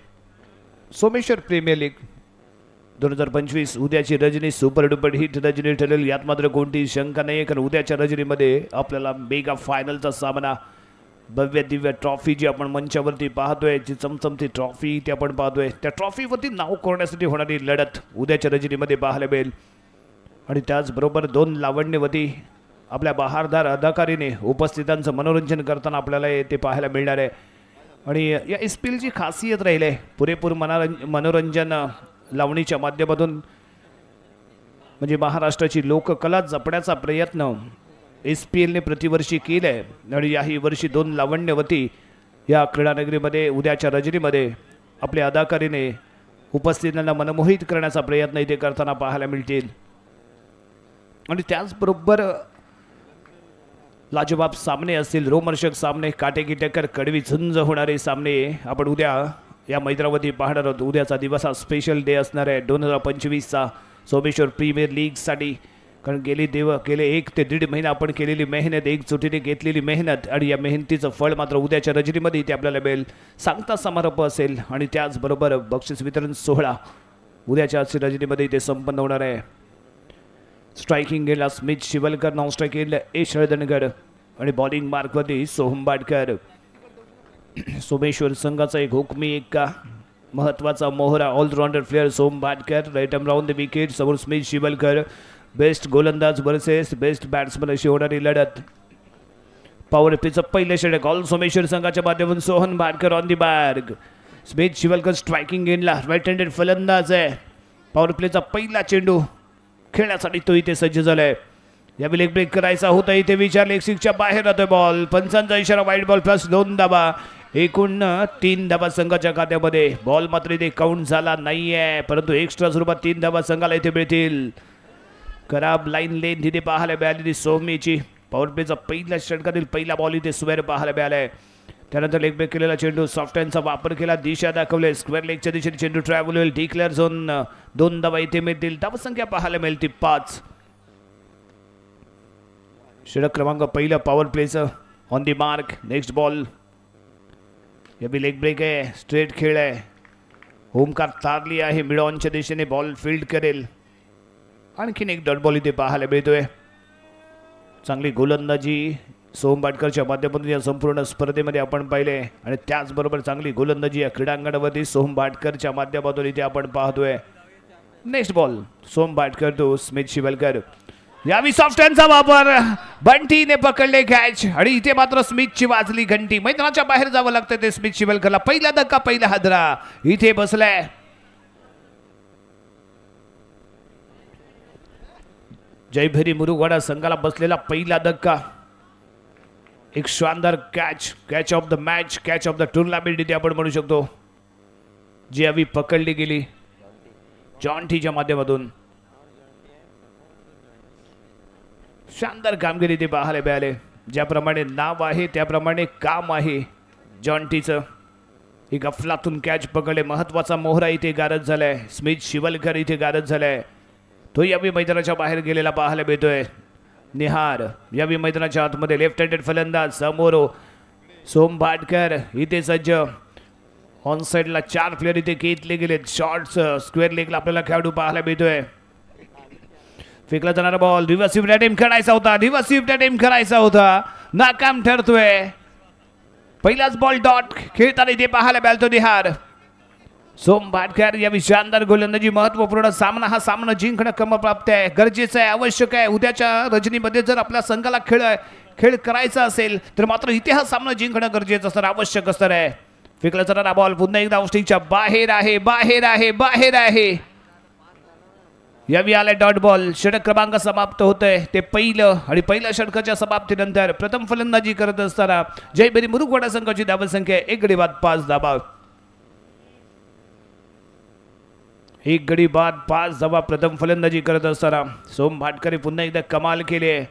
सोमेश्वर प्रीमियर लीग 2025 उद्याची Rajani super duper hit Rajani ठरेल यात मात्र कोणतीही शंका नाही आहे. कारण उद्याच्या रजनीमध्ये आपल्याला मेगा फायनलचा सामना, भव्य दिव्य ट्रॉफी जी आपण मंचावरती पाहतोय, जी चमचमती ट्रॉफी ती आपण पाहतोय, त्या ट्रॉफीवरती नाव करण्यासाठी होणारी लढत उद्याच्या रजनीमध्ये पाहायला मिळेल. आणि त्याचबरोबर दोन लावण्यवती आपल्या बहारदार अदाकारीने उपस्थितांचं मनोरंजन करताना आपल्याला ते पाहायला मिळणार आहे. आणि या SPLची खासियत राहील आहे पुरेपूर मनोरंजन लावणीच्या माध्यमातून, म्हणजे महाराष्ट्राची लोककला जपण्याचा प्रयत्न SPLने प्रतिवर्षी केलं आहे. आणि याही वर्षी दोन लावण्यवती या क्रीडानगरीमध्ये उद्याच्या रजनीमध्ये आपल्या अदाकारीने उपस्थितांना मनमोहित करण्याचा प्रयत्न इथे करताना पाहायला मिळतील. आणि त्याचबरोबर लाजवाब सामने असतील, रोमहर्षक सामने, काटेकी टक्कर, कडवी झुंज होणारे सामने आपण उद्या या मैदानावरती पाहणार आहोत. उद्याचा दिवस हा स्पेशल डे असणार आहे 2025चा सोमेश्वर प्रीमियर लीगसाठी. कारण गेले 1 ते 1.5 महिना आपण केलेली मेहनत, एकजुटीने घेतलेली मेहनत आणि या मेहनतीचं फळ मात्र उद्याच्या रजनीमध्ये इथे आपल्याला मिळेल. सांगता समारंभ असेल आणि त्याचबरोबर बक्षीस वितरण सोहळा उद्याच्या रजनीमध्ये इथे संपन्न होणार आहे. स्ट्रायकिंग गेला स्मित शिवलकर, नॉन स्ट्राईक गेला यश हळदणकर आणि बॉलिंग मार्कवरती सोहम बाटकर. सोमेश्वर संघाचा एक हुकमी एक महत्त्वाचा मोहरा all rounder player Soham Bhatkar, right arm round the wicket. समोर स्मित शिवलकर, बेस्ट गोलंदाज वर्सेस बेस्ट बॅट्समन अशी होणारी लढत. पॉवर प्लेचं पहिलं षटक ऑल सोमेश्वर संघाच्या माध्यमातून Sohan Bhatkar on the mark. Smit Shivalkar striking एंडला राईट हँडेड फलंदाज आहे. पॉवर प्लेचा पहिला चेंडू खेळण्यासाठी तो इथे सज्ज झालाय. यावेळी लेग ब्रेक करायचा होता इथे विचार, लेग सिक्सच्या बाहेर राहतोय बॉल. पंचांचा इशारा, वाईट बॉल प्लस 2 धावा, एकूण 3 धावा संघाच्या खात्यामध्ये. बॉल मात्र इथे काउंट झाला नाहीये, परंतु एक्स्ट्रा स्वरूपात 3 धावा संघाला इथे मिळतील. खराब लाईन लेन तिथे पाहायला मिळालेली सौम्यची. पॉवर प्लेचा पहिल्या षटकातील पहिला बॉल इथे स्क्वेअर पाहायला मिळालाय. त्यानंतर लेग ब्रेक केलेला चेंडू, सॉफ्ट हँडचा वापर केला, दिशा दाखवले, स्क्वेअर लेगच्या दिशेने चेंडू ट्रॅव्हल होईल. डिक्लेअर झोन, 2 धावा इथे मिळतील. धावसंख्या पाहायला मिळते 5. षटक क्रमांक पहिलं पॉवर प्लेचं on the mark. Next ball, यावेळी लेग ब्रेक आहे, स्ट्रेट खेळ आहे. ओमकार तारली आहे मिडॉनच्या दिशेने, बॉल फील्ड करेल. आणखीन एक डॉट बॉल इथे पाहायला मिळतोय. चांगली गोलंदाजी सोहम भाटकरच्या माध्यमातून या संपूर्ण स्पर्धेमध्ये आपण पाहिले आणि त्याचबरोबर चांगली गोलंदाजी या क्रीडांगणावरती सोहम भाटकरच्या माध्यमातून इथे आपण पाहतोय. Next ball Soham Bhatkar to Smit Shivalkar. यावेळी सॉफ्ट हँडचा वापर, बंटीने पकडले कॅच आणि इथे मात्र स्मिथची वाजली घंटी. मैदानाच्या बाहेर जावं लागतं ते स्मिथ शिवलकरला. पहिला धक्का, पहिला हादरा इथे बसलाय. जयभेरी मुरुगवाडा संघाला बसलेला पहिला धक्का. एक शानदार catch, catch of the match, catch of the tournament इथे आपण म्हणू शकतो, जी यावेळी पकडली गेली जॉन्टीच्या माध्यमातून. शानदार कामगिरी ते पाहायला मिळाले. ज्याप्रमाणे नाव आहे त्याप्रमाणे काम आहे जॉन्टीचं. एक अफलातून कॅच पकडले. महत्वाचा मोहरा इथे गारद झालाय. स्मिथ शिवलकर इथे गारद झालाय. तो यावेळी मैदानाच्या बाहेर गेलेला पाहायला मिळतोय. निहार यावेळी मैदानाच्या आतमध्ये लेफ्ट हँडेड फलंदाज. समोर सोम भाटकर इथे सज्ज. ऑन साईडला 4 प्लेअर इथे घेतले गेलेत. शॉर्ट्स स्क्वेअर लेगला आपल्याला खेळाडू पाहायला मिळतोय. फेकला जाणारा बॉल रिव्हर्स स्वीप अटेम्प्ट करायचा होता, रिव्हर्स स्वीप अटेम्प्ट करायचा होता, नाकाम ठरतोय. पहिलाच बॉल डॉट खेळताना इथे पाहायला मिळतो निहार. सोम भाटकर यावेळी शानदार गोलंदाजी. महत्वपूर्ण सामना, हा सामना जिंकणं क्रमप्राप्त आहे, गरजेचं आहे, आवश्यक आहे. उद्याच्या रजनीमध्ये जर आपल्या संघाला खेळ करायचा असेल तर मात्र इथे हा सामना जिंकणं गरजेचं असतं, आवश्यक असतं आहे. फेकला जाणारा बॉल पुन्हा एकदा ऑफस्टिकच्या बाहेर आहे, बाहेर आहे, बाहेर आहे. यावेळी आलाय डॉट बॉल. षटक क्रमांक समाप्त होतंय ते पहिलं आणि पहिल्या षटकाच्या समाप्तीनंतर प्रथम फलंदाजी करत असताना जयभेरी मुरुगवाडा संघाची धावसंख्या 1 गडी बाद 5 धावा. 1 गडी बाद 5 धावा प्रथम फलंदाजी करत असताना सोम भाटकरे पुन्हा एकदा कमाल केले.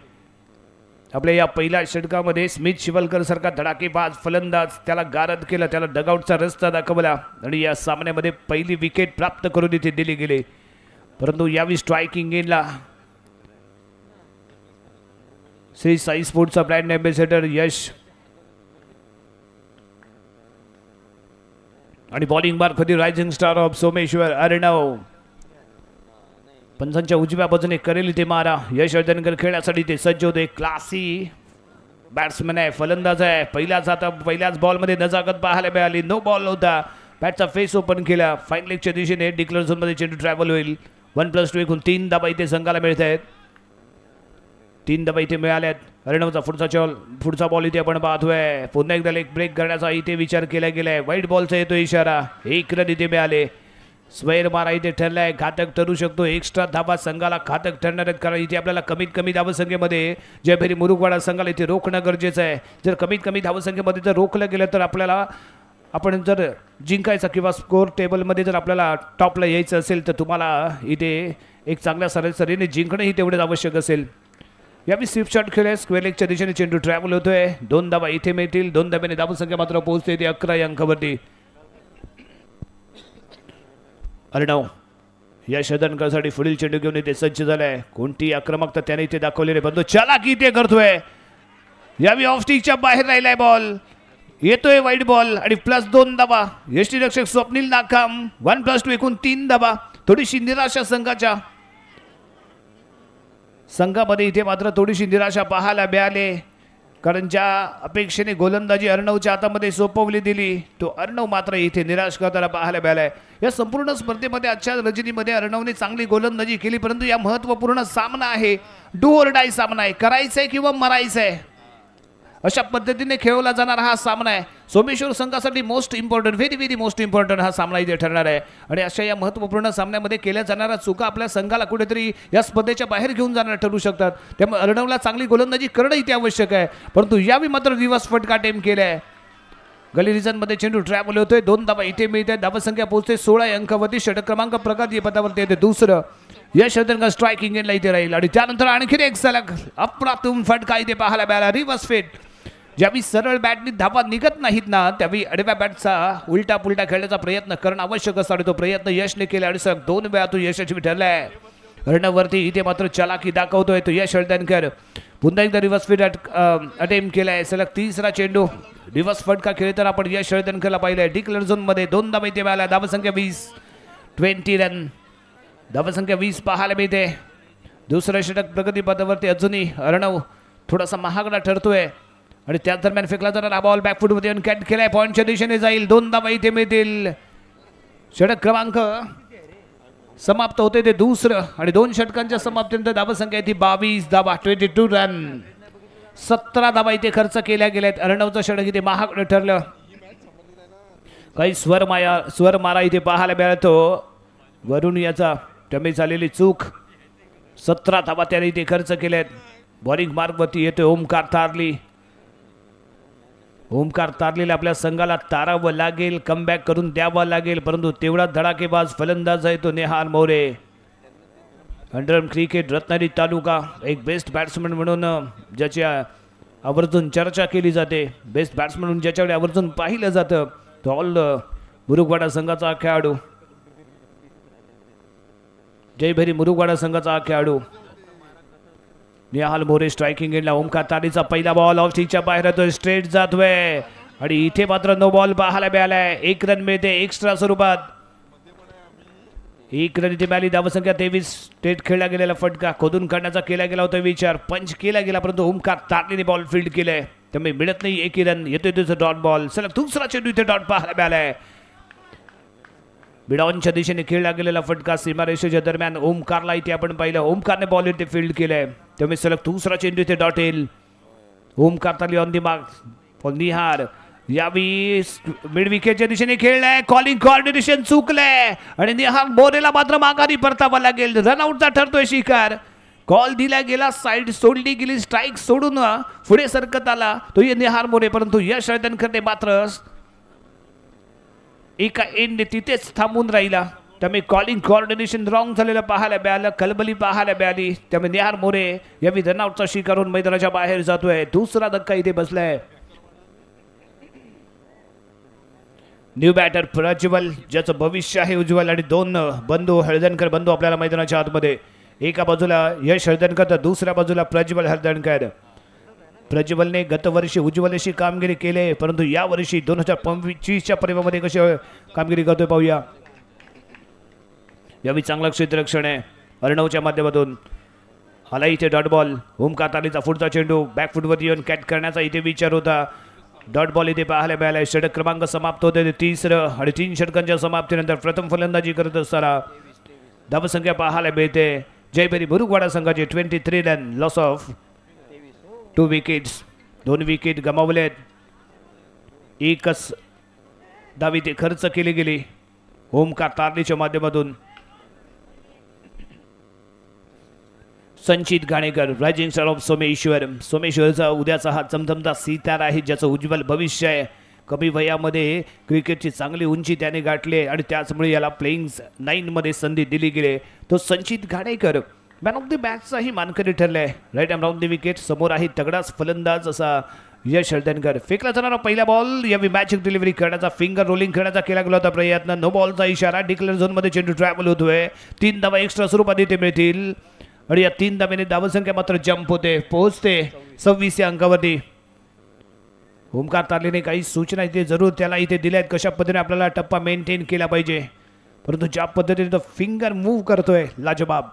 आपल्या या पहिल्या षटकामध्ये स्मिथ शिवलकर सारखा धडाकेबाज फलंदाज त्याला गारद केलं, त्याला डगआउटचा रस्ता दाखवला आणि या सामन्यामध्ये पहिली विकेट प्राप्त करून इथे दिली गेली. परंतु यावेळी स्ट्रायकिंग एंडला श्री साई स्पोर्ट्सचा ब्रँड अँबॅसेडर यश आणि बॉलिंग मार्फत rising star of Someshwar Arnav. पंचांच्या उजव्या बाजूने करेल ते मारा. यश अर्जनकर खेळण्यासाठी ते सज्ज होते. क्लासी बॅट्समॅन आहे, फलंदाज आहे. पहिल्याच आता पहिल्याच बॉलमध्ये नजाकत पाहायला मिळाली. नो बॉल होता. बॅटचा फेस ओपन केला. फाईन लेगच्या दिशेने डिक्लेअर झोनमध्ये चेंडू ट्रॅव्हल होईल. 1+2 एकूण 3 धावा इथे संघाला मिळत आहेत. 3 धावा इथे मिळाल्यात. अर्णवचा पुढचा बॉल इथे आपण पाहतोय. पुन्हा एकदा लेग ब्रेक करण्याचा इथे विचार केला गेलाय. व्हाईट बॉलचा येतो इशारा. 1 रन इथे मिळाले. स्वैर मारा इथे ठरलाय, घातक ठरू शकतो. एक्स्ट्रा धावा संघाला घातक ठरणार आहेत, कारण इथे आपल्याला कमीत कमी धावसंख्येमध्ये जयभेरी मुरुगवाडा संघाला इथे रोखणं गरजेचं आहे. जर कमीत कमी धावसंख्येमध्ये जर रोखलं गेलं तर आपल्याला आपण जर जिंकायचा किंवा स्कोअर टेबलमध्ये जर आपल्याला टॉपला यायचं असेल तर तुम्हाला इथे एक चांगल्या सरासरीने जिंकणंही तेवढंच आवश्यक असेल. यावेळी स्वीप शॉट खेळ आहे. स्क्वेअर लेगच्या दिशेने चेंडू ट्रॅव्हल होतोय. 2 धावा इथे मिळतील. 2 धाव्याने धावसंख्या मात्र पोहोचते ते 11 या अंकावरती. अर्णव या शतकासाठी पुढील चेंडू घेऊन इथे सज्ज झालाय. कोणती आक्रमकता त्याने इथे दाखवलेली, परंतु चालाकी इथे करतोय. यावेळी ऑफ स्टिकच्या बाहेर राहिलाय बॉल, येतोय वाईट बॉल आणि +2 धावा. यष्टीरक्षक स्वप्नील नाकाम. 1+2 एकूण 3 धावा. थोडीशी निराशा संघाच्या संघामध्ये इथे मात्र थोडीशी निराशा पाहायला मिळाले, कारण ज्या अपेक्षेने गोलंदाजी अर्णवच्या हातामध्ये सोपवली दिली तो अर्णव मात्र इथे निराश करताना पाहायला मिळालाय. या संपूर्ण स्पर्धेमध्ये आजच्या रजनीमध्ये अर्णवने चांगली गोलंदाजी केली, परंतु या महत्त्वपूर्ण सामना आहे, do or die सामना आहे, करायचं आहे किंवा मरायचं आहे अशा पद्धतीने खेळवला जाणारा हा सामना आहे. सोमेश्वर संघासाठी most important, very very most important हा सामना इथे ठरणार आहे आणि अशा या महत्त्वपूर्ण सामन्यामध्ये केल्या जाणाऱ्या चुका आपल्या संघाला कुठेतरी या स्पर्धेच्या बाहेर घेऊन जाणार ठरू शकतात. त्यामुळे अर्णवला चांगली गोलंदाजी करणं इथे आवश्यक आहे, परंतु यावेळी मात्र रिव्हर्स फटका अटेम्प्ट केला आहे. गली रिजनमध्ये चेंडू ट्रॅव्हल होतोय. 2 धावा इथे मिळते. धावसंख्या पोहोचते 16 अंकावरती. षटक क्रमांक प्रगती पदावरती येते दुसरं. यश अर्जनकर स्ट्रायकिंग एंडला इथे राहील आणि त्यानंतर आणखीन एक सलग अप्रातून फटका इथे पाहायला मिळाला. Reverse fit. ज्यावेळी सरळ बॅटनी धावा निघत नाहीत ना त्यावेळी आडव्या बॅटचा उलटा पुलटा खेळण्याचा प्रयत्न करणं आवश्यक असतो आणि तो प्रयत्न यशने केला आणि सलग 2 वेळा तो यशस्वी ठरलाय. अर्णवरती इथे मात्र चालाकी दाखवतोय तो यश हळदणकर. पुन्हा एकदा रिव्हर्स फिट अटेम्प्ट केलाय. सलग तिसरा चेंडू रिव्हर्स फटका खेळताना आपण यश हळदणकरला पाहिलंय. डिक्लेअर झोनमध्ये 2 धावा इथे मिळाल्या. धावसंख्या 20, 20 रन. धावसंख्या 20 पाहायला मिळते. दुसरं षटक प्रगतीपथावरती अजूनही अर्णव थोडासा महागडा ठरतोय आणि त्याच दरम्यान फेकला जाणारा बॉल बॅकफूटमध्ये येऊन कॅच केलाय, पॉईंटच्या दिशेने जाईल, 2 धावा इथे मिळतील. षटक क्रमांक समाप्त होते ते दुसरं आणि 2 षटकांच्या समाप्तीनंतर धावसंख्या ती 22 धावा, 22 रन. 17 धावा इथे खर्च केल्या गेल्यात. अर्णवचं षटक इथे महागडं ठरलं. काही स्वर मारा इथे पाहायला मिळतो वरुण याचा, त्यामुळे झालेली चूक. 17 धावा त्याने इथे खर्च केल्यात. बॉलिंग मार्कवरती येतोय ओमकार तारली. ओमकार तारलीला आपल्या संघाला तारावं लागेल, कमबॅक करून द्यावं लागेल, परंतु तेवढा धडाकेबाज फलंदाज आहे तो निहाल मोरे. अंडरआर्म क्रिकेट रत्नागिरी तालुका एक बेस्ट बॅट्समन म्हणून ज्याच्या आवर्जून चर्चा केली जाते, बेस्ट बॅट्समन म्हणून ज्याच्याकडे आवर्जून पाहिलं जातं, तो ऑल मुरुगवाडा संघाचा खेळाडू, जयभेरी मुरुगवाडा संघाचा खेळाडू निहाल मोरे स्ट्रायकिंग एंडला. ओमकार तारीचा पहिला बॉल ऑफ स्टिकच्या बाहेर तो स्ट्रेट जातोय आणि इथे मात्र नो बॉल पाहायला मिळालाय. 1 रन मिळते एक्स्ट्रा स्वरूपात, 1 रन इथे मिळाली. धावसंख्या 23. स्ट्रेट खेळला गेलेला फटका खोदून काढण्याचा केला गेला होता विचार, पंच केला गेला, परंतु ओमकार तारलीने बॉल फील्ड केलाय, त्यामुळे मिळत नाही 1 रन. येतोय तुझं डॉट बॉल, सलग दुसरा चेंडू इथे डॉट पाहायला मिळालाय. मिडॉनच्या दिशेने खेळला गेलेला फटका सीमारेषेच्या दरम्यान ओमकारला इथे आपण पाहिलं, ओमकारने बॉल इथे फील्ड केलंय, त्यामुळे सलग दुसरा चेंडू इथे डॉट येईल. Omkar Tarli on the mark. Nihar यावेळी मिड विकेटच्या दिशेने खेळलाय, कॉलिंग कॉर्डिनेशन चुकलंय आणि निहार मोरेला मात्र माघारी परतावा लागेल. रनआउटचा ठरतोय शिकार. कॉल दिला गेला, साईड सोडली गेली, स्ट्राईक सोडून पुढे सरकत आला तो निहार मोरे, परंतु यश हळदणकरने मात्र एका एंडने तिथेच थांबून राहिला. त्यामुळे कॉलिंग कॉर्डिनेशन रॉंग झालेलं पाहायला मिळालं, खलबली पाहायला मिळाली. त्यामुळे निहार मोरे यावेळी रनआउटचा शिकार होऊन मैदानाच्या बाहेर जातोय. दुसरा धक्का इथे बसलाय. न्यू बॅटर प्रज्वल, ज्याचं भविष्य आहे उज्ज्वल, आणि 2 बंधू हळदणकर बंधू आपल्याला मैदानाच्या आतमध्ये, एका बाजूला यश हळदणकर तर दुसऱ्या बाजूला प्रज्वल हळदणकर. प्रज्वलने गतवर्षी उज्ज्वल अशी कामगिरी केली, परंतु यावर्षी 2025च्या पर्वामध्ये कशी कामगिरी करतोय पाहूया. यावेळी चांगलं क्षेत्ररक्षण आहे अर्णवच्या माध्यमातून. आला इथे डॉट बॉल. ओमकार तालीचा पुढचा चेंडू बॅकफूटवरती येऊन कॅच करण्याचा इथे विचार होता. डॉट बॉल इथे पाहायला मिळाला. षटक क्रमांक समाप्त होते तिसरं आणि 3 षटकांच्या समाप्तीनंतर प्रथम फलंदाजी करत असताना धावसंख्या पाहायला मिळते जयभेरी बुरुगवाडा संघाची 23 run, loss of 2 wickets. 2 wicket गमावलेत, एकच धाव इथे खर्च केली गेली ओमकार तारलीच्या माध्यमातून. Sanchit Ghanekar, rising star of Someshwar. सोमेश्वरचा उद्याचा हा चमचमता सितारा आहे, ज्याचं उज्ज्वल भविष्य आहे. कमी वयामध्ये क्रिकेटची चांगली उंची त्याने गाठली आणि त्याचमुळे याला प्लेईंग 9 मध्ये संधी दिली गेली. तो Sanchit Ghanekar man of the मॅचचाही मानकरी ठरला आहे. Right arm round the wicket, समोर आहे तगडाच फलंदाज असा यश हळदणकर. फेकला जाणारा पहिला बॉल यावेळी मॅजिक डिलिव्हरी करण्याचा, फिंगर रोलिंग करण्याचा केला गेला होता प्रयत्न. नो बॉलचा इशारा, डिक्लेअर झोनमध्ये चेंडू ट्रॅव्हल होतोय. 3 धावा एक्स्ट्रा स्वरूपात इथे मिळतील आणि या 3 धाव्याने धावसंख्या मात्र जंप होते, पोहोचते 26 या अंकावरती. ओमकार तारलीने काही सूचना इथे जरूर त्याला इथे दिल्या आहेत, कशा पद्धतीने आपल्याला टप्पा मेंटेन केला पाहिजे, परंतु ज्या पद्धतीने तो फिंगर मूव्ह करतोय लाजवाब.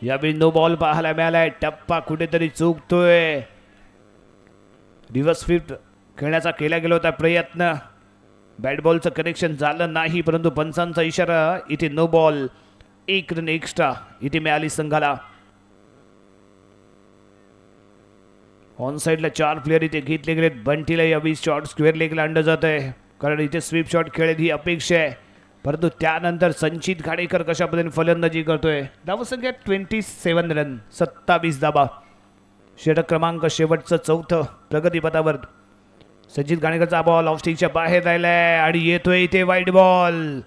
यावेळी नो बॉल पाहायला मिळालाय, टप्पा कुठेतरी चुकतोय. रिव्हर्स स्वीप खेळण्याचा केला गेला होता प्रयत्न, बॅट बॉलचं कनेक्शन झालं नाही, परंतु पंचांचा इशारा इथे नो बॉल. 1 रन एक्स्ट्रा इथे मिळाली संघाला. ऑन साईडला 4 प्लेअर इथे घेतले गेलेत. बंटीला यावेळी शॉर्ट स्क्वेअर लेगला आणलं जात आहे, कारण इथे स्वीप शॉट खेळेल ही अपेक्षा आहे, परंतु त्यानंतर संचित घाणेकर कशा पद्धतीने फलंदाजी करतोय. धावसंख्या 27 रन, 27 धावा. षटक क्रमांक शेवटचं चौथं प्रगतीपथावर. संचित घाणेकरचा बॉल ऑफ स्टिकच्या बाहेर राहिलाय आणि येतोय इथे वाईड बॉल.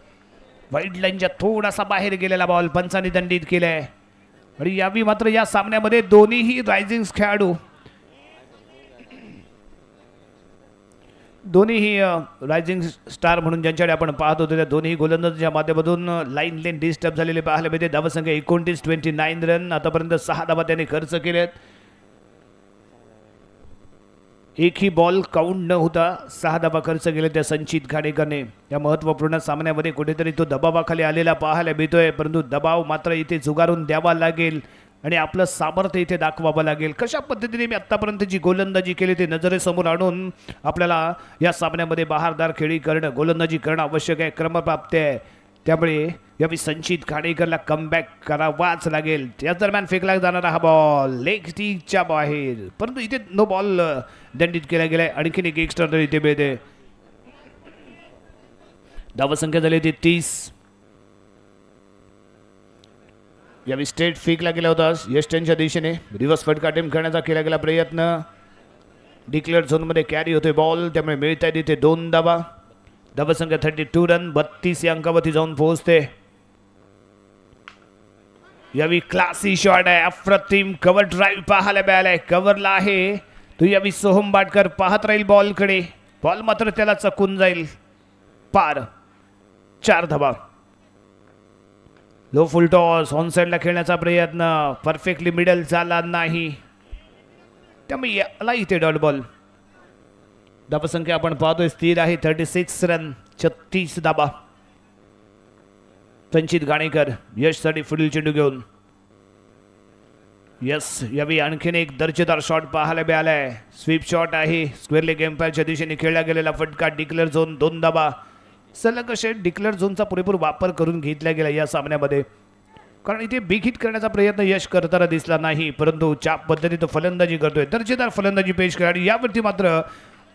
वाईड लाईनच्या थोडासा बाहेर गेलेला बॉल पंचांनी दंडित केलाय. आणि यावेळी मात्र या सामन्यामध्ये दोन्हीही रायझिंग खेळाडू, दोन्हीही रायझिंग स्टार म्हणून ज्यांच्याकडे आपण पाहत होतो त्या दोन्ही गोलंदाजांच्या माध्यमातून लाईन लेन डिस्टर्ब झालेले पाहायला मिळते. धावसंख्या 29, 29 रन. आतापर्यंत 6 धावा त्यांनी खर्च केलेत. एकही बॉल काउंट न होता 6 धावा खर्च केले त्या संचित घाणेकरने. या महत्त्वपूर्ण सामन्यामध्ये कुठेतरी तो दबावाखाली आलेला पाहायला मिळतोय, परंतु दबाव मात्र इथे झुगारून द्यावा लागेल आणि आपलं सामर्थ्य इथे दाखवावं लागेल. कशा पद्धतीने मी आत्तापर्यंत जी गोलंदाजी केली ते नजरेसमोर आणून आपल्याला या सामन्यामध्ये बहारदार खेळी करणं, गोलंदाजी करणं आवश्यक आहे, क्रमप्राप्त आहे. त्यामुळे यावेळी संचित घाणेकरला कमबॅक करावाच लागेल. त्याच दरम्यान फेकला जाणारा हा बॉल लेग स्टिकच्या बाहेर, परंतु इथे नो बॉल दंडित केला गेलाय. आणखीन एक एक्स्ट्रा रन इथे मिळते. धावसंख्या झाली होती 30. यावेळी स्ट्रेट फेकला गेला होता यश त्यांच्या दिशेने. रिव्हर्स फटका अटेम्प्ट करण्याचा केला गेला प्रयत्न. डिक्लेअर झोनमध्ये कॅरी होतोय बॉल, त्यामुळे मिळत आहेत इथे 2 धावा. धावसंख्या 32 रन, 32 या अंकावरती जाऊन पोहोचते. यावेळी क्लासी शॉट आहे, अप्रतिम कव्हर ड्राईव्ह पाहायला मिळालाय. कव्हरला आहे तो यावेळी सोहम बाटकर, पाहत राहील बॉलकडे. बॉल मात्र त्याला चकून जाईल पार. 4 धावा. लो फुल टॉस, ऑन साईडला खेळण्याचा प्रयत्न, परफेक्टली मिडल झाला नाही, त्यामुळे याला इथे डॉट बॉल. धावसंख्या आपण पाहतोय स्थिर आहे 36 रन, 36 धावा. संचित घाणेकर यशसाठी पुढील चेंडू घेऊन. यस, यावेळी आणखीन एक दर्जेदार शॉट पाहायला मिळालाय. स्वीप शॉट आहे, स्क्वेअर लेग एम्पायरच्या दिशेने खेळला गेलेला फटका. डिक्लेअर झोन 2 धावा. सलग असे डिक्लेअर झोनचा पुरेपूर वापर करून घेतला गेला या सामन्यामध्ये, कारण इथे बिग हिट करण्याचा प्रयत्न यश करताना दिसला नाही, परंतु ज्या पद्धतीने तो फलंदाजी करतोय, दर्जेदार फलंदाजी पेश केला आणि यावरती मात्र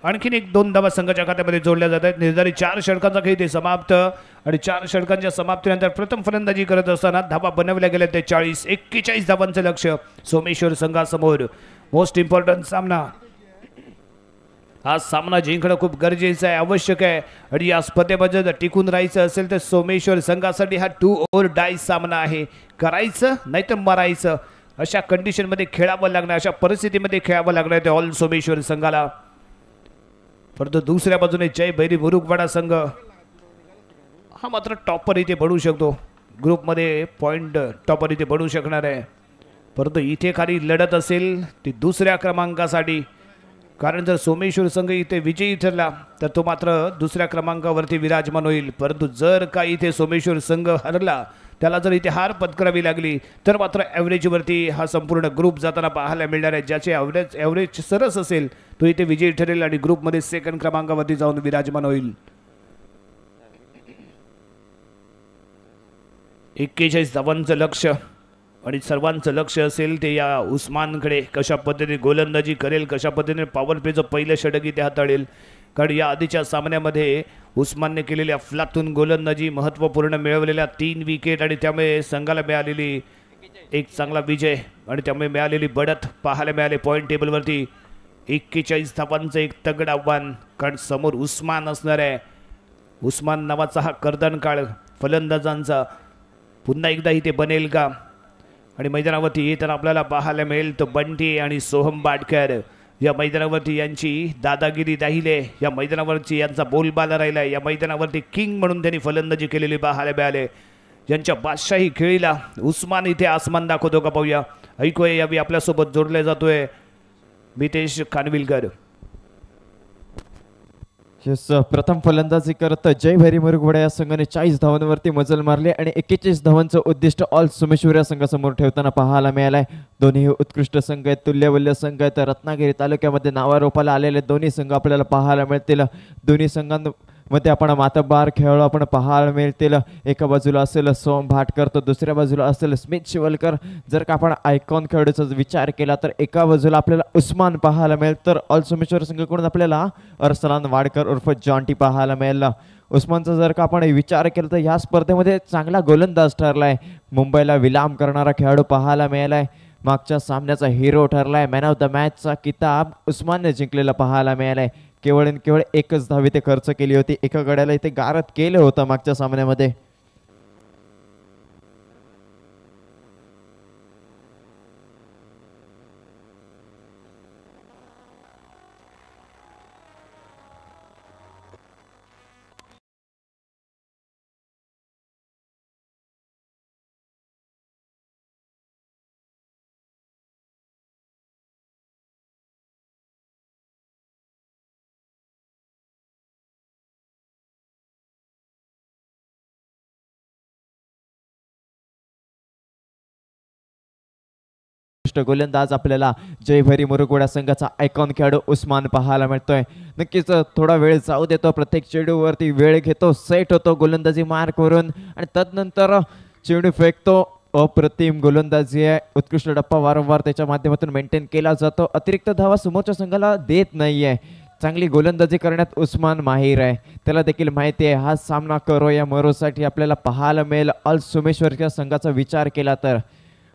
आणखीन एक 2 धावा संघाच्या खात्यामध्ये जोडल्या जात आहेत. निर्धारित 4 षटकांचा खेळ ते समाप्त आणि 4 षटकांच्या समाप्तीनंतर प्रथम फलंदाजी करत असताना धावा बनवल्या गेल्या ते 40. 41 धावांचं लक्ष सोमेश्वर संघासमोर. मोस्ट इम्पॉर्टंट सामना, हा सामना जिंकणं खूप गरजेचं आहे, आवश्यक आहे आणि या स्पर्धेमध्ये जर टिकून राहायचं असेल तर सोमेश्वर संघासाठी हा 2 ओर डाय सामना आहे. करायचं नाही तर मरायचं अशा कंडिशनमध्ये खेळावं लागणार, अशा परिस्थितीमध्ये खेळावं लागणार ते ऑल सोमेश्वर संघाला. परंतु दुसऱ्या बाजूने जय भैरी मुरुगवाडा संघ हा मात्र टॉपर इथे बनू शकतो, ग्रुपमध्ये पॉईंट टॉपर इथे बनू शकणार आहे. परंतु इथे खाली लढत असेल ती दुसऱ्या क्रमांकासाठी, कारण जर सोमेश्वर संघ इथे विजयी ठरला तर तो मात्र दुसऱ्या क्रमांकावरती विराजमान होईल. परंतु जर का इथे सोमेश्वर संघ हरला, त्याला जर इथे हार पत्करावी लागली तर मात्र ॲव्हरेजवरती हा संपूर्ण ग्रुप जाताना पाहायला मिळणार आहे. ज्याचे ॲव्हरेज सरस असेल तो इथे विजयी ठरेल आणि ग्रुपमध्ये सेकंड क्रमांकावरती जाऊन विराजमान होईल. 41 धावांचं लक्ष आणि सर्वांचं लक्ष असेल ते या उस्मानकडे, कशा पद्धतीने गोलंदाजी करेल, कशा पद्धतीने पॉवर प्लेचं पहिलं षटक इथे हाताळेल. कारण या आधीच्या सामन्यामध्ये उस्मानने केलेल्या अफलातून गोलंदाजी, महत्त्वपूर्ण मिळवलेल्या 3 विकेट आणि त्यामुळे संघाला मिळालेली एक चांगला विजय आणि त्यामुळे मिळालेली बढत पाहायला मिळाली पॉईंट टेबलवरती. 41 धावांचं एक तगड आव्हान, कारण समोर उस्मान असणार आहे. उस्मान नावाचा हा कर्दनकाळ फलंदाजांचा पुन्हा एकदा इथे बनेल का? आणि मैदानावरती येताना आपल्याला पाहायला मिळेल तो बंटी आणि सोहम बाटकर. या मैदानावरती यांची दादागिरी राहिले, या मैदानावरची यांचा बोलबाला राहिला आहे. या मैदानावरती किंग म्हणून त्यांनी फलंदाजी केलेली पाहायला मिळाले. यांच्या बादशाही खेळीला उस्मान इथे आसमान दाखवतो का पाहूया. ऐकूया, यावेळी आपल्यासोबत जोडले जातोय मितेश खानविलकर. प्रथम फलंदाजी करत जय भैरी मुरुगवाडा या संघाने 40 धावांवरती मजल मारली आणि 41 धावांचं उद्दिष्ट ऑल सोमेश्वर या संघासमोर ठेवताना पाहायला मिळालंय. दोन्ही उत्कृष्ट संघ आहेत, तुल्यबल्य संघ आहेत. रत्नागिरी तालुक्यामध्ये नावारूपाला आलेले दोन्ही संघ आपल्याला पाहायला मिळतील. दोन्ही संघांमध्ये आपण मातब्बार खेळाडू आपण पाहायला मिळतील. एका बाजूला असेल सोम भाटकर तर दुसऱ्या बाजूला असेल स्मित शिवलकर. जर का आपण आयकॉन खेळाडूचा विचार केला तर एका बाजूला आपल्याला उस्मान पाहायला मिळेल तर ऑल सोमेश्वर संघाकडून आपल्याला अर्सलान वाडकर उर्फ जॉन्टी पाहायला मिळेल. उस्मानचा जर का आपण विचार केला तर ह्या स्पर्धेमध्ये चांगला गोलंदाज ठरलाय, मुंबईला विलाम करणारा खेळाडू पाहायला मिळालाय, मागच्या सामन्याचा हिरो ठरलाय, मॅन ऑफ the मॅचचा किताब उस्मानने जिंकलेला पाहायला मिळालाय. केवळ आणि केवळ एकच धाव इथे खर्च केली होती, एका गड्याला इथे गारद केलं होतं मागच्या सामन्यामध्ये. उत्कृष्ट गोलंदाज आपल्याला जयभरी मुरुगुडा संघाचा आयकॉन खेळाडू उस्मान पाहायला मिळतोय. नक्कीच थोडा वेळ जाऊ देतो, प्रत्येक चेंडूवरती वेळ घेतो, सेट होतो गोलंदाजी मार्कवरून आणि तदनंतर चेंडू फेकतो. अप्रतिम गोलंदाजी आहे, उत्कृष्ट टप्पा वारंवार त्याच्या माध्यमातून मेंटेन केला जातो. अतिरिक्त धावा समोरच्या संघाला देत नाहीये. चांगली गोलंदाजी करण्यात उस्मान माहीर आहे, त्याला देखील माहिती आहे हा सामना करो या मरोसाठी आपल्याला पाहायला मिळेल. ऑल सोमेश्वरच्या संघाचा विचार केला तर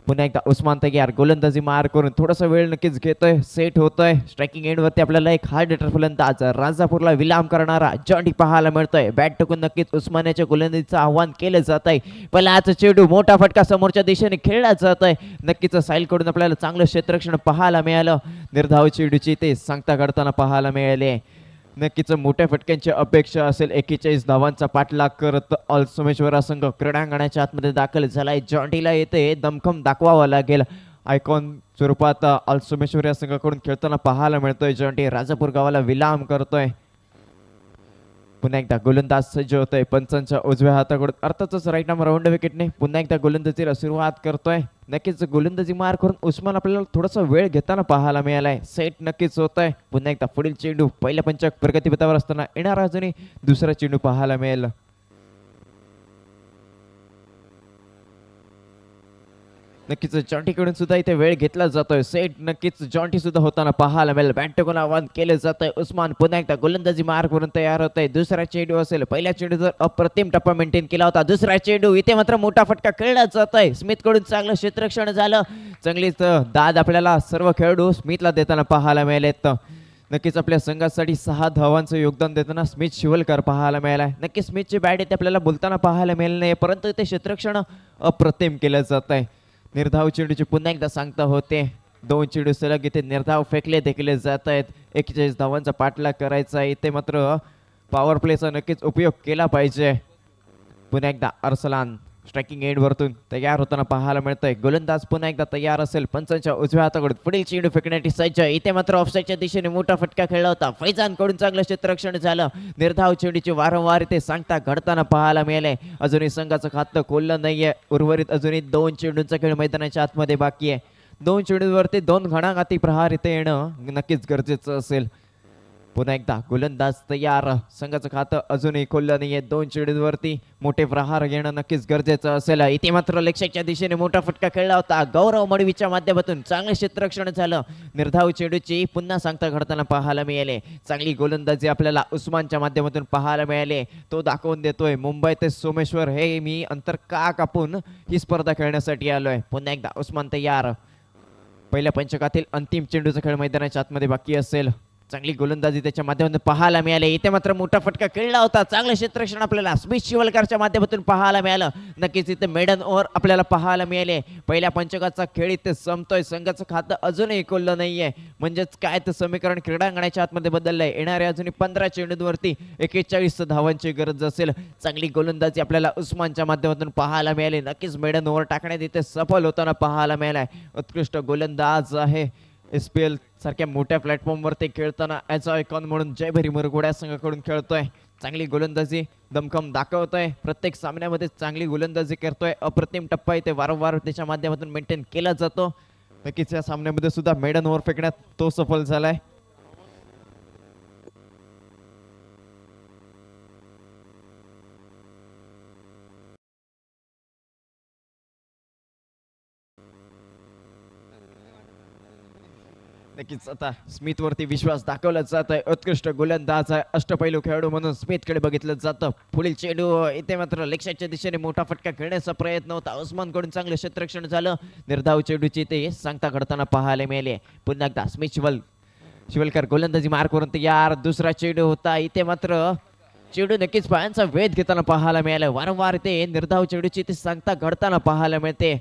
पुन्हा एकदा उस्मान तयार, गोलंदाजी मार करून थोडासा वेळ नक्कीच घेतोय, सेट होतोय. स्ट्रायकिंग एंडवरती आपल्याला एक हार्ड हिटर फलंदाज राजापूरला विलाम करणारा जॉन्टी पाहायला मिळतोय. बॅट टोकून नक्कीच उस्मानाच्या गोलंदाजीचं आव्हान केलं जात आहे. पहिलाच चेंडू मोठा फटका समोरच्या दिशेने खेळला जात आहे. नक्कीच साहिलकडून आपल्याला चांगलं क्षेत्ररक्षण पाहायला मिळालं. निर्धाव चेंडूची ते सांगता काढताना पाहायला मिळाले. नक्कीच मोठ्या फटक्यांची अपेक्षा असेल. 41 धावांचा पाठलाग करत ऑल सोमेश्वरा संघ क्रीडांगणाच्या आतमध्ये दाखल झालाय. जॉन्टीला येथे दमखम दाखवावा लागेल. आयकॉन स्वरूपात ऑल सोमेश्वर या संघाकडून खेळताना पाहायला मिळतोय. जॉन्टी राजापूर गावाला विलाम करतोय. पुन्हा एकदा गोलंदाज सज्ज होतोय पंचांच्या उजव्या हाताकडून, अर्थातच राईट नंबर राऊंड विकेटने पुन्हा एकदा गोलंदाजीला सुरुवात करतोय. नक्कीच गोलंदाजी मार करून उस्मान आपल्याला थोडासा वेळ घेताना पाहायला मिळालाय. सेट नक्कीच होत आहे. पुन्हा एकदा पुढील चेंडू पहिल्या पंचक प्रगतीपथावर असताना येणारा अजूनही दुसरा चेंडू पाहायला मिळेल. नक्कीच जॉन्टीकडून सुद्धा इथे वेळ घेतला जातोय. सेट नक्कीच जॉन्टी सुद्धा होताना पाहायला मिळेल. बॅट टाकून आव्हान केलं जातंय. उस्मान पुन्हा एकदा गोलंदाजी मार्क वरून तयार होत आहे. दुसरा चेंडू असेल. पहिला चेंडू जर अप्रतिम टप्पा मेंटेन केला होता, दुसरा चेंडू इथे मात्र मोठा फटका खेळला जातोय. स्मिथकडून चांगलं क्षेत्ररक्षण झालं. चांगलीच दाद आपल्याला सर्व खेळाडू स्मिथला देताना पाहायला मिळालेत. नक्कीच आपल्या संघासाठी 6 धावांचं योगदान देताना स्मिथ शिवलकर पाहायला मिळाला आहे. नक्कीच स्मिथची बॅट इथे आपल्याला बोलताना पाहायला मिळाली नाही, परंतु इथे क्षेत्ररक्षण अप्रतिम केलं जात आहे. निर्धाव चेंडूची पुन्हा एकदा सांगता होते. 2 चेंडू सलग इथे निर्धाव फेकले देखील जात आहेत. 41 धावांचा पाठलाग करायचा आहे. इथे मात्र पॉवर प्लेचा नक्कीच उपयोग केला पाहिजे. पुन्हा एकदा अर्सलान स्ट्रायकिंग एंडवरतून तयार होताना पाहायला मिळतंय. गोलंदाज पुन्हा एकदा तयार असेल. पंचांच्या उजव्या हाताकडून पुढील चेंडू फेकण्यासाठी सज्ज. इथे मात्र ऑफसाईडच्या दिशेने मोठा फटका खेळला होता. फैजानकडून चांगलं क्षेत्ररक्षण झालं. निर्धाव चेंडूची वारंवार इथे सांगता घडताना पाहायला मिळाले. अजूनही संघाचं खातं खोललं नाहीये. उर्वरित अजूनही 2 चेंडूंचा खेळ मैदानाच्या आतमध्ये बाकी आहे. 2 चेंडूंवरती 2 घणाघाती प्रहार इथे येणं नक्कीच गरजेचं असेल. पुन्हा एकदा गोलंदाज तयार. संघाचं खातं अजूनही खोललं नाहीये. 2 चेंडूंवरती मोठे प्रहार घेणं नक्कीच गरजेचं असेल. इथे मात्र लक्षाच्या दिशेने मोठा फटका खेळला होता. गौरव मडवीच्या माध्यमातून चांगलं क्षेत्ररक्षण झालं. निर्धाव चेंडूची पुन्हा सांगता घडताना पाहायला मिळाले. चांगली गोलंदाजी आपल्याला उस्मानच्या माध्यमातून पाहायला मिळाले. तो दाखवून देतोय मुंबई ते सोमेश्वर हे मी अंतर का कापून ही स्पर्धा खेळण्यासाठी आलोय. पुन्हा एकदा उस्मान तयार. पहिल्या पंचकातील अंतिम चेंडूचा खेळ मैदानाच्या आतमध्ये बाकी असेल. चांगली गोलंदाजी त्याच्या माध्यमातून पाहायला मिळाली. इथे मात्र मोठा फटका खेळला होता. चांगलं क्षेत्ररक्षण आपल्याला स्मिथ शिवलकरच्या माध्यमातून पाहायला मिळालं. नक्कीच इथे मेडन ओव्हर आपल्याला पाहायला मिळाले. पहिल्या पंचकाचा खेळ इथे संपतोय. संघाचं खातं अजूनही खोललं नाहीये. म्हणजेच काय तर समीकरण क्रीडांगणाच्या आतमध्ये बदललंय. येणाऱ्या अजूनही 15 चेंडूंवरती 41 धावांची गरज असेल. चांगली गोलंदाजी आपल्याला उस्मानच्या माध्यमातून पाहायला मिळाली. नक्कीच मेडन ओव्हर टाकण्यात इथे सफल होताना पाहायला मिळालाय. उत्कृष्ट गोलंदाज आहे. SPL सारख्या मोठ्या प्लॅटफॉर्मवर ते खेळताना ॲज आयकॉन म्हणून जयभरी मुरगुड्या संघाकडून खेळतोय. चांगली गोलंदाजी दमखम दाखवतोय. प्रत्येक सामन्यामध्ये चांगली गोलंदाजी करतोय. अप्रतिम टप्पा इथे वारंवार त्याच्या माध्यमातून मेंटेन केला जातो. नक्कीच या सामन्यामध्ये सुद्धा मेडन ओव्हर फेकण्यात तो सफल झालाय. नक्कीच आता स्मिथवरती विश्वास दाखवला जात आहे. उत्कृष्ट गोलंदाज आहे. अष्टपैलू खेळाडू म्हणून स्मिथकडे बघितलं जातं. पुढील चेंडू इथे मात्र लक्षाच्या दिशेने मोठा फटका खेळण्याचा प्रयत्न होता. उस्मानकडून चांगलं क्षेत्ररक्षण झालं. निर्धाव चेंडूची ते सांगता घडताना पाहायला मिळाले. पुन्हा एकदा स्मिथ शिवलकर गोलंदाजी मार्कवरून तयार. दुसरा चेंडू होता. इथे मात्र चेंडू नक्कीच पायांचा वेध घेताना पाहायला मिळाला. वारंवार ते निर्धाव चेंडूची ते सांगता घडताना पाहायला मिळते.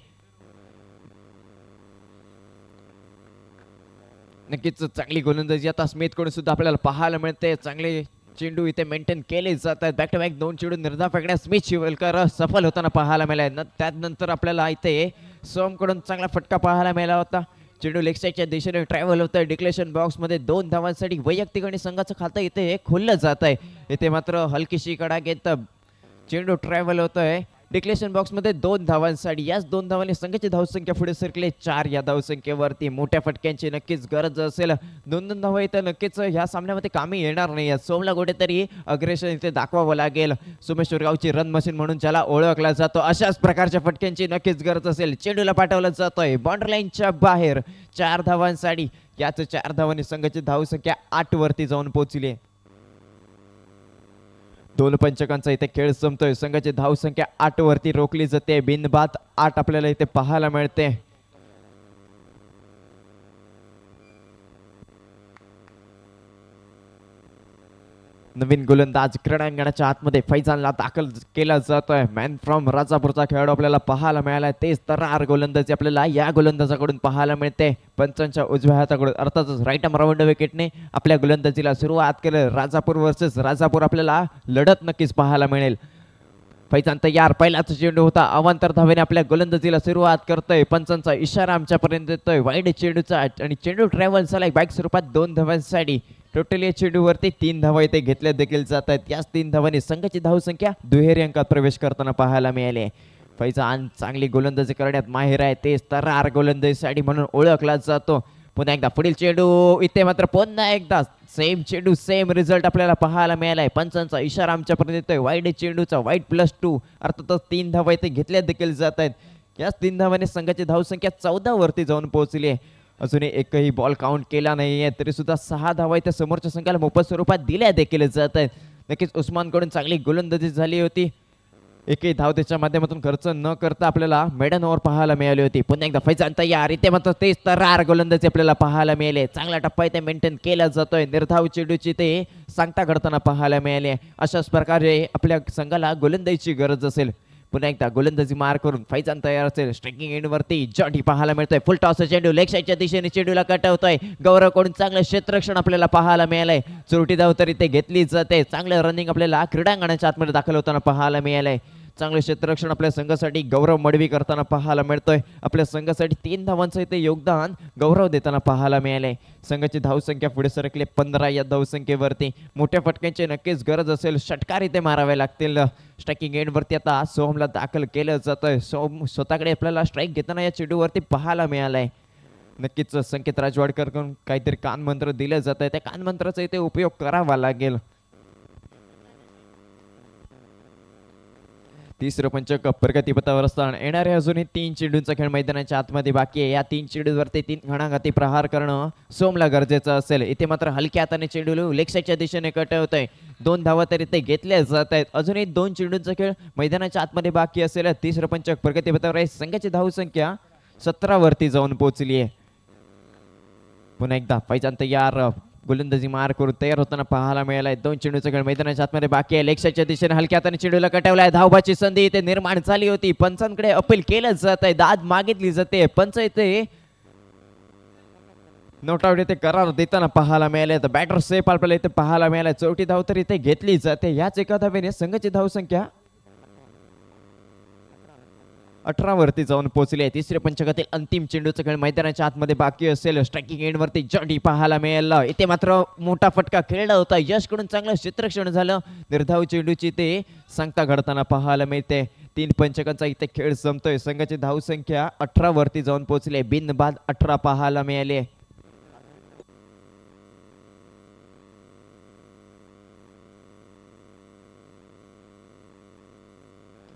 नक्कीच चांगली गोलंदाजी आता स्मिथकडून सुद्धा आपल्याला पाहायला मिळते. चांगले चेंडू इथे मेंटेन केले जात आहेत. बॅक टू बॅक 2 चेंडू निर्धाव फेकण्यास स्मिथ शिवलकर सफल होताना पाहायला मिळाला. त्यानंतर आपल्याला इथे सोमकडून चांगला फटका पाहायला मिळाला होता. चेंडू लेग साईडच्या दिशेने ट्रॅव्हल होतं. डिक्लेशन बॉक्समध्ये 2 धावांसाठी वैयक्तिक आणि संघाचं खातं इथे खुललं जात आहे. इथे मात्र हलकीशी कडा घेत चेंडू ट्रॅव्हल होतोय. डिक्लेरेशन बॉक्समध्ये 2 धावांसाठी। याच 2 धावांनी संघाची धावसंख्या पुढे सरकली 4 या धावसंख्येवरती। मोठ्या फटक्यांची नक्कीच गरज असेल। 2-2 धावा इथं नक्कीच ह्या सामन्यामध्ये कामी येणार नाही। सोमला कुठेतरी अग्रेशन इथे दाखवावं लागेल। सोमेश्वर गावची रन मशीन म्हणून ज्याला ओळखला जातो अशाच प्रकारच्या फटक्यांची नक्कीच गरज असेल। चेंडूला पाठवला जातोय बाउंड्री लाईनच्या बाहेर 4 धावांसाठी। याच 4 धावांनी संघाची धावसंख्या 8 वरती जाऊन पोहोचली। 2 पंचकांचा इथे खेळ संपतोय। संघाची धावसंख्या 8 वरती रोखली जाते। बिनबाद 8 आपल्याला इथे पाहायला मिळते। नवीन गोलंदाज क्रीडांगणाच्या आतमध्ये फैजानला दाखल केला जातोय। मॅन फ्रॉम राजापूरचा खेळाडू आपल्याला पाहायला मिळाला। तेच तरार गोलंदाजी आपल्याला या गोलंदाजाकडून पाहायला मिळते। पंचांच्या उजव्या हाताकडून अर्थातच राईट आर्म राऊंड विकेटने आपल्या गोलंदाजीला सुरुवात केली। राजापूर वर्सेस राजापूर आपल्याला लढत नक्कीच पाहायला मिळेल। फैजान तयार, पहिलाच चेंडू होता। अवांतर धावेने आपल्या गोलंदाजीला सुरुवात करतोय। पंचांचा इशारा आमच्यापर्यंत येतोय वाईड चेंडूचा आणि चेंडू ट्रॅव्हल झाला बाईक स्वरूपात 2 धावांसाठी। टोटल या चेंडूवरती 3 धावा इथे घेतल्या देखील जात आहेत। याच 3 धावांनी संघाची धावसंख्या दुहेरी अंकात प्रवेश करताना पाहायला मिळाली। फैजान चांगली गोलंदाजी करण्यात माहिर आहे। तेच तरार गोलंदाजीसाठी म्हणून ओळखला जातो। पुन्हा एकदा पुढील चेंडू इथे मात्र पुन्हा एकदा सेम चेंडू सेम रिझल्ट आपल्याला पाहायला मिळालाय। पंचांचा इशारा आमच्यापर्यंत येतोय वाईड चेंडूचा, वाईड +2 अर्थातच 3 धावा इथे घेतल्या देखील जात आहेत। याच 3 धावांनी संघाची धावसंख्या 14 वरती जाऊन पोहोचली आहे। अजूनही एकही बॉल काउंट केला नाही आहे तरी सुद्धा 6 धावा इथे समोरच्या संघाला मोफत स्वरूपात दिल्या देखील जात आहेत। नक्कीच उस्मानकडून चांगली गोलंदाजी झाली होती। एकही धाव त्याच्या माध्यमातून खर्च न करता आपल्याला मेडन ओव्हर पाहायला मिळाली होती। पुन्हा एकदा फैजान तयार, इथे मात्र तेच तरार गोलंदाजी आपल्याला पाहायला मिळाले। चांगला टप्पा इथे मेंटेन केला जातोय। निर्धाव चेंडूची ते सांगता घडताना पाहायला मिळाले। अशाच प्रकारे आपल्या संघाला गोलंदाजीची गरज असेल। पुन्हा एकदा गोलंदाजी मार करून फैजान तयार असेल। स्ट्रायकिंग एंडवरती जॉनी पाहायला मिळतोय। फुल टॉस चेंडू लेग साईडच्या दिशेने चेंडूला कटवतोय। गौरवकडून चांगलं क्षेत्ररक्षण आपल्याला पाहायला मिळालंय। चोरटी धाव तरी ते घेतली जाते। चांगलं रनिंग आपल्याला क्रीडांगणाच्या आतमध्ये दाखल होताना पाहायला मिळालंय। चांगलं क्षेत्ररक्षण आपल्या संघासाठी गौरव मडवी करताना पाहायला मिळतोय। आपल्या संघासाठी 3 धावांचं इथे योगदान गौरव देताना पाहायला मिळालंय। संघाची धावसंख्या पुढे सरकली 15 या धावसंख्येवरती। मोठ्या फटक्यांची नक्कीच गरज असेल। षटकार इथे मारावे लागतील। स्ट्रायकिंग एंडवरती आता सोहमला दाखल केलं जातंय। सोहम स्वतःकडे आपल्याला स्ट्राईक घेताना या चेंडूवरती पाहायला मिळालंय। नक्कीच संकेत राजवाडकरकडून काहीतरी कानमंत्र दिलं जात आहे। त्या कानमंत्राचा इथे उपयोग करावा लागेल। तिसरं पंचक प्रगतीपथावर असताना येणारे अजूनही 3 चेंडूंचा खेळ मैदानाच्या आतमध्ये बाकी आहे। या 3 चेंडूंवरती 3 घणाघाती प्रहार करणं सोमला गरजेचं असेल। इथे मात्र हलक्या हाताने चेंडू लेग साईडच्या दिशेने कटवतोय। 2 धावा तर इथे घेतल्या जात आहेत। अजूनही 2 चेंडूंचा खेळ मैदानाच्या आतमध्ये बाकी असेल। तिसरं पंचक प्रगतीपथावर आहे। संघाची धावसंख्या 17 वरती जाऊन पोहोचली आहे। पुन्हा एकदा फैजान तयार, गोलंदाजी मार करून तयार होताना पाहायला मिळालाय। 2 चेंडूचा खेळ मैदानाच्या आतमध्ये बाकी आहे। लेग साईडच्या दिशेने हलक्या हाताने चेंडूला कटवलाय। धावबाची संधी इथे निर्माण झाली होती। पंचांकडे अपील केलं जात आहे, दाद मागितली जाते। पंच इथे not out इथे करार देताना पाहायला मिळाले। तर बॅटर सेफ आपल्याला इथे पाहायला मिळालाय। चौथी धाव तर इथे घेतली जाते। याच एका धावेने संघाची धावसंख्या 18 वरती जाऊन पोहोचली आहे। तिसऱ्या पंचकातील अंतिम चेंडूचा खेळ मैदानाच्या आतमध्ये बाकी असेल। स्ट्रायकिंग एंडवरती जॉनी पाहायला मिळाला। इथे मात्र मोठा फटका खेळला होता। यशकडून चांगलं क्षेत्ररक्षण झालं। निर्धाव चेंडूची ते सांगता घडताना पाहायला मिळते। 3 पंचकांचा इथे खेळ संपतोय। संघाची धावसंख्या 18 वरती जाऊन पोहोचली आहे। बिनबाद 18 पाहायला मिळाले।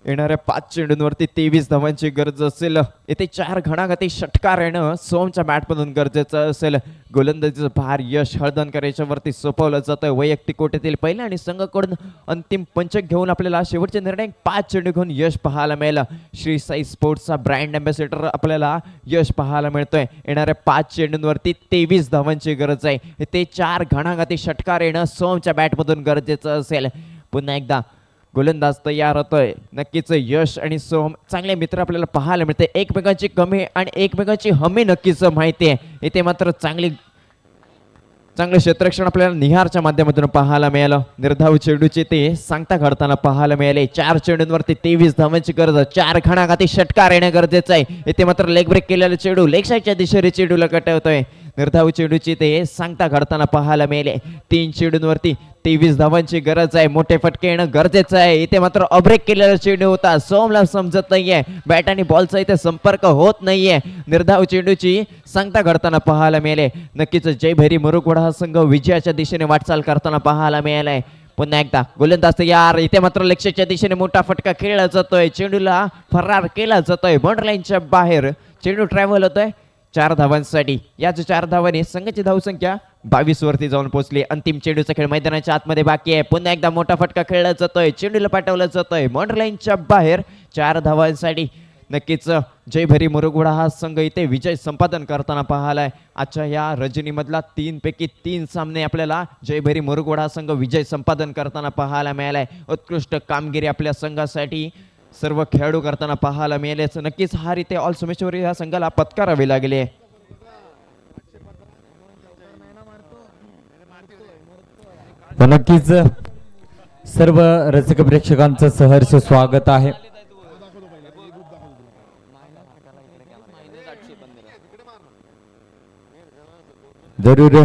येणाऱ्या 5 चेंडूंवरती 23 धावांची गरज असेल। येथे 4 घणाघाती षटकार येणं सोमच्या बॅटमधून गरजेचं असेल। गोलंदाजीचं भार यश हळदणकर याच्यावरती सोपवलं जातं। वैयक्तिक कोट्यातील पहिला आणि संघाकडून अंतिम पंचक घेऊन आपल्याला शेवटचे निर्णय 5 चेंडू घेऊन यश पाहायला मिळालं। श्री साई स्पोर्ट्सचा ब्रँड अँबॅसेडर आपल्याला यश पाहायला मिळतोय। येणाऱ्या 5 चेंडूंवरती 23 धावांची गरज आहे। येथे 4 घणाघाती षटकार येणं सोमच्या बॅटमधून गरजेचं असेल। पुन्हा एकदा गोलंदाज तयार होतोय। नक्कीच यश आणि सोहम चांगले मित्र आपल्याला पाहायला मिळते। एकमेकांची कमी आणि एकमेकांची हमी नक्कीच माहिती आहे। इथे मात्र चांगलं क्षेत्ररक्षण आपल्याला निहारच्या माध्यमातून पाहायला मिळालं। निर्धाव चेंडूचे ते सांगता घडताना पाहायला मिळाले। 4 चेंडूंवरती 23 धावांची गरज, 4 घणाघाती षटकार येणं गरजेचं आहे। इथे मात्र लेग ब्रेक केलेला चेंडू लेग साईडच्या दिशेने चेंडूला कटवतोय। निर्धाव चेंडूची ते सांगता घडताना पाहायला मिळाले. 3 चेंडूंवरती 23 धावांची गरज आहे. मोठे फटके येणं गरजेचं आहे. इथे मात्र अब्रेक केलेला चेंडू होता. सोमला समजत नाहीये, बॅट आणि बॉलचा इथे संपर्क होत नाहीये. निर्धाव चेंडूची सांगता घडताना पाहायला मिळाले. नक्कीच जयभैरी मुरुगवाडा हा संघ विजयाच्या दिशेने वाटचाल करताना पाहायला मिळालाय. पुन्हा एकदा गोलंदाज तयार. इथे मात्र लक्ष्याच्या दिशेने मोठा फटका खेळला जातोय. चेंडूला फरार केला जातोय. बाउंड्री लाईनच्या बाहेर चेंडू ट्रॅव्हल होतोय 4 धावांसाठी. याच 4 धावांनी संघाची धावसंख्या 22 वरती जाऊन पोहोचली. अंतिम चेंडूचा खेळ मैदानाच्या आतमध्ये बाकी आहे. पुन्हा एकदा मोठा फटका खेळला जातोय. चेंडूला पाठवला जातोय बाउंड्री लाईनच्या बाहेर 4 धावांसाठी. नक्कीच जयभैरी मुरुगवाडा हा संघ इथे विजय संपादन करताना पाहिलाय. आजच्या या रजनीमधला 3 पैकी 3 सामने आपल्याला जयभैरी मुरुगवाडा हा संघ विजय संपादन करताना पाहायला मिळालाय. उत्कृष्ट कामगिरी आपल्या संघासाठी सर्व खेळाडू करताना पाहायला मिळाले. नक्कीच हार इथे ऑल सोमेश्वरी या संघाला पत्करावी लागली. नक्कीच सर्व रसिक प्रेक्षकांचं सहर्ष स्वागत आहे. जरूर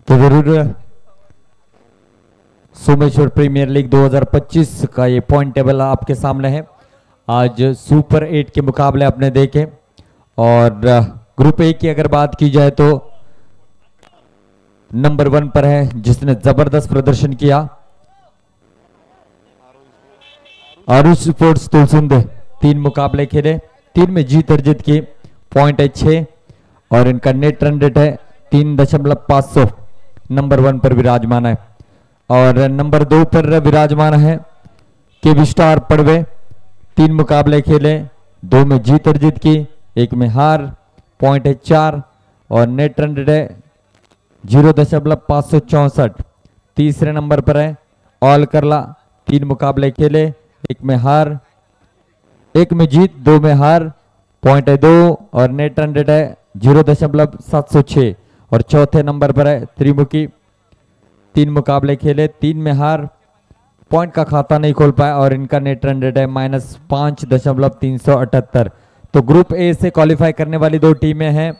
तो जरूर सोमेश्वर प्रीमियर लीग 2025 का ये पॉइंट टेबल आपके सामने है. आज सुपर 8 के मुकाबले आपने देखे और ग्रुप ए की अगर बात की जाए तो नंबर 1 पर है जिसने जबरदस्त प्रदर्शन किया, आरुष स्पोर्ट्स तुलसुंदे. 3 मुकाबले खेले, 3 में जीत अर्जित की, पॉइंट है 6 और इनका नेट रन रेट है 3.500. नंबर 1 पर विराजमान है. और नंबर 2 पर विराजमान है केबी स्टार पड़वे. 3 मुकाबले खेले, 2 में जीत अर्जित की, 1 में हार, पॉइंट है 4 और नेट रन रेट है 0.564. तीसरे नंबर पर है ऑल करला. 3 मुकाबले खेले, 1 में हार, 1 में जीत, 2 में हार, पॉइंट है 2 और नेट रन रेट है 0.706. और चौथे नंबर पर है त्रिमुखी. 3 मुकाबले खेले, 3 में हार, पॉइंट का खाता नहीं खोल पाए और इनका नेट रन रेट है -5.378. तो ग्रुप ए से क्वालिफाई करने वाली 2 टीमें हैं,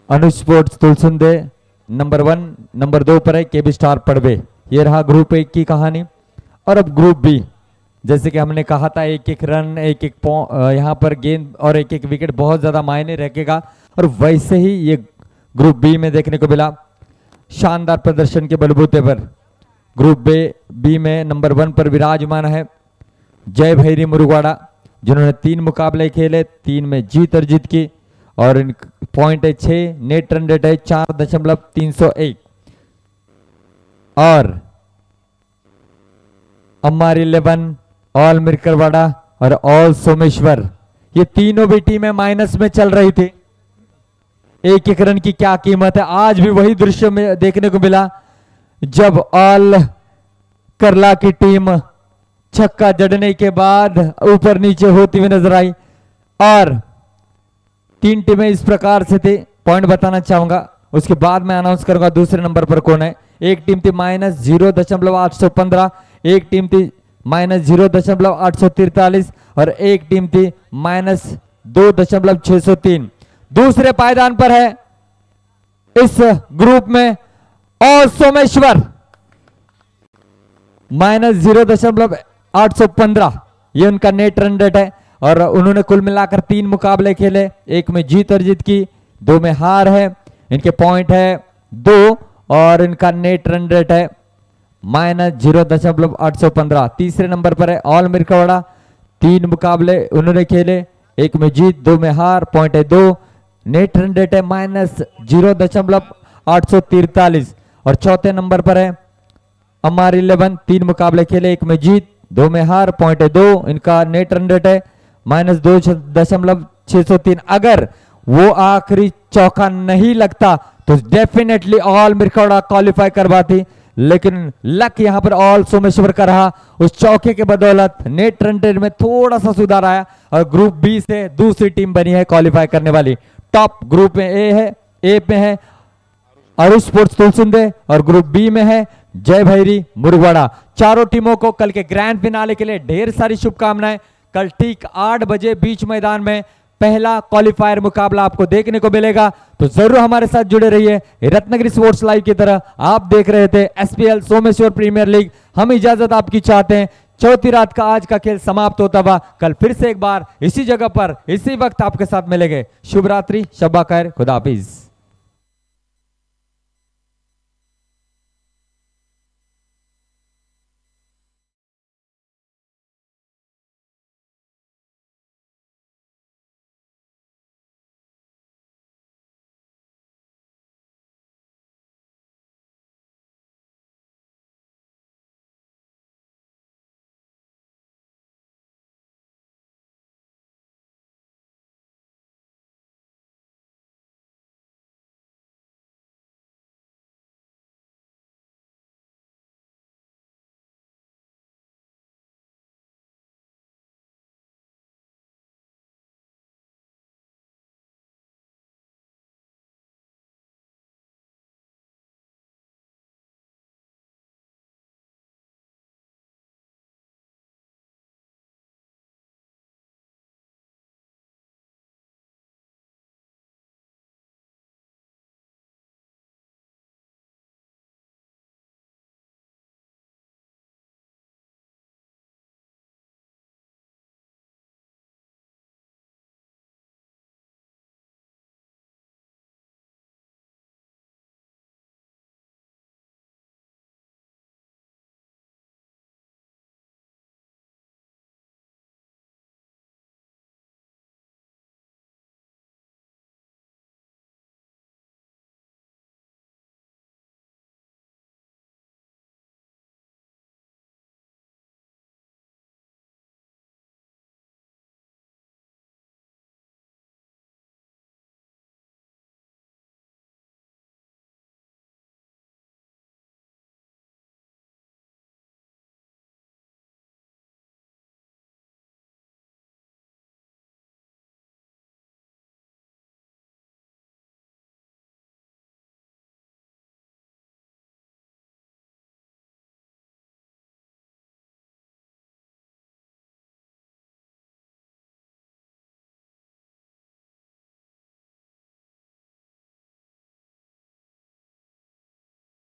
अनुज स्पोर्ट्स तुलसुंदे नंबर 1, नंबर 2 पर है केबी स्टार पड़वे. ये रहा ग्रुप ए की कहानी. और अब ग्रुप बी, जैसे कि हमने कहा था 1-1 रन, 1-1 यहाँ पर गेंद और 1-1 विकेट बहुत ज़्यादा मायने रखेगा और वैसे ही ये ग्रुप बी में देखने को मिला. शानदार प्रदर्शन के बलबूते पर ग्रुप बी में नंबर 1 पर विराजमान है जय भैरी मुरुगवाड़ा, जिन्होंने 3 मुकाबले खेले, 3 में जीत अर्जित की और इन पॉइंट है 6, नेट रन रेट है 4.301. और अम्मार 11, ऑल मिरकरवाड़ा और ऑल सोमेश्वर, ये तीनों भी टीमें माइनस में चल रही थी. 1-1 रन की क्या कीमत है, आज भी वही दृश्य में देखने को मिला जब ऑल करला की टीम छक्का जड़ने के बाद ऊपर नीचे होती हुई नजर आई. और 3 टीमें इस प्रकार से थी, पॉइंट बताना चाहूंगा उसके बाद मैं अनाउंस करूंगा दूसरे नंबर पर कौन है. एक टीम थी -0.815, एक टीम थी -0.843 और एक टीम थी -2.603. दूसरे पायदान पर है इस ग्रुप में और सोमेश्वर -0.815, ये उनका नेट रन रेट है. और उन्होंने कुल मिलाकर 3 मुकाबले खेले, 1 में जीत अर्जित की, 2 में हार है, इनके पॉइंट है 2 और इनका नेट रन रेट है -0.815. तीसरे नंबर पर है ऑल मिरकवाड़ा, 3 मुकाबले उन्होंने खेले, 1 में जीत, 2 में हार, पॉइंट है 2, नेट रन रेट है -0.843. और चौथे नंबर पर है अमार 11, 3 मुकाबले खेले, 1 में जीत, 2 में हार, पॉइंट है 2, इनका नेट रन रेट है -2.603. अगर वो आखिरी चौका नहीं लगता तो डेफिनेटली ऑल मिरकवाड़ा क्वालिफाई करवाती, लेकिन लक यहां पर ऑल सोमेश्वर का रहा। उस चौके के बदौलत नेट रन रेट में थोड़ा सा सुधार आया और ग्रुप बी से दूसरी टीम बनी है क्वालिफाई करने वाली। टॉप ग्रुप में ए है, ए पे है अरुण स्पोर्ट्स तुलसुंदे और ग्रुप बी में है जय भैरी मुरगवाड़ा। चारों टीमों को कल के ग्रैंड फिनाले के लिए ढेर सारी शुभकामनाएं। कल ठीक 8 बजे बीच मैदान में पहला क्वालिफायर मुकाबला आपको देखने को मिलेगा, तो जरूर हमारे साथ जुड़े रहिए। रत्नागिरी स्पोर्ट्स लाइव की तरह आप देख रहे थे एसपीएल सोमेश्वर प्रीमियर लीग। हम इजाजत आपकी चाहते हैं। चौथी रात का आज का खेल समाप्त होता हुआ कल फिर से एक बार इसी जगह पर इसी वक्त आपके साथ मिलेंगे। शुभ रात्रि, शब्बा खैर, खुदा हाफिज।